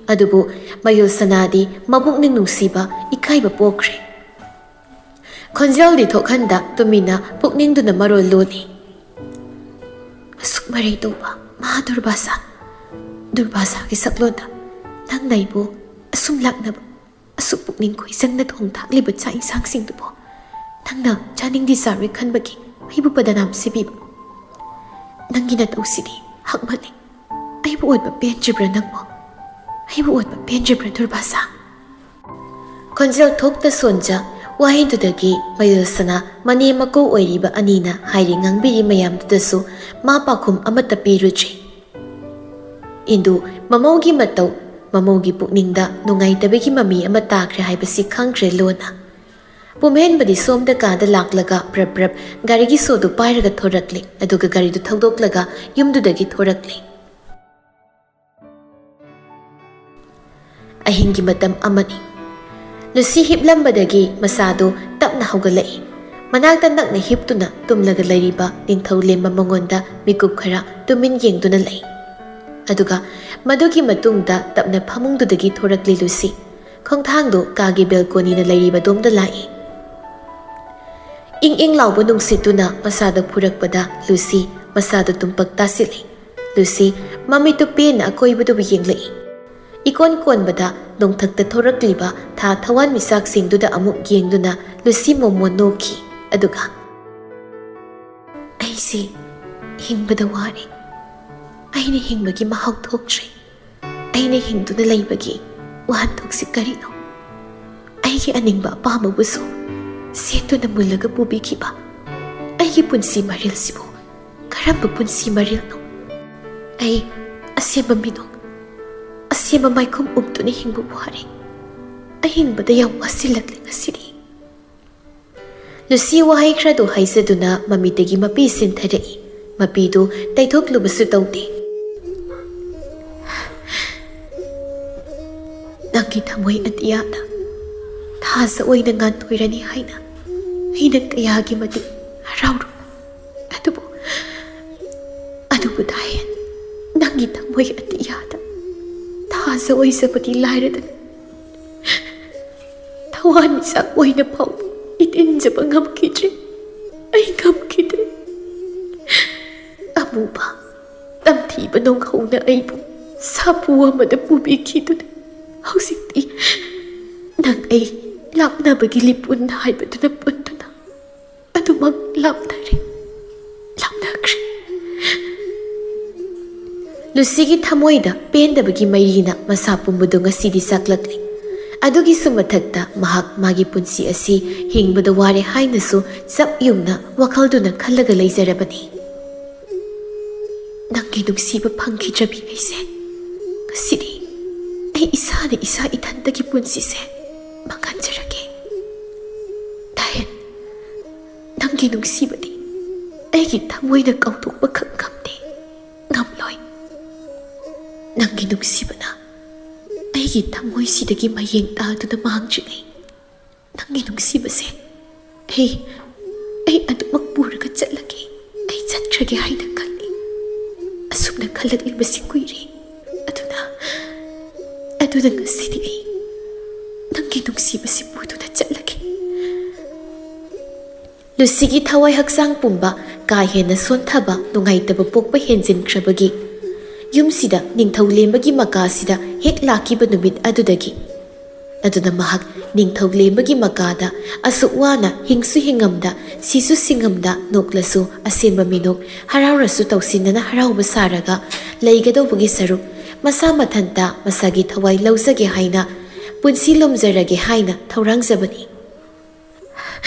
ꯑꯗꯨꯕꯨ ꯃꯌꯣꯜ ꯁꯅꯥꯗꯤ ꯃꯄꯨꯛꯅꯤꯡ ꯅꯨꯡꯁꯤꯕ, ꯏꯀꯥꯏꯕ ꯄꯣꯛꯈ꯭ꯔꯦ꯫ ꯈꯣꯟꯖꯦꯜꯗꯤ ꯊꯣꯛꯍꯟꯗ ꯇꯨꯃꯤꯟꯅ ꯄꯨꯛꯅꯤꯡꯗꯨꯅ ꯃꯔꯣꯜ ꯂꯣꯜꯂꯤ꯫ "ꯑꯁꯨꯛ ꯃꯔꯩ ꯇꯧꯕ ꯃꯍꯥ ꯗꯨꯔꯕꯥꯁꯥ, ꯗꯨꯔꯕꯥꯁꯥꯒꯤ ꯁꯛꯂꯣꯟꯗ ꯅꯪꯅ ꯑꯩꯕꯨ ꯑꯁꯨꯝ ꯂꯥꯛꯅꯕ, ꯑꯁꯨꯛ ꯄꯨꯛꯅꯤꯡ ꯈꯣꯏꯖꯪꯅ ꯊꯣꯡ ꯊꯥꯛꯂꯤꯕ ꯆꯥꯛ ꯏꯟꯁꯥꯡꯁꯤꯡꯗꯨꯕꯨ ꯅꯪꯅ ꯆꯥꯅꯤꯡꯗꯦ ꯆꯥꯔꯣꯏ ꯈꯟꯕꯒꯤ ꯑꯩꯕꯨ ꯕꯗꯅꯥꯝ ꯁꯤꯕꯤꯕ꯫ ꯅꯪꯒꯤ ꯅꯇꯧꯁꯤꯗꯤ ꯍꯛꯃꯜꯂꯤ꯫ ꯑꯩꯕꯨ ꯑꯣꯠꯄ ꯄꯦꯟꯗ꯭ꯔꯤꯕ꯭ꯔꯥ ꯅꯪꯕꯨ? ꯑꯩꯕꯨ ꯑꯣꯠꯄ ꯄꯦꯟꯗ꯭ꯔꯤꯕ꯭ꯔꯥ ꯗꯨꯔꯕꯥꯁꯥ?" ꯈꯣꯟꯖꯦꯜ ꯊꯣꯛꯇ ꯁꯣꯟꯖ ꯋꯥꯍꯩꯗꯨꯗꯒꯤ ꯃꯌꯣꯜ ꯁꯅꯥ ꯃꯅꯦꯝ ꯃꯀꯨ ꯑꯣꯏꯔꯤꯕ ꯑꯅꯤꯅ ꯍꯥꯏꯔꯤ ꯉꯥꯡꯕꯤꯔꯤ ꯃꯌꯥꯝꯗꯨꯗꯁꯨ ꯃꯥ ꯄꯥꯎꯈꯨꯝ ꯑꯃꯠꯇ ꯄꯤꯔꯨꯗ꯭ꯔꯤ꯫ ꯏꯟꯗꯨ ꯃꯃꯧꯒꯤ ꯃꯇꯧ, ꯃꯃꯧꯒꯤ ꯄꯨꯛꯅꯤꯡꯗ ꯅꯨꯡꯉꯥꯏꯇꯕꯒꯤ ꯃꯃꯤ ꯑꯃ ꯇꯥꯈ꯭ꯔꯦ ꯍꯥꯏꯕꯁꯤ ꯈꯪꯈ꯭ꯔꯦ ꯂꯣꯟꯅ꯫ ꯄꯨꯝꯍꯦꯟꯕꯗꯤ ꯁꯣꯝꯗ ꯀꯥꯗ ꯂꯥꯛꯂꯒ ꯄ꯭ꯔꯞ ꯄ꯭ꯔꯞ ꯒꯥꯔꯤꯒꯤ ꯁꯣꯗꯨ ꯄꯥꯏꯔꯒ ꯊꯣꯔꯛꯂꯦ, ꯑꯗꯨꯒ ꯒꯥꯔꯤꯗꯨ ꯊꯧꯗꯣꯛꯂꯒ ꯌꯨꯝꯗꯨꯗꯒꯤ ꯊꯣꯔꯛꯂꯦ꯫ ꯑꯍꯤꯡꯒꯤ ꯃꯇꯝ ꯑꯃꯅꯤ꯫ ꯂꯨꯁꯤ ꯍꯤꯞꯂꯝꯕꯗꯒꯤ ꯃꯁꯥꯗꯨ ꯇꯞꯅ ꯍꯧꯒꯠꯂꯛꯏ꯫ ꯃꯅꯥꯛꯇ ꯅꯛꯅ ꯍꯤꯞꯇꯨꯅ ꯇꯨꯝꯂꯒ ꯂꯩꯔꯤꯕ ꯅꯤꯡꯊꯧ ꯂꯦꯝꯕ ꯃꯉꯣꯟꯗ ꯃꯤꯀꯨꯞ ꯈꯔ ꯇꯨꯃꯤꯟ ꯌꯦꯡꯗꯨꯅ ꯂꯩ꯫ ꯑꯗꯨꯒ ꯃꯗꯨꯒꯤ ꯃꯇꯨꯡꯗ ꯇꯞꯅ ꯐꯃꯨꯡꯗꯨꯗꯒꯤ ꯊꯣꯔꯛꯂꯤ ꯂꯨꯁꯤ꯫ ꯈꯣꯡꯊꯥꯡꯗꯨ ꯀꯥꯒꯤ ꯕꯦꯜꯀꯣꯅꯤꯅ ꯂꯩꯔꯤꯕꯗꯣꯝꯗ ꯂꯥꯛꯏ꯫ ꯏꯪ ꯏꯪ ꯂꯥꯎꯕ ꯅꯨꯡꯁꯤꯠꯇꯨꯅ ꯃꯁꯥꯗ ꯐꯨꯔꯛꯄꯗ ꯂꯨꯁꯤ ꯃꯁꯥꯗꯨ ꯇꯨꯝꯄꯛ ꯇꯥꯁꯤꯜꯂꯤ꯫ ꯂꯨꯁꯤ ꯃꯃꯤꯠꯇꯨ ꯄꯦꯟꯅ ꯑꯀꯣꯏꯕꯗꯨꯕꯨ ꯌꯦꯡꯂꯛꯏ꯫ ꯏꯀꯣꯟ ꯀꯣꯟꯕꯗ ꯅꯣꯡꯊꯛꯇ ꯊꯣꯔꯛꯂꯤꯕ ꯊꯥ ꯊꯋꯥꯟꯃꯤꯆꯥꯛꯁꯤꯡꯗꯨꯗ ꯑꯃꯨꯛ ꯌꯦꯡꯗꯨꯅ ꯂꯨꯁꯤ ꯃꯣꯃꯣꯟ ꯅꯣꯛꯈꯤ꯫ ꯑꯗꯨꯒ, "ꯑꯩꯁꯦ ꯍꯤꯡꯕꯗ ꯋꯥꯔꯦ꯫ ꯑꯩꯅ ꯍꯤꯡꯕꯒꯤ ꯃꯍꯥꯎ ꯊꯣꯛꯇ꯭ꯔꯦ꯫ ꯑꯩꯅ ꯍꯤꯡꯗꯨꯅ ꯂꯩꯕꯒꯤ ꯋꯥꯍꯟꯊꯣꯛꯁꯤ ꯀꯔꯤꯅꯣ? ꯑꯩꯒꯤ ꯑꯅꯤꯡꯕ ꯑꯄꯥꯝꯕꯕꯨꯁꯨ ꯁꯦꯠꯇꯨꯅ ꯃꯨꯜꯂꯒ ꯄꯨꯕꯤꯈꯤꯕ ꯑꯩꯒꯤ ꯄꯨꯟꯁꯤ ꯃꯔꯦꯜꯁꯤꯕꯨ ꯀꯔꯝꯕ ꯄꯨꯟꯁꯤ ꯃꯔꯦꯜꯅꯣ? ꯑꯩ ꯑꯁꯦꯝꯕ ꯃꯤꯅꯣꯛ, ꯑꯁꯦꯝꯕ ꯃꯥꯏꯈꯨꯝ ꯎꯞꯇꯨꯅ ꯍꯤꯡꯕ ꯋꯥꯔꯦ꯫ ꯑꯍꯤꯡꯕꯗ ꯌꯥꯝ ꯋꯥꯁꯤꯜꯂꯛꯂꯦ ꯉꯁꯤꯗꯤ꯫ ꯂꯨꯁꯤ ꯋꯥꯍꯩ ꯈꯔꯗꯨ ꯍꯥꯏꯖꯗꯨꯅ ꯃꯃꯤꯠꯇꯒꯤ ꯃꯄꯤ ꯁꯤꯟꯊꯔꯛꯏ꯫ ꯃꯄꯤꯗꯨ ꯇꯩꯊꯣꯛꯂꯨꯕꯁꯨ ꯇꯧꯗꯦ꯫ "ꯅꯪꯒꯤ ꯊꯃꯣꯏ ꯑꯇꯤꯌꯥꯗ ꯊꯥꯖ ꯑꯣꯏꯅ ꯉꯥꯟꯊꯣꯏꯔꯅꯤ ꯍꯥꯏꯅ ꯑꯩꯅ ꯀꯌꯥꯒꯤ ꯃꯇꯤꯛ ꯍꯔꯥꯎꯔꯨ꯫ ꯑꯗꯨꯕꯨ, ꯑꯗꯨꯕꯨ ꯗꯥꯍꯦꯟ, ꯅꯪꯒꯤ ꯊꯃꯣꯏ ꯑꯇꯤꯌꯥꯗ ꯊꯥꯖ ꯑꯣꯏꯖꯕꯗꯤ ꯂꯥꯏꯔꯗꯅ, ꯊꯋꯥꯟꯃꯤꯆꯥꯛ ꯑꯣꯏꯅ ꯐꯥꯎꯕ ꯏꯇꯤꯟꯖꯕ ꯉꯝꯈꯤꯗ꯭ꯔꯦ꯫ ꯑꯩ ꯉꯝꯈꯤꯗ꯭ꯔꯦ꯫ ꯑꯃꯨꯕ, ꯇꯝꯊꯤꯕ ꯅꯣꯡꯍꯧꯅ ꯑꯩꯕꯨ ꯁꯥꯐꯨ ꯑꯃꯗ ꯄꯨꯕꯤꯈꯤꯗꯨꯅ, ꯍꯧꯖꯤꯛꯇꯤ ꯅꯪ ꯑꯩ ꯂꯥꯞꯅꯕꯒꯤ ꯂꯤꯄꯨꯟ ꯍꯥꯏꯕꯗꯨꯅ ꯄꯨꯟꯗꯨꯅ ꯑꯗꯨꯃꯛ ꯂꯥꯞꯅꯔꯦ, ꯂꯥꯞꯅꯈ꯭ꯔꯦ꯫" ꯂꯨꯁꯤꯒꯤ ꯊꯃꯣꯏꯗ ꯄꯦꯟꯗꯕꯒꯤ ꯃꯩꯔꯤꯅ ꯃꯁꯥ ꯄꯨꯝꯕꯗꯨ ꯉꯁꯤꯗꯤ ꯆꯥꯛꯂꯛꯂꯤ꯫ ꯑꯗꯨꯒꯤꯁꯨ ꯃꯊꯛꯇ ꯃꯍꯥꯛ ꯃꯥꯒꯤ ꯄꯨꯟꯁꯤ ꯑꯁꯤ ꯍꯤꯡꯕꯗ ꯋꯥꯔꯦ ꯍꯥꯏꯅꯁꯨ ꯆꯞ ꯌꯨꯡꯅ ꯋꯥꯈꯜꯗꯨꯅ ꯈꯜꯂꯒ ꯂꯩꯖꯔꯕꯅꯤ꯫ "ꯅꯪꯒꯤ ꯅꯨꯡꯁꯤꯕ ꯐꯪꯈꯤꯗ꯭ꯔꯕꯤ ꯑꯩꯁꯦ, ꯉꯁꯤꯗꯤ ꯑꯩ ꯏꯁꯥꯅ ꯏꯁꯥ ꯏꯊꯟꯇꯒꯤ ꯄꯨꯟꯁꯤꯁꯦ ꯃꯥꯡꯍꯟꯖꯔꯒꯦ꯫ ꯗꯥꯍꯦꯟ, ꯅꯪꯒꯤ ꯅꯨꯡꯁꯤꯕꯗꯤ ꯑꯩꯒꯤ ꯊꯃꯣꯏꯅ ꯀꯥꯎꯊꯣꯛꯄ ꯈꯛ ꯉꯝꯗꯦ, ꯉꯝꯂꯣꯏ꯫ ꯅꯪꯒꯤ ꯅꯨꯡꯁꯤꯕꯅ ꯑꯩꯒꯤ ꯊꯃꯣꯏꯁꯤꯗꯒꯤ ꯃꯌꯦꯡ ꯇꯥꯗꯨꯅ ꯃꯥꯡꯗ꯭ꯔꯤꯉꯩ, ꯅꯪꯒꯤ ꯅꯨꯡꯁꯤꯕꯁꯦ ꯑꯩ, ꯑꯩ ꯑꯗꯨꯃꯛ ꯄꯨꯔꯒ ꯆꯠꯂꯒꯦ, ꯑꯩ ꯆꯠꯈ꯭ꯔꯒꯦ ꯍꯥꯏꯅ ꯈꯜꯂꯤ꯫ ꯑꯁꯨꯝꯅ ꯈꯜꯂꯛꯂꯤꯕꯁꯤ ꯀꯨꯏꯔꯦ꯫ ꯑꯗꯨꯅ, ꯑꯗꯨꯅ ꯉꯁꯤꯗꯤ ꯑꯩ ꯅꯪꯒꯤ ꯅꯨꯡꯁꯤꯕꯁꯤ ꯄꯨꯗꯨꯅ ꯆꯠꯂꯒꯦ꯫" ꯂꯨꯁꯤꯒꯤ ꯊꯋꯥꯏ ꯍꯛꯆꯥꯡ ꯄꯨꯝꯕ ꯀꯥ ꯍꯦꯟꯅ ꯁꯣꯟꯊꯕ, ꯅꯨꯡꯉꯥꯏꯇꯕ ꯄꯣꯛꯄ ꯍꯦꯟꯖꯤꯟꯈ꯭ꯔꯕꯒꯤ ꯌꯨꯝꯁꯤꯗ ꯅꯤꯡꯊꯧ ꯂꯦꯝꯕꯒꯤ ꯃꯀꯥꯁꯤꯗ ꯍꯦꯛ ꯂꯥꯛꯈꯤꯕ ꯅꯨꯃꯤꯠ ꯑꯗꯨꯗꯒꯤ, ꯑꯗꯨꯅ ꯃꯍꯥꯛ ꯅꯤꯡꯊꯧ ꯂꯦꯝꯕꯒꯤ ꯃꯀꯥꯗ ꯑꯁꯨꯛ ꯋꯥꯅ ꯍꯤꯡꯁꯨ ꯍꯤꯡꯉꯝꯗ, ꯁꯤꯁꯨ ꯁꯤꯡꯉꯝꯗ, ꯅꯣꯛꯂꯁꯨ ꯑꯁꯦꯝꯕ ꯃꯤꯅꯣꯛ, ꯍꯔꯥꯎꯔꯁꯨ ꯇꯧꯁꯤꯟꯅꯅ ꯍꯔꯥꯎꯕ ꯁꯥꯔꯒ ꯂꯩꯒꯗꯧꯕꯒꯤ ꯁꯔꯨꯛ, ꯃꯁꯥ ꯃꯊꯟꯇ ꯃꯁꯥꯒꯤ ꯊꯋꯥꯏ ꯂꯧꯖꯒꯦ ꯍꯥꯏꯅ, ꯄꯨꯟꯁꯤ ꯂꯣꯝꯖꯔꯒꯦ ꯍꯥꯏꯅ ꯊꯧꯔꯥꯡꯖꯕꯅꯤ꯫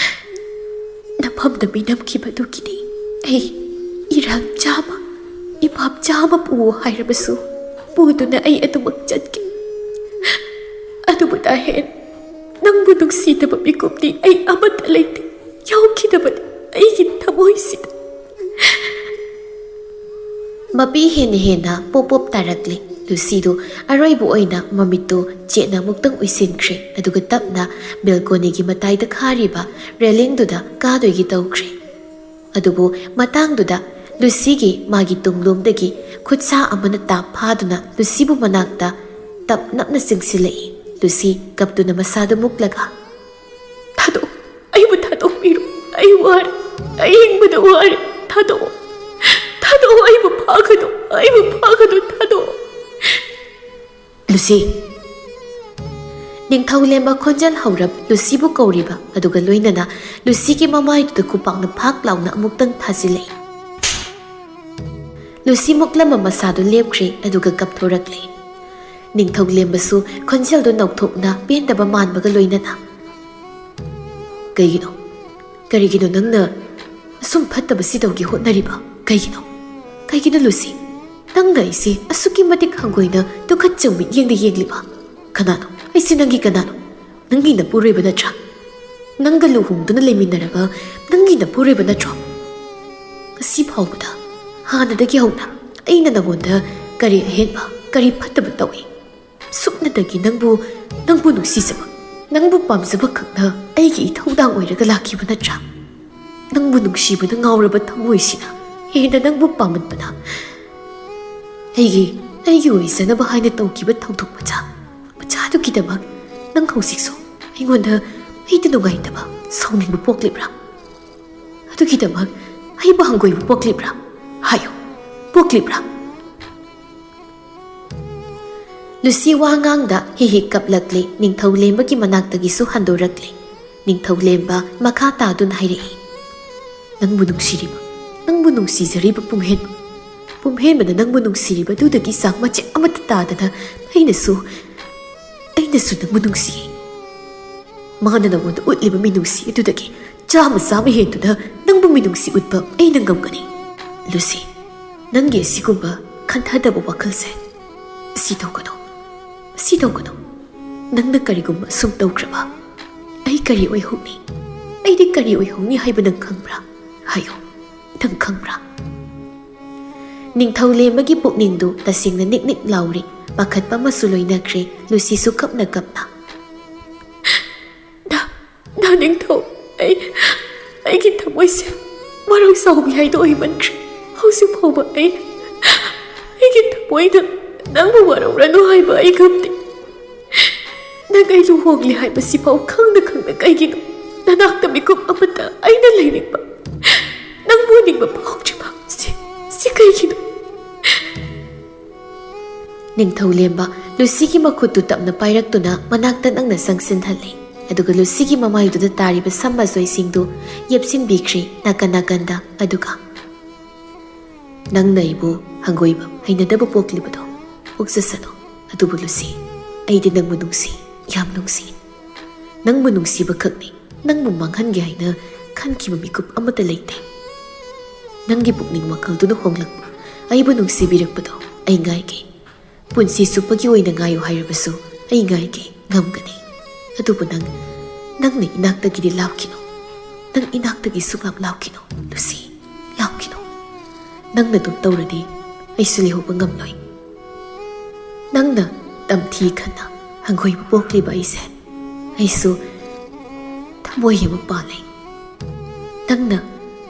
ꯐꯝꯗ ꯃꯤ ꯅꯝꯈꯤꯕꯗꯨꯒꯤꯗꯤ ꯑꯩ ꯏꯔꯥꯜ ꯆꯥꯝꯃ, ꯏꯄꯥꯞ ꯆꯥꯝꯃ ꯄꯨꯑꯣ ꯍꯥꯏꯔꯕꯁꯨ ꯄꯨꯗꯨꯅ ꯑꯩ ꯑꯗꯨꯃꯛ ꯆꯠꯀꯦ꯫ ꯑꯗꯨꯕꯨ ꯇꯥꯍꯦꯟ, ꯅꯪꯕꯨ ꯅꯨꯡꯁꯤꯗꯕ ꯃꯤꯀꯨꯞꯇꯤ ꯑꯩ ꯑꯃꯠꯇ ꯂꯩꯇꯦ꯫ ꯌꯥꯎꯈꯤꯗꯕꯅꯤ ꯑꯩꯒꯤ ꯊꯃꯣꯏꯁꯤꯗ꯫ ꯃꯄꯤ ꯍꯦꯟꯅ ꯍꯦꯟꯅ ꯄꯣꯞ ꯄꯣꯞ ꯇꯥꯔꯛꯂꯦ꯫ ꯂꯨꯁꯤꯗꯨ ꯑꯔꯣꯏꯕ ꯑꯣꯏꯅ ꯃꯃꯤꯠꯇꯨ ꯆꯦꯠꯅ ꯑꯃꯨꯛꯇꯪ ꯎꯏꯁꯤꯟꯈ꯭ꯔꯦ, ꯑꯗꯨꯒ ꯇꯞꯅ ꯕꯦꯜꯀꯣꯅꯤꯒꯤ ꯃꯇꯥꯏꯗ ꯈꯥꯔꯤꯕ ꯔꯦꯂꯤꯡꯗꯨꯗ ꯀꯥꯗꯣꯏꯒꯤ ꯇꯧꯈ꯭ꯔꯦ꯫ ꯑꯗꯨꯕꯨ ꯃꯇꯥꯡꯗꯨꯗ ꯂꯨꯁꯤꯒꯤ ꯃꯥꯒꯤ ꯇꯨꯡꯂꯣꯝꯗꯒꯤ ꯈꯨꯠꯁꯥ ꯑꯃꯅ ꯇꯥꯞ ꯐꯥꯗꯨꯅ ꯂꯨꯁꯤꯕꯨ ꯃꯅꯥꯛꯇ ꯇꯞ ꯅꯞꯅ ꯆꯪꯁꯤꯜꯂꯛꯏ꯫ ꯂꯨꯁꯤ ꯀꯞꯇꯨꯅ ꯃꯁꯥꯗꯨ ꯃꯨꯛꯂꯒ, "ꯊꯥꯗꯣꯛꯑꯣ, ꯑꯩꯕꯨ ꯊꯥꯗꯣꯛꯄꯤꯔꯣ꯫ ꯑꯩ ꯋꯥꯔꯦ, ꯑꯩ ꯍꯤꯡꯕꯗ ꯋꯥꯔꯦ꯫ ꯊꯥꯗꯣꯛꯑꯣ, ꯊꯥꯗꯣꯛꯑꯣ, ꯑꯩꯕꯨ ꯐꯥꯒꯅꯨ, ꯑꯩꯕꯨ ꯐꯥꯒꯅꯨ, ꯊꯥꯗꯣꯛꯑꯣ꯫" "ꯂꯨꯁꯤ!" ꯅꯤꯡꯊꯧ ꯂꯦꯝꯕ ꯈꯣꯟꯖꯦꯜ ꯍꯧꯔꯞ ꯂꯨꯁꯤꯕꯨ ꯀꯧꯔꯤꯕ ꯑꯗꯨꯒ ꯂꯣꯏꯅꯅ ꯂꯨꯁꯤꯒꯤ ꯃꯃꯥꯏꯗꯨꯗ ꯈꯨꯄꯥꯛꯅ ꯐꯥꯛ ꯂꯥꯎꯅ ꯑꯃꯨꯛꯇꯪ ꯊꯥꯖꯤꯜꯂꯛꯏ꯫ ꯂꯨꯁꯤ ꯃꯨꯛꯂꯝꯕ ꯃꯁꯥꯗꯨ ꯂꯦꯞꯈ꯭ꯔꯦ, ꯑꯗꯨꯒ ꯀꯞꯊꯣꯔꯛꯂꯦ꯫ ꯅꯤꯡꯊꯧ ꯂꯦꯝꯕꯁꯨ ꯈꯣꯟꯖꯦꯜꯗꯨ ꯅꯧꯊꯣꯛꯅ ꯄꯦꯟꯗꯕ ꯃꯥꯟꯕꯒ ꯂꯣꯏꯅꯅ, "ꯀꯩꯒꯤꯅꯣ? ꯀꯔꯤꯒꯤꯅꯣ ꯅꯪꯅ ꯑꯁꯨꯝ ꯐꯠꯇꯕꯁꯤ ꯇꯧꯒꯦ ꯍꯣꯠꯅꯔꯤꯕ? ꯀꯩꯒꯤꯅꯣ? ꯀꯩꯒꯤꯅꯣ, ꯂꯨꯁꯤ? ꯅꯪꯅ ꯑꯩꯁꯦ ꯑꯁꯨꯛꯀꯤ ꯃꯇꯤꯛ ꯍꯪꯒꯣꯏꯅ ꯇꯨꯀꯠꯆꯕ ꯃꯤꯠꯌꯦꯡꯗ ꯌꯦꯡꯂꯤꯕ? ꯀꯅꯥꯅꯣ? ꯑꯩꯁꯦ ꯅꯪꯒꯤ ꯀꯅꯥꯅꯣ? ꯅꯪꯒꯤ ꯅꯄꯨꯔꯣꯏꯕ ꯅꯠꯇ꯭ꯔꯥ? ꯅꯪꯒ ꯂꯨꯍꯣꯡꯗꯨꯅ ꯂꯩꯃꯤꯟꯅꯔꯒ ꯅꯪꯒꯤ ꯅꯄꯨꯔꯣꯏꯕ ꯅꯠꯇ꯭ꯔꯣ? ꯉꯁꯤ ꯐꯥꯎꯕꯗ, ꯍꯥꯟꯅꯗꯒꯤ ꯍꯧꯅ ꯑꯩꯅ ꯅꯉꯣꯟꯗ ꯀꯔꯤ ꯑꯍꯦꯟꯕ, ꯀꯔꯤ ꯐꯠꯇꯕ ꯇꯧꯏ? ꯁꯨꯞꯅꯇꯒꯤ ꯅꯪꯕꯨ, ꯅꯪꯕꯨ ꯅꯨꯡꯁꯤꯖꯕ, ꯅꯪꯕꯨ ꯄꯥꯝꯖꯕ ꯈꯛꯅ ꯑꯩꯒꯤ ꯏꯊꯧꯗꯥꯡ ꯑꯣꯏꯔꯒ ꯂꯥꯛꯈꯤꯕ ꯅꯠꯇ꯭ꯔꯥ? ꯅꯪꯕꯨ ꯅꯨꯡꯁꯤꯕꯅ ꯉꯥꯎꯔꯕ ꯊꯃꯣꯏꯁꯤꯅ ꯍꯦꯟꯅ ꯅꯪꯕꯨ ꯄꯥꯝꯃꯟꯕꯅ ꯑꯩꯒꯤ, ꯑꯩꯒꯤ ꯑꯣꯏꯖꯅꯕ ꯍꯥꯏꯅ ꯇꯧꯈꯤꯕ ꯊꯧꯗꯣꯛ ꯃꯆꯥ, ꯃꯆꯥꯗꯨꯒꯤꯗꯃꯛ ꯅꯪ ꯍꯧꯖꯤꯛꯁꯨ ꯑꯩꯉꯣꯟꯗ ꯍꯦꯛꯇ ꯅꯨꯡꯉꯥꯏꯇꯕ, ꯁꯥꯎꯅꯤꯡꯕ ꯄꯣꯛꯂꯤꯕ꯭ꯔꯥ? ꯑꯗꯨꯒꯤꯗꯃꯛ ꯑꯩꯕꯨ ꯍꯪꯒꯣꯏꯕ ꯄꯣꯛꯂꯤꯕ꯭ꯔꯥ? ꯍꯥꯏꯌꯨ, ꯄꯣꯛꯂꯤꯕ꯭ꯔꯥ?" ꯂꯨꯁꯤ ꯋꯥ ꯉꯥꯡꯗ ꯍꯤ ꯍꯤ ꯀꯞꯂꯛꯂꯦ, ꯅꯤꯡꯊꯧ ꯂꯦꯝꯕꯒꯤ ꯃꯅꯥꯛꯇꯒꯤꯁꯨ ꯍꯟꯗꯣꯔꯛꯂꯦ꯫ ꯅꯤꯡꯊꯧ ꯂꯦꯝꯕ ꯃꯈꯥ ꯇꯥꯗꯨꯅ ꯍꯥꯏꯔꯛꯏ, "ꯅꯪꯕꯨ ꯅꯨꯡꯁꯤꯔꯤꯕ, ꯅꯪꯕꯨ ꯅꯨꯡꯁꯤꯖꯔꯤꯕ ꯄꯨꯝꯍꯦꯟꯕ, ꯄꯨꯝꯍꯦꯟꯕꯅ ꯅꯪꯕꯨ ꯅꯨꯡꯁꯤꯔꯤꯕ ꯑꯗꯨꯗꯒꯤ ꯆꯥꯡ ꯃꯆꯦꯠ ꯑꯃꯠꯇ ꯇꯥꯗꯅ ꯑꯩꯅꯁꯨ, ꯑꯩꯅꯁꯨ ꯅꯪꯕꯨ ꯅꯨꯡꯁꯤꯌꯦ꯫ ꯃꯥꯅ ꯅꯉꯣꯟꯗ ꯎꯠꯂꯤꯕ ꯃꯤꯅꯨꯡꯁꯤ ꯑꯗꯨꯗꯒꯤ ꯆꯥꯝꯃ ꯆꯥꯝꯃ ꯍꯦꯟꯗꯨꯅ ꯅꯪꯕꯨ ꯃꯤꯅꯨꯡꯁꯤ ꯎꯠꯄ ꯑꯩꯅ ꯉꯝꯒꯅꯤ꯫ ꯂꯨꯁꯤ, ꯅꯪꯒꯤ ꯑꯁꯤꯒꯨꯝꯕ ꯈꯟꯊꯗꯕ ꯋꯥꯈꯜꯁꯦ ꯁꯤ ꯇꯧꯒꯅꯨ, ꯁꯤ ꯇꯧꯒꯅꯨ꯫ ꯅꯪꯅ ꯀꯔꯤꯒꯨꯝꯕ ꯑꯁꯨꯝ ꯇꯧꯈ꯭ꯔꯕ, ꯑꯩ ꯀꯔꯤ ꯑꯣꯏꯍꯧꯅꯤ? ꯑꯩꯗꯤ ꯀꯔꯤ ꯑꯣꯏꯍꯧꯅꯤ ꯍꯥꯏꯕ ꯅꯪ ꯈꯪꯕ꯭ꯔꯥ? ꯍꯥꯏꯌꯨ, ꯅꯪ ꯈꯪꯕ꯭ꯔꯥ? ꯅꯤꯡꯊꯧ ꯂꯦꯝꯕꯒꯤ ꯄꯨꯛꯅꯤꯡꯗꯨ ꯇꯁꯦꯡꯅ ꯅꯤꯛ ꯅꯤꯛ ꯂꯥꯎꯔꯤ꯫ ꯄꯥꯈꯠꯄ ꯑꯃꯁꯨ ꯂꯣꯏꯅꯈ꯭ꯔꯦ꯫ ꯂꯨꯁꯤꯁꯨ ꯀꯞꯅ ꯀꯞꯅ, "ꯅꯥ, ꯅꯥ ꯅꯤꯡꯊꯧ, ꯑꯩ, ꯑꯩꯒꯤ ꯊꯃꯣꯏꯁꯦ ꯃꯔꯣꯏ ꯆꯥꯎꯕꯤ ꯍꯥꯏꯗꯣ ꯑꯣꯏꯃꯟꯈ꯭ꯔꯦ꯫ ꯍꯧꯖꯤꯛ ꯐꯥꯎꯕ ꯑꯩ, ꯑꯩꯒꯤ ꯊꯃꯣꯏꯗ ꯅꯪꯕꯨ ꯋꯥꯔꯧꯔꯅꯨ ꯍꯥꯏꯕ ꯑꯩ ꯉꯝꯗꯦ꯫ ꯅꯪ ꯑꯩ ꯂꯨꯍꯣꯡꯂꯦ ꯍꯥꯏꯕꯁꯤꯐꯥꯎ ꯈꯪꯅ ꯈꯪꯅ ꯀꯩꯒꯤꯅꯣ ꯅꯅꯥꯛꯇ ꯃꯤꯀꯨꯞ ꯑꯃꯠꯇ ꯑꯩꯅ ꯂꯩꯅꯤꯡꯕ, ꯅꯪꯕꯨ ꯎꯅꯤꯡꯕ ꯐꯥꯎꯗ꯭ꯔꯤꯕ? ꯁꯤ, ꯁꯤ ꯀꯩꯒꯤꯅꯣ?" ꯅꯤꯡꯊꯧ ꯂꯦꯝꯕ ꯂꯨꯁꯤꯒꯤ ꯃꯈꯨꯠꯇꯨ ꯇꯞꯅ ꯄꯥꯏꯔꯛꯇꯨꯅ ꯃꯅꯥꯛꯇ ꯅꯪꯅ ꯆꯪꯁꯤꯟꯍꯜꯂꯤ꯫ ꯑꯗꯨꯒ ꯂꯨꯁꯤꯒꯤ ꯃꯃꯥꯏꯗꯨꯗ ꯇꯥꯔꯤꯕ ꯁꯝ ꯃꯖꯣꯏꯁꯤꯡꯗꯨ ꯌꯦꯞꯁꯤꯟꯕꯤꯈ꯭ꯔꯦ ꯅꯥꯀꯟ ꯅꯥꯀꯟꯗ꯫ ꯑꯗꯨꯒ, "ꯅꯪꯅ ꯑꯩꯕꯨ ꯍꯪꯒꯣꯏꯕ ꯍꯩꯅꯗꯕ ꯄꯣꯛꯂꯤꯕꯗꯣ ꯄꯣꯛꯆꯁꯅꯨ꯫ ꯑꯗꯨꯕꯨ ꯂꯨꯁꯤ, ꯑꯩꯗꯤ ꯅꯪꯕꯨ ꯅꯨꯡꯁꯤ, ꯌꯥꯝ ꯅꯨꯡꯁꯤ꯫ ꯅꯪꯕꯨ ꯅꯨꯡꯁꯤꯕ ꯈꯛꯅꯤ ꯅꯪꯕꯨ ꯃꯥꯡꯍꯟꯒꯦ ꯍꯥꯏꯅ ꯈꯟꯈꯤꯕ ꯃꯤꯀꯨꯞ ꯑꯃꯠꯇ ꯂꯩꯇꯦ꯫ ꯅꯪꯒꯤ ꯄꯨꯛꯅꯤꯡ ꯋꯥꯈꯜꯗꯨꯅ ꯍꯣꯡꯂꯛꯄ, ꯑꯩꯕꯨ ꯅꯨꯡꯁꯤꯕꯤꯔꯛꯄꯗꯣ ꯑꯩ ꯉꯥꯏꯒꯦ꯫ ꯄꯨꯟꯁꯤ ꯆꯨꯞꯄꯒꯤ ꯑꯣꯏꯅ ꯉꯥꯏꯌꯨ ꯍꯥꯏꯔꯕꯁꯨ ꯑꯩ ꯉꯥꯏꯒꯦ, ꯉꯝꯒꯅꯤ꯫ ꯑꯗꯨꯕꯨ ꯅꯪ, ꯅꯪꯅ ꯏꯅꯥꯛꯇꯒꯤꯗꯤ ꯂꯥꯞꯈꯤꯅꯨ꯫ ꯅꯪ ꯏꯅꯥꯛꯇꯒꯤ ꯁꯨꯡꯂꯥꯞ ꯂꯥꯞꯈꯤꯅꯨ, ꯂꯨꯁꯤ, ꯂꯥꯞꯈꯤꯅꯨ꯫ ꯅꯪꯅ ꯑꯗꯨꯝ ꯇꯧꯔꯗꯤ ꯑꯩꯁꯨ ꯂꯩꯍꯧꯕ ꯉꯝꯂꯣꯏ꯫ ꯅꯪꯅ ꯇꯝꯊꯤ ꯈꯟꯅ ꯍꯪꯒꯣꯏꯕ ꯄꯣꯛꯂꯤꯕ ꯑꯩꯁꯦ, ꯑꯩꯁꯨ ꯊꯃꯣꯏ ꯑꯃ ꯄꯥꯜꯂꯦ꯫ ꯅꯪꯅ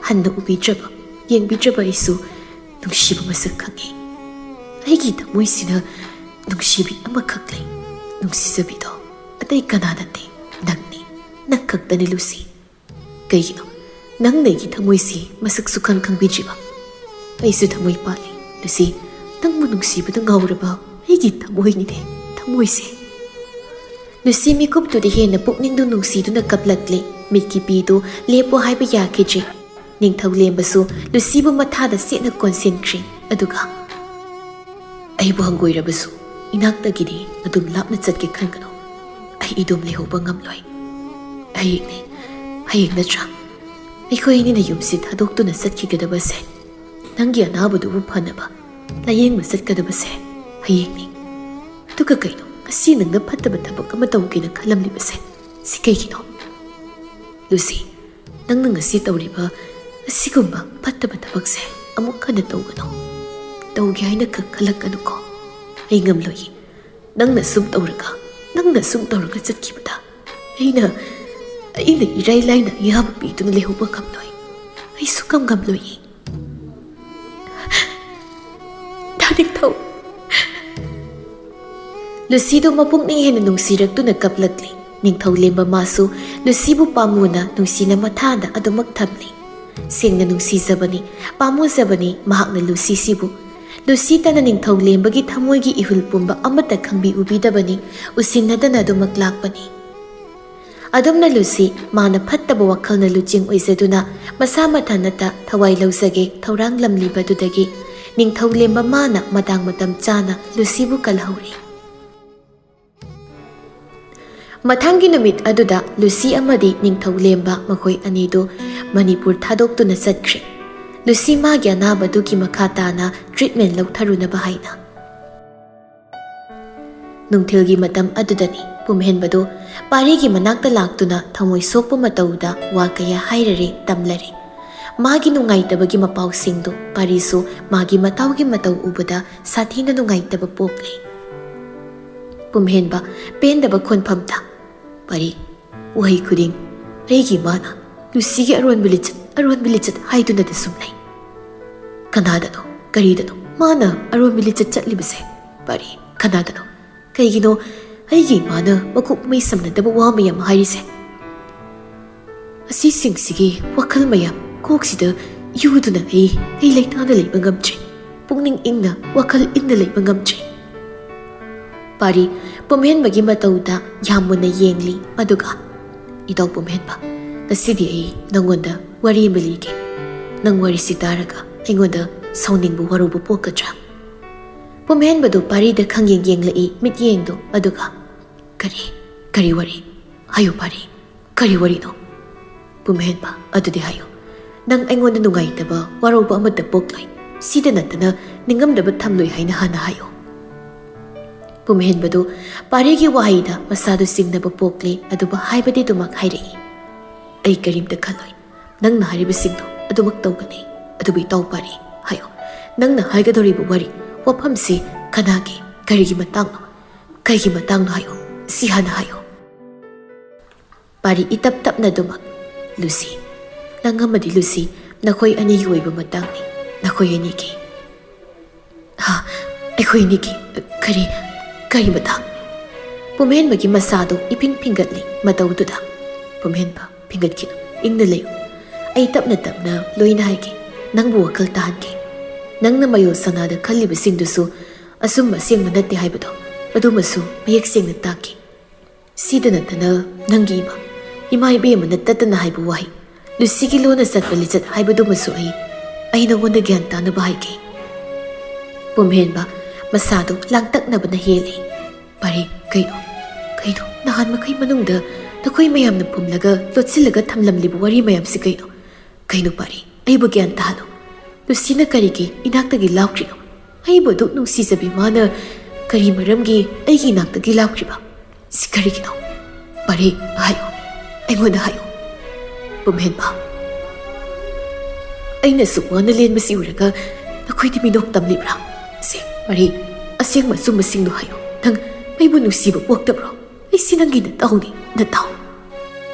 ꯍꯟꯅ ꯎꯕꯤꯗ꯭ꯔꯕ, ꯌꯦꯡꯕꯤꯗ꯭ꯔꯕ ꯑꯩꯁꯨ ꯅꯨꯡꯁꯤꯕ ꯃꯁꯛ ꯈꯪꯉꯤ꯫ ꯑꯩꯒꯤ ꯊꯃꯣꯏꯁꯤꯗ ꯅꯨꯡꯁꯤꯕꯤ ꯑꯃꯈꯛ ꯂꯩ꯫ ꯅꯨꯡꯁꯤꯖꯕꯤꯗꯣ ꯑꯇꯩ ꯀꯅꯥ ꯅꯠꯇꯦ, ꯅꯪꯅꯤ, ꯅꯪ ꯈꯛꯇꯅꯤ ꯂꯨꯁꯤ꯫ ꯀꯩꯒꯤꯅꯣ ꯅꯪꯅ ꯑꯩꯒꯤ ꯊꯃꯣꯏꯁꯤ ꯃꯁꯛ ꯁꯨꯈꯪ ꯈꯪꯕꯤꯗ꯭ꯔꯤꯕ? ꯑꯩꯁꯨ ꯊꯃꯣꯏ ꯄꯥꯜꯂꯤ ꯂꯨꯁꯤ, ꯅꯪꯕꯨ ꯅꯨꯡꯁꯤꯕꯗ ꯉꯥꯎꯔꯕ ꯑꯩꯒꯤ ꯊꯃꯣꯏꯅꯤꯅꯦ, ꯊꯃꯣꯏꯁꯦ꯫" ꯂꯨꯁꯤ ꯃꯤꯀꯨꯞꯇꯨꯗ ꯍꯦꯟꯅ ꯄꯨꯛꯅꯤꯡꯗꯨ ꯅꯨꯡꯁꯤꯗꯨꯅ ꯀꯞꯂꯛꯂꯦ꯫ ꯃꯤꯠꯀꯤ ꯄꯤꯗꯨ ꯂꯦꯞꯄꯣ ꯍꯥꯏꯕ ꯌꯥꯈꯤꯗ꯭ꯔꯦ꯫ ꯅꯤꯡꯊꯧ ꯂꯦꯝꯕꯁꯨ ꯂꯨꯁꯤꯕꯨ ꯃꯊꯥꯗ ꯆꯦꯠꯅ ꯀꯣꯟꯁꯤꯟꯈ꯭ꯔꯦ꯫ ꯑꯗꯨꯒ, "ꯑꯩꯕꯨ ꯍꯪꯒꯣꯏꯔꯕꯁꯨ ꯏꯅꯥꯛꯇꯒꯤꯗꯤ ꯑꯗꯨꯝ ꯂꯥꯞꯅ ꯆꯠꯀꯦ ꯈꯟꯒꯅꯨ꯫ ꯑꯩ ꯏꯗꯨꯝ ꯂꯩꯍꯧꯕ ꯉꯝꯂꯣꯏ꯫ ꯑꯩꯅꯦ, ꯍꯌꯦꯡ ꯅꯠꯇ꯭ꯔꯥ ꯑꯩꯈꯣꯏ ꯑꯅꯤꯅ ꯌꯨꯝꯁꯤ ꯊꯥꯗꯣꯛꯇꯨꯅ ꯆꯠꯈꯤꯒꯗꯕꯁꯦ? ꯅꯪꯒꯤ ꯑꯅꯥꯕꯗꯨꯕꯨ ꯐꯅꯕ ꯂꯥꯌꯦꯡꯕ ꯆꯠꯀꯗꯕꯁꯦ ꯍꯌꯦꯡꯅꯤ꯫ ꯑꯗꯨꯒ ꯀꯩꯅꯣ, ꯉꯁꯤ ꯅꯪꯅ ꯐꯠꯇꯕ ꯊꯕꯛ ꯑꯃ ꯇꯧꯒꯦꯅ ꯈꯜꯂꯝꯂꯤꯕꯁꯦ ꯁꯤ ꯀꯩꯒꯤꯅꯣ? ꯂꯨꯁꯤ, ꯅꯪꯅ ꯉꯁꯤ ꯇꯧꯔꯤꯕ ꯑꯁꯤꯒꯨꯝꯕ ꯐꯠꯇꯕ ꯊꯕꯛꯁꯦ ꯑꯃꯨꯛ ꯍꯟꯅ ꯇꯧꯒꯅꯨ꯫ ꯇꯧꯒꯦ ꯍꯥꯏꯅ ꯈꯛ ꯈꯜꯂꯛꯀꯅꯨꯀꯣ꯫ ꯑꯩ ꯉꯝꯂꯣꯏꯌꯦ꯫ ꯅꯪꯅ ꯁꯨꯝ ꯇꯧꯔꯒ, ꯅꯪꯅ ꯁꯨꯝ ꯇꯧꯔꯒ ꯆꯠꯈꯤꯕꯗ ꯑꯩꯅ, ꯑꯩꯅ ꯏꯔꯥꯏ ꯂꯥꯏꯅ ꯑꯌꯥꯕ ꯄꯤꯗꯨꯅ ꯂꯩꯍꯧꯕ ꯉꯝꯂꯣꯏ꯫ ꯑꯩ ꯁꯨꯛꯉꯝ ꯉꯝꯂꯣꯏꯌꯦ꯫ ꯗꯥ ꯅꯤꯡꯊꯧ꯫ ꯂꯨꯁꯤꯗꯨ ꯃꯄꯨꯛꯅꯤꯡ ꯍꯦꯟꯅ ꯅꯨꯡꯁꯤꯔꯛꯇꯨꯅ ꯀꯞꯂꯛꯂꯤ꯫ ꯅꯤꯡꯊꯧ ꯂꯦꯝꯕ ꯃꯥꯁꯨ ꯂꯨꯁꯤꯕꯨ ꯄꯥꯝꯃꯨꯅ ꯅꯨꯡꯁꯤꯅ ꯃꯊꯥꯗ ꯑꯗꯨꯃꯛ ꯊꯝꯂꯤ꯫ ꯁꯦꯡꯅ ꯅꯨꯡꯁꯤꯖꯕꯅꯤ, ꯄꯥꯝꯃꯨꯖꯕꯅꯤ ꯃꯍꯥꯛꯅ ꯂꯨꯁꯤꯁꯤꯕꯨ꯫ ꯂꯨꯁꯤ ꯇꯅ ꯅꯤꯡꯊꯧ ꯂꯦꯝꯕꯒꯤ ꯊꯃꯣꯏꯒꯤ ꯏꯍꯨꯜ ꯄꯨꯝꯕ ꯑꯃꯠꯇ ꯈꯪꯕꯤ ꯎꯕꯤꯗꯕꯅꯤ, ꯎꯁꯤꯟꯅꯗꯅ ꯑꯗꯨꯃꯛ ꯂꯥꯛꯄꯅꯤ꯫ ꯑꯗꯨꯝꯅ ꯂꯨꯁꯤ ꯃꯥꯅ ꯐꯠꯇꯕ ꯋꯥꯈꯜꯅ ꯂꯨꯆꯤꯡ ꯑꯣꯏꯖꯗꯨꯅ ꯃꯁꯥ ꯃꯊꯟꯇ ꯊꯋꯥꯏ ꯂꯧꯖꯒꯦ ꯊꯧꯔꯥꯡ ꯂꯝꯂꯤꯕꯗꯨꯗꯒꯤ ꯅꯤꯡꯊꯧ ꯂꯦꯝꯕ ꯃꯥꯅ ꯃꯇꯥꯡ ꯃꯇꯝ ꯆꯥꯅ ꯂꯨꯁꯤꯕꯨ ꯀꯜꯍꯧꯔꯤ꯫ ꯃꯊꯪꯒꯤ ꯅꯨꯃꯤꯠ ꯑꯗꯨꯗ ꯂꯨꯁꯤ ꯑꯃꯗꯤ ꯅꯤꯡꯊꯧ ꯂꯦꯝꯕ ꯃꯈꯣꯏ ꯑꯅꯤꯗꯨ ꯃꯅꯤꯄꯨꯔ ꯊꯥꯗꯣꯛꯇꯨꯅ ꯆꯠꯈ꯭ꯔꯦ꯫ ꯂꯨꯁꯤ ꯃꯥꯒꯤ ꯑꯅꯥꯕꯗꯨꯒꯤ ꯃꯈꯥ ꯇꯥꯅ ꯇ꯭ꯔꯤꯠꯃꯦꯟ ꯂꯧꯊꯔꯨꯅꯕ ꯍꯥꯏꯅ꯫ ꯅꯨꯡꯊꯤꯜꯒꯤ ꯃꯇꯝ ꯑꯗꯨꯗꯅꯤ ꯄꯨꯝꯍꯦꯟꯕꯗꯨ ꯄꯥꯔꯤꯒꯤ ꯃꯅꯥꯛꯇ ꯂꯥꯛꯇꯨꯅ ꯊꯃꯣꯏ ꯁꯣꯛꯄ ꯃꯇꯧꯗ ꯋꯥ ꯀꯌꯥ ꯍꯥꯏꯔꯔꯦ, ꯇꯝꯂꯔꯦ꯫ ꯃꯥꯒꯤ ꯅꯨꯡꯉꯥꯏꯇꯕꯒꯤ ꯃꯄꯥꯎꯁꯤꯡꯗꯨ ꯄꯥꯔꯤꯁꯨ ꯃꯥꯒꯤ ꯃꯇꯥꯎꯒꯤ ꯃꯇꯧ ꯎꯕꯗ ꯁꯥꯊꯤꯅ ꯅꯨꯡꯉꯥꯏꯇꯕ ꯄꯣꯛꯂꯦ꯫ ꯄꯨꯝꯍꯦꯟꯕ ꯄꯦꯟꯗꯕ ꯈꯣꯟꯐꯝꯗ, "ꯄꯥꯔꯤ, ꯋꯥꯍꯩ ꯈꯨꯗꯤꯡ ꯑꯩꯒꯤ ꯏꯃꯥꯅ ꯂꯨꯁꯤꯒꯤ ꯑꯔꯣꯟꯕ ꯂꯤꯆꯠ, ꯑꯔꯣꯟꯕ ꯂꯤꯆꯠ ꯍꯥꯏꯗꯨꯅꯗ ꯁꯨꯝ ꯂꯩ꯫ ꯀꯅꯥꯗꯅꯣ, ꯀꯔꯤꯗꯅꯣ ꯃꯥꯅ ꯑꯔꯣꯟꯕ ꯂꯤꯆꯠ ꯆꯠꯂꯤꯕꯁꯦ? ꯄꯥꯔꯤ, ꯀꯅꯥꯗꯅꯣ? ꯀꯩꯒꯤꯅꯣ ꯑꯩꯒꯤ ꯏꯃꯥꯅ ꯃꯀꯣꯛ ꯃꯩ ꯁꯝꯅꯗꯕ ꯋꯥ ꯃꯌꯥꯝ ꯍꯥꯏꯔꯤꯁꯦ?" ꯑꯁꯤꯁꯤꯡꯁꯤꯒꯤ ꯋꯥꯈꯜ ꯃꯌꯥꯝ ꯀꯣꯛꯁꯤꯗ ꯌꯨꯗꯨꯅ ꯑꯩ, ꯑꯩ ꯂꯩꯇꯥꯅ ꯂꯩꯕ ꯉꯝꯗ꯭ꯔꯦ꯫ ꯄꯨꯛꯅꯤꯡ ꯏꯪꯅ, ꯋꯥꯈꯜ ꯏꯪꯅ ꯂꯩꯕ ꯉꯝꯗ꯭ꯔꯦ꯫ ꯄꯥꯔꯤ ꯄꯨꯝꯍꯦꯟꯕꯒꯤ ꯃꯇꯧꯗ ꯌꯥꯝ ꯃꯨꯟꯅ ꯌꯦꯡꯂꯤ, ꯑꯗꯨꯒ, "ꯏꯇꯥꯎ ꯄꯨꯝꯍꯦꯟꯕ, ꯉꯁꯤꯗꯤ ꯑꯩ ꯅꯪꯉꯣꯟꯗ ꯋꯥꯔꯤ ꯑꯃ ꯂꯤꯒꯦ꯫ ꯅꯪ ꯋꯥꯔꯤꯁꯤ ꯇꯥꯔꯒ ꯑꯩꯉꯣꯟꯗ ꯁꯥꯎꯅꯤꯡꯕ ꯋꯥꯔꯧꯕ ꯄꯣꯛꯀꯗ꯭ꯔꯥ?" ꯄꯨꯝꯍꯦꯟꯕꯗꯨ ꯄꯥꯔꯤꯗ ꯈꯪꯌꯦꯡ ꯌꯦꯡꯂꯛꯏ, ꯃꯤꯠꯌꯦꯡꯗꯨ, ꯑꯗꯨꯒ, "ꯀꯔꯤ, ꯀꯔꯤ ꯋꯥꯔꯤ? ꯍꯥꯏꯌꯨ ꯄꯥꯔꯤ, ꯀꯔꯤ ꯋꯥꯔꯤꯅꯣ?" ꯄꯨꯝꯍꯦꯟꯕ, ꯑꯗꯨꯗꯤ ꯍꯥꯏꯌꯨ, ꯅꯪ ꯑꯩꯉꯣꯟꯗ ꯅꯨꯡꯉꯥꯏꯇꯕ ꯋꯥꯔꯧꯕ ꯑꯃꯠꯇ ꯄꯣꯛꯂꯣꯏ, ꯁꯤꯗ ꯅꯠꯇꯅ ꯅꯤꯡꯉꯝꯗꯕ ꯊꯝꯂꯣꯏ ꯍꯥꯏꯅ ꯍꯥꯟꯅ ꯍꯥꯏꯌꯨ꯫ ꯄꯨꯝꯍꯦꯟꯕꯗꯨ ꯄꯥꯔꯤꯒꯤ ꯋꯥꯍꯩꯗ ꯃꯁꯥꯗꯨ ꯆꯤꯡꯅꯕ ꯄꯣꯛꯂꯦ, ꯑꯗꯨꯕꯨ ꯍꯥꯏꯕꯗꯤ ꯑꯗꯨꯃꯛ ꯍꯥꯏꯔꯛꯏ꯫ ꯑꯩ ꯀꯔꯤꯝꯇ ꯈꯜꯂꯣꯏ, ꯅꯪꯅ ꯍꯥꯏꯔꯤꯕꯁꯤꯡꯗꯣ ꯑꯗꯨꯃꯛ ꯇꯧꯒꯅꯤ꯫ ꯑꯗꯨꯕꯨ ꯏꯇꯥꯎ ꯄꯥꯔꯤ, ꯍꯥꯏꯌꯨ, ꯅꯪꯅ ꯍꯥꯏꯒꯗꯧꯔꯤꯕ ꯋꯥꯔꯤ, ꯋꯥꯐꯝꯁꯤ ꯀꯅꯥꯒꯤ, ꯀꯔꯤꯒꯤ ꯃꯇꯥꯡꯅꯣ? ꯀꯩꯒꯤ ꯃꯇꯥꯡꯅꯣ ꯍꯥꯏꯌꯨ, ꯁꯤ ꯍꯥꯟꯅ ꯍꯥꯏꯌꯨ꯫ ꯄꯥꯔꯤ ꯏꯇꯞ ꯇꯞꯅ ꯑꯗꯨꯃꯛ, ꯂꯨꯁꯤ, ꯅꯪ ꯑꯃꯗꯤ ꯂꯨꯁꯤ, ꯅꯈꯣꯏ ꯑꯅꯤꯒꯤ ꯑꯣꯏꯕ ꯃꯇꯥꯡꯅꯤ, ꯅꯈꯣꯏ ꯑꯅꯤꯒꯤ꯫ ꯍꯥ? ꯑꯩꯈꯣꯏ ꯑꯅꯤꯒꯤ? ꯀꯔꯤ, ꯀꯔꯤ ꯃꯇꯥꯡ? ꯄꯨꯝꯍꯦꯟꯕꯒꯤ ꯃꯁꯥꯗꯨ ꯏꯐꯤꯡ ꯐꯤꯡꯒꯠꯂꯤ ꯃꯇꯧꯗꯨꯗ꯫ ꯄꯨꯝꯍꯦꯟꯕ, ꯐꯤꯡꯒꯠꯈꯤꯅꯨ, ꯏꯪꯅ ꯂꯩꯌꯨ꯫ ꯑꯩ ꯇꯞꯅ ꯇꯞꯅ ꯂꯣꯏꯅ ꯍꯥꯏꯒꯦ, ꯅꯪꯕꯨ ꯋꯥꯈꯜ ꯇꯥꯍꯟꯒꯦ꯫ ꯅꯪꯅ ꯃꯌꯣꯜ ꯁꯅꯥꯗ ꯈꯜꯂꯤꯕꯁꯤꯡꯗꯨꯁꯨ ꯑꯆꯨꯝꯕ ꯑꯁꯦꯡꯕ ꯅꯠꯇꯦ ꯍꯥꯏꯕꯗꯣ, ꯑꯗꯨꯃꯁꯨ ꯃꯌꯦꯛ ꯁꯦꯡꯅ ꯇꯥꯛꯀꯦ꯫ ꯁꯤꯗ ꯅꯠꯇꯅ ꯅꯪꯒꯤ ꯏꯃꯥ, ꯏꯃꯥ ꯏꯕꯦꯝꯃꯅ ꯇꯠꯇꯅ ꯍꯥꯏꯕ ꯋꯥꯍꯩ, ꯂꯨꯁꯤꯒꯤ ꯂꯣꯟꯅ ꯆꯠꯄ ꯂꯤꯆꯠ ꯍꯥꯏꯕꯗꯨꯃꯁꯨ ꯑꯩ, ꯑꯩ ꯅꯉꯣꯟꯗ ꯒ꯭ꯌꯥꯟ ꯇꯥꯅꯕ ꯍꯥꯏꯒꯦ꯫ ꯄꯨꯝꯍꯦꯟꯕ ꯃꯁꯥꯗꯨ ꯂꯥꯡꯇꯛꯅꯕꯅ ꯍꯦꯜꯂꯤ꯫ ꯄꯥꯔꯤ, ꯀꯩꯅꯣ? ꯀꯩꯅꯣ? ꯅꯍꯥꯟ ꯃꯈꯩ ꯃꯅꯨꯡꯗ ꯅꯈꯣꯏ ꯃꯌꯥꯝꯅ ꯐꯨꯝꯂꯒ ꯂꯣꯠꯁꯤꯜꯂꯒ ꯊꯝꯂꯝꯂꯤꯕ ꯋꯥꯔꯤ ꯃꯌꯥꯝꯁꯤ ꯀꯩꯅꯣ? ꯀꯩꯅꯣ ꯄꯥꯔꯤ? ꯑꯩꯕꯨ ꯒ꯭ꯌꯥꯟ ꯇꯥꯍꯜꯂꯨ꯫ ꯂꯨꯁꯤꯅ ꯀꯔꯤꯒꯤ ꯏꯅꯥꯛꯇꯒꯤ ꯂꯥꯎꯈ꯭ꯔꯤꯅꯣ? ꯑꯩꯕꯨ ꯑꯗꯨꯛ ꯅꯨꯡꯁꯤꯖꯕꯤ ꯃꯥꯅ ꯀꯔꯤ ꯃꯔꯝꯒꯤ ꯑꯩꯒꯤ ꯏꯅꯥꯛꯇꯒꯤ ꯂꯥꯎꯈ꯭ꯔꯤꯕ? ꯁꯤ ꯀꯔꯤꯒꯤꯅꯣ? ꯄꯥꯔꯤ, ꯍꯥꯏꯌꯨ꯫ ꯑꯩꯉꯣꯟꯗ ꯍꯥꯏꯌꯨ꯫ ꯄꯨꯝꯍꯦꯟꯕ, ꯑꯩꯅ ꯁꯨꯛ ꯋꯥꯅ ꯂꯦꯟꯕꯁꯤ ꯎꯔꯒ ꯅꯈꯣꯏꯗꯤ ꯃꯤꯅꯣꯛ ꯇꯝꯂꯤꯕ꯭ꯔꯥ? ꯁꯦ, ꯄꯥꯔꯤ, ꯑꯁꯦꯡꯕ ꯑꯆꯨꯝꯕꯁꯤꯡꯗꯨ ꯍꯥꯏꯌꯨ꯫ ꯅꯪ ꯑꯩꯕꯨ ꯅꯨꯡꯁꯤꯕ ꯄꯣꯛꯇꯕ꯭ꯔꯣ? ꯑꯩꯁꯤ ꯅꯪꯒꯤ ꯅꯇꯥꯎꯅꯤ, ꯅꯇꯥꯎ꯫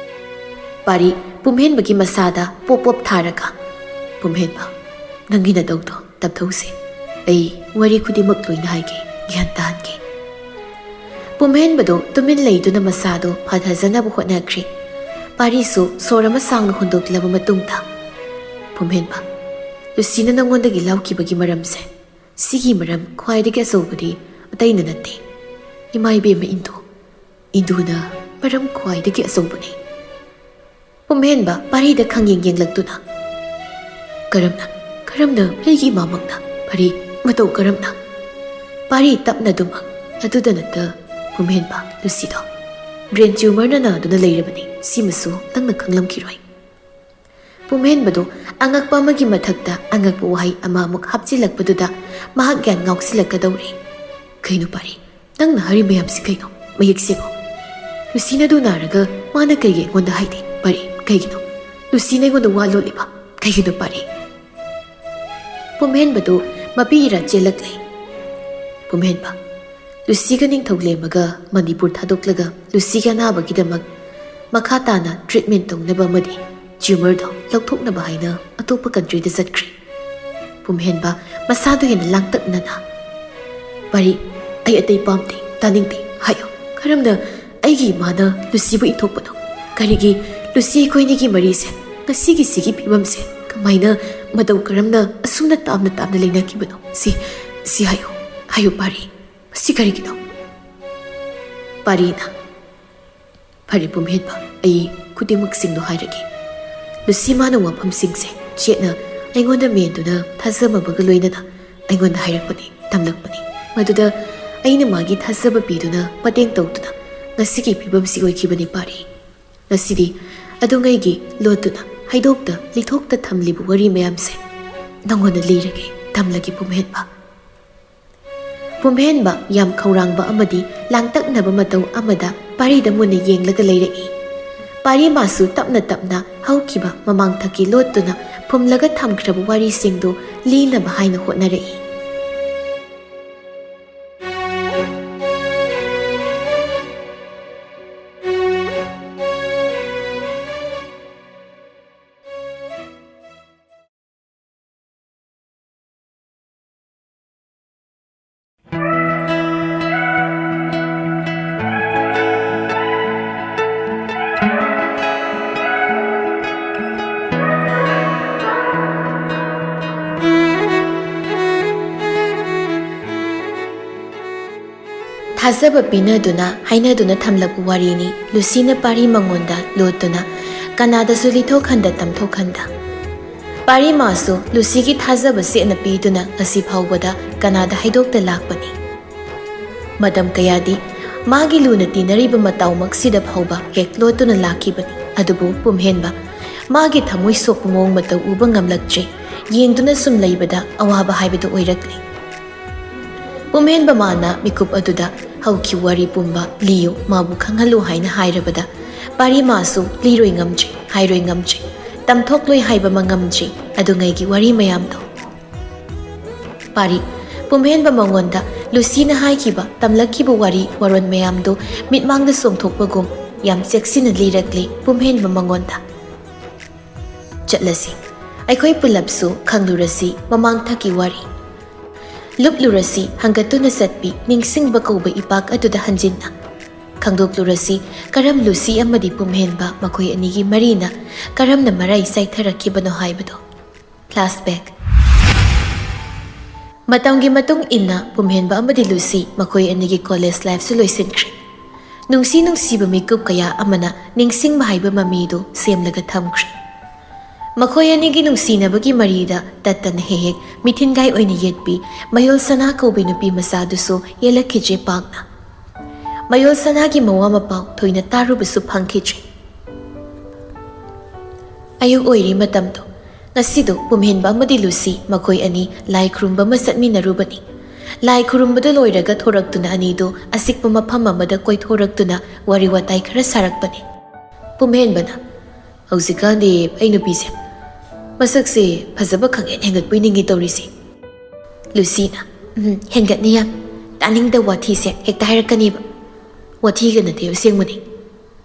ꯄꯥꯔꯤ, ꯄꯨꯝꯍꯦꯟꯕꯒꯤ ꯃꯁꯥꯗ ꯄꯣꯞ ꯄꯣꯞ ꯊꯥꯔꯒ, ꯄꯨꯝꯍꯦꯟꯕ, ꯅꯪꯒꯤ ꯅꯇꯧꯗꯣ ꯇꯞꯊꯧꯁꯦ꯫ ꯑꯩ ꯋꯥꯔꯤ ꯈꯨꯗꯤꯡꯃꯛ ꯂꯣꯏꯅ ꯍꯥꯏꯒꯦ, ꯒ꯭ꯌꯥꯟ ꯇꯥꯍꯟꯒꯦ꯫ ꯄꯨꯝꯍꯦꯟꯕꯗꯨ ꯇꯨꯃꯤꯟ ꯂꯩꯗꯨꯅ ꯃꯁꯥꯗꯨ ꯐꯥꯊꯖꯅꯕ ꯍꯣꯠꯅꯈ꯭ꯔꯦ꯫ ꯄꯥꯔꯤꯁꯨ ꯁꯣꯔ ꯑꯃ ꯁꯥꯡꯅ ꯍꯣꯟꯗꯣꯛꯂꯕ ꯃꯇꯨꯡꯗ, ꯄꯨꯝꯍꯦꯟꯕ, ꯂꯨꯁꯤꯅ ꯅꯉꯣꯟꯗꯒꯤ ꯂꯥꯎꯈꯤꯕꯒꯤ ꯃꯔꯝꯁꯦ, ꯁꯤꯒꯤ ꯃꯔꯝ ꯈ꯭ꯋꯥꯏꯗꯒꯤ ꯑꯆꯧꯕꯗꯤ ꯑꯇꯩꯅ ꯅꯠꯇꯦ, ꯏꯃꯥ ꯏꯕꯦꯝꯃ ꯏꯟꯗꯨ, ꯏꯟꯗꯨꯅ ꯃꯔꯝ ꯈ꯭ꯋꯥꯏꯗꯒꯤ ꯑꯆꯧꯕꯅꯤ꯫ ꯄꯨꯝꯍꯦꯟꯕ ꯄꯥꯔꯤꯗ ꯈꯪꯌꯦꯡ ꯌꯦꯡꯂꯛꯇꯨꯅ, "ꯀꯔꯝꯅ, ꯀꯔꯝꯅ ꯑꯩꯒꯤ ꯏꯃꯥꯃꯛꯅ? ꯄꯥꯔꯤ, ꯃꯇꯧ ꯀꯔꯝꯅ?" ꯄꯥꯔꯤ ꯇꯞꯅ ꯑꯗꯨꯃꯛ, "ꯑꯗꯨꯗ ꯅꯠꯇ, ꯄꯨꯝꯍꯦꯟꯕ, ꯂꯨꯁꯤꯗꯣ ꯕ꯭ꯔꯦꯟ ꯇ꯭ꯌꯨꯃꯔꯅ ꯅꯥꯗꯨꯅ ꯂꯩꯔꯕꯅꯤ, ꯁꯤꯃꯁꯨ ꯅꯪꯅ ꯈꯪꯂꯝꯈꯤꯔꯣꯏ꯫ ꯄꯨꯝꯍꯦꯟꯕꯗꯨ ꯑꯉꯛꯄ ꯑꯃꯒꯤ ꯃꯊꯛꯇ ꯑꯉꯛꯄ ꯋꯥꯍꯩ ꯑꯃꯃꯨꯛ ꯍꯥꯞꯆꯤꯜꯂꯛꯄꯗꯨꯗ ꯃꯍꯥꯛ ꯒ꯭ꯌꯥꯟ ꯉꯥꯎꯁꯤꯜꯂꯛꯀꯗꯧꯔꯦ꯫ "ꯀꯩꯅꯣ ꯄꯥꯔꯤ, ꯅꯪꯅ ꯍꯥꯏꯔꯤ ꯃꯌꯥꯝꯁꯤ ꯀꯩꯅꯣ? ꯃꯌꯦꯛ ꯁꯦꯡꯉꯣ꯫ ꯂꯨꯁꯤꯅꯗꯨ ꯅꯥꯔꯒ ꯃꯥꯅ ꯀꯩꯒꯤ ꯑꯩꯉꯣꯟꯗ ꯍꯥꯏꯗꯦ? ꯄꯥꯔꯤ, ꯀꯩꯒꯤꯅꯣ? ꯂꯨꯁꯤꯅ ꯑꯩꯉꯣꯟꯗ ꯋꯥ ꯂꯣꯠꯂꯤꯕ ꯀꯩꯒꯤꯅꯣ ꯄꯥꯔꯤ?" ꯄꯨꯝꯍꯦꯟꯕꯗꯨ ꯃꯄꯤ ꯏꯔꯥ ꯆꯦꯜꯂꯛꯂꯦ꯫ ꯄꯨꯝꯍꯦꯟꯕ, ꯂꯨꯁꯤꯒ ꯅꯤꯡꯊꯧ ꯂꯦꯝꯃꯒ ꯃꯅꯤꯄꯨꯔ ꯊꯥꯗꯣꯛꯂꯒ ꯂꯨꯁꯤꯒꯤ ꯑꯅꯥꯕꯒꯤꯗꯃꯛ ꯃꯈꯥ ꯇꯥꯅ treatment ꯇꯧꯅꯕ ꯑꯃꯗꯤ tumorꯗꯣ ꯂꯧꯊꯣꯛꯅꯕ ꯍꯥꯏꯅ ꯑꯇꯣꯞꯄ countryꯗ ꯆꯠꯈ꯭ꯔꯦ꯫ ꯄꯨꯝꯍꯦꯟꯕ, ꯃꯁꯥꯗꯨ ꯍꯦꯟꯅ ꯂꯥꯡꯇꯛꯅꯅ, "ꯄꯥꯔꯤ, ꯑꯩ ꯑꯇꯩ ꯄꯥꯝꯗꯦ, ꯇꯥꯅꯤꯡꯗꯦ, ꯍꯥꯏꯌꯨ꯫ ꯀꯔꯝꯅ ꯑꯩꯒꯤ ꯏꯃꯥꯅ ꯂꯨꯁꯤꯕꯨ ꯏꯟꯊꯣꯛꯄꯅꯣ? ꯀꯔꯤꯒꯤ ꯂꯨꯁꯤ ꯑꯩꯈꯣꯏꯅꯤꯒꯤ ꯃꯔꯤꯁꯦ ꯉꯁꯤꯒꯤꯁꯤꯒꯤ ꯐꯤꯕꯝꯁꯦ ꯀꯃꯥꯏꯅ, ꯃꯇꯧ ꯀꯔꯝꯅ ꯑꯁꯨꯝꯅ ꯇꯥꯝꯅ ꯇꯥꯝꯅ ꯂꯩꯅꯈꯤꯕꯅꯣ? ꯁꯤ, ꯁꯤ ꯍꯥꯏꯌꯨ, ꯍꯥꯏꯌꯨ ꯄꯥꯔꯤ, ꯃꯁꯤ ꯀꯔꯤꯒꯤꯅꯣ?" ꯄꯥꯔꯤꯅ, "ꯐꯔꯦ ꯄꯨꯝꯍꯦꯟꯕ, ꯑꯩ ꯈꯨꯗꯤꯡꯃꯛꯁꯤꯡꯗꯣ ꯍꯥꯏꯔꯒꯦ꯫ ꯂꯨꯁꯤ ꯃꯥꯅ ꯋꯥꯐꯝꯁꯤꯡꯁꯦ ꯆꯦꯠꯅ ꯑꯩꯉꯣꯟꯗ ꯃꯦꯟꯗꯨꯅ ꯊꯥꯖꯕ ꯑꯃꯒ ꯂꯣꯏꯅꯅ ꯑꯩꯉꯣꯟꯗ ꯍꯥꯏꯔꯛꯄꯅꯤ, ꯇꯝꯂꯛꯄꯅꯤ꯫ ꯃꯗꯨꯗ ꯑꯩꯅ ꯃꯥꯒꯤ ꯊꯥꯖꯕ ꯄꯤꯗꯨꯅ ꯃꯇꯦꯡ ꯇꯧꯗꯨꯅ ꯉꯁꯤꯒꯤ ꯐꯤꯕꯝꯁꯤ ꯑꯣꯏꯈꯤꯕꯅꯤ ꯄꯥꯔꯤ꯫ ꯉꯁꯤꯗꯤ ꯑꯗꯨꯉꯩꯒꯤ ꯂꯣꯠꯇꯨꯅ ꯍꯩꯗꯣꯛꯇ ꯂꯤꯊꯣꯛꯇ ꯊꯝꯂꯤꯕ ꯋꯥꯔꯤ ꯃꯌꯥꯝꯁꯦ ꯅꯉꯣꯟꯗ ꯂꯤꯔꯒꯦ, ꯇꯝꯂꯒꯦ ꯄꯨꯝꯍꯦꯟꯕ꯫" ꯄꯨꯝꯍꯦꯟꯕ ꯌꯥꯝ ꯈꯧꯔꯥꯡꯕ ꯑꯃꯗꯤ ꯂꯥꯡꯇꯛꯅꯕ ꯃꯇꯧ ꯑꯃꯗ ꯄꯥꯔꯤꯗ ꯃꯨꯟꯅ ꯌꯦꯡꯂꯒ ꯂꯩꯔꯛꯏ꯫ ꯄꯥꯔꯤ ꯃꯥꯁꯨ ꯇꯞꯅ ꯇꯞꯅ ꯍꯧꯈꯤꯕ ꯃꯃꯥꯡꯊꯛꯀꯤ ꯂꯣꯠꯇꯨꯅ ꯐꯨꯝꯂꯒ ꯊꯝꯈ꯭ꯔꯕ ꯋꯥꯔꯤꯁꯤꯡꯗꯨ ꯂꯤꯅꯕ ꯍꯥꯏꯅ ꯍꯣꯠꯅꯔꯛꯏ꯫ ꯊꯥꯖꯕ ꯄꯤꯅꯗꯨꯅ ꯍꯥꯏꯅꯗꯨꯅ ꯊꯝꯂꯛꯄ ꯋꯥꯔꯤꯅꯤ꯫ ꯂꯨꯁꯤꯅ ꯄꯥꯔꯤ ꯃꯉꯣꯟꯗ ꯂꯣꯠꯇꯨꯅ ꯀꯅꯥꯗꯁꯨ ꯂꯤꯊꯣꯛꯍꯟꯗ ꯇꯝꯊꯣꯛꯍꯟꯗ꯫ ꯄꯥꯔꯤ ꯃꯥꯁꯨ ꯂꯨꯁꯤꯒꯤ ꯊꯥꯖꯕ ꯆꯦꯠꯅ ꯄꯤꯗꯨꯅ ꯉꯁꯤ ꯐꯥꯎꯕꯗ ꯀꯅꯥꯗ ꯍꯥꯏꯗꯣꯛꯇ ꯂꯥꯛꯄꯅꯤ꯫ ꯃꯇꯝ ꯀꯌꯥꯗꯤ ꯃꯥꯒꯤ ꯂꯨꯅ ꯇꯤꯟꯅꯔꯤꯕ ꯃꯇꯥꯎꯃꯛꯁꯤꯗ ꯐꯥꯎꯕ ꯍꯦꯛ ꯂꯣꯠꯇꯨꯅ ꯂꯥꯛꯈꯤꯕꯅꯤ꯫ ꯑꯗꯨꯕꯨ ꯄꯨꯝꯍꯦꯟꯕ ꯃꯥꯒꯤ ꯊꯃꯣꯏ ꯁꯣꯛꯄ ꯃꯑꯣꯡ ꯃꯇꯧ ꯎꯕ ꯉꯝꯂꯛꯇ꯭ꯔꯦ꯫ ꯌꯦꯡꯗꯨꯅ ꯁꯨꯝ ꯂꯩꯕꯗ ꯑꯋꯥꯕ ꯍꯥꯏꯕꯗꯨ ꯑꯣꯏꯔꯛꯂꯦ꯫ ꯄꯨꯝꯍꯦꯟꯕ ꯃꯥꯅ ꯃꯤꯀꯨꯞ ꯑꯗꯨꯗ ꯍꯧꯈꯤꯕ ꯋꯥꯔꯤ ꯄꯨꯝꯕ ꯂꯤꯌꯨ, ꯃꯥꯕꯨ ꯈꯪꯍꯜꯂꯨ ꯍꯥꯏꯅ ꯍꯥꯏꯔꯕꯗ, ꯄꯥꯔꯤ ꯃꯥꯁꯨ ꯂꯤꯔꯣꯏ ꯉꯝꯗ꯭ꯔꯦ, ꯍꯥꯏꯔꯣꯏ ꯉꯝꯗ꯭ꯔꯦ, ꯇꯝꯊꯣꯛꯂꯣꯏ ꯍꯥꯏꯕ ꯑꯃ ꯉꯝꯗ꯭ꯔꯦ꯫ ꯑꯗꯨꯉꯩꯒꯤ ꯋꯥꯔꯤ ꯃꯌꯥꯝꯗꯣ꯫ ꯄꯥꯔꯤ, ꯄꯨꯝꯍꯦꯟꯕ ꯃꯉꯣꯟꯗ ꯂꯨꯁꯤꯅ ꯍꯥꯏꯈꯤꯕ, ꯇꯝꯂꯛꯈꯤꯕ ꯋꯥꯔꯤ ꯋꯥꯔꯣꯟ ꯃꯌꯥꯝꯗꯨ ꯃꯤꯠꯃꯥꯡꯗ ꯆꯣꯡꯊꯣꯛꯄꯒꯨꯝ ꯌꯥꯝ ꯆꯦꯛꯁꯤꯟꯅ ꯂꯤꯔꯛꯂꯤ ꯄꯨꯝꯍꯦꯟꯕ ꯃꯉꯣꯟꯗ꯫ ꯆꯠꯂꯁꯤ, ꯑꯩꯈꯣꯏ ꯄꯨꯂꯞꯁꯨ ꯈꯪꯂꯨꯔꯁꯤ ꯃꯃꯥꯡꯊꯛꯀꯤ ꯋꯥꯔꯤ꯫ ꯂꯨꯞꯂꯨꯔꯁꯤ ꯍꯪꯒꯠꯇꯨꯅ ꯆꯠꯄꯤ ꯅꯤꯡꯁꯤꯡꯕ ꯀꯧꯕ ꯏꯄꯥꯛ ꯑꯗꯨꯗ ꯍꯟꯖꯤꯟꯅ꯫ ꯈꯪꯗꯣꯛꯂꯨꯔꯁꯤ ꯀꯔꯝ ꯂꯨꯁꯤ ꯑꯃꯗꯤ ꯄꯨꯝꯍꯦꯟꯕ ꯃꯈꯣꯏ ꯑꯅꯤꯒꯤ ꯃꯔꯤꯅ ꯀꯔꯝꯅ ꯃꯔꯥꯏ ꯆꯥꯏꯊꯔꯛꯈꯤꯕꯅꯣ ꯍꯥꯏꯕꯗꯣ꯫ Flashback꯫ ꯃꯇꯝꯒꯤ ꯃꯇꯨꯡ ꯏꯟꯅ ꯄꯨꯝꯍꯦꯟꯕ ꯑꯃꯗꯤ ꯂꯨꯁꯤ ꯃꯈꯣꯏ ꯑꯅꯤꯒꯤ ꯀꯣꯂꯦꯖ ꯂꯥꯏꯐꯁꯨ ꯂꯣꯏꯁꯤꯟꯈ꯭ꯔꯦ꯫ ꯅꯨꯡꯁꯤ ꯅꯨꯡꯁꯤꯕ ꯃꯤꯀꯨꯞ ꯀꯌꯥ ꯑꯃꯅ ꯅꯤꯡꯁꯤꯡꯕ ꯍꯥꯏꯕ ꯃꯃꯤꯗꯨ ꯁꯦꯝꯂꯒ ꯊꯝꯈ꯭ꯔꯦ꯫ ꯃꯈꯣꯏ ꯑꯅꯤꯒꯤ ꯅꯨꯡꯁꯤꯅꯕꯒꯤ ꯃꯔꯤꯗ ꯇꯠꯇꯅ ꯍꯦꯛ ꯍꯦꯛ ꯃꯤꯊꯤꯟꯒꯥꯏ ꯑꯣꯏꯅ ꯌꯦꯠꯄꯤ ꯃꯌꯣꯜ ꯁꯅꯥ ꯀꯧꯕꯤ ꯅꯨꯄꯤ ꯃꯆꯥꯗꯨꯁꯨ ꯌꯦꯜꯂꯛꯈꯤꯗ꯭ꯔꯦ ꯄꯥꯛꯅ꯫ ꯃꯌꯣꯜ ꯁꯅꯥꯒꯤ ꯃꯋꯥ ꯃꯄꯥꯎ ꯊꯣꯏꯅ ꯇꯥꯔꯨꯕꯁꯨ ꯐꯪꯈꯤꯗ꯭ꯔꯦ꯫ ꯑꯌꯨꯛ ꯑꯣꯏꯔꯤ ꯃꯇꯝꯗꯣ꯫ ꯉꯁꯤꯗꯣ ꯄꯨꯝꯍꯦꯟꯕ ꯑꯃꯗꯤ ꯂꯨꯁꯤ ꯃꯈꯣꯏ ꯑꯅꯤ ꯂꯥꯏ ꯈꯨꯔꯨꯝꯕ ꯑꯃ ꯆꯠꯃꯤꯟꯅꯔꯨꯕꯅꯤ꯫ ꯂꯥꯏ ꯈꯨꯔꯨꯝꯕꯗꯨ ꯂꯣꯏꯔꯒ ꯊꯣꯔꯛꯇꯨꯅ ꯑꯅꯤꯗꯨ ꯑꯁꯤꯛꯄ ꯃꯐꯝ ꯑꯃꯗ ꯀꯣꯏꯊꯣꯔꯛꯇꯨꯅ ꯋꯥꯔꯤ ꯋꯥꯇꯥꯏ ꯈꯔ ꯁꯥꯔꯛꯄꯅꯤ꯫ ꯄꯨꯝꯍꯦꯟꯕꯅ, "ꯍꯧꯖꯤꯛꯀꯥꯟꯗꯤ ꯑꯩ ꯅꯨꯄꯤꯁꯦ ꯃꯁꯛꯁꯦ ꯐꯖꯕ ꯈꯪꯍꯦꯟ ꯍꯦꯟꯒꯠꯄꯣꯏ ꯅꯤꯡꯉꯤ ꯇꯧꯔꯤꯁꯦ꯫" ꯂꯨꯁꯤꯅ, "ꯎꯝ, ꯍꯦꯟꯒꯠꯅꯤ ꯌꯥꯝ꯫ ꯇꯥꯅꯤꯡꯗꯕ ꯋꯥꯊꯤꯁꯦ ꯍꯦꯛꯇ ꯍꯥꯏꯔꯛꯀꯅꯦꯕ꯫ ꯋꯥꯊꯤꯒ ꯅꯠꯇꯦ, ꯑꯁꯦꯡꯕꯅꯤ꯫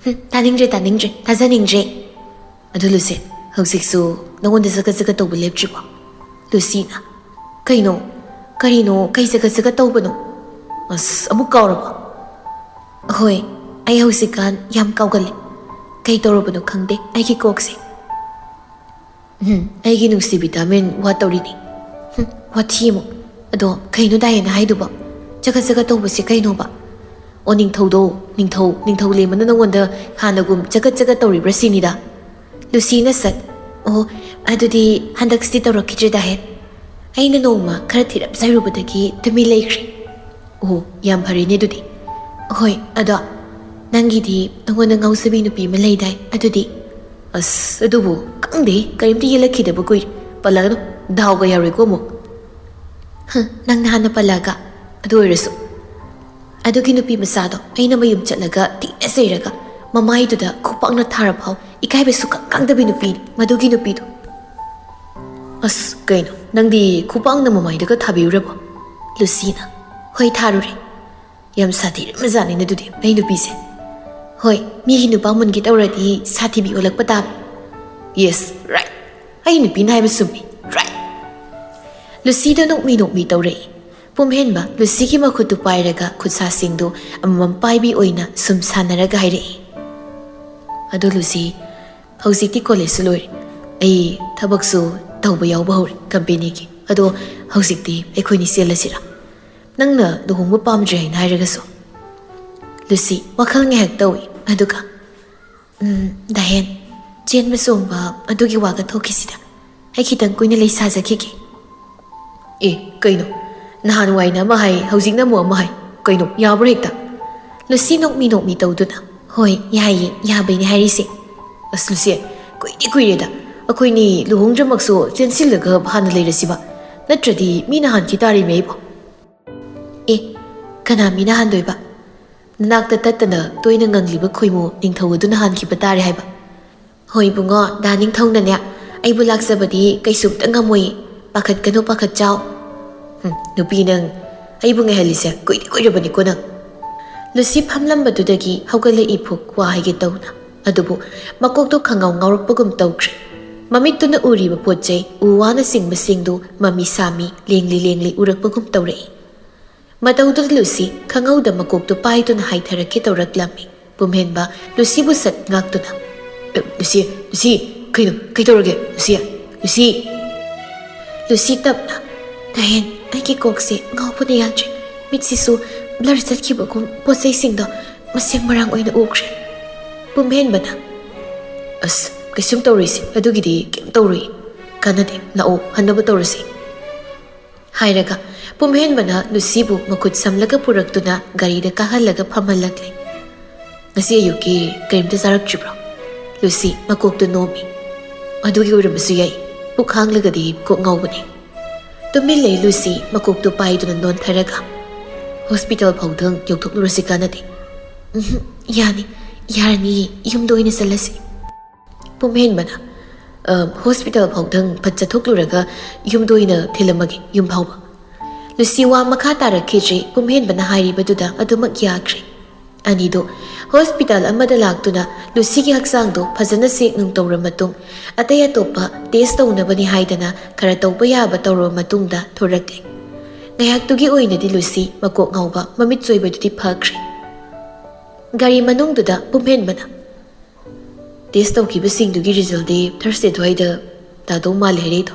ꯍꯨꯝ, ꯇꯥꯅꯤꯡꯗ꯭ꯔꯦ, ꯇꯥꯅꯤꯡꯗ꯭ꯔꯦ, ꯊꯥꯖꯅꯤꯡꯗ꯭ꯔꯦ꯫" "ꯑꯗꯨ ꯂꯨꯁꯤ, ꯍꯧꯖꯤꯛꯁꯨ ꯅꯉꯣꯟꯗ ꯆꯒꯠ ꯆꯒꯠ ꯇꯧꯕ ꯂꯦꯞꯇ꯭ꯔꯤꯕꯣ?" ꯂꯨꯁꯤꯅ, "ꯀꯩꯅꯣ? ꯀꯔꯤꯅꯣ? ꯀꯩ ꯆꯒꯠ ꯆꯒꯠ ꯇꯧꯕꯅꯣ? ꯑꯁ, ꯑꯃꯨꯛ ꯀꯥꯎꯔꯕꯣ?" "ꯍꯣꯏ, ꯑꯩ ꯍꯧꯖꯤꯛꯀꯥꯟ ꯌꯥꯝ ꯀꯥꯎꯒꯜꯂꯦ꯫ ꯀꯩ ꯇꯧꯔꯕꯅꯣ ꯈꯪꯗꯦ ꯑꯩꯒꯤ ꯀꯣꯛꯁꯦ꯫" "ꯎꯝ, ꯑꯩꯒꯤ ꯅꯨꯡꯁꯤ ꯚꯤꯇꯥꯃꯤꯟ ꯋꯥꯠꯇꯧꯔꯤꯅꯤ꯫" "ꯍꯨꯝ, ꯋꯥꯊꯤ ꯑꯃꯨꯛ꯫ ꯑꯗꯣ ꯀꯩꯅꯣ ꯗꯥꯏꯌꯦꯅ ꯍꯥꯏꯗꯨꯕꯣ? ꯆꯒꯠ ꯆꯒꯠ ꯇꯧꯕꯁꯦ ꯀꯩꯅꯣꯕ?" "ꯑꯣ, ꯅꯤꯡꯊꯧꯗꯣ, ꯅꯤꯡꯊꯧ, ꯅꯤꯡꯊꯧ ꯂꯦꯝꯕꯅ ꯅꯉꯣꯟꯗ ꯍꯥꯟꯅꯒꯨꯝ ꯆꯒꯠ ꯆꯒꯠ ꯇꯧꯔꯤꯕ꯭ꯔꯥ ꯁꯤꯅꯤꯗ꯫" ꯂꯨꯁꯤꯅ ꯁꯠ, "ꯑꯣ, ꯑꯗꯨꯗꯤ ꯍꯟꯗꯛꯁꯤꯗꯤ ꯇꯧꯔꯛꯈꯤꯗ꯭ꯔꯦ ꯗꯥꯍꯦ꯫ ꯑꯩꯅ ꯅꯣꯡꯃ ꯈꯔ ꯊꯤꯔꯞ ꯆꯥꯏꯔꯨꯕꯗꯒꯤ ꯇꯨꯃꯤꯟ ꯂꯩꯈ꯭ꯔꯦ꯫" "ꯑꯣ, ꯌꯥꯝ ꯐꯔꯦꯅꯦ ꯑꯗꯨꯗꯤ꯫" "ꯍꯣꯏ, ꯑꯗꯣ ꯅꯪꯒꯤꯗꯤ ꯅꯉꯣꯟꯗ ꯉꯥꯎꯖꯕꯤ ꯅꯨꯄꯤ ꯑꯃ ꯂꯩꯗꯥꯏ, ꯑꯗꯨꯗꯤ?" ꯑꯁ, ꯑꯗꯨꯕꯨ ꯈꯪꯗꯦ, ꯀꯔꯤꯝꯇ ꯌꯦꯜꯂꯛꯈꯤꯗꯕ ꯀꯨꯏꯔꯦ꯫ ꯄꯜꯂꯒꯅꯨ, ꯗꯥꯎꯒ ꯌꯥꯔꯣꯏꯀꯣ ꯑꯃꯨꯛ꯫ ꯍꯝ, ꯅꯪ ꯅꯍꯥꯟꯅ ꯄꯜꯂꯒ꯫ ꯑꯗꯨ ꯑꯣꯏꯔꯁꯨ, ꯑꯗꯨꯒꯤ ꯅꯨꯄꯤ ꯃꯆꯥꯗꯣ ꯑꯩꯅ ꯃꯌꯨꯝ ꯆꯠꯂꯒ ꯊꯤꯅ ꯆꯩꯔꯒ ꯃꯃꯥꯏꯗꯨꯗ ꯈꯨꯄꯥꯛꯅ ꯊꯥꯔꯐꯥꯎ ꯏꯀꯥꯏꯕ ꯁꯨꯛꯈꯪ ꯈꯪꯗꯕꯤ ꯅꯨꯄꯤꯅꯤ ꯃꯗꯨꯒꯤ ꯅꯨꯄꯤꯗꯣ꯫ ꯑꯁ, ꯀꯩꯅꯣ, ꯅꯪꯗꯤ ꯈꯨꯄꯥꯛꯅ ꯃꯃꯥꯏꯗꯒ ꯊꯥꯕꯤꯔꯨꯔꯕꯣ? ꯂꯨꯁꯤꯅ, ꯍꯣꯏ, ꯊꯥꯔꯨꯔꯦ꯫ ꯌꯥꯝ ꯁꯥꯊꯤꯔꯝꯃꯖꯥꯠꯅꯤꯅꯦ ꯑꯗꯨꯗꯤ ꯑꯩ ꯅꯨꯄꯤꯁꯦ꯫ ꯍꯣꯏ, ꯃꯤꯒꯤ ꯅꯨꯄꯥ ꯃꯨꯟꯒꯦ ꯇꯧꯔꯗꯤ ꯁꯥꯊꯤꯕꯤ ꯑꯣꯜꯂꯛꯄ ꯇꯥꯕ꯫ Yes, right. ꯑꯩ ꯅꯨꯄꯤꯅ ꯍꯥꯏꯕ ꯆꯨꯝꯃꯤ, right. ꯂꯨꯁꯤꯗꯣ ꯅꯣꯛꯃꯤ ꯅꯣꯛꯃꯤ ꯇꯧꯔꯛꯏ꯫ ꯄꯨꯝꯍꯦꯟꯕ ꯂꯨꯁꯤꯒꯤ ꯃꯈꯨꯠꯇꯨ ꯄꯥꯏꯔꯒ ꯈꯨꯠꯁꯥꯁꯤꯡꯗꯨ ꯑꯃꯃꯝ ꯄꯥꯏꯕꯤ ꯑꯣꯏꯅ ꯁꯨꯝ ꯁꯥꯟꯅꯔꯒ ꯍꯥꯏꯔꯛꯏ, "ꯑꯗꯣ ꯂꯨꯁꯤ, ꯍꯧꯖꯤꯛꯇꯤ ꯀꯣꯂꯦꯖꯁꯨ ꯂꯣꯏꯔꯦ, ꯑꯩ ꯊꯕꯛꯁꯨ ꯇꯧꯕ ꯌꯥꯎꯕ ꯍꯧꯔꯦ ꯀꯝꯄꯦꯅꯤꯒꯤ꯫ ꯑꯗꯣ ꯍꯧꯖꯤꯛꯇꯤ ꯑꯩꯈꯣꯏꯅꯤ ꯆꯦꯜꯂꯁꯤꯔꯥ? ꯅꯪꯅ ꯂꯨꯍꯣꯡꯕ ꯄꯥꯝꯗ꯭ꯔꯦ ꯍꯥꯏꯅ ꯍꯥꯏꯔꯒꯁꯨ?" ꯂꯨꯁꯤ ꯋꯥꯈꯜ ꯉꯥꯏꯍꯥꯛ ꯇꯧꯏ, ꯑꯗꯨꯒ, "ꯎꯝ, ꯗꯥꯍꯦꯟ, ꯆꯦꯟꯕ ꯆꯣꯡꯕ ꯑꯗꯨꯒꯤ ꯋꯥꯒ ꯊꯣꯛꯈꯤꯁꯤꯗ꯫ ꯑꯩ ꯈꯤꯇꯪ ꯀꯨꯏꯅ ꯂꯩ ꯁꯥꯖꯈꯤꯒꯦ꯫" "ꯑꯦ, ꯀꯩꯅꯣ? ꯅꯍꯥꯟꯋꯥꯏꯅ ꯑꯃ ꯍꯥꯏ, ꯍꯧꯖꯤꯛꯅ ꯑꯃꯨꯛ ꯑꯃ ꯍꯥꯏ꯫ ꯀꯩꯅꯣ, ꯌꯥꯕ꯭ꯔꯣ ꯍꯦꯛꯇ?" ꯂꯨꯁꯤ ꯅꯣꯛꯃꯤ ꯅꯣꯛꯃꯤ ꯇꯧꯗꯨꯅ, "ꯍꯣꯏ, ꯌꯥꯏꯌꯦ, ꯌꯥꯕꯩꯅꯦ ꯍꯥꯏꯔꯤꯁꯦ꯫" "ꯑꯁ ꯂꯨꯁꯤ, ꯀꯨꯏꯗꯤ ꯀꯨꯏꯔꯦꯗ꯫ ꯑꯩꯈꯣꯏꯅꯤ ꯂꯨꯍꯣꯡꯗ꯭ꯔꯃꯛꯁꯨ ꯆꯦꯟꯁꯤꯜꯂꯒ ꯍꯥꯟꯅ ꯂꯩꯔꯁꯤꯕ꯫ ꯅꯠꯇ꯭ꯔꯗꯤ ꯃꯤꯅ ꯍꯥꯟꯈꯤ ꯇꯥꯔꯦꯃꯦ ꯑꯩꯕꯣ꯫" "ꯑꯦ, ꯀꯅꯥ ꯃꯤꯅ ꯍꯥꯟꯗꯣꯏꯕ? ꯅꯅꯥꯛꯇ ꯇꯠꯇꯅ ꯇꯣꯏꯅ ꯉꯪꯂꯤꯕ ꯈꯣꯏꯃꯨ ꯅꯤꯡꯊꯧ ꯑꯗꯨꯅ ꯍꯥꯟꯈꯤꯕ ꯇꯥꯔꯦ ꯍꯥꯏꯕ꯫" "ꯍꯣꯏ ꯏꯕꯨꯡꯉꯣ, ꯗꯥ ꯅꯤꯡꯊꯧꯅꯅꯦ ꯑꯩꯕꯨ ꯂꯥꯛꯆꯕꯗꯤ ꯀꯩꯁꯨꯝꯇ ꯉꯝꯃꯣꯏ꯫ ꯄꯥꯈꯠꯀꯅꯨ, ꯄꯥꯈꯠꯆꯥꯎ꯫" "ꯍꯨꯝ, ꯅꯨꯄꯤ ꯅꯪ, ꯑꯩꯕꯨ ꯉꯥꯏꯍꯜꯂꯤꯁꯦ ꯀꯨꯏꯗꯤ ꯀꯨꯏꯔꯕꯅꯤꯀꯣ ꯅꯪ꯫" ꯂꯨꯁꯤ ꯐꯝꯂꯝꯕꯗꯨꯗꯒꯤ ꯍꯧꯒꯠꯂꯛꯏ ꯐꯨꯛ ꯋꯥ ꯍꯥꯏꯒꯦ ꯇꯧꯅ꯫ ꯑꯗꯨꯕꯨ ꯃꯀꯣꯛꯇꯣ ꯈꯪꯉꯥꯎ ꯉꯥꯎꯔꯛꯄꯒꯨꯝ ꯇꯧꯈ꯭ꯔꯦ꯫ ꯃꯃꯤꯠꯇꯨꯅ ꯎꯔꯤꯕ ꯄꯣꯠ ꯆꯩ, ꯎ ꯋꯥꯅꯆꯤꯡꯕꯁꯤꯡꯗꯨ ꯃꯃꯤ ꯁꯥꯃꯤ ꯂꯦꯡꯂꯤ ꯂꯦꯡꯂꯤ ꯎꯔꯛꯄꯒꯨꯝ ꯇꯧꯔꯛꯏ꯫ ꯃꯇꯧꯗꯨꯗ ꯂꯨꯁꯤ ꯈꯪꯍꯧꯗ ꯃꯀꯣꯛꯇꯨ ꯄꯥꯏꯗꯨꯅ ꯍꯥꯏꯊꯔꯛꯀꯦ ꯇꯧꯔꯛꯂꯝꯃꯤ꯫ ꯄꯨꯝꯍꯦꯟꯕ ꯂꯨꯁꯤꯕꯨ ꯁꯠ ꯉꯥꯛꯇꯨꯅ, "ꯑꯦ, ꯂꯨꯁꯤ, ꯂꯨꯁꯤ, ꯀꯩꯅꯣ, ꯀꯩꯗꯧꯔꯒꯦ, ꯂꯨꯁꯤ, ꯂꯨꯁꯤ?" ꯂꯨꯁꯤ ꯇꯞꯅ, "ꯗꯥꯍꯦꯟ, ꯑꯩꯒꯤ ꯀꯣꯛꯁꯦ ꯉꯥꯎꯕꯅ ꯌꯥꯗ꯭ꯔꯦ꯫ ꯃꯤꯠꯁꯤꯁꯨ ꯕ꯭ꯂꯔ ꯆꯠꯈꯤꯕꯒꯨꯝ ꯄꯣꯠ ꯆꯩꯁꯤꯡꯗꯣ ꯃꯁꯦꯡ ꯃꯔꯥꯡ ꯑꯣꯏꯅ ꯎꯈ꯭ꯔꯦ꯫" ꯄꯨꯝꯍꯦꯟꯕꯅ, "ꯑꯁ, ꯀꯩꯁꯨꯝ ꯇꯧꯔꯣꯏꯁꯦ, ꯑꯗꯨꯒꯤꯗꯤ ꯀꯩꯝ ꯇꯧꯔꯣꯏ꯫ ꯀꯥꯟꯅꯗꯦ, ꯂꯥꯛꯑꯣ, ꯍꯟꯅꯕ ꯇꯧꯔꯁꯤ꯫" ꯍꯥꯏꯔꯒ ꯄꯨꯝꯍꯦꯟꯕꯅ ꯂꯨꯁꯤꯕꯨ ꯃꯈꯨꯠ ꯁꯝꯂꯒ ꯄꯨꯔꯛꯇꯨꯅ ꯒꯥꯔꯤꯗ ꯀꯥꯍꯜꯂꯒ ꯐꯝꯍꯜꯂꯛꯂꯦ꯫ "ꯉꯁꯤ ꯑꯌꯨꯛꯀꯤ ꯀꯔꯤꯝꯇ ꯆꯥꯔꯛꯇ꯭ꯔꯤꯕ꯭ꯔꯣ?" ꯂꯨꯁꯤ ꯃꯀꯣꯛꯇꯨ ꯅꯣꯝꯃꯤ꯫ ꯑꯗꯨꯒꯤ ꯑꯣꯏꯔꯝꯕꯁꯨ ꯌꯥꯏ꯫ ꯄꯨꯛ ꯍꯥꯡꯂꯒꯗꯤ ꯀꯣꯛ ꯉꯥꯎꯕꯅꯤ꯫ ꯇꯨꯃꯤꯟ ꯂꯩ ꯂꯨꯁꯤ ꯃꯀꯣꯛꯇꯨ ꯄꯥꯏꯗꯨꯅ ꯅꯣꯟꯊꯔꯒ꯫ "ꯍꯣꯁꯄꯤꯇꯥꯜ ꯐꯥꯎꯗꯪ ꯌꯧꯊꯣꯛꯂꯨꯔꯁꯤ ꯀꯥꯟꯅꯗꯦ?" "ꯎꯝꯍꯨꯝ, ꯌꯥꯅꯤ, ꯌꯥꯔꯅꯤꯌꯦ, ꯌꯨꯝꯗ ꯑꯣꯏꯅ ꯆꯠꯂꯁꯤ꯫" ꯄꯨꯝꯍꯦꯟꯕꯅ, "ꯑ, ꯍꯣꯁꯄꯤꯇꯥꯜ ꯐꯥꯎꯗꯪ ꯐꯠ ꯆꯠꯊꯣꯛꯂꯨꯔꯒ ꯌꯨꯝꯗ ꯑꯣꯏꯅ ꯊꯤꯜꯂꯝꯃꯒꯦ, ꯌꯨꯝ ꯐꯥꯎꯕ꯫" ꯂꯨꯁꯤ ꯋꯥ ꯃꯈꯥ ꯇꯥꯔꯛꯈꯤꯗ꯭ꯔꯦ, ꯄꯨꯝꯍꯦꯟꯕꯅ ꯍꯥꯏꯔꯤꯕꯗꯨꯗ ꯑꯗꯨꯃꯛ ꯌꯥꯈ꯭ꯔꯦ꯫ ꯑꯅꯤꯗꯨ ꯍꯣꯁꯄꯤꯇꯥꯜ ꯑꯃꯗ ꯂꯥꯛꯇꯨꯅ ꯂꯨꯁꯤꯒꯤ ꯍꯛꯆꯥꯡꯗꯨ ꯐꯖꯅ ꯆꯦꯛ ꯅꯨꯡ ꯇꯧꯔ ꯃꯇꯨꯡ, ꯑꯇꯩ ꯑꯇꯣꯞꯄ ꯇꯦꯁ ꯇꯧꯅꯕꯅꯤ ꯍꯥꯏꯗꯅ ꯈꯔ ꯇꯧꯕ ꯌꯥꯕ ꯇꯧꯔꯕ ꯃꯇꯨꯡꯗ ꯊꯣꯔꯛꯂꯦ꯫ ꯉꯥꯏꯍꯥꯛꯇꯨꯒꯤ ꯑꯣꯏꯅꯗꯤ ꯂꯨꯁꯤ ꯃꯀꯣꯛ ꯉꯥꯎꯕ, ꯃꯃꯤꯠ ꯆꯣꯏꯕꯗꯨꯗꯤ ꯐꯈ꯭ꯔꯦ꯫ ꯒꯥꯔꯤ ꯃꯅꯨꯡꯗꯨꯗ ꯄꯨꯝꯍꯦꯟꯕꯅ, "ꯇꯦꯁ ꯇꯧꯈꯤꯕꯁꯤꯡꯗꯨꯒꯤ ꯔꯤꯖꯜꯗꯤ ꯊꯔꯁꯗꯦ ꯑꯗꯨꯋꯥꯏꯗ ꯇꯥꯗꯧ ꯃꯥꯜꯂꯦ ꯍꯥꯏꯔꯛꯏꯗꯣ꯫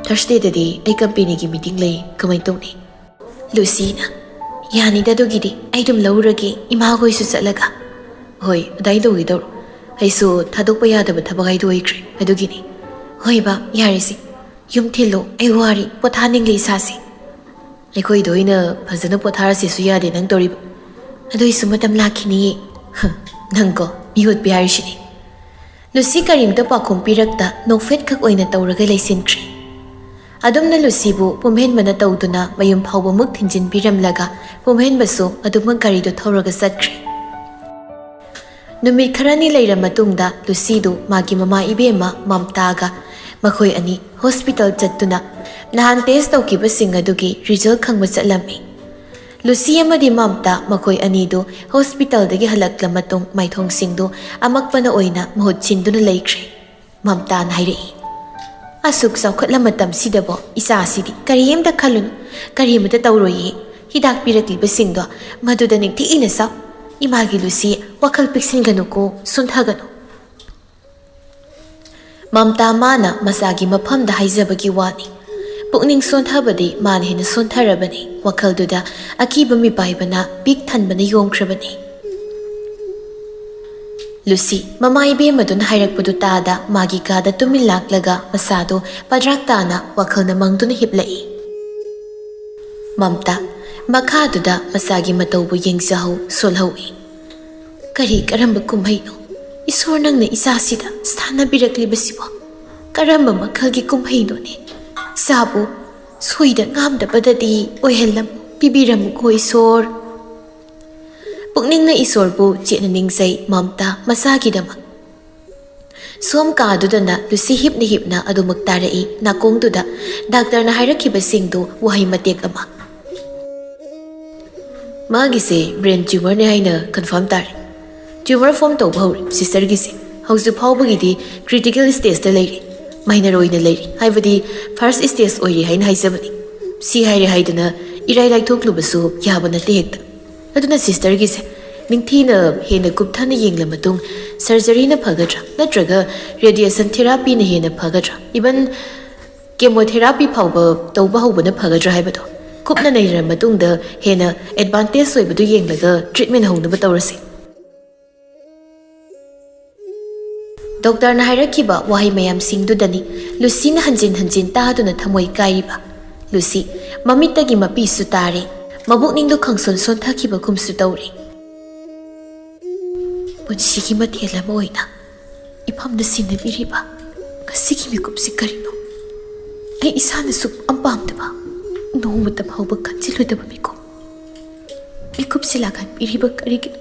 ꯊꯔꯁꯗꯦꯗꯗꯤ ꯑꯩ ꯀꯝꯄꯦꯅꯤꯒꯤ ꯃꯤꯇꯤꯡ ꯂꯩ, ꯀꯃꯥꯏꯅ ꯇꯧꯅꯤ?" ꯂꯨꯁꯤꯅ, "ꯌꯥꯅꯤꯗ ꯑꯗꯨꯒꯤꯗꯤ, ꯑꯩ ꯑꯗꯨꯝ ꯂꯧꯔꯒꯦ, ꯏꯃꯥ ꯍꯣꯏꯁꯨ ꯆꯠꯂꯒ꯫" "ꯍꯣꯏ, ꯑꯗꯥꯏ ꯇꯧꯒꯦ ꯇꯧꯔꯣ꯫ ꯑꯩꯁꯨ ꯊꯥꯗꯣꯛꯄ ꯌꯥꯗꯕ ꯊꯕꯛ ꯍꯥꯏꯗꯣ ꯑꯣꯏꯈ꯭ꯔꯦ, ꯑꯗꯨꯒꯤꯅꯤ꯫" "ꯍꯣꯏ ꯕꯥ, ꯌꯥꯔꯦꯁꯦ꯫ ꯌꯨꯝ ꯊꯤꯜꯂꯣ, ꯑꯩ ꯋꯥꯔꯤ, ꯄꯣꯊꯥꯅꯤꯡꯂꯦ ꯏꯁꯥꯁꯦ꯫" "ꯑꯩꯈꯣꯏꯗ ꯑꯣꯏꯅ ꯐꯖꯅ ꯄꯣꯊꯥꯔꯁꯦꯁꯨ ꯌꯥꯗꯦ ꯅꯪ ꯇꯧꯔꯤꯕ꯫ ꯑꯗꯨꯏꯁꯨ ꯃꯇꯝ ꯂꯥꯛꯈꯤꯅꯤꯌꯦ꯫" "ꯍ, ꯅꯪꯀꯣ, ꯃꯤꯍꯨꯠꯄꯤ ꯍꯥꯏꯔꯤꯁꯤꯅꯤ꯫" ꯂꯨꯁꯤ ꯀꯔꯤꯝꯇ ꯄꯥꯎꯈꯨꯝ ꯄꯤꯔꯛꯇ ꯅꯣꯛꯐꯦꯠ ꯈꯛ ꯑꯣꯏꯅ ꯇꯧꯔꯒ ꯂꯩꯁꯤꯟꯈ꯭ꯔꯦ꯫ ꯑꯗꯨꯝꯅ ꯂꯨꯁꯤꯕꯨ ꯄꯨꯝꯍꯦꯟꯕꯅ ꯇꯧꯗꯨꯅ ꯃꯌꯨꯝ ꯐꯥꯎꯕꯃꯨꯛ ꯊꯤꯟꯖꯤꯟꯕꯤꯔꯝꯂꯒ ꯄꯨꯝꯍꯦꯟꯕꯁꯨ ꯑꯗꯨꯃꯛ ꯒꯥꯔꯤꯗꯨ ꯊꯧꯔꯒ ꯆꯠꯈ꯭ꯔꯦ꯫ ꯅꯨꯃꯤꯠ ꯈꯔꯅꯤ ꯂꯩꯔ ꯃꯇꯨꯡꯗ ꯂꯨꯁꯤꯗꯨ ꯃꯥꯒꯤ ꯃꯃꯥ ꯏꯕꯦꯝꯃ ꯃꯝꯇꯥꯒ ꯃꯈꯣꯏ ꯑꯅꯤ ꯍꯣꯁꯄꯤꯇꯥꯜ ꯆꯠꯇꯨꯅ ꯅꯍꯥꯟ ꯇꯦꯁ ꯇꯧꯈꯤꯕꯁꯤꯡ ꯑꯗꯨꯒꯤ ꯔꯤꯖꯜ ꯈꯪꯕ ꯆꯠꯂꯝꯃꯤ꯫ ꯂꯨꯁꯤ ꯑꯃꯗꯤ ꯃꯝꯇꯥ ꯃꯈꯣꯏ ꯑꯅꯤꯗꯨ ꯍꯣꯁꯄꯤꯇꯥꯜꯗꯒꯤ ꯍꯜꯂꯛꯂ ꯃꯇꯨꯡ ꯃꯥꯏꯊꯣꯡꯁꯤꯡꯗꯨ ꯑꯃꯛꯄꯅ ꯑꯣꯏꯅ ꯃꯍꯨꯠ ꯁꯤꯟꯗꯨꯅ ꯂꯩꯈ꯭ꯔꯦ꯫ ꯃꯝꯇꯥꯅ ꯍꯥꯏꯔꯛꯏ, "ꯑꯁꯨꯛ ꯆꯥꯎꯈꯠꯂ ꯃꯇꯝꯁꯤꯗꯕꯣ ꯏꯆꯥꯁꯤꯗꯤ ꯀꯔꯤꯝꯇ ꯈꯜꯂꯨꯅꯨ, ꯀꯔꯤꯃꯇ ꯇꯧꯔꯣꯏꯌꯦ꯫ ꯍꯤꯗꯥꯛ ꯄꯤꯔꯛꯂꯤꯕꯁꯤꯡꯗꯣ ꯃꯗꯨꯗ ꯅꯤꯡꯊꯤꯅ ꯆꯥꯎ꯫ ꯏꯃꯥꯒꯤ ꯂꯨꯁꯤ, ꯋꯥꯈꯜ ꯄꯤꯛꯁꯤꯟꯒꯅꯨꯀꯣ, ꯁꯣꯟꯊꯒꯅꯨ꯫" ꯃꯝꯇꯥ ꯃꯥꯅ ꯃꯆꯥꯒꯤ ꯃꯐꯝꯗ ꯍꯥꯏꯖꯕꯒꯤ ꯋꯥꯅꯤ꯫ ꯄꯨꯛꯅꯤꯡ ꯁꯣꯟꯊꯕꯗꯤ ꯃꯥꯅ ꯍꯦꯟꯅ ꯁꯣꯟꯊꯔꯕꯅꯤ꯫ ꯋꯥꯈꯜꯗꯨꯗ ꯑꯀꯤꯕ ꯃꯤꯄꯥꯏꯕꯅ ꯄꯤꯛ ꯊꯟꯕꯅ ꯌꯣꯝꯈ꯭ꯔꯕꯅꯤ꯫ ꯂꯨꯁꯤ, ꯃꯃꯥ ꯏꯕꯦꯝꯃꯗꯨꯅ ꯍꯥꯏꯔꯛꯄꯗꯨ ꯇꯥꯗ ꯃꯥꯒꯤ ꯀꯥꯗ ꯇꯨꯃꯤꯟ ꯂꯥꯛꯂꯒ ꯃꯁꯥꯗꯨ ꯄꯗ꯭ꯔꯥꯛ ꯇꯥꯅ ꯋꯥꯈꯜꯅ ꯃꯪꯗꯨꯅ ꯍꯤꯞꯂꯛꯏ꯫ ꯃꯝꯇꯥ, ꯃꯈꯥꯗꯨꯗ ꯃꯆꯥꯒꯤ ꯃꯇꯧꯕꯨ ꯌꯦꯡꯖꯍꯧ ꯁꯣꯜꯍꯧꯏ꯫ "ꯀꯔꯤ ꯀꯔꯝꯕ ꯀꯨꯝꯍꯩꯅꯣ? ꯏꯁꯣꯔ, ꯅꯪꯅ ꯏꯆꯥꯁꯤꯗ ꯁꯥꯟꯅꯕꯤꯔꯛꯂꯤꯕꯁꯤꯕꯨ ꯀꯔꯝꯕ ꯃꯈꯜꯒꯤ ꯀꯨꯝꯍꯩꯅꯣꯅꯦ? ꯏꯆꯥꯕꯨ ꯁꯣꯏꯗ ꯉꯥꯝꯗꯕꯗꯗꯤ ꯑꯣꯏꯍꯜꯂꯝꯃꯨ, ꯄꯤꯕꯤꯔꯝꯃꯨꯀꯣ ꯏꯁꯣꯔ꯫ ꯄꯨꯛꯅꯤꯡꯅ ꯏꯁꯣꯔꯕꯨ ꯆꯦꯠꯅ ꯅꯤꯡꯖꯩ ꯃꯝꯇꯥ ꯃꯆꯥꯒꯤꯗꯃꯛ꯫ ꯁꯣꯝ ꯀꯥꯗꯨꯗꯅ ꯂꯨꯁꯤ ꯍꯤꯞꯅ ꯍꯤꯞꯅ ꯑꯗꯨꯃꯛ ꯇꯥꯔꯛꯏ꯫ ꯅꯥꯀꯣꯡꯗꯨꯗ ꯗꯥꯛꯇꯔꯅ ꯍꯥꯏꯔꯛꯈꯤꯕꯁꯤꯡꯗꯨ ꯋꯥꯍꯩ ꯃꯇꯦꯛ ꯑꯃ꯫ "ꯃꯥꯒꯤꯁꯦ brain tumorꯅꯦ ꯍꯥꯏꯅ confirm ꯇꯥꯔꯦ꯫ Tumor form ꯇꯧꯕ ꯍꯧꯔꯦ sisterꯒꯤꯁꯦ꯫ ꯍꯧꯖꯤꯛ ꯐꯥꯎꯕꯒꯤꯗꯤ critical stageꯇ ꯂꯩꯔꯤ꯫ Minor ꯑꯣꯏꯅ ꯂꯩꯔꯤ, ꯍꯥꯏꯕꯗꯤ first stage ꯑꯣꯏꯔꯤ ꯍꯥꯏꯅ ꯍꯥꯏꯖꯕꯅꯤ꯫ ꯁꯤ ꯍꯥꯏꯔꯦ ꯍꯥꯏꯗꯨꯅ ꯏꯔꯥꯏ ꯂꯥꯏꯊꯣꯛꯂꯨꯕꯁꯨ ꯌꯥꯕ ꯅꯠꯇꯦ ꯍꯦꯛꯇ꯫ ꯑꯗꯨꯅ sisterꯒꯤꯁꯦ ꯅꯤꯡꯊꯤꯅ ꯍꯦꯟꯅ ꯀꯨꯞꯊꯅ ꯌꯦꯡꯂ ꯃꯇꯨꯡ surgeryꯅ ꯐꯒꯗ꯭ꯔꯥ, ꯅꯠꯇ꯭ꯔꯒ radiation therapyꯅ ꯍꯦꯟꯅ ꯐꯒꯗ꯭ꯔꯥ, even chemotherapy ꯐꯥꯎꯕ ꯇꯧꯕ ꯍꯧꯕꯅ ꯐꯒꯗ꯭ꯔꯥ ꯍꯥꯏꯕꯗꯣ ꯀꯨꯞꯅ ꯅꯩꯅꯔ ꯃꯇꯨꯡꯗ ꯍꯦꯟꯅ advantage ꯑꯣꯏꯕꯗꯨ ꯌꯦꯡꯂꯒ treatment ꯍꯧꯅꯕ ꯇꯧꯔꯁꯤ꯫" ꯗꯣꯛꯇꯔꯅ ꯍꯥꯏꯔꯛꯈꯤꯕ ꯋꯥꯍꯩ ꯃꯌꯥꯝꯁꯤꯡꯗꯨꯗꯅꯤ ꯂꯨꯁꯤꯅ ꯍꯟꯖꯤꯟ ꯍꯟꯖꯤꯟ ꯇꯥꯗꯨꯅ ꯊꯃꯣꯏ ꯀꯥꯏꯔꯤꯕ꯫ ꯂꯨꯁꯤ ꯃꯃꯤꯠꯇꯒꯤ ꯃꯄꯤꯁꯨ ꯇꯥꯔꯦ, ꯃꯕꯨꯛꯅꯤꯡꯗꯣ ꯈꯪꯁꯣꯟ ꯁꯣꯟꯊꯈꯤꯕꯒꯨꯝꯁꯨ ꯇꯧꯔꯦ꯫ ꯄꯨꯟꯁꯤꯒꯤ ꯃꯊꯦꯜ ꯑꯃ ꯑꯣꯏꯅ ꯏꯐꯝꯗ ꯁꯤꯟꯅꯕꯤꯔꯤꯕ ꯉꯁꯤꯒꯤ ꯃꯤꯀꯨꯞꯁꯤ ꯀꯔꯤꯅꯣ? ꯑꯩ ꯏꯁꯥꯅ ꯁꯨꯛꯄꯥꯝ ꯄꯥꯝꯗꯕ, ꯅꯣꯡꯃꯇ ꯐꯥꯎꯕ ꯈꯟꯖꯤꯜꯂꯨꯗꯕ ꯃꯤꯀꯨꯞ꯫ ꯃꯤꯀꯨꯞꯁꯤ ꯂꯥꯛꯍꯟꯕꯤꯔꯤꯕ ꯀꯔꯤꯒꯤꯅꯣ?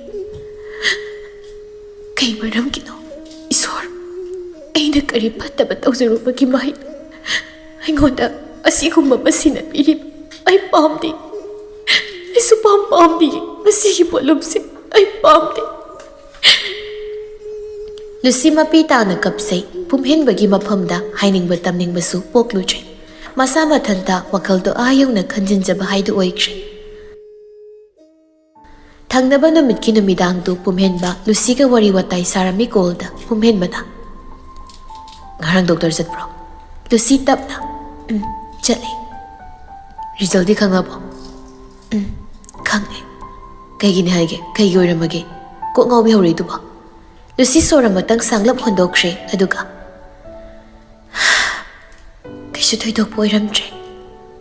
ꯀꯩ ꯃꯔꯝꯒꯤꯅꯣ? ꯏꯁꯣꯔ, ꯑꯩꯅ ꯀꯔꯤ ꯐꯠꯇꯕ ꯇꯧꯖꯔꯨꯕꯒꯤ ꯃꯍꯩ ꯑꯩꯉꯣꯟꯗ ꯑꯁꯤꯒꯨꯝꯕ ꯑꯃ ꯁꯤꯟꯅꯕꯤꯔꯤꯕ? ꯑꯩ ꯄꯥꯝꯗꯦ꯫ ꯑꯩ ꯁꯨꯄꯥꯝ ꯄꯥꯝꯗꯦ꯫ ꯃꯁꯤꯒꯤ ꯄꯣꯠꯂꯨꯝꯁꯦ ꯑꯩ ꯄꯥꯝꯗꯦ꯫ ꯂꯨꯁꯤ ꯃꯄꯤ ꯇꯥꯅ ꯀꯞꯆꯩ꯫ ꯄꯨꯝꯍꯦꯟꯕꯒꯤ ꯃꯐꯝꯗ ꯍꯥꯏꯅꯤꯡꯕ ꯇꯝꯅꯤꯡꯕꯁꯨ ꯄꯣꯛꯂꯨꯗ꯭ꯔꯦ꯫ ꯃꯁꯥ ꯃꯊꯟꯇ ꯋꯥꯈꯜꯗꯣ ꯑꯥ ꯌꯧꯅ ꯈꯟꯖꯤꯟꯖꯕ ꯍꯥꯏꯗꯨ ꯑꯣꯏꯈ꯭ꯔꯦ꯫ ꯊꯪꯅꯕ ꯅꯨꯃꯤꯠꯀꯤ ꯅꯨꯃꯤꯗꯥꯡꯗꯨ ꯄꯨꯝꯍꯦꯟꯕ ꯂꯨꯁꯤꯒ ꯋꯥꯔꯤ ꯋꯥꯇꯥꯏ ꯁꯥꯔꯝꯃꯤ꯫ ꯀꯣꯜꯗ ꯄꯨꯝꯍꯦꯟꯕꯅ, "ꯉꯔꯥꯡ ꯗꯣꯛꯇꯔ ꯆꯠꯄ꯭ꯔꯣ?" ꯂꯨꯁꯤ ꯇꯞꯅ, "ꯎꯝ, ꯆꯠꯂꯦ꯫" "ꯔꯤꯖꯜꯗꯤ ꯈꯪꯉꯕꯣ?" "ꯎꯝ, ꯈꯪꯉꯦ꯫" "ꯀꯩꯒꯤꯅꯤ ꯍꯥꯏꯒꯦ? ꯀꯩꯒꯤ ꯑꯣꯏꯔꯝꯃꯒꯦ? ꯀꯣꯛ ꯉꯥꯎꯕꯤ ꯍꯧꯔꯛꯏꯗꯨꯕꯣ?" ꯂꯨꯁꯤ ꯁꯣꯔ ꯑꯃꯇꯪ ꯁꯥꯡꯂꯞ ꯍꯣꯟꯗꯣꯛꯈ꯭ꯔꯦ, ꯑꯗꯨꯒ, "ꯀꯩꯁꯨ ꯊꯣꯏꯗꯣꯛꯄ ꯑꯣꯏꯔꯝꯗ꯭ꯔꯦ꯫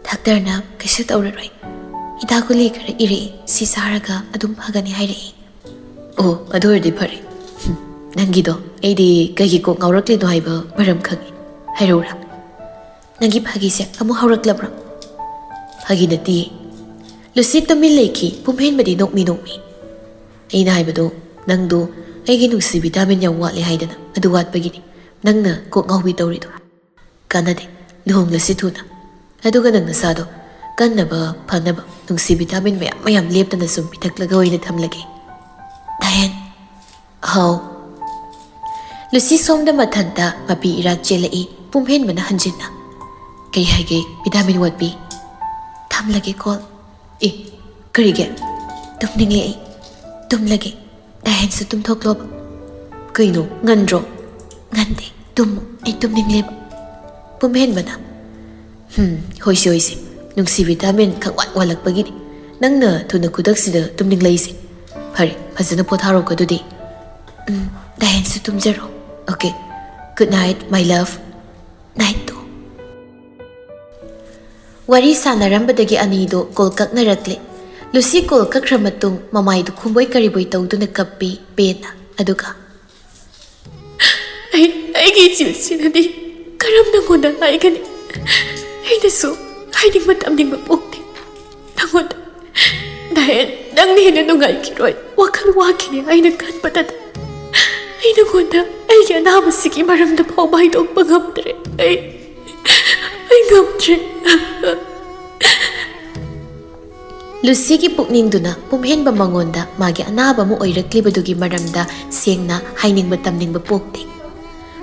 ꯗꯥꯛꯇꯔꯅ ꯀꯩꯁꯨ ꯇꯧꯔꯔꯣꯏ꯫ ꯍꯤꯗꯥꯛ ꯒꯨꯂꯤ ꯈꯔ ꯏꯔꯛꯏ, ꯁꯤ ꯆꯥꯔꯒ ꯑꯗꯨꯝ ꯐꯒꯅꯤ ꯍꯥꯏꯔꯛꯏ꯫" "ꯑꯣ, ꯑꯗꯨ ꯑꯣꯏꯔꯗꯤ ꯐꯔꯦ꯫" "ꯍꯨꯝ, ꯅꯪꯒꯤꯗꯣ ꯑꯩꯗꯤ ꯀꯩꯒꯤ ꯀꯣꯛ ꯉꯥꯎꯔꯛꯂꯤꯅꯣ ꯍꯥꯏꯕ ꯃꯔꯝ ꯈꯪꯉꯤ꯫ ꯍꯥꯏꯔꯛꯎꯔꯥ? ꯅꯪꯒꯤ ꯐꯥꯒꯤꯁꯦ ꯑꯃꯨꯛ ꯍꯧꯔꯛꯂꯕ꯭ꯔꯥ? ꯐꯥꯒꯤ ꯅꯠꯇꯤꯌꯦ꯫ ꯂꯨꯁꯤ ꯇꯨꯃꯤꯟ ꯂꯩꯈꯤ, ꯄꯨꯝꯍꯦꯟꯕꯗꯤ ꯅꯣꯛꯃꯤ ꯅꯣꯛꯃꯤ꯫ ꯑꯩꯅ ꯍꯥꯏꯕꯗꯣ, ꯅꯪꯗꯣ ꯑꯩꯒꯤ ꯅꯨꯡꯁꯤ ꯚꯤꯇꯥꯃꯤꯟ ꯌꯥꯝ ꯋꯥꯠꯂꯦ ꯍꯥꯏꯗꯅ, ꯑꯗꯨ ꯋꯥꯠꯄꯒꯤꯅꯤ ꯅꯪꯅ ꯀꯣꯛ ꯉꯥꯎꯕꯤ ꯇꯧꯔꯤꯗꯣ꯫ ꯀꯥꯟꯅꯗꯦ, ꯂꯨꯍꯣꯡꯂꯁꯤ ꯊꯨꯅ꯫ ꯑꯗꯨꯒ ꯅꯪ ꯅꯁꯥꯗꯣ ꯀꯟꯅꯕ ꯐꯅꯕ ꯅꯨꯡꯁꯤ ꯚꯤꯇꯥꯃꯤꯟ ꯃꯌꯥꯝ ꯃꯌꯥꯝ ꯂꯦꯞꯇꯅ ꯁꯨꯝ ꯄꯤꯊꯛꯂꯒ ꯑꯣꯏꯅ ꯊꯝꯂꯒꯦ꯫ ꯗꯥꯌꯟ꯫ ꯍꯥꯎ꯫ ꯂꯨꯁꯤ ꯁꯣꯝꯗ ꯃꯊꯟꯇ ꯃꯄꯤ ꯏꯔꯥ ꯆꯦꯜꯂꯛꯏ, ꯄꯨꯝꯍꯦꯟꯕꯅ ꯍꯟꯖꯤꯟꯅ꯫ ꯀꯩ ꯍꯥꯏꯒꯦ, ꯚꯤꯇꯥꯃꯤꯟ ꯋꯥꯠꯄꯤ? ꯊꯝꯂꯒꯦ ꯀꯣꯜ꯫ ꯑꯦ, ꯀꯔꯤꯒꯤ? ꯇꯨꯝꯅꯤꯡꯂꯦ ꯑꯩ꯫ ꯇꯨꯝꯂꯒꯦ꯫ ꯗꯥꯌꯟꯁꯨ ꯇꯨꯝꯊꯣꯛꯂꯣꯕ꯫ ꯀꯩꯅꯣ, ꯉꯟꯗ꯭ꯔꯣ? ꯉꯟꯗꯦ꯫ ꯇꯨꯝꯃꯨ, ꯑꯩ ꯇꯨꯝꯅꯤꯡꯂꯦꯕ꯫ ꯄꯨꯝꯍꯦꯟꯕꯅ꯫ ꯍꯝ, ꯍꯣꯏꯁꯦ, ꯍꯣꯏꯁꯦ꯫ ꯅꯨꯡꯁꯤ ꯚꯤꯇꯥꯃꯤꯟ ꯈꯪꯋꯥꯠ ꯋꯥꯠꯂꯛꯄꯒꯤꯅꯤ ꯅꯪꯅ ꯊꯨꯅ ꯈꯨꯗꯛꯁꯤꯗ ꯇꯨꯝꯅꯤꯡꯂꯛꯏꯁꯦ꯫ ꯐꯔꯦ, ꯐꯖꯅ ꯄꯣꯊꯥꯔꯣꯀꯣ ꯑꯗꯨꯗꯤ꯫ ꯎꯝ, ꯗꯥꯌꯟꯁꯨ ꯇꯨꯝꯖꯔꯣ꯫ Okay. Good night, my love. Night ꯇꯣ꯫ ꯋꯥꯔꯤ ꯁꯥꯟꯅꯔꯝꯕꯗꯒꯤ ꯑꯅꯤꯗꯣ ꯀꯣꯜ ꯀꯛꯅꯔꯛꯂꯦ꯫ ꯂꯨꯁꯤ ꯀꯣꯜ ꯀꯛꯈ꯭ꯔ ꯃꯇꯨꯡ ꯃꯃꯥꯏꯗꯨ ꯈꯨꯝꯕꯣꯏ ꯀꯔꯤꯕꯣꯏ ꯇꯧꯗꯨꯅ ꯀꯞꯄꯤ ꯄꯦꯟꯅ꯫ ꯑꯗꯨꯒ, "ꯑꯩ, ꯑꯩꯒꯤ ꯏꯆꯦꯁꯤꯅꯗꯤ ꯀꯔꯝ ꯅꯉꯣꯟꯗ ꯍꯥꯏꯒꯅꯤ? ꯑꯩꯅꯁꯨ ꯍꯥꯏꯅꯤꯡꯕ ꯇꯝꯅꯤꯡꯕ ꯄꯣꯛꯇꯦ ꯅꯉꯣꯟꯗ꯫ ꯗꯥꯌꯟ, ꯅꯪꯅ ꯍꯦꯟꯅ ꯅꯨꯡꯉꯥꯏꯈꯤꯔꯣꯏ꯫ ꯋꯥꯈꯜ ꯋꯥꯈꯤꯅꯤ ꯑꯩꯅ ꯈꯟꯕꯗꯗ꯫ ꯑꯩ ꯅꯉꯣꯟꯗ ꯑꯩꯒꯤ ꯑꯅꯥꯕꯁꯤꯒꯤ ꯃꯔꯝꯗ ꯐꯥꯎꯕ ꯍꯥꯏꯗꯣꯛꯄ ꯉꯝꯗ꯭ꯔꯦ꯫ ꯑꯩ, ꯑꯩ ꯉꯝꯗ꯭ꯔꯦ꯫" ꯂꯨꯁꯤꯒꯤ ꯄꯨꯛꯅꯤꯡꯗꯨꯅ ꯄꯨꯝꯍꯦꯟꯕ ꯃꯉꯣꯟꯗ ꯃꯥꯒꯤ ꯑꯅꯥꯕ ꯑꯃ ꯑꯣꯏꯔꯛꯂꯤꯕꯗꯨꯒꯤ ꯃꯔꯝꯗ ꯁꯦꯡꯅ ꯍꯥꯏꯅꯤꯡꯕ ꯇꯝꯅꯤꯡꯕ ꯄꯣꯛꯇꯦ꯫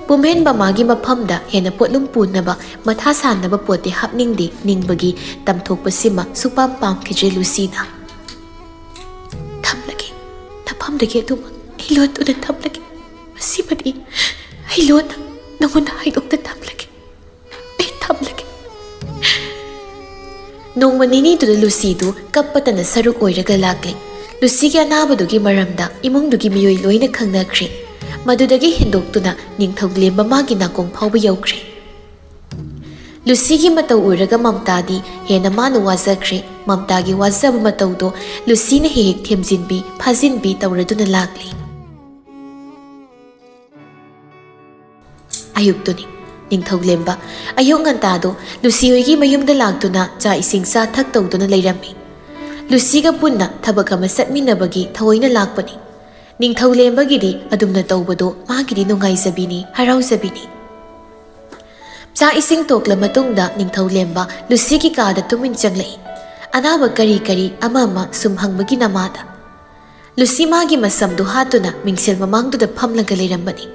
ꯄꯨꯝꯍꯦꯟꯕ ꯃꯥꯒꯤ ꯃꯐꯝꯗ ꯍꯦꯟꯅ ꯄꯣꯠꯂꯨꯝ ꯄꯨꯅꯕ ꯃꯊꯥ ꯁꯥꯅꯕ ꯄꯣꯠꯇꯤ ꯍꯥꯞꯅꯤꯡꯗꯦ ꯅꯤꯡꯕꯒꯤ ꯇꯝꯊꯣꯛꯄꯁꯤꯃ ꯁꯨꯄꯥꯝ ꯄꯥꯝꯈꯤꯗ꯭ꯔꯦ ꯂꯨꯁꯤꯅ꯫ "ꯊꯝꯂꯒꯦ, ꯅꯐꯝꯗꯒꯤ ꯑꯗꯨꯃꯛ ꯑꯩ ꯂꯣꯠꯇꯨꯅ ꯊꯝꯂꯒꯦ꯫ ꯃꯁꯤꯃꯗꯤ ꯑꯩ ꯂꯣꯟꯅ ꯅꯉꯣꯟꯗ ꯍꯥꯏꯗꯣꯛꯇ ꯊꯝꯂꯒꯦ꯫ ꯑꯩ ꯊꯝꯂꯒꯦ꯫" ꯅꯣꯡꯃ ꯅꯤꯅꯤꯗꯨꯗ ꯂꯨꯁꯤꯗꯨ ꯀꯞꯄꯇꯅ ꯁꯔꯨꯛ ꯑꯣꯏꯔꯒ ꯂꯥꯛꯂꯦ꯫ ꯂꯨꯁꯤꯒꯤ ꯑꯅꯥꯕꯗꯨꯒꯤ ꯃꯔꯝꯗ ꯏꯃꯨꯡꯗꯨꯒꯤ ꯃꯤꯑꯣꯏ ꯂꯣꯏꯅ ꯈꯪꯅꯈ꯭ꯔꯦ꯫ ꯃꯗꯨꯗꯒꯤ ꯍꯦꯟꯗꯣꯛꯇꯨꯅ ꯅꯤꯡꯊꯧ ꯂꯦꯝꯕ ꯃꯥꯒꯤ ꯅꯥꯀꯣꯡ ꯐꯥꯎꯕ ꯌꯧꯈ꯭ꯔꯦ꯫ ꯂꯨꯁꯤꯒꯤ ꯃꯇꯧ ꯎꯔꯒ ꯃꯝꯇꯥꯗꯤ ꯍꯦꯟꯅ ꯃꯥꯅ ꯋꯥꯖꯈ꯭ꯔꯦ꯫ ꯃꯝꯇꯥꯒꯤ ꯋꯥꯖꯕ ꯃꯇꯧꯗꯣ ꯂꯨꯁꯤꯅ ꯍꯦꯛ ꯍꯦꯛ ꯊꯦꯝꯖꯤꯟꯕꯤ, ꯐꯥꯖꯤꯟꯕꯤ ꯇꯧꯔꯗꯨꯅ ꯂꯥꯛꯂꯤ꯫ ꯑꯌꯨꯛꯇꯨꯅꯤ꯫ ꯅꯤꯡꯊꯧꯂꯦꯝꯕ ꯑꯌꯨꯛ ꯉꯟꯇꯥꯗꯣ ꯂꯨꯁꯤ ꯍꯣꯏꯒꯤ ꯃꯌꯨꯝꯗ ꯂꯥꯛꯇꯨꯅ ꯆꯥꯛ ꯏꯁꯤꯡ ꯆꯥ ꯊꯛ ꯇꯧꯗꯨꯅ ꯂꯩꯔꯝꯃꯤ꯫ ꯂꯨꯁꯤꯒ ꯄꯨꯟꯅ ꯊꯕꯛ ꯑꯃ ꯆꯠꯃꯤꯟꯅꯕꯒꯤ ꯊꯑꯣꯏꯅ ꯂꯥꯛꯄꯅꯤ꯫ ꯅꯤꯡꯊꯧꯂꯦꯝꯕꯒꯤꯗꯤ ꯑꯗꯨꯝꯅ ꯇꯧꯕꯗꯣ ꯃꯥꯒꯤꯗꯤ ꯅꯨꯡꯉꯥꯏꯖꯕꯤꯅꯤ, ꯍꯔꯥꯎꯖꯕꯤꯅꯤ꯫ ꯆꯥꯛ ꯏꯁꯤꯡ ꯇꯣꯛꯂ ꯃꯇꯨꯡꯗ ꯅꯤꯡꯊꯧꯂꯦꯝꯕ ꯂꯨꯁꯤꯒꯤ ꯀꯥꯗ ꯇꯨꯃꯤꯟ ꯆꯪꯂꯛꯏ꯫ ꯑꯅꯥꯕ ꯀꯔꯤ ꯀꯔꯤ ꯑꯃ ꯑꯃ ꯁꯨꯝ ꯍꯪꯕꯒꯤ ꯅꯃꯥꯗ꯫ ꯂꯨꯁꯤ ꯃꯥꯒꯤ ꯃꯁꯝꯗꯨ ꯍꯥꯠꯇꯨꯅ ꯃꯤꯡꯁꯦꯜ ꯃꯃꯥꯡꯗꯨꯗ ꯐꯝꯂꯒ ꯂꯩꯔꯝꯕꯅꯤ꯫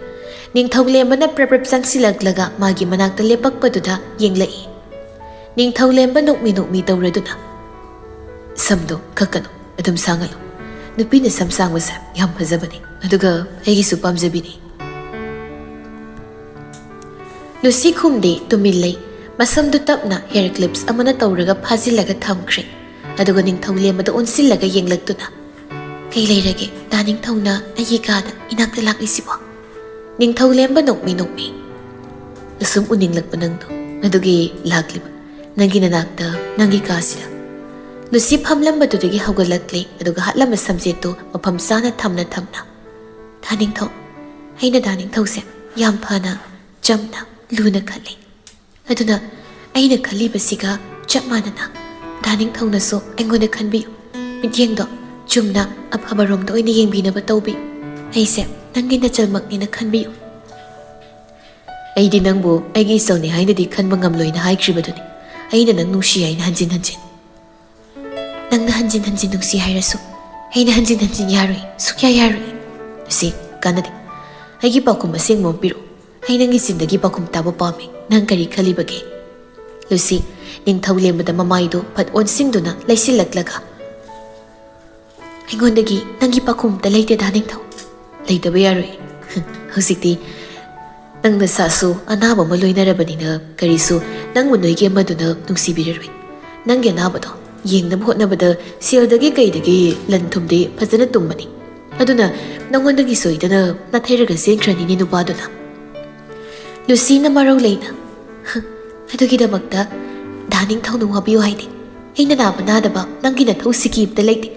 ꯅꯤꯡꯊꯧꯂꯦꯝꯕꯅ ꯄ꯭ꯔꯞ ꯄ꯭ꯔꯞ ꯆꯪꯁꯤꯜꯂꯛꯂꯒ ꯃꯥꯒꯤ ꯃꯅꯥꯛꯇ ꯂꯦꯞꯄꯛꯄꯗꯨꯗ ꯌꯦꯡꯂꯛꯏ꯫ ꯅꯤꯡꯊꯧꯂꯦꯝꯕ ꯅꯣꯛꯃꯤ ꯅꯣꯛꯃꯤ ꯇꯧꯔꯗꯨꯅ, "ꯁꯝꯗꯣ ꯀꯛꯀꯅꯨ, ꯑꯗꯨꯝ ꯁꯥꯡꯍꯜꯂꯨ꯫ ꯅꯨꯄꯤꯅ ꯁꯝ ꯁꯥꯡꯕꯁꯦ ꯌꯥꯝ ꯐꯖꯕꯅꯤ, ꯑꯗꯨꯒ ꯑꯩꯒꯤꯁꯨ ꯄꯥꯝꯖꯕꯤꯅꯤ꯫" ꯂꯨꯁꯤ ꯈꯨꯝꯗꯦ, ꯇꯨꯃꯤꯟ ꯂꯩ꯫ ꯃꯁꯝꯗꯨ ꯇꯞꯅ hair clips ꯑꯃꯅ ꯇꯧꯔꯒ ꯐꯥꯖꯤꯜꯂꯒ ꯊꯝꯈ꯭ꯔꯦ꯫ ꯑꯗꯨꯒ ꯅꯤꯡꯊꯧꯂꯦꯝꯕꯗ ꯑꯣꯟꯁꯤꯜꯂꯒ ꯌꯦꯡꯂꯛꯇꯨꯅ, "ꯀꯩ ꯂꯩꯔꯒꯦ, ꯗꯥ ꯅꯤꯡꯊꯧꯅ ꯑꯩꯒꯤ ꯀꯥꯗ ꯏꯅꯥꯛꯇ ꯂꯥꯛꯂꯤꯁꯤꯕꯣ?" ꯅꯤꯡꯊꯧꯂꯦꯝꯕ ꯅꯣꯛꯃꯤ ꯅꯣꯛꯃꯤ, "ꯑꯁꯨꯝ ꯎꯅꯤꯡꯂꯛꯄ ꯅꯪꯗꯣ, ꯑꯗꯨꯒꯤ ꯂꯥꯛꯂꯤꯕ, ꯅꯪꯒꯤ ꯅꯅꯥꯛꯇ, ꯅꯪꯒꯤ ꯀꯥꯁꯤꯗ꯫" ꯂꯨꯁꯤ ꯐꯝꯂꯝꯕꯗꯨꯗꯒꯤ ꯍꯧꯒꯠꯂꯛꯂꯦ, ꯑꯗꯨꯒ ꯍꯥꯠꯂꯝꯕ ꯁꯝꯖꯦꯠꯇꯨ ꯃꯐꯝ ꯆꯥꯅ ꯊꯝꯅ ꯊꯝꯅ, "ꯗꯥ ꯅꯤꯡꯊꯧ, ꯑꯩꯅ ꯗꯥ ꯅꯤꯡꯊꯧꯁꯦ ꯌꯥꯝ ꯐꯅ, ꯆꯝꯅ, ꯂꯨꯅ ꯈꯜꯂꯤ꯫ ꯑꯗꯨꯅ ꯑꯩꯅ ꯈꯜꯂꯤꯕꯁꯤꯒ ꯆꯞ ꯃꯥꯟꯅꯅ ꯗꯥ ꯅꯤꯡꯊꯧꯅꯁꯨ ꯑꯩꯉꯣꯟꯗ ꯈꯟꯕꯤꯌꯨ꯫ ꯃꯤꯠꯌꯦꯡꯗꯣ ꯆꯨꯝꯅ ꯑꯐꯕꯔꯣꯝꯗ ꯑꯣꯏꯅ ꯌꯦꯡꯕꯤꯅꯕ ꯇꯧꯕꯤꯌꯨ꯫ ꯑꯩꯁꯦ ꯅꯪꯒꯤ ꯅꯆꯜꯃꯛꯅꯦꯅ ꯈꯟꯕꯤꯌꯨ꯫" "ꯑꯩꯗꯤ ꯅꯪꯕꯨ ꯑꯩꯒꯤ ꯏꯆꯧꯅꯤ ꯍꯥꯏꯅꯗꯤ ꯈꯟꯕ ꯉꯝꯂꯣꯏꯅ ꯍꯥꯏꯈ꯭ꯔꯤꯕꯗꯨꯅꯤ꯫ ꯑꯩꯅ ꯅꯪ ꯅꯨꯡꯁꯤ ꯍꯥꯏꯅ ꯍꯟꯖꯤꯟ ꯍꯟꯖꯤꯟ꯫" "ꯅꯪꯅ ꯍꯟꯖꯤꯟ ꯍꯟꯖꯤꯟ ꯅꯨꯡꯁꯤ ꯍꯥꯏꯔꯁꯨ ꯑꯩꯅ ꯍꯟꯖꯤꯟ ꯍꯟꯖꯤꯟ ꯌꯥꯔꯣꯏ, ꯁꯨꯛꯌꯥ ꯌꯥꯔꯣꯏ꯫" "ꯂꯨꯁꯤ, ꯀꯥꯟꯅꯗꯦ꯫ ꯑꯩꯒꯤ ꯄꯥꯎꯈꯨꯝ ꯑꯁꯦꯡꯕ ꯑꯃ ꯄꯤꯔꯛꯎ꯫ ꯑꯩ ꯅꯪꯒꯤ ꯆꯤꯟꯗꯒꯤ ꯄꯥꯎꯈꯨꯝ ꯇꯥꯕ ꯄꯥꯝꯃꯤ꯫ ꯅꯪ ꯀꯔꯤ ꯈꯜꯂꯤꯕꯒꯦ?" ꯂꯨꯁꯤ ꯅꯤꯡꯊꯧꯂꯦꯝꯕꯗ ꯃꯃꯥꯏꯗꯨ ꯐꯠ ꯑꯣꯟꯁꯤꯟꯗꯨꯅ ꯂꯩꯁꯤꯜꯂꯛꯂꯒ, "ꯑꯩꯉꯣꯟꯗꯒꯤ ꯅꯪꯒꯤ ꯄꯥꯎꯈꯨꯝ ꯑꯝꯇ ꯂꯩꯇꯦ, ꯗꯥ ꯅꯤꯡꯊꯧ꯫" "ꯂꯩꯇꯕ ꯌꯥꯔꯣꯏ꯫ ꯍꯧꯖꯤꯛꯇꯤ ꯅꯪ ꯅꯁꯥꯁꯨ ꯑꯅꯥꯕ ꯑꯃ ꯂꯣꯏꯅꯔꯕꯅꯤꯅ ꯀꯔꯤꯁꯨ ꯅꯪꯕꯨ ꯅꯣꯏꯒꯤ ꯑꯃꯗꯨꯅ ꯅꯨꯡꯁꯤꯕꯤꯔꯔꯣꯏ꯫ ꯅꯪꯒꯤ ꯑꯅꯥꯕꯗꯣ ꯌꯦꯡꯅꯕ ꯍꯣꯠꯅꯕꯗ ꯁꯦꯜꯗꯒꯤ ꯀꯩꯗꯒꯤ ꯂꯟ ꯊꯨꯝꯗꯤ ꯐꯖꯅ ꯇꯨꯝꯕꯅꯤ꯫ ꯑꯗꯨꯅ ꯅꯪꯉꯣꯟꯗꯒꯤ ꯁꯣꯏꯗꯅ ꯅꯥꯊꯩꯔꯒ ꯆꯦꯟꯈ꯭ꯔꯅꯤꯅꯦ ꯅꯨꯄꯥꯗꯨꯅ꯫" ꯂꯨꯁꯤꯅ ꯃꯔꯧ ꯂꯩꯅ, "ꯑꯗꯨꯒꯤꯗꯃꯛꯇ ꯗꯥ ꯅꯤꯡꯊꯧꯅ ꯋꯥꯕꯤꯌꯨ ꯍꯥꯏꯗꯦ꯫ ꯑꯩꯅ ꯅꯥꯕ ꯅꯥꯗꯕ ꯅꯪꯒꯤ ꯅꯊꯧ ꯁꯤꯀꯤ ꯑꯝꯇ ꯂꯩꯇꯦ꯫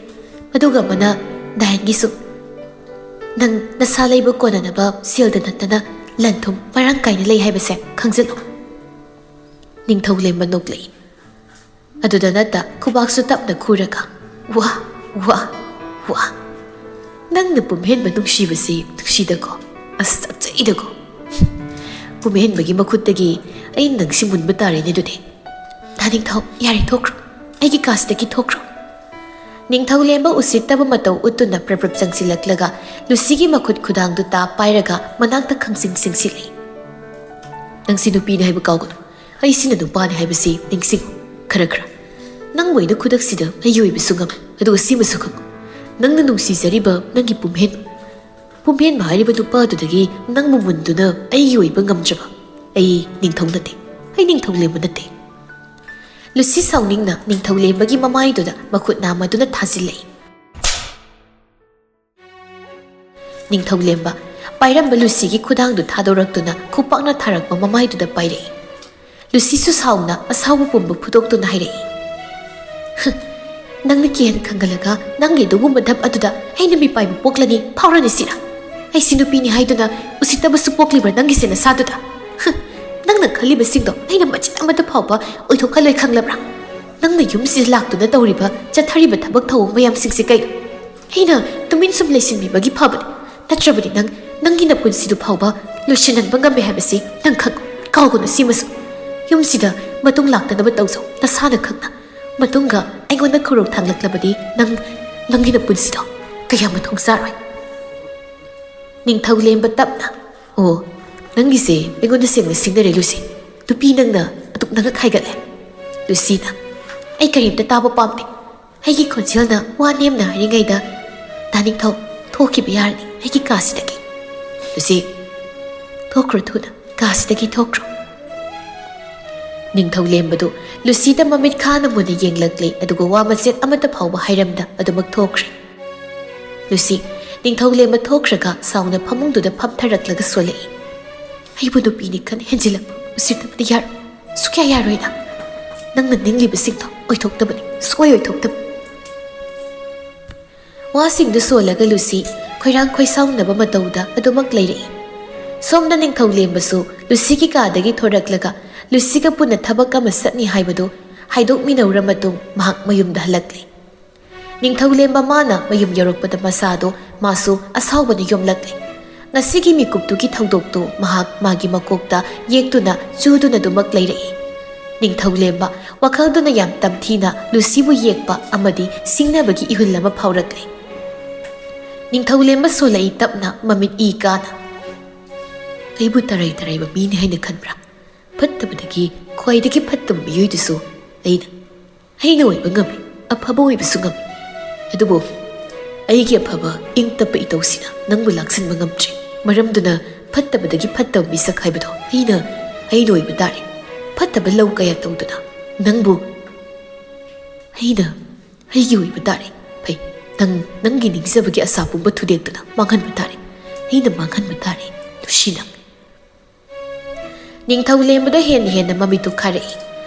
ꯑꯗꯨꯒ ꯑꯃꯅ ꯗꯥꯏꯟꯒꯤꯁꯨ ꯅꯪ ꯅꯁꯥ ꯂꯩꯕ ꯀꯣꯟꯅꯅꯕ ꯁꯦꯜꯗ ꯅꯠꯇꯅ ꯂꯟ ꯊꯨꯝ ꯃꯔꯥꯡ ꯀꯥꯏꯅ ꯂꯩ ꯍꯥꯏꯕꯁꯦ ꯈꯪꯖꯤꯜꯂꯨ꯫ ꯅꯤꯡꯊꯧ ꯂꯦꯝꯕ ꯅꯣꯛꯂꯛꯏ꯫ ꯑꯗꯨꯗ ꯅꯠꯇ ꯈꯨꯕꯥꯛꯁꯨ ꯇꯞꯅ ꯈꯨꯔꯒ, "ꯋꯥ, ꯋꯥ, ꯋꯥ꯫ ꯅꯪꯅ ꯄꯨꯝꯍꯦꯟꯕ ꯅꯨꯡꯁꯤꯕꯁꯤ ꯅꯨꯡꯁꯤꯗꯀꯣ, ꯑꯁ ꯆꯥꯛꯆꯩꯗꯀꯣ꯫ ꯄꯨꯝꯍꯦꯟꯕꯒꯤ ꯃꯈꯨꯠꯇꯒꯤ ꯑꯩ ꯅꯪꯁꯤ ꯃꯨꯟꯕ ꯇꯥꯔꯦꯅꯦ ꯑꯗꯨꯗꯤ꯫ ꯗꯥ ꯅꯤꯡꯊꯧ, ꯌꯥꯔꯦ ꯊꯣꯛꯈ꯭ꯔꯣ, ꯑꯩꯒꯤ ꯀꯥꯁꯤꯗꯒꯤ ꯊꯣꯛꯈ꯭ꯔꯣ꯫" ꯅꯤꯡꯊꯧ ꯂꯦꯝꯕ ꯎꯁꯤꯠꯇꯕ ꯃꯇꯧ ꯎꯠꯇꯨꯅ ꯄ꯭ꯔꯞ ꯄ꯭ꯔꯞ ꯆꯪꯁꯤꯜꯂꯛꯂꯒ ꯂꯨꯁꯤꯒꯤ ꯃꯈꯨꯠ ꯈꯨꯗꯥꯡꯗꯨ ꯇꯥ ꯄꯥꯏꯔꯒ ꯃꯅꯥꯛꯇ ꯈꯪꯁꯤꯡ ꯁꯤꯡꯁꯤꯜꯂꯤ꯫ "ꯅꯪꯁꯤ ꯅꯨꯄꯤꯅꯤ ꯍꯥꯏꯕ ꯀꯥꯎꯒꯅꯨ, ꯑꯩꯁꯤꯅ ꯅꯨꯄꯥꯅꯤ ꯍꯥꯏꯕꯁꯤ ꯅꯤꯡꯁꯤꯡꯉꯨ ꯈꯔ ꯈꯔ꯫ ꯅꯪꯕꯨ ꯑꯩꯅ ꯈꯨꯗꯛꯁꯤꯗ ꯑꯩꯒꯤ ꯑꯣꯏꯕꯁꯨ ꯉꯝꯃꯤ, ꯑꯗꯨꯒ ꯁꯤꯃꯁꯨ ꯈꯪꯉꯨ, ꯅꯪꯅ ꯅꯨꯡꯁꯤꯖꯔꯤꯕ ꯅꯪꯒꯤ ꯄꯨꯝꯍꯦꯟ, ꯄꯨꯝꯍꯦꯟꯕ ꯍꯥꯏꯔꯤꯕ ꯅꯨꯄꯥꯗꯨꯗꯒꯤ ꯅꯪꯕꯨ ꯃꯨꯟꯗꯨꯅ ꯑꯩꯒꯤ ꯑꯣꯏꯕ ꯉꯝꯗ꯭ꯔꯕ ꯑꯩ ꯅꯤꯡꯊꯧ ꯅꯠꯇꯦ, ꯑꯩ ꯅꯤꯡꯊꯧ ꯂꯦꯝꯕ ꯅꯠꯇꯦ꯫" ꯂꯨꯁꯤ ꯁꯥꯎꯅꯤꯡꯅ ꯅꯤꯡꯊꯧ ꯂꯦꯝꯕꯒꯤ ꯃꯃꯥꯏꯗꯨꯗ ꯃꯈꯨꯠ ꯅꯥꯝꯃꯗꯨꯅ ꯊꯥꯖꯤꯜꯂꯛꯏ꯫ ꯅꯤꯡꯊꯧ ꯂꯦꯝꯕ ꯄꯥꯏꯔꯝꯕ ꯂꯨꯁꯤꯒꯤ ꯈꯨꯗꯥꯡꯗꯨ ꯊꯥꯗꯣꯔꯛꯇꯨꯅ ꯈꯨꯄꯥꯛꯅ ꯊꯥꯔꯛꯄ ꯃꯃꯥꯏꯗꯨꯗ ꯄꯥꯏꯔꯛꯏ꯫ ꯂꯨꯁꯤꯁꯨ ꯁꯥꯎꯅ ꯑꯁꯥꯎꯕ ꯄꯨꯝꯕ ꯐꯨꯗꯣꯛꯇꯨꯅ ꯍꯥꯏꯔꯛꯏ, "ꯍꯨꯝ, ꯅꯪꯅ ꯀꯤꯍꯟ ꯈꯪꯒꯜꯂꯒ ꯅꯪꯒꯤ ꯑꯗꯨꯒꯨꯝꯕ ꯙꯞ ꯑꯗꯨꯗ ꯑꯩꯅ ꯃꯤꯄꯥꯏꯕ ꯄꯣꯛꯂꯅꯤ ꯐꯥꯎꯔꯅꯤ ꯁꯤꯔꯥ? ꯑꯩꯁꯤ ꯅꯨꯄꯤꯅꯤ ꯍꯥꯏꯗꯨꯅ ꯎꯁꯤꯠꯇꯕꯁꯨ ꯄꯣꯛꯂꯤꯕ꯭ꯔꯥ ꯅꯪꯒꯤ ꯁꯦ ꯅꯁꯥꯗꯨꯗ? ꯍꯨꯝ, ꯅꯪꯅ ꯈꯜꯂꯤꯕꯁꯤꯡꯗꯣ ꯑꯩꯅ ꯃꯆꯤꯠ ꯑꯃꯠꯇ ꯐꯥꯎꯕ ꯑꯣꯏꯊꯣꯛꯍꯜꯂꯣꯏ ꯈꯪꯂꯕ꯭ꯔꯥ? ꯅꯪꯅ ꯌꯨꯝꯁꯤꯗ ꯂꯥꯛꯇꯨꯅ ꯇꯧꯔꯤꯕ ꯆꯠꯊꯔꯤꯕ ꯊꯕꯛ ꯊꯧꯑꯣꯡ ꯃꯌꯥꯝꯁꯤꯡꯁꯦ ꯀꯩꯅꯣ? ꯑꯩꯅ ꯇꯨꯃꯤꯟ ꯁꯨꯝ ꯂꯩꯁꯤꯟꯕꯤꯕꯒꯤ ꯐꯕꯅꯤ, ꯅꯠꯇ꯭ꯔꯕꯗꯤ ꯅꯪ ꯅꯪꯒꯤ ꯅꯄꯨꯟꯁꯤꯗꯨ ꯐꯥꯎꯕ ꯂꯣꯏꯁꯤꯟꯍꯟꯕ ꯉꯝꯃꯦ ꯍꯥꯏꯕꯁꯤ ꯅꯪ ꯈꯪ, ꯀꯥꯎꯒꯅꯨ ꯁꯤꯃꯁꯨ꯫ ꯌꯨꯝꯁꯤꯗ ꯃꯇꯨꯡ ꯂꯥꯛꯇꯅꯕ ꯇꯧꯖꯧ ꯅꯁꯥꯅ ꯈꯪꯅ꯫ ꯃꯇꯨꯡꯒ ꯑꯩꯉꯣꯟꯗ ꯈꯨꯔꯧ ꯊꯥꯡꯂꯛꯂꯕꯗꯤ ꯅꯪ ꯅꯪꯒꯤ ꯅꯄꯨꯟꯁꯤꯗꯣ ꯀꯌꯥ ꯃꯊꯣꯡ ꯆꯥꯔꯣꯏ꯫" ꯅꯤꯡꯊꯧ ꯂꯦꯝꯕ ꯇꯞꯅ, "ꯑꯣ, ꯅꯪꯒꯤꯁꯦ ꯑꯩꯉꯣꯟꯗ ꯁꯦꯡꯅ ꯁꯤꯡꯅꯔꯦ ꯂꯨꯁꯤ꯫ ꯅꯨꯄꯤ ꯅꯪꯅ ꯑꯗꯨꯛ ꯅꯪꯉꯛ ꯍꯥꯏꯒꯠꯂꯦ꯫" ꯂꯨꯁꯤꯅ, "ꯑꯩ ꯀꯔꯤꯝꯇ ꯇꯥꯕ ꯄꯥꯝꯗꯦ꯫ ꯑꯩꯒꯤ ꯈꯣꯟꯖꯦꯜꯅ ꯋꯥ ꯅꯦꯝꯅ ꯍꯥꯏꯔꯤꯉꯩꯗ ꯗꯥ ꯅꯤꯡꯊꯧ ꯊꯣꯛꯈꯤꯕ ꯌꯥꯔꯅꯤ ꯑꯩꯒꯤ ꯀꯥꯁꯤꯗꯒꯤ꯫" "ꯂꯨꯁꯤ, ꯊꯣꯛꯈ꯭ꯔꯣ ꯊꯨꯅ, ꯀꯥꯁꯤꯗꯒꯤ ꯊꯣꯛꯈ꯭ꯔꯣ꯫" ꯅꯤꯡꯊꯧ ꯂꯦꯝꯕꯗꯨ ꯂꯨꯁꯤꯗ ꯃꯃꯤꯠ ꯈꯥꯅ ꯃꯨꯟꯅ ꯌꯦꯡꯂꯛꯂꯦ, ꯑꯗꯨꯒ ꯋꯥ ꯃꯆꯦꯠ ꯑꯃꯠꯇ ꯐꯥꯎꯕ ꯍꯥꯏꯔꯝꯗ ꯑꯗꯨꯃꯛ ꯊꯣꯛꯈ꯭ꯔꯦ꯫ ꯂꯨꯁꯤ, ꯅꯤꯡꯊꯧ ꯂꯦꯝꯕ ꯊꯣꯛꯈ꯭ꯔꯒ ꯁꯥꯎꯅ ꯐꯃꯨꯡꯗꯨꯗ ꯐꯝꯊꯔꯛꯂꯒ ꯁꯣꯜꯂꯛꯏ꯫ "ꯑꯩꯕꯨ ꯅꯨꯄꯤꯅꯤ ꯈꯟ ꯍꯦꯟꯖꯤꯜꯂꯛꯄ ꯎꯁꯤꯠꯇꯕꯗꯤ ꯌꯥꯔꯣꯏ, ꯁꯨꯛꯌꯥ ꯌꯥꯔꯣꯏ ꯅꯪ꯫ ꯅꯪꯅ ꯅꯤꯡꯂꯤꯕꯁꯤꯡꯗꯣ ꯑꯣꯏꯊꯣꯛꯇꯕꯅꯤ, ꯁꯨꯛꯑꯣꯏ ꯑꯣꯏꯊꯣꯛꯇꯕ꯫" ꯋꯥꯁꯤꯡꯗꯨ ꯁꯣꯜꯂꯒ ꯂꯨꯁꯤ ꯈꯣꯏꯔꯥꯡ ꯈꯣꯏꯁꯥꯎꯅꯕ ꯃꯇꯧꯗ ꯑꯗꯨꯃꯛ ꯂꯩꯔꯛꯏ꯫ ꯁꯣꯝꯗ ꯅꯤꯡꯊꯧ ꯂꯦꯝꯕꯁꯨ ꯂꯨꯁꯤꯒꯤ ꯀꯥꯗꯒꯤ ꯊꯣꯔꯛꯂꯒ ꯂꯨꯁꯤꯒ ꯄꯨꯟꯅ ꯊꯕꯛ ꯑꯃ ꯆꯠꯅꯤ ꯍꯥꯏꯕꯗꯨ ꯍꯥꯏꯗꯣꯛꯃꯤꯟꯅꯧꯔ ꯃꯇꯨꯡ ꯃꯍꯥꯛ ꯃꯌꯨꯝꯗ ꯍꯜꯂꯛꯂꯦ꯫ ꯅꯤꯡꯊꯧ ꯂꯦꯝꯕ ꯃꯥꯅ ꯃꯌꯨꯝ ꯌꯧꯔꯛꯄꯗ ꯃꯁꯥꯗꯣ ꯃꯥꯁꯨ ꯑꯁꯥꯎꯕꯅ ꯌꯣꯝꯂꯛꯂꯦ꯫ ꯉꯁꯤꯒꯤ ꯃꯤꯀꯨꯞꯇꯨꯒꯤ ꯊꯧꯗꯣꯛꯇꯨ ꯃꯍꯥꯛ ꯃꯥꯒꯤ ꯃꯀꯣꯛꯇ ꯌꯦꯛꯇꯨꯅ ꯆꯨꯗꯨꯅ ꯑꯗꯨꯃꯛ ꯂꯩꯔꯛꯏ꯫ ꯅꯤꯡꯊꯧ ꯂꯦꯝꯕ ꯋꯥꯈꯜꯗꯨꯅ ꯌꯥꯝ ꯇꯝꯊꯤꯅ ꯂꯨꯁꯤꯕꯨ ꯌꯦꯛꯄ ꯑꯃꯗꯤ ꯁꯤꯡꯅꯕꯒꯤ ꯏꯍꯨꯜ ꯑꯃ ꯐꯥꯎꯔꯛꯂꯦ꯫ ꯅꯤꯡꯊꯧ ꯂꯦꯝꯕ ꯁꯣꯜꯂꯛꯏ ꯇꯞꯅ ꯃꯃꯤꯠ ꯏ ꯀꯥꯅ꯫ "ꯑꯩꯕꯨ ꯇꯔꯥꯏ ꯇꯔꯥꯏꯕ ꯃꯤꯅꯤ ꯍꯥꯏꯅ ꯈꯟꯕ꯭ꯔꯥ? ꯐꯠꯇꯕꯗꯒꯤ ꯈ꯭ꯋꯥꯏꯗꯒꯤ ꯐꯠꯇꯕ ꯃꯤꯑꯣꯏꯗꯨꯁꯨ ꯑꯩꯅ꯫ ꯑꯩꯅ ꯑꯣꯏꯕ ꯉꯝꯃꯤ, ꯑꯐꯕ ꯑꯣꯏꯕꯁꯨ ꯉꯝꯃꯤ꯫ ꯑꯗꯨꯕꯨ ꯑꯩꯒꯤ ꯑꯐꯕ ꯏꯪ ꯇꯞꯄ ꯏꯇꯧꯁꯤꯅ ꯅꯪꯕꯨ ꯂꯥꯛꯁꯤꯟꯕ ꯉꯝꯗ꯭ꯔꯤ꯫ ꯃꯔꯝꯗꯨꯅ ꯐꯠꯇꯕꯗꯒꯤ ꯐꯠꯇꯕ ꯃꯤꯁꯛ ꯍꯥꯏꯕꯗꯣ ꯑꯩꯅ, ꯑꯩꯅ ꯑꯣꯏꯕ ꯇꯥꯔꯦ꯫ ꯐꯠꯇꯕ ꯂꯧ ꯀꯌꯥ ꯇꯧꯗꯨꯅ ꯅꯪꯕꯨ ꯑꯩꯅ, ꯑꯩꯒꯤ ꯑꯣꯏꯕ ꯇꯥꯔꯦ꯫ ꯐꯩ, ꯅꯪ ꯅꯪꯒꯤ ꯅꯤꯡꯖꯕꯒꯤ ꯑꯁꯥ ꯄꯨꯝꯕ ꯊꯨꯗꯦꯛꯇꯨꯅ ꯃꯥꯡꯍꯟꯕ ꯇꯥꯔꯦ꯫ ꯑꯩꯅ ꯃꯥꯡꯍꯟꯕ ꯇꯥꯔꯦ, ꯂꯨꯁꯤ ꯅꯪ꯫" ꯅꯤꯡꯊꯧ ꯂꯦꯝꯕꯗ ꯍꯦꯟꯅ ꯍꯦꯟꯅ ꯃꯃꯤꯠꯇꯨ ꯈꯥꯔꯛꯏ꯫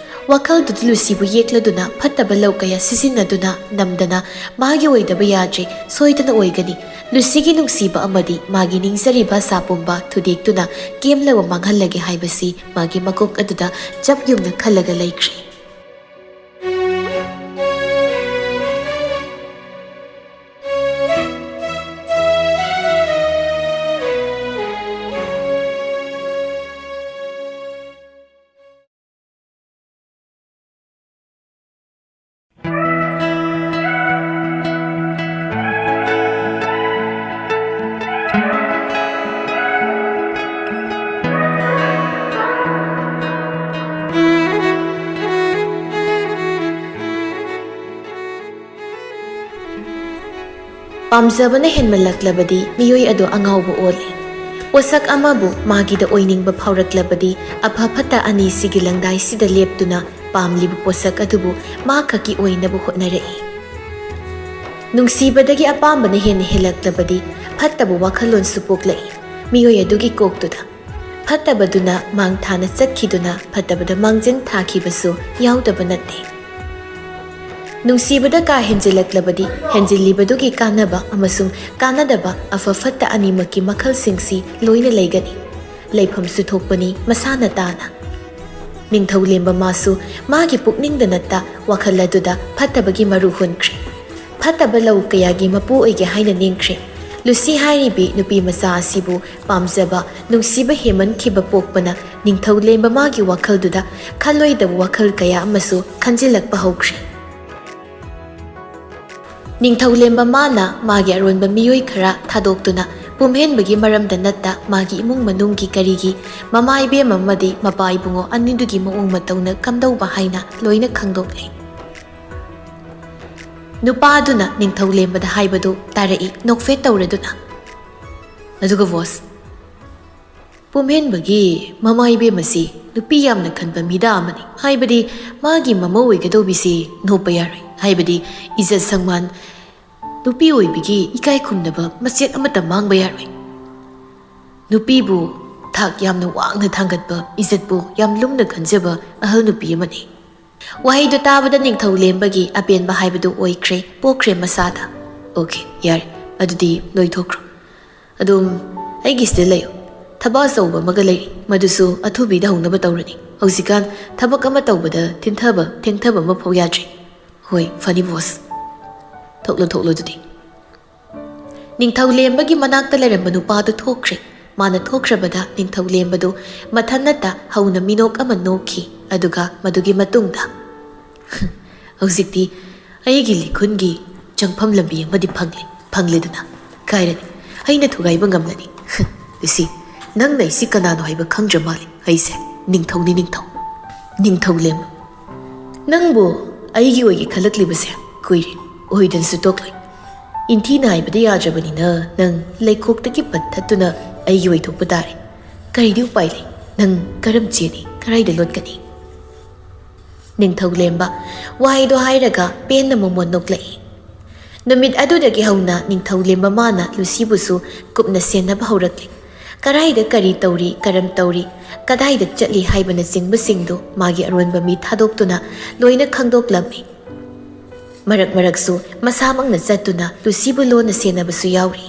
ꯋꯥꯈꯜꯗꯨꯗ ꯂꯨꯁꯤꯕꯨ ꯌꯦꯛꯂꯗꯨꯅ ꯐꯠꯇꯕ ꯂꯧ ꯀꯌꯥ ꯁꯤꯖꯤꯟꯅꯗꯨꯅ ꯅꯝꯗꯅ ꯃꯥꯒꯤ ꯑꯣꯏꯗꯕ ꯌꯥꯗ꯭ꯔꯦ, ꯁꯣꯏꯗꯅ ꯑꯣꯏꯒꯅꯤ꯫ ꯂꯨꯁꯤꯒꯤ ꯅꯨꯡꯁꯤꯕ ꯑꯃꯗꯤ ꯃꯥꯒꯤ ꯅꯤꯡꯖꯔꯤꯕ ꯑꯁꯥ ꯄꯨꯝꯕ ꯊꯨꯗꯦꯛꯇꯨꯅ ꯀꯦꯝꯂꯕ ꯃꯥꯡꯍꯜꯂꯒꯦ ꯍꯥꯏꯕꯁꯤ ꯃꯥꯒꯤ ꯃꯀꯣꯛ ꯑꯗꯨꯗ ꯆꯞ ꯌꯨꯡꯅ ꯈꯜꯂꯒ ꯂꯩꯈ꯭ꯔꯦ꯫ ꯄꯥꯝꯖꯕꯅ ꯍꯦꯟꯃꯜꯂꯛꯂꯕꯗꯤ ꯃꯤꯑꯣꯏ ꯑꯗꯨ ꯑꯉꯥꯎꯕ ꯑꯣꯜꯂꯤ꯫ ꯄꯣꯠꯁꯛ ꯑꯃꯕꯨ ꯃꯥꯒꯤꯗ ꯑꯣꯏꯅꯤꯡꯕ ꯐꯥꯎꯔꯛꯂꯕꯗꯤ ꯑꯐ ꯐꯠꯇ ꯑꯅꯤꯁꯤꯒꯤ ꯂꯪꯗꯥꯏꯁꯤꯗ ꯂꯦꯞꯇꯨꯅ ꯄꯥꯝꯂꯤꯕ ꯄꯣꯠꯁꯛ ꯑꯗꯨꯕꯨ ꯃꯥ ꯈꯛꯀꯤ ꯑꯣꯏꯅꯕ ꯍꯣꯠꯅꯔꯛꯏ꯫ ꯅꯨꯡꯁꯤꯕꯗꯒꯤ ꯑꯄꯥꯝꯕꯅ ꯍꯦꯟꯅ ꯍꯦꯜꯂꯛꯂꯕꯗꯤ ꯐꯠꯇꯕ ꯋꯥꯈꯜꯂꯣꯟꯁꯨ ꯄꯣꯛꯂꯛꯏ꯫ ꯃꯤꯑꯣꯏ ꯑꯗꯨꯒꯤ ꯀꯣꯛꯇꯨꯗ ꯐꯠꯇꯕꯗꯨꯅ ꯃꯥꯡ ꯊꯥꯅ ꯆꯠꯈꯤꯗꯨꯅ ꯐꯠꯇꯕꯗ ꯃꯥꯡꯖꯤꯟ ꯊꯥꯈꯤꯕꯁꯨ ꯌꯥꯎꯗꯕ ꯅꯠꯇꯦ꯫ ꯅꯨꯡꯁꯤꯕꯗ ꯀꯥ ꯍꯦꯟꯖꯤꯜꯂꯛꯂꯕꯗꯤ ꯍꯦꯟꯖꯤꯜꯂꯤꯕꯗꯨꯒꯤ ꯀꯥꯟꯅꯕ ꯑꯃꯁꯨꯡ ꯀꯥꯟꯅꯗꯕ, ꯑꯐ ꯐꯠꯇ ꯑꯅꯤꯃꯛꯀꯤ ꯃꯈꯜꯁꯤꯡꯁꯤ ꯂꯣꯏꯅ ꯂꯩꯒꯅꯤ꯫ ꯂꯩꯐꯝꯁꯨ ꯊꯣꯛꯄꯅꯤ ꯃꯁꯥꯅ ꯇꯥꯅ꯫ ꯅꯤꯡꯊꯧ ꯂꯦꯝꯕ ꯃꯥꯁꯨ ꯃꯥꯒꯤ ꯄꯨꯛꯅꯤꯡꯗ ꯅꯠꯇ ꯋꯥꯈꯜ ꯑꯗꯨꯗ ꯐꯠꯇꯕꯒꯤ ꯃꯔꯨ ꯍꯨꯟꯈ꯭ꯔꯦ꯫ ꯐꯠꯇꯕ ꯂꯧ ꯀꯌꯥꯒꯤ ꯃꯄꯨ ꯑꯣꯏꯒꯦ ꯍꯥꯏꯅ ꯅꯤꯡꯈ꯭ꯔꯦ꯫ ꯂꯨꯁꯤ ꯍꯥꯏꯔꯤꯕꯤ ꯅꯨꯄꯤ ꯃꯆꯥ ꯑꯁꯤꯕꯨ ꯄꯥꯝꯖꯕ, ꯅꯨꯡꯁꯤꯕ ꯍꯦꯟꯃꯟꯈꯤꯕ ꯄꯣꯛꯄꯅ ꯅꯤꯡꯊꯧ ꯂꯦꯝꯕ ꯃꯥꯒꯤ ꯋꯥꯈꯜꯗꯨꯗ ꯈꯜꯂꯣꯏꯗꯕ ꯋꯥꯈꯜ ꯀꯌꯥ ꯑꯃꯁꯨ ꯈꯟꯖꯤꯜꯂꯛꯄ ꯍꯧꯈ꯭ꯔꯦ꯫ ꯅꯤꯡꯊꯧ ꯂꯦꯝꯕ ꯃꯥꯅ ꯃꯥꯒꯤ ꯑꯔꯣꯟꯕ ꯃꯤꯑꯣꯏ ꯈꯔ ꯊꯥꯗꯣꯛꯇꯨꯅ ꯄꯨꯝꯍꯦꯟꯕꯒꯤ ꯃꯔꯝꯗ ꯅꯠꯇ ꯃꯥꯒꯤ ꯏꯃꯨꯡ ꯃꯅꯨꯡꯒꯤ ꯀꯔꯤꯒꯤ ꯃꯃꯥ ꯏꯕꯦꯝ ꯑꯃꯗꯤ ꯃꯄꯥ ꯏꯕꯨꯡꯉꯣ ꯑꯅꯤꯗꯨꯒꯤ ꯃꯑꯣꯡ ꯃꯇꯧꯅ ꯀꯝꯗꯧꯕ ꯍꯥꯏꯅ ꯂꯣꯏꯅ ꯈꯪꯗꯣꯛꯂꯦ꯫ ꯅꯨꯄꯥꯗꯨꯅ ꯅꯤꯡꯊꯧ ꯂꯦꯝꯕꯗ ꯍꯥꯏꯕꯗꯨ ꯇꯥꯔꯛꯏ ꯅꯣꯛꯐꯦꯠ ꯇꯧꯔꯗꯨꯅ꯫ ꯑꯗꯨꯒ ꯕꯣꯁ, ꯄꯨꯝꯍꯦꯟꯕꯒꯤ ꯃꯃꯥ ꯏꯕꯦꯝ ꯑꯁꯤ ꯅꯨꯄꯤ ꯌꯥꯝꯅ ꯈꯟꯕ ꯃꯤꯗꯥ ꯑꯃꯅꯤ꯫ ꯍꯥꯏꯕꯗꯤ ꯃꯥꯒꯤ ꯃꯃꯧ ꯑꯣꯏꯒꯗꯧꯕꯤꯁꯤ ꯅꯣꯞꯄ ꯌꯥꯔꯣꯏ꯫ ꯍꯥꯏꯕꯗꯤ ꯏꯖꯠ ꯁꯪꯃꯥꯟ, ꯅꯨꯄꯤ ꯑꯣꯏꯕꯒꯤ ꯏꯀꯥꯏ ꯈꯨꯝꯅꯕ ꯃꯆꯦꯠ ꯑꯃꯠꯇ ꯃꯥꯡꯕ ꯌꯥꯔꯣꯏ꯫ ꯅꯨꯄꯤꯕꯨ ꯊꯥꯛ ꯌꯥꯝꯅ ꯋꯥꯡꯅ ꯊꯥꯡꯒꯠꯄ, ꯏꯖꯠꯄꯨ ꯌꯥꯝ ꯂꯨꯝꯅ ꯈꯟꯖꯕ ꯑꯍꯜ ꯅꯨꯄꯤ ꯑꯃꯅꯤ꯫ ꯋꯥꯍꯩꯗꯨ ꯇꯥꯕꯗ ꯅꯤꯡꯊꯧ ꯂꯦꯝꯕꯒꯤ ꯑꯄꯦꯟꯕ ꯍꯥꯏꯕꯗꯨ ꯑꯣꯏꯈ꯭ꯔꯦ, ꯄꯣꯛꯈ꯭ꯔꯦ ꯃꯁꯥꯗ꯫ "ꯑꯣꯀꯦ, ꯌꯥꯔꯦ, ꯑꯗꯨꯗꯤ ꯂꯣꯏꯊꯣꯛꯈ꯭ꯔꯣ꯫ ꯑꯗꯨꯝ ꯑꯩꯒꯤꯁꯤꯗ ꯂꯩꯌꯨ꯫ ꯊꯕꯛ ꯑꯆꯧꯕ ꯑꯃꯒ ꯂꯩꯔꯤ, ꯃꯗꯨꯁꯨ ꯑꯊꯨꯕꯤꯗ ꯍꯧꯅꯕ ꯇꯧꯔꯅꯤ꯫ ꯍꯧꯖꯤꯛꯀꯥꯟ ꯊꯕꯛ ꯑꯃ ꯇꯧꯕꯗ ꯊꯤꯟꯊꯕ, ꯊꯦꯡꯊꯕ ꯑꯃ ꯐꯥꯎ ꯌꯥꯗ꯭ꯔꯤ꯫" "ꯍꯣꯏ, ꯐꯅꯤ ꯕꯣꯁ꯫ ꯊꯣꯛꯂꯣ, ꯊꯣꯛꯂꯣ ꯑꯗꯨꯗꯤ꯫" ꯅꯤꯡꯊꯧ ꯂꯦꯝꯕꯒꯤ ꯃꯅꯥꯛꯇ ꯂꯩꯔꯝꯕ ꯅꯨꯄꯥꯗꯨ ꯊꯣꯛꯈ꯭ꯔꯦ꯫ ꯃꯥꯅ ꯊꯣꯛꯈ꯭ꯔꯕꯗ ꯅꯤꯡꯊꯧ ꯂꯦꯝꯕꯗꯨ ꯃꯊꯟꯅꯇ ꯍꯧꯅ ꯃꯤꯅꯣꯛ ꯑꯃ ꯅꯣꯛꯈꯤ꯫ ꯑꯗꯨꯒ ꯃꯗꯨꯒꯤ ꯃꯇꯨꯡꯗ, "ꯍꯧꯖꯤꯛꯇꯤ ꯑꯩꯒꯤ ꯂꯤꯈꯨꯟꯒꯤ ꯆꯪꯐꯝ ꯂꯝꯕꯤ ꯑꯃꯗꯤ ꯐꯪꯂꯦ, ꯐꯪꯂꯦꯗꯅ꯫ ꯀꯥꯏꯔꯅꯤ, ꯑꯩꯅ ꯊꯨꯒꯥꯏꯕ ꯉꯝꯂꯅꯤ꯫" "ꯂꯨꯁꯤ, ꯅꯪꯅ ꯑꯩꯁꯤ ꯀꯅꯥꯅꯣ ꯍꯥꯏꯕ ꯈꯪꯗ꯭ꯔ ꯃꯥꯜꯂꯦ꯫ ꯑꯩꯁꯦ ꯅꯤꯡꯊꯧꯅꯤ, ꯅꯤꯡꯊꯧ꯫ ꯅꯤꯡꯊꯧ ꯂꯦꯝꯕ꯫ ꯅꯪꯕꯨ ꯑꯩꯒꯤ ꯑꯣꯏꯒꯦ ꯈꯜꯂꯛꯂꯤꯕꯁꯦ ꯀꯨꯏꯔꯦ, ꯑꯣꯏꯗꯅꯁꯨ ꯇꯣꯛꯂꯣꯏ꯫ ꯏꯟꯊꯤꯅ ꯍꯥꯏꯕꯗ ꯌꯥꯗ꯭ꯔꯕꯅꯤꯅ ꯅꯪ ꯂꯩꯈꯣꯛꯇꯒꯤ ꯄꯠꯊꯠꯇꯨꯅ ꯑꯩꯒꯤ ꯑꯣꯏꯊꯣꯛꯄ ꯇꯥꯔꯦ꯫ ꯀꯔꯤꯗꯤ ꯎꯄꯥꯏ ꯂꯩ? ꯅꯪ ꯀꯔꯝ ꯆꯦꯅꯤ? ꯀꯔꯥꯏꯗ ꯂꯣꯠꯀꯅꯤ?" ꯅꯤꯡꯊꯧ ꯂꯦꯝꯕ ꯋꯥꯍꯩꯗꯣ ꯍꯥꯏꯔꯒ ꯄꯦꯟꯅ ꯃꯣꯃꯣꯟ ꯅꯣꯛꯂꯛꯏ꯫ ꯅꯨꯃꯤꯠ ꯑꯗꯨꯗꯒꯤ ꯍꯧꯅ ꯅꯤꯡꯊꯧ ꯂꯦꯝꯕ ꯃꯥꯅ ꯂꯨꯁꯤꯕꯨꯁꯨ ꯀꯨꯞꯅ ꯁꯦꯟꯅꯕ ꯍꯧꯔꯛꯂꯤ꯫ ꯀꯔꯥꯏꯗ ꯀꯔꯤ ꯇꯧꯔꯤ, ꯀꯔꯝ ꯇꯧꯔꯤ, ꯀꯗꯥꯏꯗ ꯆꯠꯂꯤ ꯍꯥꯏꯕꯅꯆꯤꯡꯕꯁꯤꯡꯗꯨ ꯃꯥꯒꯤ ꯑꯔꯣꯟꯕ ꯃꯤ ꯊꯥꯗꯣꯛꯇꯨꯅ ꯂꯣꯏꯅ ꯈꯪꯗꯣꯛꯂꯝꯃꯤ꯫ ꯃꯔꯛ ꯃꯔꯛꯁꯨ ꯃꯁꯥꯃꯛꯅ ꯆꯠꯇꯨꯅ ꯂꯨꯁꯤꯕꯨ ꯂꯣꯟꯅ ꯁꯦꯟꯅꯕꯁꯨ ꯌꯥꯎꯔꯤ꯫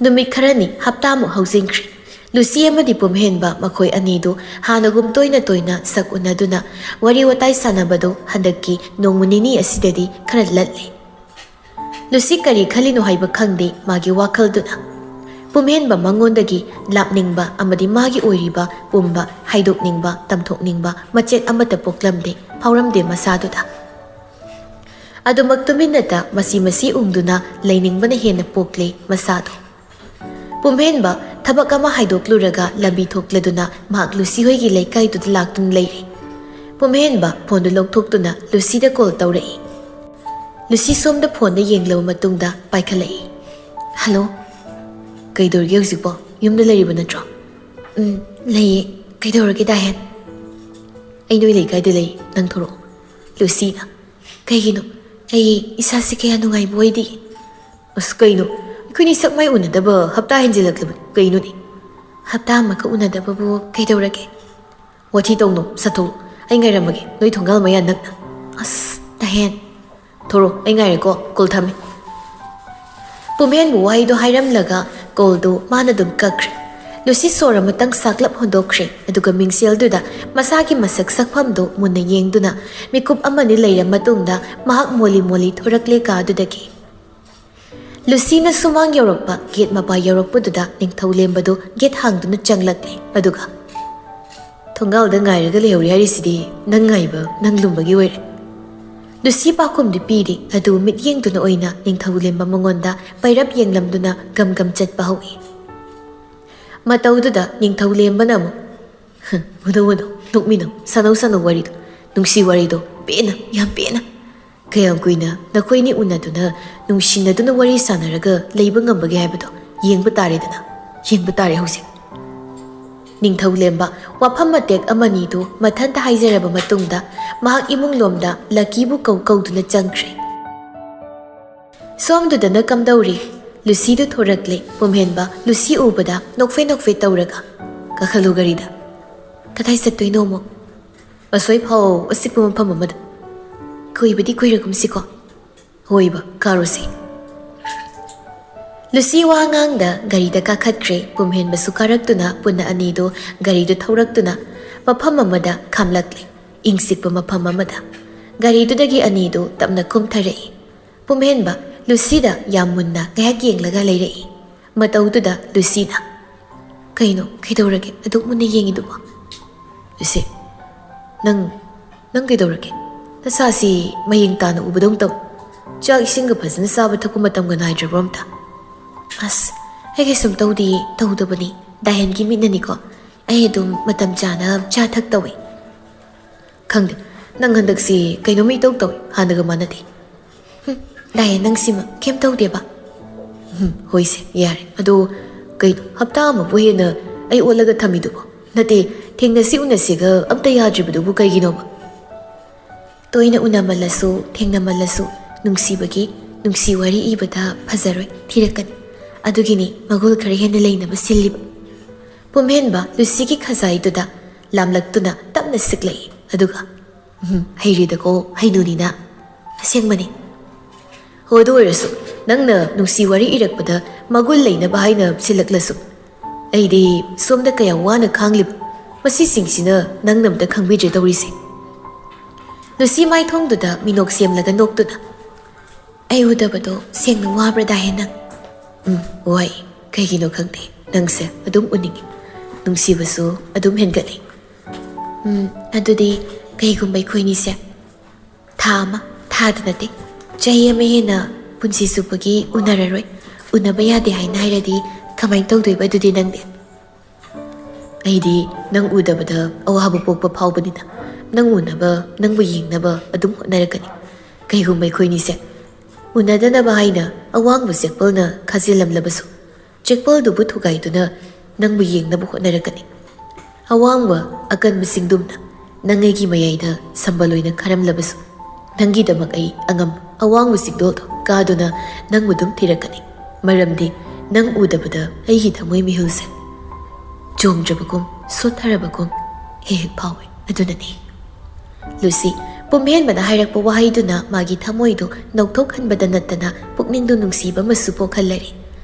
ꯅꯨꯃꯤꯠ ꯈꯔꯅꯤ, ꯍꯞꯇꯥꯃꯨꯛ ꯍꯧꯖꯤꯟꯈ꯭ꯔꯦ꯫ ꯂꯨꯁꯤ ꯑꯃꯗꯤ ꯄꯨꯝꯍꯦꯟꯕ ꯃꯈꯣꯏ ꯑꯅꯤꯗꯨ ꯍꯥꯟꯅꯒꯨꯝ ꯇꯣꯏꯅ ꯇꯣꯏꯅ ꯁꯛ ꯎꯅꯗꯨꯅ ꯋꯥꯔꯤ ꯋꯥꯇꯥꯏ ꯁꯥꯟꯅꯕꯗꯨ ꯍꯟꯗꯛꯀꯤ ꯅꯣꯡꯃ ꯅꯤꯅꯤ ꯑꯁꯤꯗꯗꯤ ꯈꯔ ꯂꯠꯂꯤ꯫ ꯂꯨꯁꯤ ꯀꯔꯤ ꯈꯜꯂꯤꯅꯣ ꯍꯥꯏꯕ ꯈꯪꯗꯦ ꯃꯥꯒꯤ ꯋꯥꯈꯜꯗꯨꯅ꯫ ꯄꯨꯝꯍꯦꯟꯕ ꯃꯉꯣꯟꯗꯒꯤ ꯂꯥꯞꯅꯤꯡꯕ ꯑꯃꯗꯤ ꯃꯥꯒꯤ ꯑꯣꯏꯔꯤꯕ ꯄꯨꯝꯕ ꯍꯥꯏꯗꯣꯛꯅꯤꯡꯕ, ꯇꯝꯊꯣꯛꯅꯤꯡꯕ ꯃꯆꯦꯠ ꯑꯃꯠꯇ ꯄꯣꯛꯂꯝꯗꯦ, ꯐꯥꯎꯔꯝꯗꯦ ꯃꯁꯥꯗꯨꯗ꯫ ꯑꯗꯨꯃꯛ ꯇꯨꯃꯤꯟꯅꯇ ꯃꯁꯤ ꯃꯁꯤ ꯎꯪꯗꯨꯅ ꯂꯩꯅꯤꯡꯕꯅ ꯍꯦꯟꯅ ꯄꯣꯛꯂꯦ ꯃꯁꯥꯗꯣ꯫ ꯄꯨꯝꯍꯦꯟꯕ ꯊꯕꯛ ꯑꯃ ꯍꯥꯏꯗꯣꯛꯂꯨꯔꯒ ꯂꯝꯕꯤ ꯊꯣꯛꯂꯗꯨꯅ ꯃꯍꯥꯛ ꯂꯨꯁꯤ ꯍꯣꯏꯒꯤ ꯂꯩꯀꯥꯏꯗꯨꯗ ꯂꯥꯛꯇꯨꯅ ꯂꯩꯔꯦ꯫ ꯄꯨꯝꯍꯦꯟꯕ ꯐꯣꯟꯗꯨ ꯂꯧꯊꯣꯛꯇꯨꯅ ꯂꯨꯁꯤꯗ ꯀꯣꯜ ꯇꯧꯔꯛꯏ꯫ ꯂꯨꯁꯤ ꯁꯣꯝꯗ ꯐꯣꯟꯗ ꯌꯦꯡꯂꯕ ꯃꯇꯨꯡꯗ ꯄꯥꯏꯈꯠꯂꯛꯏ꯫ "ꯍꯜꯂꯣ, ꯀꯩꯗꯧꯔꯤꯒꯦ ꯍꯧꯖꯤꯛꯄꯣ? ꯌꯨꯝꯗ ꯂꯩꯔꯤꯕ ꯅꯠꯇ꯭ꯔꯣ?" "ꯎꯝ, ꯂꯩꯌꯦ꯫ ꯀꯩꯗꯧꯔꯒꯦ ꯗꯥꯍꯦꯟ?" "ꯑꯩ ꯅꯣꯏ ꯂꯩꯀꯥꯏꯗ ꯂꯩ, ꯅꯪ ꯊꯣꯔꯛꯑꯣ꯫" ꯂꯨꯁꯤꯅ꯫ "ꯀꯩꯒꯤꯅꯣ? ꯑꯩ ꯏꯁꯥꯁꯦ ꯀꯌꯥ ꯅꯨꯡꯉꯥꯏꯕ ꯑꯣꯏꯗꯦ꯫" "ꯑꯁ, ꯀꯩꯅꯣ? ꯑꯩꯈꯣꯏꯅꯤ ꯁꯛ ꯃꯥꯏ ꯎꯅꯗꯕ ꯍꯞꯇꯥ ꯍꯦꯟꯖꯤꯜꯂꯛꯂꯕꯅꯤ, ꯀꯩꯅꯣꯅꯦ?" "ꯍꯞꯇꯥ ꯑꯃꯈꯛ ꯎꯅꯗꯕꯕꯨ ꯀꯩꯗꯧꯔꯒꯦ?" "ꯋꯥꯊꯤ ꯇꯧꯅꯨ, ꯁꯠꯊꯣꯛꯎ꯫ ꯑꯩ ꯉꯥꯏꯔꯝꯃꯒꯦ, ꯅꯣꯏ ꯊꯣꯡꯒꯥꯜ ꯃꯌꯥ ꯅꯛꯅ꯫" "ꯑꯁ, ꯗꯥꯍꯦꯟ꯫" "ꯊꯣꯔꯛꯑꯣ, ꯑꯩ ꯉꯥꯏꯔꯦꯀꯣ, ꯀꯣꯜ ꯊꯝꯃꯦ꯫" ꯄꯨꯝꯍꯦꯟꯕꯨ ꯋꯥꯍꯩꯗꯣ ꯍꯥꯏꯔꯝꯂꯒ ꯀꯣꯜꯗꯨ ꯃꯥꯅ ꯑꯗꯨꯝ ꯀꯛꯈ꯭ꯔꯦ꯫ ꯂꯨꯁꯤ ꯁꯣꯔ ꯑꯃꯇꯪ ꯁꯥꯛꯂꯞ ꯍꯣꯟꯗꯣꯛꯈ꯭ꯔꯦ, ꯑꯗꯨꯒ ꯃꯤꯡꯁꯦꯜꯗꯨꯗ ꯃꯁꯥꯒꯤ ꯃꯁꯛ ꯁꯛꯐꯝꯗꯨ ꯃꯨꯟꯅ ꯌꯦꯡꯗꯨꯅ ꯃꯤꯀꯨꯞ ꯑꯃꯅꯤ ꯂꯩꯔ ꯃꯇꯨꯡꯗ ꯃꯍꯥꯛ ꯃꯣꯜꯂꯤ ꯃꯣꯜꯂꯤ ꯊꯣꯔꯛꯂꯦ ꯀꯥꯗꯨꯗꯒꯤ꯫ ꯂꯨꯁꯤꯅ ꯁꯨꯃꯥꯡ ꯌꯧꯔꯛꯄ, ꯒꯦꯠ ꯃꯄꯥ ꯌꯧꯔꯛꯄꯗꯨꯗ ꯅꯤꯡꯊꯧ ꯂꯦꯝꯕꯗꯨ ꯒꯦꯠ ꯍꯥꯡꯗꯨꯅ ꯆꯪꯂꯛꯂꯦ, ꯑꯗꯨꯒ, "ꯊꯣꯡꯒꯥꯜꯗ ꯉꯥꯏꯔꯒ ꯂꯩꯍꯧꯔꯤ ꯍꯥꯏꯔꯤꯁꯤꯗꯤ ꯅꯪ ꯉꯥꯏꯕ ꯅꯪ ꯂꯨꯝꯕꯒꯤ ꯑꯣꯏꯔꯦ꯫" ꯂꯨꯁꯤ ꯄꯥꯈꯨꯝꯗꯤ ꯄꯤꯔꯤ, ꯑꯗꯨ ꯃꯤꯠꯌꯦꯡꯗꯨꯅ ꯑꯣꯏꯅ ꯅꯤꯡꯊꯧ ꯂꯦꯝꯕ ꯃꯉꯣꯟꯗ ꯄꯩꯔꯞ ꯌꯦꯡꯂꯝꯗꯨꯅ ꯒꯝ ꯒꯝ ꯆꯠꯄ ꯍꯧꯏ꯫ ꯃꯇꯧꯗꯨꯗ ꯅꯤꯡꯊꯧ ꯂꯦꯝꯕꯅ ꯑꯃꯨꯛ, "ꯍ, ꯎꯅꯧ ꯎꯅꯧ, ꯅꯣꯛꯃꯤꯟꯅꯧ, ꯁꯥꯟꯅꯧ ꯁꯥꯟꯅꯧ ꯋꯥꯔꯤꯗꯣ, ꯅꯨꯡꯁꯤ ꯋꯥꯔꯤꯗꯣ, ꯄꯦꯟꯅ, ꯌꯥꯝ ꯄꯦꯟꯅ꯫ ꯀꯌꯥꯝ ꯀꯨꯏꯅ ꯅꯈꯣꯏꯅꯤ ꯎꯅꯗꯨꯅ, ꯅꯨꯡꯁꯤꯅꯗꯨꯅ ꯋꯥꯔꯤ ꯁꯥꯟꯅꯔꯒ ꯂꯩꯕ ꯉꯝꯕꯒꯦ ꯍꯥꯏꯕꯗꯣ ꯌꯦꯡꯕ ꯇꯥꯔꯦꯗꯅ, ꯌꯦꯡꯕ ꯇꯥꯔꯦ ꯍꯧꯖꯤꯛ꯫" ꯅꯤꯡꯊꯧ ꯂꯦꯝꯕ ꯋꯥꯐꯝ ꯃꯇꯦꯛ ꯑꯃꯅꯤꯗꯨ ꯃꯊꯟꯇ ꯍꯥꯏꯖꯔꯕ ꯃꯇꯨꯡꯗ ꯃꯍꯥꯛ ꯏꯃꯨꯡꯂꯣꯝꯗ ꯂꯛꯀꯤꯕꯨ ꯀꯧ ꯀꯧꯗꯨꯅ ꯆꯪꯈ꯭ꯔꯦ꯫ ꯁꯣꯝꯗꯨꯗꯅ ꯀꯝꯗꯧꯔꯤ? ꯂꯨꯁꯤꯗꯨ ꯊꯣꯔꯛꯂꯦ꯫ ꯄꯨꯝꯍꯦꯟꯕ ꯂꯨꯁꯤ ꯎꯕꯗ ꯅꯣꯛꯐꯦ ꯅꯣꯛꯐꯦ ꯇꯧꯔꯒ, "ꯀꯥꯈꯠꯂꯨ ꯒꯥꯔꯤꯗ꯫" "ꯀꯗꯥꯏ ꯆꯠꯇꯣꯏꯅꯣ ꯑꯃꯨꯛ?" "ꯑꯁꯣꯏ ꯐꯥꯎ ꯑꯆꯤꯛꯄ ꯃꯐꯝ ꯑꯃꯗ꯫ ꯀꯣꯏꯕꯗꯤ ꯀꯣꯏꯔꯒꯨꯝꯁꯤꯀꯣ꯫" "ꯍꯣꯏꯕ, ꯀꯥꯔꯨꯁꯤ꯫" ꯂꯨꯁꯤ ꯋꯥ ꯉꯥꯡꯗ ꯒꯥꯔꯤꯗ ꯀꯥꯈꯠꯈ꯭ꯔꯦ꯫ ꯄꯨꯝꯍꯦꯟꯕꯁꯨ ꯀꯥꯔꯛꯇꯨꯅ ꯄꯨꯟꯅ ꯑꯅꯤꯗꯨ ꯒꯥꯔꯤꯗꯨ ꯊꯧꯔꯛꯇꯨꯅ ꯃꯐꯝ ꯑꯃꯗ ꯈꯥꯝꯂꯛꯂꯦ꯫ ꯏꯪ ꯆꯤꯛꯄ ꯃꯐꯝ ꯑꯃꯗ꯫ ꯒꯥꯔꯤꯗꯨꯗꯒꯤ ꯑꯅꯤꯗꯨ ꯇꯞꯅ ꯀꯨꯝꯊꯔꯛꯏ꯫ ꯄꯨꯝꯍꯦꯟꯕ ꯂꯨꯁꯤꯗ ꯌꯥꯝ ꯃꯨꯟꯅ ꯉꯥꯏꯍꯥꯛ ꯌꯦꯡꯂꯒ ꯂꯩꯔꯛꯏ꯫ ꯃꯇꯧꯗꯨꯗ ꯂꯨꯁꯤꯅ, "ꯀꯩꯅꯣ, ꯀꯩꯗꯧꯔꯒꯦ ꯑꯗꯨꯛ ꯃꯨꯟꯅ ꯌꯦꯡꯉꯤꯗꯨꯕꯣ?" "ꯂꯨꯁꯤ, ꯅꯪ, ꯅꯪ ꯀꯩꯗꯧꯔꯒꯦ? ꯅꯁꯥꯁꯤ ꯃꯌꯦꯡ ꯇꯥꯅ ꯎꯕꯗꯧ ꯇꯧ꯫ ꯆꯥꯛ ꯏꯁꯤꯡꯒ ꯐꯖꯅ ꯆꯥꯕ ꯊꯛꯄ ꯃꯇꯝꯒ ꯅꯥꯏꯗ꯭ꯔꯕ꯭ꯔꯣ ꯑꯝꯇ?" "ꯑꯁ, ꯑꯩ ꯀꯩꯁꯨꯝ ꯇꯧꯗꯤꯌꯦ, ꯇꯧꯗꯕꯅꯤ꯫ ꯗꯥꯍꯦꯟꯒꯤ ꯃꯤꯠꯅꯅꯤꯀꯣ꯫ ꯑꯩ ꯑꯗꯨꯝ ꯃꯇꯝ ꯆꯥꯅ ꯆꯥ ꯊꯛ ꯇꯧꯏ꯫" "ꯈꯪꯗꯦ, ꯅꯪ ꯍꯟꯗꯛꯁꯤ ꯀꯩꯅꯣꯝ ꯏꯇꯧ ꯇꯧꯏ, ꯍꯥꯟꯅꯒ ꯃꯥꯟꯅꯗꯦ꯫" "ꯍꯨꯝ, ꯗꯥꯍꯦꯟ, ꯅꯪꯁꯤꯃ ꯀꯩꯝ ꯇꯧꯗꯦꯕ?" "ꯍꯨꯝ, ꯍꯣꯏꯁꯦ, ꯌꯥꯔꯦ꯫ ꯑꯗꯣ ꯀꯩꯅꯣ, ꯍꯞꯇꯥ ꯑꯃꯕꯨ ꯍꯦꯟꯅ ꯑꯩ ꯑꯣꯠꯂꯒ ꯊꯝꯃꯤꯗꯨꯕꯣ? ꯅꯠꯇꯦ, ꯊꯦꯡꯅꯁꯤ ꯎꯅꯁꯤꯒ ꯑꯝꯇ ꯌꯥꯗ꯭ꯔꯤꯕꯗꯨꯕꯨ ꯀꯩꯒꯤꯅꯣꯕ?" "ꯇꯣꯏꯅ ꯎꯅꯃꯜꯂꯁꯨ, ꯊꯦꯡꯅꯃꯜꯂꯁꯨ, ꯅꯨꯡꯁꯤꯕꯒꯤ ꯅꯨꯡꯁꯤ ꯋꯥꯔꯤ ꯏꯕꯗ ꯐꯖꯔꯣꯏ, ꯊꯤꯔꯛꯀꯅꯤ꯫ ꯑꯗꯨꯒꯤꯅꯤ ꯃꯒꯨꯜ ꯈꯔ ꯍꯦꯟꯅ ꯂꯩꯅꯕ ꯁꯤꯜꯂꯤꯕ꯫" ꯄꯨꯝꯍꯦꯟꯕ ꯂꯨꯁꯤꯒꯤ ꯈꯖꯥꯏꯗꯨꯗ ꯂꯥꯝꯂꯛꯇꯨꯅ ꯇꯞꯅ ꯁꯤꯛꯂꯛꯏ꯫ ꯑꯗꯨꯒ, "ꯎꯝ, ꯍꯩꯔꯦꯗꯀꯣ, ꯍꯩꯅꯨꯅꯤꯅ꯫" "ꯑꯁꯦꯡꯕꯅꯤ꯫" "ꯍꯣ, ꯑꯗꯨ ꯑꯣꯏꯔꯁꯨ ꯅꯪꯅ ꯅꯨꯡꯁꯤ ꯋꯥꯔꯤ ꯏꯔꯛꯄꯗ ꯃꯒꯨꯟ ꯂꯩꯅꯕ ꯍꯥꯏꯅ ꯁꯤꯜꯂꯛꯂꯁꯨ, ꯑꯩꯗꯤ ꯁꯣꯝꯗ ꯀꯌꯥ ꯋꯥꯅ ꯈꯥꯡꯂꯤꯕ, ꯃꯁꯤꯁꯤꯡꯁꯤꯅ ꯅꯪꯅ ꯑꯝꯇ ꯈꯪꯕꯤꯗ꯭ꯔꯦ ꯇꯧꯔꯤꯁꯦ꯫" ꯂꯨꯁꯤ ꯃꯥꯏꯊꯣꯡꯗꯨꯗ ꯃꯤꯅꯣꯛ ꯁꯦꯝꯂꯒ ꯅꯣꯛꯇꯨꯅ, "ꯑꯩ ꯎꯗꯕꯗꯣ ꯁꯦꯡꯅ ꯋꯥꯕ꯭ꯔꯥ, ꯗꯥꯍꯦꯟ, ꯅꯪ?" "ꯎꯝ, ꯋꯥꯏ꯫ ꯀꯩꯒꯤꯅꯣ ꯈꯪꯗꯦ, ꯅꯪꯁꯦ ꯑꯗꯨꯝ ꯎꯅꯤꯡꯉꯤ꯫ ꯅꯨꯡꯁꯤꯕꯁꯨ ꯑꯗꯨꯝ ꯍꯦꯟꯒꯠꯂꯤ꯫" "ꯎꯝ, ꯑꯗꯨꯗꯤ ꯀꯩꯒꯨꯝꯕ ꯑꯩꯈꯣꯏꯅꯤꯁꯦ ꯊꯥ ꯑꯃ, ꯊꯥꯗ ꯅꯠꯇꯦ, ꯆꯍꯤ ꯑꯃ ꯍꯦꯟꯅ ꯄꯨꯟꯁꯤ ꯆꯨꯞꯄꯒꯤ ꯎꯅꯔꯔꯣꯏ, ꯎꯅꯕ ꯌꯥꯗꯦ ꯍꯥꯏꯅ ꯍꯥꯏꯔꯗꯤ ꯀꯃꯥꯏꯅ ꯇꯧꯗꯣꯏꯕ ꯑꯗꯨꯗꯤ ꯅꯪꯗꯤ?" "ꯑꯩꯗꯤ ꯅꯪ ꯎꯗꯕꯗ ꯑꯋꯥꯕ ꯄꯣꯛꯄ ꯐꯥꯎꯕꯅꯤꯅ, ꯅꯪ ꯎꯅꯕ, ꯅꯪꯕꯨ ꯌꯦꯡꯅꯕ ꯑꯗꯨꯝ ꯍꯣꯠꯅꯔꯛꯀꯅꯤ꯫ ꯀꯩꯒꯨꯝꯕ ꯑꯩꯈꯣꯏꯅꯤꯁꯦ ꯎꯅꯗꯅꯕ ꯍꯥꯏꯅ ꯑꯋꯥꯡꯕ ꯆꯦꯛꯄꯜꯅ ꯈꯥꯖꯤꯜꯂꯝꯂꯕꯁꯨ, ꯆꯦꯛꯄꯜꯗꯨꯕꯨ ꯊꯨꯒꯥꯏꯗꯨꯅ ꯅꯪꯕꯨ ꯌꯦꯡꯅꯕ ꯍꯣꯠꯅꯔꯛꯀꯅꯤ꯫ ꯑꯋꯥꯡꯕ ꯑꯀꯟꯕ ꯆꯤꯡꯗꯨꯝꯅ ꯅꯪ ꯑꯩꯒꯤ ꯃꯌꯥꯏꯗ ꯁꯝꯕꯜ ꯑꯣꯏꯅ ꯈꯥꯔꯝꯂꯕꯁꯨ, ꯅꯪꯒꯤꯗꯃꯛ ꯑꯩ ꯑꯉꯝ ꯑꯋꯥꯡꯕ ꯆꯤꯡꯗꯣꯜꯗꯣ ꯀꯥꯗꯨꯅ ꯅꯪꯕꯨ ꯑꯗꯨꯝ ꯊꯤꯔꯛꯀꯅꯤ꯫ ꯃꯔꯝꯗꯤ ꯅꯪ ꯎꯗꯕꯗ ꯑꯩꯒꯤ ꯊꯃꯣꯏ ꯃꯤꯍꯨꯜꯁꯦ ꯆꯣꯡꯗ꯭ꯔꯕꯒꯨꯝ, ꯁꯣꯠꯊꯔꯕꯒꯨꯝ ꯍꯦꯛ ꯍꯦꯛ ꯐꯥꯎꯏ꯫ ꯑꯗꯨꯅꯅꯤ꯫" ꯂꯨꯁꯤ, ꯄꯨꯝꯍꯦꯟꯕꯅ ꯍꯥꯏꯔꯛꯄ ꯋꯥꯍꯩꯗꯨꯅ ꯃꯥꯒꯤ ꯊꯃꯣꯏꯗꯨ ꯅꯧꯊꯣꯛꯍꯟꯕꯗ ꯅꯠꯇꯅ ꯄꯨꯛꯅꯤꯡꯗꯨ ꯅꯨꯡꯁꯤꯕ ꯑꯃꯁꯨ ꯄꯣꯛꯍꯜꯂꯔꯤ꯫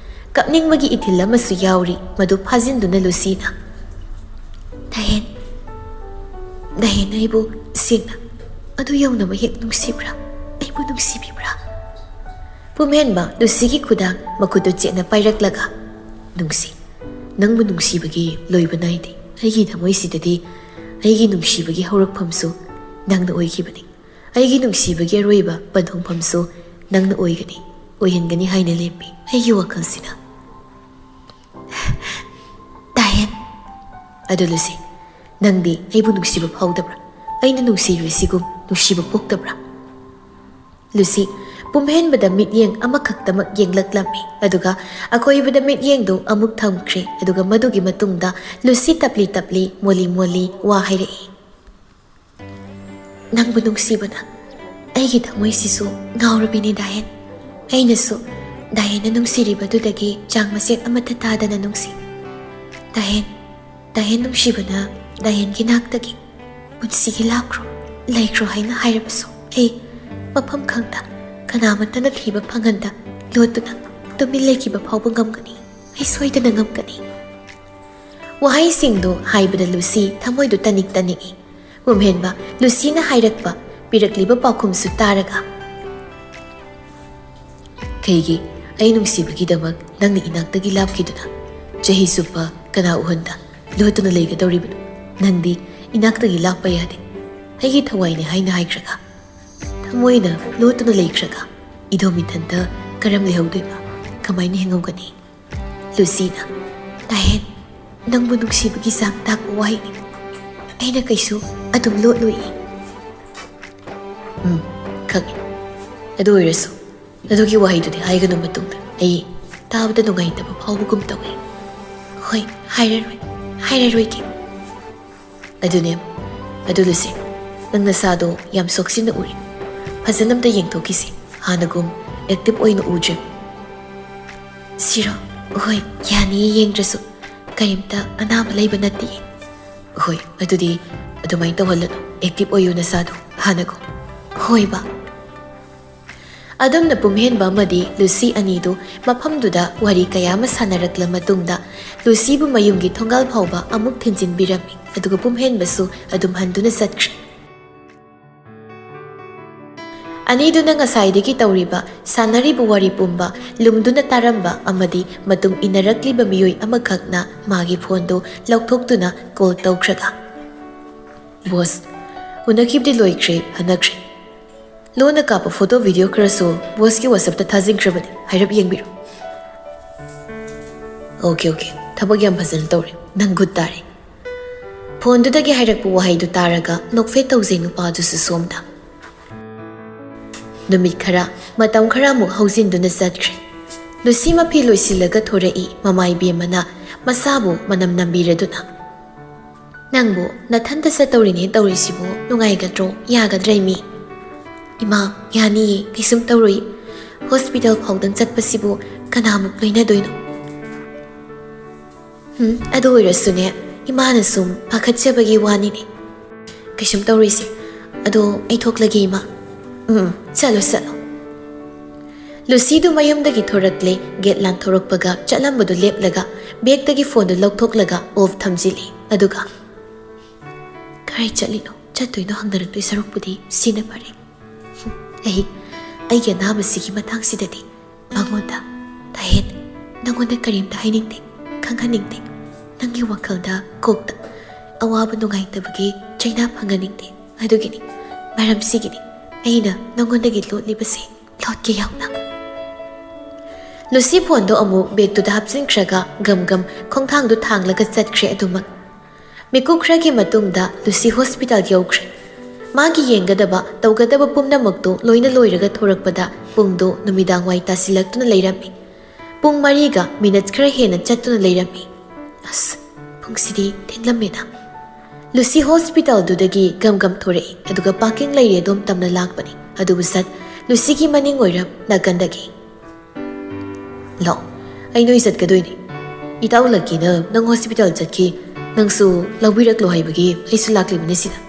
ꯀꯞꯅꯤꯡꯕꯒꯤ ꯏꯊꯤꯜ ꯑꯃꯁꯨ ꯌꯥꯎꯔꯤ, ꯃꯗꯨ ꯐꯥꯖꯤꯟꯗꯨꯅ ꯂꯨꯁꯤꯅ, "ꯗꯥꯍꯦꯟ, ꯗꯥꯍꯦꯟ, ꯑꯩꯕꯨ ꯁꯦꯡꯅ ꯑꯗꯨ ꯌꯧꯅꯃꯛ ꯍꯦꯛ ꯅꯨꯡꯁꯤꯕ꯭ꯔꯥ? ꯑꯩꯕꯨ ꯅꯨꯡꯁꯤꯕꯤꯕ꯭ꯔꯥ?" ꯄꯨꯝꯍꯦꯟꯕ ꯂꯨꯁꯤꯒꯤ ꯈꯨꯗꯥꯡ ꯃꯈꯨꯠꯇꯨ ꯆꯦꯠꯅ ꯄꯥꯏꯔꯛꯂꯒ, "ꯅꯨꯡꯁꯤ, ꯅꯪꯕꯨ ꯅꯨꯡꯁꯤꯕꯒꯤ ꯂꯣꯏꯕ ꯅꯥꯏꯗꯦ꯫ ꯑꯩꯒꯤ ꯊꯃꯣꯏꯁꯤꯗꯗꯤ ꯑꯩꯒꯤ ꯅꯨꯡꯁꯤꯕꯒꯤ ꯍꯧꯔꯛꯐꯝꯁꯨ ꯅꯪꯅ ꯑꯣꯏꯈꯤꯕꯅꯤ꯫ ꯑꯩꯒꯤ ꯅꯨꯡꯁꯤꯕꯒꯤ ꯑꯔꯣꯏꯕ ꯄꯟꯊꯨꯡꯐꯝꯁꯨ ꯅꯪꯅ ꯑꯣꯏꯒꯅꯤ, ꯑꯣꯏꯍꯟꯒꯅꯤ ꯍꯥꯏꯅ ꯂꯦꯞꯄꯤ ꯑꯩꯒꯤ ꯋꯥꯈꯜꯁꯤꯅ꯫" "ꯗꯥꯍꯦꯟ꯫" "ꯑꯗꯨ ꯂꯨꯁꯤ, ꯅꯪꯗꯤ ꯑꯩꯕꯨ ꯅꯨꯡꯁꯤꯕ ꯐꯥꯎꯗꯕ꯭ꯔꯥ? ꯑꯩꯅ ꯅꯨꯡꯁꯤꯔꯤꯕꯁꯤꯒꯨꯝ ꯅꯨꯡꯁꯤꯕ ꯄꯣꯛꯇꯕ꯭ꯔꯥ?" ꯂꯨꯁꯤ ꯄꯨꯝꯍꯦꯟꯕꯗ ꯃꯤꯠꯌꯦꯡ ꯑꯃꯈꯛꯇꯃꯛ ꯌꯦꯡꯂꯛꯂꯝꯃꯤ, ꯑꯗꯨꯒ ꯑꯀꯣꯏꯕꯗ ꯃꯤꯠꯌꯦꯡꯗꯨ ꯑꯃꯨꯛ ꯊꯝꯈ꯭ꯔꯦ, ꯑꯗꯨꯒ ꯃꯗꯨꯒꯤ ꯃꯇꯨꯡꯗ ꯂꯨꯁꯤ ꯇꯞꯂꯤ ꯇꯞꯂꯤ, ꯃꯣꯜꯂꯤ ꯃꯣꯜꯂꯤ ꯋꯥ ꯍꯥꯏꯔꯛꯏ꯫ "ꯅꯪꯕꯨ ꯅꯨꯡꯁꯤꯕꯅ ꯑꯩꯒꯤ ꯊꯃꯣꯏꯁꯤꯁꯨ ꯉꯥꯎꯔꯕꯤꯅꯤ ꯗꯥꯍꯦꯟ꯫ ꯑꯩꯅꯁꯨ ꯗꯥꯍꯦꯟꯅ ꯅꯨꯡꯁꯤꯔꯤꯕꯗꯨꯗꯒꯤ ꯆꯥꯡ ꯃꯆꯦꯠ ꯑꯃꯠꯇ ꯇꯥꯗꯅ ꯅꯨꯡꯁꯤ꯫ ꯗꯥꯍꯦꯟ, ꯗꯥꯍꯦꯟ ꯅꯨꯡꯁꯤꯕꯅ ꯗꯥꯍꯦꯟꯒꯤ ꯅꯥꯛꯇꯒꯤ ꯄꯨꯟꯁꯤꯒꯤ ꯂꯥꯞꯈ꯭ꯔꯣ, ꯂꯩꯈ꯭ꯔꯣ ꯍꯥꯏꯅ ꯍꯥꯏꯔꯕꯁꯨ ꯑꯩ ꯃꯐꯝ ꯈꯪꯗ, ꯀꯅꯥꯃꯠꯇꯅ ꯊꯤꯕ ꯐꯪꯍꯟꯗ ꯂꯣꯠꯇꯨꯅ ꯇꯨꯃꯤꯟ ꯂꯩꯈꯤꯕ ꯐꯥꯎꯕ ꯉꯝꯒꯅꯤ꯫ ꯑꯩ ꯁꯣꯏꯗꯅ ꯉꯝꯒꯅꯤ꯫" ꯋꯥꯍꯩꯁꯤꯡꯗꯨ ꯍꯥꯏꯕꯗ ꯂꯨꯁꯤ ꯊꯃꯣꯏꯗꯨ ꯇꯅꯤꯛ ꯇꯅꯤꯛꯏ꯫ ꯄꯨꯝꯍꯦꯟꯕ ꯂꯨꯁꯤꯅ ꯍꯥꯏꯔꯛꯄ, ꯄꯤꯔꯛꯂꯤꯕ ꯄꯥꯎꯈꯨꯝꯁꯨ ꯇꯥꯔꯒ, "ꯀꯩꯒꯤ ꯑꯩ ꯅꯨꯡꯁꯤꯕꯒꯤꯗꯃꯛ ꯅꯪꯅ ꯏꯅꯥꯛꯇꯒꯤ ꯂꯥꯞꯈꯤꯗꯨꯅ ꯆꯍꯤ ꯆꯨꯞꯄ ꯀꯅꯥ ꯎꯍꯟꯗ ꯂꯣꯠꯇꯨꯅ ꯂꯩꯒꯗꯧꯔꯤꯕꯅꯣ? ꯅꯪꯗꯤ ꯏꯅꯥꯛꯇꯒꯤ ꯂꯥꯞꯄ ꯌꯥꯗꯦ꯫ ꯑꯩꯒꯤ ꯊꯋꯥꯏꯅꯦ ꯍꯥꯏꯅ ꯍꯥꯏꯈ꯭ꯔꯒ, ꯊꯃꯣꯏꯅ ꯂꯣꯠꯇꯨꯅ ꯂꯩꯈ꯭ꯔꯒ, ꯏꯗꯣꯝ ꯏꯊꯟꯇ ꯀꯔꯝ ꯂꯩꯍꯧꯗꯣꯏꯕ? ꯀꯃꯥꯏꯅ ꯍꯤꯡꯍꯧꯒꯅꯤ?" ꯂꯨꯁꯤꯅ, "ꯗꯥꯍꯦꯟ, ꯅꯪꯕꯨ ꯅꯨꯡꯁꯤꯕꯒꯤ ꯆꯥꯡ ꯇꯥꯛꯄ ꯋꯥꯍꯩꯅꯤ꯫ ꯑꯩꯅ ꯀꯩꯁꯨ ꯑꯗꯨꯝ ꯂꯣꯠꯂꯣꯏꯌꯦ꯫" "ꯎꯝ, ꯈꯪꯉꯦ꯫ ꯑꯗꯨ ꯑꯣꯏꯔꯁꯨ ꯑꯗꯨꯒꯤ ꯋꯥꯍꯩꯗꯨꯗꯤ ꯍꯥꯏꯒꯅꯨ ꯃꯇꯨꯡꯗ꯫ ꯑꯩ ꯇꯥꯕꯗ ꯅꯨꯡꯉꯥꯏꯇꯕ ꯐꯥꯎꯕꯒꯨꯝ ꯇꯧꯋꯦ꯫" "ꯍꯣꯏ, ꯍꯥꯏꯔꯔꯣꯏ, ꯍꯥꯏꯔꯔꯣꯏꯒꯦ꯫" "ꯑꯗꯨꯅꯦ, ꯑꯗꯨ ꯂꯨꯁꯤ, ꯅꯪ ꯅꯁꯥꯗꯣ ꯌꯥꯝ ꯁꯣꯛꯆꯤꯟꯅ ꯎꯔꯦ꯫ ꯐꯖꯅ ꯑꯝꯇ ꯌꯦꯡꯊꯣꯛꯈꯤꯁꯤ꯫ ꯍꯥꯟꯅꯒꯨꯝ ꯑꯦꯛꯇꯤꯚ ꯑꯣꯏꯅ ꯎꯗ꯭ꯔꯦ꯫" "ꯁꯤꯔꯣ? ꯍꯣꯏ, ꯌꯥꯅꯤꯌꯦ, ꯌꯦꯡꯗ꯭ꯔꯁꯨ꯫ ꯀꯔꯤꯝꯇ ꯑꯅꯥꯕ ꯂꯩꯕ ꯅꯠꯇꯤꯌꯦ꯫" "ꯍꯣꯏ, ꯑꯗꯨꯗꯤ ꯑꯗꯨꯃꯥꯏꯅ ꯇꯧꯍꯜꯂꯅꯨ꯫ ꯑꯦꯛꯇꯤꯚ ꯑꯣꯏꯌꯨ ꯅꯁꯥꯗꯣ, ꯍꯥꯟꯅꯒꯨꯝ꯫" "ꯍꯣꯏꯕ꯫" ꯑꯗꯨꯝꯅ ꯄꯨꯝꯍꯦꯟꯕ ꯑꯃꯗꯤ ꯂꯨꯁꯤ ꯑꯅꯤꯗꯨ ꯃꯐꯝꯗꯨꯗ ꯋꯥꯔꯤ ꯀꯌꯥ ꯑꯃ ꯁꯥꯟꯅꯔꯛꯂ ꯃꯇꯨꯡꯗ, ꯂꯨꯁꯤꯕꯨ ꯃꯌꯨꯝꯒꯤ ꯊꯣꯡꯒꯥꯜ ꯐꯥꯎꯕ ꯑꯃꯨꯛ ꯊꯤꯟꯖꯤꯟꯕꯤꯔꯝꯃꯤ, ꯑꯗꯨꯒ ꯄꯨꯝꯍꯦꯟꯕꯁꯨ ꯑꯗꯨꯝ ꯍꯟꯗꯨꯅ ꯆꯠꯈ꯭ꯔꯦ꯫ ꯑꯅꯤꯗꯨꯅ ꯉꯁꯥꯏꯗꯒꯤ ꯇꯧꯔꯤꯕ, ꯁꯥꯟꯅꯔꯤꯕ ꯋꯥꯔꯤ ꯄꯨꯝꯕ ꯂꯨꯝꯗꯨꯅ ꯇꯥꯔꯝꯕ ꯑꯃꯗꯤ ꯃꯇꯨꯡ ꯏꯟꯅꯔꯛꯂꯤꯕ ꯃꯤꯑꯣꯏ ꯑꯃꯈꯛꯅ ꯃꯥꯒꯤ ꯐꯣꯟꯗꯨ ꯂꯧꯊꯣꯛꯇꯨꯅ ꯀꯣꯜ ꯇꯧꯈ꯭ꯔꯒ, "ꯕꯣꯁ, ꯎꯅꯈꯤꯕꯗꯤ ꯂꯣꯏꯈ꯭ꯔꯦ, ꯍꯟꯅꯈ꯭ꯔꯦ꯫ ꯂꯣꯟꯅ ꯀꯥꯞꯄ ꯐꯣꯇꯣ ꯚꯤꯗꯤꯑꯣ ꯈꯔꯁꯨ ꯕꯣꯁꯀꯤ ꯋꯥꯆꯞꯇ ꯊꯥꯖꯤꯟꯈ꯭ꯔꯕꯅꯤ, ꯍꯥꯏꯔꯞ ꯌꯦꯡꯕꯤꯔꯣ꯫" "ꯑꯣꯀꯦ, ꯑꯣꯀꯦ, ꯊꯕꯛ ꯌꯥꯝ ꯐꯖꯅ ꯇꯧꯔꯦ, ꯅꯪ ꯒꯨꯗ ꯇꯥꯔꯦ꯫" ꯐꯣꯟꯗꯨꯗꯒꯤ ꯍꯥꯏꯔꯛꯄ ꯋꯥꯍꯩꯗꯨ ꯇꯥꯔꯒ ꯅꯣꯛꯐꯦꯠ ꯇꯧꯖꯩ ꯅꯨꯄꯥꯗꯨꯁꯨ ꯁꯣꯝꯗ꯫ ꯅꯨꯃꯤꯠ ꯈꯔ, ꯃꯇꯝ ꯈꯔ ꯑꯃꯨꯛ ꯍꯧꯖꯤꯟꯗꯨꯅ ꯆꯠꯈ꯭ꯔꯦ꯫ ꯂꯨꯁꯤ ꯃꯐꯤ ꯂꯣꯏꯁꯤꯜꯂꯒ ꯊꯣꯔꯛꯏ, ꯃꯃꯥ ꯏꯕꯦꯝꯃꯅ ꯃꯁꯥꯕꯨ ꯃꯅꯝ ꯅꯝꯕꯤꯔꯗꯨꯅ꯫ "ꯅꯪꯕꯨ ꯅꯊꯟꯇ ꯆꯠꯇꯧꯔꯤꯅꯦ ꯇꯧꯔꯤꯁꯤꯕꯨ, ꯅꯨꯡꯉꯥꯏꯒꯗ꯭ꯔꯣ? ꯌꯥꯒꯗ꯭ꯔꯥ ꯏꯃꯤ?" "ꯏꯃꯥ, ꯌꯥꯅꯤꯌꯦ, ꯀꯩꯁꯨꯝ ꯇꯧꯔꯣꯏ꯫ ꯍꯣꯁꯄꯤꯇꯥꯜ ꯐꯥꯎꯗꯪ ꯆꯠꯄꯁꯤꯕꯨ ꯀꯅꯥꯃꯨꯛ ꯂꯣꯏꯅꯗꯣꯏꯅꯣ?" "ꯎꯝ, ꯑꯗꯨ ꯑꯣꯏꯔꯁꯨꯅꯦ, ꯏꯃꯥꯅ ꯁꯨꯝ ꯄꯥꯈꯠꯆꯕꯒꯤ ꯋꯥꯅꯤꯅꯦ꯫" "ꯀꯩꯁꯨꯝ ꯇꯧꯔꯣꯏꯁꯦ꯫ ꯑꯗꯣ ꯑꯩ ꯊꯣꯛꯂꯒꯦ, ꯏꯃꯥ꯫" "ꯎꯝ, ꯆꯠꯂꯣ, ꯆꯠꯂꯣ꯫" ꯂꯨꯁꯤꯗꯨ ꯃꯌꯨꯝꯗꯒꯤ ꯊꯣꯔꯛꯂꯦ꯫ ꯒꯦꯠ ꯂꯥꯟꯊꯣꯔꯛꯄꯒ ꯆꯠꯂꯝꯕꯗꯨ ꯂꯦꯞꯂꯒ ꯕꯦꯒꯇꯒꯤ ꯐꯣꯟꯗꯨ ꯂꯧꯊꯣꯛꯂꯒ ꯑꯣꯐ ꯊꯝꯖꯤꯜꯂꯤ꯫ ꯑꯗꯨꯒ, "ꯀꯔꯥꯏ ꯆꯠꯂꯤꯅꯣ? ꯆꯠꯇꯣꯏꯅꯣ ꯍꯪꯅꯔꯛꯇꯣꯏ ꯁꯔꯨꯛꯄꯨꯗꯤ ꯁꯤꯅ ꯐꯔꯦ꯫ ꯑꯩ, ꯑꯩꯒꯤ ꯑꯅꯥꯕꯁꯤꯒꯤ ꯃꯇꯥꯡꯁꯤꯗꯗꯤ ꯃꯉꯣꯟꯗ, ꯇꯍꯦꯟ, ꯅꯪꯉꯣꯟꯗ ꯀꯔꯤꯝꯇ ꯍꯥꯏꯅꯤꯡꯗꯦ, ꯈꯪꯍꯟꯅꯤꯡꯗꯦ꯫ ꯅꯪꯒꯤ ꯋꯥꯈꯜꯗ, ꯀꯣꯛꯇ ꯑꯋꯥꯕ ꯅꯨꯡꯉꯥꯏꯇꯕꯒꯤ ꯆꯩꯅꯥ ꯐꯪꯍꯟꯅꯤꯡꯗꯦ꯫ ꯑꯗꯨꯒꯤꯅꯤ, ꯃꯔꯝꯁꯤꯒꯤꯅꯤ ꯑꯩꯅ ꯅꯪꯉꯣꯟꯗꯒꯤ ꯂꯣꯠꯂꯤꯕꯁꯦ, ꯂꯣꯠꯀꯦ ꯌꯥꯎꯅ꯫" ꯂꯨꯁꯤ ꯐꯣꯟꯗꯣ ꯑꯃꯨꯛ ꯕꯦꯒꯇꯨꯗ ꯍꯥꯞꯆꯤꯟꯈ꯭ꯔꯒ ꯒꯝ ꯒꯝ ꯈꯣꯡꯊꯥꯡꯗꯨ ꯊꯥꯡꯂꯒ ꯆꯠꯈ꯭ꯔꯦ꯫ ꯑꯗꯨꯃꯛ ꯃꯤꯀꯨꯞ ꯈꯔꯒꯤ ꯃꯇꯨꯡꯗ ꯂꯨꯁꯤ ꯍꯣꯁꯄꯤꯇꯥꯜ ꯌꯧꯈ꯭ꯔꯦ꯫ ꯃꯥꯒꯤ ꯌꯦꯡꯒꯗꯕ, ꯇꯧꯒꯗꯕ ꯄꯨꯝꯅꯃꯛꯇꯨ ꯂꯣꯏꯅ ꯂꯣꯏꯔꯒ ꯊꯣꯔꯛꯄꯗ ꯄꯨꯡꯗꯨ ꯅꯨꯃꯤꯗꯥꯡ ꯋꯥꯏ ꯇꯥꯁꯤꯜꯂꯛꯇꯨꯅ ꯂꯩꯔꯝꯃꯤ꯫ ꯄꯨꯡ ꯃꯔꯤꯒ ꯃꯤꯅꯠ ꯈꯔ ꯍꯦꯟꯅ ꯆꯠꯇꯨꯅ ꯂꯩꯔꯝꯃꯤ꯫ "ꯑꯁ, ꯄꯨꯡꯁꯤꯗꯤ ꯊꯦꯡꯂꯝꯃꯦꯅ꯫" ꯂꯨꯁꯤ ꯍꯣꯁꯄꯤꯇꯥꯜꯗꯨꯗꯒꯤ ꯒꯝ ꯒꯝ ꯊꯣꯔꯛꯏ, ꯑꯗꯨꯒ ꯄꯥꯔꯀꯤꯡ ꯂꯩꯔꯦ ꯑꯗꯣꯝ ꯇꯝꯅ ꯂꯥꯛꯄꯅꯤ꯫ ꯑꯗꯨꯕꯨ ꯁꯠ ꯂꯨꯁꯤꯒꯤ ꯃꯅꯤꯡ ꯑꯣꯏꯔꯞ ꯅꯥꯀꯟꯗꯒꯤ, "ꯂꯥꯛꯑꯣ, ꯑꯩ ꯅꯣꯏ ꯆꯠꯀꯗꯣꯏꯅꯤ꯫ ꯏꯇꯥꯎ ꯂꯛꯀꯤꯅ ꯅꯪ ꯍꯣꯁꯄꯤꯇꯥꯜ ꯆꯠꯈꯤ, ꯅꯪꯁꯨ ꯂꯧꯕꯤꯔꯛꯂꯣ ꯍꯥꯏꯕꯒꯤ ꯑꯩꯁꯨ ꯂꯥꯛꯂꯤꯕꯅꯤ ꯁꯤꯗ꯫"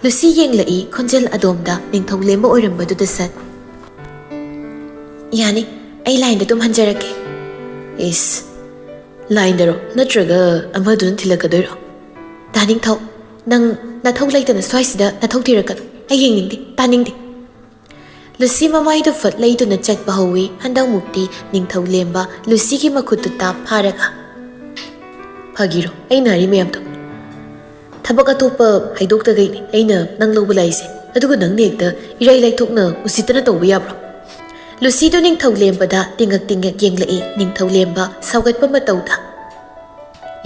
ꯂꯨꯁꯤ ꯌꯦꯡꯂꯛꯏ, ꯈꯣꯟꯖꯦꯜ ꯑꯗꯣꯝꯗ ꯅꯤꯡꯊꯧ ꯂꯦꯝꯕ ꯑꯣꯏꯔꯝꯕꯗꯨꯗ ꯁꯠ꯫ "ꯌꯥꯅꯤ, ꯑꯩ ꯂꯥꯏꯟꯗ ꯑꯗꯨꯝ ꯍꯟꯖꯔꯛꯀꯦ꯫" "ꯏꯁ, ꯂꯥꯏꯟꯗꯔꯣ? ꯅꯠꯇ꯭ꯔꯒ ꯑꯃꯗꯨꯅ ꯊꯤꯜꯂꯛꯀꯗꯣꯏꯔꯣ?" "ꯗꯥ ꯅꯤꯡꯊꯧ, ꯅꯪ ꯅꯊꯧ ꯂꯩꯇꯅ ꯁ꯭ꯋꯥꯏꯁꯤꯗ ꯅꯊꯧ ꯊꯤꯔꯛꯀꯅꯨ꯫ ꯑꯩ ꯌꯦꯡꯅꯤꯡꯗꯦ, ꯇꯥꯅꯤꯡꯗꯦ꯫" ꯂꯨꯁꯤ ꯃꯃꯥꯏꯗꯨ ꯐꯠ ꯂꯩꯗꯨꯅ ꯆꯠꯄ ꯍꯧꯏ꯫ ꯍꯟꯗꯛꯃꯨꯛꯇꯤ ꯅꯤꯡꯊꯧ ꯂꯦꯝꯕ ꯂꯨꯁꯤꯒꯤ ꯃꯈꯨꯠꯇꯨ ꯇꯥꯞ ꯐꯥꯔꯒ, "ꯐꯥꯒꯤꯔꯣ ꯑꯩꯅ ꯍꯥꯏꯔꯤ ꯃꯌꯥꯝꯗꯣ? ꯊꯕꯛ ꯑꯇꯣꯞꯄ ꯍꯥꯏꯗꯣꯛꯇꯈꯩꯅꯤ ꯑꯩꯅ ꯅꯪ ꯂꯧꯕ ꯂꯥꯛꯏꯁꯦ, ꯑꯗꯨꯒ ꯅꯪꯅ ꯍꯦꯛꯇ ꯏꯔꯥꯏ ꯂꯥꯏꯊꯣꯛꯅ ꯎꯁꯤꯠꯇꯅ ꯇꯧꯕ ꯌꯥꯕ꯭ꯔꯣ?" ꯂꯨꯁꯤꯗꯨ ꯅꯤꯡꯊꯧ ꯂꯦꯝꯕꯗ ꯇꯤꯡꯉꯛ ꯇꯤꯡꯉꯛ ꯌꯦꯡꯂꯛꯏ꯫ ꯅꯤꯡꯊꯧ ꯂꯦꯝꯕ ꯁꯥꯎꯒꯠꯄ ꯃꯇꯧꯗ,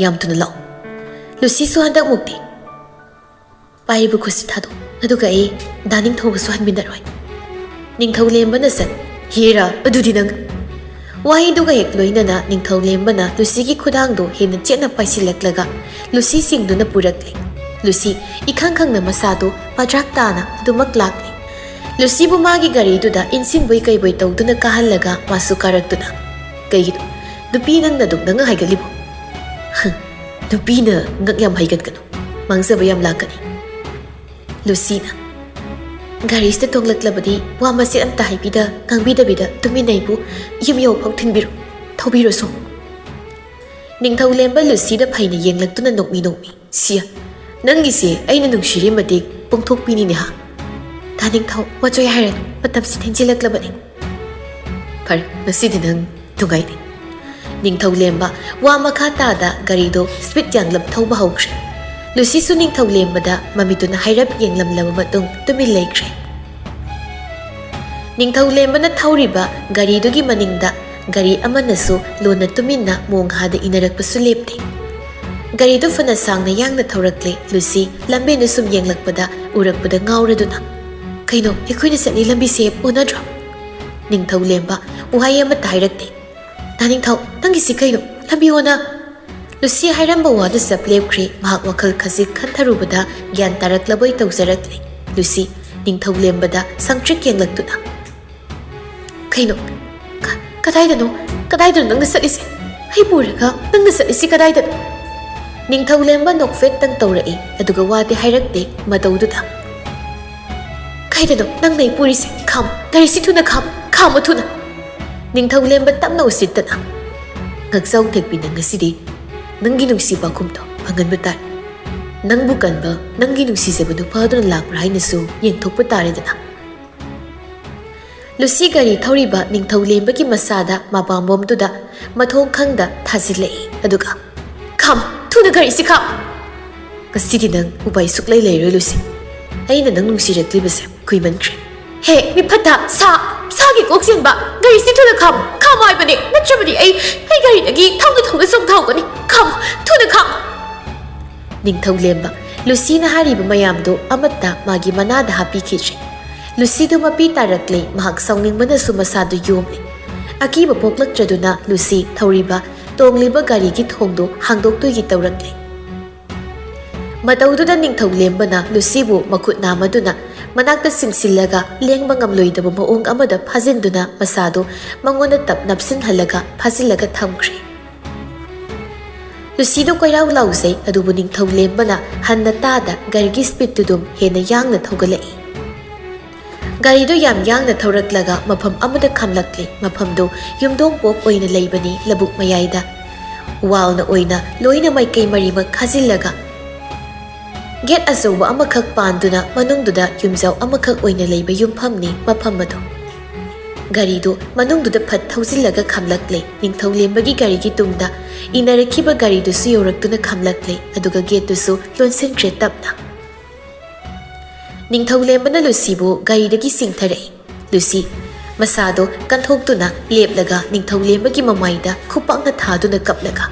"ꯌꯥꯝ ꯊꯨꯅ ꯂꯥꯛꯑꯣ꯫ ꯂꯨꯁꯤꯁꯨ ꯍꯟꯗꯛꯃꯨꯛꯇꯤ ꯄꯥꯏꯔꯤꯕ ꯈꯨꯠꯁꯤ ꯊꯥꯗꯣꯛ, ꯑꯗꯨꯒ ꯑꯩ ꯗꯥ ꯅꯤꯡꯊꯧꯒꯁꯨ ꯍꯟꯃꯤꯟꯅꯔꯣꯏ꯫" ꯅꯤꯡꯊꯧ ꯂꯦꯝꯕꯅ ꯆꯠ, "ꯍꯦꯔꯥ, ꯑꯗꯨꯗꯤ ꯅꯪ!" ꯋꯥꯍꯩꯗꯨꯒ ꯍꯦꯛ ꯂꯣꯏꯅꯅ ꯅꯤꯡꯊꯧ ꯂꯦꯝꯕꯅ ꯂꯨꯁꯤꯒꯤ ꯈꯨꯗꯥꯡꯗꯣ ꯍꯦꯟꯅ ꯆꯦꯠꯅ ꯄꯥꯏꯁꯤꯜꯂꯛꯂꯒ ꯂꯨꯁꯤ ꯆꯤꯡꯗꯨꯅ ꯄꯨꯔꯛꯂꯦ꯫ ꯂꯨꯁꯤ ꯏꯈꯪ ꯈꯪꯅ ꯃꯁꯥꯗꯣ ꯄꯗ꯭ꯔꯥꯛ ꯇꯥꯅ ꯑꯗꯨꯃꯛ ꯂꯥꯛꯂꯦ꯫ ꯂꯨꯁꯤꯕꯨ ꯃꯥꯒꯤ ꯒꯥꯔꯤꯗꯨꯗ ꯏꯟꯁꯤꯟꯕꯣꯏ ꯀꯩꯕꯣꯏ ꯇꯧꯗꯨꯅ ꯀꯥꯍꯜꯂꯒ ꯃꯥꯁꯨ ꯀꯥꯔꯛꯇꯨꯅ, "ꯀꯩꯒꯤꯅꯣ ꯅꯨꯄꯤ ꯅꯪꯅ ꯑꯗꯨꯛ ꯅꯪꯉ ꯍꯥꯏꯒꯠꯂꯤꯕꯣ? ꯍꯪ, ꯅꯨꯄꯤꯅ ꯉꯛ ꯌꯥꯝ ꯍꯩꯒꯠꯀꯅꯨ, ꯃꯥꯡꯖꯕ ꯌꯥꯝ ꯂꯥꯛꯀꯅꯤ꯫" ꯂꯨꯁꯤꯅ, "ꯒꯥꯔꯤꯁꯤꯗ ꯇꯣꯡꯂꯛꯂꯕꯗꯤ ꯋꯥ ꯃꯆꯦꯠ ꯑꯝꯇ ꯍꯥꯏꯕꯤꯗ ꯉꯥꯡꯕꯤꯗꯕꯤꯗ ꯇꯨꯃꯤꯟꯅ ꯑꯩꯕꯨ ꯌꯨꯝ ꯌꯧꯐꯥꯎ ꯊꯤꯟꯕꯤꯔꯣ, ꯊꯧꯕꯤꯔꯣꯁꯨ꯫" ꯅꯤꯡꯊꯧ ꯂꯦꯝꯕ ꯂꯨꯁꯤꯗ ꯐꯩꯅ ꯌꯦꯡꯂꯛꯇꯨꯅ ꯅꯣꯛꯃꯤ ꯅꯣꯛꯃꯤ, "ꯁꯤꯌꯥ, ꯅꯪꯒꯤꯁꯦ ꯑꯩꯅ ꯅꯨꯡꯁꯤꯔꯤ ꯃꯇꯤꯛ ꯄꯣꯡꯊꯣꯛꯄꯤꯅꯤꯅꯦ ꯍꯥ?" "ꯗꯥ ꯅꯤꯡꯊꯧ, ꯋꯥꯆꯣꯏ ꯍꯥꯏꯔꯅꯨ, ꯃꯇꯝꯁꯤ ꯊꯦꯡꯖꯤꯜꯂꯛꯂꯕꯅꯤ꯫" "ꯐꯔꯦ, ꯉꯁꯤꯗꯤ ꯅꯪ ꯅꯨꯡꯉꯥꯏꯅꯤ꯫" ꯅꯤꯡꯊꯧ ꯂꯦꯝꯕ ꯋꯥ ꯃꯈꯥ ꯇꯥꯗ ꯒꯥꯔꯤꯗꯣ ꯁ꯭ꯄꯤꯗ ꯌꯥꯡꯂꯞ ꯊꯧꯕ ꯍꯧꯈ꯭ꯔꯦ꯫ ꯂꯨꯁꯤꯁꯨ ꯅꯤꯡꯊꯧ ꯂꯦꯝꯕꯗ ꯃꯃꯤꯠꯇꯨꯅ ꯍꯥꯏꯔꯞ ꯌꯦꯡꯂꯝꯂꯕ ꯃꯇꯨꯡ ꯇꯨꯃꯤꯟ ꯂꯩꯈ꯭ꯔꯦ꯫ ꯅꯤꯡꯊꯧ ꯂꯦꯝꯕꯅ ꯊꯧꯔꯤꯕ ꯒꯥꯔꯤꯗꯨꯒꯤ ꯃꯅꯤꯡꯗ ꯒꯥꯔꯤ ꯑꯃꯅꯁꯨ ꯂꯣꯟꯅ ꯇꯨꯃꯤꯟꯅ ꯃꯣꯡꯍꯥꯗ ꯏꯟꯅꯔꯛꯄꯁꯨ ꯂꯦꯞꯇꯦ꯫ ꯒꯥꯔꯤꯗꯨ ꯐꯅ ꯁꯥꯡꯅ ꯌꯥꯡꯅ ꯊꯧꯔꯛꯂꯦ꯫ ꯂꯨꯁꯤ ꯂꯝꯕꯦꯟꯗ ꯁꯨꯝ ꯌꯦꯡꯂꯛꯄꯗ ꯎꯔꯛꯄꯗ ꯉꯥꯎꯔꯗꯨꯅ, "ꯀꯩꯅꯣ, ꯑꯩꯈꯣꯏꯅ ꯆꯠꯂꯤ ꯂꯝꯕꯤꯁꯦ ꯑꯣꯟꯅꯗ꯭ꯔꯣ?" ꯅꯤꯡꯊꯧ ꯂꯦꯝꯕ ꯋꯥꯍꯩ ꯑꯃꯠꯇ ꯍꯥꯏꯔꯛꯇꯦ꯫ "ꯗꯥ ꯅꯤꯡꯊꯧ, ꯅꯪꯒꯤꯁꯤ ꯀꯩꯅꯣ? ꯂꯝꯕꯤ ꯑꯣꯟꯅ..." ꯂꯨꯁꯤ ꯍꯥꯏꯔꯝꯕ ꯋꯥꯗꯨ ꯆꯞ ꯂꯦꯞꯈ꯭ꯔꯦ꯫ ꯃꯍꯥꯛ ꯋꯥꯈꯜ ꯈꯖꯤꯛ ꯈꯟꯊꯔꯨꯕꯗ ꯒ꯭ꯌꯥꯟ ꯇꯥꯔꯛꯂꯕꯣꯏ ꯇꯧꯖꯔꯛꯂꯦ꯫ ꯂꯨꯁꯤ ꯅꯤꯡꯊꯧ ꯂꯦꯝꯕꯗ ꯁꯪꯇ꯭ꯔꯤꯛ ꯌꯦꯡꯂꯛꯇꯨꯅ, "ꯀꯩꯅꯣ? ꯀ-, ꯀꯗꯥꯏꯗꯅꯣ? ꯀꯗꯥꯏꯗꯅꯣ ꯅꯪꯅ ꯆꯠꯂꯤꯁꯦ? ꯑꯩ ꯄꯨꯔꯒ ꯅꯪꯅ ꯆꯠꯂꯤꯁꯤ ꯀꯗꯥꯏꯗꯅꯣ?" ꯅꯤꯡꯊꯧ ꯂꯦꯝꯕ ꯅꯣꯛꯐꯦꯠꯇꯪ ꯇꯧꯔꯛꯏ, ꯑꯗꯨꯒ ꯋꯥꯗꯤ ꯍꯥꯏꯔꯛꯇꯦ꯫ ꯃꯇꯧꯗꯨꯗ, "ꯀꯥꯏꯗꯅꯣ ꯅꯪꯅ ꯑꯩ ꯄꯨꯔꯤꯁꯦ? ꯈꯥꯝ, ꯒꯥꯔꯤꯁꯤ ꯊꯨꯅ ꯈꯥꯝ, ꯈꯥꯝꯃꯨ ꯊꯨꯅ!" ꯅꯤꯡꯊꯧꯂꯦꯝꯕ ꯇꯞꯅ ꯎꯁꯤꯠꯇꯅ, "ꯉꯛꯆꯥꯎ ꯊꯦꯛꯄꯤ, ꯅꯪ ꯉꯁꯤꯗꯤ ꯅꯪꯒꯤ ꯅꯨꯡꯁꯤ ꯄꯥꯎꯈꯨꯝꯗꯣ ꯐꯪꯍꯟꯕ ꯇꯥꯔꯦ꯫ ꯅꯪꯕꯨ ꯀꯟꯕ ꯅꯪꯒꯤ ꯅꯨꯡꯁꯤꯖꯕ ꯅꯨꯄꯥꯗꯨꯅ ꯂꯥꯛꯄ꯭ꯔꯥ ꯍꯥꯏꯅꯁꯨ ꯌꯦꯡꯊꯣꯛꯄ ꯇꯥꯔꯦꯗꯅ"꯫ ꯂꯨꯁꯤ ꯒꯥꯔꯤ ꯊꯧꯔꯤꯕ ꯅꯤꯡꯊꯧꯂꯦꯝꯕꯒꯤ ꯃꯁꯥꯗ ꯃꯄꯥꯝꯕꯣꯝꯗꯨꯗ ꯃꯊꯣꯡ ꯈꯪꯗ ꯊꯥꯖꯤꯜꯂꯛꯏ꯫ ꯑꯗꯨꯒ, "ꯈꯥꯝ, ꯊꯨꯅ ꯒꯥꯔꯤꯁꯤ ꯈꯥꯝ꯫ ꯉꯁꯤꯗꯤ ꯅꯪ ꯎꯄꯥꯏ ꯁꯨꯛꯂꯩ ꯂꯩꯔꯣꯏ, ꯂꯨꯁꯤ꯫ ꯑꯩꯅ ꯅꯪ ꯅꯨꯡꯁꯤꯔꯛꯂꯤꯕꯁꯦ ꯀꯨꯏꯃꯟꯈ꯭ꯔꯦ"꯫ "ꯍꯦ, ꯃꯤꯐꯠꯇ, ꯁꯥ, ꯁꯥꯒꯤ ꯀꯣꯛ ꯆꯦꯟꯕ, ꯒꯥꯔꯤꯁꯤ ꯊꯨꯅ ꯈꯥꯝ, ꯈꯥꯝ ꯍꯥꯏꯕꯅꯦ, ꯅꯠꯇ꯭ꯔꯕꯗꯤ ꯑꯩ, ꯑꯩ ꯒꯥꯔꯤꯗꯒꯤ ꯊꯧꯅ ꯊꯧꯅ ꯆꯣꯡꯊꯍꯧꯒꯅꯤ꯫ ꯈꯥꯝ, ꯊꯨꯅ ꯈꯥꯝ"꯫ ꯅꯤꯡꯊꯧꯂꯦꯝꯕ, ꯂꯨꯁꯤꯅ ꯍꯥꯏꯔꯤꯕ ꯃꯌꯥꯝꯗꯨ ꯑꯃꯠꯇ ꯃꯥꯒꯤ ꯃꯅꯥꯗ ꯍꯥꯞꯄꯤꯈꯤꯗ꯭ꯔꯦ꯫ ꯂꯨꯁꯤꯗꯨ ꯃꯄꯤ ꯇꯥꯔꯛꯂꯦ, ꯃꯍꯥꯛ ꯁꯥꯎꯅꯤꯡꯕꯅꯁꯨ ꯃꯁꯥꯗꯨ ꯌꯣꯝꯂꯦ꯫ ꯑꯀꯤꯕ ꯄꯣꯛꯂꯛꯇ꯭ꯔꯗꯨꯅ ꯂꯨꯁꯤ ꯊꯧꯔꯤꯕ, ꯇꯣꯡꯂꯤꯕ ꯒꯥꯔꯤꯒꯤ ꯊꯣꯡꯗꯨ ꯍꯥꯡꯗꯣꯛꯇꯣꯏꯒꯤ ꯇꯧꯔꯛꯂꯦ꯫ ꯃꯇꯧꯗꯨꯗ ꯅꯤꯡꯊꯧꯂꯦꯝꯕꯅ ꯂꯨꯁꯤꯕꯨ ꯃꯈꯨꯠ ꯅꯥꯝꯃꯗꯨꯅ ꯃꯅꯥꯛꯇ ꯆꯤꯡꯁꯤꯜꯂꯒ ꯂꯦꯡꯕ ꯉꯝꯂꯣꯏꯗꯕ ꯃꯑꯣꯡ ꯑꯃꯗ ꯐꯥꯖꯤꯟꯗꯨꯅ ꯃꯁꯥꯗꯨ ꯃꯉꯣꯟꯗ ꯇꯞ ꯅꯞꯁꯤꯟꯍꯜꯂꯒ ꯐꯥꯖꯤꯜꯂꯒ ꯊꯝꯈ꯭ꯔꯦ꯫ ꯂꯨꯁꯤꯗꯨ ꯀꯣꯏꯔꯥꯎ ꯂꯥꯎꯖꯩ, ꯑꯗꯨꯕꯨ ꯅꯤꯡꯊꯧꯂꯦꯝꯕꯅ ꯍꯟꯅ ꯇꯥꯗ ꯒꯥꯔꯤꯒꯤ ꯁ꯭ꯄꯤꯠꯇꯨ ꯑꯗꯨꯝ ꯍꯦꯟꯅ ꯌꯥꯡꯅ ꯊꯧꯒꯠꯂꯛꯏ꯫ ꯒꯥꯔꯤꯗꯨ ꯌꯥꯝ ꯌꯥꯡꯅ ꯊꯧꯔꯛꯂꯒ ꯃꯐꯝ ꯑꯃꯗ ꯈꯥꯝꯂꯛꯂꯦ꯫ ꯃꯐꯝꯗꯨ ꯌꯨꯝꯗꯣꯡ ꯄꯣꯛ ꯑꯣꯏꯅ ꯂꯩꯕꯅꯤ, ꯂꯧꯕꯨꯛ ꯃꯌꯥꯏꯗ꯫ ꯋꯥꯜꯅ ꯑꯣꯏꯅ ꯂꯣꯏꯅ ꯃꯥꯏꯀꯩ ꯃꯔꯤꯃꯛ ꯈꯥꯖꯤꯜꯂꯒ ꯒꯦꯠ ꯑꯆꯧꯕ ꯑꯃꯈꯛ ꯄꯥꯟꯗꯨꯅ ꯃꯅꯨꯡꯗꯨꯗ ꯌꯨꯝꯖꯥꯎ ꯑꯃꯈꯛ ꯑꯣꯏꯅ ꯂꯩꯕ ꯌꯨꯝꯐꯝꯅꯤ ꯃꯐꯝ ꯑꯗꯨ꯫ ꯒꯥꯔꯤꯗꯨ ꯃꯅꯨꯡꯗꯨꯗ ꯐꯠ ꯊꯧꯖꯤꯜꯂꯒ ꯈꯥꯝꯂꯛꯂꯦ꯫ ꯅꯤꯡꯊꯧꯂꯦꯝꯕꯒꯤ ꯒꯥꯔꯤꯒꯤ ꯇꯨꯡꯗ ꯏꯟꯅꯔꯛꯈꯤꯕ ꯒꯥꯔꯤꯗꯨꯁꯨ ꯌꯧꯔꯛꯇꯨꯅ ꯈꯥꯝꯂꯛꯂꯦ, ꯑꯗꯨꯒ ꯒꯦꯠꯇꯨꯁꯨ ꯂꯣꯟꯁꯤꯟꯈ꯭ꯔꯦ ꯇꯞꯅ꯫ ꯅꯤꯡꯊꯧꯂꯦꯝꯕꯅ ꯂꯨꯁꯤꯕꯨ ꯒꯥꯔꯤꯗꯒꯤ ꯆꯤꯡꯊꯔꯛꯏ꯫ ꯂꯨꯁꯤ, ꯃꯁꯥꯗꯣ ꯀꯟꯊꯣꯛꯇꯨꯅ ꯂꯦꯞꯂꯒ ꯅꯤꯡꯊꯧꯂꯦꯝꯕꯒꯤ ꯃꯃꯥꯏꯗ ꯈꯨꯄꯥꯛꯅ ꯊꯥꯗꯨꯅ ꯀꯞꯂꯒ,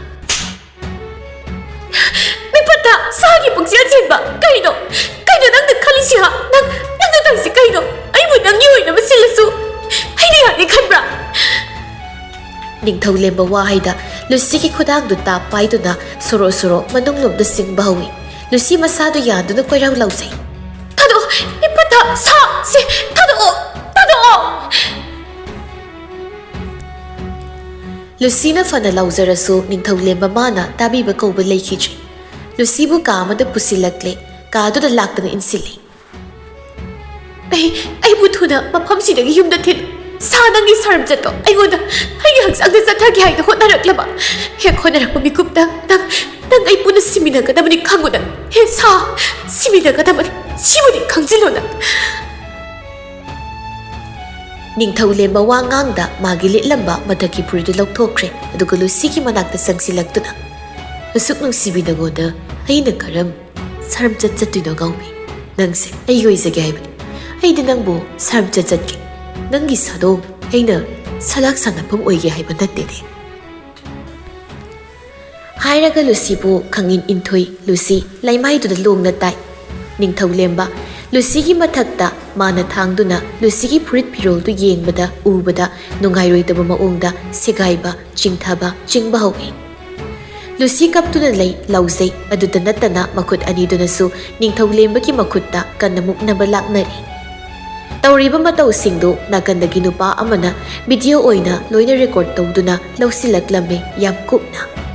"ꯃꯤꯐꯠꯇ, ꯁꯥꯒꯤ ꯄꯨꯛꯆꯦꯜ ꯆꯦꯟꯕ! ꯀꯩꯅꯣ? ꯀꯩꯅꯣ ꯅꯪꯅ ꯈꯜꯂꯤꯁꯤ, ꯍꯥ? ꯅꯪ, ꯅꯪꯅ ꯇꯧꯔꯤꯁꯤ ꯀꯩꯅꯣ? ꯑꯩꯕꯨ ꯅꯪꯒꯤ ꯑꯣꯏꯅꯕ ꯁꯤꯜꯂꯁꯨ ꯑꯩꯅ ꯌꯥꯅꯤ ꯈꯟꯕ꯭ꯔꯥ?" ꯅꯤꯡꯊꯧꯂꯦꯝꯕ ꯋꯥꯍꯩꯗ ꯂꯨꯁꯤꯒꯤ ꯈꯨꯗꯥꯡꯗꯨ ꯇꯥꯞ ꯄꯥꯏꯗꯨꯅ ꯁꯣꯔꯣ ꯁꯣꯔꯣ ꯃꯅꯨꯡꯂꯣꯝꯗ ꯆꯤꯡꯕ ꯍꯧꯏ꯫ ꯂꯨꯁꯤ ꯃꯁꯥꯗꯨ ꯌꯥꯟꯗꯨꯅ ꯀꯣꯏꯔꯥꯎ ꯂꯥꯎꯖꯩ꯫ "ꯊꯥꯗꯣꯛꯑꯣ! ꯃꯤꯐꯠꯇ, ꯁꯥ! ꯁꯤ ꯊꯥꯗꯣꯛꯑꯣ! ꯊꯥꯗꯣꯛꯑꯣ!" ꯂꯨꯁꯤꯅ ꯐꯅ ꯂꯥꯎꯖꯔꯁꯨ ꯅꯤꯡꯊꯧꯂꯦꯝꯕ ꯃꯥꯅ ꯇꯥꯕꯤꯕ ꯀꯧꯕ ꯂꯩꯈꯤꯗ꯭ꯔꯦ꯫ ꯂꯨꯁꯤꯕꯨ ꯀꯥ ꯑꯃꯗ ꯄꯨꯁꯤꯜꯂꯛꯂꯦ꯫ ꯀꯥꯗꯨꯗ ꯂꯥꯛꯇꯨꯅ ꯏꯟꯁꯤꯜꯂꯤ꯫ "ꯑꯩ, ꯑꯩꯕꯨ ꯊꯨꯅ ꯃꯐꯝꯁꯤꯗꯒꯤ ꯌꯨꯝꯗ ꯊꯤꯜꯂꯨ꯫ ꯁꯥ, ꯅꯪꯒꯤ ꯁꯔꯝꯆꯠꯇꯣ ꯑꯩꯉꯣꯟꯗ, ꯑꯩꯒꯤ ꯍꯛꯆꯥꯡꯗ ꯆꯠꯊꯒꯦ ꯍꯥꯏꯅ ꯍꯣꯠꯅꯔꯛꯂꯕ, ꯍꯦꯛ ꯍꯣꯠꯅꯔꯛꯄ ꯃꯤꯀꯨꯞꯇ ꯅꯪ, ꯅꯪ ꯑꯩ ꯄꯨꯟꯅ ꯁꯤꯃꯤꯟꯅꯒꯗꯕꯅꯤ ꯈꯪꯉꯨ ꯅꯪ꯫ ꯍꯦ ꯁꯥ, ꯁꯤꯃꯤꯟꯅꯒꯗꯕꯅꯤ, ꯁꯤꯕꯨꯗꯤ ꯈꯪꯖꯤꯜꯂꯨ ꯅꯪ꯫ ꯅꯤꯡꯊꯧ ꯂꯦꯝꯕ ꯋꯥ ꯉꯥꯡꯗ ꯃꯥꯒꯤ ꯂꯤꯠꯂꯝꯕ ꯃꯊꯛꯀꯤ ꯐꯨꯔꯤꯠꯇꯨ ꯂꯧꯊꯣꯛꯈ꯭ꯔꯦ, ꯑꯗꯨꯒ ꯂꯨꯁꯤꯒꯤ ꯃꯅꯥꯛꯇ ꯆꯪꯁꯤꯜꯂꯛꯇꯨꯅ, "ꯑꯁꯨꯛ ꯅꯨꯡꯁꯤꯕꯤ ꯅꯉꯣꯟꯗ ꯑꯩꯅ ꯀꯔꯝ ꯁꯔꯝꯆꯠ ꯆꯠꯇꯣꯏꯅꯣ ꯉꯥꯎꯕꯤ? ꯅꯪꯁꯦ ꯑꯩꯒꯤ ꯑꯣꯏꯖꯒꯦ ꯍꯥꯏꯕꯅꯤ꯫ ꯑꯩꯗꯤ ꯅꯪꯕꯨ ꯁꯔꯝꯆꯠ ꯆꯠꯀꯦ꯫ ꯅꯪꯒꯤ ꯁꯥꯗꯣꯡ ꯑꯩꯅ ꯁꯂꯥꯛ ꯁꯥꯟꯅꯐꯝ ꯑꯣꯏꯒꯦ ꯍꯥꯏꯕ ꯅꯠꯇꯦꯅꯦ"꯫ ꯍꯥꯏꯔꯒ ꯂꯨꯁꯤꯕꯨ ꯈꯪꯏꯟ ꯏꯟꯊꯨꯏ꯫ ꯂꯨꯁꯤ ꯂꯩꯃꯥꯏꯗꯨꯗ ꯂꯣꯡꯅ ꯇꯥꯏ꯫ ꯅꯤꯡꯊꯧ ꯂꯦꯝꯕ ꯂꯨꯁꯤꯒꯤ ꯃꯊꯛꯇ ꯃꯥꯅ ꯊꯥꯡꯗꯨꯅ ꯂꯨꯁꯤꯒꯤ ꯐꯨꯔꯤꯠ ꯐꯤꯔꯣꯜꯗꯨ ꯌꯦꯡꯕꯗ ꯎꯕꯗ ꯅꯨꯡꯉꯥꯏꯔꯣꯏꯗꯕ ꯃꯑꯣꯡꯗ ꯁꯦꯒꯥꯏꯕ, ꯆꯤꯡꯊꯕ, ꯆꯤꯡꯕ ꯍꯧꯏ꯫ ꯂꯨꯁꯤ ꯀꯞꯇꯨꯅ ꯂꯩ, ꯂꯥꯎꯖꯩ꯫ ꯑꯗꯨꯇ ꯅꯠꯇꯅ ꯃꯈꯨꯠ ꯑꯅꯤꯗꯨꯅꯁꯨ ꯅꯤꯡꯊꯧ ꯂꯦꯝꯕꯒꯤ ꯃꯈꯨꯠꯇ ꯀꯟꯅ ꯃꯨꯛꯅꯕ ꯂꯥꯛꯅꯔꯤ꯫ ꯇꯧꯔꯤꯕ ꯃꯇꯧꯁꯤꯡꯗꯨ ꯅꯥꯀꯟꯗꯒꯤ ꯅꯨꯄꯥ ꯑꯃꯅ ꯚꯤꯗꯤꯑꯣ ꯑꯣꯏꯅ ꯂꯣꯏꯅ ꯔꯦꯀꯣꯔꯗ ꯇꯧꯗꯨꯅ ꯂꯧꯁꯤꯜꯂꯛꯂꯝꯃꯤ ꯌꯥꯝ ꯀꯨꯞꯅ꯫